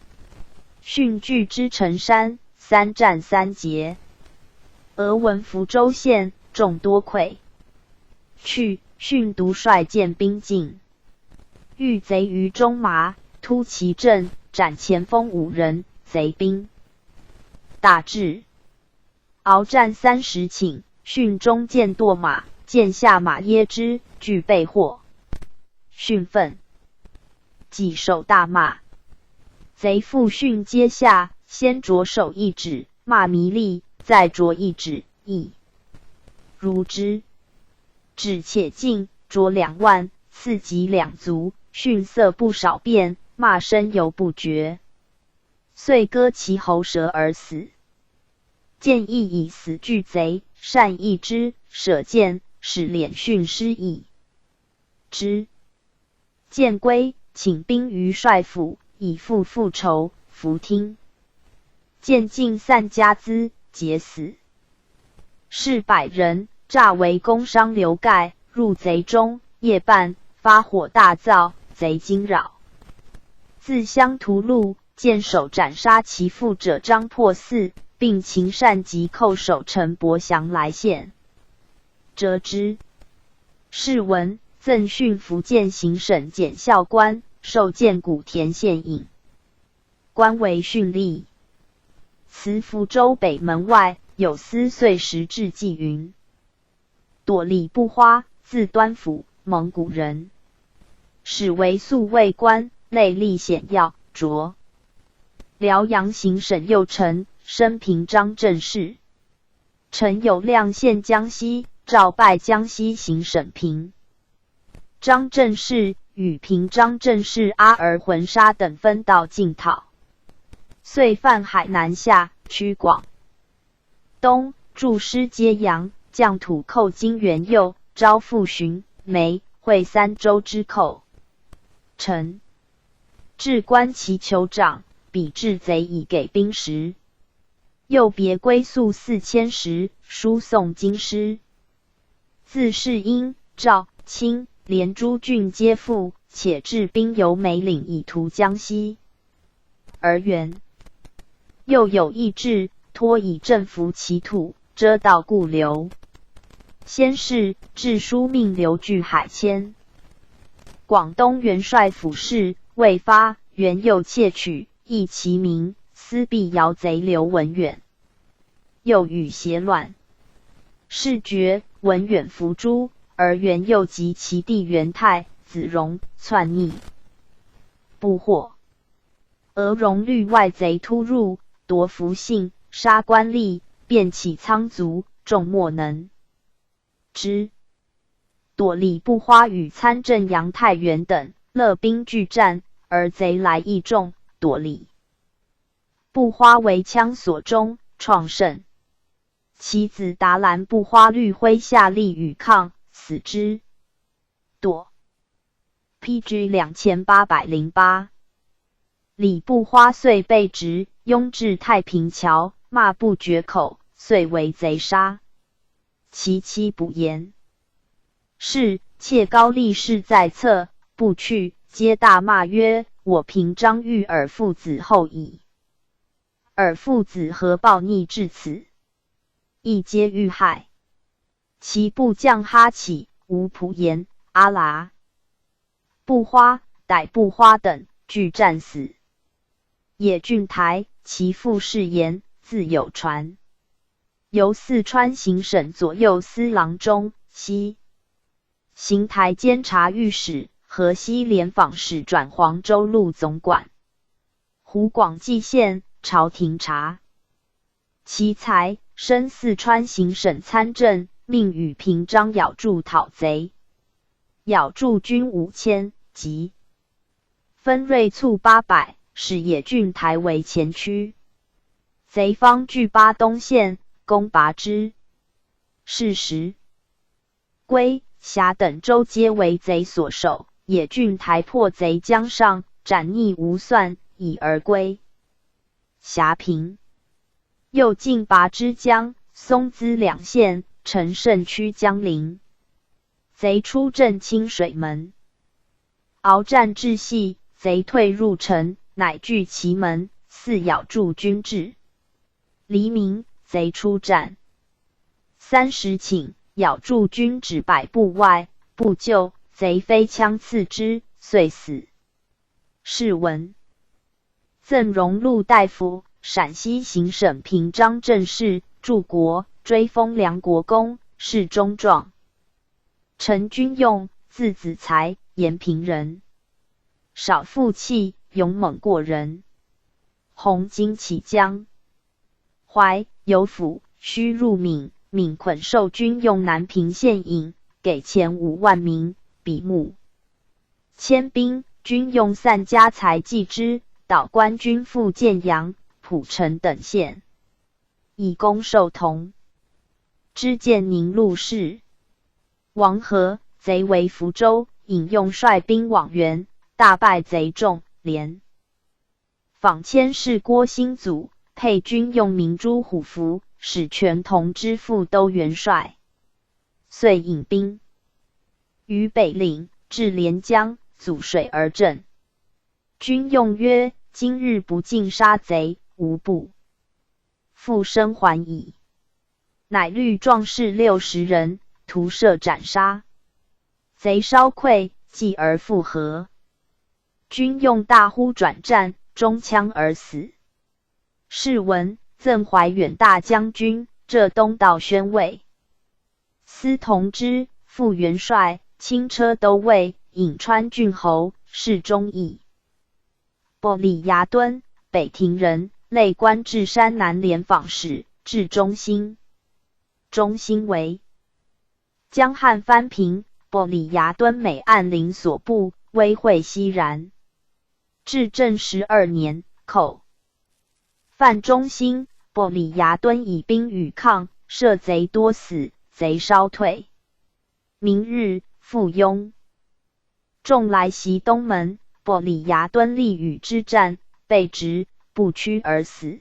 训据之成山，三战三捷。俄闻福州县众多溃去，训独率剑兵进，遇贼于中麻，突其阵，斩前锋五人，贼兵大至。鏖战30顷，训中箭堕马，箭下马耶之，俱被获。训愤，稽首大骂。贼复讯阶下，先啄手一指，骂靡利，再啄一指，亦如之。指且尽，啄两腕，刺及两足，讯色不少变，骂声犹不绝。遂割其喉舌而死。见亦以死拒贼，善义之，舍剑，使敛训师以之。见归，请兵于帅府，以复复仇。弗听。见尽散家资，皆死。士百人，诈为工商刘盖，入贼中，夜半发火大噪，贼惊扰，自相屠戮。见首斩杀其父者张破四，并秦善及寇首陈伯祥来献，折之。谥文，赠训福建行省检校官，授建古田县尹，官为训吏。辞福州北门外有司岁时志记云：朵李不花，字端甫，蒙古人，始为宿卫官，内力显要，擢辽阳行省右丞，升平章政事。陈友谅陷江西，诏拜江西行省平章政事，与平章政事阿尔浑沙等分道进讨，遂泛海南下，趋广东，驻师揭阳，将土寇金元佑，招抚浔、梅、惠三州之寇。陈至观其酋长，比至贼以给兵食，又别归宿4000石，输送京师。自是因赵、青、连诸郡皆复，且置兵由梅岭以图江西。而元又有意志，托以镇服其土，遮道故留。先是，致书命刘据海迁广东元帅府事，未发，元又窃取，易其名，私币姚贼刘文远，又与邪乱。事决，文远伏诛，而元又及其弟元泰、子荣篡逆，不获。俄荣虑外贼突入，夺福信，杀官吏，便起仓卒，众莫能之。朵李不花与参政杨太元等勒兵拒战，而贼来益众，朵李不花为枪所中，创甚。其子达兰不花虑麾下力与抗，死之。朵 P.G. 2808。李不花遂被执，拥至太平桥，骂不绝口，遂为贼杀。其妻不言。是妾高力士在侧，不去，皆大骂曰：“我平章欲尔父子后矣，尔父子何暴逆至此？”亦皆遇害。其部将哈起、吴普延、阿剌不花、歹不花等，俱战死。野郡台，其父世言，字有传，由四川行省左右司郎中、西行台监察御史、河西廉访使，转黄州路总管。湖广蓟县，朝廷察其才，升四川行省参政，命与平章咬柱讨贼，咬驻军5000，及分锐卒800，使野郡台为前驱。贼方据巴东县，攻拔之。是时，归、峡等州皆为贼所守。野郡台破贼江上，斩逆无算，已而归。峡平。又进拔枝江、松滋两县，乘胜趋江陵。贼出镇清水门，鏖战至夕，贼退入城，乃据其门，似咬驻军至。黎明，贼出战30顷，咬驻军止百步外，不救，贼飞枪刺之，遂死。谥文，赠荣禄大夫。陕西行省平章政事，柱国，追封梁国公，谥忠壮。陈君用，字子才，延平人，少负气，勇猛过人。红巾起江淮有府，须入闽，闽捆受军用南平县尹，给钱5万名，比募千兵，军用散家财济之，导官军赴建阳、浦城等县，以功受同知建宁录事。王和贼围福州，尹用率兵往援，大败贼众，连访佥事郭兴祖，配军用明珠虎符，使权同知副都元帅，遂引兵于北岭，至连江，阻水而阵。军用曰：“今日不尽杀贼，无不复生还矣。”乃率壮士60人，徒涉斩杀。贼稍溃，继而复合。军用大呼转战，中枪而死。谥文，赠怀远大将军、浙东道宣慰司同知、副元帅、轻车都尉、颍川郡侯，谥忠义。玻里牙敦，北庭人，累官至山南廉访使，至中兴。中兴为江汉藩平，玻里牙敦每按领所部，威惠熙然。至正12年，寇范中兴，玻里牙敦以兵与抗，射贼多死，贼稍退。明日，复拥众来袭东门，玻里牙敦力与之战，被执，不屈而死。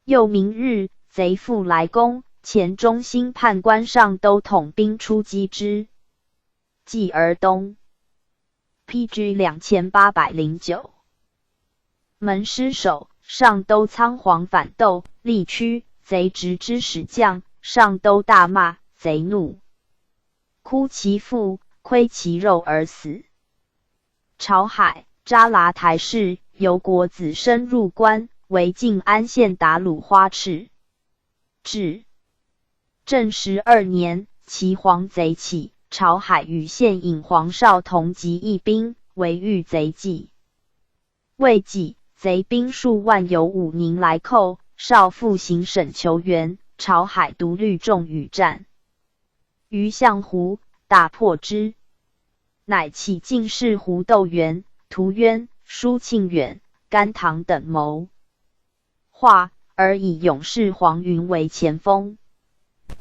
又明日，贼复来攻，前中兴判官上都统兵出击之，继而东。P.G. 2809门失守，上都仓皇反斗，力驱贼直之使将，上都大骂，贼怒，哭其父，窥其肉而死。朝海扎剌台氏由国子生入关，为靖安县达鲁花赤。至正十二年，岐黄贼起。朝海与县尹黄绍同集义兵，为御贼计。未几，贼兵数万由武宁来寇，绍复行省求援，朝海独率众与战。于象湖大破之，乃起进士胡斗元、涂渊、舒庆远、甘棠等谋划，而以勇士黄云为前锋。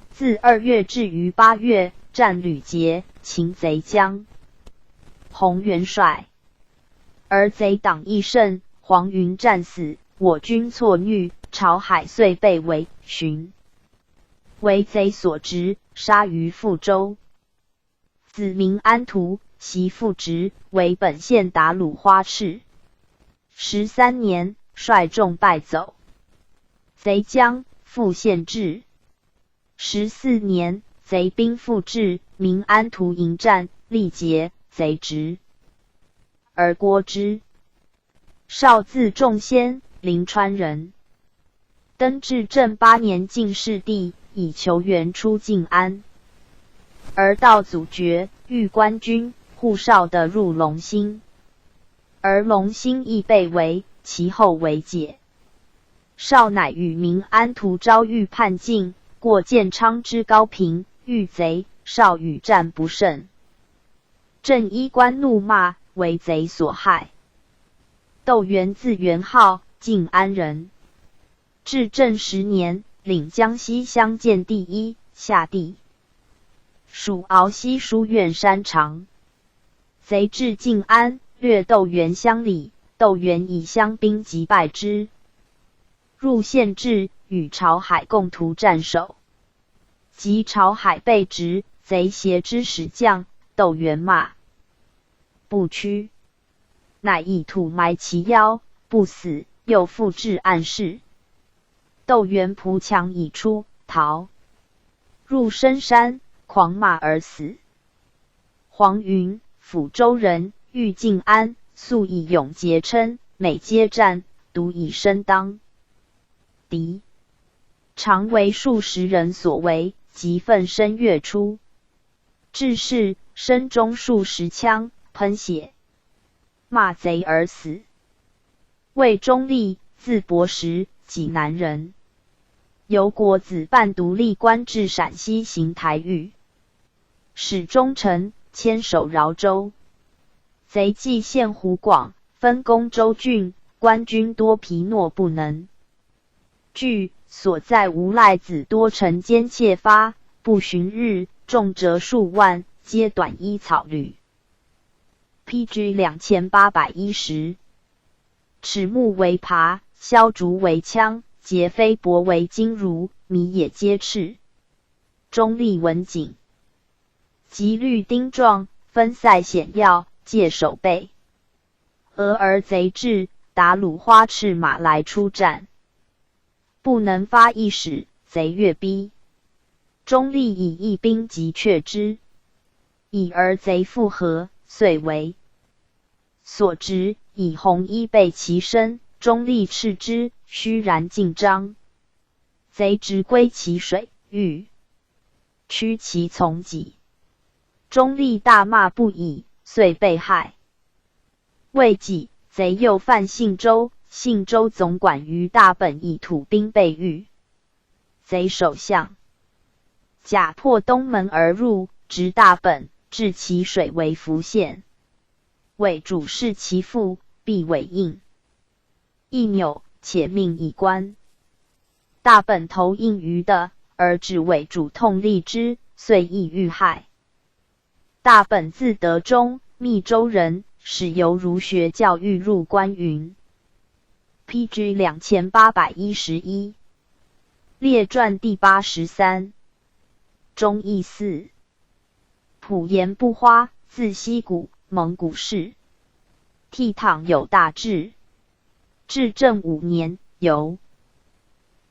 自2月至于8月，战屡捷，擒贼将洪元帅，而贼党亦甚。黄云战死，我军挫虐，朝海遂被围寻，为贼所执，杀于复州。子名安图，袭父职，为本县达鲁花赤。13年，率众败走。贼将复县治。14年，贼兵复至，明安图迎战，力竭，贼执而郭之。少字仲先，临川人。登至正八年进士第，以求援出晋安，而道阻绝，欲官军护少的入龙兴，而龙兴亦被围，其后为解。少乃与明安图遭遇叛境，过建昌之高平。遇贼，少与战不胜，郑衣官怒骂，为贼所害。窦元字元昊，晋安人。至正十年，领江西乡荐第一，下地属敖溪书院山长。贼至晋安，掠窦元乡里，窦元以乡兵击败之，入县治，与朝海共图战守。及朝海被执，贼挟之使将，窦元骂不屈，乃以土埋其腰，不死，又复至暗室。窦元蒲墙已出，逃入深山，狂骂而死。黄云，抚州人，寓晋安，素以勇节称，每接战，独以身当敌，常为数十人所围。即奋身跃出，致是身中数十枪，喷血，骂贼而死。魏中立，字伯时，济南人。由国子伴读历官至陕西行台御史中丞，迁守饶州。贼既陷湖广，分攻州郡，官军多疲懦不能拒，所在无赖子多乘奸窃发，不旬日，众折数万，皆短衣草履。P.G. 2810，齿木为耙，削竹为枪，结飞帛为金如，靡野皆赤。中立文景，及律丁壮，分塞险要，戒守备。俄而贼至，达鲁花赤马来出战，不能发一矢，贼越逼。中立以一兵击却之，已而贼复合，遂为所执，以红衣被其身。中立斥之，须然进张。贼直归其水，欲驱其从己。中立大骂不已，遂被害。未几，贼又犯信州，信州总管于大本以土兵备御。贼首相假破东门而入，直大本，至其水为涪县。伪主事其父，必伪印一钮，且命以官。大本头印于的，而至伪主痛立之，遂亦遇害。大本字德忠，密州人，始由儒学教育入关云。P.G. 2811列传第83。忠义寺普言不花，字希古，蒙古氏。倜傥有大志。至正五年，由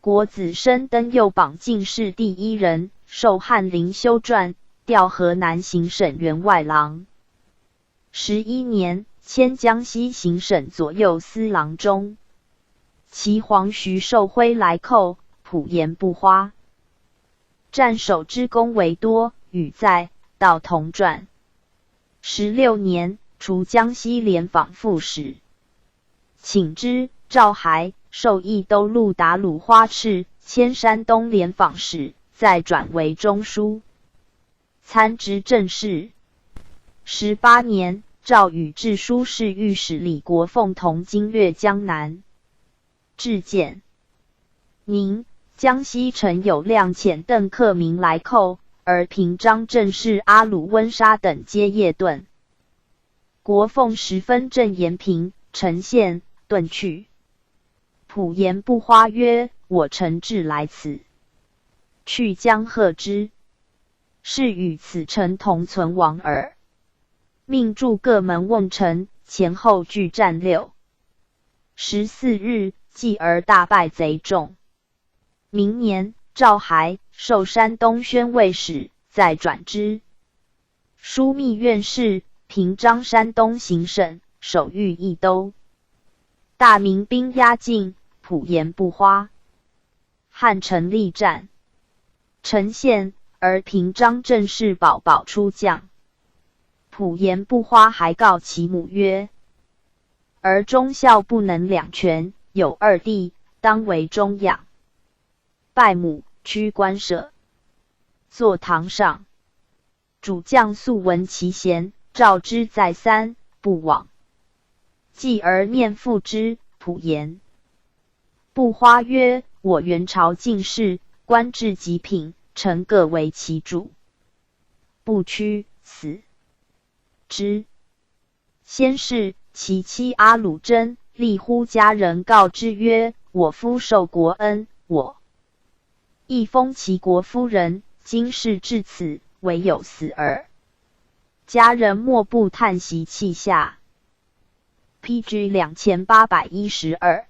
国子生登右榜进士第一人，授翰林修撰，调河南行省员外郎。11年，迁江西行省左右司郎中。其皇徐寿辉来寇，普言不花。战守之功为多，与在道同传。16年，除江西廉访副使。请之，赵还，授益都录达鲁花赤，迁山东廉访使，再转为中书参知政事。18年，诏与治书侍御史李国凤同经略江南。至建宁，江西陈友谅遣邓克明来寇，而平章政事阿鲁温莎等皆夜遁。国凤十分镇延平、陈县，遁去。普言不花曰：“我诚志来此，去将贺之，是与此城同存亡耳。”命驻各门瓮城，前后俱战64日，继而大败贼众。明年，赵还，授山东宣慰使，再转知枢密院事，平章山东行省，守御益都。大明兵压境，普言不花。汉城力战，陈县，而平章政事保保出将。普言不花还告其母曰：“儿忠孝不能两全，有二弟，当为忠养。”拜母，趋官舍，坐堂上。主将素闻其贤，召之再三，不往。继而面复之，普言不花曰：“我元朝进士，官至极品，臣各为其主，不屈死之。”先是，其妻阿鲁真立呼家人告之曰：“我夫受国恩，我亦封齐国夫人，今事至此，唯有死耳。”家人莫不叹息泣下。P.G. 2812，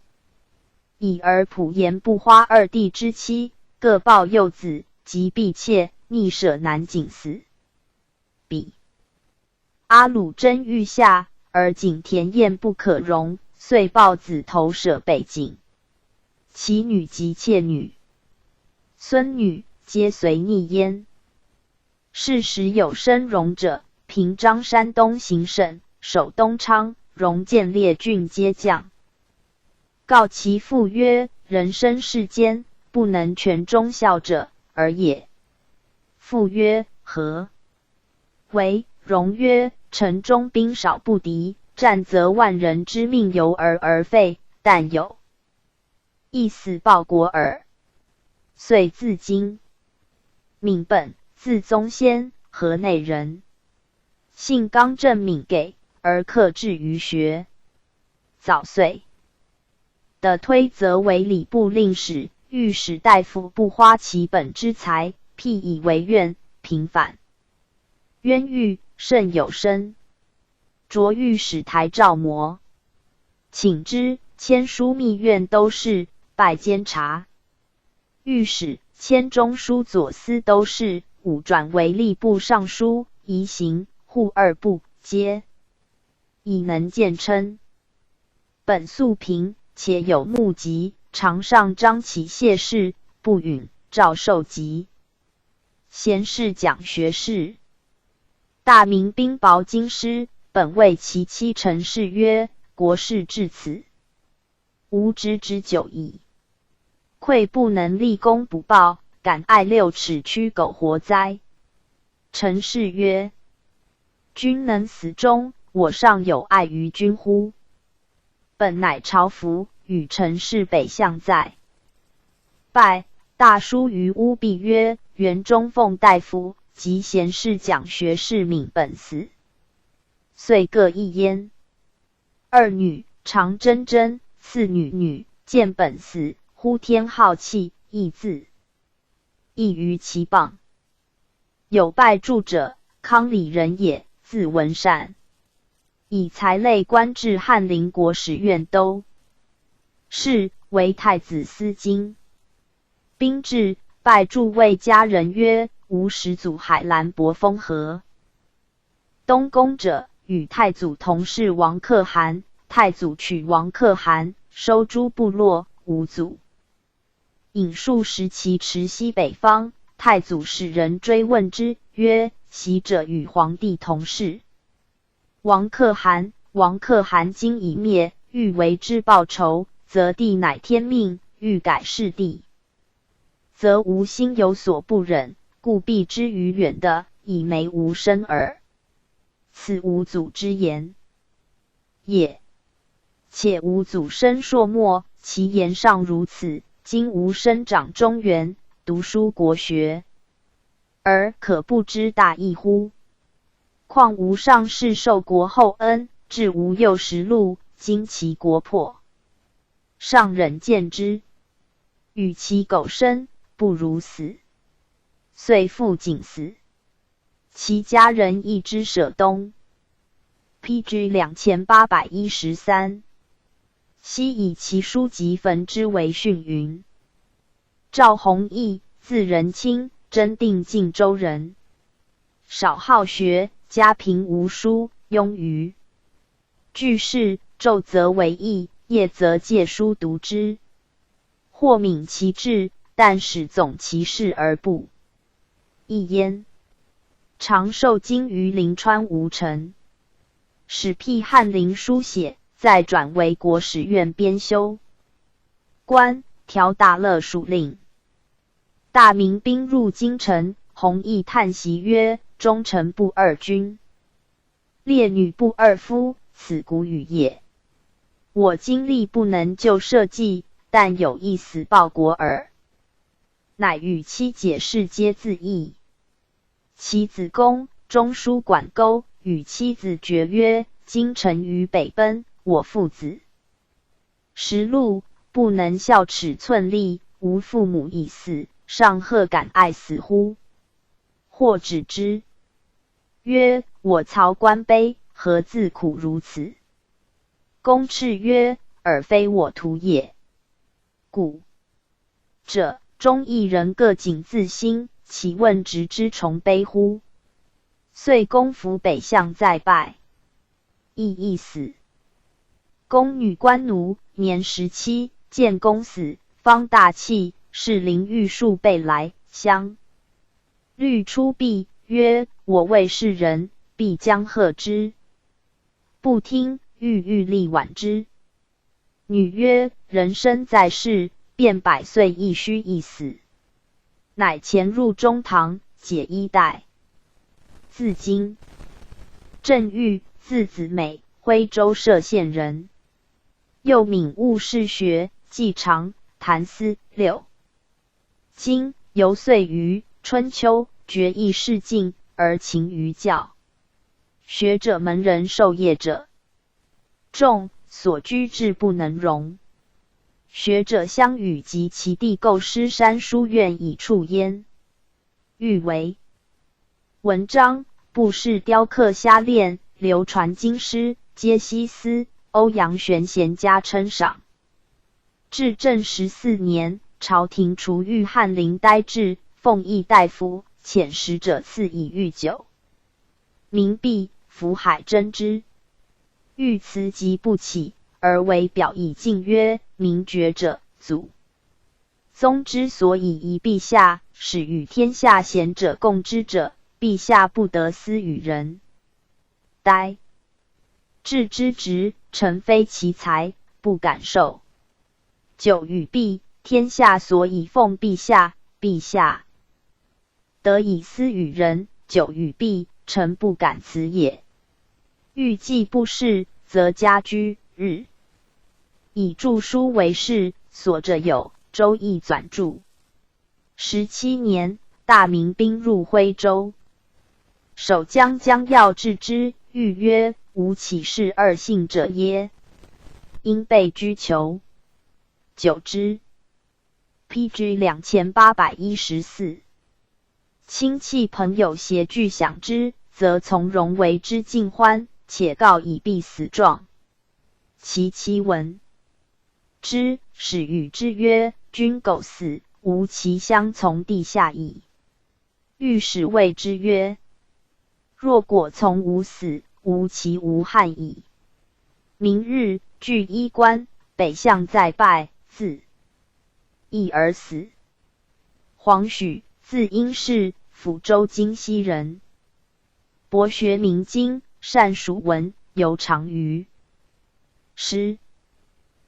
已而普言不花二弟之妻，各抱幼子及婢妾，溺舍南井死。彼阿鲁真欲下，而井田堰不可容，遂抱子投舍北井。其女及妾女、孙女皆随溺淹。是时有生荣者，平章山东行省，守东昌。荣见列郡皆将，告其父曰：“人生世间，不能全忠孝者而也。”父曰：“何为？”荣曰：“城中兵少不敌，战则万人之命由而而废，但有一死报国耳。”遂自尽。闵本，字宗先，河内人。性刚正敏给，而克制于学。早岁的推则为礼部令史、御史大夫，不花其本之财，辟以为怨，平反冤狱，甚有声。擢御史台照磨，请之，迁枢密院都事，拜监察御史，迁中书左司都事，午转为吏部尚书，移刑户二部，皆以能见称。本素贫，且有目疾，常上张起谢事，不允，诏授集贤士讲学士。大明兵薄京师，本谓其妻陈氏曰：“国事至此，无知之久矣。愧不能立功不报，敢爱六尺驱苟活哉？”陈氏曰：“君能死忠，我尚有碍于君乎？”本乃朝服，与陈氏北向在。拜大书于屋壁曰：“元中奉大夫及贤士讲学士闵本死。”遂各一焉。二女常贞贞，次女女见本死，呼天号泣，亦自缢于其傍。有拜著者，康里人也，字文善，以才类官至翰林国史院都事，为太子司经。兵至，拜著谓家人曰：“吾始祖海兰伯封河东公者，与太祖同事王可汗。太祖取王可汗，收诸部落，吾祖引数十骑驰西北方。太祖使人追问之，曰：‘昔者与皇帝同事王可汗，王可汗今已灭，欲为之报仇，则帝乃天命；欲改事帝，则吾心有所不忍，故避之于远的，以没吾身耳。此吾祖之言也。且吾祖生朔漠，其言尚如此。今吾生长中原，读书国学，而可不知大义乎？况吾上世受国厚恩，至吾幼时禄，今其国破，尚忍见之，与其苟生，不如死。”遂负颈死。其家人亦之舍东。P.G. 2813。昔以其书籍焚之为训云。赵弘毅，字仁清，真定晋州人。少好学，家贫无书，庸于具事，昼则为义，夜则借书读之。或悯其志，但使总其事而不议焉。常受经于临川吴城，始辟翰林书写，再转为国史院编修官，调大乐署令。大明兵入京城，弘毅叹息曰：“忠臣不二君，烈女不二夫，此古语也。我今力不能就社稷，但有一死报国耳。”乃与妻解释皆自缢。其子恭、中书管勾与妻子决曰：“今臣于北奔，我父子食禄不能效尺寸力，吾父母已死，尚何敢爱死乎？”或止之曰：“我曹官卑，何自苦如此？”公叱曰：“尔非我徒也。古者忠义人各谨自心，岂问直之崇卑乎？”遂公服北向再拜，亦亦死。宫女官奴，年17，见公死，方大泣，是灵玉数倍来相虑出币，曰：“我未是人，必将贺之。”不听，欲欲力挽之。女曰：“人生在世，便百岁亦须一死。乃潜入中堂，解衣带，自尽。郑玉，字子美，徽州歙县人。又敏悟视学，季常、谭思六经，游岁余春秋，决意仕进，而勤于教。学者门人受业者众，所居志不能容。学者相与及其弟构狮山书院以处焉。欲为文章，布饰雕刻瞎练，流传经师，皆西司欧阳玄贤加称赏。至正14年，朝廷除御翰林呆滞，奉议大夫，遣使者赐以御酒。明毕，福海征之。欲辞疾不起，而为表以进曰：“明觉者，祖宗之所以遗陛下，使与天下贤者共之者，陛下不得私与人。呆至之职，臣非其才，不敢受。酒与毕，天下所以奉陛下，陛下得以私与人，酒与毕，臣不敢辞也。欲既不仕，则家居日，以著书为事，所着有《周易纂注》。17年，大明兵入徽州，守将将要治之，欲曰：“吾岂是二姓者耶？”因被拘囚。久之。P.G. 2814。亲戚朋友携具享之，则从容为之尽欢，且告以必死状。其妻闻之，始与之曰：“君苟死，吾其相从地下矣。”御史谓之曰：“若果从吾死，吾其无憾矣。”明日，具衣冠，北向再拜，自缢而死。黄许，字英士，抚州金溪人，博学明经，善属文，尤长于诗。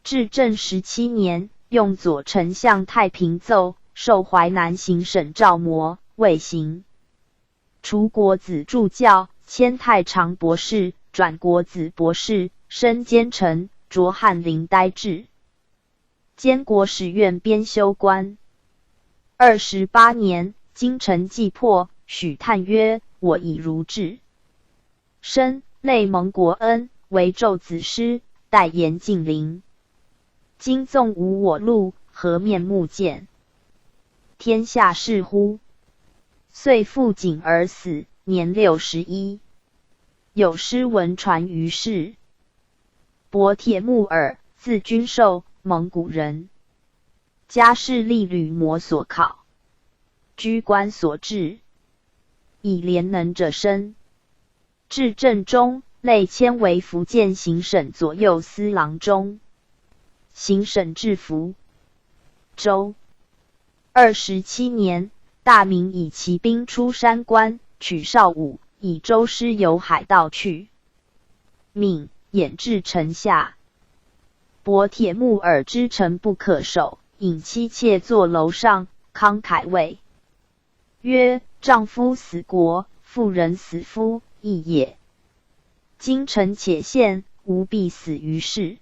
至正十七年，用左丞相太平奏，授淮南行省照磨，未行。除国子助教，迁太常博士，转国子博士，升监丞，擢翰林待制，兼国史院编修官。28年，京城既破，许叹曰：“我以儒志身，累蒙国恩，为胄子师，代言晋陵。今纵无我路，何面目见天下士乎？”遂负颈而死，年61。有诗文传于世。博铁木儿，字君寿，蒙古人，家世隶吕摩所考，居官所至，以廉能者生。至正中，累迁为福建行省左右司郎中，行省制福州。27年，大明以骑兵出山关，取邵武，以舟师由海盗去闽，掩至城下。博铁木儿知城不可守，引妻妾坐楼上，慷慨谓曰：“丈夫死国，妇人死夫，义也。今臣且陷，吾必死于市。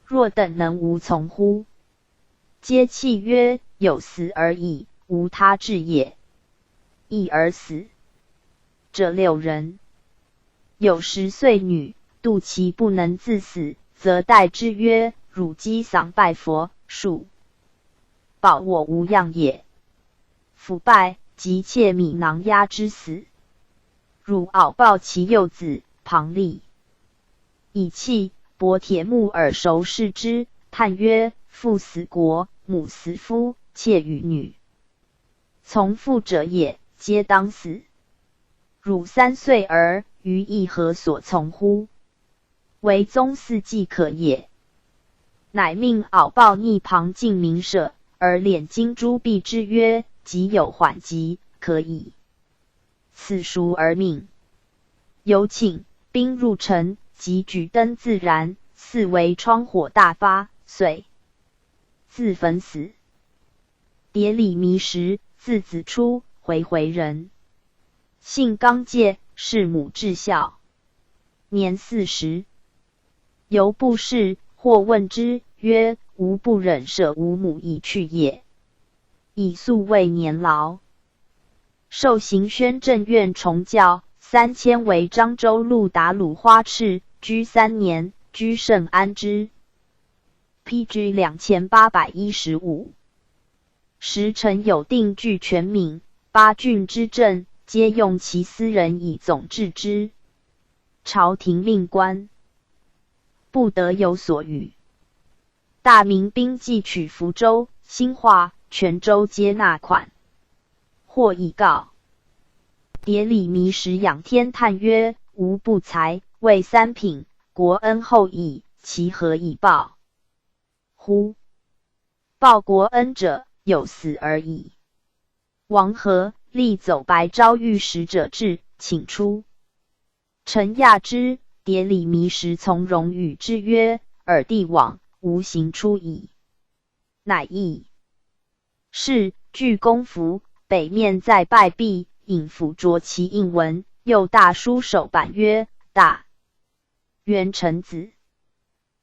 若等能无从乎？”皆泣曰：“有死而已，无他志也。”亦而死。这六人有10岁女，妒其不能自死，则代之曰：“汝击丧拜佛，庶保我无恙也。”腐败，及窃米囊压之死。汝敖抱其幼子庞利，以弃博铁木儿熟视之，叹曰：“父死国，母死夫，妾与女从父者也，皆当死。汝3岁儿，于意何所从乎？惟宗嗣既可也。”乃命敖豹匿旁进民舍，而敛金珠币之曰：“即有缓急，可以此赎而命。”有请兵入城，即举灯自燃，四围窗火大发，遂字焚死。迭里弥时，字子初，回回人，性刚介，事母至孝。年40，游步士或问之，曰：“吾不忍舍吾母以去也。”以素位年劳，受行宣政院重教，三迁为漳州路达鲁花赤，居3年，居甚安之。P.G. 2815。时臣有定据全闽八郡之政，皆用其私人以总治之。朝廷命官不得有所与。大明兵既取福州、兴化、泉州，皆纳款。或以告迭里弥时仰天叹曰：“吾不才，位三品，国恩厚矣，其何以报乎？报国恩者，有死而已。”王和立走白昭御使者至，请出。陈亚之，迭里弥时从容与之曰：“尔弟往，吾行出矣。”乃诣。是具公服，北面再拜毕，引斧啄其印文，又大书手板曰：“大元臣子。”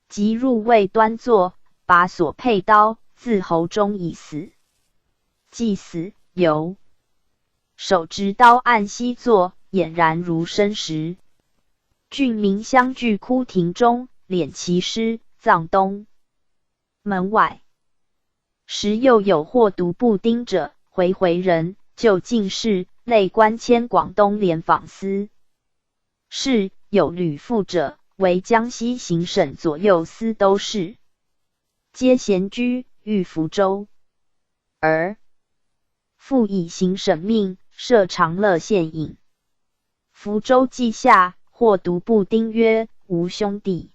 即入位端坐，拔所佩刀，自喉中以死。既死，犹手执刀按膝坐，俨然如生时。郡民相聚哭庭中，敛其尸，葬东门外。时又有获独步丁者，回回人，旧进士，累官迁广东廉访司。是有吕父者，为江西行省左右司都事，皆闲居寓福州。而复以行省命，设长乐县尹。福州既下，获独步丁曰：“吾兄弟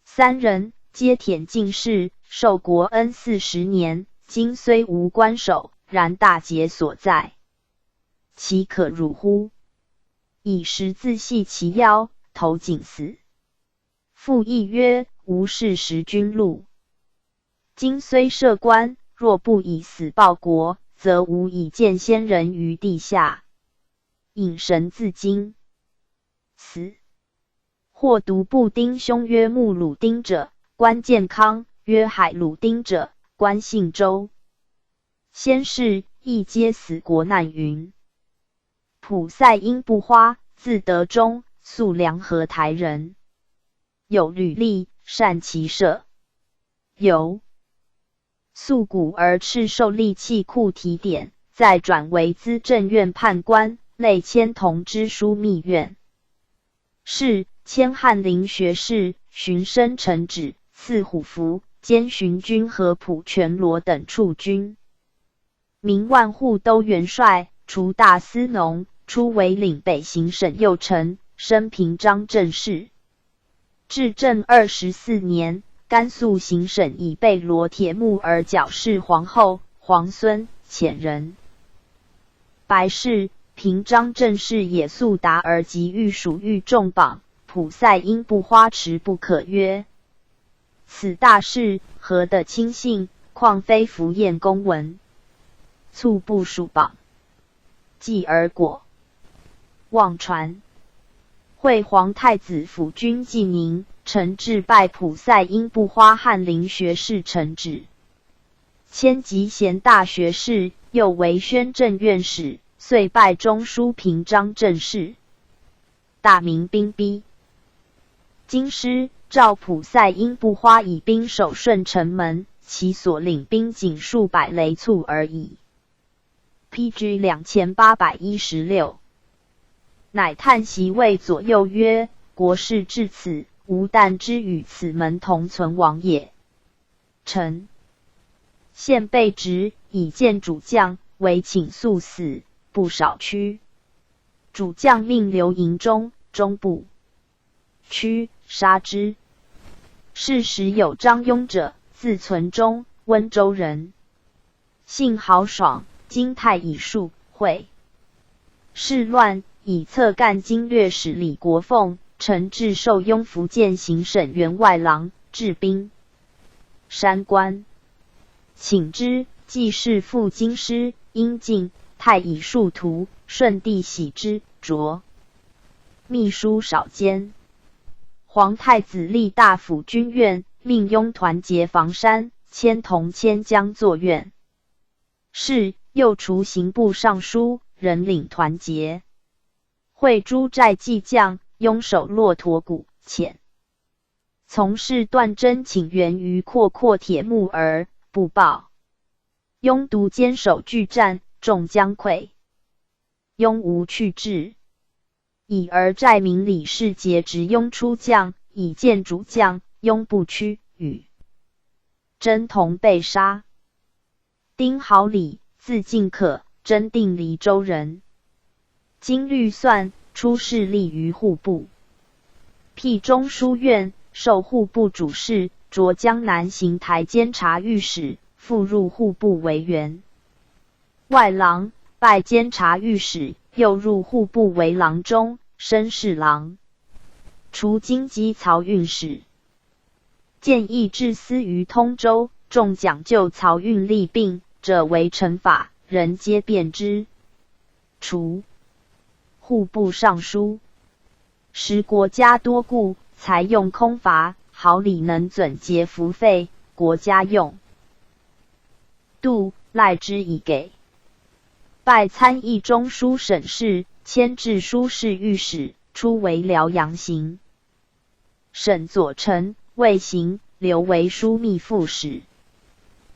三人，皆忝进士，受国恩40年，今虽无官守，然大节所在，其可辱乎？”以十字系其腰，投井死。父亦曰：“吾是食君禄，今虽设官，若不以死报国，则无以见先人于地下。”引绳自尽。死。获独步丁兄曰穆鲁丁者，官建康；曰海鲁丁者，官信州。先是，亦皆死国难云。普赛因不花，字德忠，宿梁河台人，有履历，善骑射。有素古而赤受吏器库提点，再转为资政院判官，累迁同知枢密院。事，迁翰林学士，巡升承旨，赐虎符，兼巡军合浦、全罗等处军。明万户都元帅，除大司农，初为岭北行省右丞，升平章政事。至正24年，甘肃行省以贝罗铁木儿矫侍皇后、皇孙，遣人。白氏平章政事也速达而及欲属欲中榜，普赛因不花迟不可曰：“此大事何得轻信？况非符验公文，卒不署榜。”继而果妄传。会皇太子辅军济宁，陈至拜普赛因不花翰林学士承旨，迁集贤大学士，又为宣政院使，遂拜中书平章政事。大明兵逼京师，赵普赛因不花以兵守顺城门，其所领兵仅数百雷卒而已。P.G. 2816，乃叹息谓左右曰：“国事至此，吾但知与此门同存亡也。”臣现备职以见主将，惟请速死，不少屈。主将命留营中，终不屈，杀之。是时有张庸者，字存忠，温州人，性豪爽，经太乙术会。事乱，以策干经略使李国凤，陈至受雍福建行省员外郎，治兵山关。请之，既是赴京师，应进太乙数徒，顺帝喜之，擢秘书少监。皇太子立大抚军院，命雍团结房山，迁同千江作院。是又除刑部尚书，仍领团结。会诸寨骑将，拥守骆驼谷，遣从事段真请援于阔阔铁木儿，不报。雍独坚守拒战，众将溃。雍无去志，已而寨民李世杰执雍出将，以见主将，雍不屈，与真同被杀。丁好礼，字敬可，真定黎州人。经律算，出仕立于户部，辟中书院，授户部主事，擢江南行台监察御史，复入户部为员外郎，拜监察御史，又入户部为郎中，升侍郎，除京畿漕运使。建议置司于通州，众讲究漕运利病者为臣法，人皆辩之。除户部尚书。时国家多故，财用空乏，好礼能准节服费，国家用度赖之以给。拜参议中书省事，迁治书事御史，出为辽阳行省左丞，未行，留为枢密副使。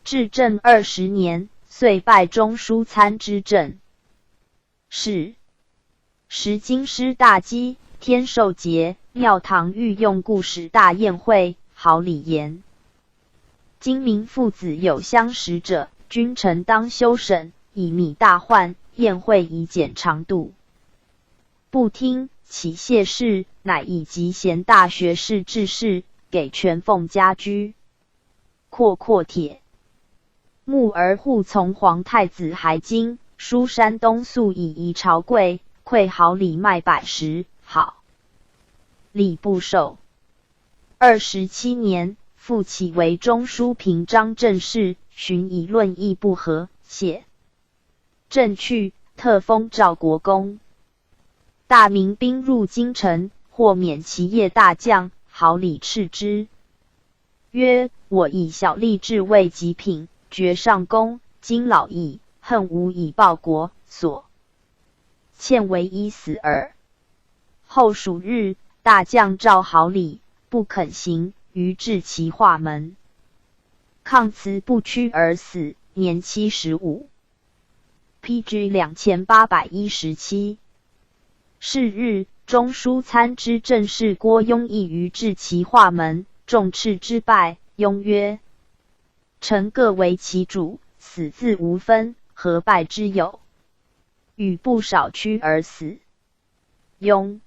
至正20年，遂拜中书参知政事。时京师大饥，天寿节，庙堂御用故事大宴会，好礼言：今民父子有相识者，君臣当修省，以弭大患。宴会以减长度。不听，起谢事，乃以集贤大学士致仕，给全奉家居。阔阔铁木儿护从皇太子还京，书山东粟以遗朝贵，馈好礼麦110，好礼不受。27年，复起为中书平章政事，寻以论议不合，谢政去，特封赵国公。大明兵入京城，获免其业大将，好礼斥之，曰：“我以小吏至位极品，爵上公，今老矣，恨无以报国，所欠唯一死耳。”后数日，大将召好礼，不肯行，于至其画门，抗辞不屈而死，年75。P.G. 2817。是日，中书参知政事郭雍亦于至其画门，众斥之败。雍曰：“臣各为其主，死自无分，何败之有？”与不少屈而死。雍，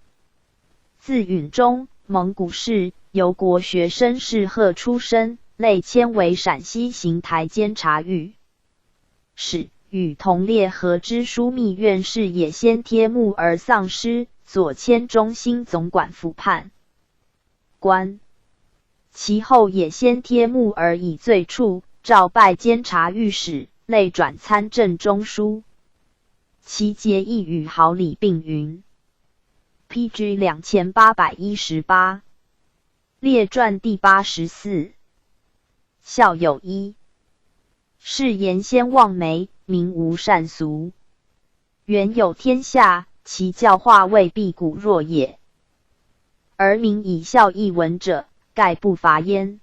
字允中，蒙古氏，由国学生士赫出身，累迁为陕西行台监察御史，与同列和之枢密院事也先帖木儿丧师，左迁中兴总管府判官。其后也先帖木儿以罪黜，诏拜监察御史，累转参政中书。其节亦与好礼并云。P.G. 2818列传第84。孝有一，是言先望梅，民无善俗。原有天下，其教化未必古弱也。而民以孝义文者，盖不乏焉。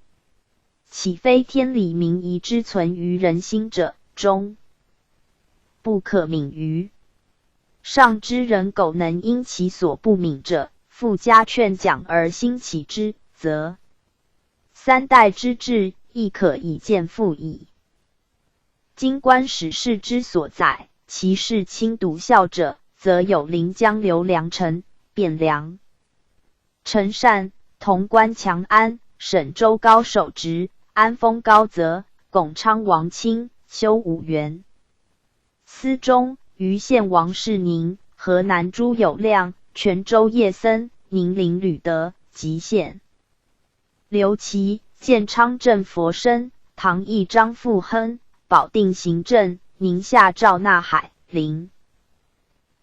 岂非天理民仪之存于人心者，终不可泯欤？上知人苟能因其所不敏者，复加劝奖而兴起之，则三代之治，亦可以见复矣。今观史事之所在，其事亲笃孝者，则有临江刘良臣、汴梁陈善、潼关强安、沈州高守直、安丰高泽、巩昌王清、修武元司中、盂县王世宁、河南朱友谅、泉州叶森、宁陵吕德、吉县刘琦、建昌镇佛生、唐义张富亨、保定行政，宁夏赵纳海、林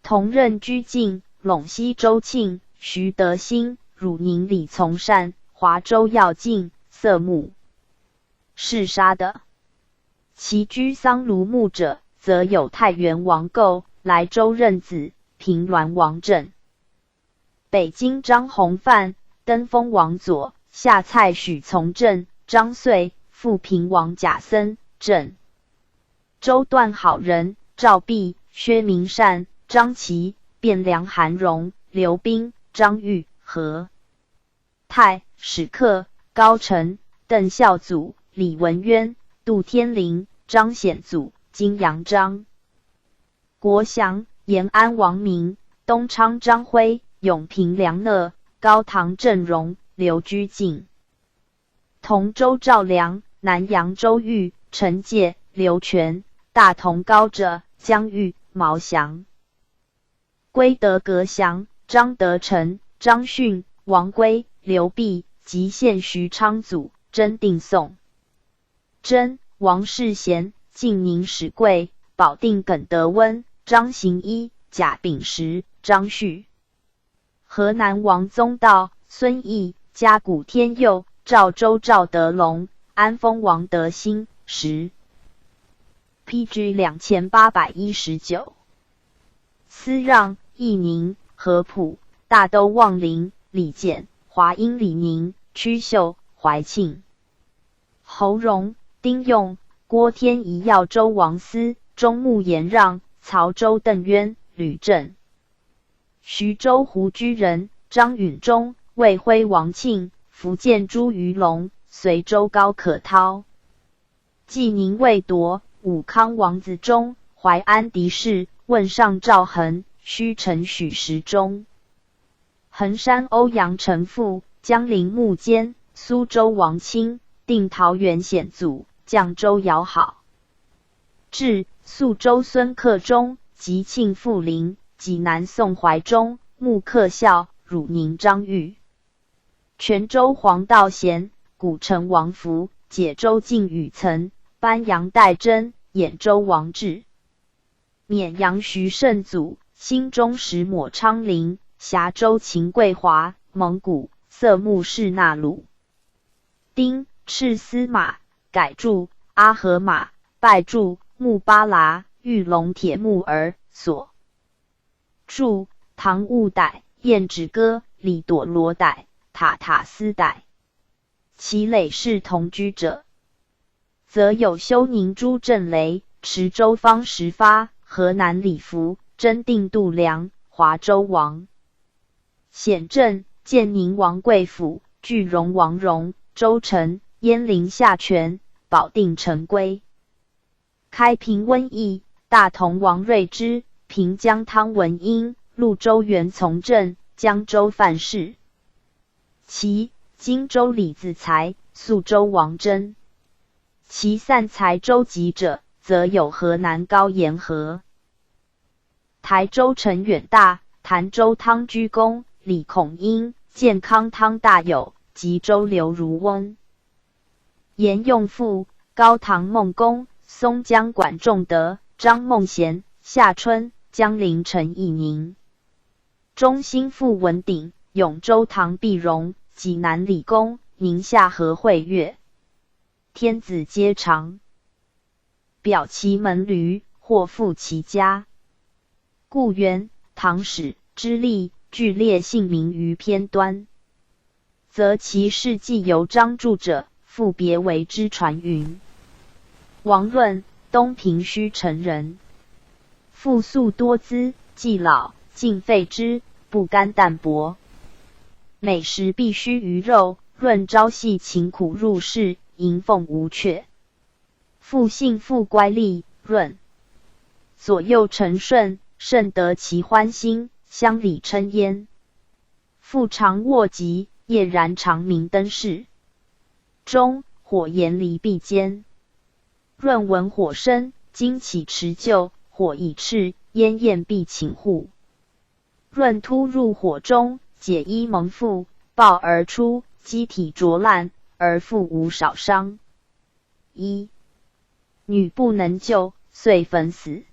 同任居敬，陇西周庆、徐德兴，汝宁李从善，华州耀进、色目是杀的。其居桑庐墓者，则有太原王构、莱州任子、平滦王振、北京张弘范、登封王佐、下蔡许从政、张遂、富平王贾森、郑州段好人、赵弼、薛明善、张齐、汴梁韩荣、刘斌、张玉和泰、史克、高澄、邓孝祖、李文渊、杜天麟、张显祖、金阳张国祥、延安王明、东昌张辉、永平梁讷、高唐郑荣、刘居敬、同州赵良、南阳周玉、陈介、刘全、大同高哲、江玉、毛祥、归德葛祥、张德成、张逊、王圭、刘弼、吉县徐昌祖、真定宋真、王世贤、晋宁史贵、保定耿德温、张行一、贾秉时、张旭、河南王宗道、孙毅、嘉古天佑、赵州赵德龙、安丰王德兴、时。P.G. 2819，司让、义宁、合浦、大都望林、李简、华阴李宁、曲秀、怀庆、侯荣、丁用、郭天仪、耀州王思、中牧严让、曹州邓渊、吕震、徐州胡居仁、张允中、魏辉王庆、福建朱于龙、随州高可涛、济宁魏铎、武康王子忠、淮安狄氏、汶上赵恒、须城许时中、衡山欧阳成富、江陵穆坚、苏州王清、定陶元显祖、绛州姚好、至宿州孙克忠、吉庆富林、济南宋怀忠、穆克孝、汝宁张玉、泉州黄道贤、古城王福、解州晋禹曾、班阳戴真、兖州王志、沔阳徐胜祖、新中石抹昌龄、峡州秦桂华、蒙古色目士纳鲁丁、赤司马、改注阿合马、拜注木巴拉、玉龙铁木儿所著唐兀歹、燕止戈、李朵罗歹、塔塔斯歹。其累世同居者，则有休宁朱正雷、池州方时发、河南李福、真定杜良、华州王显正、建宁王贵府、句容王荣、周成、鄢陵夏全、保定陈规、开平温邑、大同王瑞之、平江汤文英、潞州袁从正、江州范氏、齐、荆州李子才、宿州王真。其散财周集者，则有河南高延和、台州陈远大、潭州汤居公、李孔殷、建康汤大有、吉州刘如翁、严用富、高唐孟公、松江管仲德、张孟贤、夏春、江陵陈义宁、中兴傅文鼎、永州唐必荣、济南李公、宁夏何惠月。天子皆常表其门闾，或复其家。故元、唐史之例，俱列姓名于篇端，则其事迹由张著者，复别为之传云。王润，东平须城人，父素多资，既老，尽废之，不甘淡泊。每食必须鱼肉。润朝夕勤苦入仕，迎奉无阙。父性富乖戾，润左右承顺，甚得其欢心，乡里称焉。父常卧疾，夜燃长明灯室中，火焰离壁间。润闻火声，惊起持救，火已炽，烟焰必寝户。润突入火中，解衣蒙父，抱而出，机体灼烂，而父无少伤。一女不能救，遂焚死。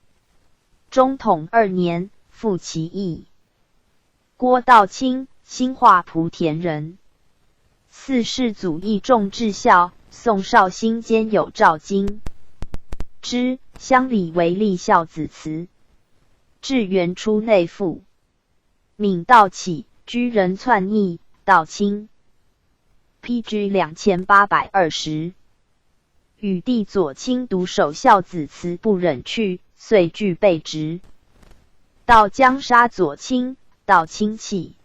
中统二年，复其邑。郭道清，兴化莆田人。四世祖义重至孝，宋绍兴间有赵金之乡里为立孝子祠。至元初内附。闽道起，居人篡逆，道清。P.G. 2820。与弟左卿独守孝子祠不忍去，遂拒被职。道将杀左卿，道卿泣，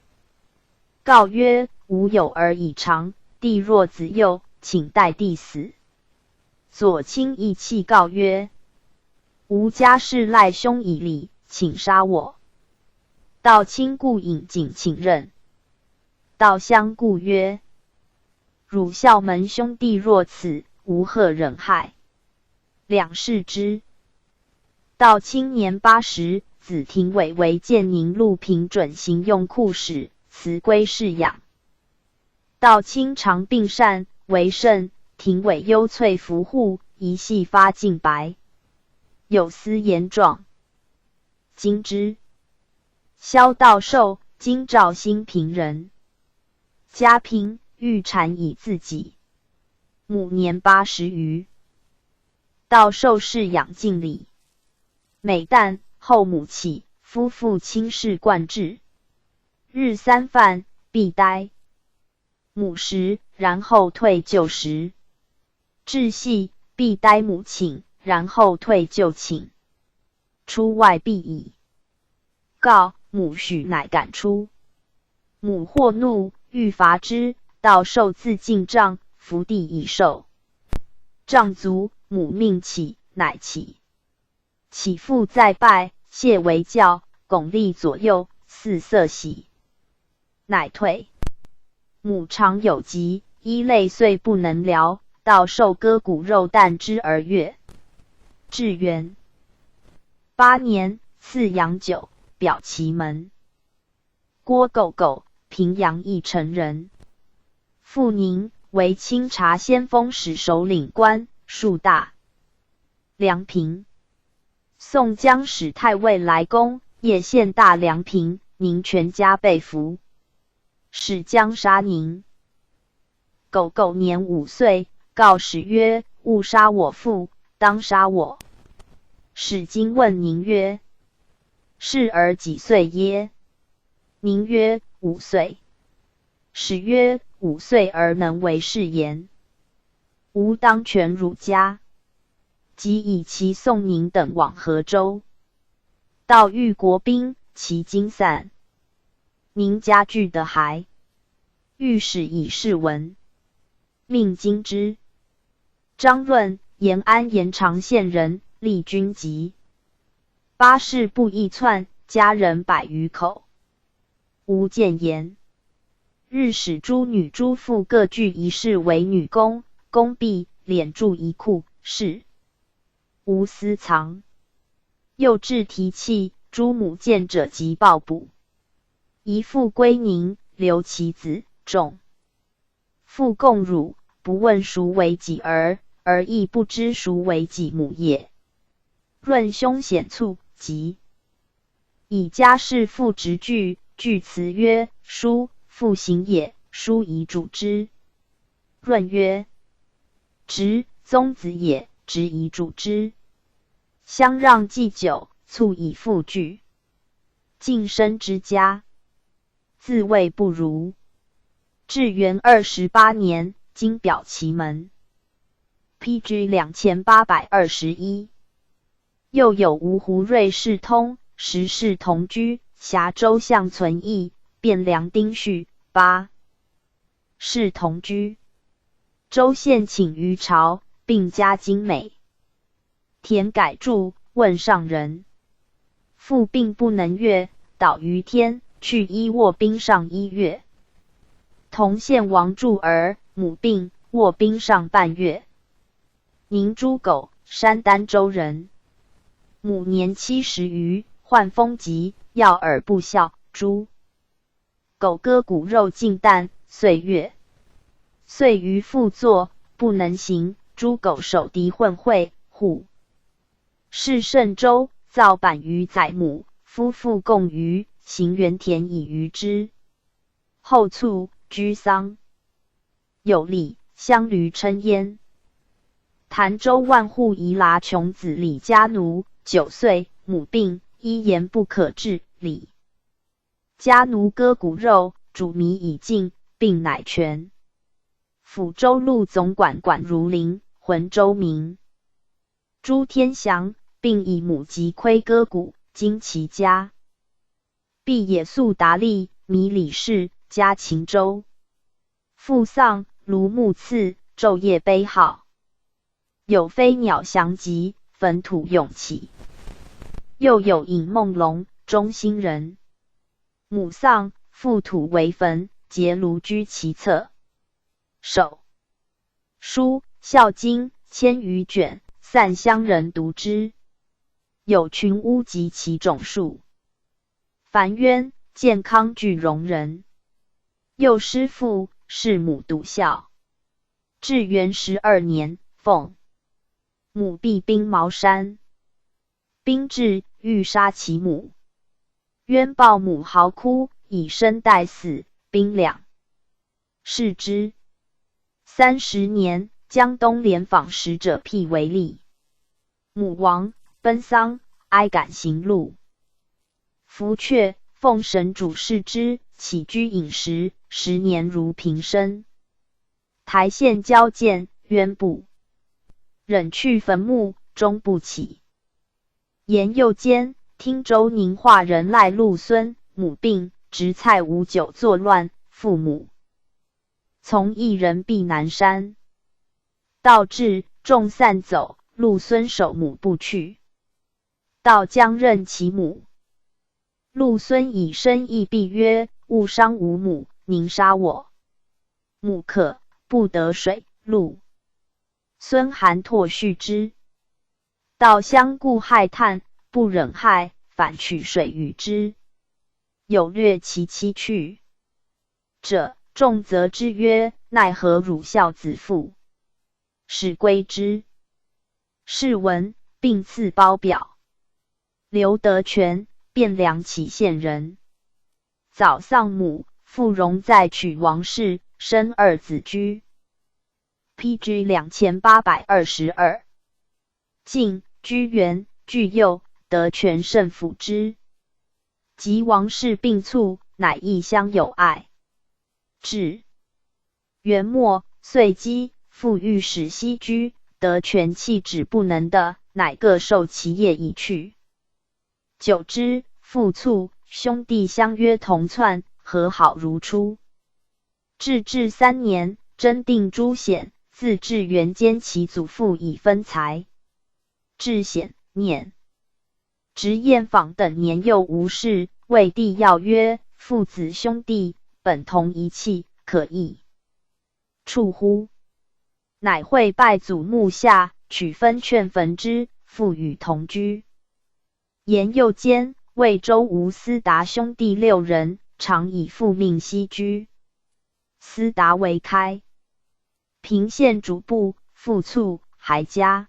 告曰：“吾有儿以长，弟若子幼，请代弟死。”左卿亦泣告曰：“吾家世赖兄以礼，请杀我。”道卿故引颈请认。道相故曰：“汝孝门兄弟若此，吾何忍害？”两视之。道卿年80，子廷伟为建宁路平准行用库使，辞归侍养。道卿常病疝，为甚，廷伟忧悴扶护，一系发尽白，有司言状。今之萧道寿，京兆兴平人，家贫，欲产以自给。母年80余，道寿侍养敬礼。每旦后母起，夫妇亲事贯制，日三饭，必待母食，然后退就食。至夕，必待母寝，然后退就寝。出外必以告母许，乃敢出。母或怒，欲罚之，道寿自进帐，伏地以受。杖足，母命起，乃起。起复再拜，谢为教，拱立左右，四色喜，乃退。母常有疾，衣泪遂不能疗，道寿割骨肉啖之而悦。至元8年，赐羊酒，表其门。郭狗狗，平阳邑城人。父宁，为清查先锋使首领官，庶大梁平。宋江使太尉来攻，夜陷大梁平，宁全家被俘。使将杀宁。狗狗年5岁，告使曰：“勿杀我父，当杀我。”使惊问宁曰：“是儿几岁耶？”宁曰：“五岁。”使曰：“五岁而能为是言，吾当全汝家。”即以其送宁等往河州，到遇国兵，其惊散。宁家具的还，御史以是闻，命金之。张润，延安延长县人，立军籍。八世不义窜，家人百余口。吴建言。日使诸女诸妇各具一室为女工，工毕，敛铸一库，是无私藏。又置提器，诸母见者即报捕。一父归宁，留其子众。父共乳，不问孰为己儿，而亦不知孰为己母也。润凶险促，即以家事父直具，具辞曰：“叔父行也，叔以主之。”润曰：“侄宗子也，侄以主之。”相让祭酒，促以复具。晋生之家，自谓不如。至元28年，金表其门。P.G. 2821。又有芜湖瑞士通，时世同居，峡州相存义，汴梁丁戌八世同居。州县请于朝，并加精美。田改注问上人，父病不能越，倒于天，去医卧冰上1月。同县王柱儿母病，卧冰上半月。宁猪狗，山丹州人，母年70余，患风疾，药饵不效，猪狗割骨肉尽啖，岁月。岁余复作，不能行。猪狗手敌混会，户。是嵊州，造板鱼载母，夫妇共渔，行园田以渔之。后卒，居丧。有礼，乡闾称焉。潭州万户移剌穷子李家奴，9岁，母病，医言不可治。李家奴割骨肉，煮糜以进，病乃痊。抚州路总管管如林，浑州民。朱天祥，并以母及亏割骨，经其家。毕野素达利，米李氏，家秦州。父丧，庐墓赐，昼夜悲号。有飞鸟翔集，坟土涌起。又有尹梦龙，中兴人。母丧，覆土为坟，结庐居其侧。手书《孝经》千余卷，散乡人读之。有群巫及其种树。樊渊，建康句容人。幼失父，事母笃孝。至元12年，奉母避兵茅山，兵至，欲杀其母。渊抱母嚎哭，以身代死，兵两释之。30年，江东廉访使者辟为吏。母亡，奔丧，哀感行路。福阙，奉神主事之，起居饮食，十年如平生。台县交见，渊不忍去坟墓，终不起。言右监汀州宁化人赖禄孙，母病，执蔡无酒作乱，父母从一人避南山。道至，众散走，禄孙守母不去。道将认其母。禄孙以身意毕曰：“勿伤吾母，宁杀我。”母渴，不得水，禄孙含唾续之。道相顾骇叹，不忍害，反取水与之。有掠其妻去者，众责之曰：“奈何辱孝子妇？”始归之。谥文，并赐褒表。刘德全，汴梁杞县人。早丧母，父荣再娶王氏，生二子居。P.G. 2822。晋居元具幼，德全甚抚之。及王氏病卒，乃亦相友爱。至元末，岁饥，复御史西居，德全弃止不能得，乃各受其业以去。久之，父卒，兄弟相约同窜，和好如初。至治3年，真定朱显，自至元间其祖父以分财。至显年，直彦访等年幼无事，谓帝要曰：“父子兄弟本同一气，可以处乎？”乃会拜祖墓下，取分劝焚之，复与同居。言右监魏州吴思达兄弟六人，常以父命西居。思达为开平县主簿，父卒，还家。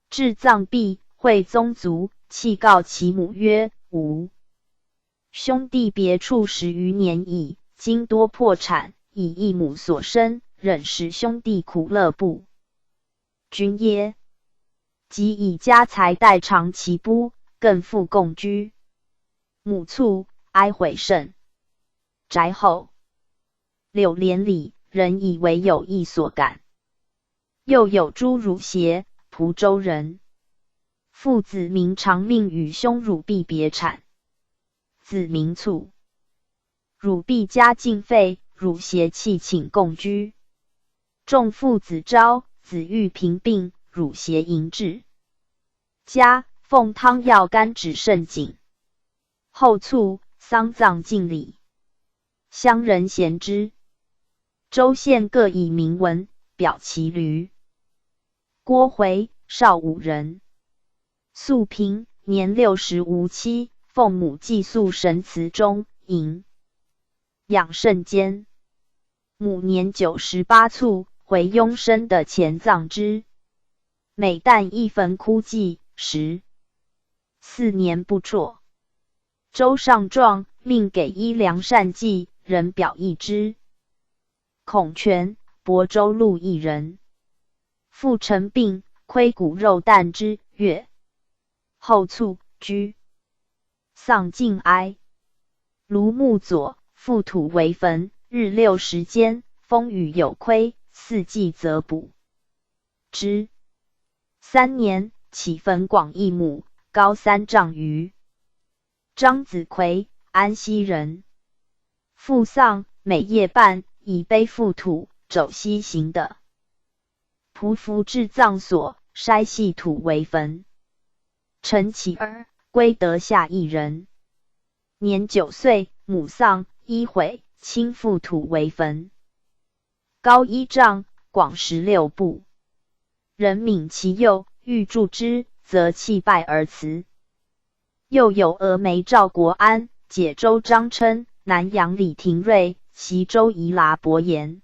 至葬毕，会宗族，泣告其母曰：“吾兄弟别处十余年矣，今多破产，以一母所生，忍使兄弟苦乐不均耶？即以家财代偿其不，更复共居。”母卒，哀悔甚。宅后柳连里，人以为有意所感。又有朱汝协，蒲州人，父子名长命与兄汝弼别产。子名卒，汝弼家境废，汝协弃请共居。众父子招，子欲贫病，汝协迎至家，奉汤药甘止甚紧。后卒，丧葬敬礼，乡人贤之。州县各以铭文表其闾。郭回，邵武人，素平，年60无妻，奉母寄宿神祠中，营养甚艰。母年98卒，回庸生的前葬之。每旦一坟哭祭，14年不辍。周上状，命给医良善祭，人表一之。孔权，亳州鹿邑人，父成病，窥骨肉啖之，月后卒，居丧尽哀。卢木佐，覆土为坟，日60间，风雨有亏，四季则补之。3年，起坟广1亩，高3丈余。张子奎，安溪人，父丧，每夜半以碑覆土，肘膝行的。匍匐至葬所，筛细土为坟。陈启儿，归德下邑人，年9岁，母丧，衣毁，亲覆土为坟，高1丈，广16步。人悯其幼，欲助之，则弃拜而辞。又有峨眉赵国安、解州张琛、南阳李廷瑞、习州移剌伯颜、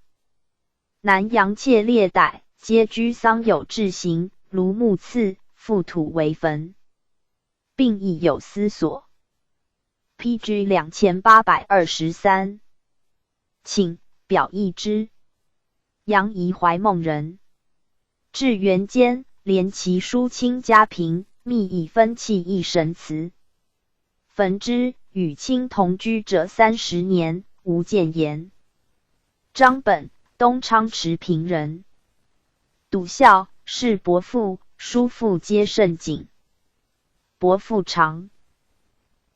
南阳妾列代，皆居丧有志行，卢木赐覆土为坟，并亦有思索。P.G. 2823，请表一之。杨仪怀孟人，至元间，连其叔亲家贫，密以分弃一神祠，焚之。与亲同居者30年，无见言。张本，东昌池平人，笃孝，事伯父、叔父皆甚谨。伯父长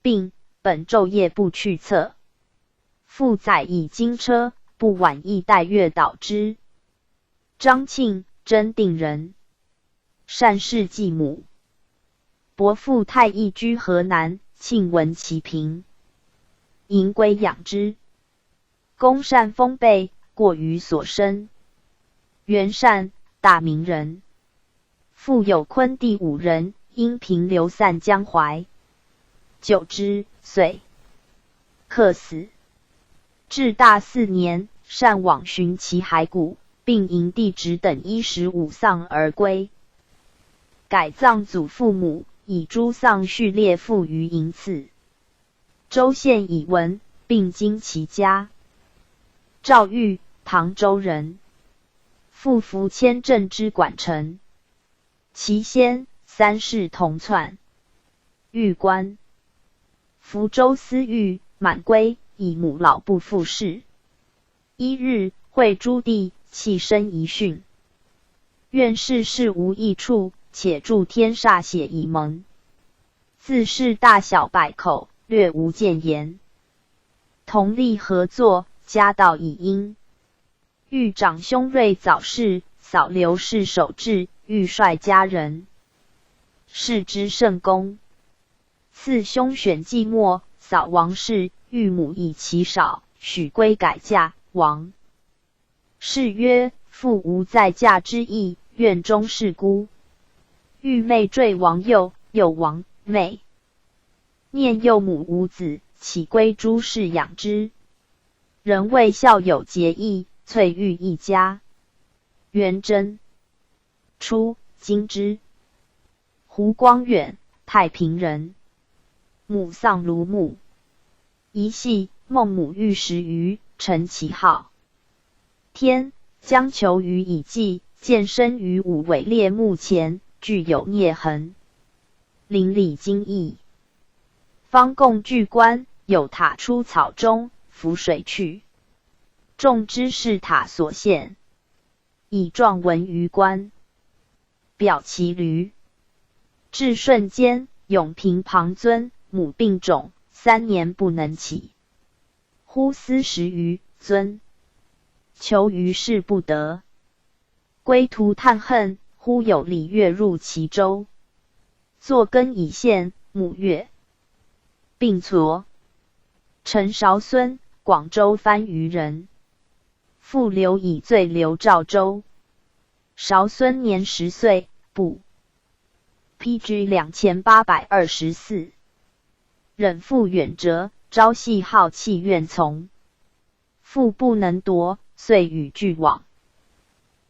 病，本昼夜不去侧，父载以金车，不晚亦待月导之。张庆，真定人，善事继母。伯父太义居河南，庆闻其贫，迎归养之。公善丰备，过于所生。元善，大名人，父有昆弟五人，因贫流散江淮。久之，遂客死。至大4年，善往寻其骸骨，并迎弟侄等15丧而归。改葬祖父母，以诸丧序列附于营次。州县以闻，并经其家。赵玉，唐州人，父服签镇之管臣。其先三世同篡。玉官，福州司狱满归，以母老不复事。一日，会诸弟，弃身遗训，愿世事无益处，且助天煞血以蒙。自是大小百口，略无谏言。同力合作，家道以殷。欲长兄瑞早逝，嫂刘氏守制，欲率家人，事之甚恭。次兄选季末，嫂王氏，欲母以其少，许归改嫁。王氏曰：父无再嫁之意，愿终是孤。欲妹坠王幼，幼王妹念幼母无子，乞归朱氏养之。人谓孝有节义，翠玉一家。元贞初，金之。胡光远，太平人，母丧卢母。一系孟母育十余，承其号。天将求鱼以祭，见身于五伟烈墓前，具有孽痕。邻里惊异。方共聚观，有塔出草中，浮水去。众知是塔所现，以状闻于官。表其驴。至顺间，永平庞尊母病重，3年不能起。忽思十余尊，求于事不得，归途叹恨。忽有礼乐入其州，作根以献。母曰：病痤。陈韶孙，广州番禺人，父刘以罪留赵州。韶孙年10岁，不。P.G. 2824，忍父远折，朝夕好弃愿从。父不能夺，遂与俱往，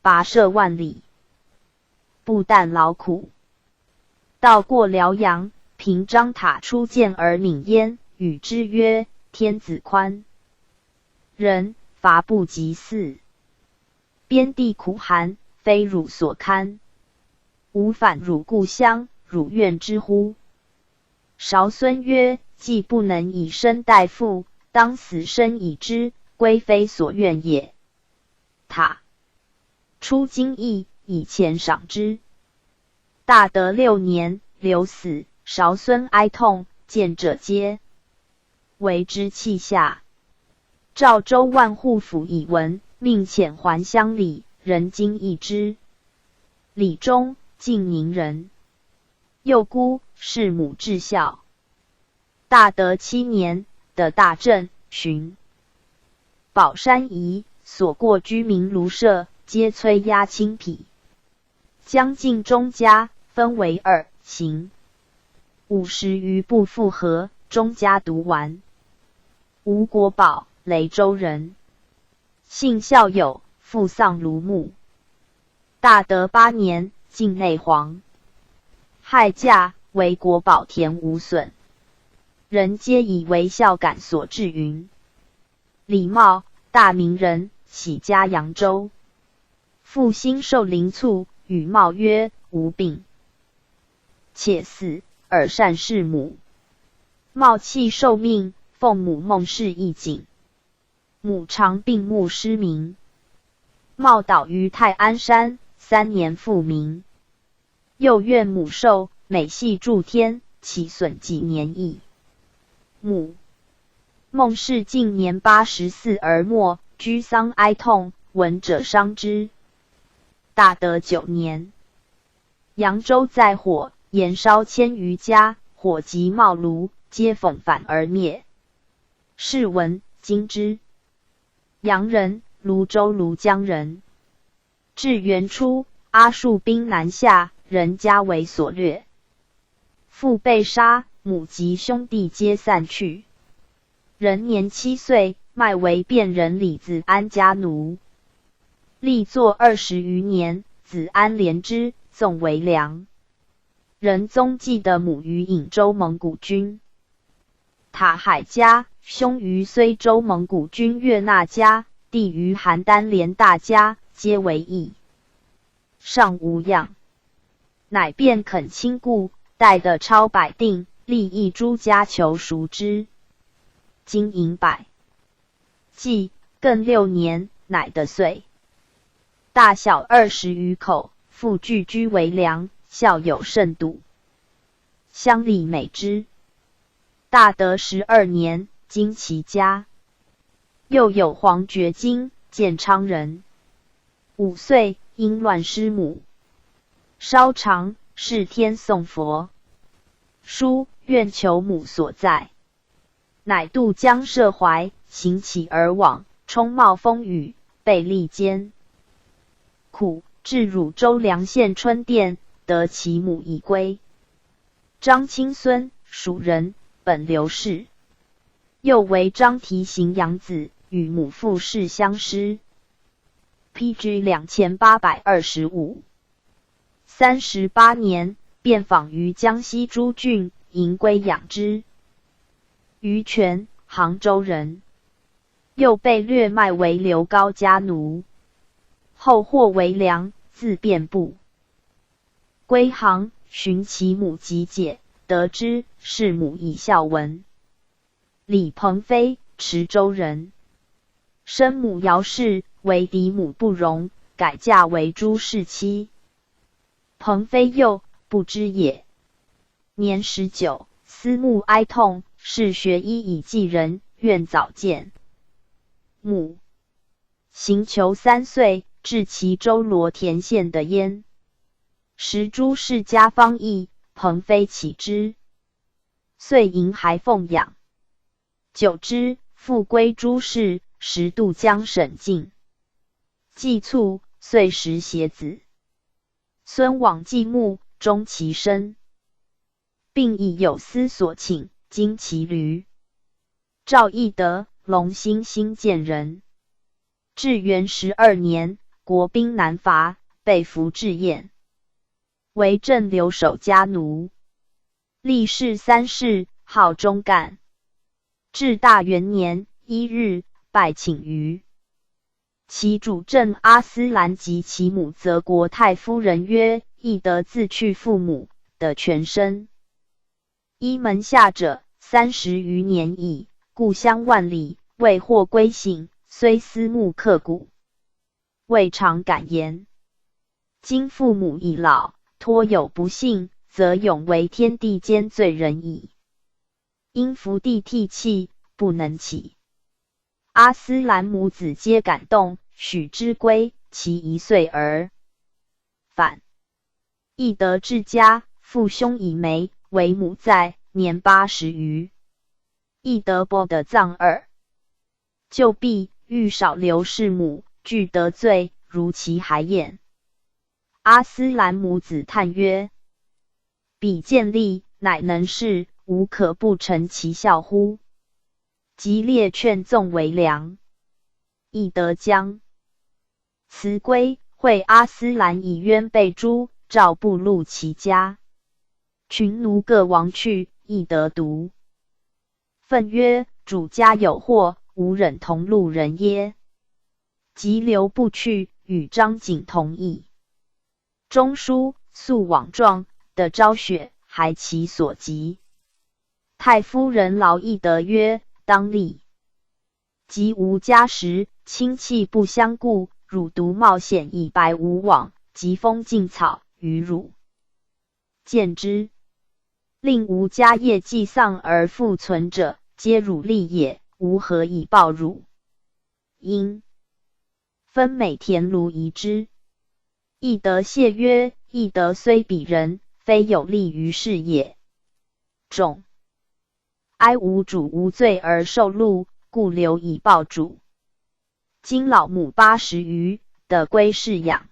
跋涉万里。不惮劳苦。到过辽阳，平章塔出见而悯焉，与之曰：“天子宽仁，罚不及肆。边地苦寒，非汝所堪。吾返汝故乡，汝愿之乎？”韶孙曰：“既不能以身代父，当死生以之，归非所愿也。”塔出金邑，以钱赏之。大德六年，刘死，韶孙哀痛，见者皆为之泣下。赵州万户府以闻，命遣还乡里，人今忆之。李忠，晋宁人，幼孤，事母至孝。大德七年，得大正，巡宝山夷，所过居民庐舍，皆催压青匹。将近中家，分为二，行50余步复合，中家独完。吴国宝，雷州人，姓孝友，父丧庐墓。大德八年，境内黄害驾，为国宝田无损，人皆以为孝感所致云。李茂，大名人，起家扬州，父兴寿临卒，与茂曰：“吾病且死，尔善事母。”茂弃受命，奉母梦事一景。母常病目失明，茂倒于泰安山，3年复明。又怨母寿，每系诸天，其损几年矣。母孟氏近年84而没，居丧哀痛，闻者伤之。大德九年，扬州在火，延烧千余家，火及茂庐，皆讽反而灭。谥文，今之阳人，庐州庐江人。至元初，阿术兵南下，人家为所掠，父被杀，母及兄弟皆散去。人年7岁，卖为汴人李子安家奴，历作20余年。子安怜之，纵为良。仁宗记得母于颍州蒙古军塔海家，兄于睢州蒙古军岳那家，弟于邯郸连大家，皆为义，尚无恙。乃便恳亲故，待得超百锭，立一诸家求赎之。金银百计，更6年，乃得遂。大小20余口，复聚居为粮，孝友甚笃。乡里美之。大德12年，经其家。又有黄觉金，建昌人，5岁，因乱失母，稍长，事天诵佛书，愿求母所在。乃渡江涉淮，行乞而往，冲冒风雨，备历艰苦，至汝州梁县春店，得其母已归。张卿孙，蜀人，本刘氏，又为张提刑养子，与母傅氏相师。P.G. 2825。38年，遍访于江西诸郡，迎归养之。于权，杭州人，又被掠卖为刘高家奴，后获为良，自变部。归杭，寻其母及姐，得知是母以孝文。李鹏飞，池州人，生母姚氏，为嫡母不容，改嫁为朱氏妻。鹏飞幼，不知也。年19，思慕哀痛，嗜学医以济人，愿早见母。行求3岁，至齐州罗田县的焉。时朱氏家方邑，鹏飞起之，遂迎还奉养。久之，复归朱氏，时渡江省境，既卒，遂食携子。孙往继墓，终其身，并以有司所请，经其驴。赵翼德，龙兴新建人。至元12年，国兵南伐，被俘至燕。为镇留守家奴。历仕三世，号忠干。至大元年，一日，拜请于其主郑阿斯兰及其母泽国太夫人曰：“翼德自去父母的全身，依门下者30余年矣，故乡万里，未获归省，虽思慕刻骨，未尝敢言。今父母已老，托有不幸，则永为天地间罪人矣。应伏地涕泣，不能起。”阿斯兰母子皆感动，许之归，其1岁而返。翼德至家，父兄已没，唯母在，年80余。翼德不得葬耳。就毕，欲少刘氏母，俱得罪，如其还焉。阿斯兰母子叹曰：“彼见利，乃能事，无可不成其孝乎？”极烈劝纵为良。翼德将辞归，会阿斯兰以冤被诛，诏不入其家。群奴各亡去，翼德独愤曰：“主家有祸，吾忍同路人耶？”即留不去，与张景同议。中书素网状的昭雪，还其所及。太夫人劳翼德曰：“当立。及无家时，亲戚不相顾，汝独冒险以白无往，疾风劲草，与汝见之。令吾家业既丧而复存者，皆汝力也，吾何以报汝？”应分每田庐一之。翼德谢曰：“翼德虽鄙人，非有利于事也。众哀吾主无罪而受禄，故留以报主。今老母80余，得归侍养。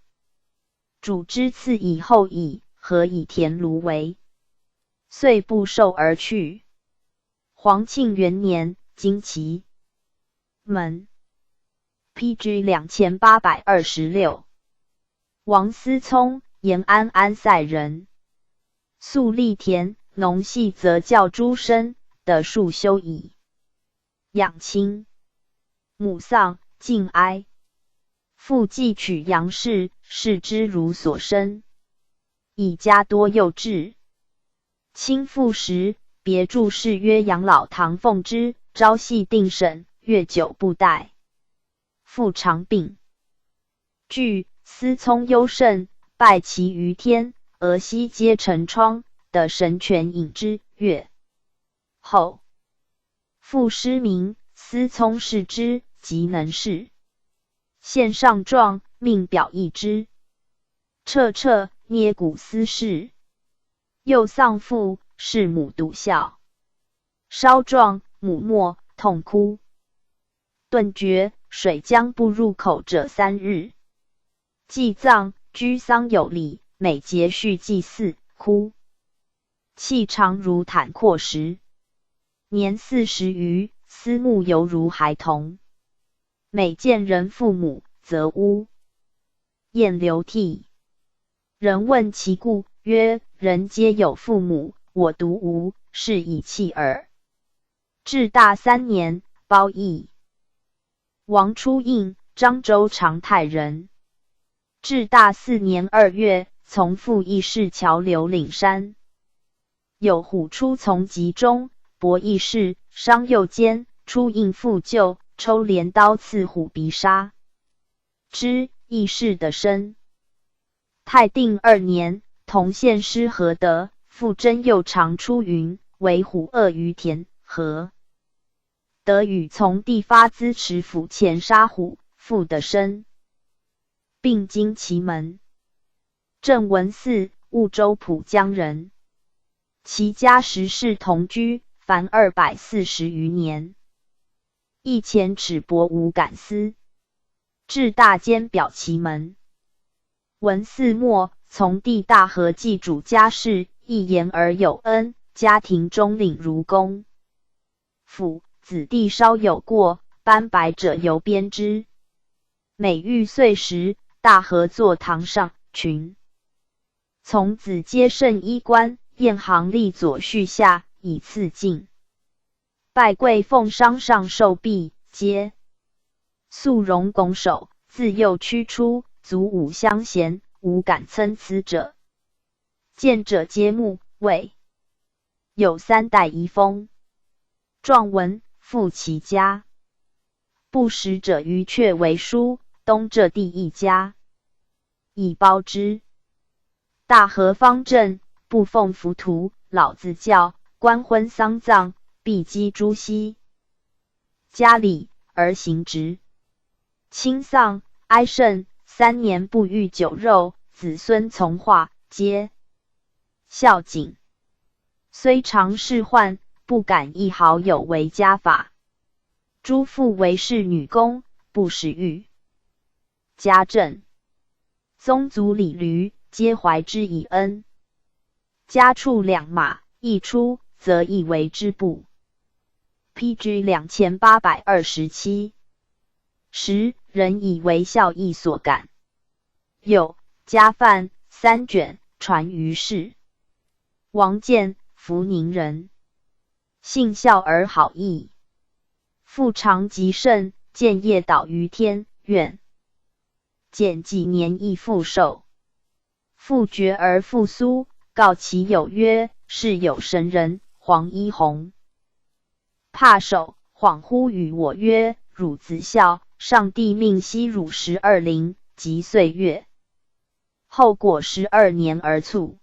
主之赐以厚矣，何以田庐为？”遂不受而去。皇庆元年，金其门。P.G. 2826。王思聪，延安安塞人，素力田，农系则教诸生的数修矣。养亲，母丧，尽哀。父继娶杨氏，视之如所生。以家多幼稚。亲父时，别注释曰养老唐凤之，朝夕定省，月久不怠。父常病。据思聪优胜，拜其于天，俄西皆成窗的神权引之月后，父失明，思聪视之，即能事。献上状，命表议之。彻彻捏骨司事。又丧父，事母笃孝。稍壮，母没，痛哭。顿绝，水将不入口者3日。祭葬，居丧有礼，每节序祭祀，哭。气长如坦阔石。年40余，思慕犹如孩童。每见人父母，则呜咽流涕。人问其故，曰：“人皆有父母，我独无，是以弃耳。”至大三年，褒义。王出应，漳州长泰人。至大4年2月，从父义士桥刘岭山，有虎出从集中，搏义士，伤右肩，出应复救，抽镰刀刺虎鼻杀之，义士的身。泰定二年，同县师何德、傅真又常出云，为虎恶于田何德与从弟发资持府前杀虎，傅的身，并经其门。郑文嗣，婺州浦江人，其家十世同居，凡240余年。一钱齿薄无感思，至大监表其门。文嗣末，从弟大和祭主家事，一言而有恩，家庭中领如公府子弟稍有过，斑白者犹编之。每欲岁时，大和坐堂上群。从子皆盛衣冠，晏行立左序下，以次进。拜跪奉商上受毕，皆肃容拱手，自右驱出，足舞相衔，无敢参差者。见者皆目，谓有三代遗风。状文复其家，不识者于阙为书，东浙第一家，以褒之。大和方正，不奉浮屠，老子教，官婚丧葬，必积诸溪。家礼而行直。亲丧哀甚，3年不遇酒肉，子孙从化，皆孝谨。虽常仕宦，不敢一毫有违家法。诸妇为侍女工，不使欲。家政宗族里闾，皆怀之以恩。家畜两马，一出，则亦为之不。P.G. 2827。时人以为孝义所感。有家范三卷传于世。王建，福宁人，性孝而好义。父长极盛，建业导于天，愿减几年亦复寿。父绝而复苏，告其友曰：“是有神人，黄衣红帕手，恍惚与我曰：‘汝子孝，上帝命息汝12龄，即岁月。’后果12年而卒。”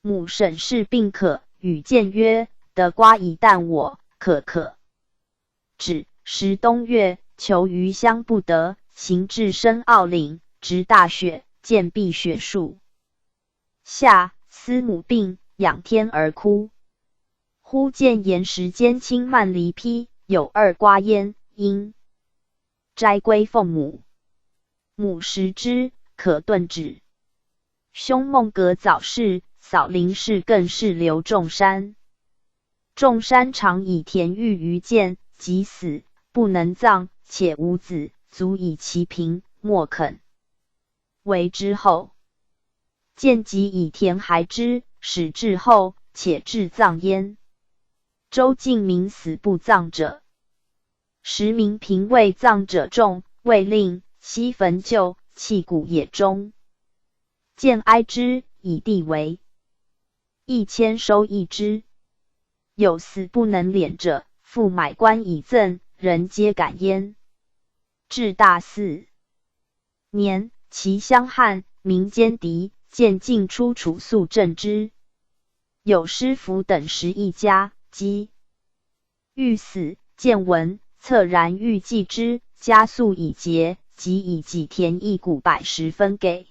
母沈氏病可，与见曰：“得瓜以啖我，可可。”止。时冬月，求于乡不得，行至深奥岭，值大雪，见碧雪树下，思母病，仰天而哭。忽见岩石间青蔓离披，有二瓜焉，因摘归奉母。母食之，可顿止。兄孟格早逝，嫂林氏更是刘仲山。仲山常以田玉于见，即死，不能葬，且无子，足以其贫，莫肯为之后。见即以田还之，使至后，且置葬焉。周晋民死不葬者，时民贫未葬者众，未令悉焚旧，弃骨野中。见哀之，以地为一千收一之。有死不能敛者，复买棺以赠，人皆感焉。至大4年，其乡汉民间敌，见进出楚肃镇之。有师傅等十一家，积欲死，见闻恻然欲济之，家粟已竭，即以己田一股百十分给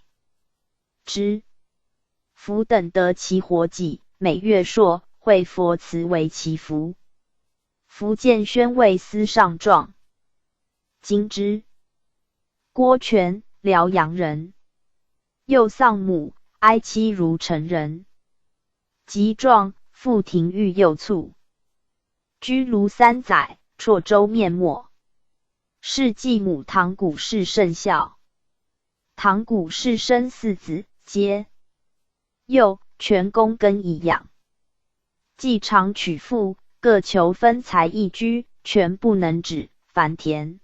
之。福等得其活计，每月朔会佛慈为其福。福建宣慰司上状。今之郭全，辽阳人，幼丧母，哀妻如成人。及壮，父廷玉又卒，居庐3载，辍州面没。事继母唐古氏甚孝。唐古氏生四子，皆幼，全公耕以养。继常娶妇，各求分财一居，全不能止，凡田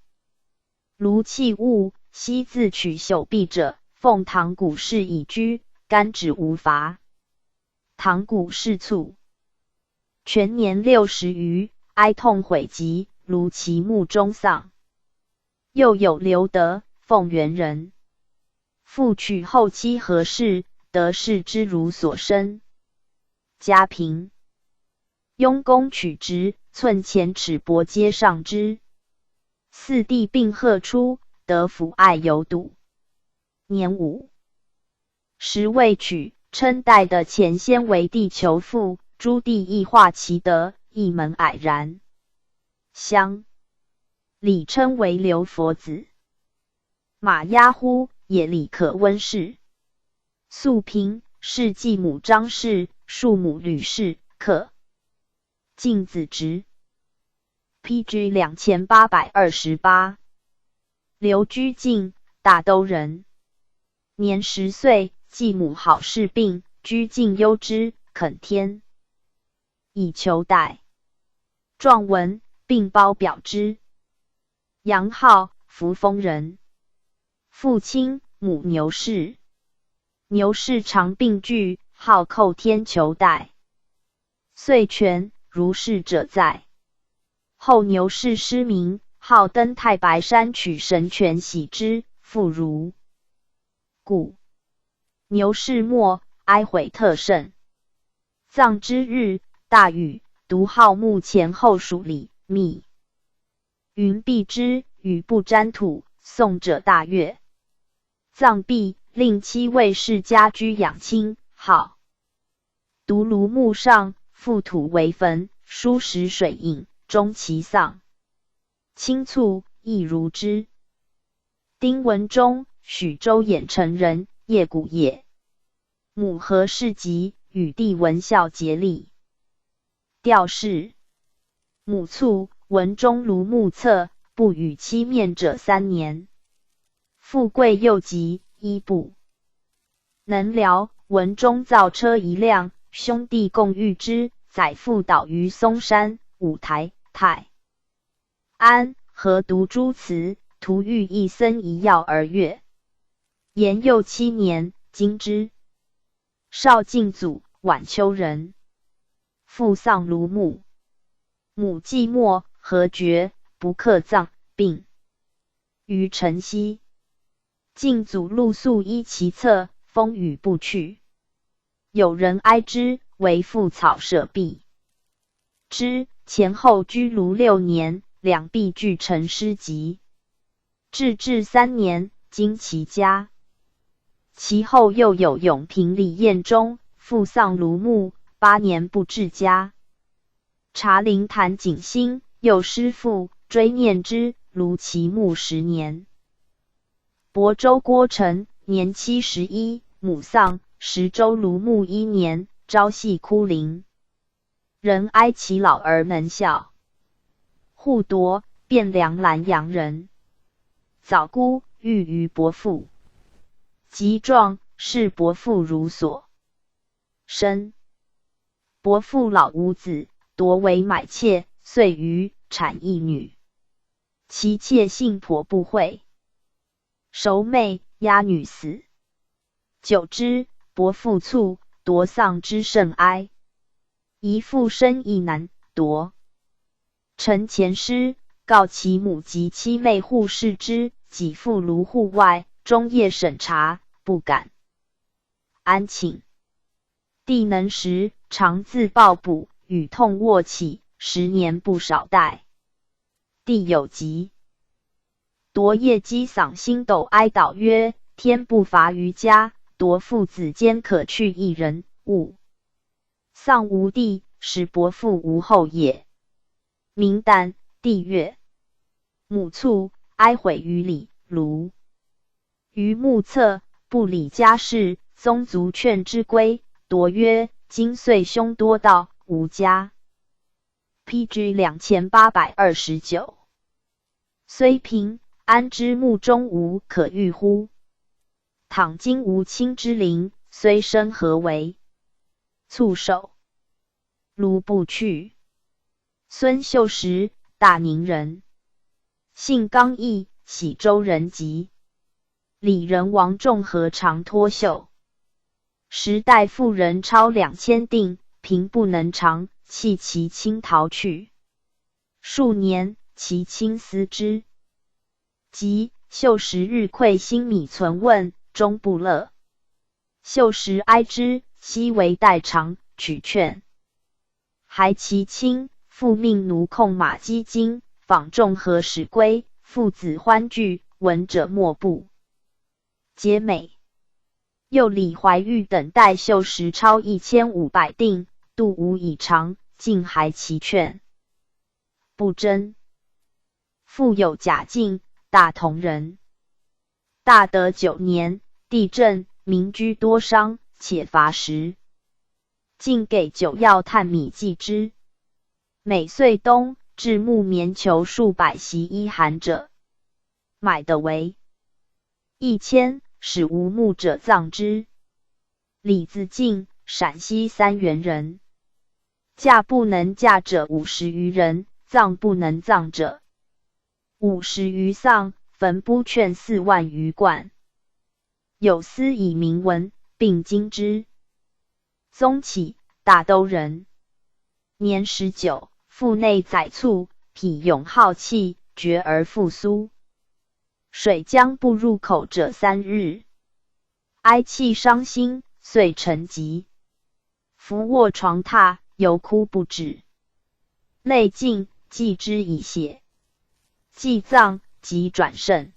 庐器物，悉自取朽弊者，奉唐古氏以居，甘止无罚。唐古氏卒，全年60余，哀痛悔极，如其墓中丧。又有刘德，凤元人，复娶后妻何氏，得氏之如所生。家贫，雍公取直，寸钱尺帛皆上之。四弟病贺出，得抚爱有笃。年50未娶，称代的前先为弟求父，诸弟亦化其德，一门蔼然。乡里称为刘佛子。马押呼也李可温氏。素平是继母张氏，庶母吕氏，可敬子侄。P.G. 2828。刘居敬，大都人，年10岁，继母郝氏病，居敬忧之，恳天以求代。状文，并褒表之。杨浩，扶风人，父亲母牛氏。牛氏常病剧，号叩天求代。遂全，如是者在。后牛氏失明，号登太白山取神泉洗之，复如故。牛氏没，哀悔特甚。葬之日，大雨，独号墓前后数里，密云蔽之，雨不沾土，颂者大悦。葬毕，令妻魏氏家居养亲，号独庐墓上，覆土为坟，蔬食水饮，终其丧。亲卒亦如之。丁文忠，许州郾城人，业贾也。母何氏疾，与弟文孝竭力。调氏。母卒，文忠庐墓侧，不与妻面者3年。富贵又疾，医不能疗。文忠造车一辆，兄弟共御之，载父导于嵩山、五台、泰安，合读诸祠，徒遇一僧一药而悦。延佑七年，经之。邵敬祖，宛丘人，父丧庐墓，母寂寞，何绝，不克葬，病于城西。敬祖露宿依其侧，风雨不去。有人哀之，为父草舍避之。前后居庐6年，两壁俱成诗集。至治3年，经其家。其后又有永平李彦忠，父丧庐墓，8年不至家。茶陵谭景兴，幼师父，追念之，庐其墓10年。亳州郭成，年71，母丧，石州庐墓1年，朝夕哭灵。人哀其老而能孝。护铎，汴梁兰阳人。早孤，育于伯父。及壮，事伯父如所生。伯父老无子，铎为买妾，遂于产一女。其妾性颇不讳。熟妹压女死，久之，伯父卒，铎丧之甚哀。姨父生一男，铎承前师，告其母及妻妹护视之，己父庐户外，终夜审查，不敢安寝。弟能食，常自抱哺，与痛卧起，10年不少带。弟有疾。铎夜击丧星斗哀祷曰：“天不罚于家，铎父子间可去一人，勿丧无弟，使伯父无后也。”明旦，帝悦。母卒，哀悔于礼，庐于墓侧，不理家事，宗族劝之归。铎曰：“今岁凶多盗，无家。” P.G. 2829。虽贫，安知墓中无可御乎？倘今无亲之临，虽生何为？卒守庐不去。孙秀实，大宁人，性刚毅，喜周人疾。里人王仲和常托秀。时代妇人钞2000锭，贫不能偿，弃其亲逃去。数年，其亲思之。及秀实日馈新米存问，终不乐。秀实哀之，悉为代偿，取劝。还其亲，复命奴控马积金，访众和使归，父子欢聚，闻者莫不皆美。又李怀玉等代秀实钞1500锭，度无以偿，竟还其劝，不争。复有贾敬，大同人。大德九年，地震，民居多伤，且乏食。竟给酒药炭米济之。每岁冬，置木棉裘数百袭衣寒者，买的为1000，使无墓者葬之。李自敬，陕西三原人。嫁不能嫁者50余人，葬不能葬者50余丧，焚卜券4万余贯。有司以铭文，并经之。宗起，大都人，年19，腹内载卒，体勇好气，绝而复苏。水将不入口者3日，哀泣伤心，遂成疾。伏卧床榻，犹哭不止。泪尽，继之以血。既葬，即转肾。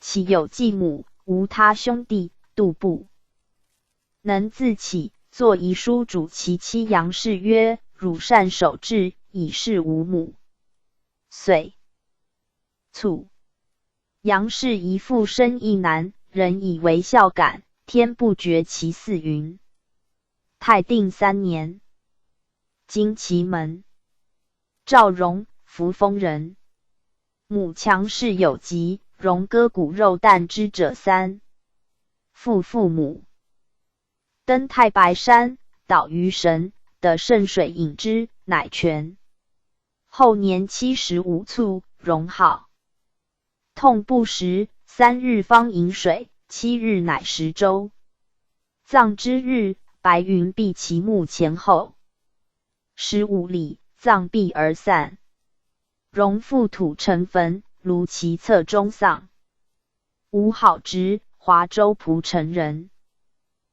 岂有继母，无他兄弟，独不能自起。作遗书嘱其妻杨氏曰：“汝善守制，以事吾母。”遂卒。杨氏一妇生一男，人以为孝感，天不绝其嗣云。泰定三年，金齐门。赵荣，扶风人。母强氏有疾，荣割骨肉啖之者三。父父母登太白山，祷于神，得圣水饮之，乃痊。后年75卒，荣号。痛不食，3日方饮水，7日乃食粥。葬之日，白云蔽其墓前后15里，葬毕而散。荣覆土成坟，庐其侧中丧。吴好直，华州蒲城人。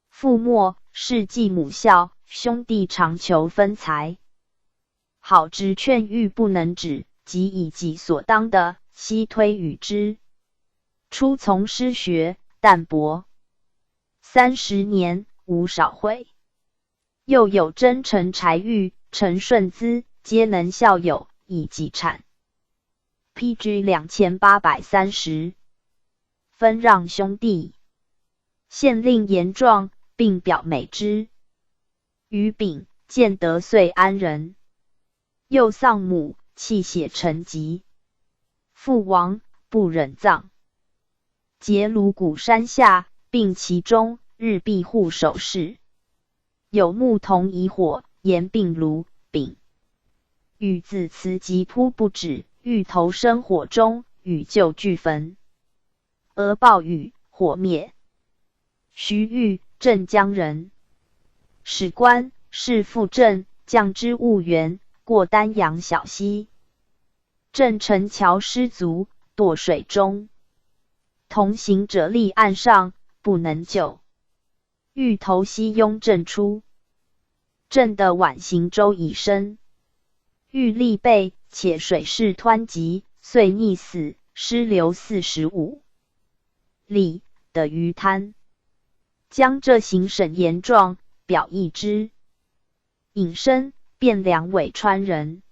父没，事继母孝，兄弟常求分财。好直劝谕不能止，即以己所当的，悉推与之。初从师学，淡泊30年，无少悔。又有真诚柴玉、陈顺资，皆能孝友，以己产。P.G. 2830，分让兄弟。县令严壮，并表美之。于秉，建德遂安人。又丧母，泣血成疾。父亡，不忍葬。结庐鼓山下，病其中，日闭户守室。有牧童以火炎病庐，秉与子辞疾扑不止，欲投身火中，与舅俱焚。俄暴雨，火灭。徐玉，镇江人，史官，仕副镇，将之务员，过丹阳小溪，镇城桥失足，堕水中。同行者立岸上，不能救。欲投溪拥镇出，镇的挽行舟以身。欲立背，且水势湍急，遂溺死，尸流45里的鱼滩。江浙行省严壮，表义之。隐身，汴梁苇川人。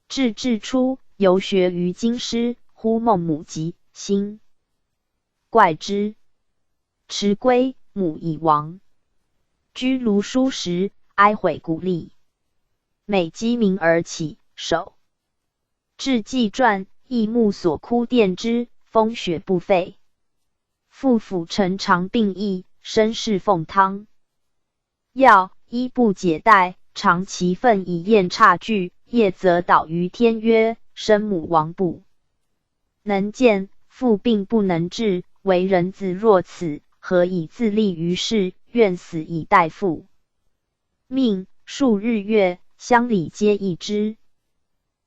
至治初，游学于京师，忽梦母疾，心怪之。迟归，母已亡。居庐书时，哀悔鼓励。每鸡鸣而起，首。至纪传，亦目所哭奠之，风雪不废。父辅臣常病疫，身侍奉汤药，衣不解带，常其粪以验差距。夜则祷于天曰：“生母亡不能见，父病不能治，为人子若此，何以自立于世？愿死以代父命。”数日月，乡里皆异之。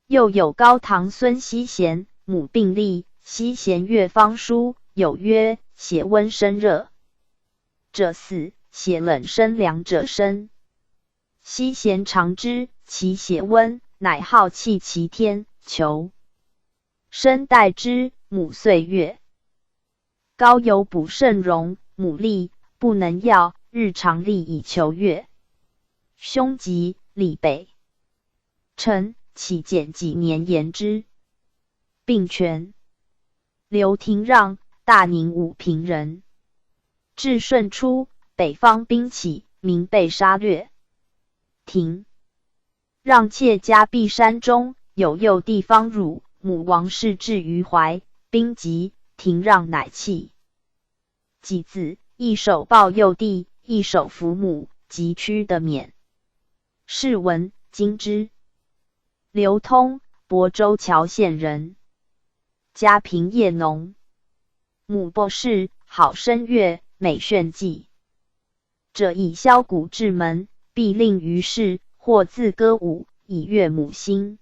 又有高堂孙希贤，母病厉，希贤阅方书，有曰：“血温生热者死，血冷生凉者生。”希贤尝之，其血温，乃号泣其天，求生代之。母遂悦。高有补肾荣，母痢，不能药，日常立以求悦。兄疾，立北。臣起简几年言之。病痊。刘廷让，大宁武平人。至顺初，北方兵起，民被杀掠。廷让妾家避山中，有幼弟方汝，母王氏至于怀，兵集，廷让乃弃己子，一手抱幼弟，一手扶母，疾趋得免。谥文，经之。刘通，亳州谯县人，家贫业农。母薄氏，好声乐，美炫技。者以箫鼓至门，必令于市，或自歌舞，以悦母心。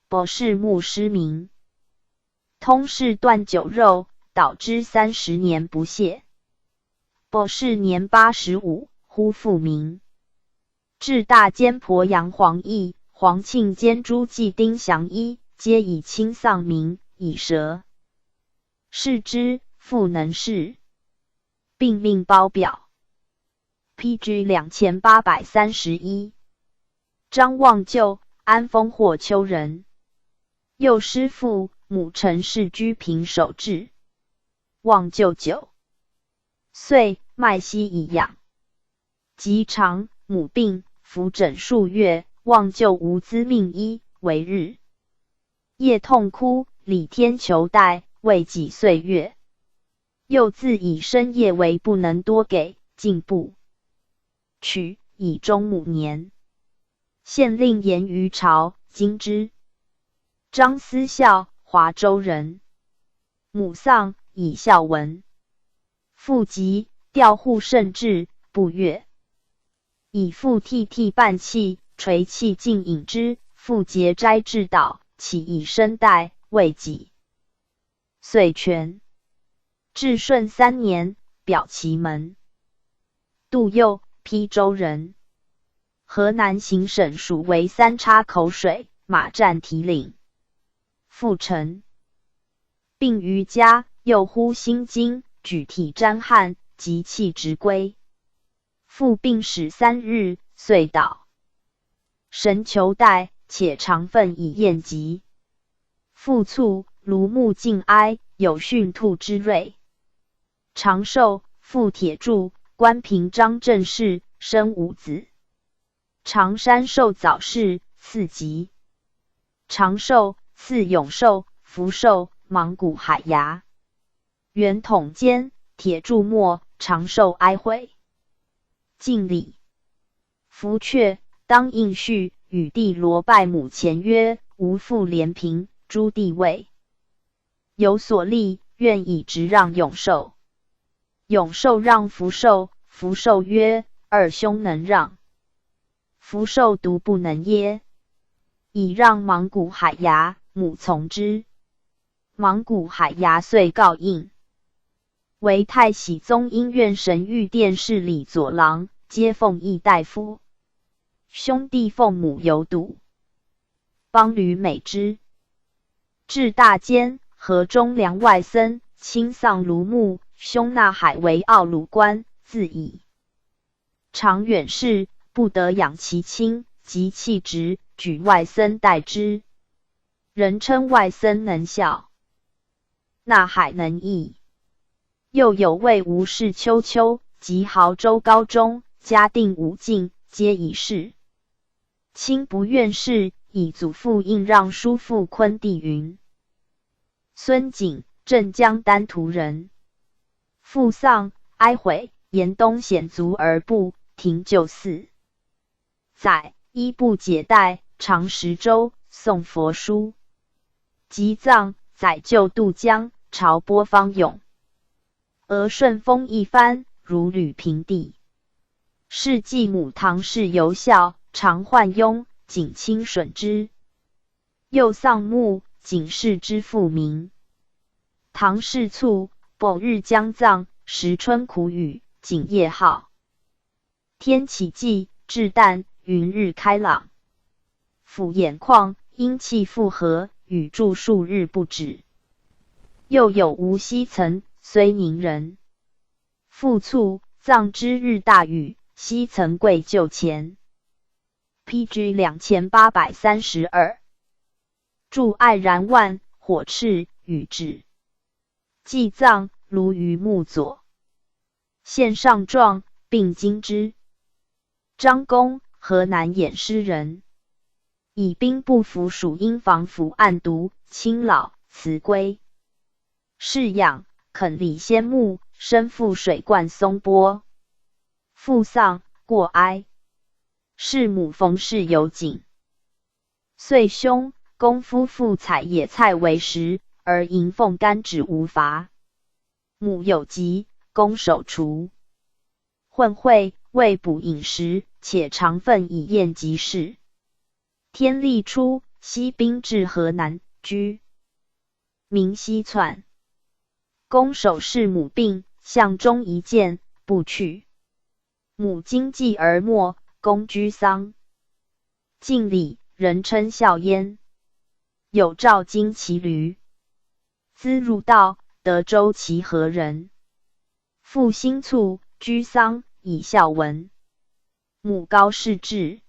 薄氏目失明。通嗜断酒肉，导之30年不懈。薄氏年85，忽复明。至大监鄱阳黄义、黄庆监诸暨丁祥一，皆以亲丧民，以舌视之，复能事，并命褒表。P.G. 2831。张望旧，安丰霍丘人。幼失父，母陈氏居平守制。望旧9岁，卖犀以养。及长，母病，服诊数月，望旧无资命医，为日夜痛哭，礼天求代，未几岁月。又自以身业为不能多给，进不取，以终暮年。县令严于朝，经之。张思孝，华州人。母丧，以孝闻。父疾，调护甚至，不悦。以父涕涕半泣，垂泣尽饮之。父节斋至倒，起以身代，未几，遂全。至顺三年，表其门。杜佑，邳州人。河南行省属为三叉口水，马占提领。父臣病于家，又忽心惊，举体沾汗，疾气直归。复病始3日，遂倒。神求代，且常愤以厌疾。父卒，庐墓尽哀，有驯兔之瑞。长寿，父铁柱，官平章政事，生五子。常山寿早逝，赐疾。长寿，赐永寿、福寿、芒谷海牙。元统间，铁柱没，长寿哀悔。敬礼。福阙，当应婿，与弟罗拜母前曰：“吾父怜贫，诸弟未有所立，愿以侄让永寿。”永寿让福寿，福寿曰：“二兄能让，福寿独不能耶？”以让芒谷海牙，母从之。芒谷海牙遂告应，为太禧宗英院神御殿侍礼左郎，皆奉议大夫。兄弟奉母有笃，邦吕美之。至大监，河中梁外僧，亲丧庐墓，兄纳海为奥鲁官，自以长远视，不得养其亲，及弃职，举外僧代之。人称外僧能孝，纳海能义。又有魏吴氏丘丘及亳州高中、嘉定武进，皆以事。亲不愿事，以祖父应让叔父昆弟云。孙景，镇江丹徒人。父丧，哀悔，严冬显足而步，停就寺。载，衣不解带，常食粥，诵佛书。及葬，载柩渡江，朝波方涌。俄顺风一帆，如履平地。事继母唐氏尤孝，常患痈，景亲吮之。又丧母，景氏之父名。唐氏卒，某日将葬，时春苦雨，景夜号。天启纪，至旦，云日开朗。府眼眶，阴气复合，雨注数日不止。又有吴锡曾，睢宁人。父卒，葬之日大雨，锡曾跪柩前。P.G. 2832。注爱然万火炽，雨止。祭葬，庐于墓左。献上状，并经之。张公，河南偃师人。以兵部府属阴房府案牍，亲老，辞归。侍养，肯李先墓，身负水灌松波。父丧，过哀。事母冯氏有谨。岁凶，公夫妇采野菜为食，而迎奉甘旨无乏。母有疾，公守厨。混会为补饮食，且常奋以宴集事。天历初，西兵至河南，居民西窜。公守侍母病，向中一见，不去。母经济而没，公居丧。敬礼，人称孝焉。有赵金骑驴，资入道，德州齐河人。父兴卒，居丧，以孝文。母高氏志。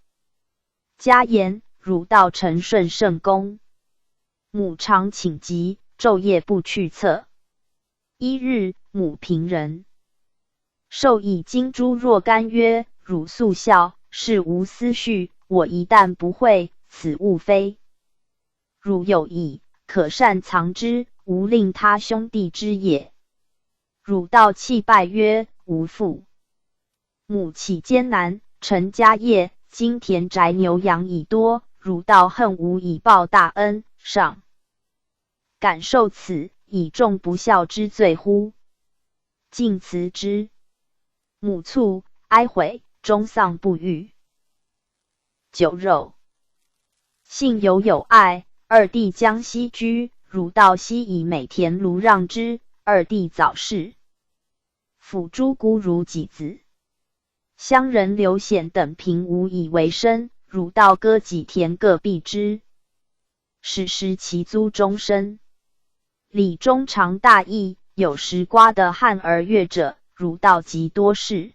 家言，儒道承顺圣公。母常请疾，昼夜不去厕。一日，母贫人，授以金珠若干，曰：“汝素孝，事无私蓄，我一旦不会，此物非汝有意，可善藏之，无令他兄弟之也。”汝道泣拜曰：“吾父母岂艰难，成家业，今田宅牛羊已多，汝道恨无以报大恩，尚敢受此，以重不孝之罪乎？敬辞之。母卒，哀悔，终丧不愈。酒肉，幸有友爱，二弟江西居，汝道悉以美田庐让之。二弟早逝，抚诸孤如己子。乡人刘显等贫无以为生，汝道割己田各币之，使食其租终身。李中常大义，有时瓜的汉而乐者，汝道极多事。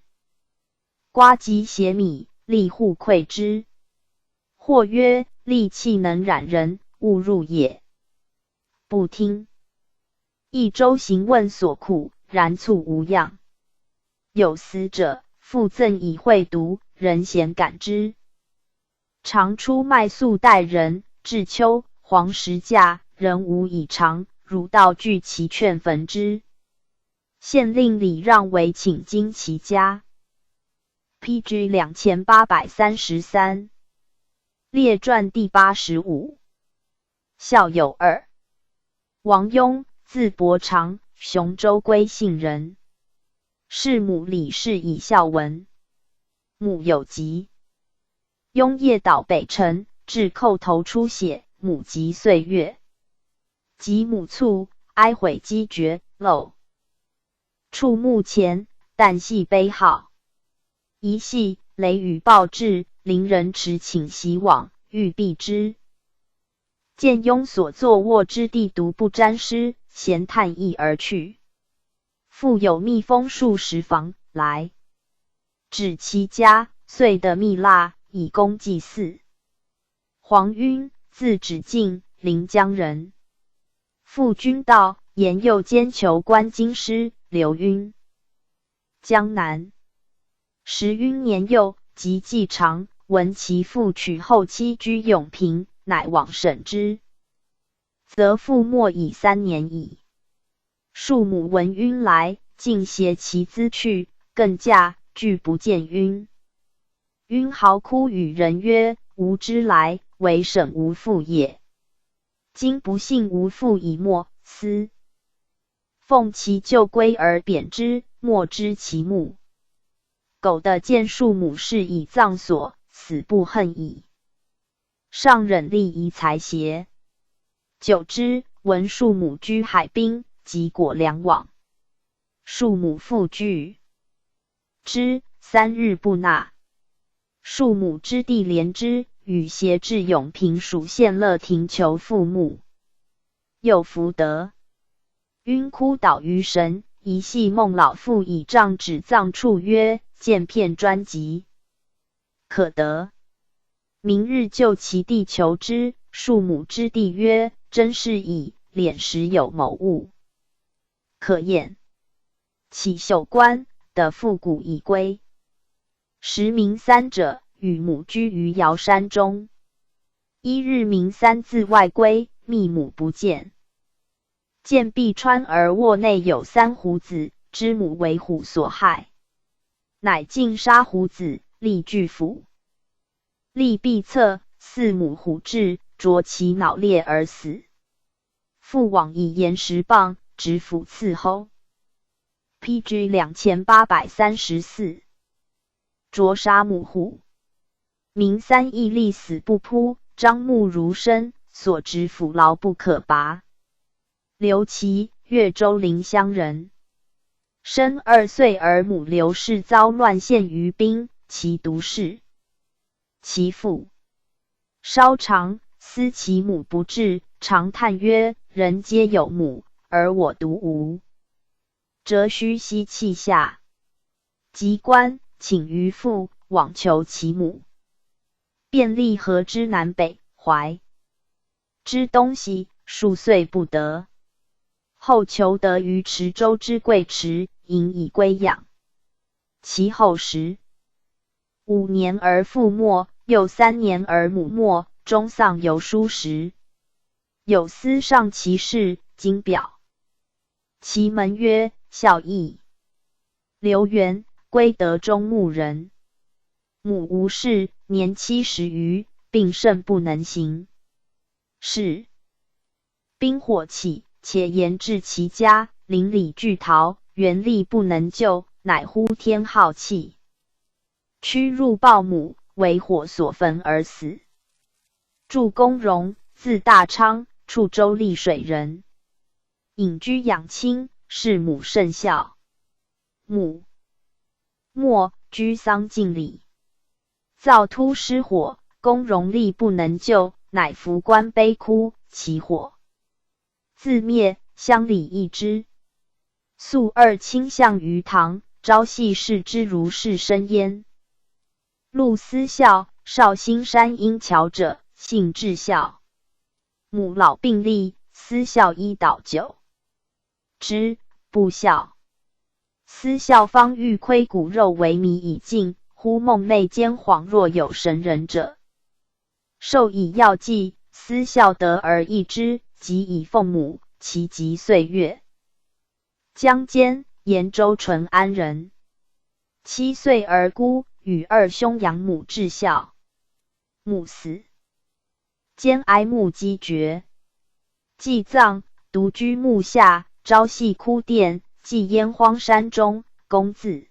瓜及携米，立户馈之。或曰：戾气能染人，勿入也。不听。一周行问所苦，然卒无恙。有死者，复赠以秽毒，人咸感之。常出卖粟待人，至秋，黄石价，人无以偿。儒道具其劝焚之。县令李让为请经其家。P.G. 2833列传第85。孝有二。王雍，字伯长，雄州归信人。事母李氏以孝文。母有疾。雍夜捣北城，至叩头出血，母疾岁月。及母卒，哀悔积绝，漏。触墓前，但系悲号。一夕，雷雨暴至，邻人持请洗往，欲避之。见雍所坐卧之地独不沾湿，咸叹意而去。复有蜜蜂数十房来，至其家，遂得蜜蜡，以供祭祀。黄晕，字子敬，临江人。父君道，言右监囚观京师，刘晕。江南。时晕年幼，及继长，闻其父娶后妻居永平，乃往审之。则父没已3年矣。庶母闻晕来，竟携其资去，更嫁，俱不见晕。晕嚎哭与人曰：“吾之来，为审吾父也。今不幸吾父已没，思奉其旧规而贬之，莫知其目。”苟得见庶母事以葬所，死不恨矣。上忍力以裁邪。久之，闻庶母居海滨，即果两往。庶母复拒之，3日不纳。庶母之弟怜之，与携至永平属县乐亭求父母，又福得。晕哭倒于神，一系梦老父以杖指葬处曰：“见片专辑，可得。”明日就其地求之。庶母之弟曰：“真是矣，敛时有某物可验。”起绣棺的复古以归。时明三者与母居于瑶山中。一日，明三自外归，觅母不见。见壁穿而卧内有三虎子，知母为虎所害。乃尽杀虎子，立巨斧，立壁侧，似母虎至，啄其脑裂而死。复往以岩石棒执斧刺喉。P.G. 2834，啄杀母虎。明三义立死不扑，张目如生，所执斧牢不可拔。刘琦，越州临湘人。生2岁而母刘氏遭乱陷于冰，其独事。其父稍长，思其母不至，常叹曰：“人皆有母，而我独无。”辄须息泣下。及冠，请于父，往求其母。遍历河之南北，淮之东西，数岁不得。后求得于池州之贵池，引以归养。其后15年而父没，又3年而母没，终丧有叔时。有司上其事，今表其门曰孝义。刘元，归德中牧人。母吴氏，年70余，病甚不能行。是兵火起，且延至其家，邻里俱逃，元力不能救，乃呼天号泣，驱入抱母，为火所焚而死。祝公荣，字大昌，处州溧水人，隐居养亲，事母甚孝。母没，居丧尽礼。灶突失火，公荣力不能救，乃扶棺悲哭，其火自灭，乡里异之。素二卿相于堂，朝夕视之如是生焉。陆思孝，绍兴山阴桥者，姓至孝。母老病厉，思孝医导酒之，不孝。思孝方欲窥骨肉为靡已尽，忽梦寐间恍若有神人者，授以药剂，思孝得而医之，即以奉母，其及岁月。江坚，延州淳安人，7岁而孤，与二兄养母至孝。母死，坚哀慕积绝，寄葬，独居墓下，朝夕哭奠，寄焉荒山中。公字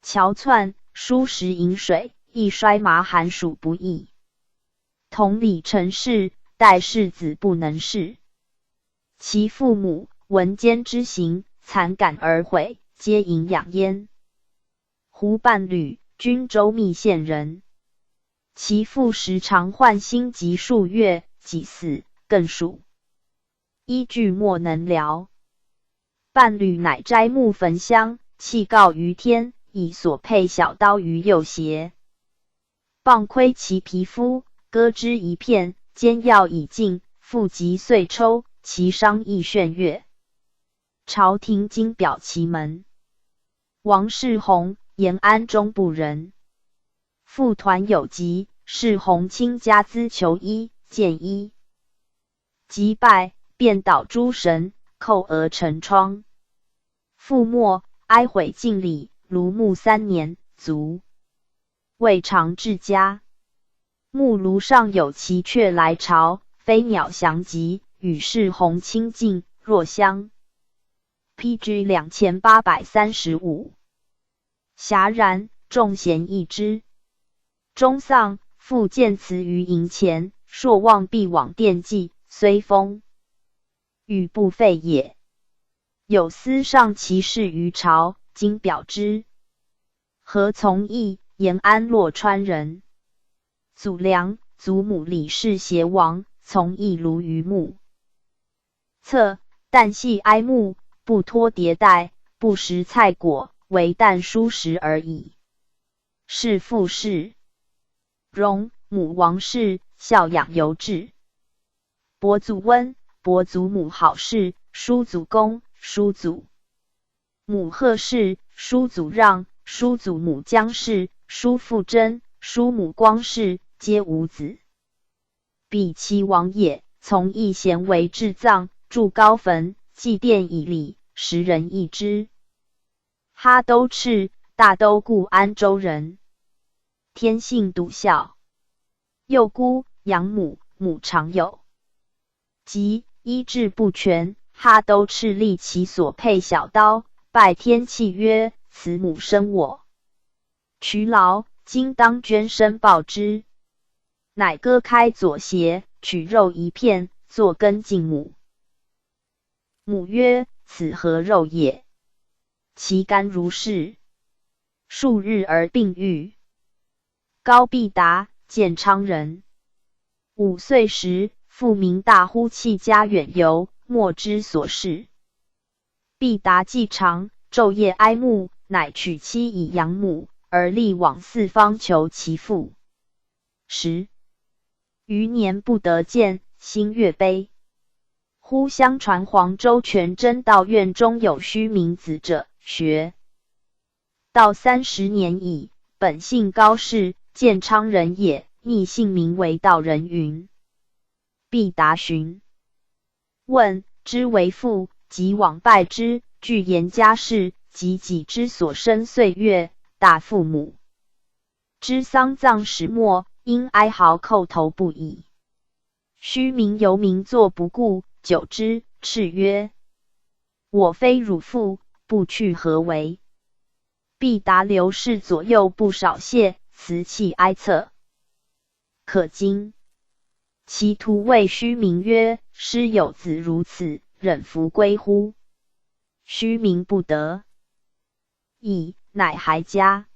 乔窜，蔬食饮水，易衰麻寒暑不易。同里陈氏，代世子不能事。其父母闻坚之行，惨感而悔，皆隐养焉。胡伴侣，均州密县人。其父时常患心疾数月，己死，更数医具莫能疗。伴侣乃摘木焚香，泣告于天，以所佩小刀于右胁，棒窥其皮肤，割之一片，煎药已尽，复及碎抽，其伤亦眩悦。朝廷旌表其门。王世宏，延安中部人。父团有疾，世宏倾家资求医，见医即败，便祷诸神，叩额成疮。父没，哀悔尽礼，庐墓3年，卒。未尝至家。墓庐上有蟋雀来巢，飞鸟翔集，与世宏亲近，若相。P.G. 2835。遐然，众贤异之。终丧，复建祠于营前，朔望必往奠祭，虽风雨不废也。有司上其事于朝，今表之。何从义，延安洛川人。祖良，祖母李氏偕亡，从义庐于墓侧，旦夕哀慕，不脱蝶带，不食菜果，惟啖蔬食而已。事父氏荣，母王氏，孝养有志。伯祖温，伯祖母郝氏，叔祖公，叔祖母贺氏，叔祖让，叔祖母姜氏，叔父真，叔母光氏，皆无子。彼其王也，从义贤为治葬，筑高坟，祭奠以礼，时人异之。哈都赤，大都固安州人，天性笃孝。幼孤养母，母常有疾，医治不全。哈都赤立其所佩小刀，拜天泣曰：“慈母生我，劬劳，今当捐身报之。”乃割开左胁，取肉一片，作羹进母。母曰：“此何肉也？其甘如是。”数日而病愈。高必达，建昌人。5岁时，父名大呼弃家远游，莫知所事。必达既长，昼夜哀慕，乃娶妻以养母，而历往四方求其父。10余年不得见，心越悲。忽相传黄州全真道院中有虚名子者，学道30年矣，本姓高氏，建昌人也，匿姓名为道人云。必达询问之为父，即往拜之，具言家事及己之所生岁月，答父母之丧葬始末，因哀嚎叩头不已。虚名犹名坐不顾，久之，叱曰：“我非汝父，不去何为？”必达刘氏左右不少谢，辞泣哀恻，可惊。其徒谓虚名曰：“师有子如此，忍弗归乎？”虚名不得已，乃还家。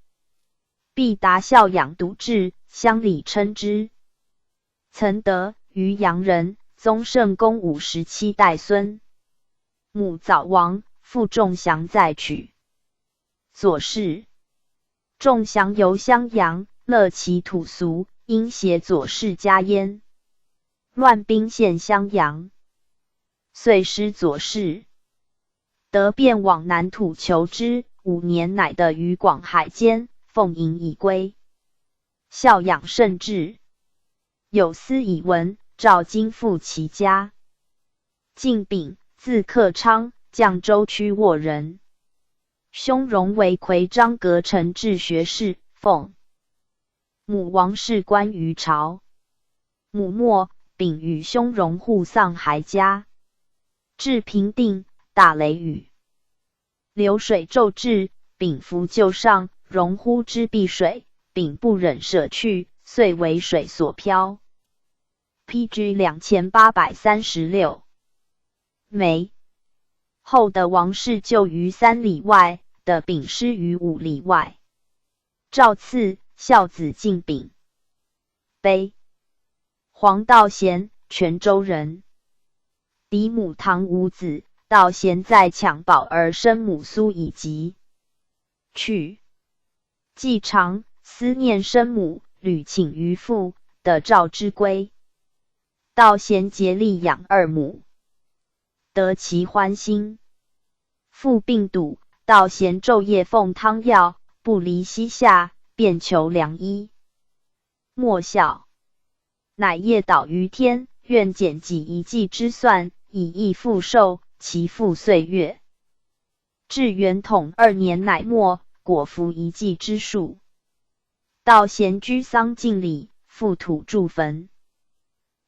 必达孝养笃志，乡里称之。曾德，渔阳人，宗圣公57代孙。母早亡，父仲祥再娶左氏。仲祥游襄阳，乐其土俗，因携左氏家焉。乱兵陷襄阳，遂失左氏。德便往南土求之，5年乃得于广海间，奉迎以归。孝养甚至，有司以闻，召金赴其家。敬秉，字克昌，绛州曲沃人。兄荣为奎章阁臣治学士，奉母王氏官于朝。母没，秉与兄荣护丧还家。至平定，大雷雨，流水骤至，秉扶柩上，荣呼之避水，秉不忍舍去，遂为水所漂。P.G. 2836。没后的王氏柩于3里外，的秉尸于5里外。诏赐孝子敬秉。碑。黄道贤，泉州人。嫡母唐无子，道贤在襁褓而生母苏以及去。继长思念生母，屡请于父的召之归。道贤竭力养二母，得其欢心。父病笃，道贤昼夜奉汤药，不离膝下，便求良医。莫效，乃夜祷于天，愿减己一计之算，以益父寿，其父岁月。至元统二年乃没，果服一计之术。道贤居丧尽礼，覆土筑坟。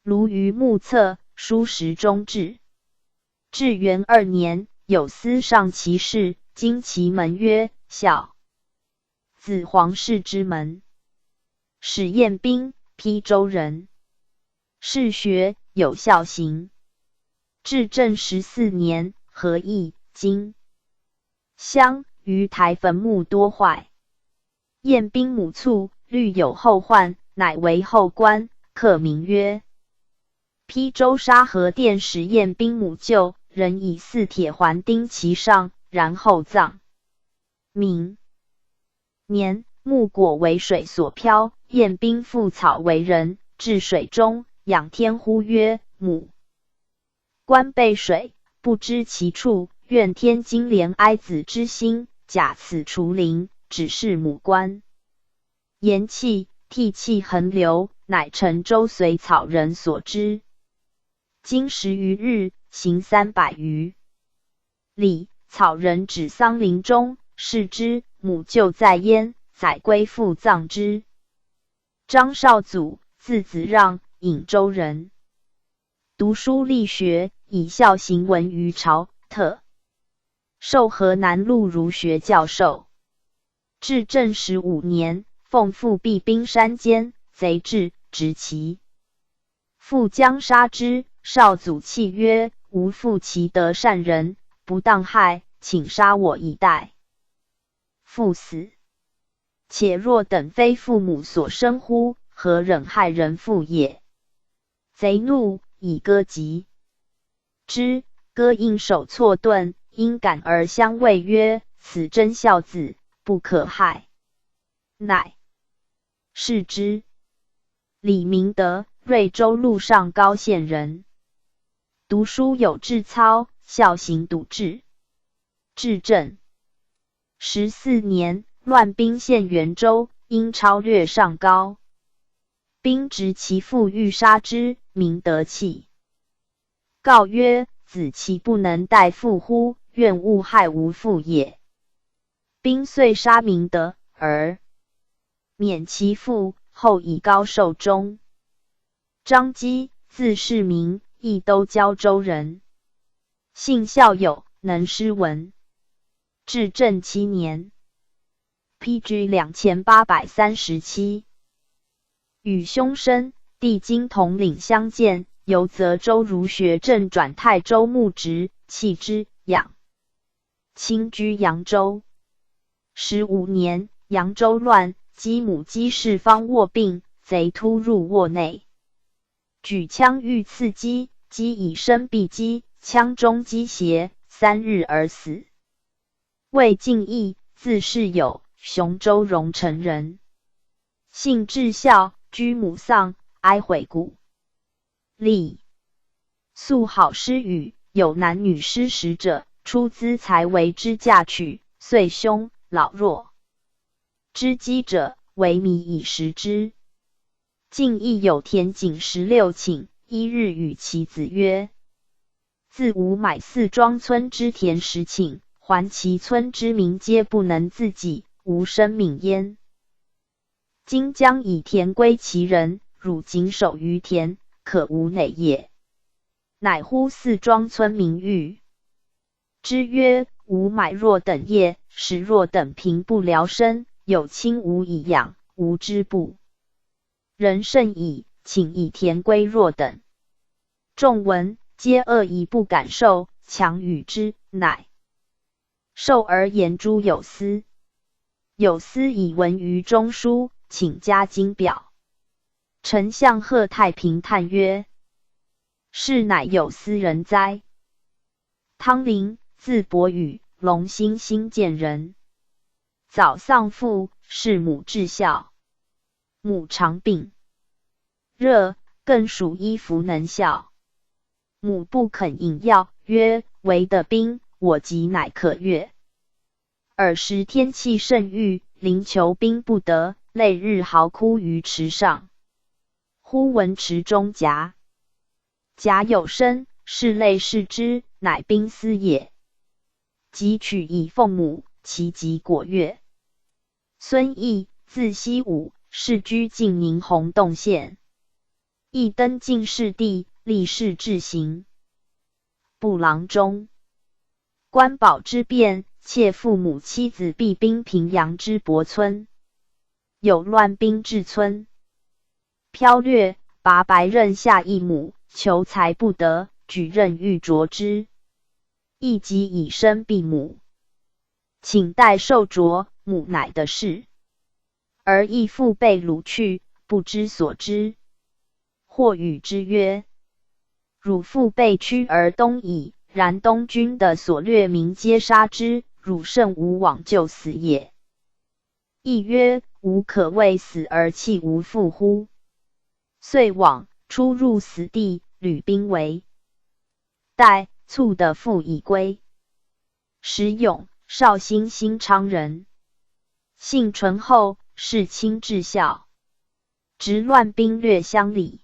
庐于墓侧，书石中志。至元二年，有司上其事，经其门曰：“孝子黄氏之门。”史彦斌，邳州人。嗜学，有孝行。至正14年，和议金乡于台坟墓多坏。彦斌母卒，虑有后患，乃为后棺，刻铭曰：“邳州沙河店史彦斌母柩，人以四铁环钉其上，然后葬。”明年，墓果为水所漂，彦斌覆草为人，至水中，仰天呼曰：“母棺被水，不知其处，愿天经怜哀子之心，假此除灵，指示母棺。”言讫，涕泣横流，乃乘舟随草人所知。经10余日，行300余里，草人指桑林中，视之，母柩在燕，载归父葬之。张绍祖，字子让，颍州人，读书力学，以孝行闻于朝，特授河南路儒学教授。至正十五年，奉父避兵山间，贼至，执其父将杀之。绍祖泣曰：“吾父其德善人，不当害，请杀我以代父死。且若等非父母所生乎？何忍害人父也？”贼怒，以戈击之，戈应手错钝，因感而相慰曰：“此真孝子，不可害。”乃释之。李明德，瑞州路上高县人，读书有志操，孝行笃志。至正14年，乱兵陷原州，因超掠上高，兵执其父欲杀之，明德泣告曰：“子岂不能代父乎？愿勿害吾父也。”兵遂杀明德，而免其父，后以高寿终。张基，字世民，益都胶州人，性孝友，能诗文。至正七年，P.G. 2837，与兄申、弟金统领相见，由泽州儒学正转泰州牧职，弃之养。亲居扬州。15年，扬州乱，姬母姬氏方卧病，贼突入卧内，举枪欲刺姬，姬以身避击，枪中击胁，3日而死。魏敬义，字世友，雄州榕城人，性至孝，居母丧，哀毁故里。素好施与，有男女失时者，出资财为之嫁娶，岁凶老弱之饥者，为米以食之。敬义有田仅16顷，一日与其子曰：“自吾买四庄村之田10顷，还其村之民皆不能自给，无生命焉。今将以田归其人，汝谨守于田，可无馁也。”乃呼四庄村民谕之曰：“吾买若等业，使若等贫不聊生，有亲无以养，吾之不仁甚矣，请以田归若等。”众闻，皆愕疑不敢受，强与之，乃受而言诸有司。有司以闻于中书，请加旌表。丞相贺太平叹曰：“是乃有司人哉？”汤林，字伯羽，龙兴新建人。早丧父，事母至孝。母常病热，更属衣服能效。母不肯饮药，曰：“惟得冰，我疾乃可悦。”尔时天气甚郁，临求冰不得，累日嚎哭于池上。忽闻池中夹夹有声，拭泪视之，乃冰丝也。即取以奉母，其疾果悦。孙毅，字希武，世居晋宁洪洞县。毅登进士第，历仕至刑部郎中。关保之变，窃父母妻子避兵平阳之柏村，有乱兵至村，剽掠，拔白刃下一母，求财不得，举刃欲斫之，亦即以身避母，请代受斫，母乃得释，而义父被掳去，不知所之。或与之曰：“汝父被驱而东矣，然东军的所掠民皆杀之，汝甚无往救死也。”亦曰：“吾可为死而弃吾父乎？”遂往，出入死地，履兵为代，卒得父以归。石勇，绍兴新昌人，性淳厚，事亲至孝，值乱兵掠乡里。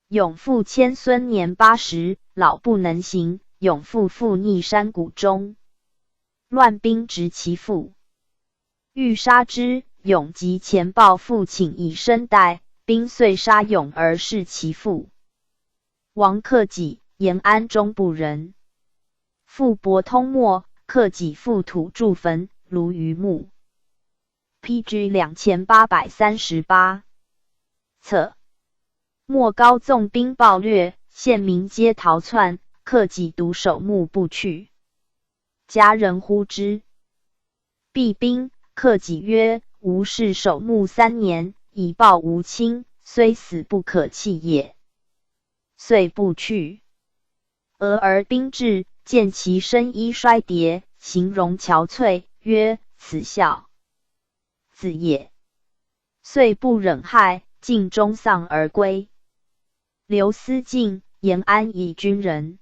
勇父千孙年80，老不能行，勇父复匿山谷中，乱兵执其父。欲杀之，勇急前报父请以身代，兵遂杀勇而弑其父。王克己，延安中部人，父博通没，克己父土筑坟，庐于墓。P.G. 2838册。莫高纵兵暴掠，县民皆逃窜，克己独守墓不去。家人呼之，避兵。克己曰：“吾誓守墓3年，以报吾亲，虽死不可弃也。”遂不去。俄而兵至，见其身衣衰叠，形容憔悴，曰：“此孝子也。”遂不忍害，尽终丧而归。刘思敬，延安宜君人，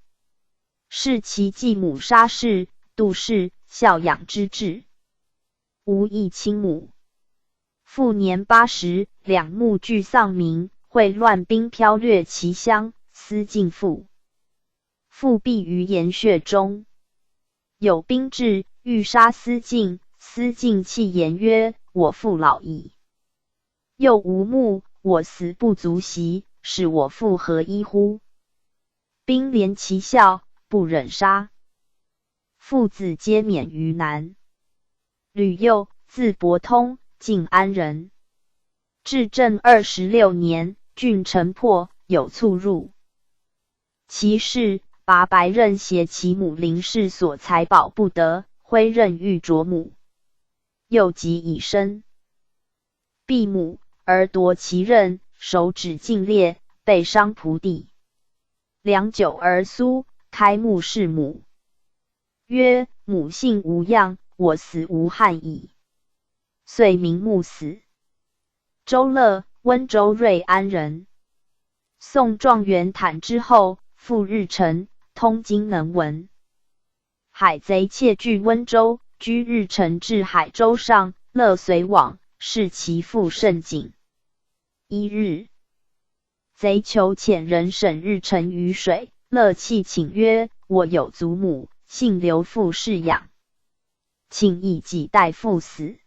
事其继母沙氏、杜氏孝养之至，无一亲母。父年80，两目俱丧明，会乱兵剽掠其乡，思敬父。父毙于岩穴中。有兵至，欲杀思敬，思敬弃言曰：“我父老矣，又无墓，我死不足惜，使我父何依乎？”兵怜其孝，不忍杀。父子皆免于难。吕佑，字伯通，晋安人。至正26年，郡城破，有卒入。其事拔白刃挟其母林氏所财宝不得，挥刃欲啄母，又及以身蔽母，而夺其刃，手指尽裂，背伤仆地。良久而苏，开目视母，曰：“母幸无恙，我死无憾矣。”遂瞑目死。周乐，温州瑞安人。宋状元坦之后，父日成，通经能文。海贼窃据温州，居日成至海州上，乐随往，视其父甚谨。一日，贼求遣人审日成于水，乐泣请曰：“我有祖母，幸留父侍养，请以己代父死。”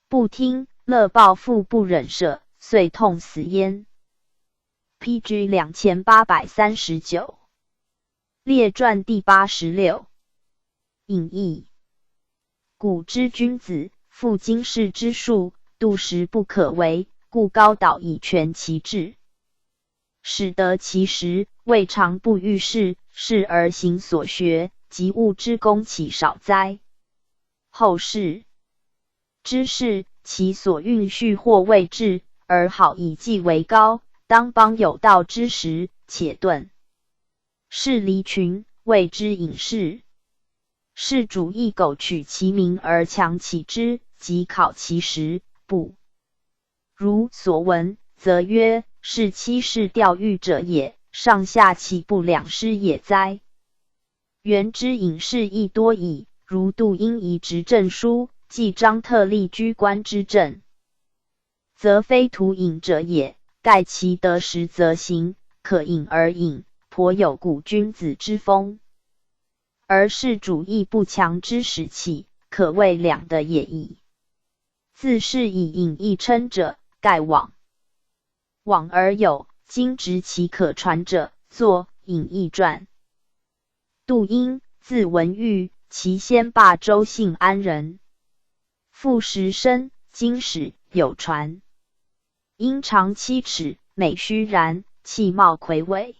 不听，乐报父不忍舍，遂痛死焉。P.G. 2839列传第86。引义。古之君子，复经世之术，度时不可为，故高蹈以全其志，使得其时，未尝不遇事，事而行所学，及物之功岂少哉？后世之士，其所蕴蓄或未至，而好以计为高，当邦有道之时，且顿是离群，谓之隐士。是主亦苟取其名而强其之，及考其实，不如所闻，则曰：是欺世钓鱼者也，上下岂不两失也哉？元之隐士亦多矣，如杜英仪执政书，季章特立居官之政，则非徒隐者也。盖其得时则行，可隐而隐，颇有古君子之风。而是主义不强之始起，可谓两得也已。自是以隐逸称者，盖罔罔而有。今执其可传者，作《隐逸传》。杜英，字文玉，其先霸州信安人。父时生，经史有传。因长7尺，美须髯，气貌魁伟。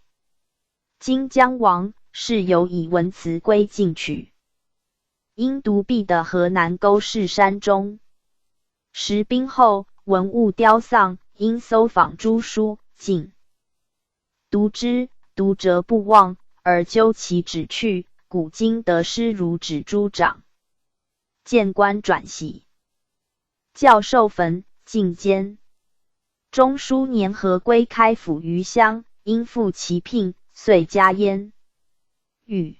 今江王是有以文辞归进取。因独臂的河南沟氏山中，时兵后文物凋丧，因搜访诸书，尽读之，读则不忘，而究其旨趣，古今得失如指诸掌。见官转徙，教授坟进监。中书年和归开府余乡，因负其聘，遂加焉。欲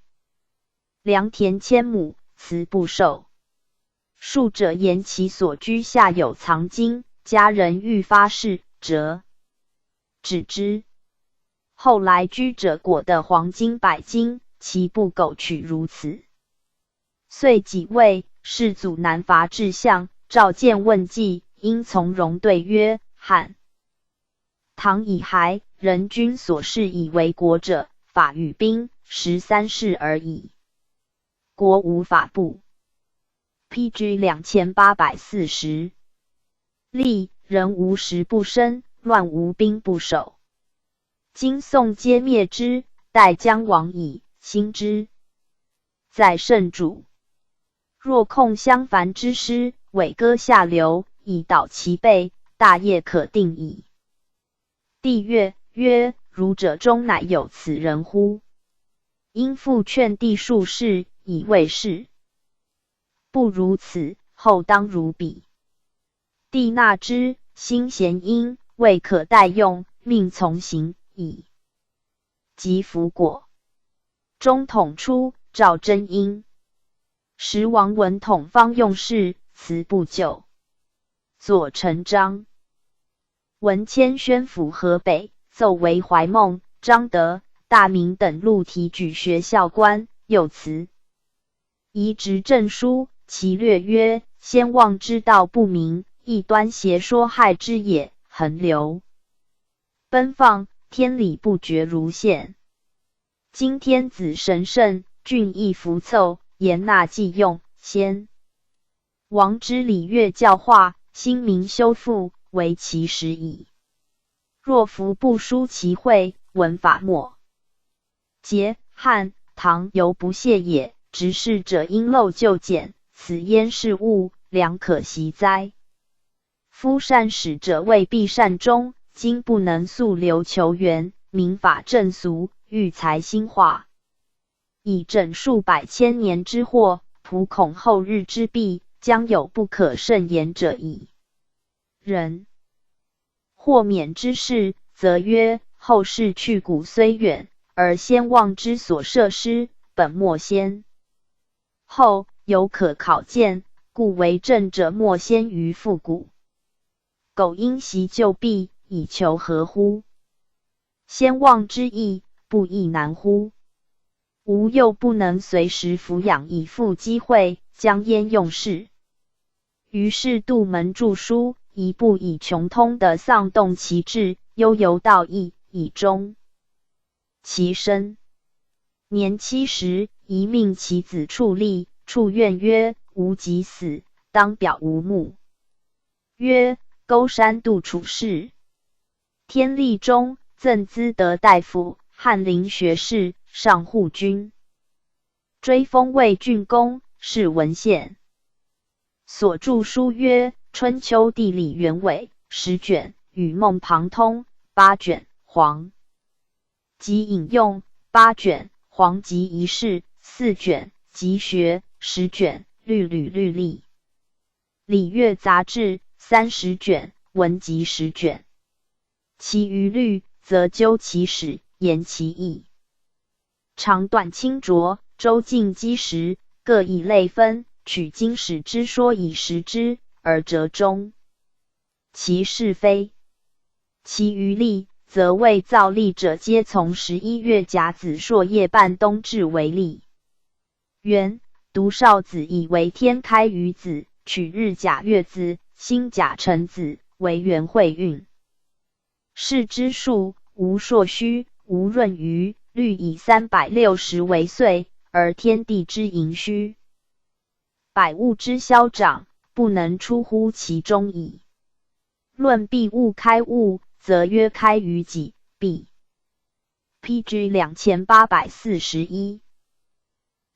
良田千亩，辞不受。数者言其所居下有藏金，家人欲发誓，折止之。后来居者果得黄金100斤，其不苟取如此。遂即位，世祖南伐至相，召见问计，因从容对曰：“汉唐以还，人君所恃以为国者，法与兵，实三事而已。国无法不。”P.G. 2840。立人无时不生，乱无兵不守。今宋皆灭之，待将亡矣。兴之在圣主。若控襄樊之师，委割下流，以导其背，大业可定矣。帝悦，曰：“儒者中乃有此人乎？”因复劝帝数事，以为是。不如此，后当如彼。帝纳之，欣贤英，未可待用，命从行矣。及辅果。中统初，赵真英。时王文统方用事，辞不就。左丞张文谦宣抚河北，奏为怀孟、彰德、大名等路提举学校官，又辞。移执政书，其略曰：先王之道不明，异端邪说害之也，横流奔放，天理不绝如线。今天子神圣，俊逸浮凑，严纳济用，先王之礼乐教化，兴民修复，为其时矣。若夫不书其会，文法末节，汉唐犹不屑也。执事者因陋就简，此焉是物，良可惜哉！夫善始者未必善终，今不能溯流求源，明法正俗，育才兴化，以拯数百千年之祸，普恐后日之弊，将有不可胜言者矣。人或勉之士，则曰：后世去古虽远，而先王之所设施，本末先后犹可考见，故为政者莫先于复古。苟因袭旧弊，以求何乎？先王之意，不亦难乎？吾又不能随时抚养以复机会，将焉用事？于是杜门著书，一步以穷通的丧动其志，悠游道义，以终其身。年70，遗命其子处立。处愿曰：“吾即死，当表吾墓。”曰：“勾山渡处士。”天历中，赠资德大夫、翰林学士、上护军，追封魏郡公，谥文献。所著书曰《春秋地理原委》10卷，与孟庞通八卷，黄集引用八卷，黄集遗事四卷，集学10卷，律吕律历礼乐杂志30卷，文集10卷。其余律则究其始，言其义，长短清浊，周进基石，各以类分，取经史之说以实之，而折中其是非。其余历，则为造历者皆从11月甲子朔夜半冬至为历。元独少子以为天开于子，取日甲月子，辛甲辰子为元会运。是之数，无朔虚，无闰余，律以360为岁，而天地之盈虚，百物之消长，不能出乎其中矣。论毕物开物，则曰开于己，毕。P.G. 2841。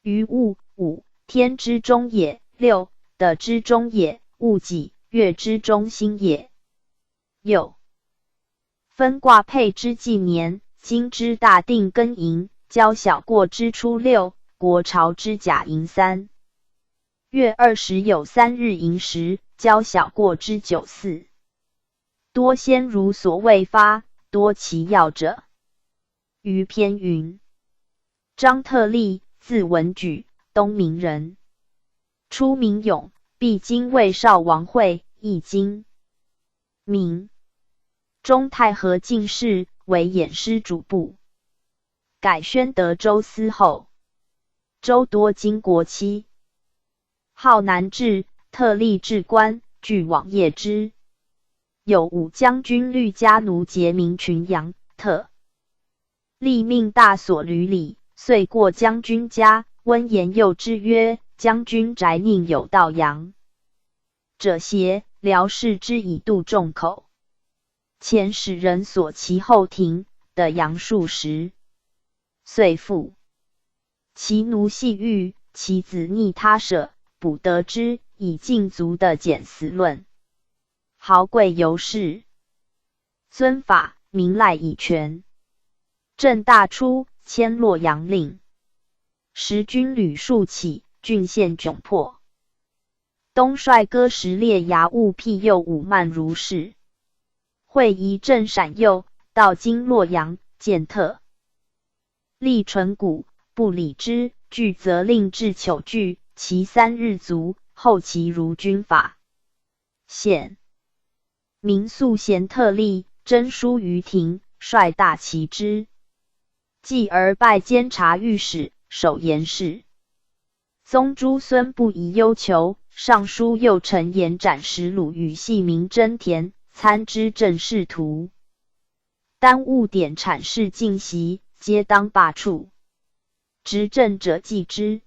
于物五，天之中也；六，地之中也；戊己，月之中心也。又分卦配之纪年，今之大定庚寅，交小过之初六，国朝之甲寅三月20有3日寅时，交小过之九四。多先儒所未发，多其要者。于篇云：张特立，字文举，东明人，初名勇，必经魏少王会，易经明中太和进士，为偃师主簿，改宣德州司后。州多经国戚，号南至，特立至官，俱往谒之。有武将军律家奴结民群羊，特立命大所闾里，遂过将军家，温言诱之曰：“将军宅宁有盗羊者邪？”辽视之以度众口。遣使人索其后庭的杨数十，遂复。其奴系狱，其子逆他舍，捕得之，以禁足的减死论。豪贵尤是。尊法，民赖以权。正大初，迁洛阳令。时军旅数起，郡县窘迫。东帅哥时列衙务辟右武慢如是。会仪镇陕右，到今洛阳，见特立纯古，不理之，拒责令至求具，其3日卒，后其如军法。显民素贤特立，征书于庭，率大其之。继而拜监察御史，守言事。宗诸孙不宜忧求，尚书右丞言斩使鲁与系名真田，参知政事图。耽误典产事进席，皆当罢黜。执政者继之。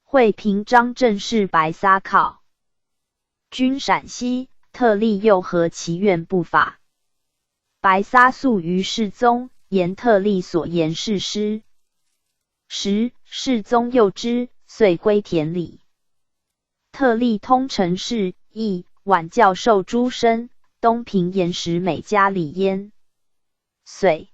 会平章政事白撒考。军陕西，特立又何其愿不法？白撒诉于世宗，言特立所言是师。时世宗诱之，遂归田里。特立通陈氏，亦晚教授诸生。东平岩石美加里焉。遂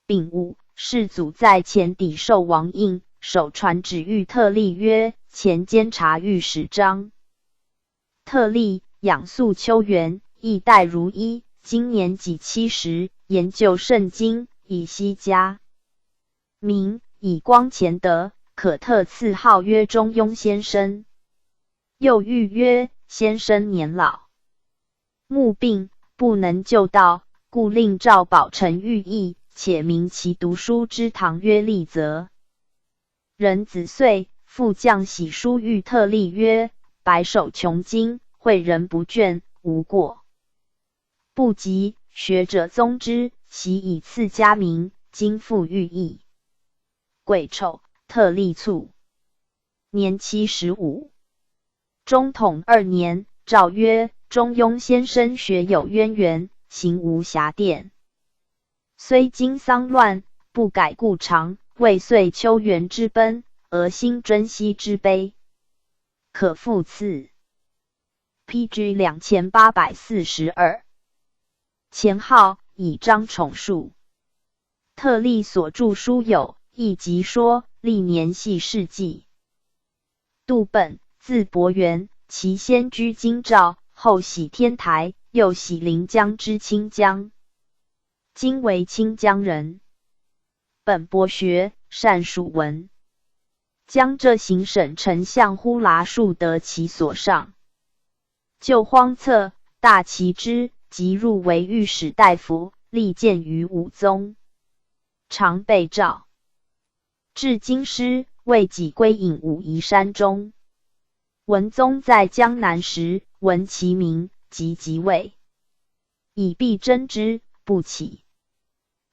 丙午，世祖在前抵受王印，手传旨谕特立曰：“前监察御史张特立养素秋园，亦待如一。今年己70，研究圣经，以悉家名，以光前德，可特赐号曰中庸先生。”又谕曰：“先生年老，目病，不能就道，故令赵宝成御意，且名其读书之堂曰立泽。”壬子岁，副将喜书谕特立曰：“白首穷经，诲人不倦，无过不及。学者宗之，习以赐家名，今复寓意。”癸丑，特立卒，年75。中统二年，诏曰：“中庸先生学有渊源，行无暇玷。虽经丧乱，不改故常，未遂秋园之奔，而心尊兮之悲，可复赐。”P.G. 2842。前号以张宠树。特立所著书有《易集说》《历年系事记》。杜本，字伯元，其先居京兆。后徙天台，又徙临江之清江，今为清江人。本博学，善属文。江浙行省丞相呼剌术得其所上，救荒策，大其之，即入为御史大夫，力荐于武宗，常被召至京师，为己归隐武夷山中。文宗在江南时，闻其名，即即位，以必争之，不起。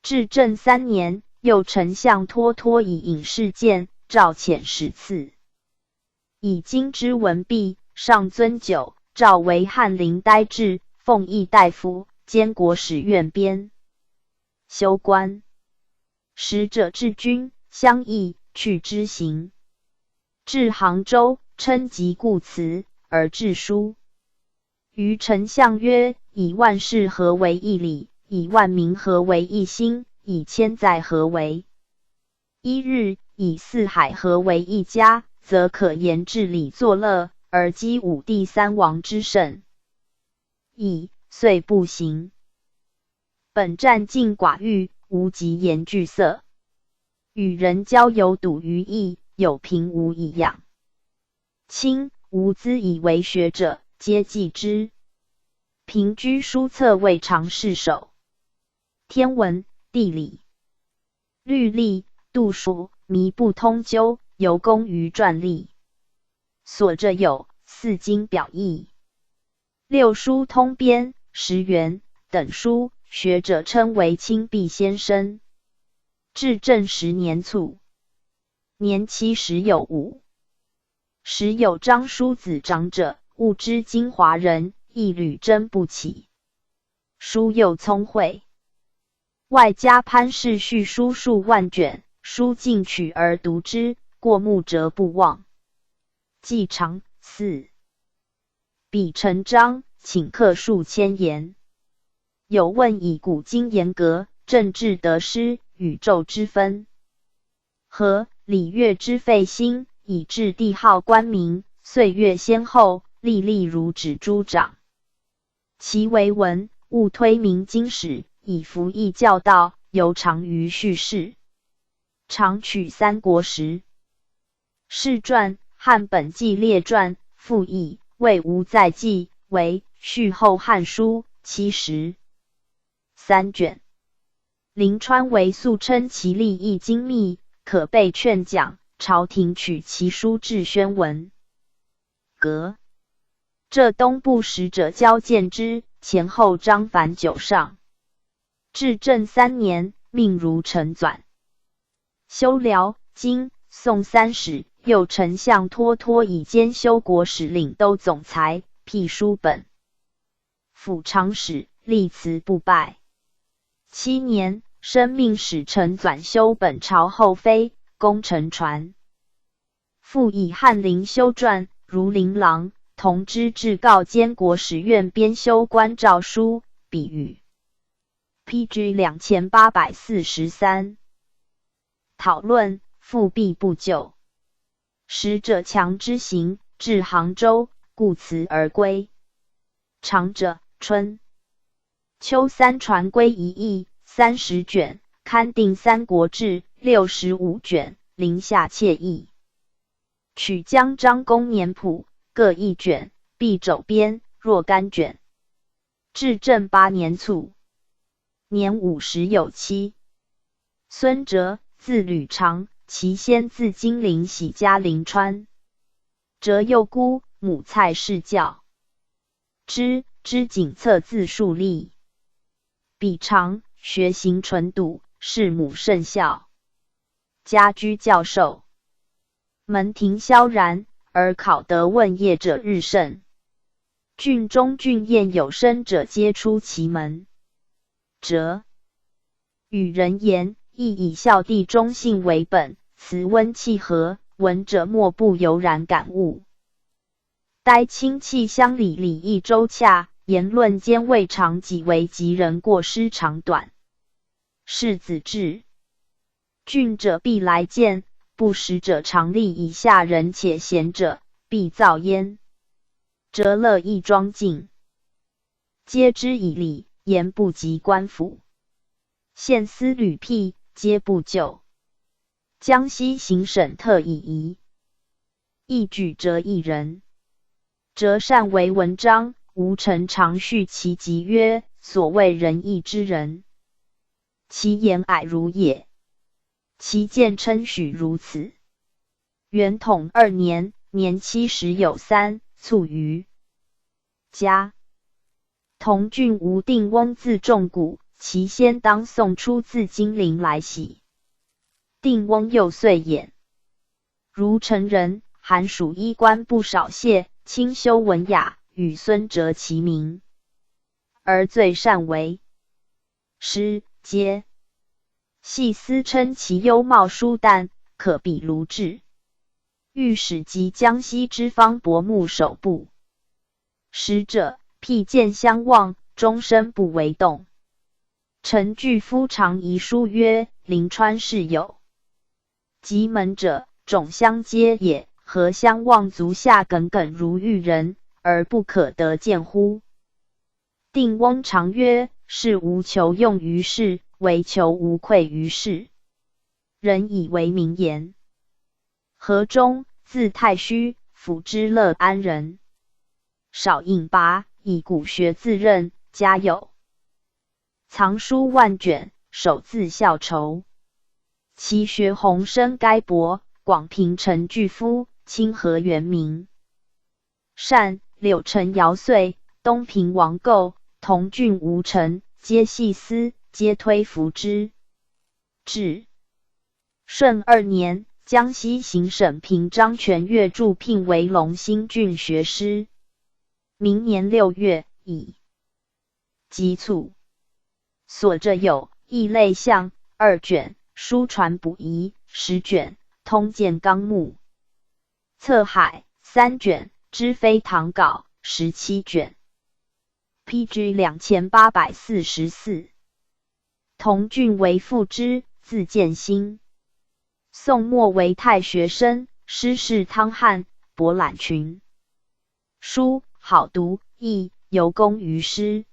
至正三年，右丞相脱脱以隐士见，诏遣使次，以今之文毕，上尊酒，诏为翰林呆志、奉议大夫、监国史院编修官。使者至军，相议去之行，至杭州，称疾故辞，而致书于丞相曰：“以万事合为一理，以万民合为一心，以千载合为一日，以四海合为一家，则可言治理作乐，而积五帝三王之盛矣。”遂不行。本战尽寡欲，无极言惧色，与人交游笃于义，有贫无以养亲，无资以为学者，皆忌之。平居书册未尝释手。天文、地理、律历、度数，靡不通究，尤工于篆隶。所着有《四经表义、六书通编、十源等书，学者称为清壁先生。至正10年卒，年75。时有张叔子长者，物之金华人，亦屡争不起。叔又聪慧，外加潘氏续书数万卷，叔尽取而读之，过目辄不忘。季常四笔成章，顷刻数千言。有问以古今沿革、政治得失、宇宙之分和礼乐之废兴，以至帝号官名、岁月先后，历历如指诸掌。其为文，务推明经史，以服义教道，尤长于叙事。常取三国时世传、汉本纪列传、附议、魏无载记为序后汉书73卷。临川为素称其立意精密，可备劝讲。朝廷取其书至宣文阁。浙东部使者交见之，前后章凡九上。至正三年，命如陈纂修辽、金、宋三史，右丞相脱脱以兼修国史领都总裁，辟书本。府长史，力辞不拜。7年，升命使臣纂修本朝后妃功臣传。复以翰林修撰、儒林郎、同知制誥兼国史院编修官诏书，比语。P.G. 2843。讨论复辟不就。使者强之行，至杭州，故辞而归。长者，春秋三传归一义30卷，勘定三国志65卷，林下窃意。取江张公年谱各一卷，毕肘编若干卷。至正八年卒，年50有7。孙哲，字履长，其先自金陵徙家临川。哲幼孤，母蔡氏教之，知景策字树立。彼长，学行纯笃，事母甚孝。家居教授，门庭萧然，而考得问业者日盛。郡中俊彦有生者，皆出其门。哲与人言，亦以孝弟忠信为本，辞温契和，闻者莫不油然感悟。待亲戚乡里礼义周洽，言论间未尝己为及人过失长短。世子至，俊者必来见，不识者常立以下人，且贤者必造焉。哲乐亦庄敬，皆之以礼，言不及官府。县司屡辟，皆不就。江西行省特以仪，一举哲一人。哲善为文章，吴臣常叙其集曰：“所谓仁义之人，其言蔼如也，其见称许如此。”元统二年，年70有3，卒于家。同郡吴定翁字仲古，其先当送出自金陵来徙。定翁幼岁眼，如成人，寒暑衣冠不少谢，清修文雅，与孙哲齐名，而最善为诗皆。细思称其幽貌疏淡，可比卢志。御史及江西之方伯牧守部。使者辟见相望，终身不为动。陈巨夫常遗书曰：“临川是有及门者，种相接也。何相望足下耿耿如玉人，而不可得见乎？”定翁常曰：“是无求用于世，惟求无愧于世。”人以为名言。何忠，字太虚，府之乐安人。少应拔，以古学自任，家有藏书万卷，手自校筹。其学鸿生该伯，广平陈巨夫，清河原名。善、柳城姚遂、东平王构、同郡吴成，皆细思，皆推服之。至顺二年，江西行省平章权岳铸聘为龙兴郡学师。明年6月，乙己卒。所着有《异类项》二卷，《书传补遗》10卷，《通鉴纲目》册海三卷，《知非堂稿》17卷。P.G. 2844。同郡为父之，字建兴。宋末为太学生，师事汤翰，博览群书，好读易，尤工于诗。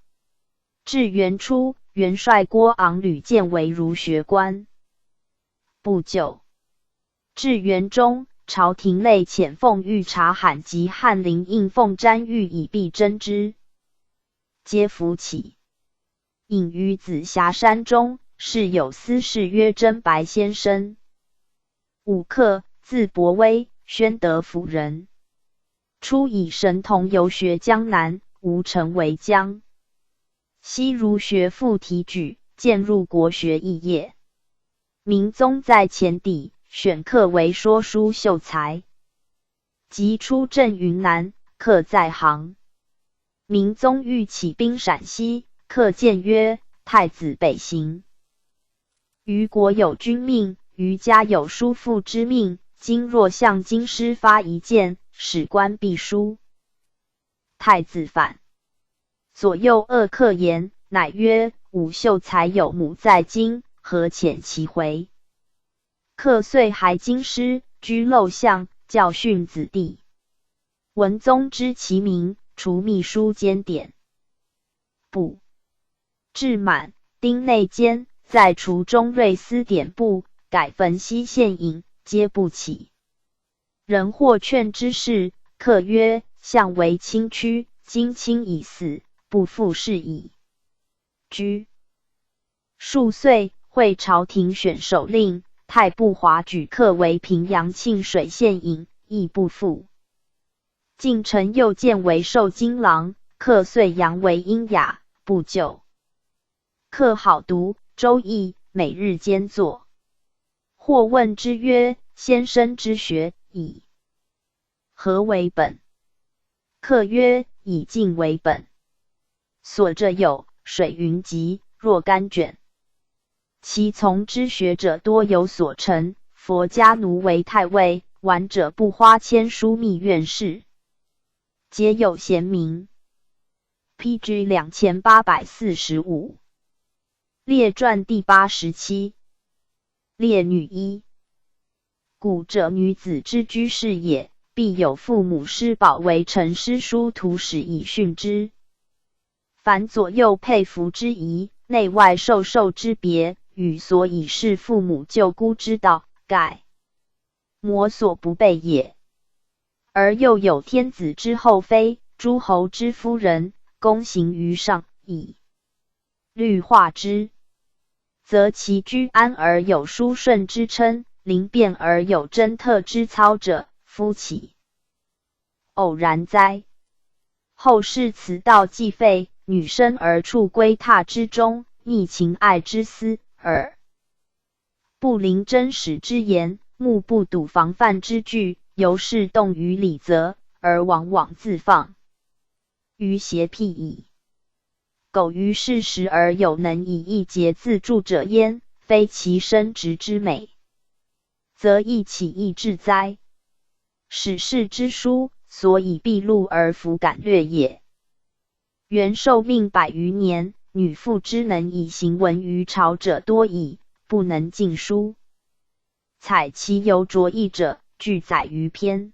至元初，元帅郭昂屡荐为儒学官。不久，至元中，朝廷内遣奉御察罕及翰林应奉詹御以避征之，皆弗起。隐于紫霞山中，是有司事曰真白先生。武克，字伯威，宣德府人。初以神童游学江南，吴成为江西儒学副提举，渐入国学肄业。明宗在潜邸，选克为说书秀才。及出镇云南，克在杭。明宗欲起兵陕西，克谏曰：“太子北行，于国有君命，于家有叔父之命。今若向京师发一箭，史官必书。”太子反。左右恶客言，乃曰：“武秀才有母在京，何遣其回？”克遂还京师，居陋巷，教训子弟。文宗知其名，除秘书监典簿。至满，丁内监，再除中瑞司典簿，改汾西县尹，皆不起。人或劝之事，克曰：“向为卿屈，今卿已死，不复事矣。”居数岁，会朝廷选守令，太不华举克为平阳沁水县尹，亦不复。近臣又荐为受金郎，克遂扬为英雅。不久，克好读《周易》，每日兼作。或问之曰：“先生之学，以何为本？”克曰：“以静为本。”所着有《水云集》若干卷。其从之学者多有所成。佛家奴为太尉，晚者不花签枢密院事，皆有贤名。P.G. 2845列传第87。列女一。古者女子之居室也，必有父母师保为成诗书徒史以训之。凡左右佩服之仪，内外授受之别，与所以事父母舅姑之道，盖魔所不备也。而又有天子之后妃，诸侯之夫人，躬行于上，以律化之，则其居安而有淑顺之称，临变而有贞特之操者，夫岂偶然哉？后世此道既废，女生而处闺榻之中，逆情爱之思，耳不聆贞史之言，目不睹防范之具，由是动于礼则，而往往自放于邪僻矣。苟于事时而有能以一节自助者焉，非其生殖之美，则亦岂易至哉？史事之书，所以毕录而弗敢略也。元寿命百余年，女妇之能以行文于朝者多矣，不能尽书。采其有卓异者，俱载于篇。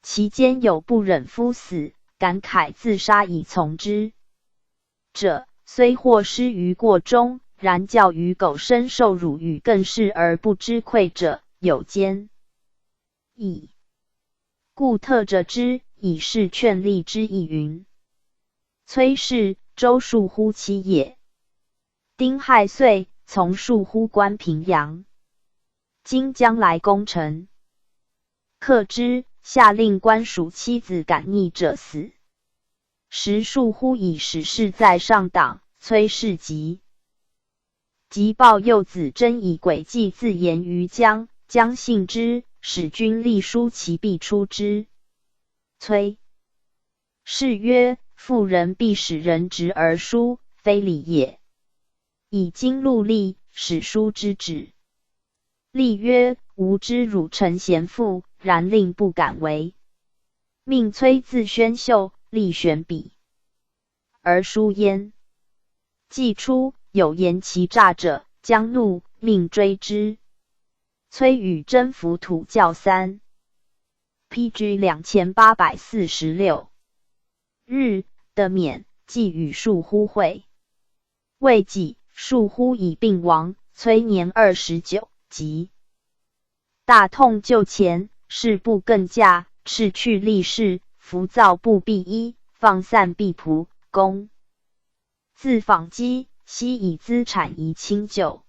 其间有不忍夫死，感慨自杀以从之者，虽或失于过中，然教于苟身受辱与更是而不知愧者，有间矣。故特着之，以示劝励之意云。崔氏，周庶乎妻也。丁亥岁，从庶乎官平阳。今将来功成，克之，下令官属妻子敢逆者死。时庶呼以史事在上党，崔氏急，急报幼子真以诡计自言于姜，姜信之，使君立书其必出之。崔氏曰：“妇人必使人直而书，非礼也。”以金禄立，使书之止。立曰：“吾知汝诚贤妇，然令不敢为。”命崔自宣秀，立悬笔而书焉。既出，有言其诈者，将怒，命追之。崔与征服土教三。P.G. 2846日的免，既与庶呼会。未几，庶呼已病亡。崔年29，即大痛就前，事不更嫁，斥去立事，浮躁不必衣，放散必仆，公自纺机，悉以资产宜清旧。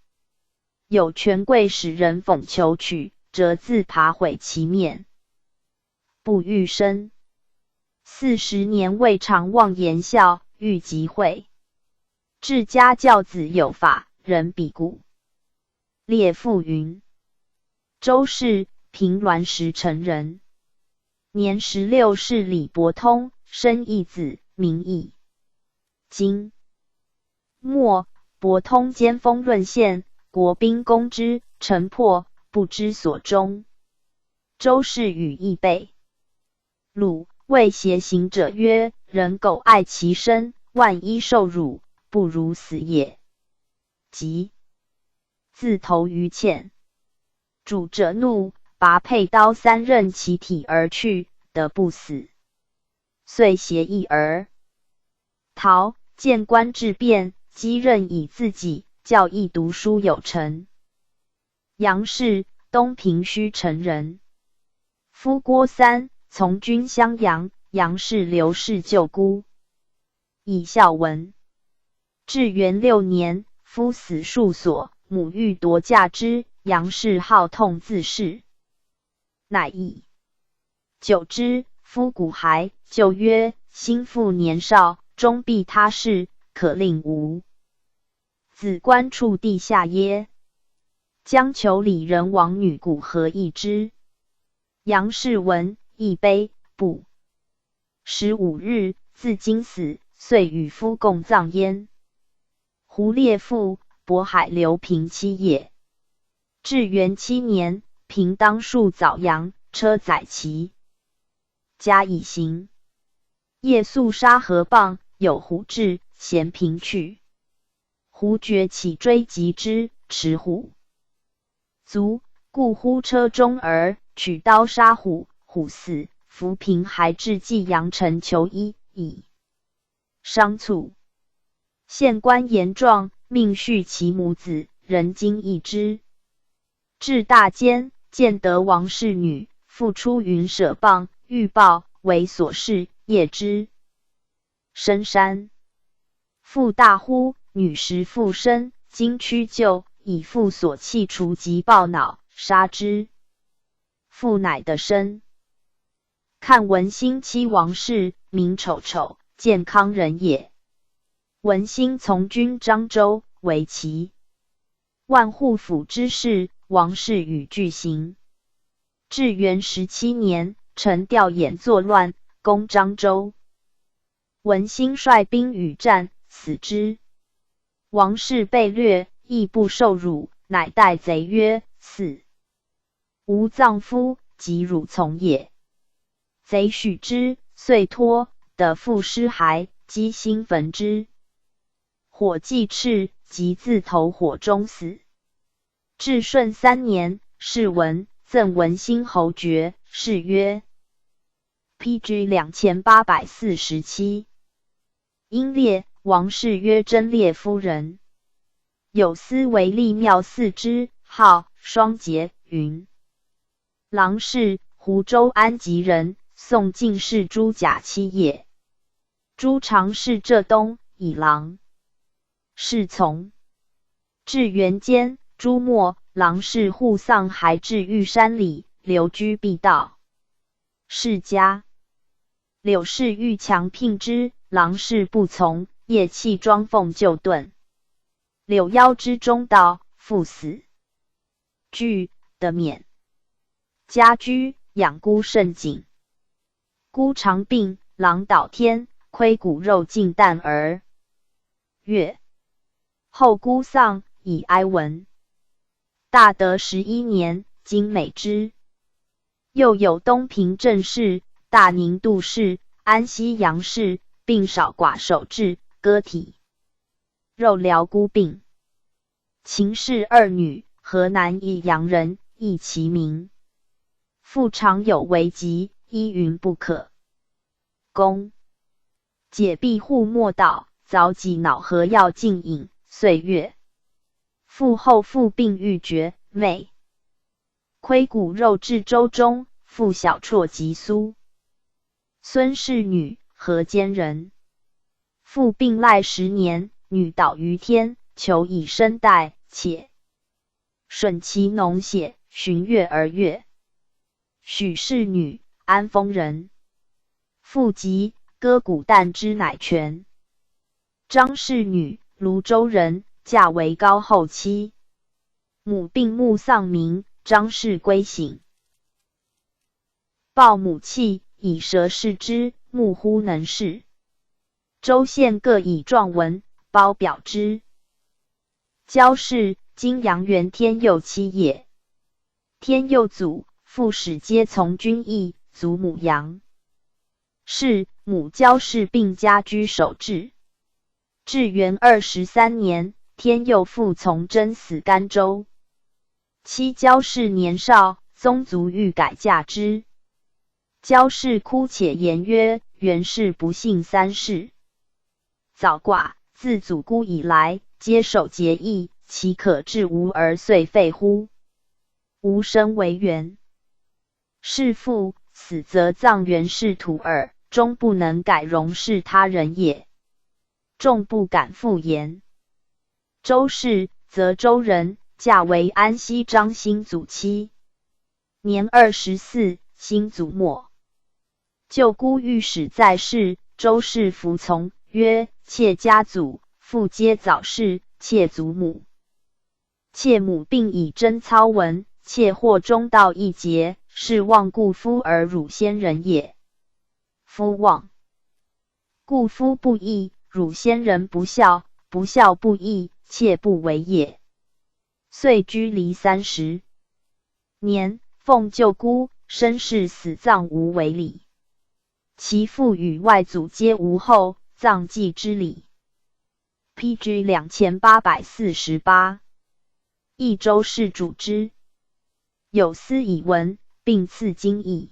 有权贵使人讽求取，折自耙毁其面，不欲生。40年未尝忘言笑，欲集会。治家教子有法，人比古。列父云：周氏，平滦石城人。年16是李伯通，生一子，名义。金末，伯通兼丰润县，国兵攻之，城破，不知所终。周氏与义被虏，谓偕行者曰：“人苟爱其身，万一受辱，不如死也。”即自投于堑。主者怒，拔佩刀三刃其体而去，得不死。遂携义而逃。见官至变，击刃以自己，教义读书有成。杨氏，东平须城人，夫郭三，从军襄阳。杨氏刘氏舅姑，以孝文。至元六年，夫死数所，母欲夺嫁之，杨氏好痛自噬，乃以久之，夫骨骸，就曰：“心父年少，终必他事，可令吾子官处地下耶？”将求里人王女古何一之。杨氏闻，亦悲，不15日，自今死，遂与夫共葬焉。胡列父，渤海刘平妻也。至元七年，平当树枣阳，车载其家以行。夜宿沙河傍，有虎至，咸平去。胡觉起追及之，持虎卒，故呼车中儿，取刀杀虎，虎死。扶平还至济阳城求医，以伤卒。县官言状，命续其母子，人今议之。至大监，见得王氏女，复出云舍傍，欲报为所事，夜之。深山。父大呼，女时复生，今屈就，以父所弃除及暴恼，杀之。父乃得生。看文兴妻王氏，名丑丑，建康人也。文兴从军漳州，为其万户府之事，王氏与俱行。至元17年，陈吊眼作乱，攻漳州。文兴率兵与战，死之。王氏被掠，亦不受辱，乃待贼曰：“死吾葬夫，即汝从也。”贼许之，遂托的父尸骸，积薪焚之。火既炽，即自投火中死。至顺三年，谥文，赠文兴侯爵，谥曰。P.G. 2847。英烈，王氏曰贞烈夫人。有司为立庙寺之，号双节云。郎氏，湖州安吉人，宋进士朱甲妻也。朱常侍浙东，以郎侍从。至元间，朱末，郎氏护丧还至玉山里，留居碧道。世家。柳氏欲强聘之，郎氏不从，夜弃装凤就遁。柳夭之中道，父死。惧得免。家居养孤甚谨。孤常病，郎倒天，亏骨肉尽啖而月。后孤丧，以哀文。大德11年，金美之。又有东平郑氏、大宁杜氏、安西杨氏，并少寡守制，割体肉疗孤病。秦氏二女，河南益阳人，亦其名。父常有危急，医云不可。公解庇护莫道，早己脑核药尽饮，岁月。父后父病欲绝，妹亏骨肉至周中，父小辍及苏。孙氏女，河间人。父病赖10年，女祷于天，求以身代，且吮其脓血，旬月而愈。许氏女，安丰人。父疾，割骨啖之乃痊。张氏女，庐州人，嫁为高后妻。母病目丧明，张氏归省。抱母泣，以舌视之，目忽能视。州县各以状文褒表之。焦氏，今阳元天佑妻也。天佑祖父始皆从军役，祖母杨氏，母焦氏并家居守制。至元23年，天佑父从征死甘州。妻焦氏年少，宗族欲改嫁之。焦氏哭且言曰：“元氏不幸三世，早寡，自祖姑以来，皆守节义，岂可致吾儿遂废乎？吾生为元氏妇，死则葬元氏土耳，终不能改容氏他人也。”众不敢复言。周氏，泽州人，嫁为安西张兴祖妻，年24，兴祖没。舅姑御史在世，周氏服从，曰：“妾家祖父皆早逝，妾祖母。妾母病以贞操闻，妾获中道一节，是忘故夫而辱先人也。夫忘故夫不义，辱先人不孝，不孝不义，妾不为也。”遂居离30年，奉舅姑，身世死葬无为礼。其父与外祖皆无后，葬祭之礼。P.G. 2848，益州氏主之，有司以闻，并赐金邑。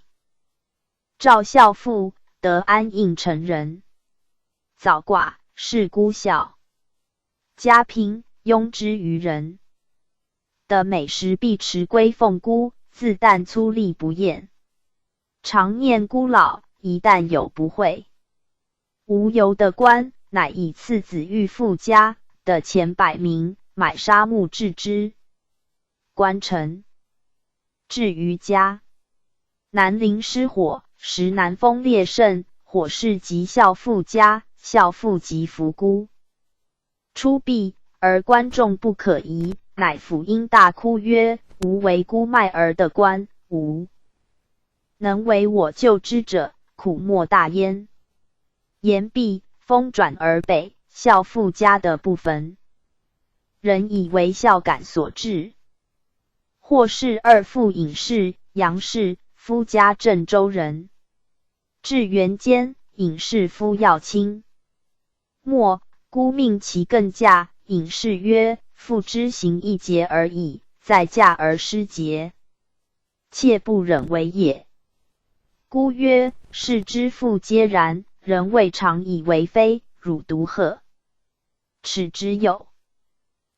赵孝父，德安应城人，早寡，事姑孝。家贫，拥之于人。的美食必持归奉姑，自啖粗粝不厌。常念孤老，一旦有不讳。无由的官，乃以次子欲富家的钱100名，买沙木置之。官臣至于家，南陵失火，时南风烈盛，火势及孝父家，孝父即伏孤。出毕，而观众不可移，乃抚婴大哭曰：“吾为孤卖儿的官，无能为我救之者，苦莫大焉。”言毕，风转而北，孝父家的不焚。人以为孝感所致。霍氏二父尹氏、杨氏，夫家郑州人。至元间，尹氏夫要亲。末，孤命其更嫁，尹氏曰：“父之行一节而已，再嫁而失节，妾不忍为也。”孤曰：“世之父皆然，人未尝以为非，汝独呵耻之有？”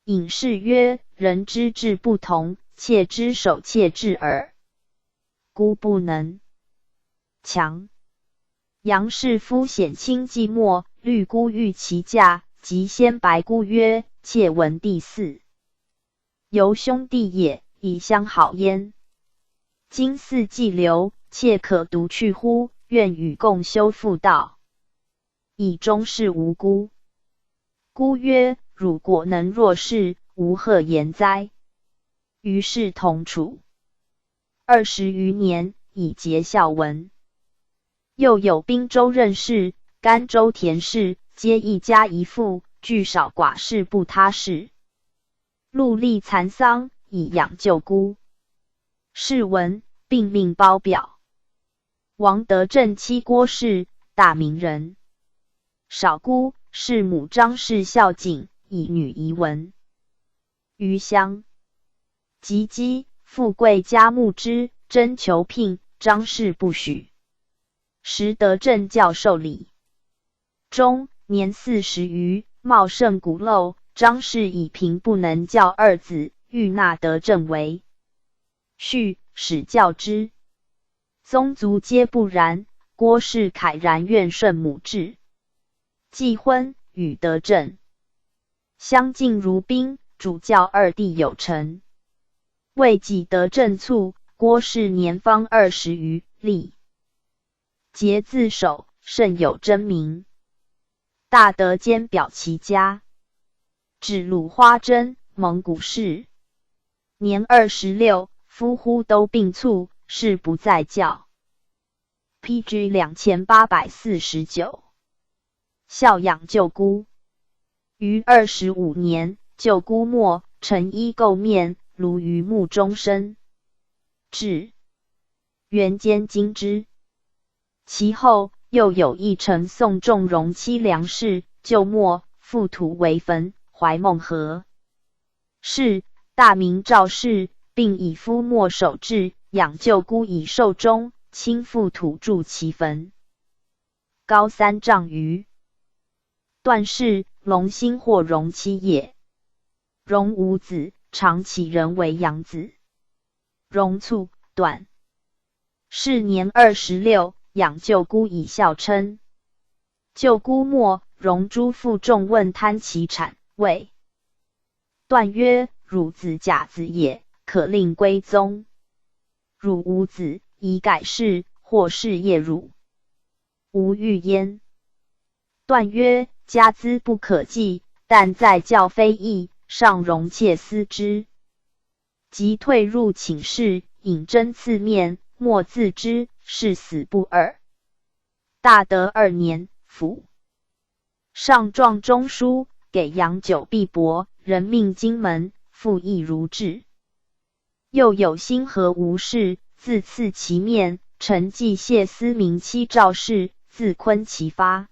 尹氏曰：“人之志不同，妾之守妾志耳。”孤不能强。杨氏夫显亲寂寞，虑孤欲其嫁，即先白孤曰：“妾闻第四由兄弟也，以相好焉。今四既留，妾可独去乎？愿与共修复道，以终是无辜。”姑曰：“汝果能若是，吾何言哉？”于是同处20余年，以结孝文。又有滨州任氏、甘州田氏，皆一家一妇，俱少寡氏不他事，戮力蚕桑，以养舅姑。是闻，并命包表。王德正妻郭氏，大名人。少姑是母张氏孝景，以女仪文。余乡及笄，富贵家慕之，征求聘，张氏不许。时德正教授礼中，年40余，貌甚古陋。张氏以贫不能教二子，欲纳德正为婿，始教之。宗族皆不然。郭氏慨然愿顺母志，既婚，与德正相敬如宾，主教二弟有成。未几德正卒，郭氏年方20余，力节自守，甚有真名。大德间表其家，指鲁花真，蒙古氏，年26，夫忽都病卒，事不再教。P.G. 2849，孝养舅姑。于25年，舅姑没，成衣垢面，庐于墓中生。至元间金之。其后又有一臣宋仲荣妻梁氏，舅没，覆土为坟，怀孟何氏，大名赵氏，并以夫没守制，养舅姑以寿终，亲覆土筑其坟，高3丈余。段氏，龙兴或荣妻也。荣无子，常乞人为养子。荣卒，段氏年26，养舅姑以孝称。舅姑没，荣诸父众问贪其产，谓段曰：“汝子假子也，可令归宗。汝无子，宜改氏，或事业汝。吾欲焉。”段曰：“家资不可计，但在教非易，尚容妾思之。”即退入寝室，饮针刺面，莫自知，视死不二。大德二年，府上状中书，给养久必帛，人命荆门，复亦如制。又有新河吴氏，自刺其面，陈继谢思明妻赵氏，自坤其发。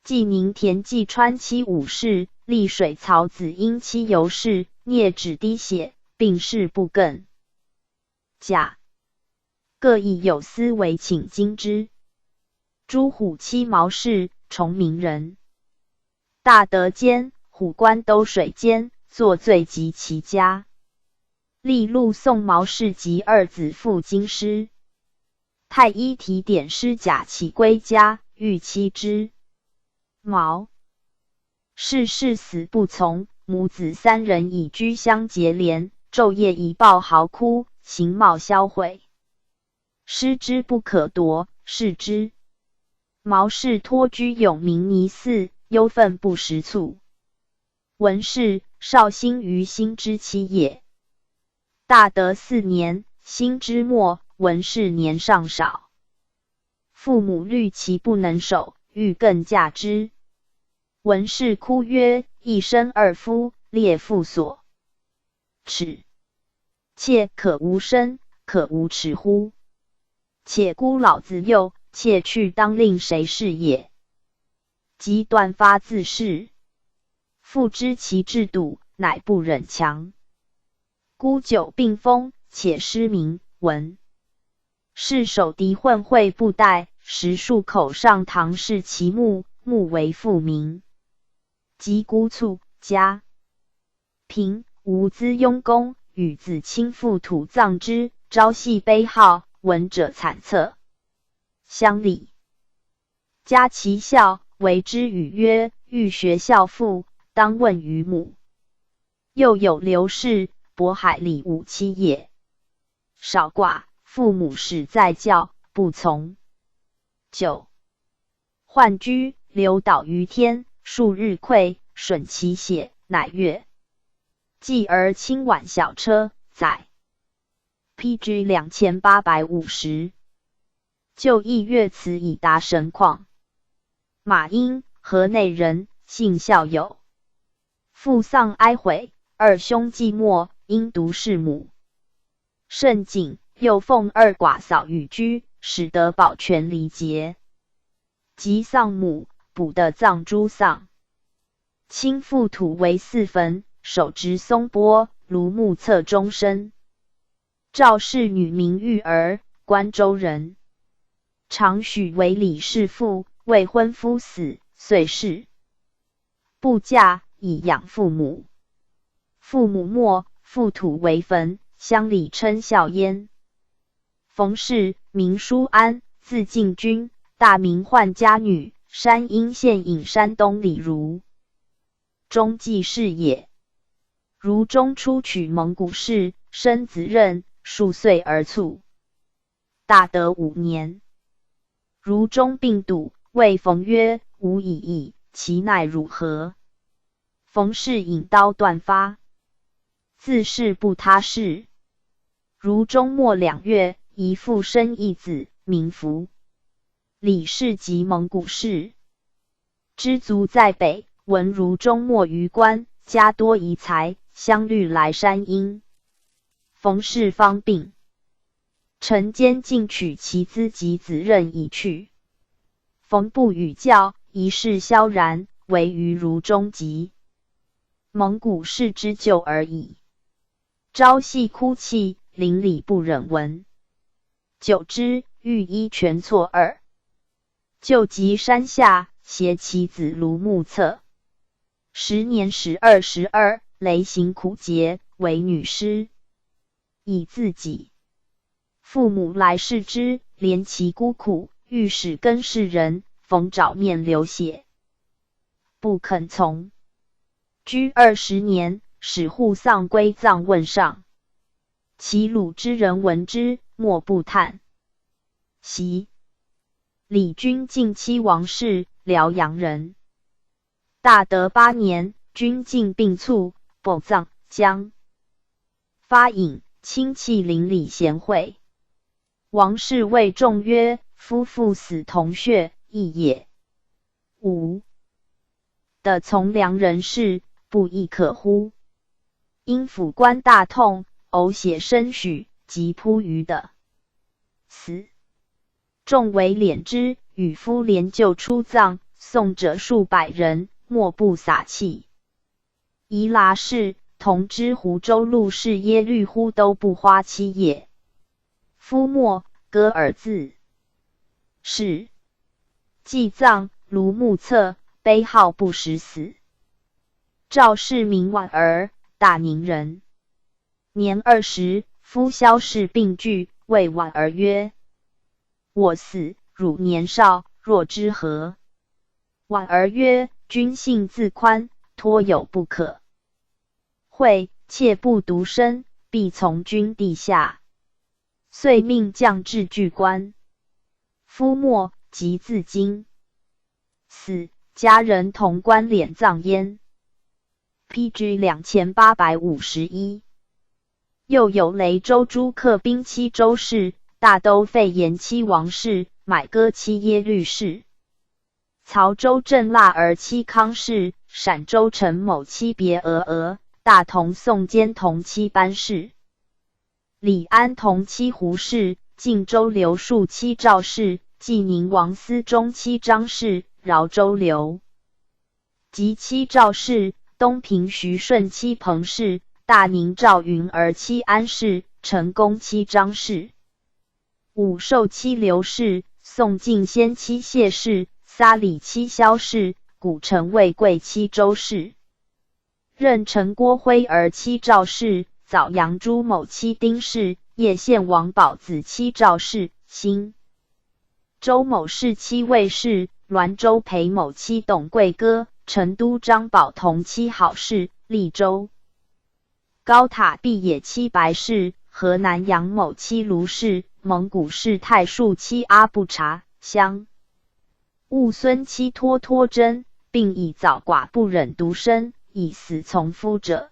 济宁田济川妻武氏，丽水曹子婴妻尤氏，啮指滴血，病势不更。甲各以有司为请金之。朱虎妻毛氏，崇明人。大德间，虎关都水监，作罪及其家。历录送毛氏及二子赴京师。太医提点师贾启归家，欲妻之。毛氏誓死不从，母子三人以居相结连，昼夜以暴嚎哭，形貌销毁。失之不可夺，视之。毛氏托居永明尼寺，忧愤不食醋。文氏，绍兴于兴之妻也。大德四年，兴之末，文氏年尚少，父母虑其不能守，欲更嫁之。文氏哭曰：“一生二夫，列父所耻，妾可无身，可无耻乎？且孤老子幼，妾去当令谁事也？”即断发自誓。父知其志笃，乃不忍强。孤久病疯，且失明。闻是守敌混会布袋，十数口上堂视其墓，墓为复名。及孤卒，家贫，无资佣工，与子亲父土葬之，朝夕悲号，闻者惨恻。乡里嘉其孝，为之语曰：“欲学孝父，当问于母。”又有刘氏，渤海李武妻也。少寡，父母使再教，不从。九患疽，流祷于天，数日溃，吮其血，乃愈。继而亲挽小车，载。P.G. 2850，就义乐辞以达神况。马殷，河内人，姓孝友。父丧哀悔，二兄寂寞，因独事母。甚谨，又奉二寡嫂与居，使得保全礼节。及丧母，补得葬诸丧。亲覆土为四坟，手植松柏，庐墓侧终身。赵氏女名玉儿，关州人。常许为李氏妇，未婚夫死，遂逝。不嫁，以养父母。父母没，覆土为坟，乡里称孝焉。冯氏，名叔安，字敬君，大名宦家女，山阴县尹山东李如中继室也。如中初娶蒙古氏，生子任，数岁而卒。大德五年，如中病笃，谓冯曰：“吾已矣，其奈汝何？”冯氏引刀断发，自是不他事。如中没2月，遗腹生一子，名福。李氏及蒙古氏之族在北，闻如中没于关，家多遗财，相虑来山阴。冯氏方病，陈监进取其资及子任以去。冯不与教，一事萧然，唯余如中及蒙古氏之旧而已。朝夕哭泣，邻里不忍闻。久之，御医全错耳。就及山下，携其子庐墓侧。时年十二十二，雷行苦节，为女尸。以自己父母来视之，怜其孤苦，欲使更事人，逢爪面流血，不肯从。居20年，使护丧归葬汶上。齐鲁之人闻之，莫不叹息。李君进妻王氏，辽阳人。大德八年，君进病卒，薄葬江。发隐，亲戚邻里贤惠。王氏谓众曰：“夫妇死同穴，义也。吾的从良人士，不亦可乎？”因府官大痛，呕血身许，即扑于的死。众为敛之，与夫连柩出葬，送者数百人，莫不洒泣。移剌氏同知湖州录事耶律忽都不花妻也。夫没，割耳自是。祭葬，庐墓侧，悲号不食死。赵氏名婉儿，大宁人。年20，夫萧氏病剧，谓婉儿曰：“我死，汝年少，若之何？”婉儿曰：“君性自宽，托有不可。会，妾不独身，必从君地下。”遂命将至具棺。夫没，即自尽。死，家人同棺敛葬焉。P.G. 2851。又有雷州朱克宾妻周氏，大都费延妻王氏，买哥妻耶律氏，曹州郑腊儿妻康氏，陕州陈某妻别额额，大同宋坚同妻班氏，李安同妻胡氏，晋州刘树妻赵氏，济宁王思忠妻张氏，饶州刘及妻赵氏，东平徐顺妻彭氏，大宁赵云儿妻安氏，成公妻张氏，武寿妻刘氏，宋敬先妻谢氏，撒里妻萧氏，古城魏贵妻周氏，任城郭辉儿妻赵氏，枣阳朱某妻丁氏，叶县王宝子妻赵氏，新州某氏妻魏氏，滦州裴某妻董贵哥，成都张宝同妻郝氏，利州高塔毕野妻白氏，河南杨某妻卢氏，蒙古氏太庶妻阿不察相务孙妻脱脱真，并以早寡不忍独身，以死从夫者。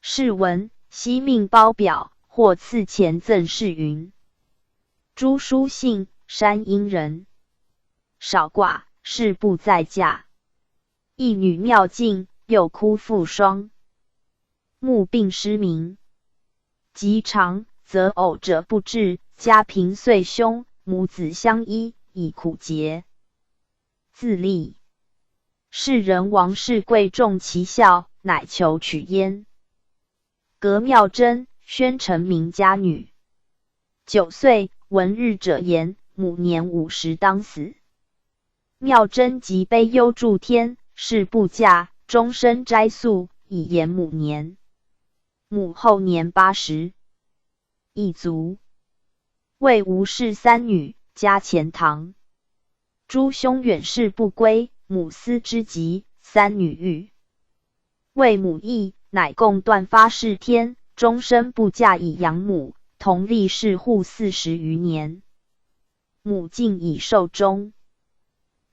是闻悉命褒表，或赐钱赠谥云。朱书信，山阴人，少寡，事不再嫁。一女妙静，又哭父孀，目病失明。及长，则呕者不治，家贫遂凶，母子相依，以苦节自立。世人王氏贵重其孝，乃求娶焉。葛妙贞，宣城名家女。9岁，闻日者言，母年50当死。妙贞即悲忧助天，誓不嫁，终身斋素，以延母年。母后年80，一卒。为吴氏三女，家钱塘。诸兄远逝不归，母思之极，三女欲为母义，乃共断发誓天，终身不嫁以养母，同立誓护40余年。母尽以寿终。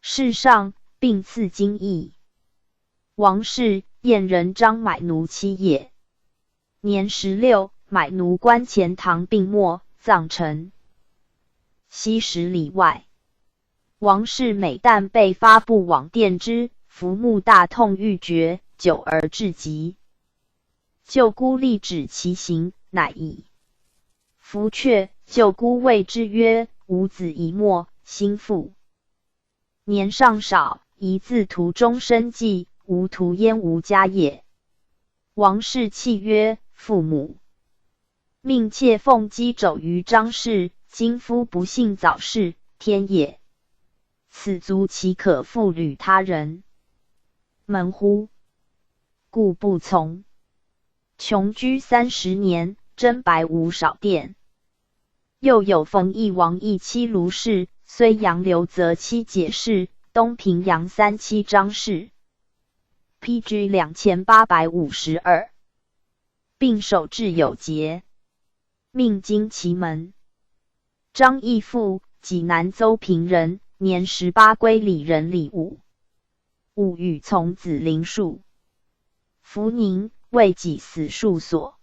世上，并赐金邑。王氏燕人张买奴妻也。年16，买奴关钱塘病没，葬城西10里外。王氏每旦被发布往奠之，服目大痛欲绝，久而至极。舅姑力止其行，乃已。弗却，舅姑谓之曰：“吾子已没，心腹年尚少，宜自图终身计，无徒焉无家业。”王氏泣曰：“父母命妾奉鸡肘于张氏，今夫不幸早逝，天也。此足岂可复履他人门乎？”故不从。穷居30年，征白无少佃。又有冯翊王义妻卢氏，睢阳刘泽妻解氏，东平阳三妻张氏。P.G. 2852，并守制有节，命经其门。张义父，济南邹平人，年18归里人李武。武与从子林树。福宁为己死戍所。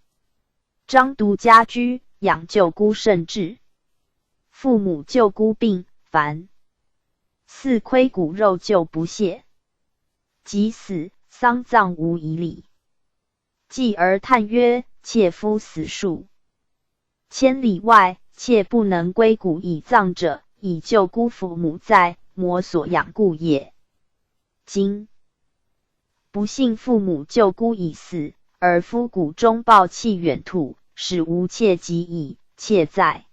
张独家居，养舅姑甚至。父母舅姑病，凡四亏骨肉舅不懈。即死，丧葬无遗礼。继而叹曰：“妾夫死数千里外，妾不能归骨以葬者，以舅姑父母在，摩所养故也。今不幸父母舅姑已死，而夫骨终抱弃远土，使无妾及矣。妾在，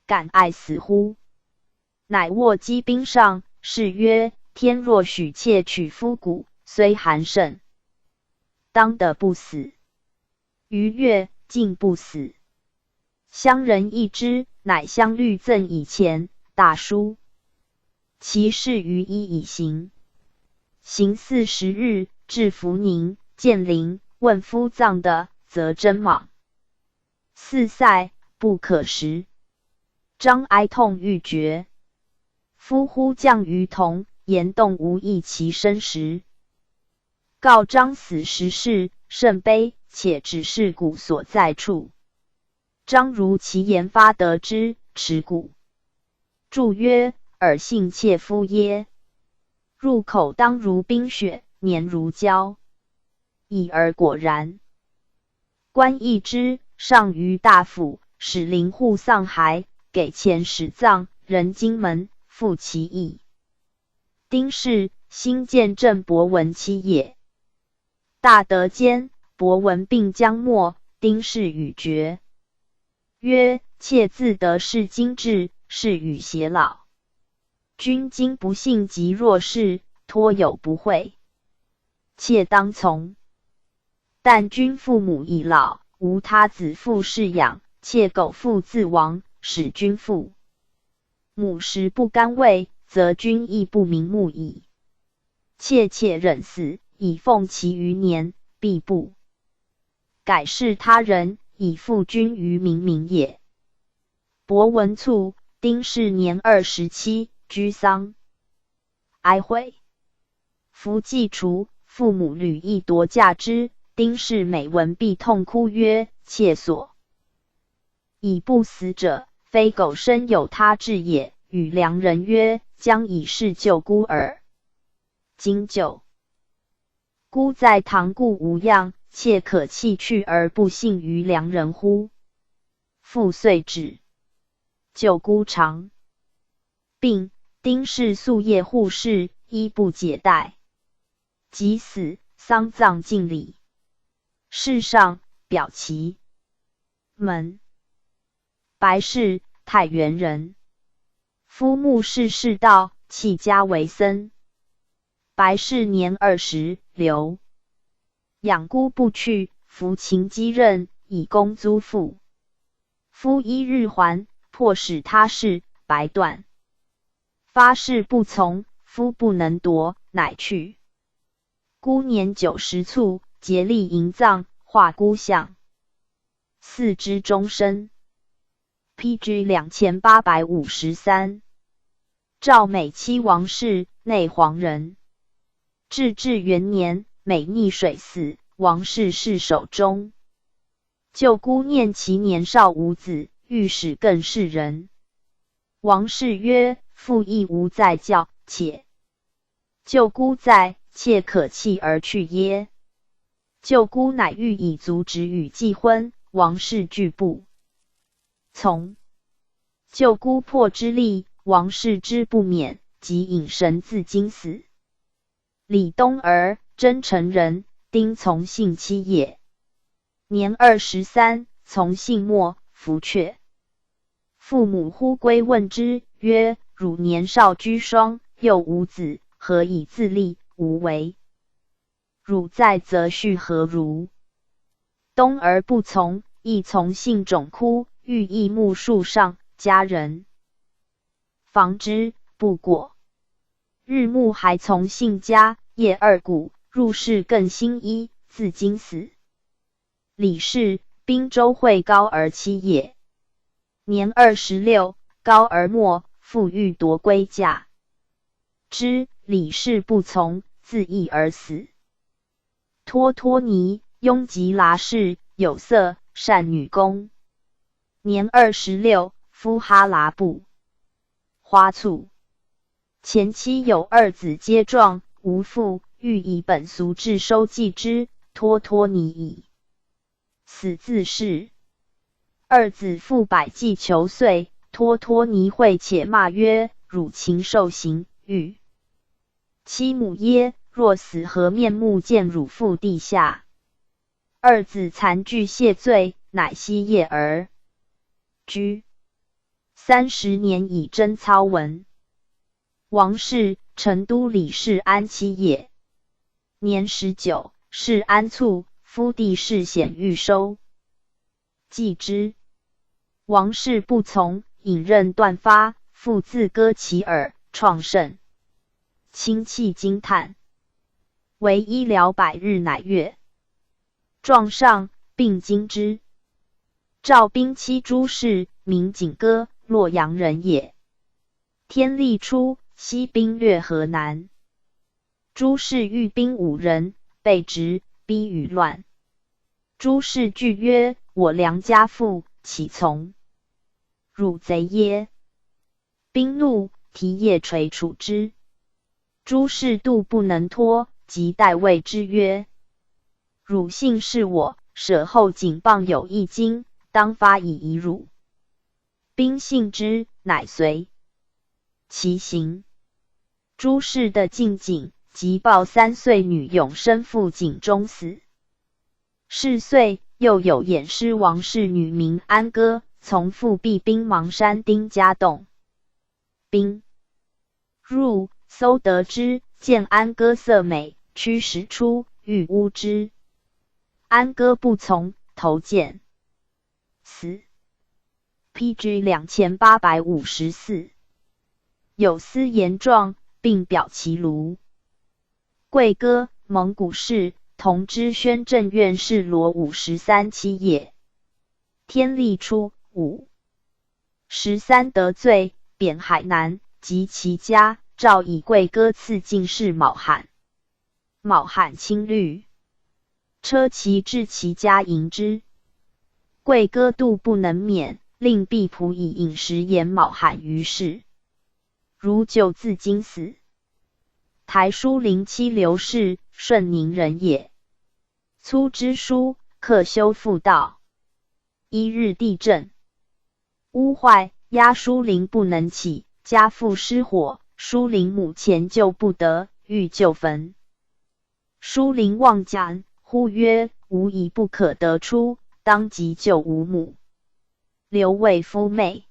敢爱死乎？”乃卧积冰上，誓曰：“天若许妾取夫骨，虽寒甚，当得不死。”逾月，竟不死。乡人异之，乃相率赠以钱，大书其事于一以行。行40日，至福宁，见陵，问夫葬的，则真莽四塞，不可食。张哀痛欲绝。夫忽降于童，言动无益其身时。告张死时事，甚悲，且指示骨所在处。张如其言发得之，持骨。注曰：“尔幸妾夫耶？入口当如冰雪，黏如胶。”已而果然。官议之，上于大府，使灵护丧骸，给钱使葬，人荆门，复其意。丁氏，新建镇伯文妻也。大德间，伯文病将没，丁氏与决曰：“妾自得是精致，是与偕老。君今不幸及弱势，托有不讳，妾当从。但君父母已老，无他子父侍养，妾苟父自亡，使君父母食不甘味，则君亦不瞑目矣。妾且忍死，以奉其余年，必不改事他人，以负君于冥冥也。”伯文卒，丁氏年27，居丧。哀毁。夫既除，父母屡意夺嫁之，丁氏每闻必痛哭曰：“妾所以不死者，非苟生有他志也。”与良人曰：“将以事舅姑耳。今舅姑在堂固无恙，妾可弃去而不信于良人乎？”父遂止。舅姑长病，丁氏夙夜护侍，衣不解带。及死，丧葬敬礼。事上表其门。白氏，太原人。夫穆氏世道，弃家为僧。白氏年20，留养孤不去，服勤积任，以供租赋。夫一日还，迫使他事，白断。发誓不从，夫不能夺，乃去。姑年90卒，竭力营葬，画孤像，祀之终身。P.G. 2853，赵美妻王氏，内黄人。至治元年，美溺水死，王氏世守中。舅姑念其年少无子，欲使更事人。王氏曰：“父亦无再教，且舅姑在，妾可弃而去耶？”舅姑乃欲以族侄与继婚，王氏拒不从。舅姑迫之厉，王氏之不免，即引绳自尽死。李东儿，真城人，丁从信妻也。年23，从信没，服阙。父母呼归问之，曰：“汝年少居孀，又无子，何以自立？无为。汝在则序何如？”东儿不从，亦从信冢哭，欲缢木树上，家人防之，不果。日暮还从信家，夜二鼓，入室更新衣，自尽死。李氏，滨州会高儿妻也。年26，高儿没，父欲夺归嫁之，李氏不从，自缢而死。托托尼，雍吉剌氏，有色，善女工。年26，夫哈剌部花簇。前妻有二子皆壮，无父，欲以本俗制收继之，托托尼以死自誓。二子父百计求遂，托托尼会且骂曰：“汝禽兽行，欲妻母耶？若死何面目见汝父地下？”二子惭惧谢罪，乃息业而居。30年以贞操闻。王氏，成都李世安妻也。年19，世安卒，夫弟世显欲收继之。王氏不从，引刃断发，复自割其耳，创甚。亲戚惊叹。为医疗百日，乃愈。状上，并经之。赵斌妻朱氏，名景歌，洛阳人也。天历初，西兵略河南。朱氏御兵五人，被执，逼与乱。朱氏惧曰：“我良家妇，岂从汝贼耶？”兵怒，提夜捶处之。朱氏妒不能脱，即代谓之曰：“汝幸是我，舍后颈傍有一金，当发以遗汝。”兵信之，乃随其行。朱氏的进井，即抱3岁女永生赴井中死。是岁，又有偃师王氏女名安歌，从父避兵邙山丁家洞。兵入，搜得之，见安歌色美，驱使出，欲污之。安歌不从，投涧死。P.G. 2854，有司言状，并表其卢。贵哥，蒙古氏，同知宣政院事罗53妻也。天历初五， 13得罪，贬海南，及其家，诏以贵歌赐进士卯罕。卯罕亲律，车骑至其家迎之。贵哥度不能免，令婢仆以饮食言卯罕于市。如旧自今死。台书林妻刘氏，顺宁人也。粗知书，克修复道。一日地震，屋坏，压书林不能起，家父失火，书林母前救不得，欲就焚。书林望家，呼曰：“吾已不可得出，当即救吾母。”刘谓夫妹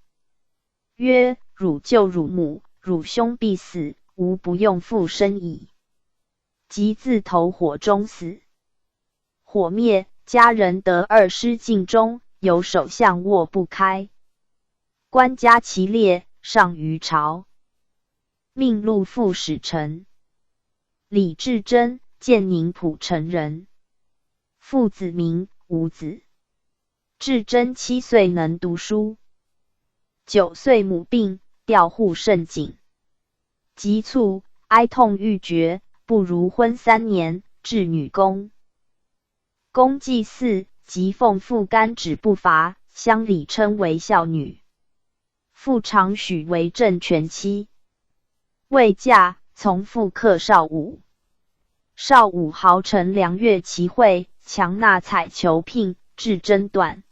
曰：“汝救汝母，汝兄必死，吾不用复生矣。”即自投火中死。火灭，家人得二尸尽中，有首相握不开。官加其列，上于朝，命录副使臣。李志贞，建宁浦城人，父子明，无子。志贞7岁能读书，9岁母病，调护甚紧，急促，哀痛欲绝，不如婚3年，至女宫。公祭祀，即奉父甘旨不伐，乡里称为孝女。父常许为政权妻，未嫁，从父克邵武。邵武豪陈良月其会，强纳采求聘，致争断，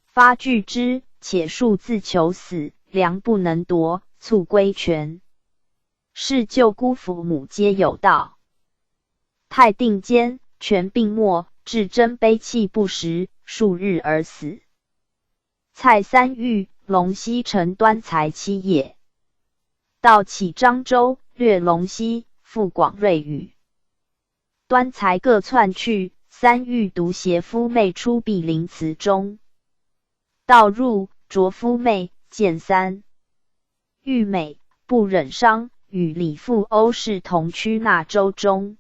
发拒之，且数自求死，良不能夺，卒归权。是舅姑父母皆有道。泰定间，权病没，至真悲泣不食，数日而死。蔡三玉，龙溪陈端才妻也。盗起漳州，掠龙溪，复广瑞宇。端才各窜去，三玉独携夫妹出碧林祠中，盗入，着夫妹，见三玉美，不忍伤，与李父欧氏同趋那州中，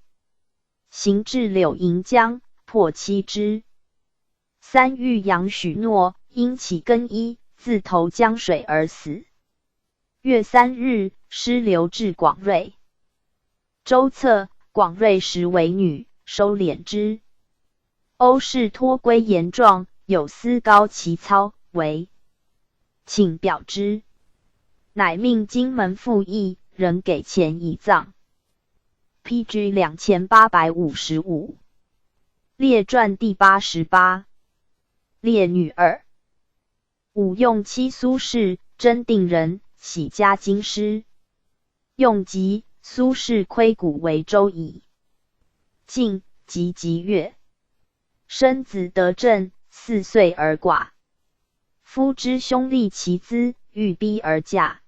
行至柳营江，破妻之。三玉杨许诺，因起更衣，自投江水而死。月3日，尸流至广瑞。周策，广瑞时为女，收敛之。欧氏托归言状，有司高其操为，请表之，乃命金门赋役人给钱以葬。P.G. 2855列传第88列女二。武用妻苏氏，真定人，喜家京师。用疾，苏氏窥谷为州矣。晋及吉月，生子得正，4岁而寡。夫之兄立其资，欲逼而嫁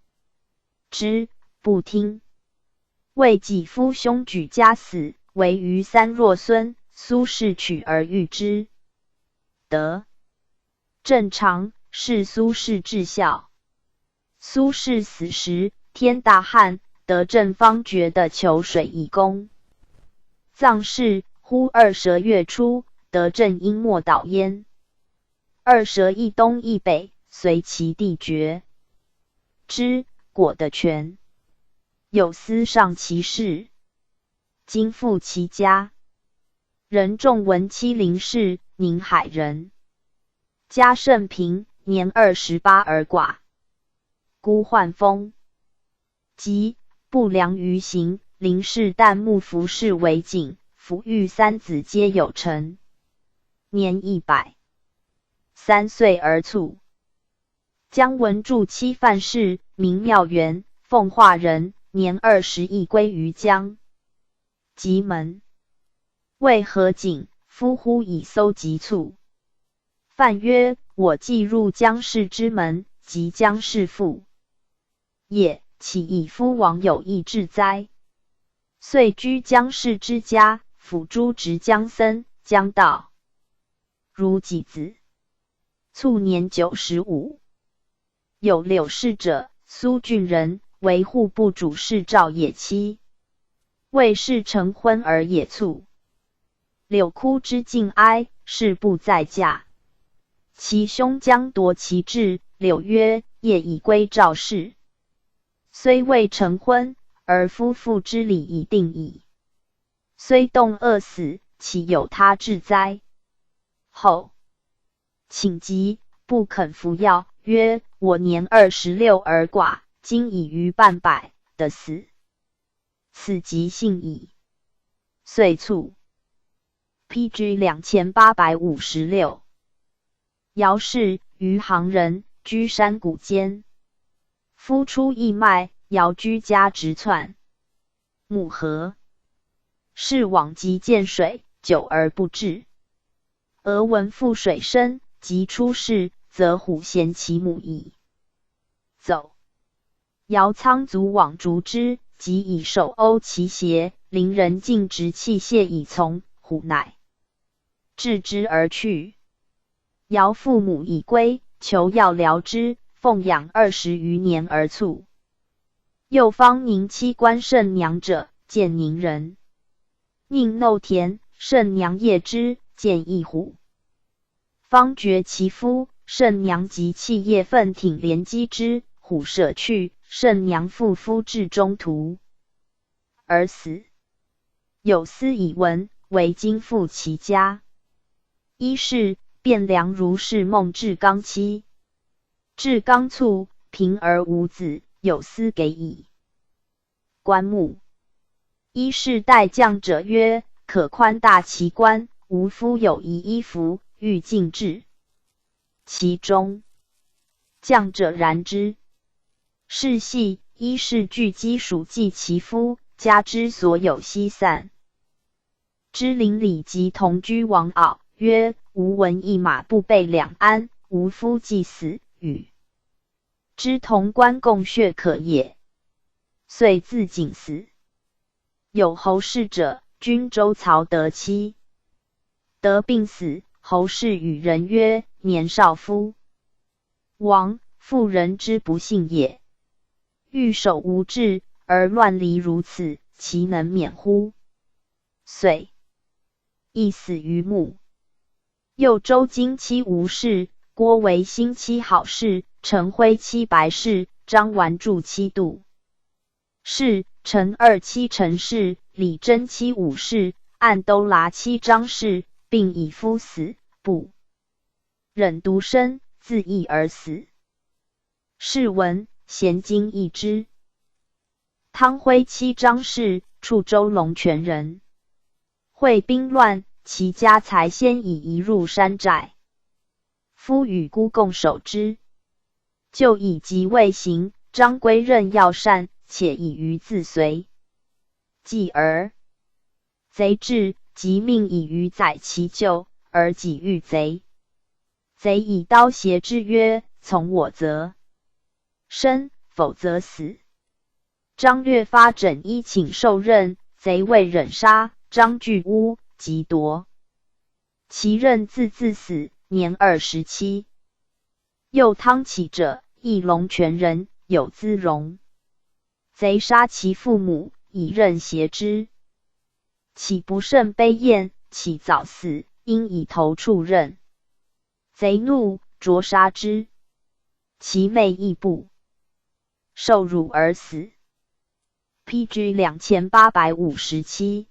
之，不听。为己夫兄举家死，为余三若孙，苏氏娶而育之。得正常，是苏氏至孝。苏氏死时，天大旱，得正方觉得求水以供。葬事，忽二蛇跃出，得正因莫倒焉。二蛇一东一北，随其地决之，果得全。有司上其事，今复其家。人仲文妻林氏，宁海人。家甚贫，年28而寡。孤患风，疾不良于行。林氏旦暮服侍为景，抚育三子皆有成。年103岁而卒。姜文柱妻范氏，名妙元，奉化人，年21归于江。及门，为何景，夫乎以搜及卒。范曰：“我既入姜氏之门，即姜氏妇也，岂以夫王有意志哉？”遂居姜氏之家，辅诸直姜森、姜道，如己子。卒年95。有柳氏者，苏郡人，为户部主事赵野妻，魏氏成婚而也卒。柳哭之敬哀，事不再嫁。其兄将夺其志，柳曰：“夜以歸趙氏。雖未成婚，而夫婦之禮已定矣。雖凍餓死，豈有他志哉？後請疾，不肯服藥，曰：我年26而寡，今已逾半百，得死，此即幸矣。遂卒。P.G. 2856。姚氏，余杭人，居山谷间。夫出义卖，姚居家直窜。母何氏往及见水，久而不至。俄闻覆水深，及出世，则虎衔其母矣。走。姚仓卒往逐之，及以手殴其胁，邻人进执器械以从，虎乃置之而去。姚父母以归，求药疗之，奉养20余年而卒。又方宁妻关圣娘者，建宁人。宁耨田，圣娘夜之，见一虎。方觉其夫，圣娘即弃业奋挺连击之，虎舍去，圣娘负夫至中途而死。有司以闻，为今复其家。一是汴梁儒士孟志刚妻，志刚卒，贫而无子，有司给以棺木。一是待将者曰：可宽大其棺，吾夫有一衣服，欲尽置其中。将者然之。是夕，一是具鸡黍祭其夫，家之所有悉散。知邻里及同居王媪曰：吾闻一马不备两鞍，吾夫既死，与之同棺共穴可也。遂自尽死。有侯氏者，均州曹德妻，得病死。侯氏与人曰：年少夫亡，妇人之不幸也。欲守无志，而乱离如此，其能免乎？遂亦死于墓。又周金妻吴氏，郭维新妻郝氏，陈辉妻白氏，张完柱妻杜氏，陈二妻陈氏，李贞妻武氏，按都剌妻张氏，并以夫死，不忍独身，自缢而死。是闻咸今一之。汤辉妻张氏，处州龙泉人。会兵乱，其家财先已移入山寨。夫与姑共守之。就以疾未行，张归任药膳，且以鱼自随。继而贼至，即命以鱼载其咎，而己遇贼。贼以刀胁之曰：从我则生，否则死。张略发枕衣请受刃，贼未忍杀，张拒屋，即夺其刃，自自死，年27。又汤启者，亦龙泉人，有姿容。贼杀其父母，以刃胁之。启不胜悲咽，启早死，因以头触刃。贼怒，啄杀之。其妹亦不受辱而死。P.G. 2857。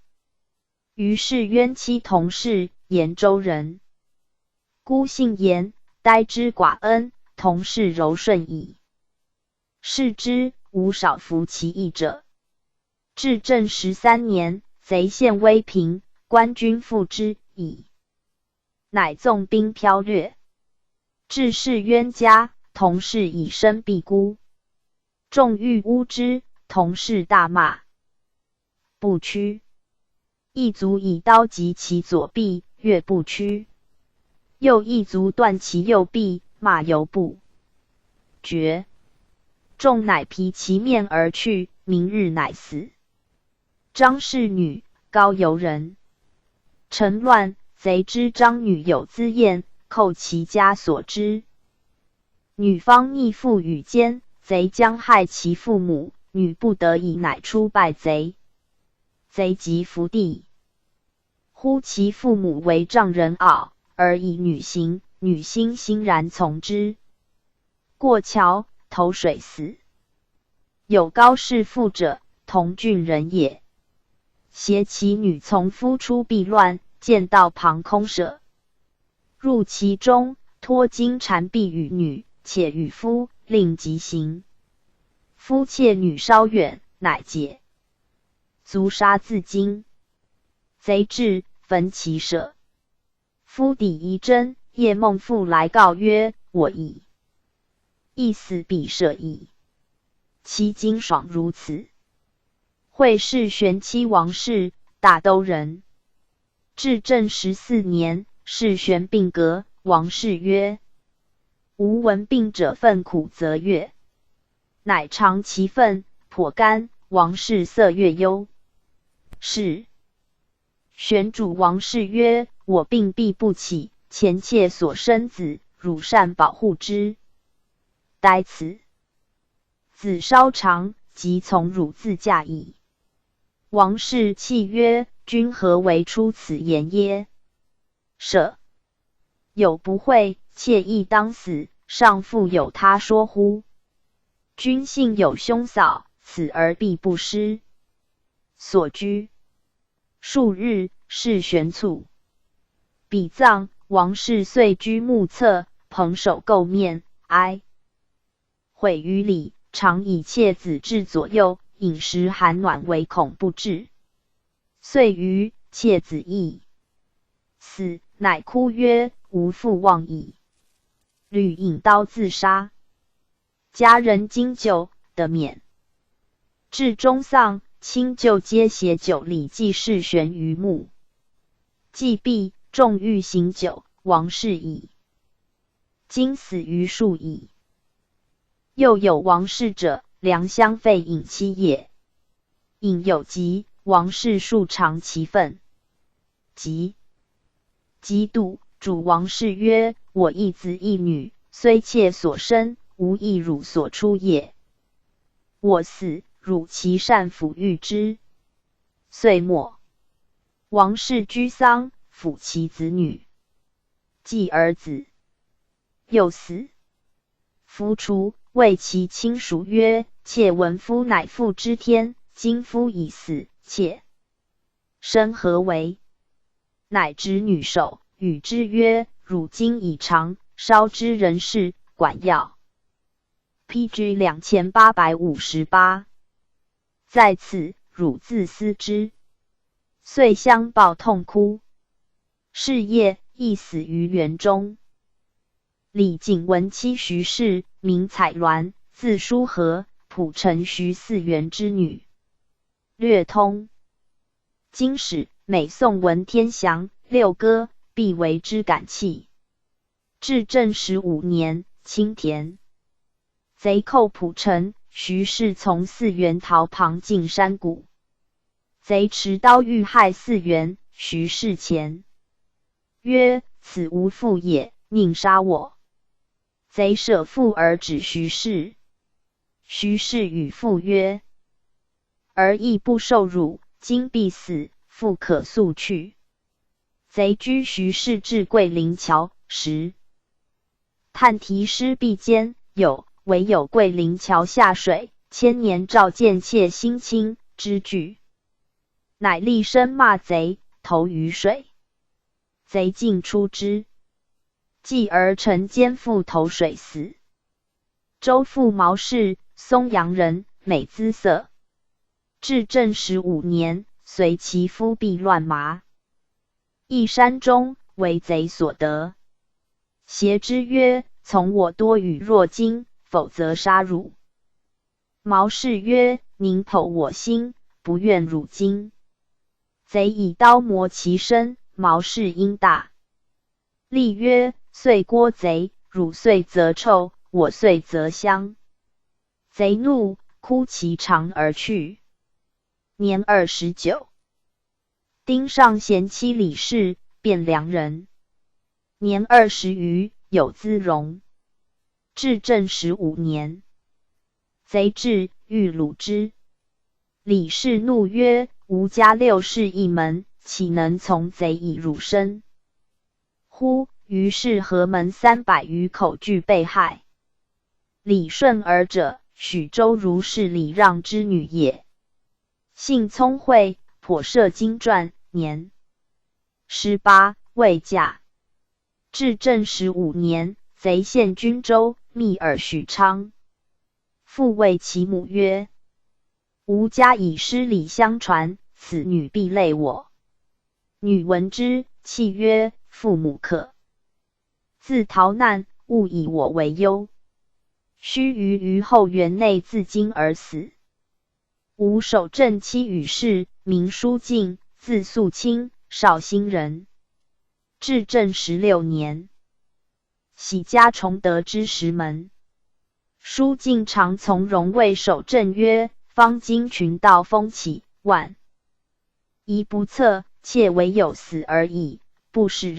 于是渊妻同氏，延州人。姑姓严，呆之寡恩，同氏柔顺矣。视之，无少服其意者。至正13年，贼陷威平，官军复之矣。乃纵兵剽掠，至是渊家，同氏以身蔽孤。众欲诬之，同氏大骂，不屈。一卒以刀击其左臂，跃不屈。又一卒断其右臂，骂犹不绝。众乃披其面而去，明日乃死。张氏女，高邮人。趁乱，贼知张女有资宴，扣其家所之。女方逆父与奸，贼将害其父母，女不得已，乃出拜贼。贼即伏地，呼其父母为丈人媪，而以女行，女心欣然从之。过桥，投水死。有高氏妇者，同郡人也。携其女从夫出避乱，见道旁空舍，入其中，脱金缠臂与女，且与夫，令疾行。夫窃女稍远，乃解，卒杀自尽。贼至，焚其舍。夫抵遗珍，夜梦妇来告曰：“我已亦死彼舍矣。”其惊爽如此。惠氏玄妻王氏，大都人。至正14年，世玄病革，王氏曰：“吾闻病者愤苦则悦。”乃尝其粪，颇甘。王氏色越忧。是玄主王氏曰：“我病必不起，前妾所生子，汝善保护之。待此子稍长，即从汝自嫁矣。”王氏泣曰：“君何为出此言耶？舍有不讳，妾亦当死，尚复有他说乎？君幸有兄嫂，此儿必不失。”所居数日，世玄卒，彼葬。王氏遂居墓侧，捧首垢面，哀悔于礼，常以妾子至左右，饮食寒暖，唯恐不至。遂于妾子亦死，乃哭曰：“吾父望矣。”屡引刀自杀。家人经救，得免。至终丧，亲旧皆携酒礼祭世玄于墓。祭毕，众欲行酒，王氏已经死于数矣。又有王氏者，良乡费隐妻也。隐有疾，王氏数尝其粪。疾嫉妒，主王氏曰：“我一子一女，虽妾所生，无亦汝所出也。我死，汝其善抚育之。”岁末，王氏居丧，抚其子女，继儿子又死。夫除，谓其亲属曰：“妾闻夫乃父之天，今夫已死，妾身何为？”乃执女手，与之曰：“汝今已长，稍知人事，管要。”P.G. 2858。在此，汝自思之。遂相抱痛哭。是夜，亦死于园中。李景文妻徐氏，名彩鸾，字叔和，蒲城徐嗣源之女。略通经史，每诵文天祥六歌，必为之感泣。至正十五年，青田贼寇蒲城，徐氏从嗣源逃旁进山谷，贼持刀欲害嗣源，徐氏前曰：“此吾父也，宁杀我？”贼舍父而指徐氏。徐氏与父曰：“儿亦不受辱，今必死，父可速去。”贼拘徐氏至桂林桥时，探题诗壁间有“惟有桂林桥下水，千年照见妾心清”之句，乃厉声骂贼，投于水。贼竟出之。继而乘肩负投水死。周父毛氏，松阳人，美姿色。至正十五年，随其夫避乱麻，邑山中，为贼所得。挟之曰：“从我多与若金，否则杀汝。”毛氏曰：“宁剖我心，不愿汝金。”贼以刀磨其身，毛氏应大厉曰：“碎锅贼，汝碎则臭，我碎则香。”贼怒，哭其肠而去。年29。丁尚贤妻李氏，汴梁人。年20余，有姿容。至正十五年，贼至，欲掳之。李氏怒曰：“吾家六世一门，岂能从贼以辱身乎？”于是阖门300余口俱被害。李顺儿者，许州儒士李让之女也。性聪慧，颇涉经传，年18，未嫁。至正15年，贼陷均州，密迩许昌。父谓其母曰：“吾家以诗礼相传，此女必类我。”女闻之，泣曰：“父母可自逃难，勿以我为忧。”须臾，于后园内自尽而死。吴守正妻庾氏，名淑静，字素卿，绍兴人。至正十六年，徙家崇德之石门。淑静常从容谓守正曰：“方今群盗蜂起，万一不测，妾惟有死而已，不使。”